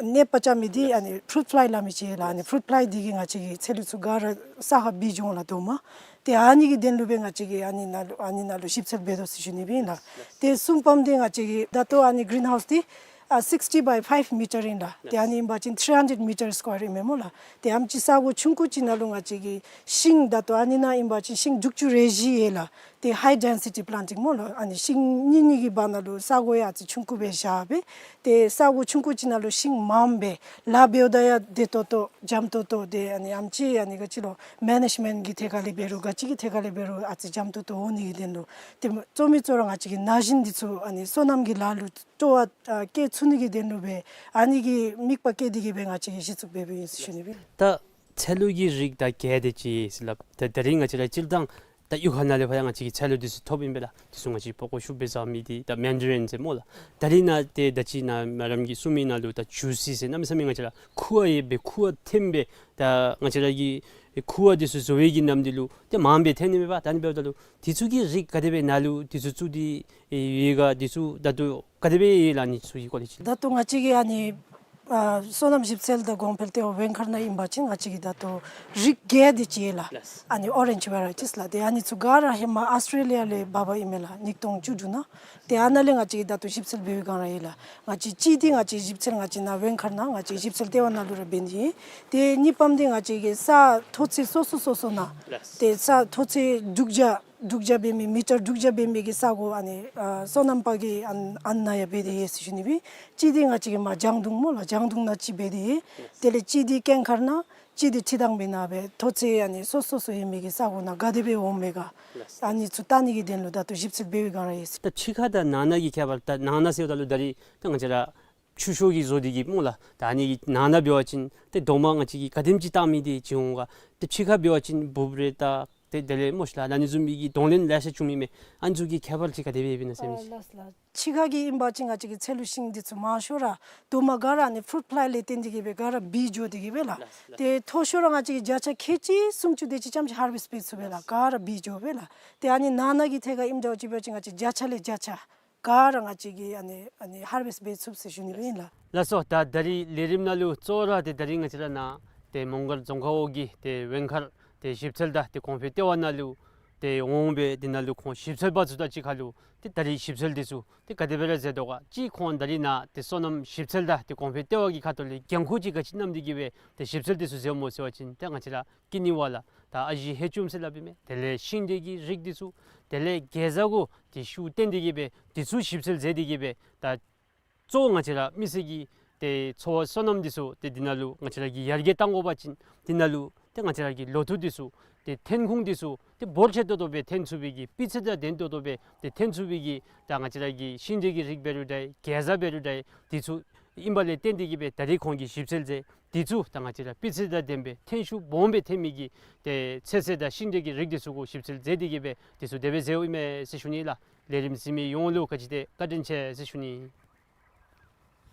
ནད་པ་རྐྱབ་མི་འདི་ཨ་ནི་ཕུ་རུཊ་ཕླའི་སླབ་མི་ཅིག་ཡོད་ལགས། ཨ་ནི་ཕུ་རུཊ་ཕླའི་འདི་གིས་ང་བཅས་ཀྱི་ཚལ་ལུ་ཚུ་ག་ར་ས་ཁར་སྦིས་འགྱོ་འོང་ལགས་རྡོག་མ། ཏེ་ཨ་ནི་གི་དོན་ལུ་སྦེ་ང་བཅས་ཀྱིས་ཨ་ནི་ནང་ལུ་ཨ་ནི་ནང་ལུ་ཞིབ་འཚོལ་འབད་དོ་ཟེར་ཞུ་ནི་སྦེ་ཨིན་ལགས། ཏེ་གསུམ་པམ་འདི་ང་བཅས་ཀྱི་ད་ལྟོ་ཨ་ནི་གི་རིན་ཧའུསི་འདི་ཨ་སིགསི་ཊི་བའི་ཕའིབ་མི་ཊར་ཨིན་ལགས། ཏེ་ཨ་ནི་ཨིན་པ་ཅིན་ཐིརི་ཧན་ཌེཌ་མི་ཊར་སི་ཀོར་ཨིན་མས་སྨོ་ལགས། ཏེ་ཨ་ནེམ་ཅིག་ས་གོ་ཆུང་ཀུ་ཅིག་ནང་ལུ་ང་བཅས་ཀྱིས་ཤིང་ད་ལྟོ་ཨ་ནི་ནང་ཨིན་པ་ཅིན་ཤིང་དྲུག་ཅུ་རེ་བཞི་ཡོད་ལགས། ཏེ་ཧའི་ཌེན་སི་ཊི་པི་ལཱན་ཊིང་སྨོ་ལགས། ཨ་ནི་ཤིང་གཉིས་གཉིས་ཀྱི་བར་ན་ལུ་ས་གོ་ཡང་ཨ་ཙི་ཆུང་ཀུ་སྦེ་བཞག་སྦེ་ཏེ་ས་གོ་ཆུང་ཀུ་ཅིག་ནང་ལུ་ཤིང་མངམ་སྦེ་ལཱ་འབདཝ་ད་ཡང་བདེ་ཏོག་ཏོ་འཇམ་ཏོག་ཏོ་ཏེ་ཨ་ནི་ཨ་ནེམ་ཅིག་ཨ་ནི་ག་ཅི་ལོ་མེ་ནེཇ་མེནཊ་ཀྱི་ཐད་ཁར་ལས་འབད་རུང་ག་ཅི་གི་ཐད་ཁར་ལས་འབད་རུང་ཨ་ཙི་འཇམ་ཏོག་ཏོ་འོང་ནི་གི་དོན་ལུ་ཏེ་གཙོ་མི་གཙོ་བོ་ར་ང་བཅས་ཀྱིས་ན་གཞོན་འདི་ཚུ་ཨ་ནི་སོ་ནམ་གྱི་ལཱ་ལུ་སྤྲོ་བ་ཨ་བསྐྱེད་ཚུགས་ནི་གི་དོན་ལུ་སྦེ་ཨ་ནི་གི་དམིགས་པ་བསྐྱེད་དེ་གིས་སྦེ་ང་བཅས་ཀྱིས་གཞི་བཙུགས་འབད་འབདཝ་ཨིན་ཟེར་ཞུ་ནི་སྦེ། ད་ཚལ་ལུ་གི་རིགས་ད་བརྒྱད་དེ་ཅིག་ཟེར་སླབ། ད་ད་རིས་ང་བཅས་ར་སྤྱིར་བཏང་ད་གཡུས་ཁ་ནང་ལས་ཕར་ཡང་ང་བཅས་ཀྱིས་ཚལ་ལུ་འདི་ཚུ་ཐོབ་ཨིན་པས་ལགས། འདི་ཚུ་ང་བཅས་པགས་ཀོ་ཤུགས་སྦེ་བཟའ་མི་འདི་ད་མེན་ཌ་རིན་ཟེར་སྨོ་ལགས། ད་རིས་ནཱ་ཏེ་ད་ཅི་ནཱ་མེ་ཌམ་གྱིས་གསུངས་མི་ནང་ལུ་ད་ཇུ་སི་ཟེར་གནམ་མེད་ས་མེད་ང་བཅས་ར་ཁུ་བ་ཡོད་པའི་ཁུ་བ་ཐོནམ་སྦེ་ད་ང་བཅས་ར་གི་ཁུ་བ་འདི་ཚུ་བཟོ་བའི་གི་ནམ་འདི་ལུ་ཏེ་མངམ་སྦེ་ཐོན་ནི་མས་པ། ད་ཨ་ནི་འབདཝ་ད་ལུ་འདི་ཚུ་གི་རིགས་ག་དེ་སྦེ་ནཱ་ལུ་འདི་ཚུ་བཙུགས་ཏེ་ཡོད་ག། འདི་ཚུ་ད་ལྟོ་ག་དེ་སྦེ་ཡོད་ལགས། ཨ་ནི་ཚུ་གི་སྐོར་ལས་ཅིག། ད་ལྟོ་ང་བཅས་ཀྱི་ཨ་ནི་ཨ་སོ་ནམ་ཞིབ་འཚོལ་དང་གོང་འཕེལ་ལྟེ་བ་ཝེང་མཁར་ནང་ཨིན་པ་ཅིན་ང་བཅས་ཀྱི་ད་ལྟོ་རིགས་བརྒྱད་དེ་ཅིག་ཡོད་ལགས། ཨ་ནི་ཨོ་རེནཇ་ཝེ་རའི་ཊིས་ལགས། ཏེ་ཨ་ནི་ཚུ་ག་ར་ཧེ་མ་ཨཱོས་ཊེ་ལི་ཡ་ལས་འབག་འབགཔ་ཨིན་མས་ལགས། ཉིས་སྟོང་བཅུ་དྲུག་ནང་། ཏེ་ཨ་ནཱ་ལས་ང་བཅས་ཀྱིས་ད་ལྟོ་ཞིབ་འཚོལ་འབད་བའི་སྒང་ར་ཡོད་ལགས། ང་བཅས་གཅིག་འདི་ང་བཅས་ཞིབ་འཚོལ་ང་བཅས་ནཱ་ཝེང་མཁར་ནང་ང་བཅས་ཞིབ་འཚོལ་ལྟེ་བ་ནང་ལུ་ར་འབད་ནི་ཨིན། ཏེ་གཉིས་པམ་འདི་ང་བཅས་ཀྱི་ས་མཐོ་ཚད་སོ་སོ་སོ་སོ་ནང་ཏེ་ས་མཐོ་ཚད་དྲུག་བརྒྱ་དྲུག་བརྒྱ་འབད་མི་མི་ཊར་དྲུག་བརྒྱ་འབད་མི་གི་ས་གོ་ཨ་ནི་ཨ་སོ་ནམ་པ་གི་ཨ་ཨ་ནཱ་ཡང་འབད་དེ་ཡོད་ཟེར་ཞུ་ནི་སྦེ། གཅིག་འདི་ང་བཅས་ཀྱི་མར་ལྗང་གདུང་སྨོ་ལགས། ལྗང་གདུང་ནང་གཅིག་འབད་དེ་ཡོད། དེ་ལས་གཅིག་འདི་ཀེང་མཁར་ནང་གཅིག་འདི་ཁྲི་ཐང་པའི་ནང་སྦེ་མཐོ་ཚད་ཨ་ནི་སོ་སོ་སོ་ཡོད་མི་གི་ས་གོ་ནང་ག་དེ་སྦེ་འོང་མས་ག། ཨ་ནི་ཚུ་བལྟ་ནི་གི་དོན་ལུ་ད་ལྟོ་ཞིབ་འཚོལ་འབད་བའི་སྒང་ར་ཡོད་ཟེར། ད་ཕྱི་ཁ་དང་ནང་ན་གི་ཁྱད་པར། ད་ནང་ན་ཟེརཝ་ད་ལུ་ད་རིས་ད་ང་བཅས་ར་ཆུ་ཤོག་གི་བཟོ་སྟེ་གི་སྨོ་ལགས། ད་ཨ་ནི་གི་ནང་ན་འབད་བ་ཅིན་ཏེ་རྡོག་མ་ང་བཅས་ཀྱིས་ག་དེམ་ཅིག་བཏགས་མི་འདི་ཅིག་འོང་ག། ཏེ་ཕྱི་ཁ་འབད་བ་ཅིན་འབུཔ་རེ་བཏགས་ཏེ་དེ་ལས་སྨོ་ཤ་ལགས་ཨ་ནི་བཟུམ་མའི་གི་གདོང་ལེན་ལེ་ཤ་བྱུང་མི་མས། ཨ་ནི་ཚུ་གི་ཁྱད་པར་ཅིག་ག་དེ་སྦེ་ཡོདཔ་ཨིན་ན་ཟེར་མི་ཅིག། ཕྱི་ཁ་གི་ཨིན་པ་ཅིན་ང་བཅས་ཀྱི་ཚལ་ལུ་ཤིང་འདི་ཚུ་མང་ཤོས་ར་རྡོག་མ་ག་ར་ཨ་ནི་ཕུ་རུཊ་ཕླའི་ལས་བརྟེན་ཏེ་གི་སྦེ་ག་ར་སྦིས་འགྱོ་སྟེ་གི་སྦེ་ལགས། ཏེ་མཐོ་ཤོས་ར་ང་བཅས་ཀྱིས་བརྒྱ་ཆ་ཁལ་གཅིག་སུམ་ཅུ་དེ་ཅིག་རྐྱངམ་ཅིག་ཧར་ཝེསཊ་འབད་ཚུགས་པས་ལགས། ག་ར་སྦིས་འགྱོ་སྦེ་ལགས། ཏེ་ཨ་ནི་ནང་ན་གི་ཐད་ཁར་ཨིནམ་འདྲཝ་ཅིག་འབད་བ་ཅིན་ང་བཅས་བརྒྱ་ཆ་ལས་བརྒྱ་ཆ་ག་ར་ང་བཅས་ཀྱིས་ཨ་ནི་ཨ་ནི་ཧར་ཝེསཊ་འབད་ཚུགས་ཟེར་ཞུ་ནི་སྦེ་ཨིན་ལགས། ལགས་སོ། ད་ད་རིས་ལས་རིམ་ནང་ལུ་གཙོ་བོ་ར་ཏེ་ད་རིས་ང་བཅས་ར་ནཱ་ཏེ་མོང་སྒར་རྫོང་ཁག་འོག་གི་ཏེ་ཝེང་མཁར་ཏེ་ཞིབ་འཚོལ་དང་ཏེ་གོང་འཕེལ་ལྟེ་བ་ནང་ལུ་ཏེ་འོང་སྦེ་དེ་ནང་ལུ་ཁོང་ཞིབ་འཚོལ་པ་ཚུ་དང་གཅིག་ཁར་ལུ་ཏེ་ད་རིས་ཞིབ་འཚོལ་འདི་ཚུ་ཏེ་ག་དེ་སྦེ་ར་མཛད་དོ་ག། གཅིག་ཁོང་ད་རིས་ནཱ་ཏེ་སོ་ནམ་ཞིབ་འཚོལ་དང་ཏེ་གོང་འཕེལ་ལྟེ་བ་གི་ཁ་ཐུག་ལས་འགན་ཁུར་ཅིག་ག་ཅི་བསྣམས་ཏེ་གི་སྦེ་ཏེ་ཞིབ་འཚོལ་འདི་ཚུ་མཛདཔ་སྨོ་ཟེར་བ་ཅིན་ཏེ་ང་བཅས་ར་ཀི་ནི་ཝ་ལ་དང་ཨ་ཞེ་ཧེ་ཅུམ་ཟེར་སླབ་ཨིན་མས། དེ་ལས་ཤིང་འབྲས་ཀྱི་རིགས་འདི་ཚུ་དེ་ལས་གེ་ཛ་གུ་ཏེ་ཤུགས་བཏོན་ཏེ་གི་སྦེ་འདི་ཚུ་ཞིབ་འཚོལ་མཛད་དེ་གི་སྦེ་ད་གཙོ་བོ་ང་བཅས་ར་མི་སེར་གྱི་ཏེ་འཚོ་བ་སོ་ནམ་འདི་ཚུ་ཏེ་འདི་ནང་ལུ་ང་བཅས་ར་གིས་ཡར་རྒྱས་གཏང་དགོ་པ་ཅིན་འདི་ནང་ལུ་ཏེ་ང་བཅས་ར་གི་ལོ་ཐོག་འདི་ཚུ་ཏེ་ཐོན་ཁུངས་འདི་ཚུ་ཏེ་འབོར་ཆེ་ཏོག་ཏོ་སྦེ་ཐོན་ཚུགས་པའི་གི་སྤུས་ཚད་དང་ལྡན་ཏོག་ཏོ་སྦེ་ཏེ་ཐོན་ཚུགས་པའི་གི་ད་ང་བཅས་ར་གི་ཤིང་འབྲས་ཀྱི་རིགས་འབད་རུང་འདྲ་གེ་ཛ་འབད་རུང་འདྲ་འདི་ཚུ་ཨིན་པ་ལས་བརྟེན་ཏེ་གི་སྦེ་ད་རིས་ཁོང་གིས་ཞིབ་འཚོལ་མཛད། འདི་ཚུ་ད་ང་བཅས་ར་སྤུས་ཚད་དང་ལྡན་པའི་ཐོན་ཤུགས་སྦོམ་སྦེ་ཐོན་མི་གི་ཏེ་ཚོད་བསྲེ་དང་ཤིང་འབྲས་ཀྱི་རིགས་འདི་ཚུ་གུ་ཞིབ་འཚོལ་མཛད་དེ་གི་སྦེ་འདི་ཚུ་དེ་སྦེ་མཛདཔ་ཨིན་མས་ཟེར་ཞུ་ནི་ལགས། ལས་རིམ་གཟིགས་མི་ཡོངས་ལུ་ག་ཅི་དེ་བཀའ་དྲིན་ཆེ་ཟེར་ཞུ་ནི།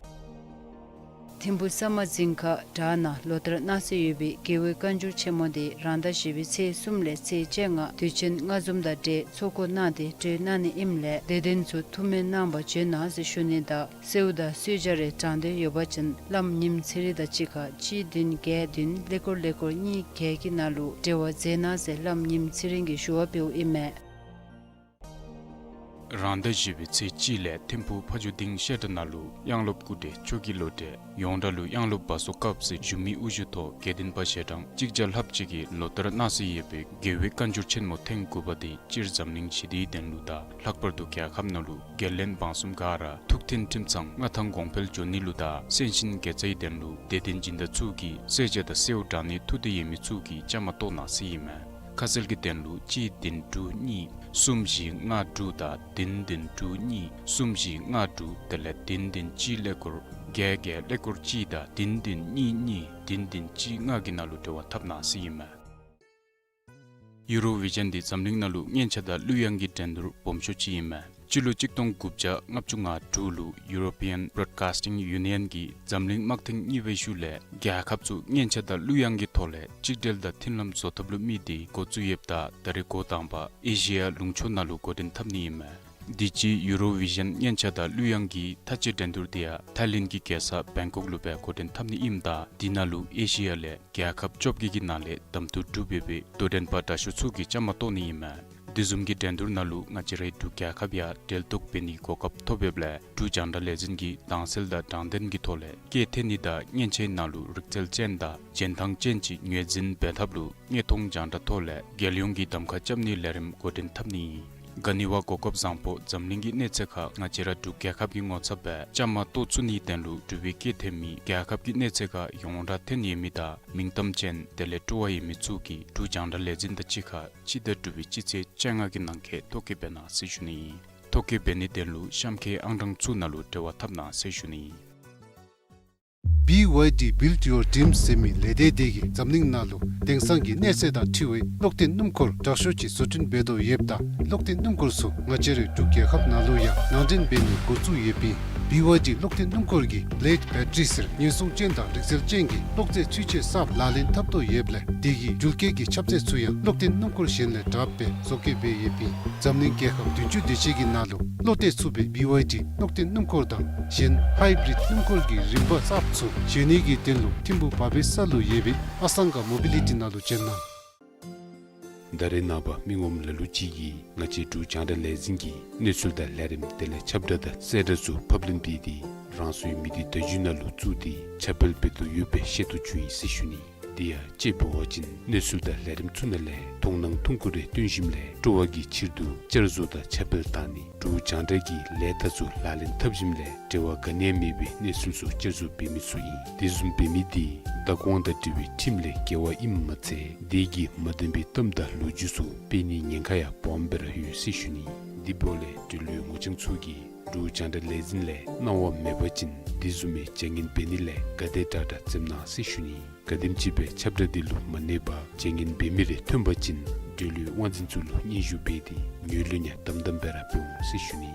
ཐིམ་ཕུ་ས་དམར་རྫིང་ཁ་བྲག་ནང་ལོ་ལྟར་གནང་སྲོལ་ཡོད་པའི་རྒྱལ་བའི་བཀའ་འགྱུར་ཆེན་མོ་དེ་རང་ཟླ་བཞི་པའི་ཚེས་གསུམ་ལས་ཚེས་བཅོ་ལྔ་དུས་ཆེན་ལྔ་འཛོམས་དང་འབྲེལ་ཚོགས་འགོ་གནང་སྟེ་གྲོལ་གནང་ནི་ཨིནམ་ལས་དད་ལྡན་ཚུ་ཐུགས་སྨོན་གནང་བར་བྱོན་གནང་ཟེར་ཞུ་ནི་དང་གསོལཝ་དང་གསོལ་ཇ་རེ་དྲང་འདོད་ཡོད་པ་ཅིན་བླམ་ཉིམ་ཚེ་རིང་དང་གཅིག་ཁར་གཅིག་བདུན་བརྒྱད་བདུན་ཀླད་ཀོར་ཀླད་ཀོར་གཉིས་བརྒྱད་ཀྱི་ནང་ལུ་འབྲེལ་བ་མཛད་གནང་ཟེར་བླམ་ཉིམ་ཚེ་རིང་གིས་ཞུ་བ་འབདཝ་ཨིན་མས། རང་ཟླ་བཞི་པའི་ཚེས་གཅིག་ལས་ཐིམ་ཕུག་ཕ་ཇོ་སྡིངས་བཤད་གྲྭ་ནང་ལུ་དབྱངས་སློབ་སྐུ་བགྲེས་མཆོག་གི་ལོ་འབྲས་ཡོངས་གྲགས་ལུ་དབྱངས་སློབ་བ་སོ་སྐབས་ཟེར་ཞུ་མི་དབུ་བཞུགས་ཐོག་དགེ་ལྡན་པ་ཞལ་གྲངས་གཅིག་བརྒྱ་ལྷགཔ་ཅིག་གིས་ལོ་བསྟར་གནང་སྲོལ་ཡོད་པའི་རྒྱལ་བའི་བཀའ་འགྱུར་ཆེན་མོ་ཐེངས་དགུ་པ་དེ་སྤྱིར་འཛམ་གླིང་ཞི་བདེའི་དོན་ལུ་དང་ལྷག་པར་དུ་རྒྱལ་ཁབ་ནང་ལུ་རྒྱལ་བློན་འབངས་གསུམ་ག་ར་ཐུགས་མཐུན་ཁྲིམས་གཙང་མངའ་ཐང་གོང་འཕེལ་འགྱོ་ནི་ལུ་དང་སེམས་ཅན་དགེ་རྩའི་དོན་ལུ་དད་ལྡན་སྦྱིན་བདག་ཚུ་གིས་བསད་བྱ་དང་བསད་འོག་དྲང་ནི་ཐུགས་འདོད་ཡོད་མི་ཚུ་གིས་བཅའ་མར་གཏོགས་གནང་ཟེར་ཨིན་མས། ཁ་གསལ་གྱི་དོན་ལུ་གཅིག་བདུན་དྲུག་གཉིས་གསུམ་བཞི་ལྔ་དྲུག་དང་བདུན་བདུན་དྲུག་གཉིས་གསུམ་བཞི་ལྔ་དྲུག་དེ་ལས་བདུན་བདུན་གཅིག་ཀླད་ཀོར་བརྒྱད་བརྒྱད་ཀླད་ཀོར་གཅིག་དང་བདུན་བདུན་གཉིས་གཉིས་བདུན་བདུན་གཅིག་ལྔ་གི་ནང་ལུ་འབྲེལ་བ་འཐབ་གནང་ཟེར་ཨིན་མས། ཡུ་རོ་བི་ཞཱན་འདི་འཛམ་གླིང་ནང་ལུ་སྙན་ཆ་དང་གླུ་དབྱངས་ཀྱི་འགྲན་བསྡུར་སྦོམ་ཤོས་ཅིག་ཨིན་མས། སྤྱི་ལོ་གཅིག་སྟོང་དགུ་བརྒྱ་ལྔ་བཅུ་ང་དྲུག་ལུ་European Broadcasting Union གིས་འཛམ་གླིང་དམག་ཐེངས་གཉིས་པའི་ཤུལ་ལས་རྒྱལ་ཁབ་ཚུ་སྙན་ཆ་དང་གླུ་དབྱངས་ཀྱི་ཐོག་ལས་གཅིག་སྒྲིལ་དང་མཐུན་ལམ་བཟོ་ཐབས་ལུ་དམིགས་ཏེ་འགོ་བཙུགས་ཡོདཔ་ད་ད་རེས་འགོ་དང་པ་ཨེ་ཤི་ཡ་ལུང་ཕྱོགས་ནང་ལུ་འགོ་འདྲེན་འཐབ་ནི་ཨིན་མས། དུས་ཅི་ཡུ་རོ་བི་ཞཱན་སྙན་ཆ་དང་གླུ་དབྱངས་ཀྱི་མཐའ་དཔྱད་འགྲན་བསྡུར་དེ་ཡང་ཐའི་ལེནཌ་གི་རྒྱལ་ས་བེང་ཀོག་ལུ་སྦེ་འགོ་འདྲེན་འཐབ་ནི་ཨིནམ་ད་དེ་ནང་ལུ་ཨེ་ཤི་ཡ་ལས་རྒྱལ་ཁབ་བཅོ་བརྒྱད་ཀྱི་ནང་ལས་གདམ་འཐུ་གྲུབ་ཡོད་པའི་དོ་འགྲན་པ་དྲག་ཤོས་ཚུ་གིས་བཅའ་མར་གཏོགས་ནི་ཨིན་མས། དེ་བཟུམ་གྱི་འགྲན་བསྡུར་ནང་ལུ་ང་བཅས་རའི་འབྲུག་རྒྱལ་ཁབ་ཡང་གྲལ་གཏོགས་འབད་ནིའི་གོ་སྐབས་ཐོབ་ཡོདཔ་ལས་འབྲུག་རྒྱང་བསྒྲགས་ལས་འཛིན་གྱིས་དྭངས་གསལ་དང་དྲང་བདེན་གྱི་ཐོག་ལས་སྐད་འཐེན་ནི་དང་སྙན་ཆའི་ནང་ལུ་རིག་རྩལ་ཅན་དང་རྒྱན་ཐང་ཅན་ཅིག་ངོས་འཛིན་འབད་ཐབས་ལུ་དངོས་མཐོང་རྒྱང་བསྒྲགས་ཐོག་ལས་རྒྱལ་ཡོངས་ཀྱི་གདམ་ཁ་རྐྱབ་ནིའི་ལས་རིམ་འགོ་འདྲེན་འཐབ་ནི་ཨིན། ག་ནི་བ་གོ་སྐབས་བཟང་པོ་འཛམ་གླིང་གི་གནས་ཚད་ཁར་ང་བཅས་ར་འབྲུག་རྒྱལ་ཁབ་ཀྱི་ངོ་ཚབ་སྦེ་བཅའ་མར་གཏོགས་ཚུགས་ནིའི་དོན་ལུ་འབྲུག་པའི་སྐད་འཐེན་མི་རྒྱལ་ཁབ་ཀྱི་གནས་ཚད་ཁར་ཡོངས་གྲགས་ཐོན་ཡོད་མི་དང་མིང་གཏམ་ཅན་དེ་ལས་སྤྲོ་བ་ཡོད་མི་ཚུ་གིས་འབྲུག་རྒྱང་བསྒྲགས་ལས་འཛིན་དང་གཅིག་ཁར་སྤྱི་ཟླ་དྲུག་པའི་སྤྱི་ཚེས་བཅོ་ལྔ་གི་ནང་འཁོད་ཐོ་བཀོད་འབད་གནང་ཟེར་ཞུ་ནི་ཨིན། ཐོ་བཀོད་འབད་ནིའི་དོན་ལུ་གཤམ་འཁོད་ཨང་གྲངས་ཚུ་ནང་ལུ་འབྲེལ་བ་འཐབ་གནང་ཟེར་ཞུ་ནི་ཨིན། བི་ཝའི་ཌི་Build Your Dreams ཟེར་མི་ལས་སྡེ་དེ་གིས་འཛམ་གླིང་ནང་ལུ་དེང་སང་གི་གནས་ཚད་དང་འཁྲིལ་བའི་གློག་འཐེན་སྣུམ་འཁོར་དྲག་ཤོས་ཅིག་བཟོ་སྐྲུན་འབད་དོ་ཡོདཔ་ད་གློག་འཐེན་སྣུམ་འཁོར་ཚུ་ང་བཅས་རའི་འབྲུག་རྒྱལ་ཁབ་ནང་ལུ་ཡང་ནང་འདྲེན་འབད་ནི་འགོ་བཙུགས་ཡོདཔ་ཨིན། བི་ཝའི་ཌི་གློག་འཐེན་སྣུམ་འཁོར་གྱིས་Blade Battery ཟེར་ཉེན་སྲུང་ཅན་དང་རིག་རྩལ་ཅན་གྱི་གློག་རྫས་ཚུན་ཆད་གསརཔ་ལག་ལེན་འཐབ་དོ་ཡོདཔ་ལས་དེ་གིས་འགྲུལ་སྐྱེལ་གྱི་ཁྱབ་ཚད་ཚུ་ཡང་གློག་འཐེན་སྣུམ་འཁོར་གཞན་ལས་དྲགཔ་སྦེ་བཟོ་བཀོད་འབད་ཡོདཔ་ཨིན། འཛམ་གླིང་རྒྱལ་ཁབ་བདུན་ཅུ་དེ་ཅིག་གི་ནང་ལུ་བློ་གཏད་ཚུགས་པའི་བི་ཝའི་ཌི་གློག་འཐེན་སྣུམ་འཁོར་དང་གཞན་ཧའི་བི་རིཌ་སྣུམ་འཁོར་གྱི་རིམ་པ་གསརཔ་ཚུ་བཞེངས་ནི་གི་དོན་ལུ་ཐིམ་ཕུག་བ་པེ་ས་ལུ་ཡོད་པའི་ཨ་སང་ག་མོ་བི་ལི་ཊི་ནང་ལུ་བྱོན་གནང་། ད་རེས་ནངས་པ་མི་ངོམ་ལ་ལུ་ཅིག་གིས་ང་བཅས་འབྲུག་རྒྱང་བསྒྲགས་ལས་འཛིན་གྱི་གནས་ཚུལ་དང་ལས་རིམ་དེ་ལས་ཁྱབ་བསྒྲགས་དང་གསལ་བསྒྲགས་ཚུ་ཕབ་ལེན་འབད་དེ་རང་སོའི་མི་སྡེ་བརྡ་བརྒྱུད་ནང་ལུ་བཙུགས་ཏེ་ཁྱབ་སྤེལ་འབད་དོ་ཡོདཔ་སྦེ་ཤེས་རྟོགས་བྱུང་ཡི་ཟེར་ཞུ་ནི། དེ་ཡང་དཔྱེ་འབད་བ་ཅིན་གནས་ཚུལ་དང་ལས་རིམ་ཚུ་ནང་ལས་མཐོང་སྣང་ཐུང་ཀུ་རེ་བཏོན་ཞིནམ་ལས་སྤྲོ་བ་གི་ཕྱིར་དུ་བསྐྱར་བཟོ་དང་ཁྱབ་སྤེལ་བཏང་ནི་འབྲུག་རྒྱང་བསྒྲགས་ཀྱི་ལས་རྟགས་ཚུ་ལག་ལེན་འཐབ་ཞིནམ་ལས་འབྲེལ་བ་ག་ནི་ཡང་མེད་པའི་གནས་ཚུལ་ཚུ་བསྐྱར་བཟོ་འབད་མི་ཚུ་ཨིན། དེ་བཟུམ་འབད་མི་དེ་བདག་དབང་དང་འབྲེལ་བའི་ཁྲིམས་ལས་འགལ་བ་ཨིནམ་མ་ཚད་དེ་གིས་མ་བདེན་པའི་གཏམ་དང་ལོ་རྒྱུས་ཚུ་སྤེལ་ནིའི་ཉེན་ཁ་ཡང་སྦོམ་སྦེ་ར་ཡོད་ཟེར་ཞུ་ནི། དེ་འབདཝ་ལས་འབྲེལ་ཡོད་ངོ་རྐྱང་ཚུ་གིས་འབྲུག་རྒྱང་བསྒྲགས་ལས་འཛིན་ལས་གནང་བ་མེད་པ་ཅིན་དེ་བཟུམ་མའི་བྱ་ངན་འབད་ནི་ལས་ག་དེ་དྲག་དྲག་འཛེམ་གནང་ཟེར་ཞུ་ནི། ག་དེམ་ཅིག་སྦེ་ཁྱབ་བསྒྲགས་འདི་ལུ་མ་གནས་པར་བྱ་ངན་འབད་མི་རེ་ཐོན་པ་ཅིན་འབྲེལ་ཡོད་དབང་འཛིན་ཚུ་ལུ་སྙན་ཞུ་འབད་དེ་ངོས་ལེན་ཡང་དམ་དམ་སྦེ་ར་འབད་འོང་ཟེར་ཞུ་ནི།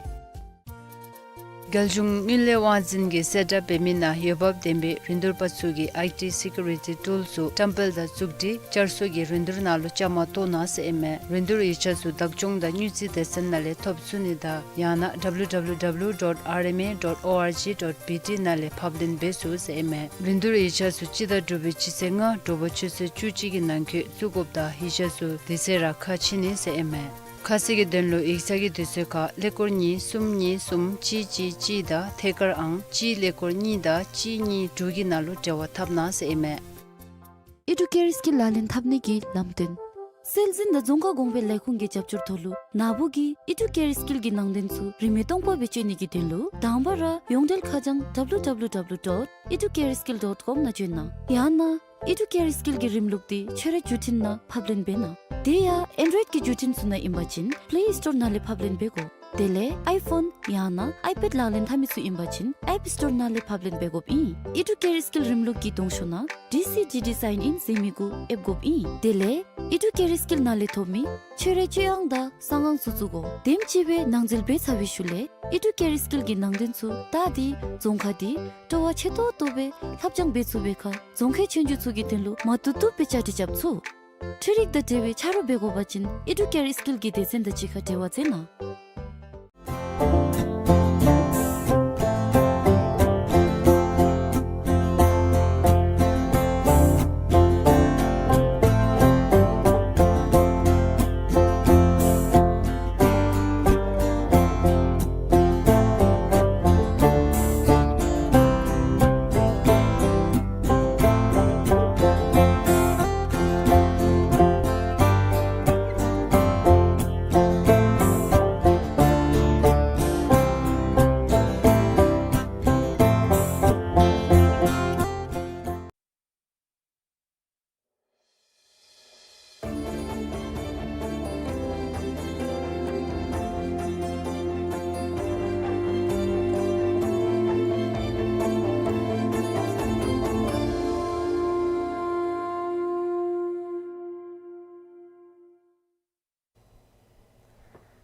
རྒྱལ་གཞུང་དངུལ་ལས་དབང་འཛིན་གྱིས་གསལ་བསྒྲགས་འབད་མི་ནང་འོས་འབབ་ལྡན་པའི་རིན་བསྡུར་པ་ཚུ་གིས་ཨའི་ཊི་སི་ཀིའུ་རི་ཊི་ཊུལ་ཚུ་བཀྲམ་སྤེལ་དང་མཛུབ་ཁྲིད་བསྐྱར་གསོ་གི་རིན་བསྡུར་ནང་ལུ་བཅའ་མར་གཏོགས་གནང་ཟེར་ཨིན་མས། རིན་བསྡུར་ཡིག་ཆ་ཚུ་བདག་སྐྱོང་དང་དངུལ་རྩིས་སྡེ་ཚན་ནང་ལས་ཐོབ་ཚུགས་ནི་དང་ཡང་ན་W W W dot R M A dot O R G dot B T ནང་ལས་ཕབ་ལེན་འབད་ཚུགས་ཟེར་ཨིན་མས། རིན་བསྡུར་ཡིག་ཆ་ཚུ་སྤྱི་ཟླ་དྲུག་པའི་སྤྱི་ཚེས་ལྔ་དྲོ་པ་ཆུ་ཚོད་བཅུ་གཅིག་གི་ནང་འཁོད་བཙུགས་དགོཔ་དང་ཡིག་ཆ་ཚུ་དེ་ཚེ་ར་ཁ་ཕྱེ་ནི་ཟེར་ཨིན་མས། ཁ་གསལ་གྱི་དོན་ལུ་ཡིག་ཚང་གི་དུས་ཚོད་ཁར་ཀླད་ཀོར་གཉིས་གསུམ་གཉིས་གསུམ་གཅིག་གཅིག་གཅིག་དང་ཐད་ཀར་ཨང་གཅིག་ཀླད་ཀོར་གཉིས་དང་གཅིག་གཉིས་དྲུག་གི་ནང་ལུ་འབྲེལ་བ་འཐབ་གནང་ཟེར་ཨིན་མས། ཨི་ཌུ་ཀེར་སི་ཀིལ་ལག་ལེན་འཐབ་ནི་གི་ལམ་སྟོན། སྲོལ་འཛིན་དང་རྫོང་ཁ་གོང་འཕེལ་ལས་ཁུངས་ཀྱི་རྒྱབ་སྐྱོར་ཐོག་ལུ་ན་བུ་གི་ཨི་ཌུ་ཀེར་སི་ཀིལ་གྱི་ནང་དོན་ཚུ་རིན་མེད་སྟོང་པ་སྦེ་སྤྱོད་ནི་གི་དོན་ལུ་དང་པ་ར་ཡོངས་འབྲེལ་ཁ་བྱང་W W W dot educaresskill dot com ནང་བྱོན་གནང་། ཡང་ན་ཨི་ཌུ་ཀེར་སི་ཀིལ་གྱི་རིམ་ལུགས་འདི་ཁྱོད་རའི་བརྒྱུད་འཕྲིན་ནང་ཕབ་ལེན་འབད་གནང་། དེ་ཡང་ཨེན་ཌོ་རོའིཌ་ཀྱི་བརྒྱུད་འཕྲིན་ཚུ་ནང་ཨིན་པ་ཅིན་པེ་ལེ་སི་ཊོར་ནང་ལས་ཕབ་ལེན་འབད་དགོ། དེ་ལས་ཨའི་ཕོན་ཡང་ན་ཨའི་པེཌ་ལག་ལེན་འཐབ་མི་ཚུ་ཨིན་པ་ཅིན་ཨེཔ་སི་ཊོར་ནང་ལས་ཕབ་ལེན་འབད་དགོཔ་ཨིན། ཨི་ཌུ་ཀེར་སི་ཀིལ་རིམ་ལུགས་ཀྱི་གདོང་ཤོག་ནང་ཌི་སི་ཌི་ཌི་སའིན་ཨིན་ཟེར་མི་གུ་ཨེབ་དགོཔ་ཨིན། དེ་ལས་ཨི་ཌུ་ཀེར་སི་ཀིལ་ནང་ལས་ཐོབ་མི་ཁྱོད་རའི་སྤྱོད་ཨང་དང་གསང་ཨང་ཚུ་བཙུགས་དགོ། དེམ་ཅིག་སྦེ་ནང་འཛུལ་འབད་ཚར་བའི་ཤུལ་ལས་ཨི་ཌུ་ཀེར་སི་ཀིལ་གྱི་ནང་དོན་ཚུ་བལྟ་སྟེ་རྫོང་ཁ་འདི་སྤྲོ་བ་ཆེ་ཏོག་ཏོ་སྦེ་ལྷབ་སྦྱང་འབད་ཚུགས་པའི་ཁར་རྫོང་ཁའི་ཆོས་རྒྱུགས་ཚུ་གི་དོན་ལུ་མ་བཏུབ་བཏུབ་སྦེ་བཅའ་སྒྲིག་རྐྱབ་ཚུགས། འཕྲུལ་རིག་དང་འབྲེལ་བའི་ཆ་རོགས་འབད་དགོ་པ་ཅིན་ཨི་ཌུ་ཀེར་སི་ཀིལ་གྱི་སྡེ་ཚན་དང་གཅིག་ཁར་འབྲེལ་བ་མཛད་གནང་།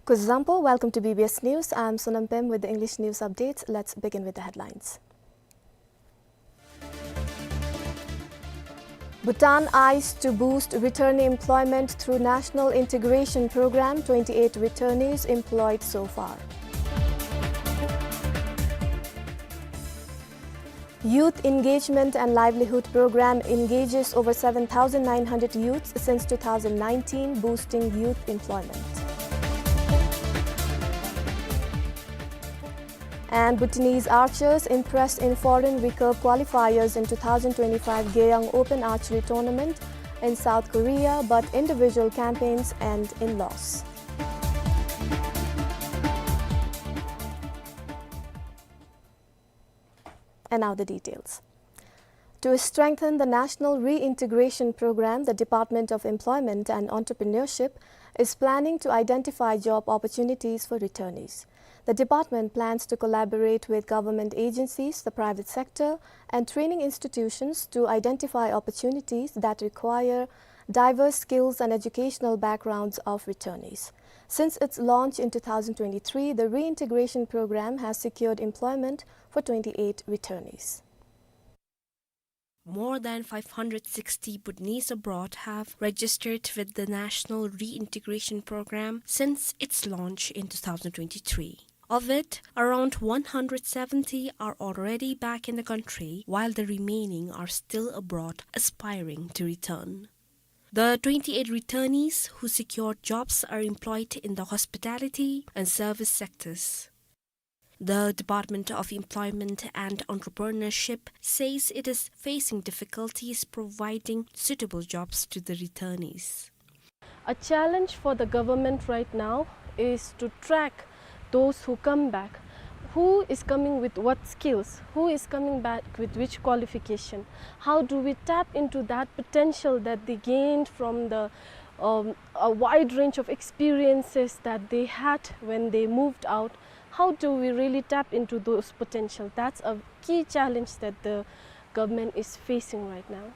Kuzuzangpo, welcome to B B S News. I'm Sonam Pem with the English news updates. Let's begin with the headlines. Bhutan eyes to boost returnee employment through National Integration Program, twenty-eight returnees employed so far. Youth Engagement and Livelihood Program engages over seven thousand nine hundred youths since two thousand nineteen, boosting youth employment. And Bhutanese archers impressed in foreign recurve qualifiers in two thousand twenty-five Geyang Open Archery Tournament in South Korea, but individual campaigns end in loss. And now the details. To strengthen the National Reintegration Program, the Department of Employment and Entrepreneurship is planning to identify job opportunities for returnees. The department plans to collaborate with government agencies, the private sector, and training institutions to identify opportunities that require diverse skills and educational backgrounds of returnees. Since its launch in two thousand twenty-three, the reintegration program has secured employment for twenty-eight returnees. More than five hundred sixty Bhutanese abroad have registered with the National Reintegration Program since its launch in two thousand twenty-three. Of it, around one hundred seventy are already back in the country, while the remaining are still abroad aspiring to return. The twenty-eight returnees who secured jobs are employed in the hospitality and service sectors. The Department of Employment and Entrepreneurship says it is facing difficulties providing suitable jobs to the returnees. A challenge for the government right now is to track those who come back. Who is coming with what skills? Who is coming back with which qualification? How do we tap into that potential that they gained from the, um, a wide range of experiences that they had when they moved out? How do we really tap into those potential? That's a key challenge that the government is facing right now.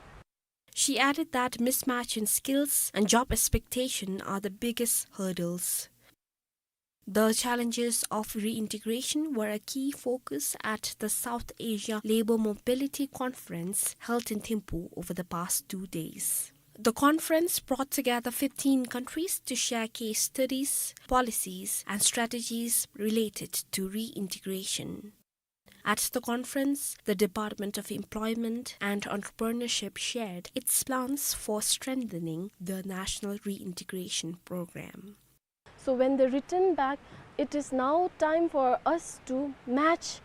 She added that mismatch in skills and job expectation are the biggest hurdles. The challenges of reintegration were a key focus at the South Asia Labour Mobility Conference held in Thimphu over the past two days. The conference brought together fifteen countries to share case studies, policies, and strategies related to reintegration. At the conference, the Department of Employment and Entrepreneurship shared its plans for strengthening the National Reintegration Program. So when they return back, it is now time for us to match,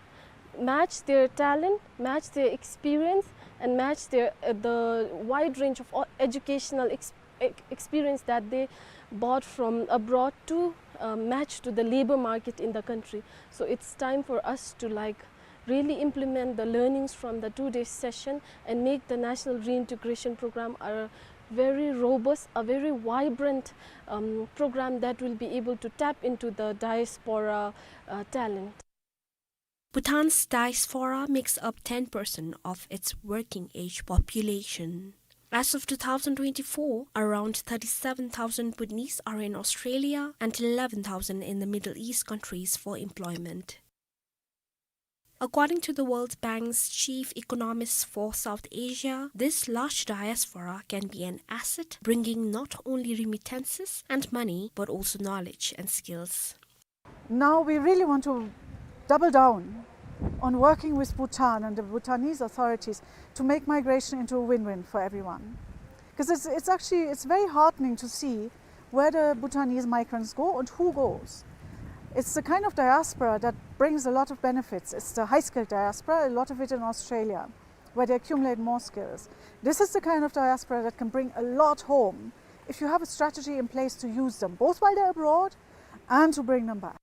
match their talent, match their experience, and match their, uh, the wide range of o-, educational ex-, ex-, experience that they brought from abroad to, uh, match to the labor market in the country. So it's time for us to, like, really implement the learnings from the two-day session and make the National Reintegration Program a very robust, a very vibrant, um, program that will be able to tap into the diaspora, uh, talent. Bhutan's diaspora makes up ten percent of its working-age population. As of two thousand twenty-four, around thirty-seven thousand Bhutanese are in Australia and eleven thousand in the Middle East countries for employment. According to the World Bank's chief economist for South Asia, this large diaspora can be an asset, bringing not only remittances and money, but also knowledge and skills. Now we really want to double down on working with Bhutan and the Bhutanese authorities to make migration into a win-win for everyone. 'Cause it's, it's actually, it's very heartening to see where the Bhutanese migrants go and who goes. It's the kind of diaspora that brings a lot of benefits. It's the high-skilled diaspora, a lot of it in Australia, where they accumulate more skills. This is the kind of diaspora that can bring a lot home if you have a strategy in place to use them, both while they're abroad and to bring them back.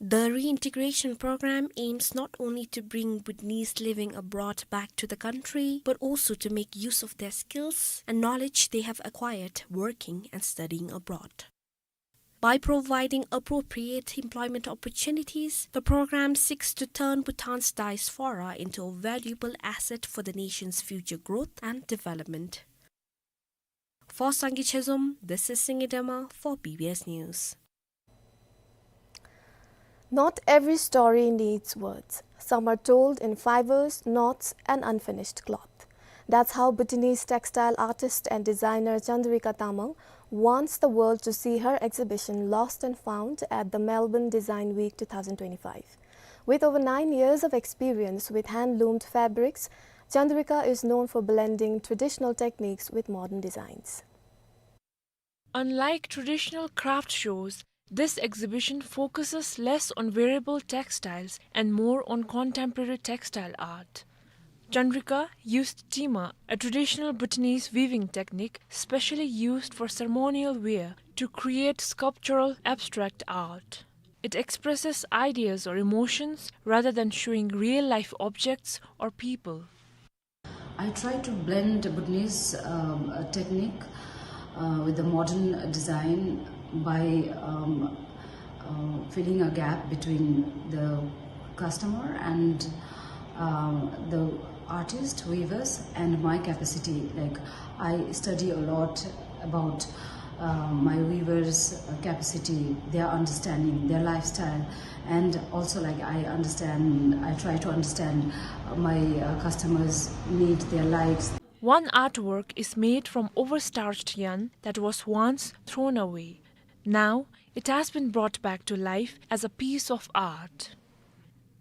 The reintegration program aims not only to bring Bhutanese living abroad back to the country, but also to make use of their skills and knowledge they have acquired working and studying abroad. By providing appropriate employment opportunities, the program seeks to turn Bhutan's diaspora into a valuable asset for the nation's future growth and development. For Sangay Chezom, this is Singye Dema for B B S News. Not every story needs words. Some are told in fibers, knots, and unfinished cloth. That's how Bhutanese textile artist and designer Chandrika Tamang wants the world to see her exhibition Lost and Found at the Melbourne Design Week two thousand twenty-five. With over nine years of experience with hand-loomed fabrics, Chandrika is known for blending traditional techniques with modern designs. Unlike traditional craft shows, this exhibition focuses less on wearable textiles and more on contemporary textile art. Chandrika used tima, a traditional Bhutanese weaving technique specially used for ceremonial wear, to create sculptural abstract art. It expresses ideas or emotions rather than showing real-life objects or people. I try to blend Bhutanese, um, uh, technique, uh, with the modern design by, um, uh, filling a gap between the customer and, um, the artist, weavers, and my capacity. Like, I study a lot about, uh, my weavers', uh, capacity, their understanding, their lifestyle, and also, like, I understand, I try to understand, uh, my, uh, customers' need, their likes. One artwork is made from overstarched yarn that was once thrown away. Now, it has been brought back to life as a piece of art.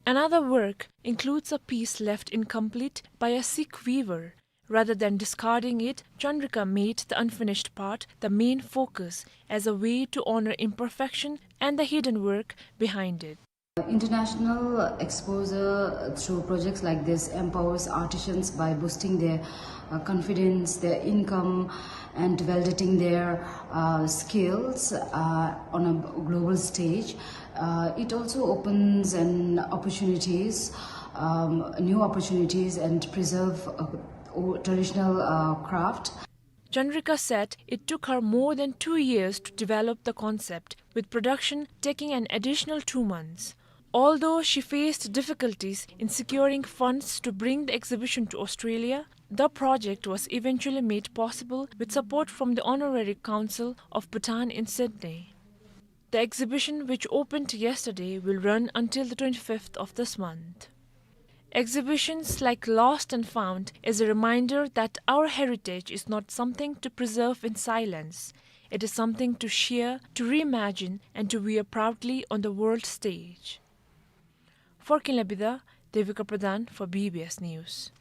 Another work includes a piece left incomplete by a Sikh weaver. Rather than discarding it, Chandrika made the unfinished part the main focus as a way to honor imperfection and the hidden work behind it. International exposure through projects like this empowers artisans by boosting their, uh, confidence, their income, and validating their, uh, skills, uh, on a global stage. Uh, it also opens an opportunities, um, new opportunities, and preserve, uh, o-, traditional, uh, craft. Chandrika said it took her more than two years to develop the concept, with production taking an additional two months. Although she faced difficulties in securing funds to bring the exhibition to Australia, the project was eventually made possible with support from the Honorary Consul of Bhutan in Sydney. The exhibition, which opened yesterday, will run until the twenty-fifth of this month. Exhibitions like Lost and Found is a reminder that our heritage is not something to preserve in silence. It is something to share, to reimagine, and to wear proudly on the world stage. For Kinley Bida, Devika Pradhan for B B S News.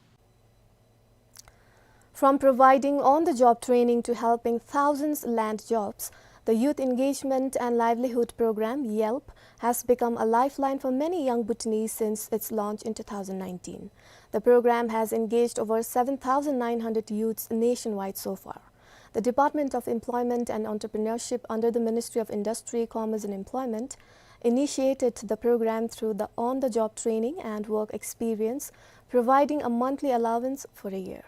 From providing on-the-job training to helping thousands land jobs, the Youth Engagement and Livelihood Program, YELP, has become a lifeline for many young Bhutanese since its launch in two thousand nineteen. The program has engaged over seven thousand nine hundred youths nationwide so far. The Department of Employment and Entrepreneurship under the Ministry of Industry, Commerce and Employment initiated the program through the on-the-job training and work experience, providing a monthly allowance for a year.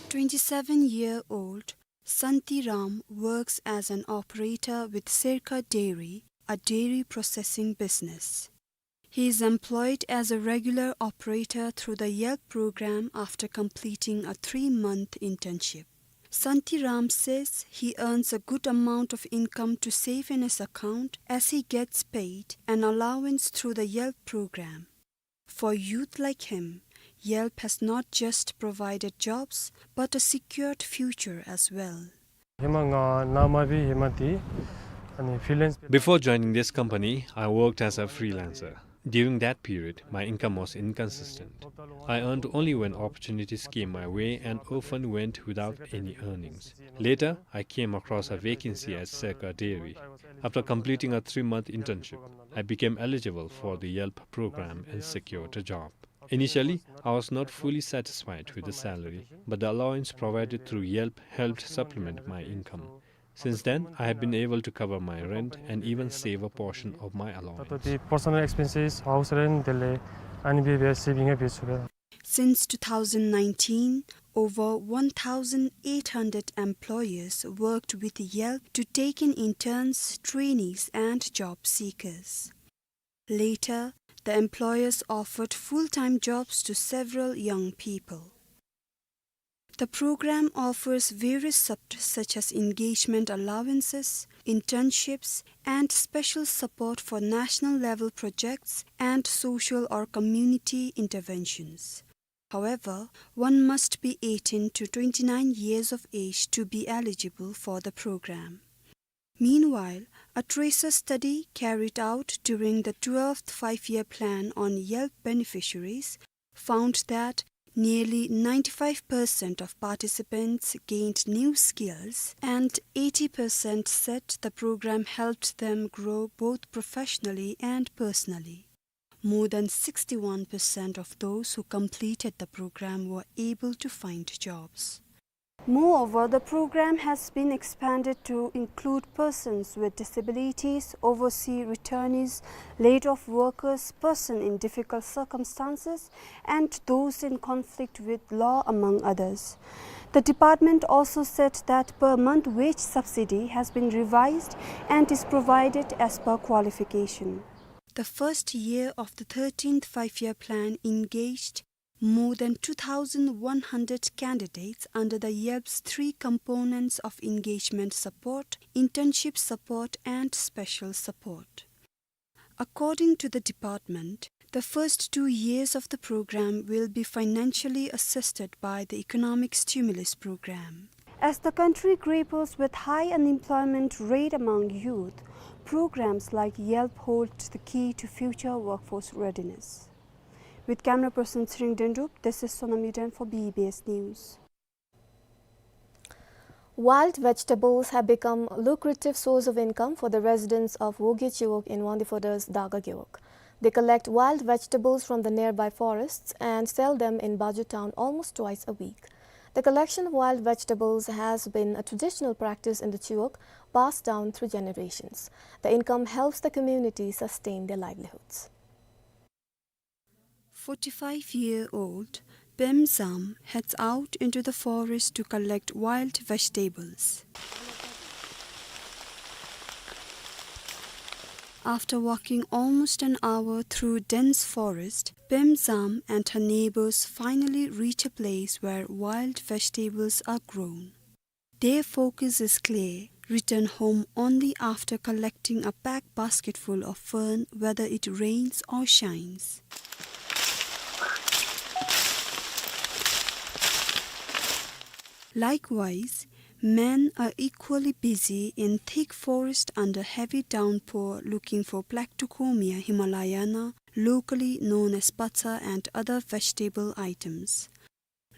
Twenty-seven-year-old Santiram works as an operator with Serka Dairy, a dairy processing business. He is employed as a regular operator through the YELP program after completing a three-month internship. Santiram says he earns a good amount of income to save in his account as he gets paid an allowance through the YELP program. For youth like him, YELP has not just provided jobs, but a secured future as well. ཧེ་མ་ང་ནཱ་མ་བི་ཧེ་མ་འདི་ཨ་ནི་ཕི་ལེནསི། Before joining this company, I worked as a freelancer. During that period, my income was inconsistent. I earned only when opportunities came my way and often went without any earnings. Later, I came across a vacancy at Serka Dairy. After completing a three-month internship, I became eligible for the YELP program and secured a job. Initially, I was not fully satisfied with the salary, but the allowance provided through YELP helped supplement my income. Since then, I have been able to cover my rent and even save a portion of my allowance. ད་ལྟོ་འདི་པར་སོ་ནལ་ཨེགསི་པེན་སིས་ཧའུསི་རེནཊ་དེ་ལས་ཨ་ནི་སྦེ་སེ་བིང་ཡང་འབད་ཚུགས་པས། Since two thousand nineteen, over one thousand eight hundred employers worked with YELP to take in interns, trainees, and job seekers. Later, the employers offered full-time jobs to several young people. The program offers various support such as engagement allowances, internships, and special support for national level projects and social or community interventions. However, one must be eighteen to twenty-nine years of age to be eligible for the program. Meanwhile, a tracer study carried out during the twelfth Five-Year Plan on YELP beneficiaries found that nearly ninety-five percent of participants gained new skills and eighty percent said the program helped them grow both professionally and personally. More than sixty-one percent of those who completed the program were able to find jobs. Moreover, the program has been expanded to include persons with disabilities, overseas returnees, laid-off workers, persons in difficult circumstances, and those in conflict with law, among others. The department also said that per month wage subsidy has been revised and is provided as per qualification. The first year of the thirteenth Five-Year Plan engaged more than two thousand one hundred candidates under the YELP's three components of engagement support, internship support, and special support. According to the department, the first two years of the program will be financially assisted by the Economic Stimulus Program. As the country grapples with high unemployment rate among youth, programs like YELP hold the key to future workforce readiness. With camera person Tshering Dendup, this is Sonam Yuden for B B S News. Wild vegetables have become a lucrative source of income for the residents of Wogye Chiwog in Wangdue Phodra's Daga Gewog. They collect wild vegetables from the nearby forests and sell them in Baju town almost twice a week. The collection of wild vegetables has been a traditional practice in the Chiwog, passed down through generations. The income helps the community sustain their livelihoods. Forty-five-year-old Pem Zam heads out into the forest to collect wild vegetables. After walking almost an hour through dense forest, Pem Zam and her neighbors finally reach a place where wild vegetables are grown. Their focus is clear: return home only after collecting a packed basketful of fern, whether it rains or shines. Likewise, men are equally busy in thick forest under heavy downpour looking for Platycomia himalayana, locally known as patsa, and other vegetable items.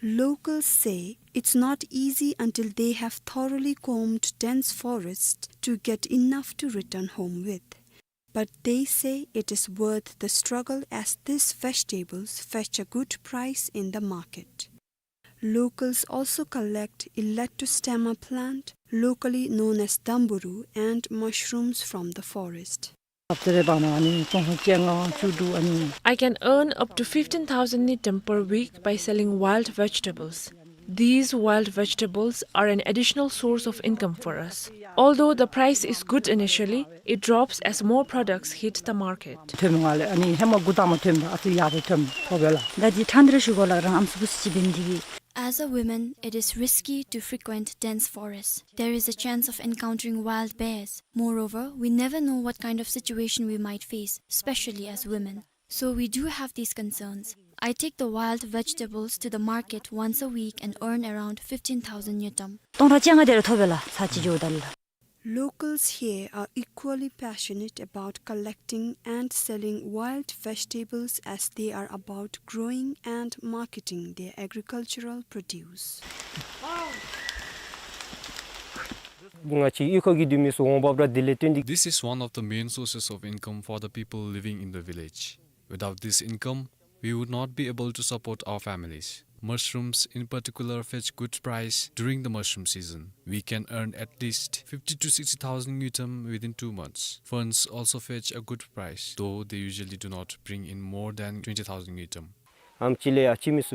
Locals say it's not easy until they have thoroughly combed dense forests to get enough to return home with. But they say it is worth the struggle as these vegetables fetch a good price in the market. Locals also collect Elateostemma plant, locally known as damburu, and mushrooms from the forest. I can earn up to fifteen thousand ngultrum per week by selling wild vegetables. These wild vegetables are an additional source of income for us. Although the price is good initially, it drops as more products hit the market. As a woman, it is risky to frequent dense forests. There is a chance of encountering wild bears. Moreover, we never know what kind of situation we might face, especially as women. So we do have these concerns. I take the wild vegetables to the market once a week and earn around fifteen thousand ngultrum. Locals here are equally passionate about collecting and selling wild vegetables as they are about growing and marketing their agricultural produce. This is one of the main sources of income for the people living in the village. Without this income, we would not be able to support our families. Mushrooms in particular fetch good price during the mushroom season. We can earn at least fifty to sixty thousand ngultrum within two months. Ferns also fetch a good price, though they usually do not bring in more than twenty thousand ngultrum. ང་བཅས་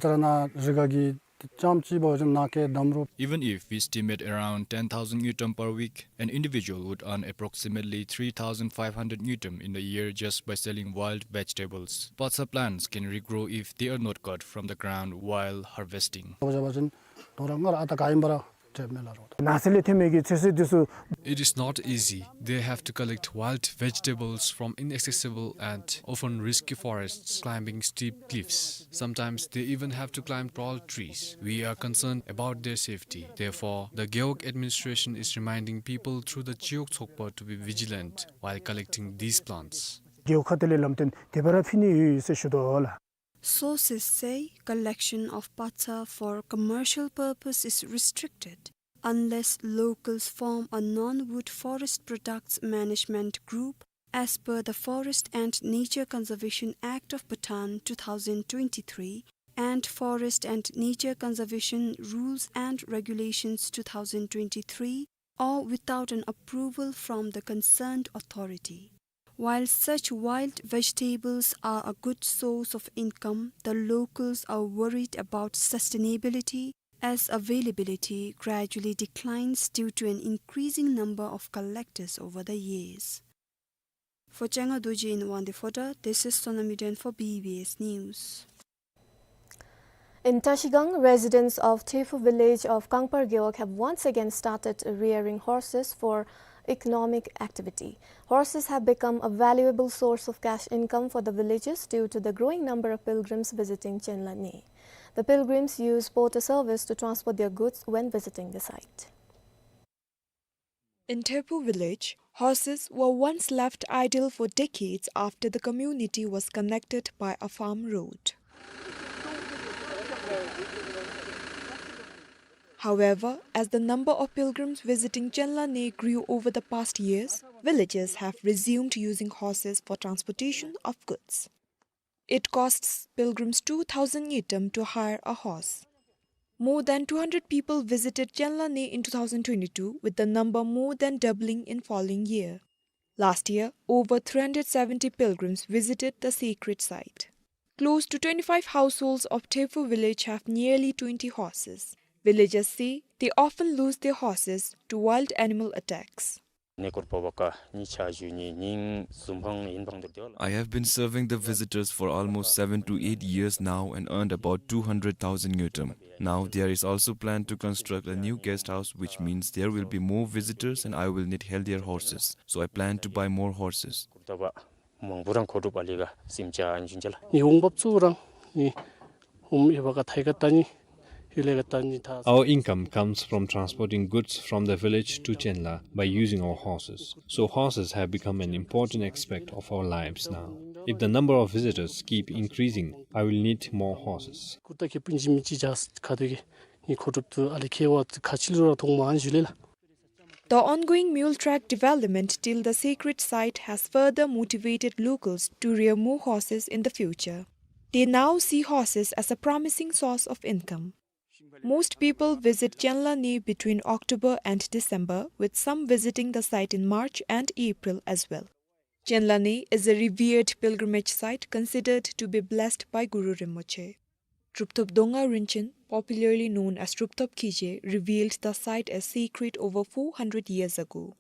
ར་ནཱ་རི་ག་གི་ ཙམ་ཅིག་འབད་བ་ཅིན་ནང་འཁོད་འདམ་རུ། Even if we estimate around ten thousand ngultrum per week, an individual would earn approximately three thousand five hundred ngultrum in a year just by selling wild vegetables. Patsa plants can regrow if they are not cut from the ground while harvesting. འབད་བ་ཅིན་དོ་རུང་ང་ར་ཨ་རྟག་ག་ཨིན་པ་ར་འདྲཝ་མས་ལགས་རོགས། ནགས་ཚལ་ལས་ཐོན་མི་གི་ཚོད་བསྲེ་འདི་ཚུ། It is not easy. They have to collect wild vegetables from inaccessible and often risky forests, climbing steep cliffs. Sometimes they even have to climb tall trees. We are concerned about their safety. Therefore, the Gewog administration is reminding people through the Chiyok Tsokpa to be vigilant while collecting these plants. རྒེད་འོག་ཁ་ཐུག་ལས་ལམ་སྟོན་དེ་སྦེ་ར་ཕུལ་ནི་ཡོད་ཟེར་ཞུ་དོ་ལགས། Sources say collection of patsa for commercial purpose is restricted unless locals form a non-wood forest products management group as per the Forest and Nature Conservation Act of Bhutan two thousand twenty-three and Forest and Nature Conservation Rules and Regulations two thousand twenty-three, or without an approval from the concerned authority. While such wild vegetables are a good source of income, the locals are worried about sustainability as availability gradually declines due to an increasing number of collectors over the years. For Changa Dorji in Wangdue Phodrang, this is Sonam Yuden for B B S News. In Tashigang, residents of Thephu village of Kangpar Gewog have once again started rearing horses for economic activity. Horses have become a valuable source of cash income for the villagers due to the growing number of pilgrims visiting Chenla Ne. The pilgrims use porter service to transport their goods when visiting the site. In Thephu village, horses were once left idle for decades after the community was connected by a farm road. However, as the number of pilgrims visiting Chenla Ne grew over the past years, villagers have resumed using horses for transportation of goods. It costs pilgrims two thousand ngultrum to hire a horse. More than two hundred people visited Chenla Ne in two thousand twenty-two, with the number more than doubling in following year. Last year, over three hundred seventy pilgrims visited the sacred site. Close to twenty-five households of Thephu village have nearly twenty horses. Villagers say they often lose their horses to wild animal attacks. I have been serving the visitors for almost seven to eight years now and earned about two hundred thousand ngultrum. Now there is also plan to construct a new guest house, which means there will be more visitors and I will need healthier horses. So I plan to buy more horses. མང་པོ་རང་མཁོ་སྒྲུབ་ཨ་ལི་ག་སིམ་ཅ་ཨན་ཅུན་ཅ་ལ། ནི་འོང་འབབ་ཚུ་རང་ནི་ཧུམ་ཨེ་བ་ག་ཐའི་ག་ཏ་ནི་ཧི་ལེ་ག་ཏ་ནི་ཐ། Our income comes from transporting goods from the village to Chenla by using our horses. So horses have become an important aspect of our lives now. If the number of visitors keep increasing, I will need more horses. ཀུར་ཏ་ཁེ་པུན་ཇི་མི་ཅི་ཇཱས་ཁ་ཐུག་གི་ནི་མཁོ་སྒྲུབ་ཏུ་ཨ་ལི་ཁེ་བ་ཁ་ཆི་ལུ་ར་ཐོང་མ་ཨན་ཞུ་ལེ་ལ། The ongoing mule track development till the sacred site has further motivated locals to rear more horses in the future. They now see horses as a promising source of income. Most people visit Chenla Ne between October and December, with some visiting the site in March and April as well. Chenla Ne is a revered pilgrimage site considered to be blessed by Guru Rinpoche. Trubthop Donga Rinchen, popularly known as Trubthop Khije, revealed the site as sacred over four hundred years ago.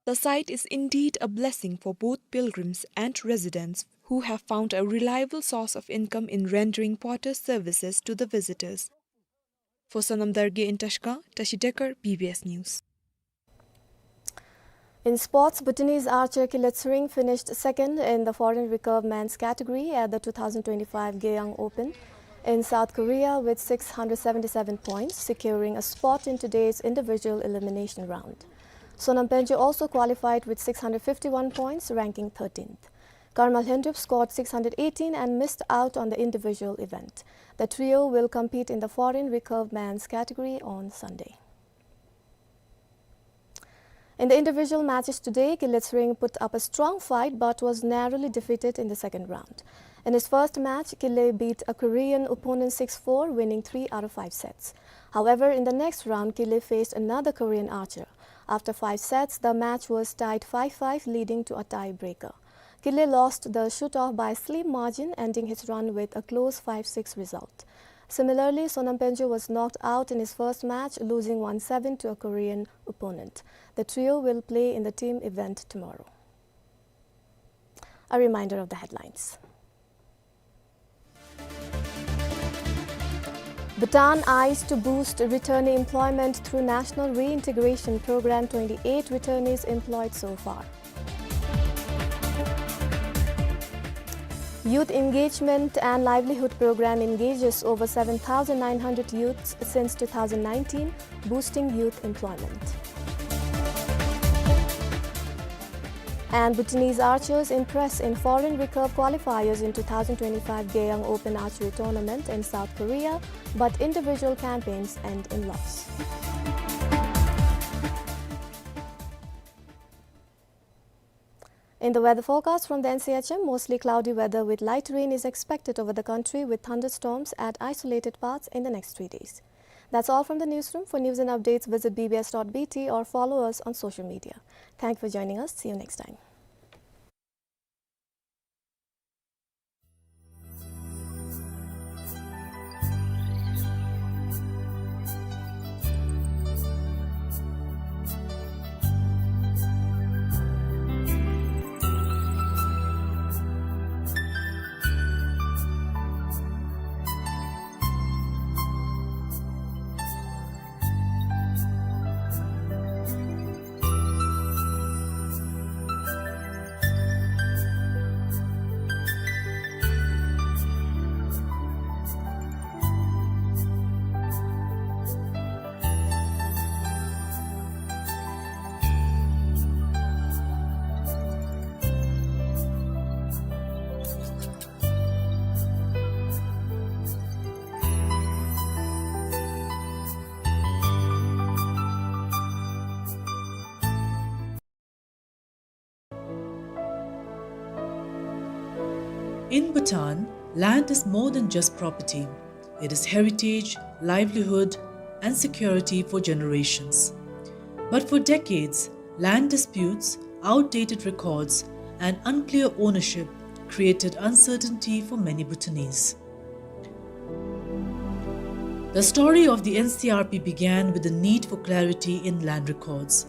The site is indeed a blessing for both pilgrims and residents who have found a reliable source of income in rendering porter services to the visitors. For Sonam Dargye in Tashkent, Tashi Dekar, B B S News. In sports, Bhutanese archer Kile Tshering finished second in the foreign recurve men's category at the two thousand twenty-five Geyang Open in South Korea with six hundred seventy-seven points, securing a spot in today's individual elimination round. Sonam Phentse also qualified with six hundred fifty-one points, ranking thirteenth. Karma Lhendup scored six hundred eighteen and missed out on the individual event. The trio will compete in the foreign recurve men's category on Sunday. In the individual matches today, Kile Tshering put up a strong fight but was narrowly defeated in the second round. In his first match, Kile beat a Korean opponent six four, winning three out of five sets. However, in the next round, Kile faced another Korean archer. After five sets, the match was tied five five, leading to a tiebreaker. Kile lost the shoot-off by slim margin, ending his run with a close five six result. Similarly, Sonam Penjo was knocked out in his first match, losing one seven to a Korean opponent. The trio will play in the team event tomorrow. A reminder of the headlines. Bhutan eyes to boost returnee employment through National Reintegration Program, twenty-eight returnees employed so far. Youth Engagement and Livelihood Program engages over seven thousand nine hundred youths since two thousand nineteen, boosting youth employment. And Bhutanese archers impress in foreign recurve qualifiers in two thousand twenty-five Geyang Open Archery Tournament in South Korea, but individual campaigns end in loss. In the weather forecast from the N C H M, mostly cloudy weather with light rain is expected over the country with thunderstorms at isolated parts in the next three days. That's all from the newsroom. For news and updates, visit B B S dot B T or follow us on social media. Thank you for joining us. See you next time. In Bhutan, land is more than just property. It is heritage, livelihood, and security for generations. But for decades, land disputes, outdated records, and unclear ownership created uncertainty for many Bhutanese. The story of the N C R P began with the need for clarity in land records.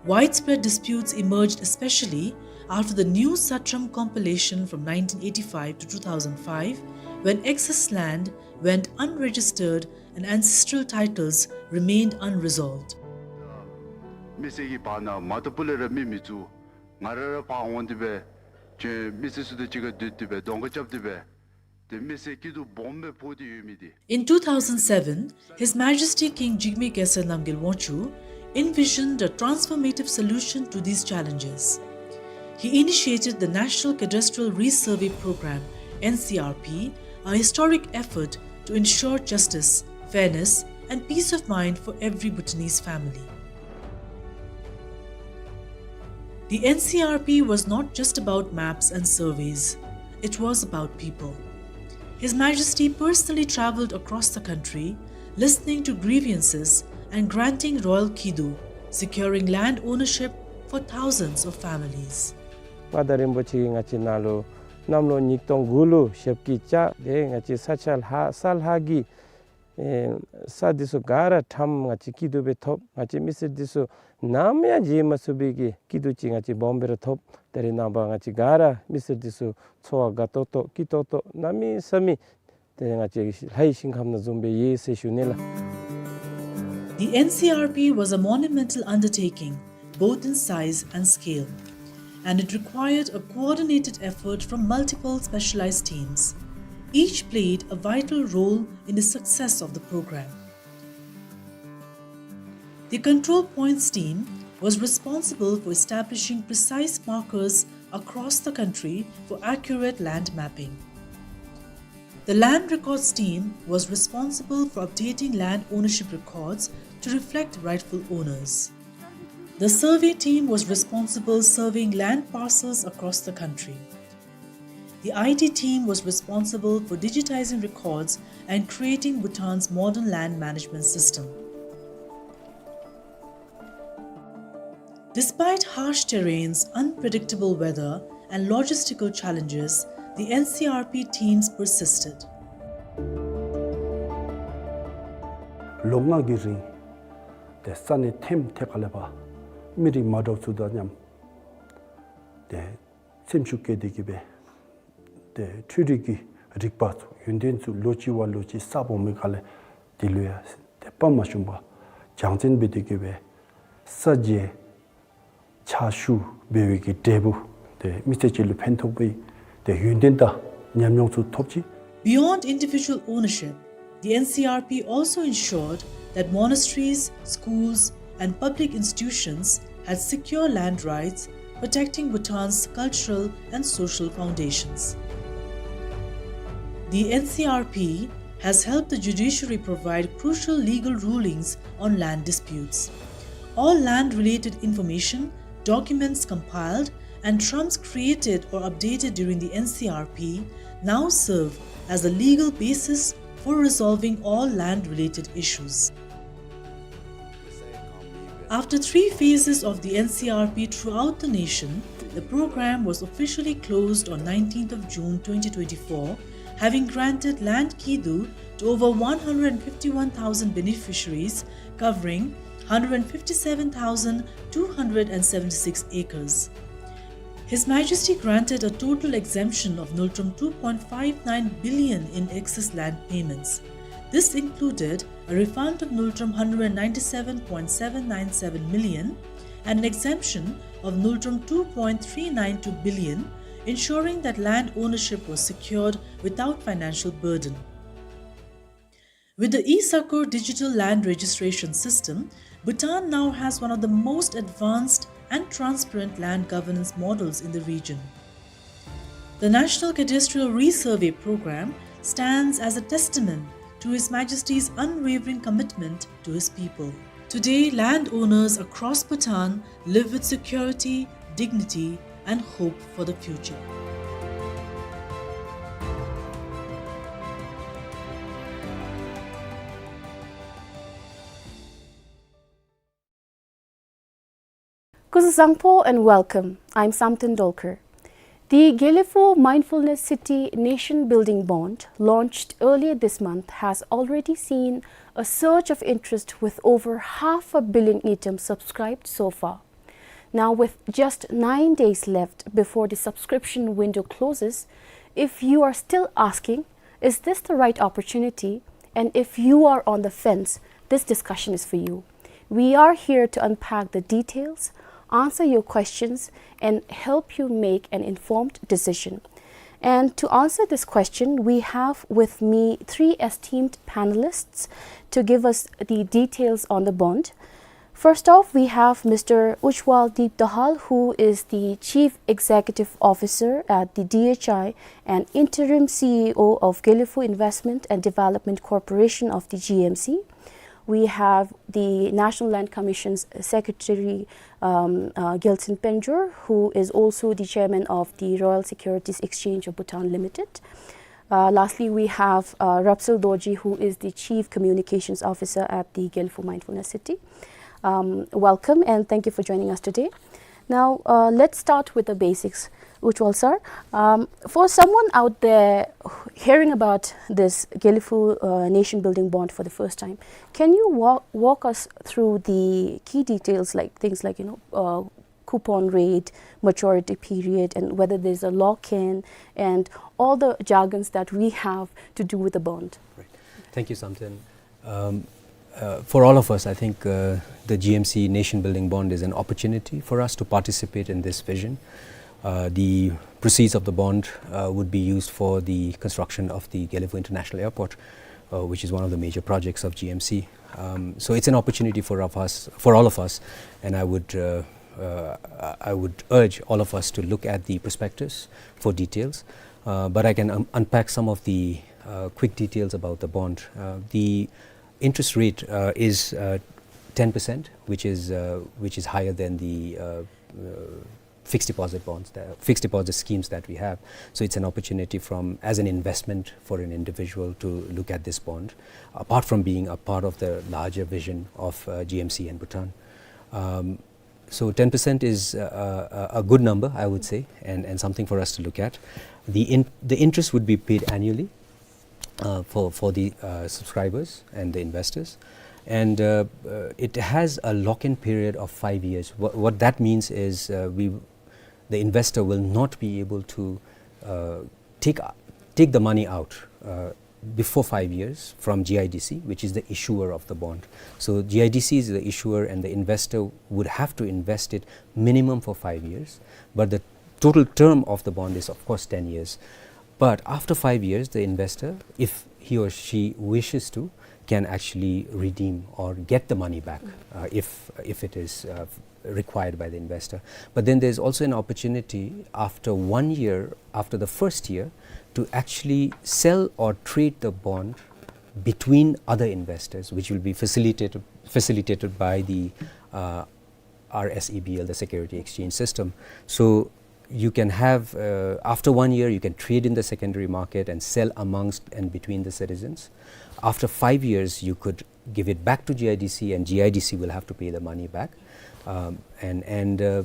Widespread disputes emerged especially after the New Satram compilation from nineteen eighty-five to two thousand five, when excess land went unregistered and ancestral titles remained unresolved. མི་སེར་གྱི་བར་ན་མ་ཏོག་པུ་ལས་ར་མི་མི་བཙུགས། ང་ར་ར་ཕར་འོང་སྟེ་སྦེ་ཁྱོད་མི་སེར་ཚུ་དང་གཅིག་ཁར་སྡོད་དེ་སྦེ་གདོང་ཁ་རྐྱབ་སྟེ་སྦེ་ཏེ་མི་སེར་སྐྱིད་སྡུག་སྦོམ་སྦེ་ཕོག་སྟེ་ཡོད་མི་འདི། In two thousand seven, His Majesty King Jigme Khesar Namgyel Wangchuck envisioned a transformative solution to these challenges. He initiated the National Cadastral Resurvey Program, N C R P, a historic effort to ensure justice, fairness, and peace of mind for every Bhutanese family. The N C R P was not just about maps and surveys, it was about people. His Majesty personally travelled across the country, listening to grievances and granting royal kidu, securing land ownership for thousands of families. མངའ་བདག་རིན་པོ་ཆེ་གིས་ང་བཅས་ནཱ་ལུ་གནམ་ལོ་ཉིས་སྟོང་དགུ་ལུ་ཞབས་ཀྱིས་བཅགས་ཏེ་ང་བཅས་ས་ཆ་ལྷག་ས་ལྷག་གི་ཨེ་ས་འདི་ཚུ་ག་ར་ཁྲམ་ང་བཅས་སྐྱིད་སྡུག་སྦེ་ཐོབ། ང་བཅས་མི་སེར་འདི་ཚུ་ནམ་ཡང་བརྗེད་མ་ཚུགས་པའི་གི་སྐྱིད་སྡུག་ཅིག་ང་བཅས་སྦོམ་སྦེ་ར་ཐོབ། ད་རེས་ནངས་པ་ང་བཅས་ག་ར་མི་སེར་འདི་ཚུ་འཚོ་བ་དགའ་ཏོག་ཏོ་སྐྱིད་ཏོག་ཏོ་གནམ་མེད་ས་མེད་ཏེ་ང་བཅས་ལྷའི་ཞིང་ཁམས་ནང་འཛོམས་སྦེ་ཡོད་ཟེར་ཞུ་ནི་ལགས། The N C R P was a monumental undertaking, both in size and scale, and it required a coordinated effort from multiple specialized teams. Each played a vital role in the success of the program. The Control Points team was responsible for establishing precise markers across the country for accurate land mapping. The Land Records team was responsible for updating land ownership records to reflect rightful owners. The survey team was responsible surveying land parcels across the country. The I T team was responsible for digitizing records and creating Bhutan's modern land management system. Despite harsh terrains, unpredictable weather, and logistical challenges, the N C R P teams persisted. ལོ་ལྔ་གི་རིང་ཏེ་ས་གནས་ཐེམ་ཐེ་ཁ་ལས་ཕར་མི་རིགས་མ་འདྲཝ་ཚུ་དང་མཉམ་ཏེ་སེམས་ཤུགས་བསྐྱེད་དེ་གི་སྦེ་ཏེ་འཕྲུལ་རིག་གི་རིག་པ་ཚུ་ཡོན་ཏན་ཚུ་ལོ་གཅིག་བ་ལོ་གཅིག་གསརཔ་འོང་མི་ཁ་ལས་དེ་ལུ་ཡང་ཏེ་དཔའ་མ་ཞུམ་པར་རྒྱང་འཛིན་འབད་དེ་གི་སྦེ་ས་འཇལ་ཕྱག་ཞུ་འབད་བའི་གི་འབྲས་བུ་ཏེ་མི་སེར་ཅིག་ལུ་ཕན་ཐོགས་པའི་ཏེ་ཡོན་ཏན་དང་ཉམས་མྱོང་ཚུ་ཐོབ་ཅི། Beyond individual ownership, the N C R P also ensured that monasteries, schools, and public institutions had secure land rights, protecting Bhutan's cultural and social foundations. The N C R P has helped the judiciary provide crucial legal rulings on land disputes. All land-related information, documents compiled, and trumps created or updated during the N C R P now serve as a legal basis for resolving all land-related issues. After three phases of the N C R P throughout the nation, the program was officially closed on nineteenth of June twenty twenty-four, having granted land kidu to over one hundred fifty-one thousand beneficiaries, covering hundred fifty-seven thousand two hundred seventy-six acres. His Majesty granted a total exemption of Ngultrum two point five nine billion in excess land payments. This included a refund of Ngultrum hundred ninety-seven point seven nine seven million and an exemption of Ngultrum two point three nine two billion, ensuring that land ownership was secured without financial burden. With the e-Sakur digital land registration system, Bhutan now has one of the most advanced and transparent land governance models in the region. The National Cadastral Resurvey Program stands as a testament to His Majesty's unwavering commitment to his people. Today, landowners across Bhutan live with security, dignity, and hope for the future. Kuzu Zangpo and welcome. I'm Samten Dolkar. The Gelephu Mindfulness City Nation Building Bond, launched earlier this month, has already seen a surge of interest with over half a billion ngultrum subscribed so far. Now, with just nine days left before the subscription window closes, if you are still asking, "Is this the right opportunity?" and if you are on the fence, this discussion is for you. We are here to unpack the details, answer your questions, and help you make an informed decision. And to answer this question, we have with me three esteemed panelists to give us the details on the bond. First off, we have Mister Ujwal Deep Dahal, who is the Chief Executive Officer at the D H I and interim C E O of Gelephu Investment and Development Corporation of the G M C. We have the National Land Commission's Secretary, um, uh, Gyaltsuen Panjor, who is also the chairman of the Royal Securities Exchange of Bhutan Limited. Uh, lastly, we have, uh, Rapsil Dorji, who is the Chief Communications Officer at the Gelephu Mindfulness City. Um, welcome and thank you for joining us today. Now, uh, let's start with the basics. Ujwal sir, um, for someone out there hearing about this Gelephu, uh, Nation Building Bond for the first time, can you wa-, walk us through the key details, like things like, you know, uh, coupon rate, maturity period, and whether there's a lock-in, and all the jargons that we have to do with the bond? Right. Thank you, Samten. Um, uh, for all of us, I think, uh, the G M C Nation Building Bond is an opportunity for us to participate in this vision. Uh, the proceeds of the bond, uh, would be used for the construction of the Gelephu International Airport, uh, which is one of the major projects of G M C. Um, so it's an opportunity for of us, for all of us, and I would, uh, uh, I I would urge all of us to look at the prospectus for details. Uh, but I can un-, unpack some of the, uh, quick details about the bond. Uh, the interest rate, uh, is, uh, ten percent, which is, uh, which is higher than the, uh, uh, fixed deposit bonds, the fixed deposit schemes that we have. So it's an opportunity from, as an investment for an individual to look at this bond, apart from being a part of the larger vision of, uh, G M C and Bhutan. Um, so ten percent is, uh, a, a good number, I would say, and, and something for us to look at. The in-, the interest would be paid annually, uh, for, for the, uh, subscribers and the investors. And, uh, uh, it has a lock-in period of five years. What, what that means is, uh, we, the investor will not be able to, uh, take, take the money out, uh, before five years from G I D C, which is the issuer of the bond. So G I D C is the issuer, and the investor would have to invest it minimum for five years. But the total term of the bond is, of course, ten years. But after five years, the investor, if he or she wishes to, can actually redeem or get the money back, uh, if, if it is, uh, required by the investor. But then there's also an opportunity after one year, after the first year, to actually sell or trade the bond between other investors, which will be facilitated, facilitated by the, uh, R S E B L, the security exchange system. So you can have, uh, after one year, you can trade in the secondary market and sell amongst and between the citizens. After five years, you could give it back to G I D C, and G I D C will have to pay the money back. Um, and, and, uh,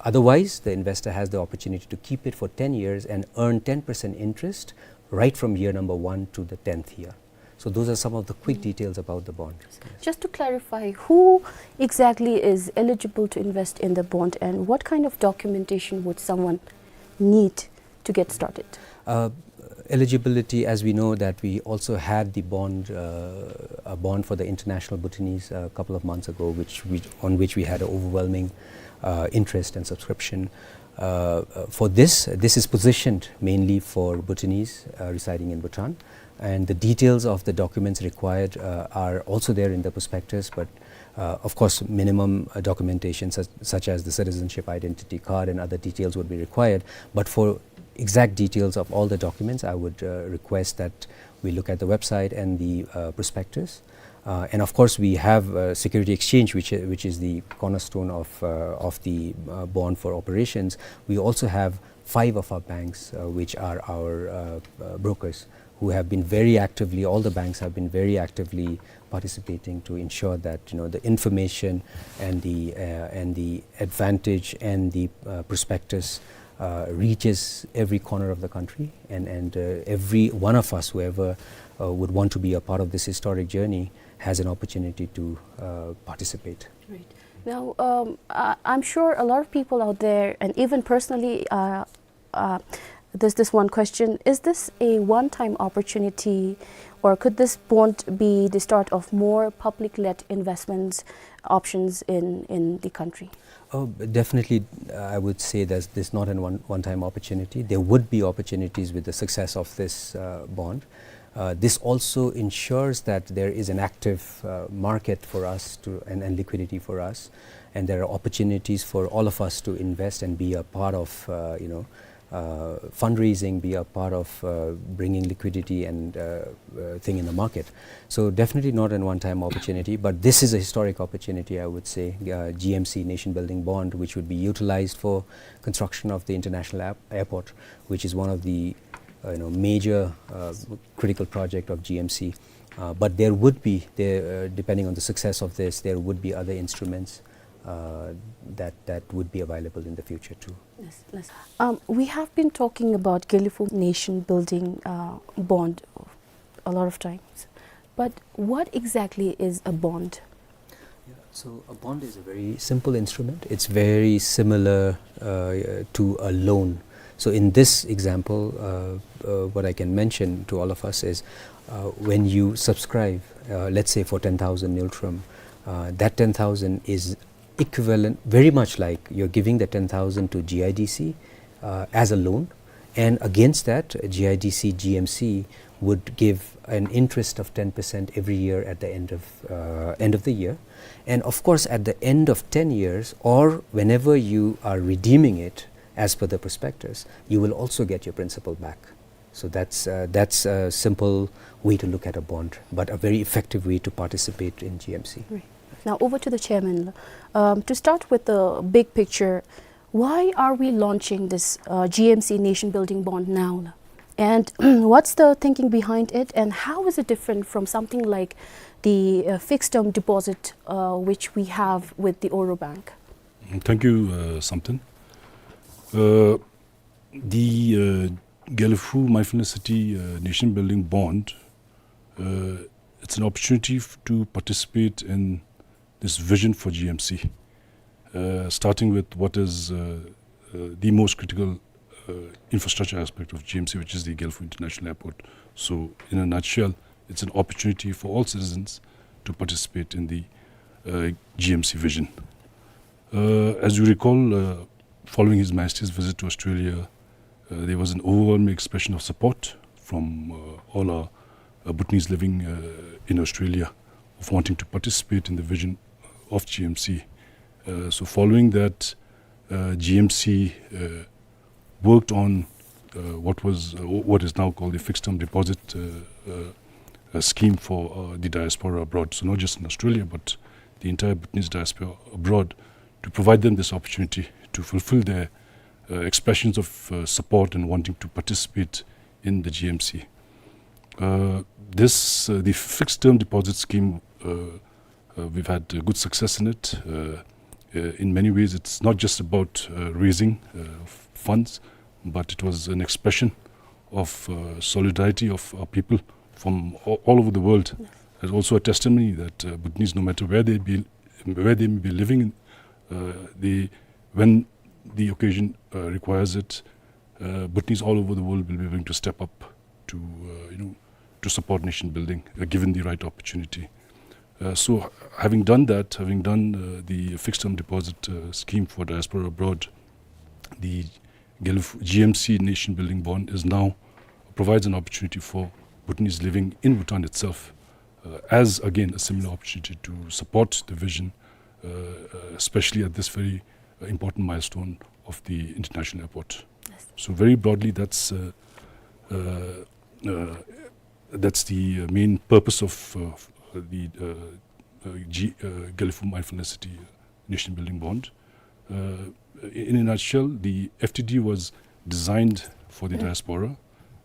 otherwise, the investor has the opportunity to keep it for ten years and earn ten percent interest right from year number one to the tenth year. So those are some of the quick details about the bond. Yes. Just to clarify, who exactly is eligible to invest in the bond, and what kind of documentation would someone need to get started? Uh, eligibility, as we know that we also had the bond, uh, a bond for the International Bhutanese a couple of months ago, which we, on which we had an overwhelming, uh, interest and subscription. Uh, uh, for this, this is positioned mainly for Bhutanese, uh, residing in Bhutan, and the details of the documents required, uh, are also there in the prospectus, but, uh, of course, minimum, uh, documentation such, such as the citizenship identity card and other details would be required. But for exact details of all the documents, I would, uh, request that we look at the website and the, uh, prospectus. Uh, and of course, we have, uh, security exchange, which, which is the cornerstone of, uh, of the, uh, bond for operations. We also have five of our banks, uh, which are our, uh, uh, brokers, who have been very actively, all the banks have been very actively participating to ensure that, you know, the information and the, uh, and the advantage and the, uh, prospectus, uh, reaches every corner of the country, and, and, uh, every one of us, whoever, uh, would want to be a part of this historic journey, has an opportunity to, uh, participate. Right. Now, um, I, I'm sure a lot of people out there, and even personally, uh, uh, there's this one question: is this a one-time opportunity, or could this bond be the start of more public-led investments options in, in the country? Oh, definitely, uh, I would say that this is not an one, one-time opportunity. There would be opportunities with the success of this, uh, bond. Uh, this also ensures that there is an active, uh, market for us to, and, and liquidity for us, and there are opportunities for all of us to invest and be a part of, uh, you know, uh, fundraising, be a part of, uh, bringing liquidity and, uh, uh, thing in the market. So definitely not a one-time opportunity, but this is a historic opportunity, I would say. Uh, G M C Nation Building Bond, which would be utilized for construction of the international app-, airport, which is one of the, uh, you know, major, uh, critical project of G M C. Uh, but there would be, there, uh, depending on the success of this, there would be other instruments, uh, that, that would be available in the future too. Yes, yes. Um, we have been talking about Gelephu Nation Building, uh, Bond a lot of times. But what exactly is a bond? Yeah, so a bond is a very simple instrument. It's very similar, uh, to a loan. So in this example, uh, uh, what I can mention to all of us is, uh, when you subscribe, uh, let's say for ten thousand ngultrum, uh, that ten thousand is equivalent, very much like you're giving the ten thousand to G I D C, uh, as a loan, and against that, G I D C G M C would give an interest of ten percent every year at the end of, uh, end of the year. And of course, at the end of ten years, or whenever you are redeeming it as per the prospectus, you will also get your principal back. So that's, uh, that's a simple way to look at a bond, but a very effective way to participate in G M C. Right. Now, over to the chairman. Um, to start with the big picture, why are we launching this, uh, G M C Nation Building Bond now? And what's the thinking behind it, and how is it different from something like the, uh, fixed term deposit, uh, which we have with the Oro Bank? Thank you, uh, Samten. Uh, the, uh, Gelephu Mindfulness City, uh, Nation Building Bond, uh, it's an opportunity f-, to participate in this vision for G M C, uh, starting with what is, uh, uh, the most critical, uh, infrastructure aspect of G M C, which is the Gelephu International Airport. So, in a nutshell, it's an opportunity for all citizens to participate in the, uh, G M C vision. Uh, as you recall, uh, following His Majesty's visit to Australia, uh, there was an overwhelming expression of support from, uh, all our, uh, Bhutanese living, uh, in Australia of wanting to participate in the vision of G M C. Uh, so following that, uh, G M C, uh, worked on, uh, what was, uh, wh-, what is now called the fixed term deposit, uh, uh, uh, scheme for, uh, the diaspora abroad. So not just in Australia, but the entire Bhutanese diaspora abroad, to provide them this opportunity to fulfill their, uh, expressions of, uh, support and wanting to participate in the G M C. Uh, this, uh, the fixed term deposit scheme, uh, uh, we've had, uh, good success in it. Uh, uh, in many ways, it's not just about, uh, raising, uh, f-, funds, but it was an expression of, uh, solidarity of our people from a-, all over the world. Yes. It's also a testimony that, uh, Bhutanese, no matter where they be, where they may be living, uh, they, when the occasion, uh, requires it, uh, Bhutanese all over the world will be willing to step up to, uh, you know, to support nation building, uh, given the right opportunity. Uh, so, having done that, having done, uh, the fixed term deposit, uh, scheme for diaspora abroad, the Gelef-, G M C Nation Building Bond is now provides an opportunity for Bhutanese living in Bhutan itself, uh, as again a similar opportunity to support the vision, uh, uh, especially at this very, uh, important milestone of the international airport. Yes. So very broadly, that's, uh, uh, uh, that's the, uh, main purpose of, uh, f-, uh, the, uh, uh, G-, uh, Gelephu Mindfulness City Nation Building Bond. Uh, in a nutshell, the F T D was designed for the diaspora.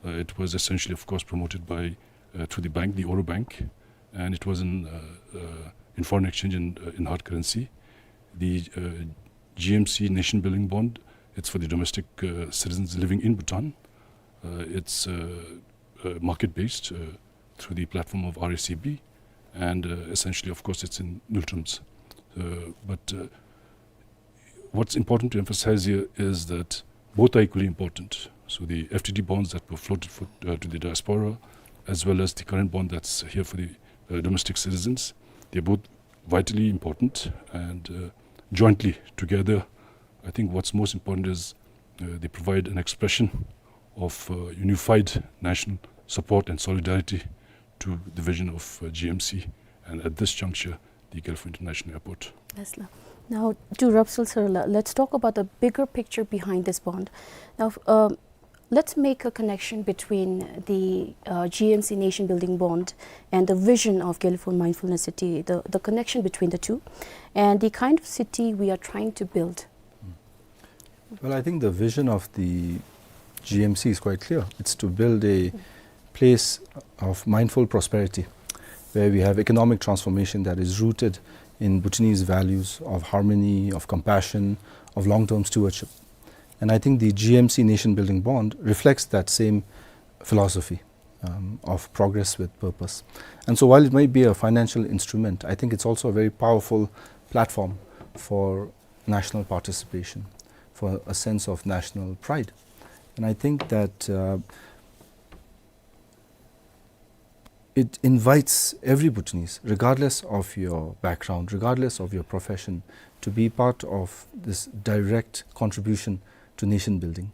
Uh, it was essentially, of course, promoted by, uh, through the bank, the Oro Bank, and it was in, uh, uh, in foreign exchange and, uh, in hard currency. The, uh, G M C Nation Building Bond, it's for the domestic, uh, citizens living in Bhutan. Uh, it's, uh, uh, market-based, uh, through the platform of R A C B, and, uh, essentially, of course, it's in Ngultrums. Uh, but, uh, what's important to emphasize here is that both are equally important. So the F T D bonds that were floated for, uh, to the diaspora, as well as the current bond that's here for the, uh, domestic citizens, they're both vitally important, and, uh, jointly together, I think what's most important is, uh, they provide an expression of, uh, unified national support and solidarity to the vision of, uh, G M C, and at this juncture, the Gelephu International Airport. Yes, la. Now, to Rapsal sir, la, let's talk about the bigger picture behind this bond. Now, f-, um, let's make a connection between the, uh, G M C Nation Building Bond and the vision of Gelephu Mindfulness City, the, the connection between the two, and the kind of city we are trying to build. Well, I think the vision of the G M C is quite clear. It's to build a place of mindful prosperity, where we have economic transformation that is rooted in Bhutanese values of harmony, of compassion, of long-term stewardship. And I think the G M C Nation Building Bond reflects that same philosophy, um, of progress with purpose. And so while it might be a financial instrument, I think it's also a very powerful platform for national participation, for a sense of national pride. And I think that, uh, it invites every Bhutanese, regardless of your background, regardless of your profession, to be part of this direct contribution to nation building.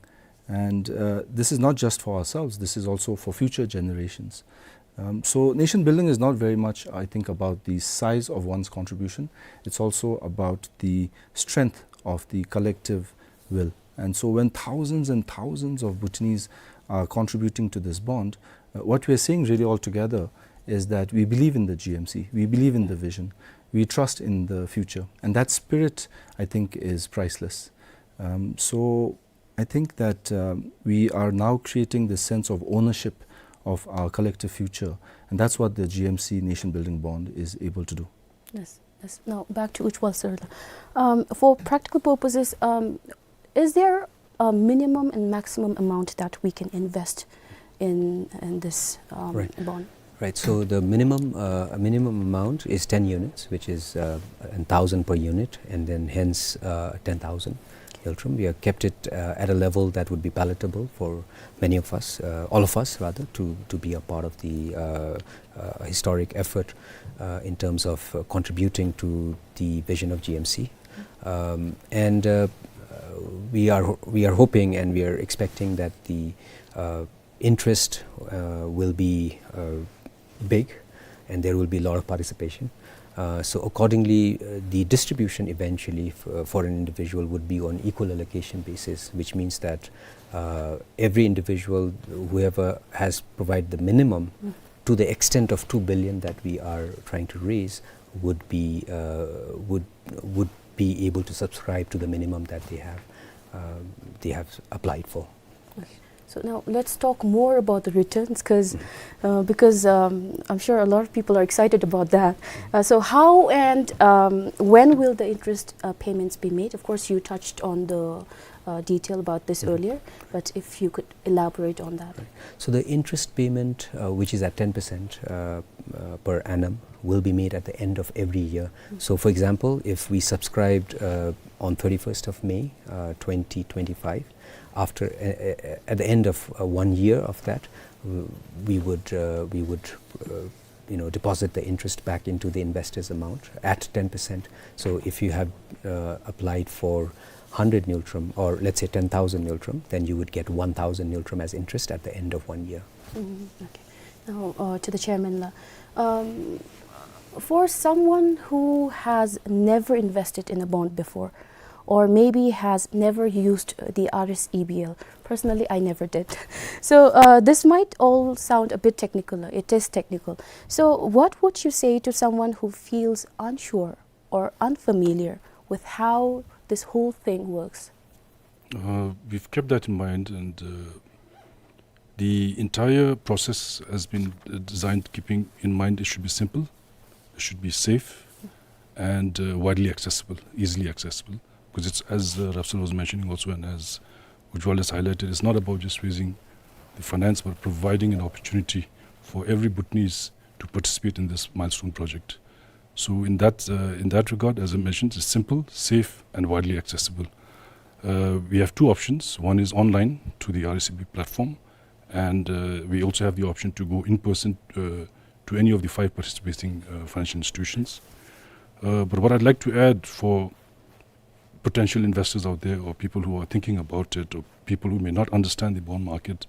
And, uh, this is not just for ourselves, this is also for future generations. Um, so nation building is not very much, I think, about the size of one's contribution. It's also about the strength of the collective will. And so when thousands and thousands of Bhutanese are contributing to this bond, uh, what we are saying really altogether is that we believe in the G M C, we believe in the vision, we trust in the future. And that spirit, I think, is priceless. Um, so I think that, um, we are now creating this sense of ownership of our collective future, and that's what the G M C Nation Building Bond is able to do. Yes, yes. Now back to Ujwal sir. Um, for practical purposes, um, is there a minimum and maximum amount that we can invest in, in this, um, Right. bond? Right. So the minimum, uh, minimum amount is ten units, which is, uh, a thousand per unit, and then hence, uh, ten thousand ngultrum. We have kept it, uh, at a level that would be palatable for many of us, uh, all of us rather, to, to be a part of the, uh, uh, historic effort, uh, in terms of, uh, contributing to the vision of G M C. Um, and, uh, uh, we are ho-, we are hoping and we are expecting that the, uh, interest, uh, will be, uh, big, and there will be a lot of participation. Uh, so accordingly, uh, the distribution eventually f-, uh, for an individual would be on equal allocation basis, which means that, uh, every individual, whoever has provided the minimum, to the extent of two billion that we are trying to raise, would be, uh, would, would be able to subscribe to the minimum that they have, uh, they have applied for. Okay. So now let's talk more about the returns, 'cause, uh, because, um, I'm sure a lot of people are excited about that. Uh, so how and, um, when will the interest, uh, payments be made? Of course, you touched on the, uh, detail about this earlier, but if you could elaborate on that. Right. So the interest payment, uh, which is at ten percent, uh, uh, per annum, will be made at the end of every year. So, for example, if we subscribed, uh, on thirty-first of May, uh, twenty twenty-five, after, uh, uh, at the end of, uh, one year of that, w-, we would, uh, we would, uh, you know, deposit the interest back into the investor's amount at ten percent. So if you have, uh, applied for hundred ngultrum, or let's say ten thousand ngultrum, then you would get one thousand ngultrum as interest at the end of one year. Mm, okay. Now, uh, to the chairman la. Um, for someone who has never invested in a bond before, or maybe has never used the R S E B L, personally, I never did. So, uh, this might all sound a bit technical. It is technical. So, what would you say to someone who feels unsure or unfamiliar with how this whole thing works? Uh, we've kept that in mind, and, uh, the entire process has been, uh, designed keeping in mind it should be simple, it should be safe, and, uh, widely accessible, easily accessible. 'Cause it's, as, uh, Rafsar was mentioning also, and as Ujjwal has highlighted, it's not about just raising the finance, but providing an opportunity for every Bhutanese to participate in this milestone project. So in that, uh, in that regard, as I mentioned, it's simple, safe, and widely accessible. Uh, we have two options. One is online to the R S E B platform, and, uh, we also have the option to go in person, uh, to any of the five participating, uh, financial institutions. Uh, but what I'd like to add for potential investors out there, or people who are thinking about it, or people who may not understand the bond market,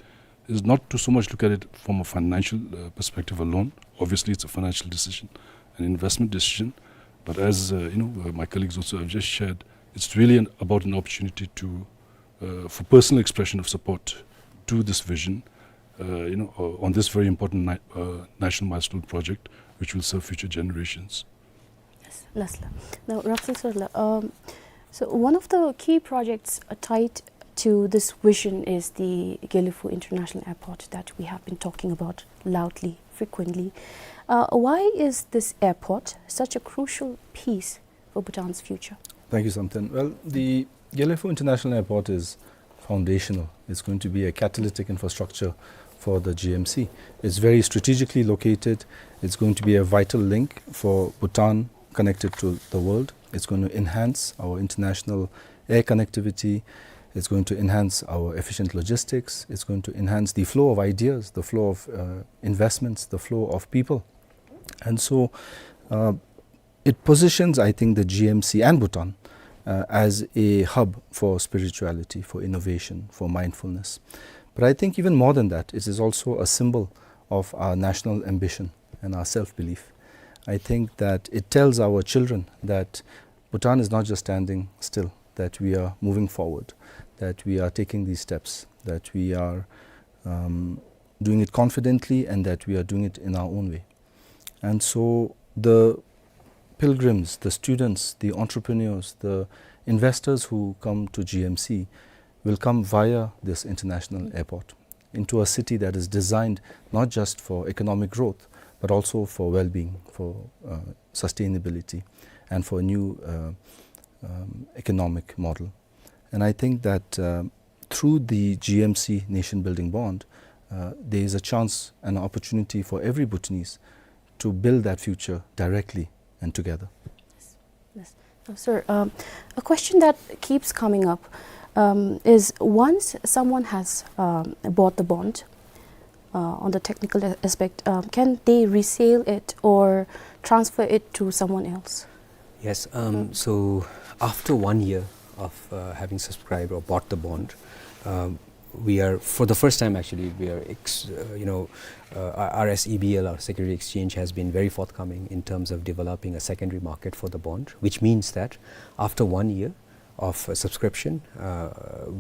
is not to so much look at it from a financial, uh, perspective alone. Obviously, it's a financial decision, an investment decision. But as, uh, you know, uh, my colleagues also have just shared, it's really an, about an opportunity to, uh, for personal expression of support to this vision, uh, you know, uh, on this very important ni-, uh, national milestone project, which will serve future generations. Yes, lastly. Now, Rafsar sir la, um, so one of the key projects, uh, tied to this vision is the Gelephu International Airport that we have been talking about loudly, frequently. Uh, why is this airport such a crucial piece for Bhutan's future? Thank you, Samten. Well, the Gelephu International Airport is foundational. It's going to be a catalytic infrastructure for the G M C. It's very strategically located. It's going to be a vital link for Bhutan connected to the world. It's going to enhance our international air connectivity. It's going to enhance our efficient logistics. It's going to enhance the flow of ideas, the flow of, uh, investments, the flow of people. And so, uh, it positions, I think, the G M C and Bhutan, uh, as a hub for spirituality, for innovation, for mindfulness. But I think even more than that, it is also a symbol of our national ambition and our self-belief. I think that it tells our children that Bhutan is not just standing still, that we are moving forward, that we are taking these steps, that we are, um, doing it confidently, and that we are doing it in our own way. And so the pilgrims, the students, the entrepreneurs, the investors who come to G M C will come via this international airport into a city that is designed not just for economic growth, but also for well-being, for, uh, sustainability, and for a new, uh, um, economic model. And I think that, uh, through the G M C Nation Building Bond, uh, there is a chance and an opportunity for every Bhutanese to build that future directly and together. Yes. Now, sir, um, a question that keeps coming up, um, is once someone has, um, bought the bond, uh, on the technical a-, aspect, um, can they resell it or transfer it to someone else? Yes, um, so after one year of, uh, having subscribed or bought the bond, um, we are, for the first time actually, we are, ex-, uh, you know, uh, our, our S E B L, our security exchange, has been very forthcoming in terms of developing a secondary market for the bond, which means that after one year of, uh, subscription, uh,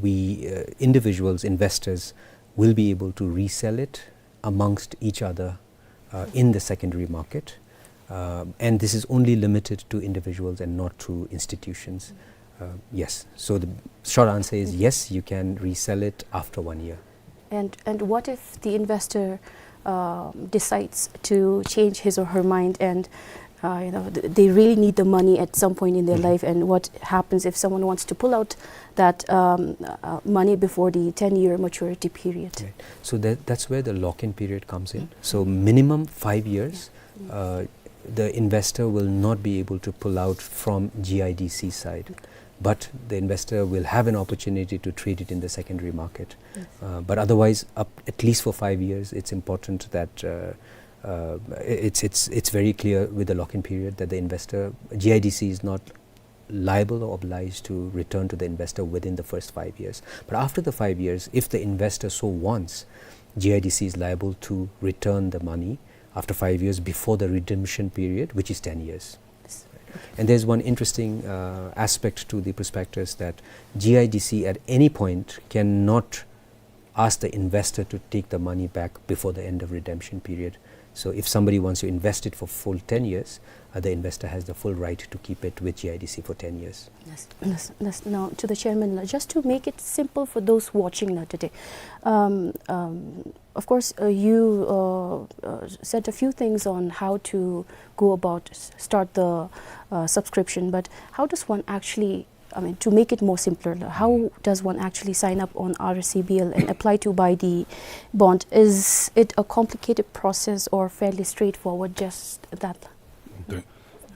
we, uh, individuals, investors, will be able to resell it amongst each other, uh, in the secondary market. Uh, and this is only limited to individuals and not to institutions. Uh, yes. So the short answer is yes, you can resell it after one year. And, and what if the investor, um, decides to change his or her mind and, uh, you know, th-, they really need the money at some point in their life, and what happens if someone wants to pull out that, um, uh, money before the ten-year maturity period? Right. So that, that's where the lock-in period comes in. So minimum five years, uh, the investor will not be able to pull out from G I D C side, but the investor will have an opportunity to trade it in the secondary market. Yes. Uh, but otherwise, up, at least for five years, it's important that, uh, uh, it's, it's, it's very clear with the lock-in period that the investor, G I D C is not liable or obliged to return to the investor within the first five years. But after the five years, if the investor so wants, G I D C is liable to return the money after five years before the redemption period, which is ten years. Yes. And there's one interesting, uh, aspect to the prospectus, that G I D C at any point cannot ask the investor to take the money back before the end of redemption period. So if somebody wants to invest it for full ten years, uh, the investor has the full right to keep it with G I D C for ten years. Yes, yes, yes. Now, to the chairman, uh, just to make it simple for those watching now today. Um, um, of course, uh, you, uh, uh, said a few things on how to go about s-, start the, uh, subscription, but how does one actually, I mean, to make it more simpler, how does one actually sign up on R S E B L and apply to buy the bond? Is it a complicated process or fairly straightforward, just that? Okay.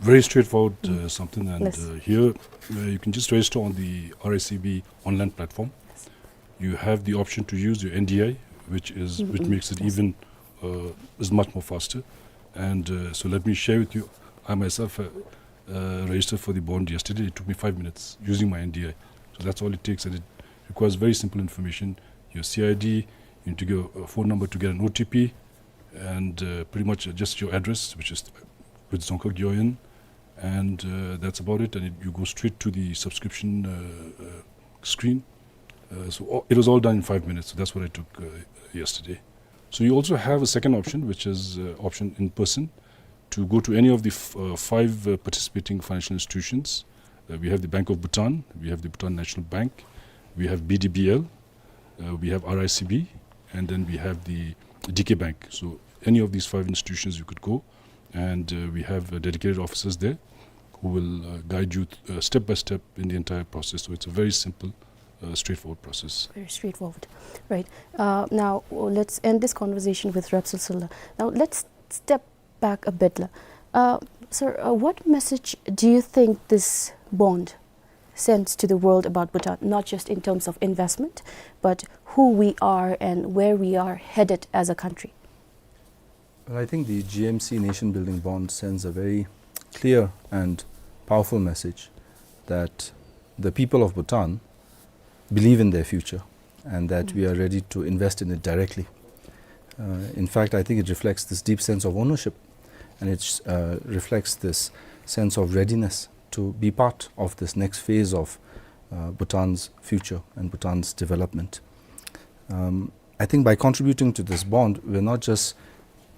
Very straightforward, uh, something, and, uh, here, uh, you can just register on the R S E B online platform. You have the option to use your N D I, which is, which makes it even, uh, is much more faster. And, uh, so let me share with you, I myself, uh, uh, registered for the bond yesterday. It took me five minutes using my N D I. So that's all it takes, and it requires very simple information. Your C I D, you need to give a phone number to get an O T P, and, uh, pretty much just your address, which is with Dzongkhag Gyoen, and, uh, that's about it. And it, you go straight to the subscription, uh, uh, screen. Uh, so a-, it was all done in five minutes. So that's what I took, uh, yesterday. So you also have a second option, which is, uh, option in person, to go to any of the f-, uh, five, uh, participating financial institutions. Uh, we have the Bank of Bhutan, we have the Bhutan National Bank, we have B D B L, uh, we have R I C B, and then we have the D K Bank. So any of these five institutions you could go, and, uh, we have, uh, dedicated officers there who will, uh, guide you, uh, step by step in the entire process. So it's a very simple, uh, straightforward process. Very straightforward. Right. Uh, now, uh, let's end this conversation with Repsol Sula. Now, let's step back a bit, la. Uh, sir, uh, what message do you think this bond sends to the world about Bhutan, not just in terms of investment, but who we are and where we are headed as a country? Well, I think the G M C Nation Building Bond sends a very clear and powerful message that the people of Bhutan believe in their future and that we are ready to invest in it directly. Uh, in fact, I think it reflects this deep sense of ownership, and it, uh, reflects this sense of readiness to be part of this next phase of, uh, Bhutan's future and Bhutan's development. Um, I think by contributing to this bond, we're not just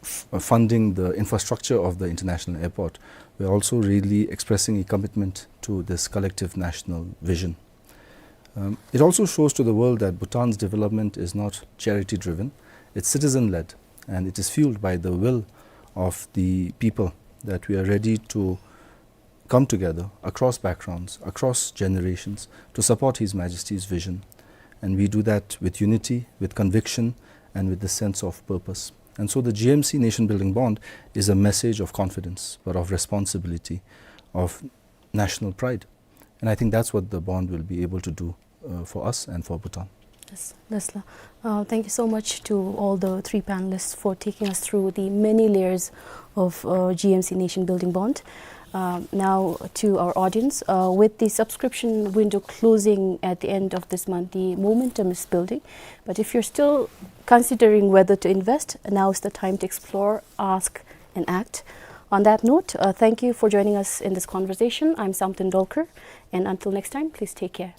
f-, funding the infrastructure of the international airport, we're also really expressing a commitment to this collective national vision. Um, it also shows to the world that Bhutan's development is not charity-driven, it's citizen-led, and it is fueled by the will of the people, that we are ready to come together across backgrounds, across generations, to support His Majesty's vision. And we do that with unity, with conviction, and with the sense of purpose. And so the G M C Nation Building Bond is a message of confidence, but of responsibility, of national pride. And I think that's what the bond will be able to do, uh, for us and for Bhutan. Yes, that's la-, uh, thank you so much to all the three panelists for taking us through the many layers of, uh, G M C Nation Building Bond. Um, now, to our audience, uh, with the subscription window closing at the end of this month, the momentum is building. But if you're still considering whether to invest, now is the time to explore, ask, and act. On that note, uh, thank you for joining us in this conversation. I'm Samten Dolkar, and until next time, please take care.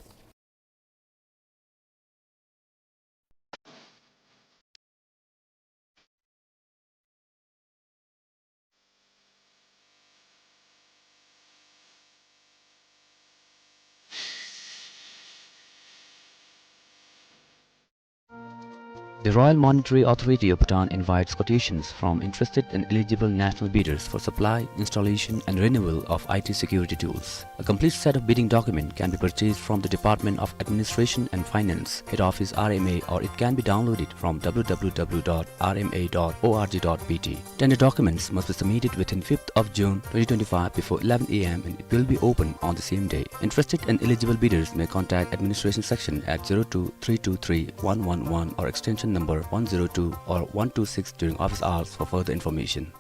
The Royal Monetary Authority of Bhutan invites quotations from interested and eligible national bidders for supply, installation, and renewal of I T security tools. A complete set of bidding document can be purchased from the Department of Administration and Finance, Head Office R M A, or it can be downloaded from W W W dot R M A dot org dot B T. Tender documents must be submitted within fifth of June twenty twenty-five before eleven A M and it will be open on the same day. Interested and eligible bidders may contact administration section at zero two three two three one one one or extension number one zero two or one two six during office hours for further information.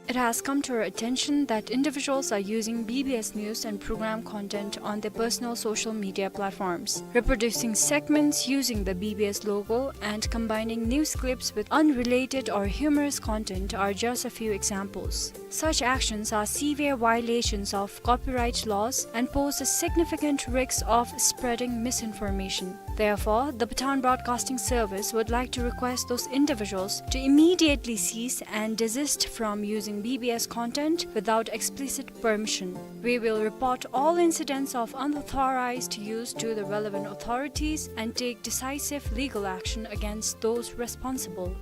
It has come to our attention that individuals are using B B S news and program content on their personal social media platforms. Reproducing segments using the B B S logo and combining news clips with unrelated or humorous content are just a few examples. Such actions are severe violations of copyright laws and pose a significant risk of spreading misinformation. Therefore, the Bhutan Broadcasting Service would like to request those individuals to immediately cease and desist from using B B S content without explicit permission. We will report all incidents of unauthorized use to the relevant authorities and take decisive legal action against those responsible.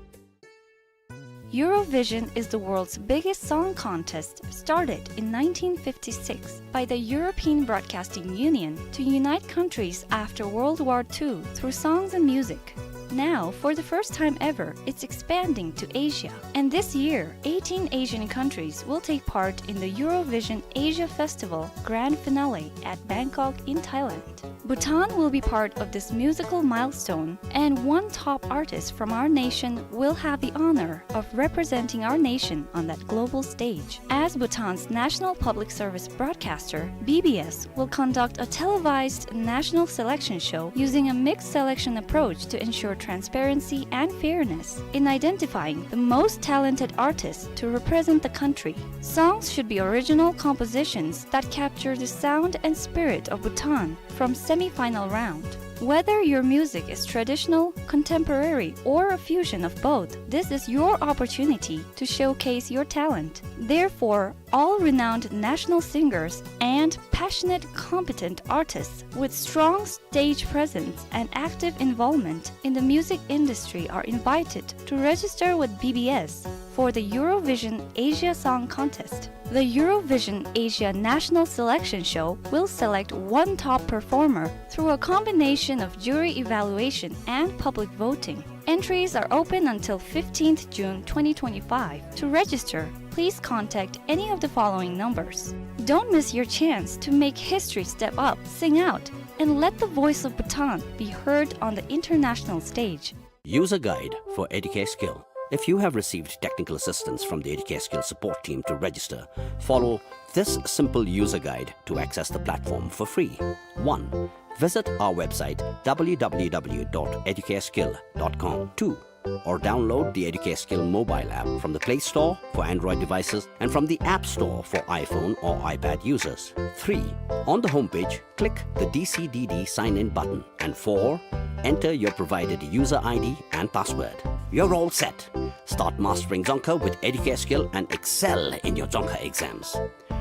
Eurovision is the world's biggest song contest, started in nineteen fifty-six by the European Broadcasting Union to unite countries after World War Two through songs and music. Now, for the first time ever, it's expanding to Asia. And this year, eighteen Asian countries will take part in the Eurovision Asia Festival grand finale at Bangkok in Thailand. Bhutan will be part of this musical milestone, and one top artist from our nation will have the honor of representing our nation on that global stage. As Bhutan's national public service broadcaster, B B S will conduct a televised national selection show using a mixed selection approach to ensure transparency and fairness in identifying the most talented artists to represent the country. Songs should be original compositions that capture the sound and spirit of Bhutan from semi-final round. Whether your music is traditional, contemporary, or a fusion of both, this is your opportunity to showcase your talent. Therefore, all renowned national singers and passionate, competent artists with strong stage presence and active involvement in the music industry are invited to register with B B S for the Eurovision Asia Song Contest. The Eurovision Asia National Selection Show will select one top performer through a combination of jury evaluation and public voting. Entries are open until fifteenth June twenty twenty-five. To register, please contact any of the following numbers. Don't miss your chance to make history. Step up, sing out, and let the voice of Bhutan be heard on the international stage. User guide for Educare Skill. If you have received technical assistance from the Educare Skill support team to register, follow this simple user guide to access the platform for free. One, visit our website, W W W dot educareskill dot com. Two, or download the Educare Skill mobile app from the Play Store for Android devices and from the App Store for iPhone or iPad users. Three, on the homepage, click the D C D D sign-in button. And four, enter your provided user I D and password. You're all set. Start mastering Dzongkha with Educare Skill and excel in your Dzongkha exams.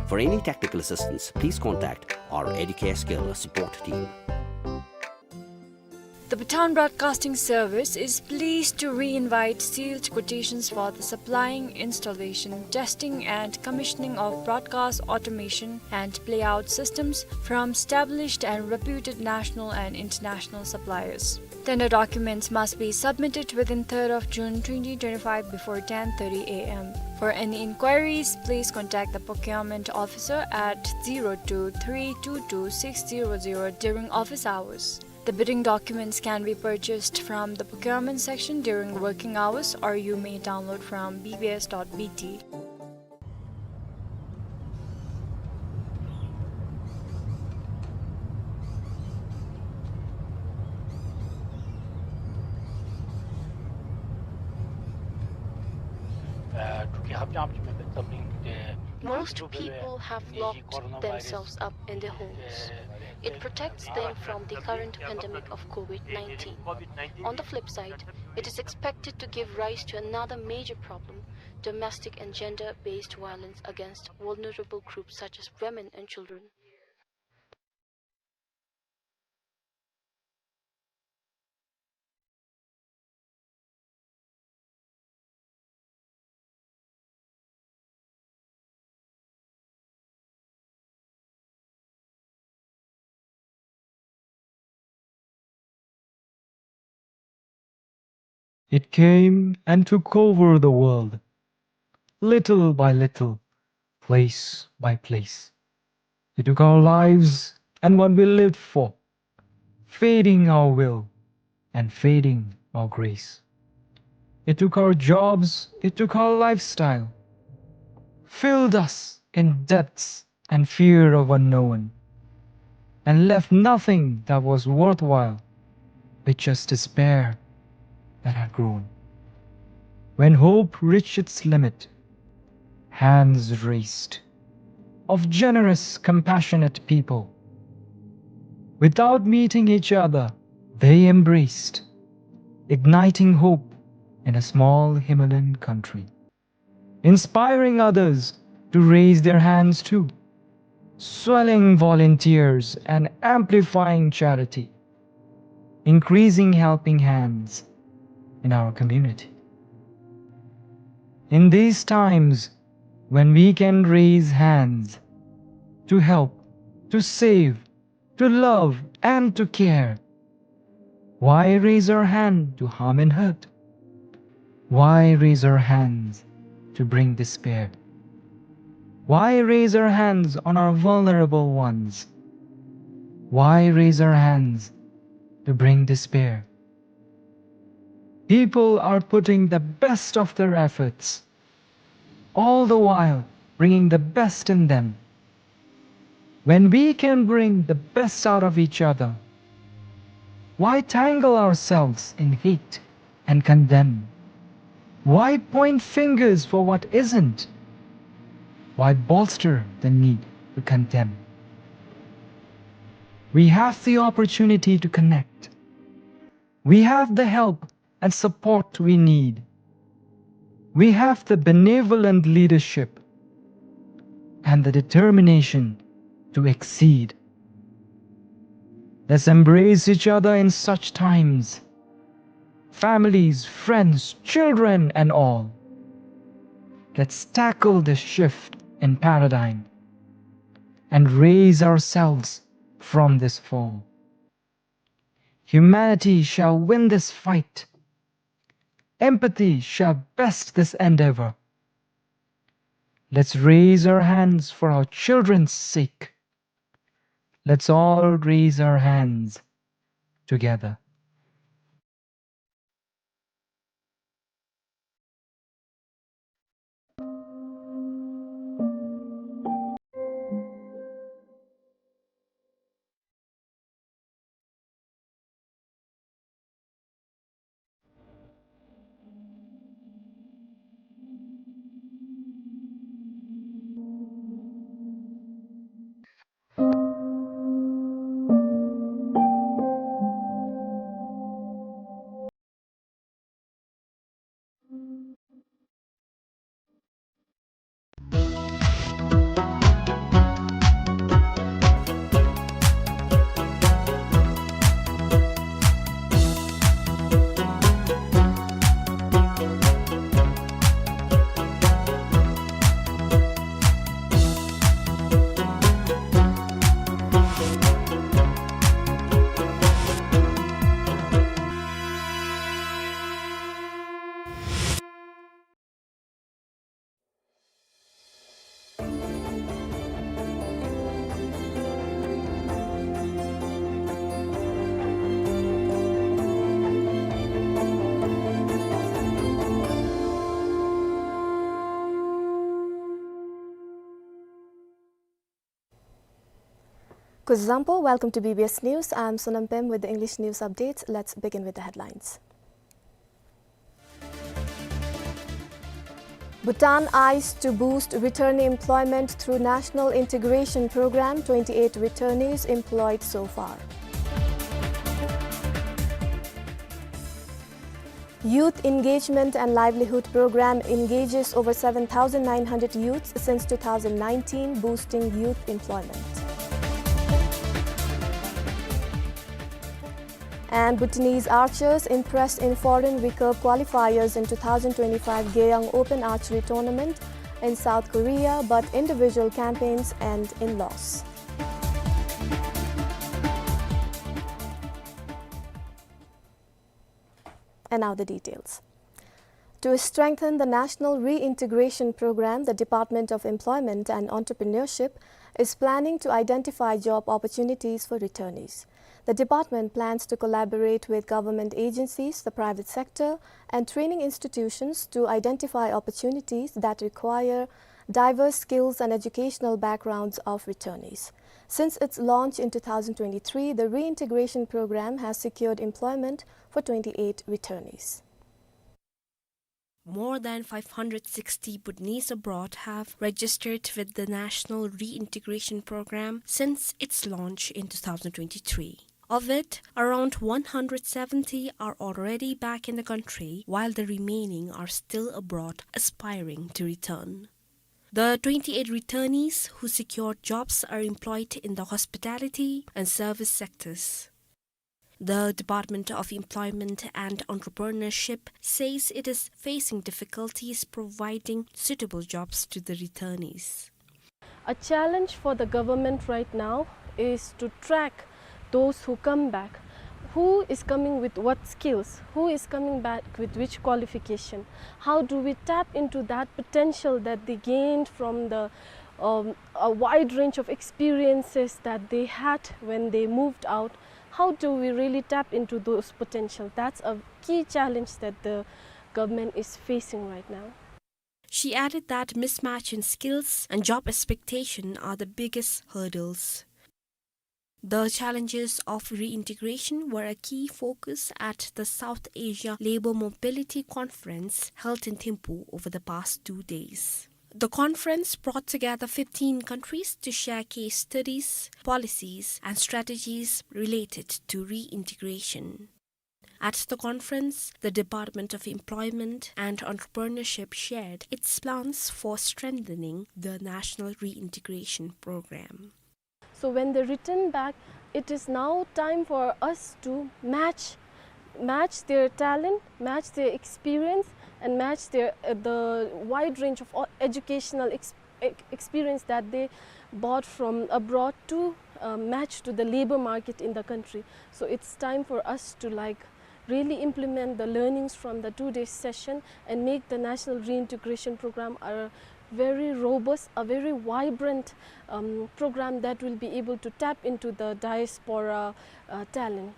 For any technical assistance, please contact our Educare Skill support team. The Bhutan Broadcasting Service is pleased to re-invite sealed quotations for the supplying, installation, testing and commissioning of broadcast automation and playout systems from established and reputed national and international suppliers. Tender documents must be submitted within third of June twenty twenty-five before ten thirty A M. For any inquiries, please contact the procurement officer at zero two three two two six zero zero during office hours. The bidding documents can be purchased from the procurement section during working hours, or you may download from B B S dot B T. Most people have locked themselves up in their homes. It protects them from the current pandemic of COVID nineteen. On the flip side, it is expected to give rise to another major problem: domestic and gender-based violence against vulnerable groups such as women and children. It came and took over the world, little by little, place by place. It took our lives and what we lived for, fading our will and fading our grace. It took our jobs, it took our lifestyle, filled us in debts and fear of unknown, and left nothing that was worthwhile, but just despair that had grown. When hope reached its limit, hands raised of generous, compassionate people. Without meeting each other, they embraced, igniting hope in a small Himalayan country, inspiring others to raise their hands too, swelling volunteers and amplifying charity, increasing helping hands in our community. In these times when we can raise hands to help, to save, to love and to care, why raise our hand to harm and hurt? Why raise our hands to bring despair? Why raise our hands on our vulnerable ones? Why raise our hands to bring despair? People are putting the best of their efforts, all the while bringing the best in them. When we can bring the best out of each other, why tangle ourselves in hate and condemn? Why point fingers for what isn't? Why bolster the need to condemn? We have the opportunity to connect. We have the help and support we need. We have the benevolent leadership and the determination to exceed. Let's embrace each other in such times, families, friends, children, and all. Let's tackle this shift in paradigm and raise ourselves from this fall. Humanity shall win this fight. Empathy shall best this endeavor. Let's raise our hands for our children's sake. Let's all raise our hands together. Kuzuzangpo, welcome to B B S News. I'm Sonam Pem with the English news updates. Let's begin with the headlines. Bhutan eyes to boost returnee employment through National Integration Program, twenty-eight returnees employed so far. Youth Engagement and Livelihood Program engages over seven thousand nine hundred youths since two thousand nineteen, boosting youth employment. And Bhutanese archers impressed in foreign recurve qualifiers in two thousand twenty-five Geyang Open Archery Tournament in South Korea, but individual campaigns end in loss. And now the details. To strengthen the National Reintegration Program, the Department of Employment and Entrepreneurship is planning to identify job opportunities for returnees. The department plans to collaborate with government agencies, the private sector, and training institutions to identify opportunities that require diverse skills and educational backgrounds of returnees. Since its launch in two thousand twenty-three, the reintegration program has secured employment for twenty-eight returnees. More than five hundred sixty Bhutanese abroad have registered with the National Reintegration Program since its launch in two thousand twenty-three. Of it, around one hundred seventy are already back in the country, while the remaining are still abroad aspiring to return. The twenty-eight returnees who secured jobs are employed in the hospitality and service sectors. The Department of Employment and Entrepreneurship says it is facing difficulties providing suitable jobs to the returnees. A challenge for the government right now is to track those who come back. Who is coming with what skills? Who is coming back with which qualification? How do we tap into that potential that they gained from the, um, a wide range of experiences that they had when they moved out? How do we really tap into those potential? That's a key challenge that the government is facing right now. She added that mismatch in skills and job expectation are the biggest hurdles. The challenges of reintegration were a key focus at the South Asia Labour Mobility Conference held in Thimphu over the past two days. The conference brought together fifteen countries to share case studies, policies, and strategies related to reintegration. At the conference, the Department of Employment and Entrepreneurship shared its plans for strengthening the National Reintegration Program. So when they return back, it is now time for us to match, match their talent, match their experience, and match their, uh, the wide range of o-, educational ex-, ex-, experience that they brought from abroad to, uh, match to the labor market in the country. So it's time for us to, like, really implement the learnings from the two-day session and make the National Reintegration Program a very robust, a very vibrant, um, program that will be able to tap into the diaspora, uh, talent.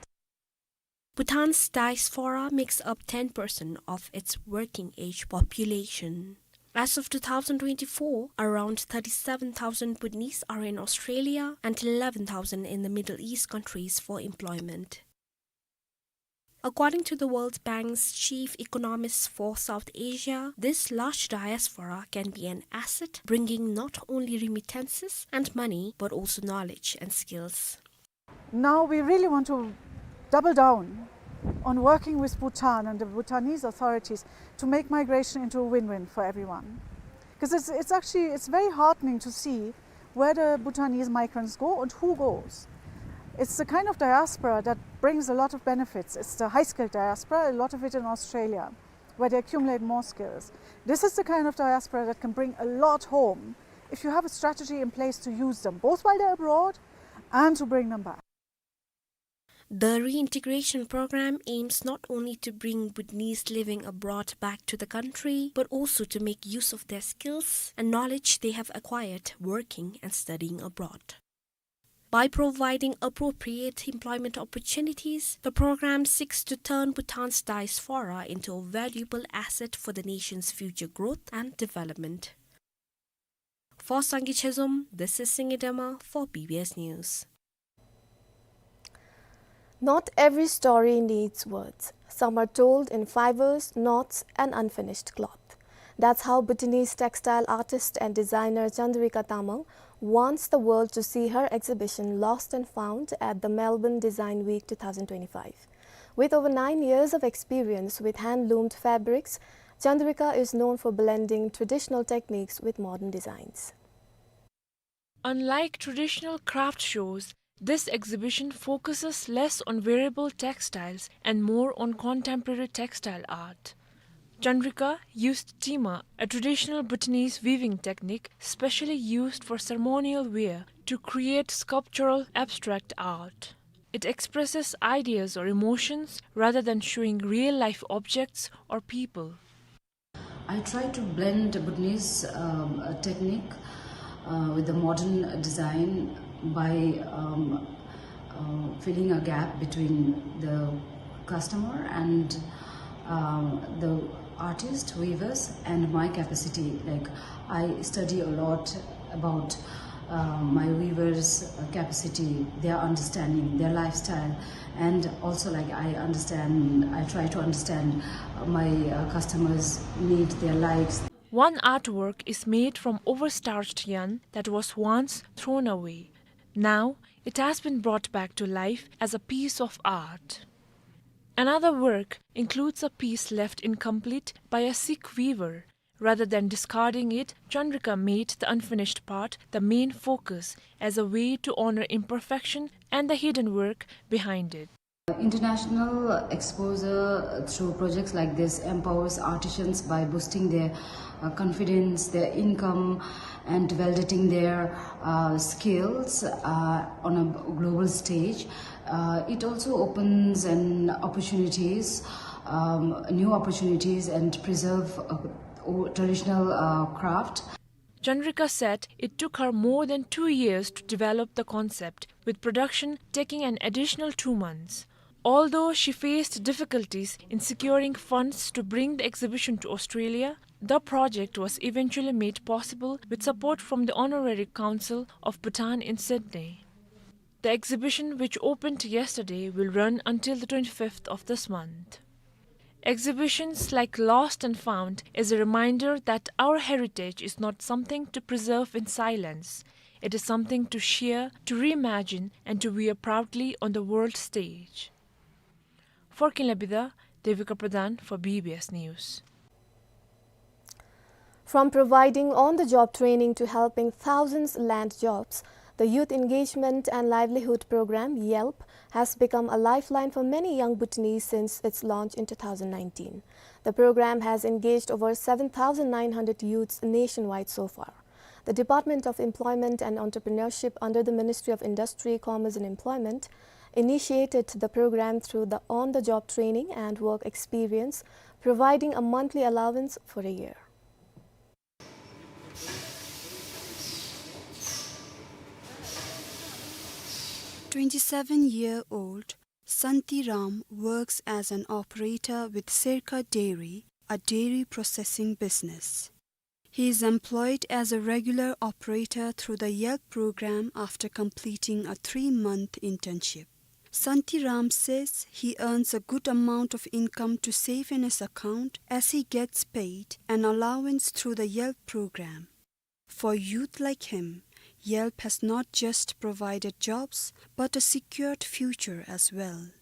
Bhutan's diaspora makes up ten percent of its working-age population. As of two thousand twenty-four, around thirty-seven thousand Bhutanese are in Australia and eleven thousand in the Middle East countries for employment. According to the World Bank's chief economist for South Asia, this large diaspora can be an asset, bringing not only remittances and money, but also knowledge and skills. Now we really want to double down on working with Bhutan and the Bhutanese authorities to make migration into a win-win for everyone. 'Cause it's, it's actually, it's very heartening to see where the Bhutanese migrants go and who goes. It's the kind of diaspora that brings a lot of benefits. It's the high-skilled diaspora, a lot of it in Australia, where they accumulate more skills. This is the kind of diaspora that can bring a lot home if you have a strategy in place to use them, both while they're abroad and to bring them back. The reintegration program aims not only to bring Bhutanese living abroad back to the country, but also to make use of their skills and knowledge they have acquired working and studying abroad. By providing appropriate employment opportunities, the program seeks to turn Bhutan's diaspora into a valuable asset for the nation's future growth and development. For Sangay Chezom, this is Singye Dema for B B S News. Not every story needs words. Some are told in fibers, knots, and unfinished cloth. That's how Bhutanese textile artist and designer Chandrika Tamang wants the world to see her exhibition Lost and Found at the Melbourne Design Week two thousand twenty-five. With over nine years of experience with hand-loomed fabrics, Chandrika is known for blending traditional techniques with modern designs. Unlike traditional craft shows, this exhibition focuses less on wearable textiles and more on contemporary textile art. Chandrika used tima, a traditional Bhutanese weaving technique specially used for ceremonial wear, to create sculptural abstract art. It expresses ideas or emotions rather than showing real-life objects or people. I try to blend Bhutanese, um, uh, technique, uh, with the modern design by, um, uh, filling a gap between the customer and, um, the artist, weavers, and my capacity. Like, I study a lot about, uh, my weavers', uh, capacity, their understanding, their lifestyle, and also, like, I understand, I try to understand, uh, my, uh, customers' need, their likes. One artwork is made from overstarched yarn that was once thrown away. Now, it has been brought back to life as a piece of art. Another work includes a piece left incomplete by a Sikh weaver. Rather than discarding it, Chandrika made the unfinished part the main focus as a way to honor imperfection and the hidden work behind it. International exposure through projects like this empowers artisans by boosting their, uh, confidence, their income, and validating their, uh, skills, uh, on a global stage. Uh, it also opens an opportunities, um, new opportunities, and preserve, uh, o-, traditional, uh, craft. Chandrika said it took her more than two years to develop the concept, with production taking an additional two months. Although she faced difficulties in securing funds to bring the exhibition to Australia, the project was eventually made possible with support from the Honorary Consul of Bhutan in Sydney. The exhibition, which opened yesterday, will run until the twenty-fifth of this month. Exhibitions like Lost and Found is a reminder that our heritage is not something to preserve in silence. It is something to share, to reimagine, and to wear proudly on the world stage. For Kinley Bida, Devika Pradhan for B B S News. From providing on-the-job training to helping thousands land jobs, the Youth Engagement and Livelihood Program, YELP, has become a lifeline for many young Bhutanese since its launch in two thousand nineteen. The program has engaged over seven thousand nine hundred youths nationwide so far. The Department of Employment and Entrepreneurship under the Ministry of Industry, Commerce and Employment initiated the program through the on-the-job training and work experience, providing a monthly allowance for a year. Twenty-seven-year-old Santiram works as an operator with Serka Dairy, a dairy processing business. He is employed as a regular operator through the YELP program after completing a three-month internship. Santiram says he earns a good amount of income to save in his account as he gets paid an allowance through the YELP program. For youth like him, YELP has not just provided jobs, but a secured future as well.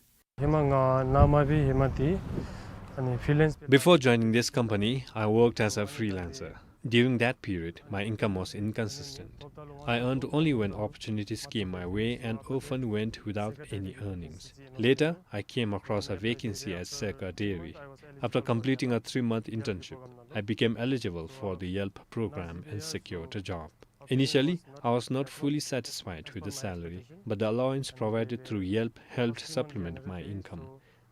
Before joining this company, I worked as a freelancer. During that period, my income was inconsistent. I earned only when opportunities came my way and often went without any earnings. Later, I came across a vacancy at Serka Dairy. After completing a three-month internship, I became eligible for the YELP program and secured a job. Initially, I was not fully satisfied with the salary, but the allowance provided through YELP helped supplement my income.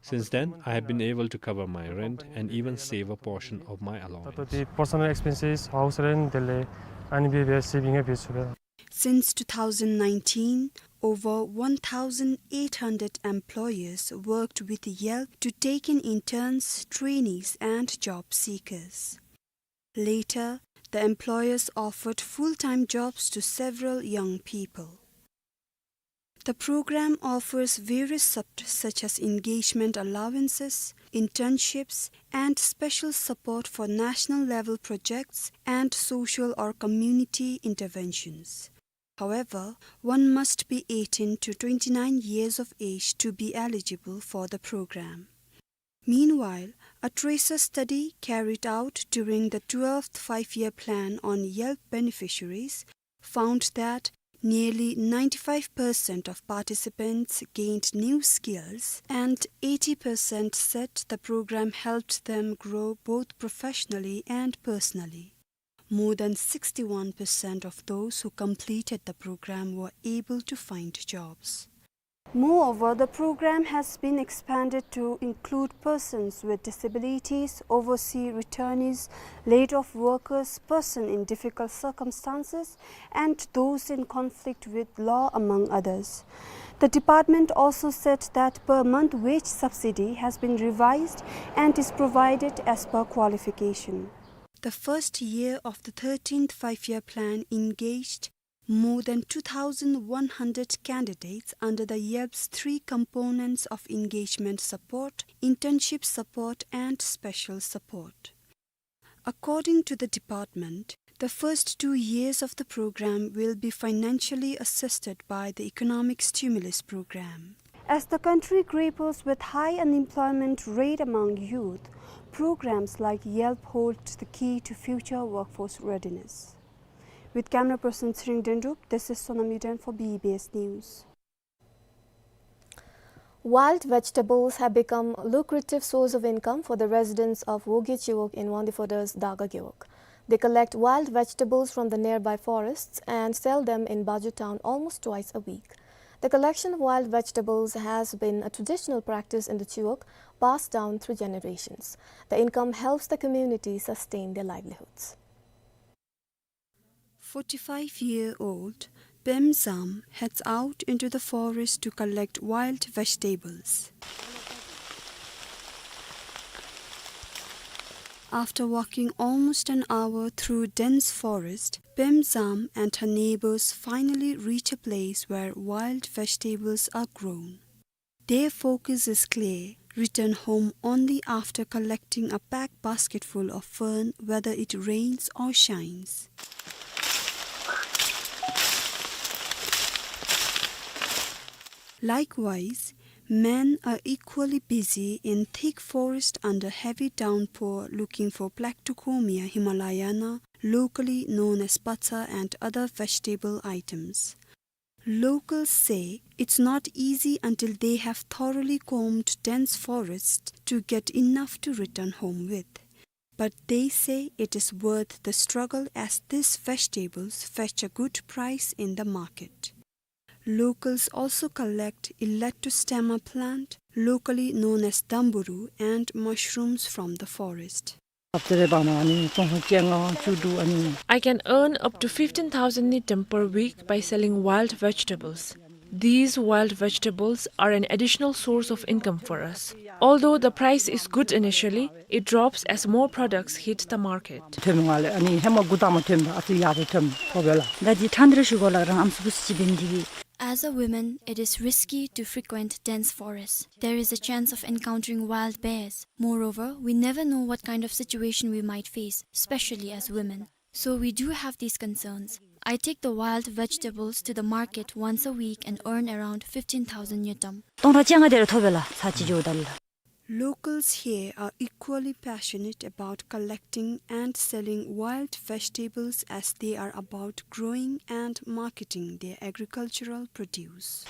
Since then, I have been able to cover my rent and even save a portion of my allowance. Personal expenses, house rent, Since two thousand nineteen, over one thousand eight hundred employers worked with YELP to take in interns, trainees, and job seekers. Later, the employers offered full-time jobs to several young people. The program offers various support such as engagement allowances, internships, and special support for national level projects and social or community interventions. However, one must be eighteen to twenty-nine years of age to be eligible for the program. Meanwhile, a tracer study carried out during the twelfth Five-Year Plan on YELP beneficiaries found that nearly ninety-five percent of participants gained new skills and eighty percent said the program helped them grow both professionally and personally. More than sixty-one percent of those who completed the program were able to find jobs. Moreover, the program has been expanded to include persons with disabilities, overseas returnees, laid-off workers, persons in difficult circumstances, and those in conflict with law, among others. The department also said that per month wage subsidy has been revised and is provided as per qualification. The first year of the thirteenth Five-Year Plan engaged more than two thousand one hundred candidates under the YELP's three components of engagement support, internship support, and special support. According to the department, the first two years of the program will be financially assisted by the Economic Stimulus Program. As the country grapples with high unemployment rate among youth, programs like YELP hold the key to future workforce readiness. With camera person Tshering Dendrup, this is Sonam Yuden for B B S News. Wild vegetables have become a lucrative source of income for the residents of Wogye Chiwog in Wangdue Phodra's Dagha Gewog. They collect wild vegetables from the nearby forests and sell them in Baju town almost twice a week. The collection of wild vegetables has been a traditional practice in the Chiwog, passed down through generations. The income helps the community sustain their livelihoods. Forty-five-year-old Pem Zam heads out into the forest to collect wild vegetables. After walking almost an hour through dense forest, Pem Zam and her neighbors finally reach a place where wild vegetables are grown. Their focus is clear: return home only after collecting a packed basketful of fern, whether it rains or shines. Likewise, men are equally busy in thick forest under heavy downpour looking for Platycomia himalayana, locally known as patsa, and other vegetable items. Locals say it's not easy until they have thoroughly combed dense forests to get enough to return home with. But they say it is worth the struggle as these vegetables fetch a good price in the market. Locals also collect Elastosemma plant, locally known as damburu, and mushrooms from the forest. I can earn up to fifteen thousand ngultrum per week by selling wild vegetables. These wild vegetables are an additional source of income for us. Although the price is good initially, it drops as more products hit the market. As a woman, it is risky to frequent dense forests. There is a chance of encountering wild bears. Moreover, we never know what kind of situation we might face, especially as women. So we do have these concerns. I take the wild vegetables to the market once a week and earn around fifteen thousand ngultrum. Locals here are equally passionate about collecting and selling wild vegetables as they are about growing and marketing their agricultural produce.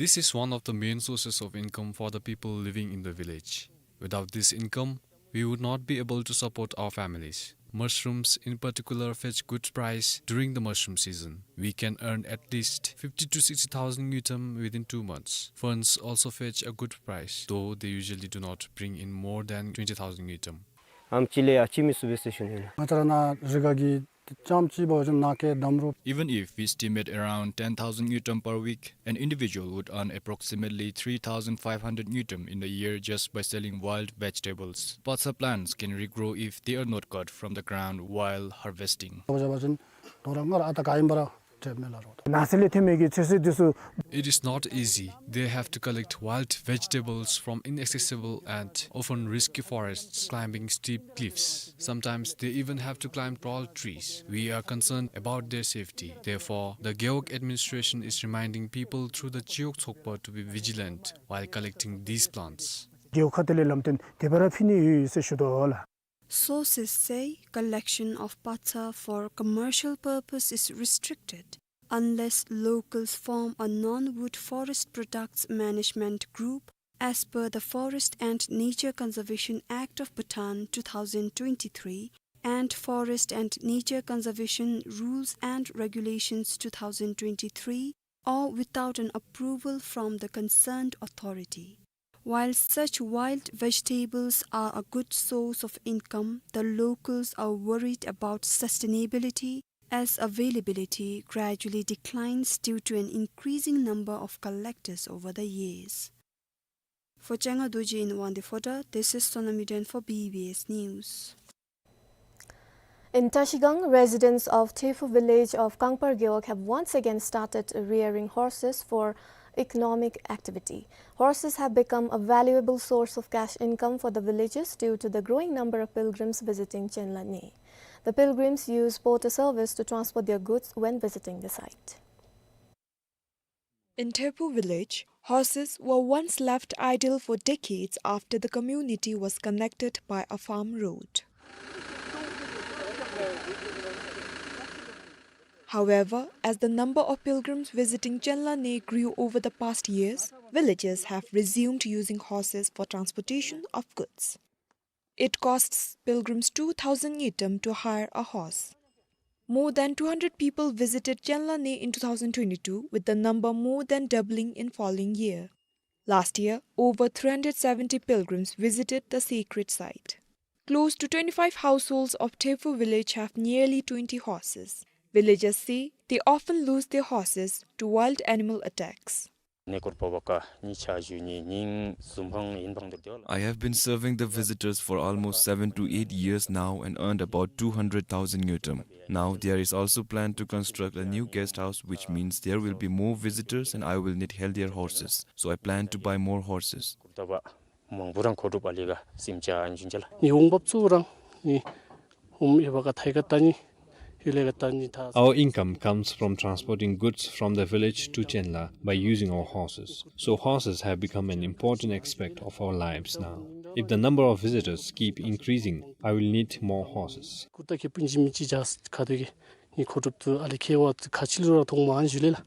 This is one of the main sources of income for the people living in the village. Without this income, we would not be able to support our families. Mushrooms, in particular, fetch good price during the mushroom season. We can earn at least fifty to sixty thousand ngultrum within two months. Ferns also fetch a good price, though they usually do not bring in more than twenty thousand ngultrum. ང་བཅས་ར་ནཱ་རི་ག་གི་ ཏེ་ཙམ་ཅིག་འབད་བ་ཅིན་ནཱ་གི་འདམ་རུད། Even if we estimate around ten thousand ngultrum per week, an individual would earn approximately three thousand five hundred ngultrum in a year just by selling wild vegetables. Patsa plants can regrow if they are not cut from the ground while harvesting. འབད་བ་ཅིན་དོ་རུང་སྔར་ཨ་རྟག་ག་ཨིན་པ་ར་འདྲཝ་མས་ལགས་རོགས། ནགས་ཚལ་ལས་ཐོན་མི་གི་ཚོད་བསྲེ་འདི་ཚུ It is not easy. They have to collect wild vegetables from inaccessible and often risky forests, climbing steep cliffs. Sometimes they even have to climb tall trees. We are concerned about their safety. Therefore, the Gewog administration is reminding people through the Gewog Tsokpa to be vigilant while collecting these plants. རྒེད་འོག་ཁ་ཐུག་ལས་ལམ་སྟོན་དེ་སྦེ་ར་ཕུལ་ནི་ཡོད་ཟེར་ཞུ་དོ་ལགས། Sources say collection of patsa for commercial purpose is restricted unless locals form a non-wood forest products management group as per the Forest and Nature Conservation Act of Bhutan two thousand twenty-three and Forest and Nature Conservation Rules and Regulations two thousand twenty-three, or without an approval from the concerned authority. While such wild vegetables are a good source of income, the locals are worried about sustainability as availability gradually declines due to an increasing number of collectors over the years. For Changa Dorji in Wangdue Phodrang, this is Sonam Yuden for B B S News. In Tashigang, residents of Thephu village of Kangpar Gewog have once again started rearing horses for economic activity. Horses have become a valuable source of cash income for the villagers due to the growing number of pilgrims visiting Chenla Ne. The pilgrims use porter service to transport their goods when visiting the site. In Thephu village, horses were once left idle for decades after the community was connected by a farm road. However, as the number of pilgrims visiting Chenla Ne grew over the past years, villagers have resumed using horses for transportation of goods. It costs pilgrims two thousand ngultrum to hire a horse. More than two hundred people visited Chenla Ne in two thousand twenty-two, with the number more than doubling in following year. Last year, over three hundred seventy pilgrims visited the sacred site. Close to twenty-five households of Thephu village have nearly twenty horses. Villagers say they often lose their horses to wild animal attacks. ནེ་ཀོར་པོ་བ་ཀ་ནི་ཆ་ཞུ་ནི་ནིང་ཟུམ་ཕང་ཨིན་ཕང་དུ་དེ་ལ། I have been serving the visitors for almost seven to eight years now and earned about two hundred thousand ngultrum. Now there is also plan to construct a new guest house, which means there will be more visitors and I will need healthier horses. So I plan to buy more horses. ཀུར་ཏ་བ་མང་པོ་རང་མཁོ་སྒྲུབ་ཨ་ལི་ག་སིམ་ཅ་ཨན་ཞུན་ཅ་ལ། ནི་འོང་འབབ་ཚུ་རང་ནི་ཧུམ་ཨེ་བ་ཀ་ཐའི་ཀ་ཏ་ནི་ཧི་ལེ་ཀ་ཏ་ནི་ཐ། Our income comes from transporting goods from the village to Chenla by using our horses. So horses have become an important aspect of our lives now. If the number of visitors keep increasing, I will need more horses. ཀུར་ཏ་ཁེ་པུན་ཇི་མི་ཅི་ཇཱས་ཁ་ཐུག་གི་ནི་མཁོ་སྒྲུབ་ཚུ་ཨ་ལི་ཁེ་བ་ཚུ་ཁ་ཆིལ་རུ་ར་ཐོང་མ་ཨན་ཞུ་ལེ་ལ།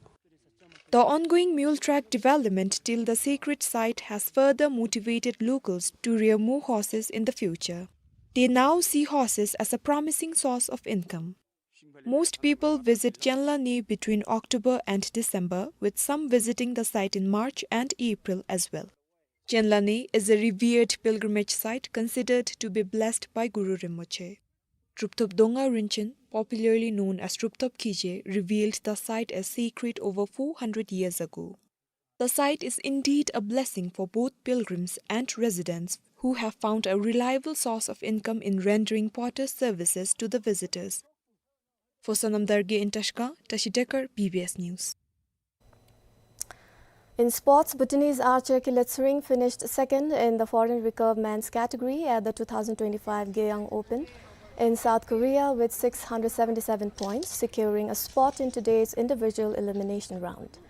The ongoing mule track development till the sacred site has further motivated locals to rear more horses in the future. They now see horses as a promising source of income. Most people visit Chenla Ne between October and December, with some visiting the site in March and April as well. Chenla Ne is a revered pilgrimage site considered to be blessed by Guru Rinpoche. Drupthop Donga Rinchen, popularly known as Drupthop Kije, revealed the site as sacred over four hundred years ago. The site is indeed a blessing for both pilgrims and residents who have found a reliable source of income in rendering porter services to the visitors. For Sonam Dargye in Tashkent, Tashi Dekar, B B S News. In sports, Bhutanese archer Kile Tshering finished second in the foreign recurve men's category at the two thousand twenty-five Geyang Open in South Korea with six hundred seventy-seven points, securing a spot in today's individual elimination round.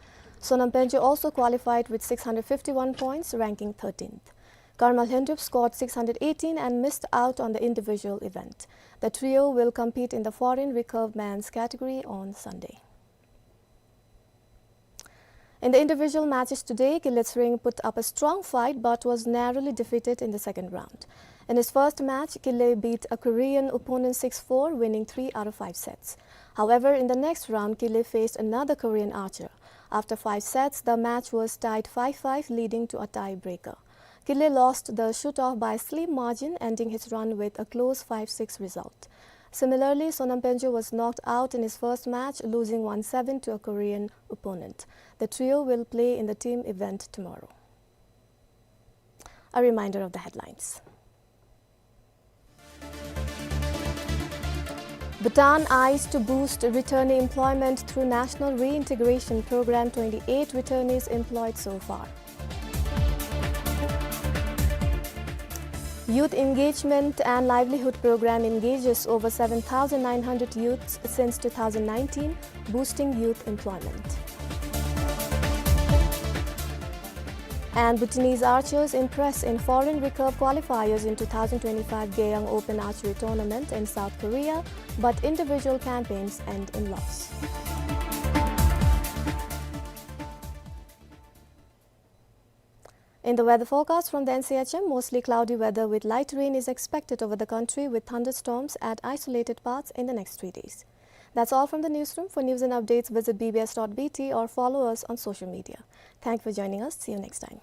Sonam Penje also qualified with six hundred fifty-one points, ranking thirteenth. Karma Lhendrup scored six hundred eighteen and missed out on the individual event. The trio will compete in the foreign recurve men's category on Sunday. In the individual matches today, Kile Tshering put up a strong fight but was narrowly defeated in the second round. In his first match, Kile beat a Korean opponent six four, winning three out of five sets. However, in the next round, Kile faced another Korean archer. After five sets, the match was tied five five, leading to a tiebreaker. Kile lost the shoot-off by a slim margin, ending his run with a close five six result. Similarly, Sonam Pendjo was knocked out in his first match, losing one seven to a Korean opponent. The trio will play in the team event tomorrow. A reminder of the headlines. Bhutan eyes to boost returnee employment through National Reintegration Program, twenty-eight returnees employed so far. Youth Engagement and Livelihood Program engages over seven thousand nine hundred youths since two thousand nineteen, boosting youth employment. And Bhutanese archers impress in foreign recurve qualifiers in two thousand twenty-five Geyang Open Archery Tournament in South Korea, but individual campaigns end in loss. In the weather forecast from the N C H M, mostly cloudy weather with light rain is expected over the country with thunderstorms at isolated parts in the next three days. That's all from the newsroom. For news and updates, visit B B S dot B T or follow us on social media. Thank you for joining us. See you next time.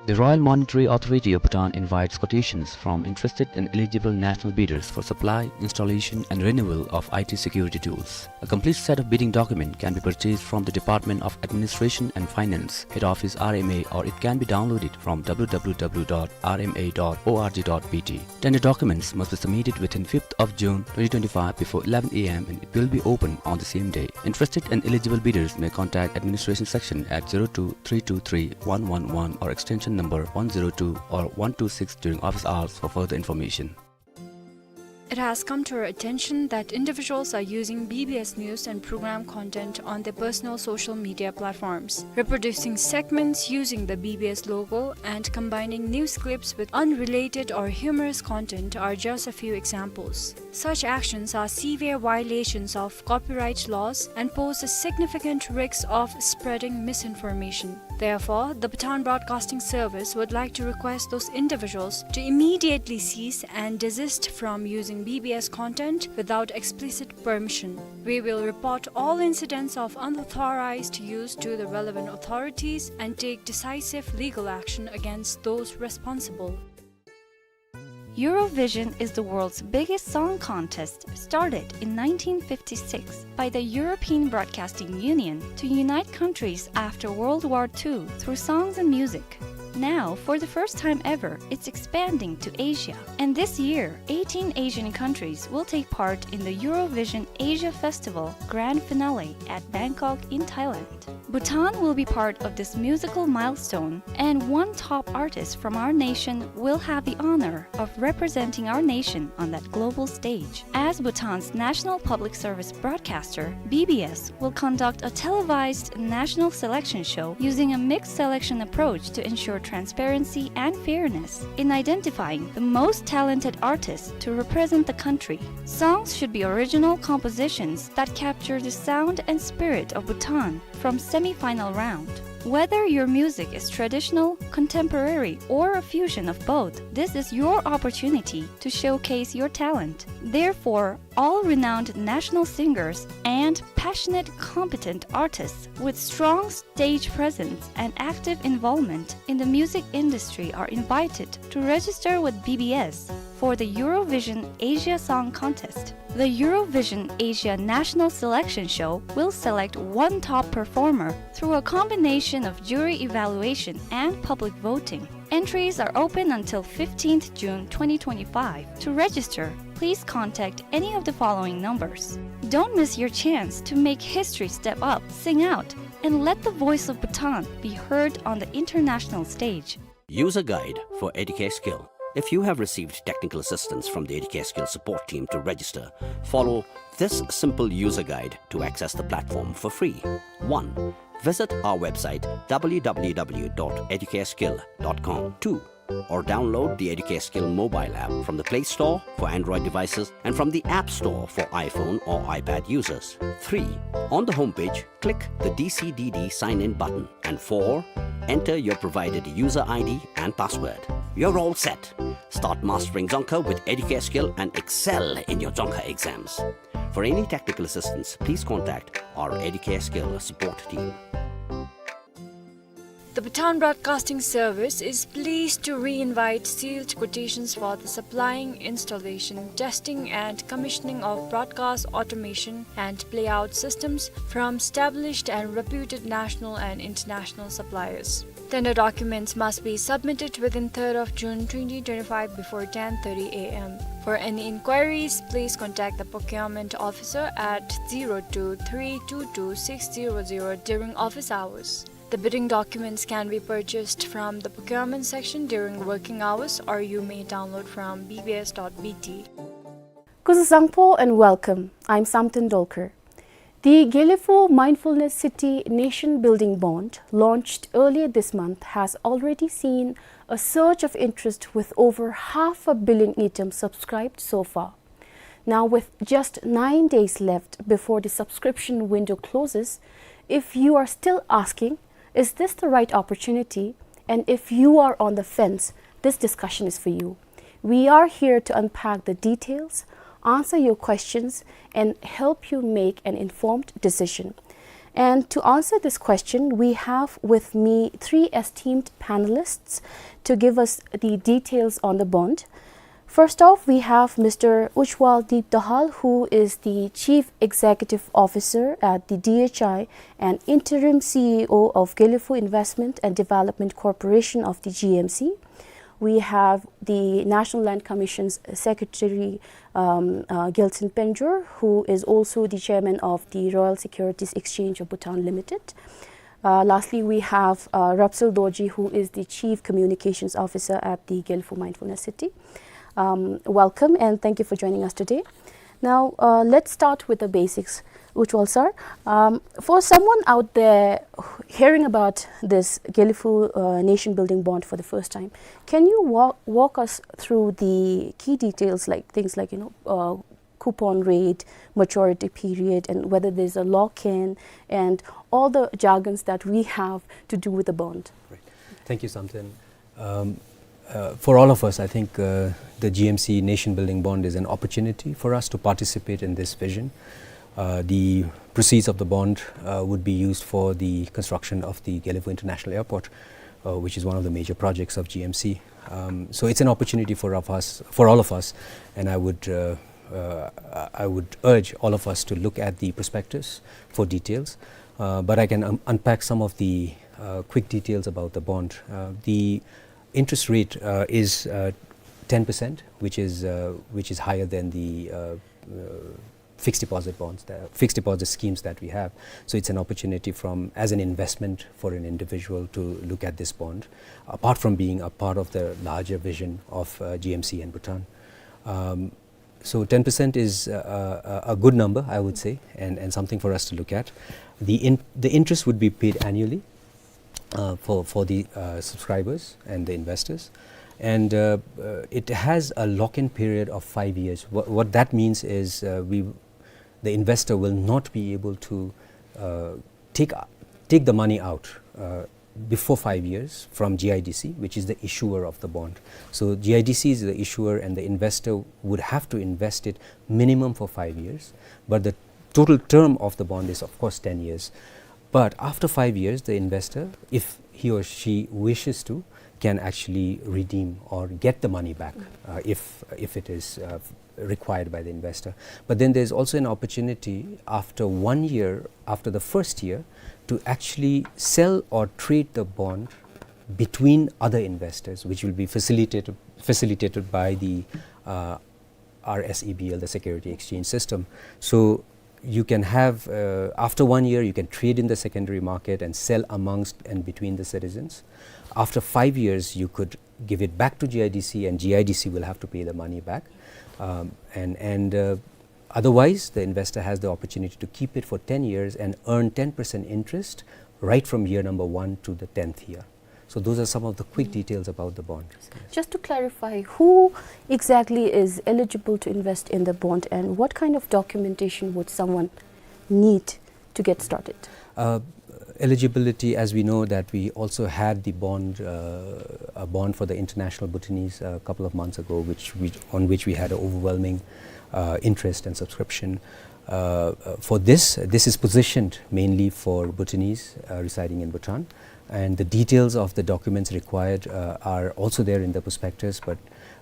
The Royal Monetary Authority of Bhutan invites quotations from interested and eligible national bidders for supply, installation, and renewal of I T security tools. A complete set of bidding document can be purchased from the Department of Administration and Finance, Head Office R M A, or it can be downloaded from W W W dot R M A dot org dot B T. Tender documents must be submitted within fifth of June twenty twenty-five before eleven A M and it will be open on the same day. Interested and eligible bidders may contact administration section at zero two three two three one one one or extension number one zero two or one two six during office hours for further information. It has come to our attention that individuals are using B B S news and program content on their personal social media platforms. Reproducing segments using the B B S logo and combining news clips with unrelated or humorous content are just a few examples. Such actions are severe violations of copyright laws and pose a significant risk of spreading misinformation. Therefore, the Bhutan Broadcasting Service would like to request those individuals to immediately cease and desist from using B B S content without explicit permission. We will report all incidents of unauthorized use to the relevant authorities and take decisive legal action against those responsible. Eurovision is the world's biggest song contest, started in nineteen fifty-six by the European Broadcasting Union to unite countries after World War Two through songs and music. Now, for the first time ever, it's expanding to Asia. And this year, eighteen Asian countries will take part in the Eurovision Asia Festival Grand Finale at Bangkok in Thailand. Bhutan will be part of this musical milestone, and one top artist from our nation will have the honor of representing our nation on that global stage. As Bhutan's national public service broadcaster, B B S will conduct a televised national selection show using a mixed selection approach to ensure transparency and fairness in identifying the most talented artists to represent the country. Songs should be original compositions that capture the sound and spirit of Bhutan from semi-final round. Whether your music is traditional, contemporary, or a fusion of both, this is your opportunity to showcase your talent. Therefore, all renowned national singers and passionate, competent artists with strong stage presence and active involvement in the music industry are invited to register with B B S for the Eurovision Asia Song Contest. The Eurovision Asia National Selection Show will select one top performer through a combination of jury evaluation and public voting. Entries are open until fifteenth June twenty twenty-five. To register, please contact any of the following numbers. Don't miss your chance to make history, step up, sing out, and let the voice of Bhutan be heard on the international stage. User guide for Educare Skill. If you have received technical assistance from the Educare Skill support team to register, follow this simple user guide to access the platform for free. One, visit our website, w w w dot educareskill dot com. Two, or download the Educare Skill mobile app from the Play Store for Android devices and from the App Store for iPhone or iPad users. Three, on the homepage, click the D C D D sign-in button. And four, enter your provided user I D and password. You're all set. Start mastering Dzongkha with Educare Skill and excel in your Dzongkha exams. For any technical assistance, please contact our Educare Skill support team. The Bhutan Broadcasting Service is pleased to re-invite sealed quotations for the supplying, installation, testing and commissioning of broadcast automation and playout systems from established and reputed national and international suppliers. Tender documents must be submitted within third of June twenty twenty-five before ten thirty a m. For any inquiries, please contact the procurement officer at zero two three two two six zero zero during office hours. The bidding documents can be purchased from the procurement section during working hours, or you may download from B B S dot B T. Kuzuzangpo and welcome. I'm Samten Dolkar. The Gelephu Mindfulness City Nation Building Bond, launched earlier this month, has already seen a surge of interest with over half a billion ngultrum subscribed so far. Now, with just nine days left before the subscription window closes, if you are still asking, "Is this the right opportunity?" and if you are on the fence, this discussion is for you. We are here to unpack the details, answer your questions, and help you make an informed decision. And to answer this question, we have with me three esteemed panelists to give us the details on the bond. First off, we have Mister Ujwal Deep Dahal, who is the Chief Executive Officer at the D H I and Interim C E O of Gelephu Investment and Development Corporation of the G M C. We have the National Land Commission's Secretary, um, uh, Gelson Penjor, who is also the Chairman of the Royal Securities Exchange of Bhutan Limited. Uh, lastly, we have, uh, Rapsil Dorji, who is the Chief Communications Officer at the Gelephu Mindfulness City. Um, welcome and thank you for joining us today. Now, uh, let's start with the basics, Ujwal sir. Um, for someone out there hearing about this Gelephu, uh, Nation Building Bond for the first time, can you wa-, walk us through the key details, like things like, you know, uh, coupon rate, maturity period, and whether there's a lock-in, and all the jargons that we have to do with the bond? Right. Thank you, Samten. Um, uh, for all of us, I think, uh, the G M C Nation Building Bond is an opportunity for us to participate in this vision. Uh, the proceeds of the bond, uh, would be used for the construction of the Gelephu International Airport, uh, which is one of the major projects of G M C. Um, so it's an opportunity for of us, for all of us, and I would, uh, uh, I would urge all of us to look at the prospectus for details. Uh, but I can un-, unpack some of the, uh, quick details about the bond. Uh, the interest rate, uh, is, uh, ten percent, which is, uh, which is higher than the, uh, uh, fixed deposit bonds, the fixed deposit schemes that we have. So it's an opportunity from, as an investment for an individual to look at this bond, apart from being a part of the larger vision of, uh, G M C and Bhutan. Um, so ten percent is, uh, a, a good number, I would say, and, and something for us to look at. The in-, the interest would be paid annually, uh, for, for the, uh, subscribers and the investors. And, uh, uh, it has a lock-in period of five years. What, what that means is, uh, we, the investor will not be able to, uh, take, take the money out, uh, before five years from G I D C, which is the issuer of the bond. So G I D C is the issuer, and the investor would have to invest it minimum for five years. But the total term of the bond is, of course, ten years. But after five years, the investor, if he or she wishes to, can actually redeem or get the money back, uh, if, if it is, uh, required by the investor. But then there's also an opportunity after one year, after the first year, to actually sell or trade the bond between other investors, which will be facilitated, facilitated by the, uh, R S E B L, the security exchange system. So you can have, uh, after one year, you can trade in the secondary market and sell amongst and between the citizens. After five years, you could give it back to G I D C, and G I D C will have to pay the money back. Um, and, and, uh, otherwise, the investor has the opportunity to keep it for ten years and earn ten percent interest right from year number one to the tenth year. So those are some of the quick details about the bond. Just to clarify, who exactly is eligible to invest in the bond, and what kind of documentation would someone need to get started? Uh, eligibility, as we know that we also had the bond, uh, a bond for the International Bhutanese a couple of months ago, which we, on which we had an overwhelming, uh, interest and subscription. Uh, uh, for this, this is positioned mainly for Bhutanese, uh, residing in Bhutan, and the details of the documents required, uh, are also there in the prospectus, but,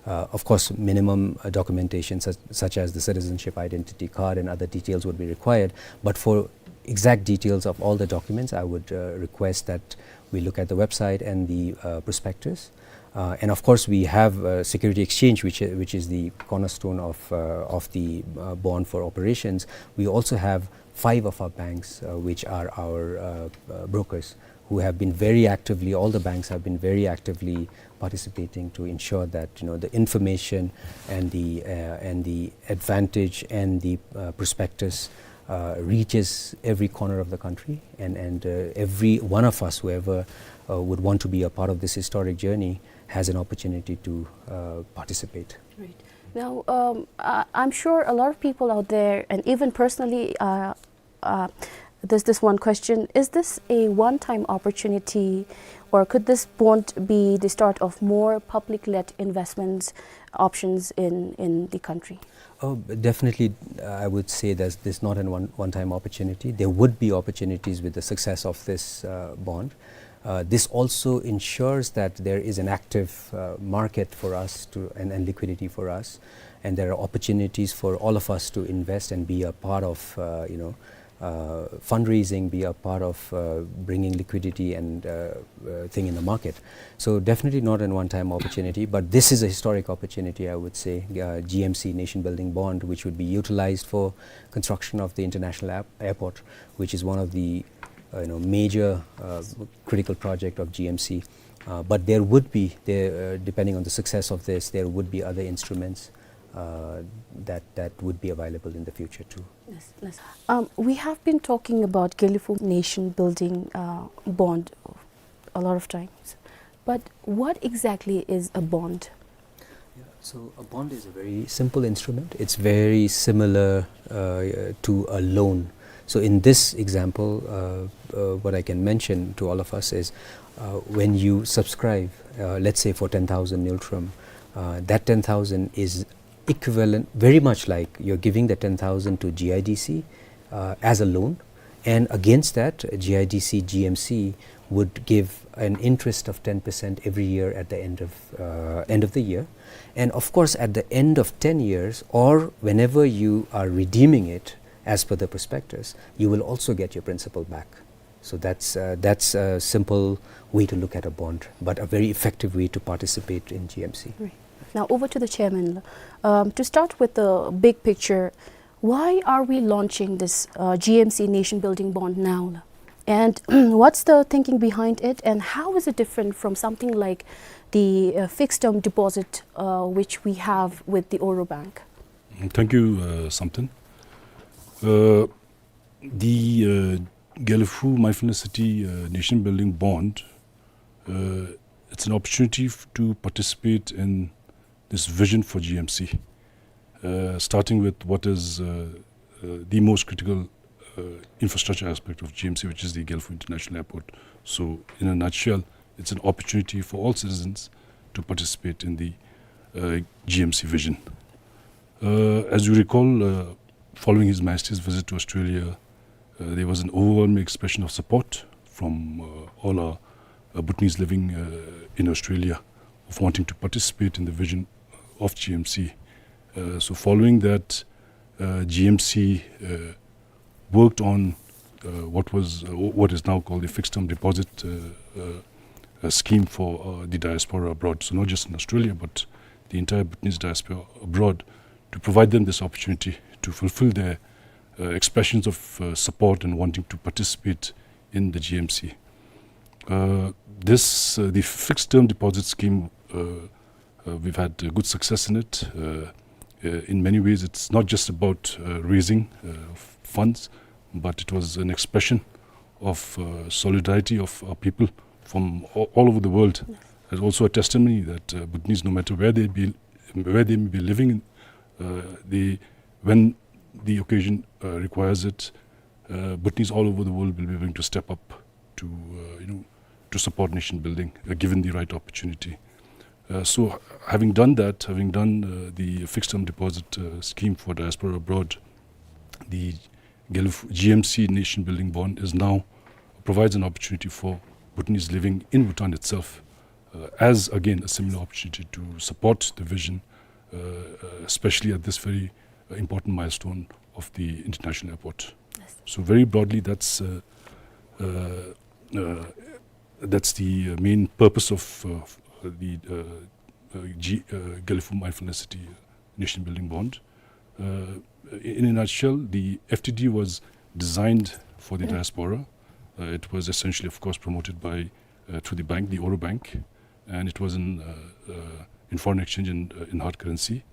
uh, of course, minimum, uh, documentation such, such as the citizenship identity card and other details would be required. But for exact details of all the documents, I would, uh, request that we look at the website and the, uh, prospectus. Uh, and of course, we have, uh, security exchange, which, which is the cornerstone of, uh, of the, uh, bond for operations. We also have five of our banks, uh, which are our, uh, uh, brokers, who have been very actively, all the banks have been very actively participating to ensure that, you know, the information and the, uh, and the advantage and the, uh, prospectus, uh, reaches every corner of the country, and, and, uh, every one of us, whoever, uh, would want to be a part of this historic journey, has an opportunity to, uh, participate. Right. Now, um, I, I'm sure a lot of people out there, and even personally, uh, uh, there's this one question: is this a one-time opportunity, or could this bond be the start of more public-led investments options in, in the country? Oh, definitely, uh, I would say that this is not an one, one-time opportunity. There would be opportunities with the success of this, uh, bond. Uh, this also ensures that there is an active, uh, market for us to, and, and liquidity for us, and there are opportunities for all of us to invest and be a part of, uh, you know, uh, fundraising, be a part of, uh, bringing liquidity and, uh, uh, thing in the market. So definitely not a one-time opportunity, but this is a historic opportunity, I would say. Uh, G M C Nation Building Bond, which would be utilized for construction of the international app-, airport, which is one of the, uh, you know, major, uh, critical project of G M C. Uh, but there would be, there, uh, depending on the success of this, there would be other instruments, uh, that, that would be available in the future too. Yes, yes. Um, we have been talking about Gelephu Nation Building, uh, Bond a lot of times, but what exactly is a bond? Yeah, so a bond is a very simple instrument. It's very similar, uh, to a loan. So in this example, uh, uh, what I can mention to all of us is, uh, when you subscribe, uh, let's say for ten thousand ngultrum, uh, that ten thousand is equivalent, very much like you're giving the ten thousand to G I D C, uh, as a loan, and against that, G I D C G M C would give an interest of ten percent every year at the end of, uh, end of the year. And of course, at the end of ten years, or whenever you are redeeming it as per the prospectus, you will also get your principal back. So that's, uh, that's a simple way to look at a bond, but a very effective way to participate in G M C. Right. Now over to the chairman. Um, to start with the big picture, why are we launching this, uh, G M C Nation Building Bond now? And what's the thinking behind it, and how is it different from something like the, uh, fixed term deposit, uh, which we have with the Oro Bank? Thank you, uh, Samten. Uh, the, uh, Gelephu Mindfulness City, uh, Nation Building Bond, uh, it's an opportunity f-, to participate in this vision for G M C, uh, starting with what is, uh, uh, the most critical, uh, uh, infrastructure aspect of G M C, which is the Gelephu International Airport. So, in a nutshell, it's an opportunity for all citizens to participate in the, uh, G M C vision. Uh, as you recall, uh, following His Majesty's visit to Australia, uh, there was an overwhelming expression of support from, uh, all our, uh, Bhutanese living, uh, in Australia of wanting to participate in the vision of G M C. Uh, so following that, uh, G M C, uh, worked on, uh, what was, uh, wh-, what is now called the fixed term deposit, uh, uh, uh, scheme for, uh, the diaspora abroad. So not just in Australia, but the entire Bhutanese diaspora abroad, to provide them this opportunity to fulfill their, uh, expressions of, uh, support and wanting to participate in the G M C. Uh, this, uh, the fixed term deposit scheme, uh, uh, we've had, uh, good success in it. Uh, uh, in many ways, it's not just about, uh, raising, uh, f-, funds, but it was an expression of, uh, solidarity of our people from a-, all over the world. Yes. It's also a testimony that, uh, Bhutanese, no matter where they be, where they may be living, uh, they, when the occasion, uh, requires it, uh, Bhutanese all over the world will be willing to step up to, uh, you know, to support nation building, uh, given the right opportunity. Uh, so, having done that, having done, uh, the fixed term deposit, uh, scheme for diaspora abroad, the Gelef-, G M C Nation Building Bond is now provides an opportunity for Bhutanese living in Bhutan itself, uh, as again a similar opportunity to support the vision, uh, uh, especially at this very, uh, important milestone of the international airport. Yes. So very broadly, that's, uh, uh, uh, that's the, uh, main purpose of, uh, the, uh, uh, G-, uh, Gelephu Mindfulness City Nation Building Bond. Uh, in a nutshell, the F T D was designed for the diaspora. Uh, it was essentially, of course, promoted by, uh, through the bank, the Oro Bank, and it was in, uh, uh, in foreign exchange and, uh, in hard currency.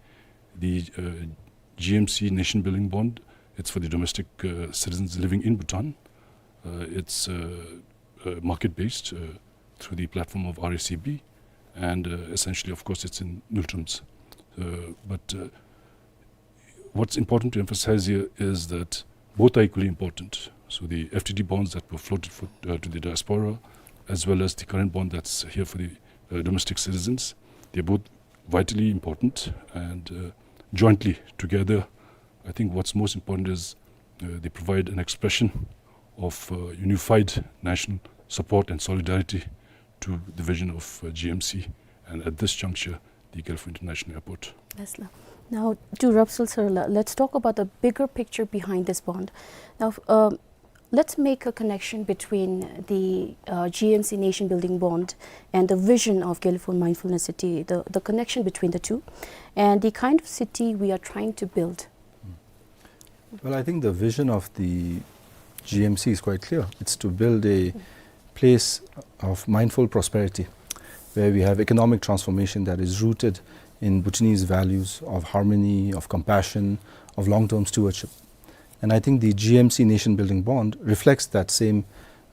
The, uh, G M C Nation Building Bond, it's for the domestic, uh, citizens living in Bhutan. Uh, it's, uh, uh, market-based, uh, through the platform of R A C B, and, uh, essentially, of course, it's in ngultrumbs. Uh, but, uh, what's important to emphasize here is that both are equally important. So the F T D bonds that were floated for, uh, to the diaspora, as well as the current bond that's here for the, uh, domestic citizens, they're both vitally important, and, uh, jointly together, I think what's most important is, uh, they provide an expression of, uh, unified national support and solidarity to the vision of, uh, G M C, and at this juncture, the Gelephu International Airport. Yes, la. Now, to Rapsul sir, la, let's talk about the bigger picture behind this bond. Now, f-, um, let's make a connection between the, uh, G M C Nation Building Bond and the vision of Gelephu Mindfulness City, the, the connection between the two, and the kind of city we are trying to build. Well, I think the vision of the G M C is quite clear. It's to build a place of mindful prosperity, where we have economic transformation that is rooted in Bhutanese values of harmony, of compassion, of long-term stewardship. And I think the G M C Nation Building Bond reflects that same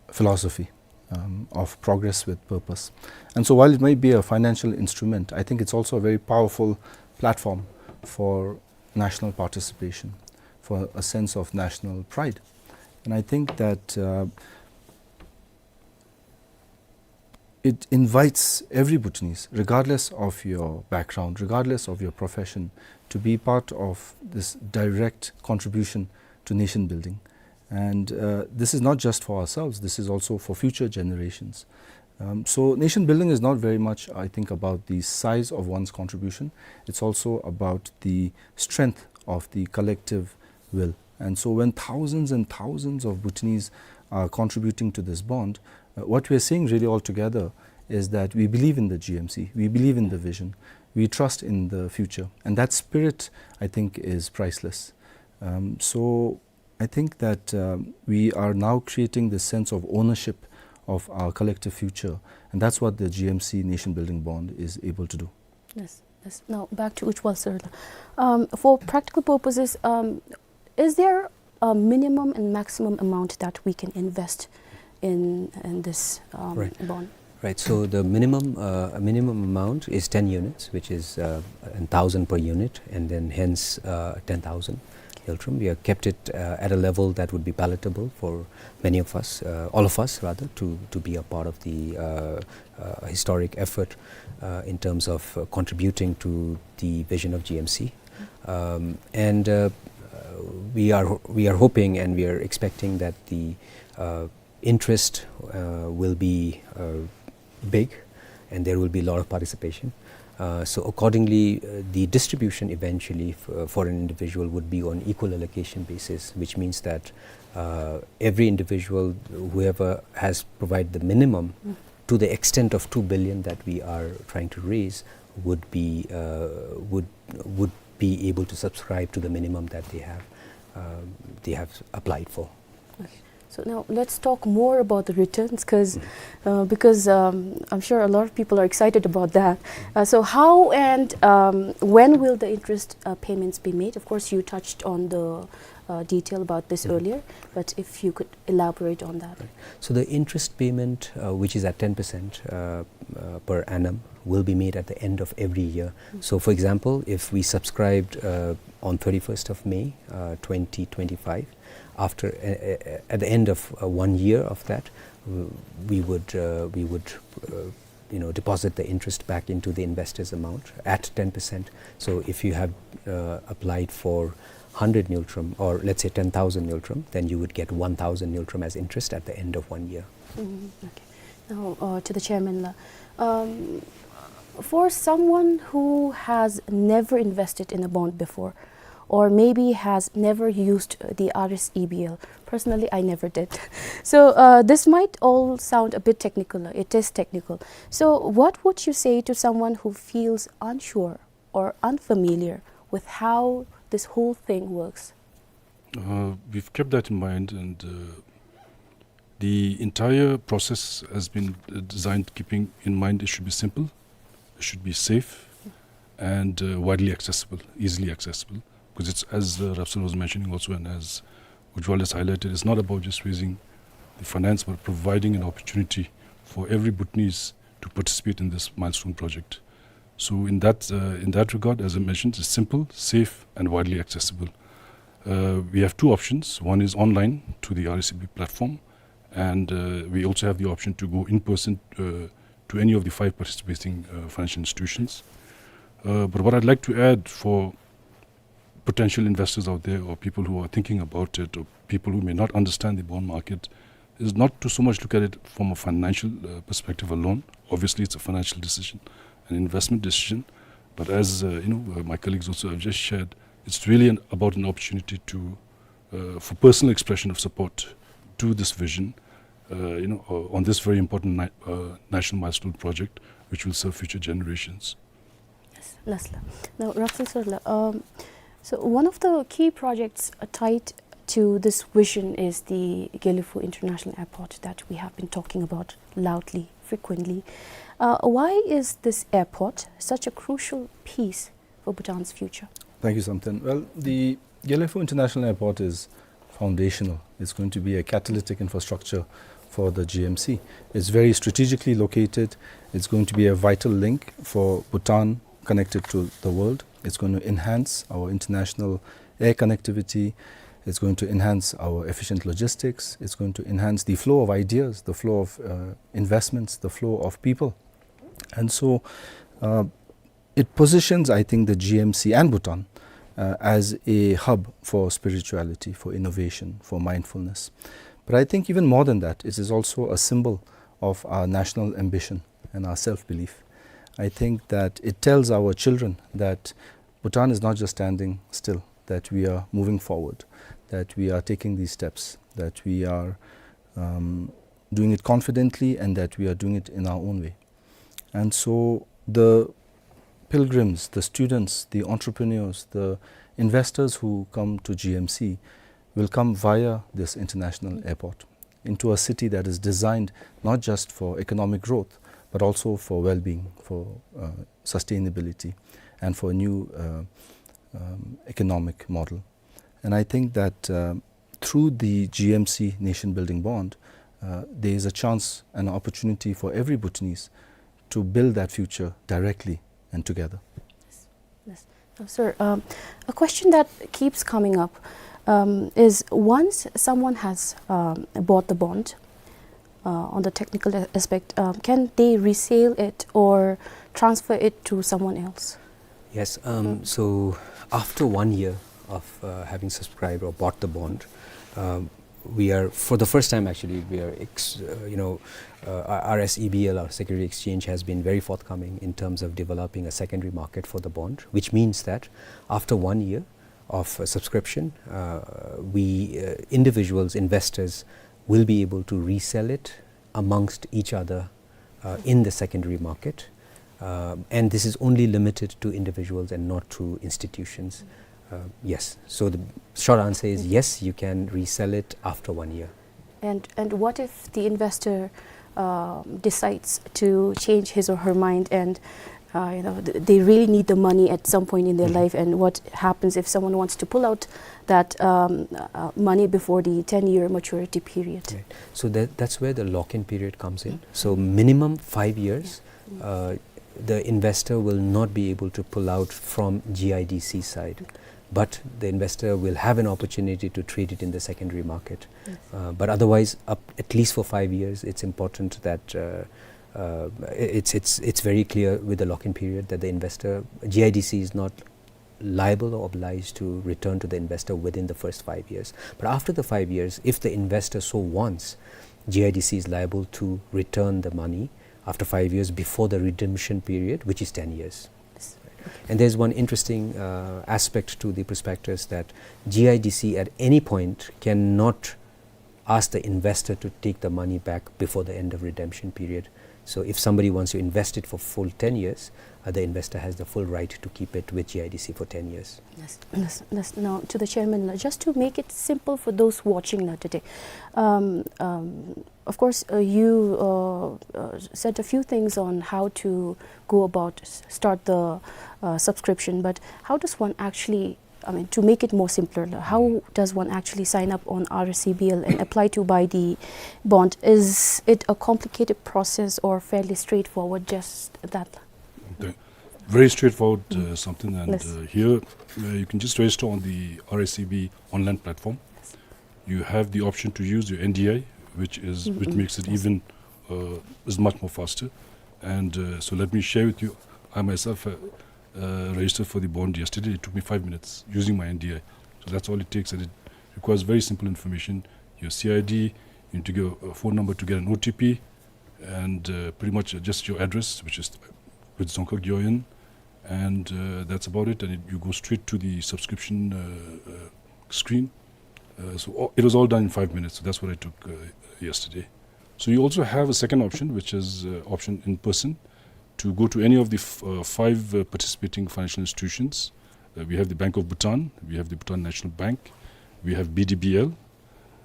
philosophy, um, of progress with purpose. And so while it might be a financial instrument, I think it's also a very powerful platform for national participation, for a sense of national pride. And I think that, uh, it invites every Bhutanese, regardless of your background, regardless of your profession, to be part of this direct contribution to nation building. And, uh, this is not just for ourselves, this is also for future generations. Um, so nation building is not very much, I think, about the size of one's contribution. It's also about the strength of the collective will. And so when thousands and thousands of Bhutanese are contributing to this bond, uh, what we are saying really altogether is that we believe in the G M C, we believe in the vision, we trust in the future. And that spirit, I think, is priceless. Um, so I think that, um, we are now creating this sense of ownership of our collective future, and that's what the G M C Nation Building Bond is able to do. Yes, yes. Now back to Ujwal sir. Um, for practical purposes, um, is there a minimum and maximum amount that we can invest in, in this, um, Right. bond? Right. So the minimum, uh, minimum amount is ten units, which is, uh, a thousand per unit, and then hence, uh, ten thousand. ngultrum. We have kept it, uh, at a level that would be palatable for many of us, uh, all of us rather, to, to be a part of the, uh, uh, historic effort, uh, in terms of, uh, contributing to the vision of G M C. Um, and, uh, uh, we are, we are hoping and we are expecting that the, uh, interest, uh, will be, uh, big, and there will be a lot of participation. Uh, so accordingly, uh, the distribution eventually f-, uh, for an individual would be on equal allocation basis, which means that, uh, every individual, whoever has provided the minimum, to the extent of two billion that we are trying to raise, would be, uh, would, would be able to subscribe to the minimum that they have, um, they have applied for. Okay. So now let's talk more about the returns, 'cause, uh, because, um, I'm sure a lot of people are excited about that. Uh, so how and, um, when will the interest, uh, payments be made? Of course, you touched on the, uh, detail about this earlier, but if you could elaborate on that. Right. So the interest payment, uh, which is at ten percent, uh, uh, per annum, will be made at the end of every year. So, for example, if we subscribed, uh, on thirty-first of May, uh, twenty twenty-five, after, uh, uh, at the end of, uh, one year of that, w-, we would, uh, we would, uh, you know, deposit the interest back into the investor's amount at ten percent. So if you have, uh, applied for hundred ngultrum, or let's say ten thousand ngultrum, then you would get one thousand ngultrum as interest at the end of one year. Mm, okay. Now, uh, to the chairman, la. Um, for someone who has never invested in a bond before, or maybe has never used, uh, the R S E B L, personally, I never did. So, uh, this might all sound a bit technical. It is technical. So, what would you say to someone who feels unsure or unfamiliar with how this whole thing works? Uh, we've kept that in mind, and, uh, the entire process has been, uh, designed keeping in mind it should be simple, it should be safe, and, uh, widely accessible, easily accessible. 'Cause it's, as, uh, Rafsar was mentioning also, and as Ujjwal has highlighted, it's not about just raising the finance, but providing an opportunity for every Bhutanese to participate in this milestone project. So in that, uh, in that regard, as I mentioned, it's simple, safe, and widely accessible. Uh, we have two options. One is online to the R S E B platform, and, uh, we also have the option to go in person, uh, to any of the five participating, uh, financial institutions. Uh, but what I'd like to add for potential investors out there, or people who are thinking about it, or people who may not understand the bond market, is not to so much look at it from a financial, uh, perspective alone. Obviously, it's a financial decision, an investment decision. But as, uh, you know, uh, my colleagues also have just shared, it's really an, about an opportunity to, uh, for personal expression of support to this vision, uh, you know, uh, on this very important ni-, uh, national milestone project, which will serve future generations. Yes, last la. Now, Rafsar sir la, um, so one of the key projects, uh, tied to this vision is the Gelephu International Airport that we have been talking about loudly, frequently. Uh, why is this airport such a crucial piece for Bhutan's future? Thank you, Samten. Well, the Gelephu International Airport is foundational. It's going to be a catalytic infrastructure for the G M C. It's very strategically located. It's going to be a vital link for Bhutan connected to the world. It's going to enhance our international air connectivity. It's going to enhance our efficient logistics. It's going to enhance the flow of ideas, the flow of, uh, investments, the flow of people. And so, uh, it positions, I think, the G M C and Bhutan, uh, as a hub for spirituality, for innovation, for mindfulness. But I think even more than that, it is also a symbol of our national ambition and our self-belief. I think that it tells our children that Bhutan is not just standing still, that we are moving forward, that we are taking these steps, that we are, um, doing it confidently, and that we are doing it in our own way. And so the pilgrims, the students, the entrepreneurs, the investors who come to G M C will come via this international airport into a city that is designed not just for economic growth, but also for well-being, for, uh, sustainability, and for a new, uh, um, economic model. And I think that, uh, through the G M C Nation Building Bond, uh, there is a chance and opportunity for every Bhutanese to build that future directly and together. Yes. Yes. Sir, um, a question that keeps coming up, um, is once someone has, um, bought the bond, uh, on the technical a-, aspect, um, can they resell it or transfer it to someone else? Yes, um, so after one year of, uh, having subscribed or bought the bond, um, we are, for the first time actually, we are, ex-, uh, you know, uh, our, our S E B L, our security exchange, has been very forthcoming in terms of developing a secondary market for the bond, which means that after one year of, uh, subscription, uh, we, uh, individuals, investors, will be able to resell it amongst each other, uh, in the secondary market. Uh, and this is only limited to individuals and not to institutions. Uh, yes. So the short answer is yes, you can resell it after one year. And, and what if the investor, um, decides to change his or her mind and, uh, you know, th-, they really need the money at some point in their life, and what happens if someone wants to pull out that, um, uh, money before the ten-year maturity period? Right. So that, that's where the lock-in period comes in. So minimum five years, uh, the investor will not be able to pull out from G I D C side, but the investor will have an opportunity to trade it in the secondary market. Uh, but otherwise, up, at least for five years, it's important that, uh, uh, it's, it's, it's very clear with the lock-in period that the investor, G I D C is not liable or obliged to return to the investor within the first five years. But after the five years, if the investor so wants, G I D C is liable to return the money after five years before the redemption period, which is ten years. And there's one interesting, uh, aspect to the prospectus, that G I D C at any point cannot ask the investor to take the money back before the end of redemption period. So if somebody wants to invest it for full ten years, uh, the investor has the full right to keep it with G I D C for ten years. Yes, yes, yes. Now, to the chairman, uh, just to make it simple for those watching, uh, today, um, um, of course, uh, you, uh, uh, said a few things on how to go about s-, start the, uh, subscription, but how does one actually, I mean, to make it more simpler, like, how does one actually sign up on R S E B L and apply to buy the bond? Is it a complicated process or fairly straightforward, just that? Okay. Very straightforward, uh, something, and, uh, here, uh, you can just register on the R S E B online platform. You have the option to use your N D I, which is, which makes it even, uh, is much more faster. And, uh, so let me share with you, I myself, uh, uh, registered for the bond yesterday. It took me five minutes using my N D I. So that's all it takes, and it requires very simple information. Your C I D, you need to give a phone number to get an O T P, and, uh, pretty much just your address, which is with Dzongkhag Gyoen, and, uh, that's about it. And it, you go straight to the subscription, uh, uh, screen. Uh, so a-, it was all done in five minutes. So that's what I took, uh, yesterday. So you also have a second option, which is, uh, option in person, to go to any of the f-, uh, five, uh, participating financial institutions. Uh, we have the Bank of Bhutan, we have the Bhutan National Bank, we have B D B L,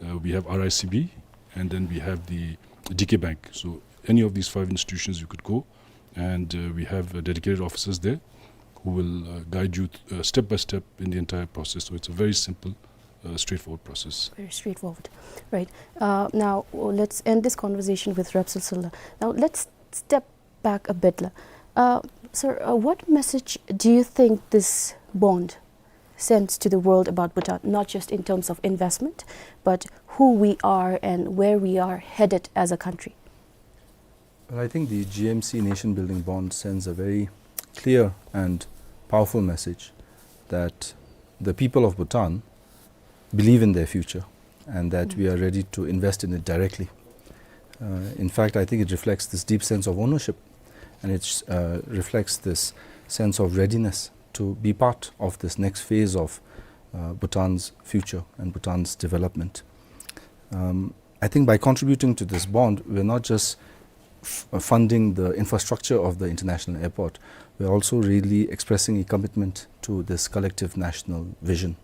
uh, we have R I C B, and then we have the D K Bank. So any of these five institutions you could go, and, uh, we have, uh, dedicated officers there who will, uh, guide you, uh, step by step in the entire process. So it's a very simple, uh, straightforward process. Very straightforward. Right. Uh, now, uh, let's end this conversation with Reb Silsila. Now, let's step back a bit, la. Uh, sir, uh, what message do you think this bond sends to the world about Bhutan, not just in terms of investment, but who we are and where we are headed as a country? Well, I think the G M C Nation Building Bond sends a very clear and powerful message that the people of Bhutan believe in their future and that we are ready to invest in it directly. Uh, in fact, I think it reflects this deep sense of ownership, and it, uh, reflects this sense of readiness to be part of this next phase of, uh, Bhutan's future and Bhutan's development. Um, I think by contributing to this bond, we're not just f-, funding the infrastructure of the international airport, we're also really expressing a commitment to this collective national vision.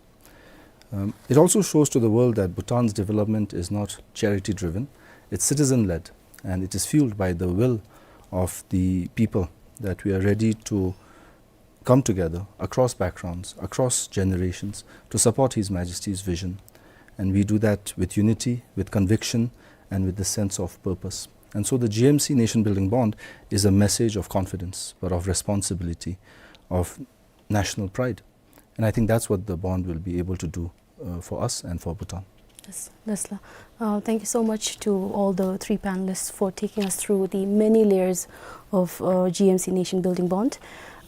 Um, it also shows to the world that Bhutan's development is not charity-driven, it's citizen-led, and it is fueled by the will of the people, that we are ready to come together across backgrounds, across generations, to support His Majesty's vision. And we do that with unity, with conviction, and with the sense of purpose. And so the G M C Nation Building Bond is a message of confidence, but of responsibility, of national pride. And I think that's what the bond will be able to do, uh, for us and for Bhutan. Yes, that's la. Uh, thank you so much to all the three panelists for taking us through the many layers of, uh, G M C Nation Building Bond.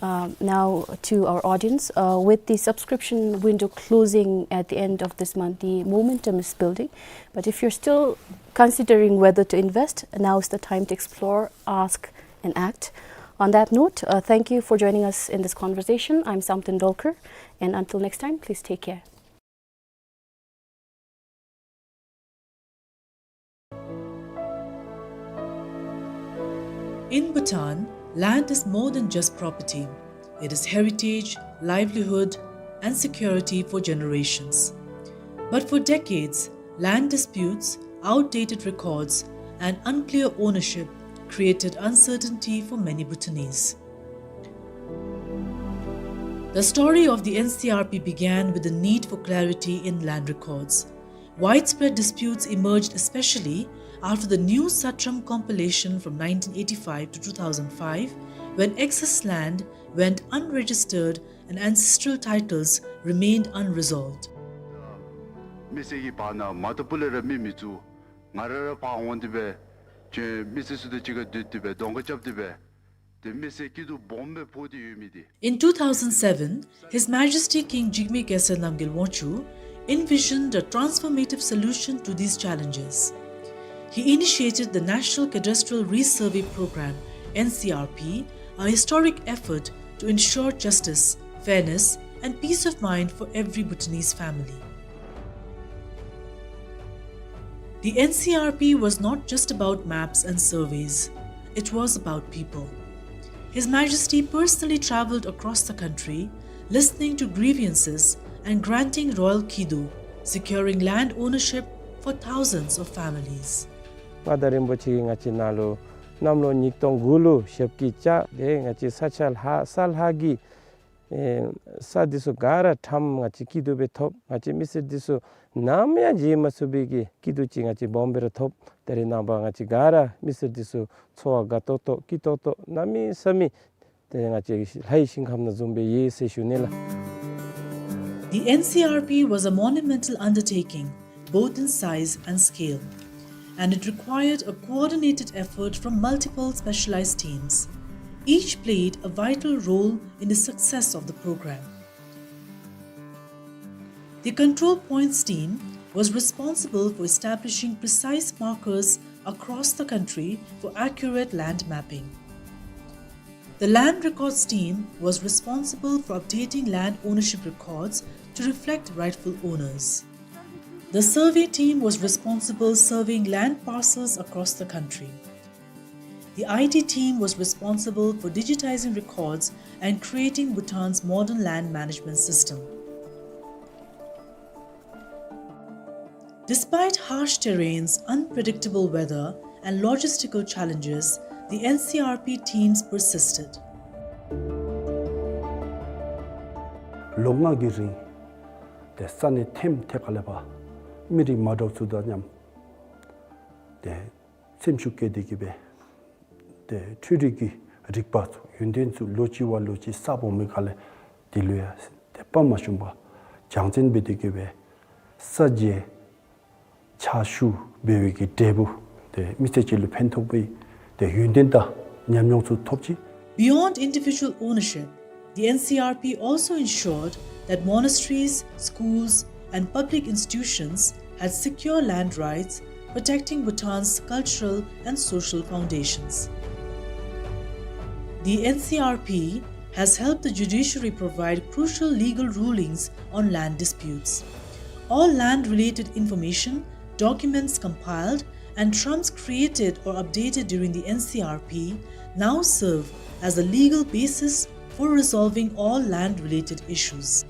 Uh, now, to our audience, uh, with the subscription window closing at the end of this month, the momentum is building. But if you're still considering whether to invest, now is the time to explore, ask, and act. On that note, uh, thank you for joining us in this conversation. I'm Samten Dolkar, and until next time, please take care. In Bhutan, land is more than just property. It is heritage, livelihood, and security for generations. But for decades, land disputes, outdated records, and unclear ownership created uncertainty for many Bhutanese. The story of the N C R P began with the need for clarity in land records. Widespread disputes emerged especially after the New Satram compilation from nineteen eighty-five to two thousand five, when excess land went unregistered and ancestral titles remained unresolved. མི་སེར་གྱི་བར་ན་མ་ཏོ་པུ་ལས་ར་མི་མི་བཙུགས། ང་ར་ར་ཕར་འོང་སྟེ་སྦེ་ཁྱོད་མི་སེར་ཚུ་དང་གཅིག་ཁར་སྡོད་དེ་སྦེ་གདོང་ཁ་རྐྱབ་སྟེ་སྦེ་ཏེ་མི་སེར་སྐྱིད་སྡུག་སྦོམ་སྦེ་ཕོག་སྟེ་ཡོད་མི་འདི། In two thousand seven, His Majesty King Jigme Khesar Namgyel Wangchuck envisioned a transformative solution to these challenges. He initiated the National Cadastral Resurvey Program, N C R P, a historic effort to ensure justice, fairness, and peace of mind for every Bhutanese family. The N C R P was not just about maps and surveys. It was about people. His Majesty personally traveled across the country, listening to grievances and granting royal kidu, securing land ownership for thousands of families. མངའ་བདག་རིན་པོ་ཆེ་གིས་ང་བཅས་ནང་ལུ་གནམ་ལོ་ཉིས་སྟོང་དགུ་ལུ་ཞབས་ཀྱིས་བཅགས་ཏེ་ང་བཅས་ས་ཆ་ལྷག་ས་ལྷག་གི་ཨེ་ས་འདི་ཚུ་ག་ར་ཁྲམ་ང་བཅས་སྐྱིད་སྡུག་སྦེ་ཐོབ། ང་བཅས་མི་སེར་འདི་ཚུ་ནམ་ཡང་བརྗེད་མ་ཚུགས་པའི་གི་སྐྱིད་སྡུག་ཅིག་ང་བཅས་སྦོམ་སྦེ་ར་ཐོབ། ད་རེས་ནངས་པ་ང་བཅས་ག་ར་མི་སེར་འདི་ཚུ་འཚོ་བ་དགའ་ཏོག་ཏོ་སྐྱིད་ཏོག་ཏོ་གནམ་མེད་ས་མེད་ཏེ་ང་བཅས་ལྷའི་ཞིང་ཁམས་ནང་བཟུམ་སྦེ་ཡོད་ཟེར་ཞུ་ནི་ལགས། The N C R P was a monumental undertaking, both in size and scale, and it required a coordinated effort from multiple specialized teams. Each played a vital role in the success of the program. The Control Points team was responsible for establishing precise markers across the country for accurate land mapping. The Land Records team was responsible for updating land ownership records to reflect rightful owners. The survey team was responsible surveying land parcels across the country. The I T team was responsible for digitizing records and creating Bhutan's modern land management system. Despite harsh terrains, unpredictable weather, and logistical challenges, the N C R P teams persisted. ལོ་ལྔ་གི་རིང་ཏེ་ས་གནས་ཐེམ་ཐེ་ཁ་ལས་ཕར་མི་རིགས་མ་འདྲཝ་ཚུ་དང་མཉམ་ཏེ་སེམས་ཤུགས་བསྐྱེད་དེ་གི་སྦེ་ཏེ་འཕྲུལ་རིག་གི་རིག་པ་ཚུ་ཡོན་ཏན་ཚུ་ལོ་གཅིག་བ་ལོ་གཅིག་གསརཔ་འོང་མི་ཁ་ལས་དེ་ལུ་ཡང་ཏེ་དཔའ་མ་ཞུམ་པར་སྦྱང་ཚན་འབད་དེ་གི་སྦེ་ས་འཇལ་ཕྱག་ཞུ་འབད་བའི་གི་འབྲས་བུ་ཏེ་མི་སེར་ཅིག་ལུ་ཕན་ཐོགས་པའི་ཏེ་ཡོན་ཏན་དང་ཉམས་མྱོང་ཚུ་ཐོབ་ཅི། Beyond individual ownership, the N C R P also ensured that monasteries, schools, and public institutions had secure land rights, protecting Bhutan's cultural and social foundations. The N C R P has helped the judiciary provide crucial legal rulings on land disputes. All land-related information, documents compiled, and trams created or updated during the N C R P now serve as a legal basis for resolving all land-related issues.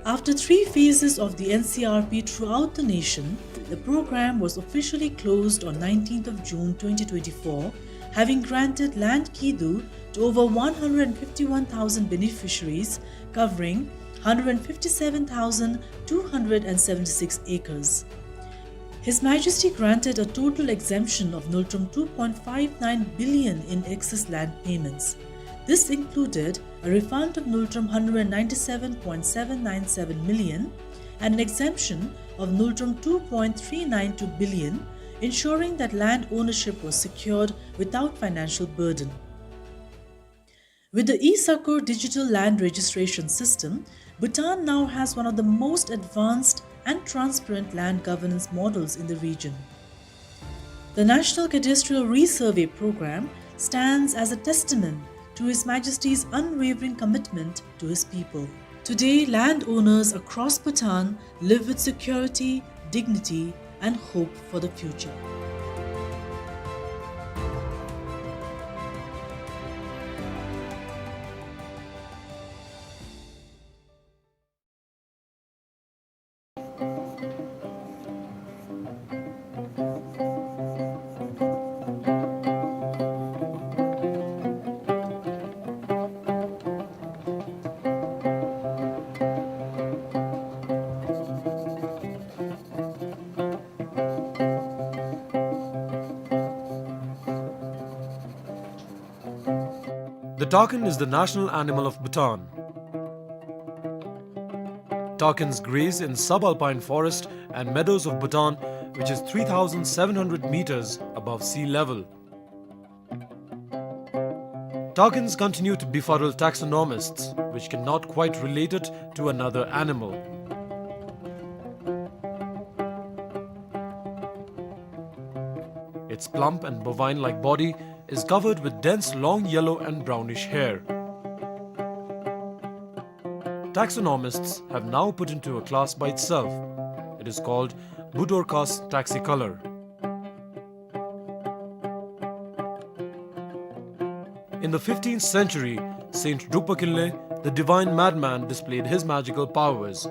After three phases of the N C R P throughout the nation, the program was officially closed on nineteenth of June twenty twenty-four, having granted land kidu to over one hundred fifty-one thousand beneficiaries, covering hundred fifty-seven thousand two hundred seventy-six acres. His Majesty granted a total exemption of nultrum two point five nine billion in excess land payments. This included a refund of Ngultrum hundred ninety-seven point seven nine seven million and an exemption of Ngultrum two point three nine two billion, ensuring that land ownership was secured without financial burden. With the e-Sakur digital land registration system, Bhutan now has one of the most advanced and transparent land governance models in the region. The National Cadastral Resurvey Program stands as a testament to His Majesty's unwavering commitment to his people. Today, landowners across Bhutan live with security, dignity, and hope for the future. The takin is the national animal of Bhutan. Takins graze in subalpine forest and meadows of Bhutan, which is three thousand seven hundred meters above sea level. Takins continue to befuddle taxonomists, which cannot quite relate it to another animal. Its plump and bovine-like body is covered with dense long yellow and brownish hair. Taxonomists have now put into a class by itself. It is called Budorcas taxicolor. In the fifteenth century, Saint Drukpa Kinley, the divine madman, displayed his magical powers.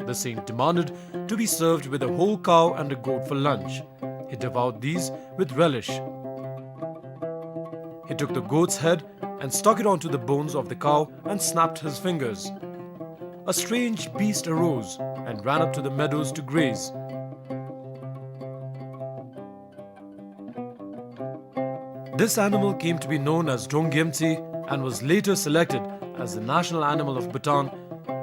The saint demanded to be served with a whole cow and a goat for lunch. He devoured these with relish. He took the goat's head and stuck it onto the bones of the cow and snapped his fingers. A strange beast arose and ran up to the meadows to graze. This animal came to be known as Drong Gyemtse and was later selected as the national animal of Bhutan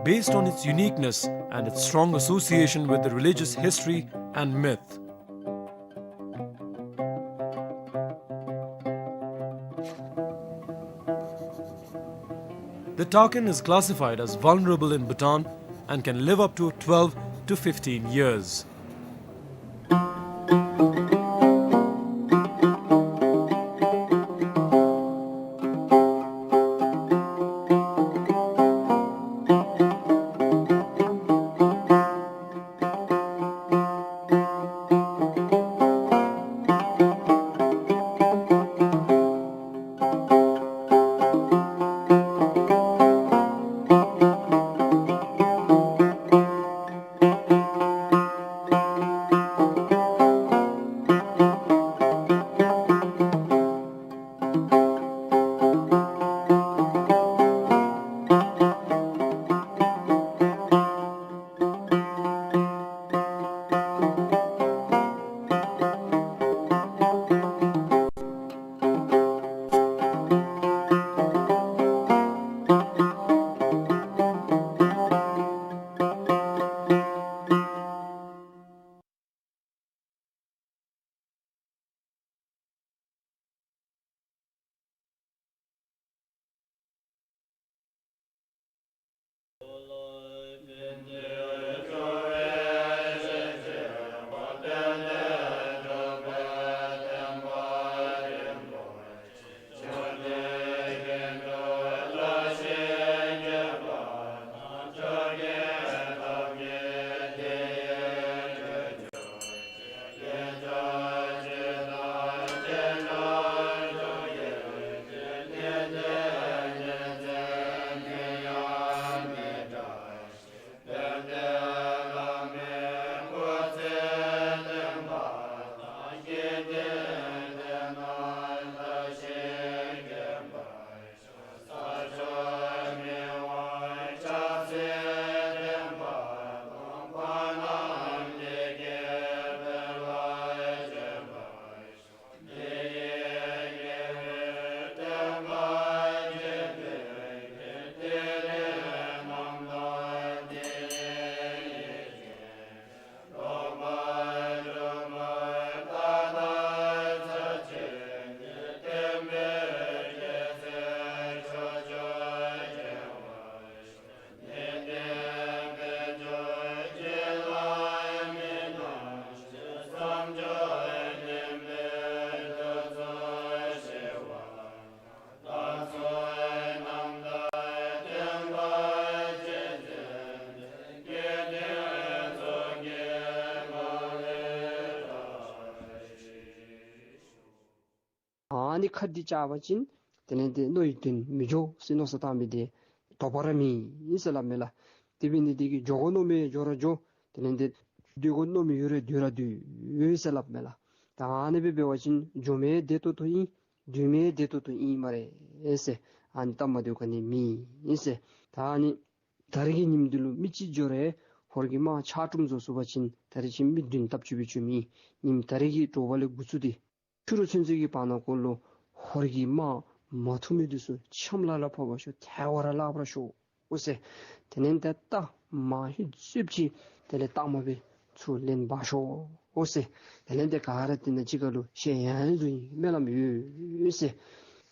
based on its uniqueness and its strong association with the religious history and myth. The takin is classified as vulnerable in Bhutan and can live up to twelve to fifteen years. ཨ་ནི་ཁ་འདི་བཅག་པ་ཅིན་དེ་ལས་ཏེ་མནོ་བའི་དོན་མི་འགྱོ་ཟེར་མནོ་བསམ་བཏང་མི་དེ་དོགས་པ་ར་མེད་ཟེར་སླབ་མས་ལགས། དེ་འབད་ནི་དེ་གིས་འགྱོ་དགོ་མནོ་མི་འགྱོ་ར་འགྱོ། དེ་ལས་ཏེ་སྡོད་དགོ་མནོ་མི་ཡོད་ར་སྡོད་ར་སྡོད་ཟེར་སླབ་མས་ལགས། ད་ཨ་ནི་སྦེ་འབད་བ་ཅིན་འགྱོ་མི་བདེ་ཏོག་ཏོ་ཨིན། སྡོད་མི་བདེ་ཏོག་ཏོ་ཨིན་སྨ་རེ་ཟེར། ཨ་ནི་སྟབས་མ་བདེཝ་ག་ནི་མེད་ཟེར། ད་ཨ་ནི་ད་རེས་ཀྱི་ཉིནམ་འདི་ལུ་མི་གཅིག་འགྱོ་རུང་ཧོར་གྱི་དམག་ཆག་གྲུམ་བཟོ་ཚུགས་པ་ཅིན་ད་རེས་ཅིག་མི་བདུན་སྟབས་ཅིག་སྦེ་འགྱོ་མི་ཨིན། ཉིནམ་ད་རེས་ཀྱི་དྲོ་པ་ལས་འགོ་བཙུགས་ཏེ་ཕྱི་རུ་ཚུན་ཚོད་ཀྱི་བར་ན་ཀོ་ལུ་ཧོར་གྱི་དམག་མ་ཐུབ་མི་འདི་ཚུ་ཆམ་ལ་ལ་ཕོག་པར་ཤོག། ཐལ་བ་ར་བརླག་པར་ཤོག་ཟེར། དེ་ལས་ཏེ་རྟ་མ་ཧེ་ཙིགཔ་ཅིག་དེ་ལས་རྟགས་མ་སྦེ་ཚུར་ལེན་འབག་ཤོག་ཟེར། དེ་ལས་ཏེ་ག་ར་དེ་ནང་གཅིག་ཁར་ལུ་བཤད་ཡང་བཟོ་ནི་སྨོན་ལམ་ཡོད་ཟེར།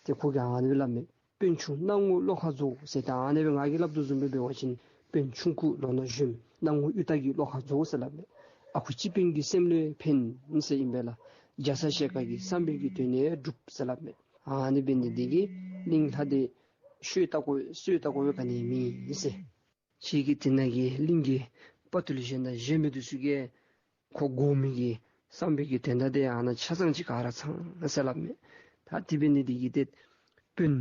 ཏེ་ཁོ་གིས་ཨ་ནི་སྦེ་སླབ་མས། དཔོན་ཆུང་སྣང་ངུ་བློ་ཁ་རྫོགས་ཟེར། ད་ཨ་ནི་སྦེ་ང་གིས་སླབ་དོ་བཟུམ་སྦེ་འབད་བ་ཅིན་དཔོན་ཆུང་ཀུ་ལོ་ན་གཞོནམ་སྣང་ངུ་གཡུ་སྟག་གི་བློ་ཁ་རྫོགས་ཟེར་སླབ་མས། ཨ་ཁུ་སྤྱི་དཔོན་གྱི་སེམས་ལུ་ཕན་ཟེར་ཨིན་པས་ལགས། རྒྱ་ཚ་ཞལ་དཀར་གྱི་བསམ་པའི་གི་དོན་ནི་འགྲུབ་ཟེར་སླབ་མས། ཨ་ནི་འབད་ནི་དེ་གིས་གླིང་ལྷ་འདི་ཤོ་ལྟ་དགོ་ཤོ་ལྟ་དགོ་པའི་ག་ནི་མེད་ཟེར། ཁྱེད་ཀྱི་དེ་ནང་གི་གླིང་གི་དཔའ་ཐུལ་གཞན་དང་གཞན་མི་འདི་ཚུ་གིས་ཁོ་དགོ་མི་གི་བསམ་པའི་གི་དོན་དག་དེ་ཨ་ནཱ་ཆ་ཚང་ཅིག་ག་ར་ཚང་ཟེར་སླབ་མས། ད་དེ་འབད་ནི་དེ་གིས་ཏེ་དཔོན་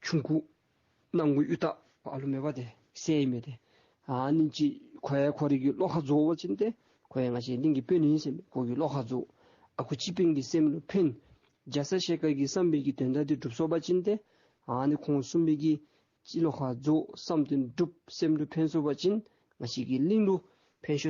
ཆུང་ཀུ་སྣང་ངུ་གཡུ་སྟག་ཨ་ལུ་མེད་པ་དེ་ཟེར་མི་དེ་ཨ་ནི་ཅིག་ཁོ་ཡང་ཁོ་རའི་གི་བློ་ཁ་རྫོགས་པ་ཅིན་ཏེ་ཁོ་ཡང་ང་བཅས་གླིང་གི་དཔོན་ཨིན་ཟེར་མི་ཁོ་གི་བློ་ཁ་རྫོགས། ཨ་ཁུ་སྤྱི་དཔོན་གྱི་སེམས་ལུ་ཕན། རྒྱ་ཚ་ཞལ་དཀར་གྱི་བསམ་པའི་གི་དོན་དག་དེ་འགྲུབ་སོང་པ་ཅིན་ཏེ་ཨ་ནི་ཁོང་གསུམ་པོའི་གི་ཅིག་བློ་ཁ་རྫོགས། བསམ་དོན་འགྲུབ། སེམས་ལུ་ཕན་སོང་པ་ཅིན་ང་བཅས་ཀྱི་གླིང་ལུ་ཕན་ཤོས་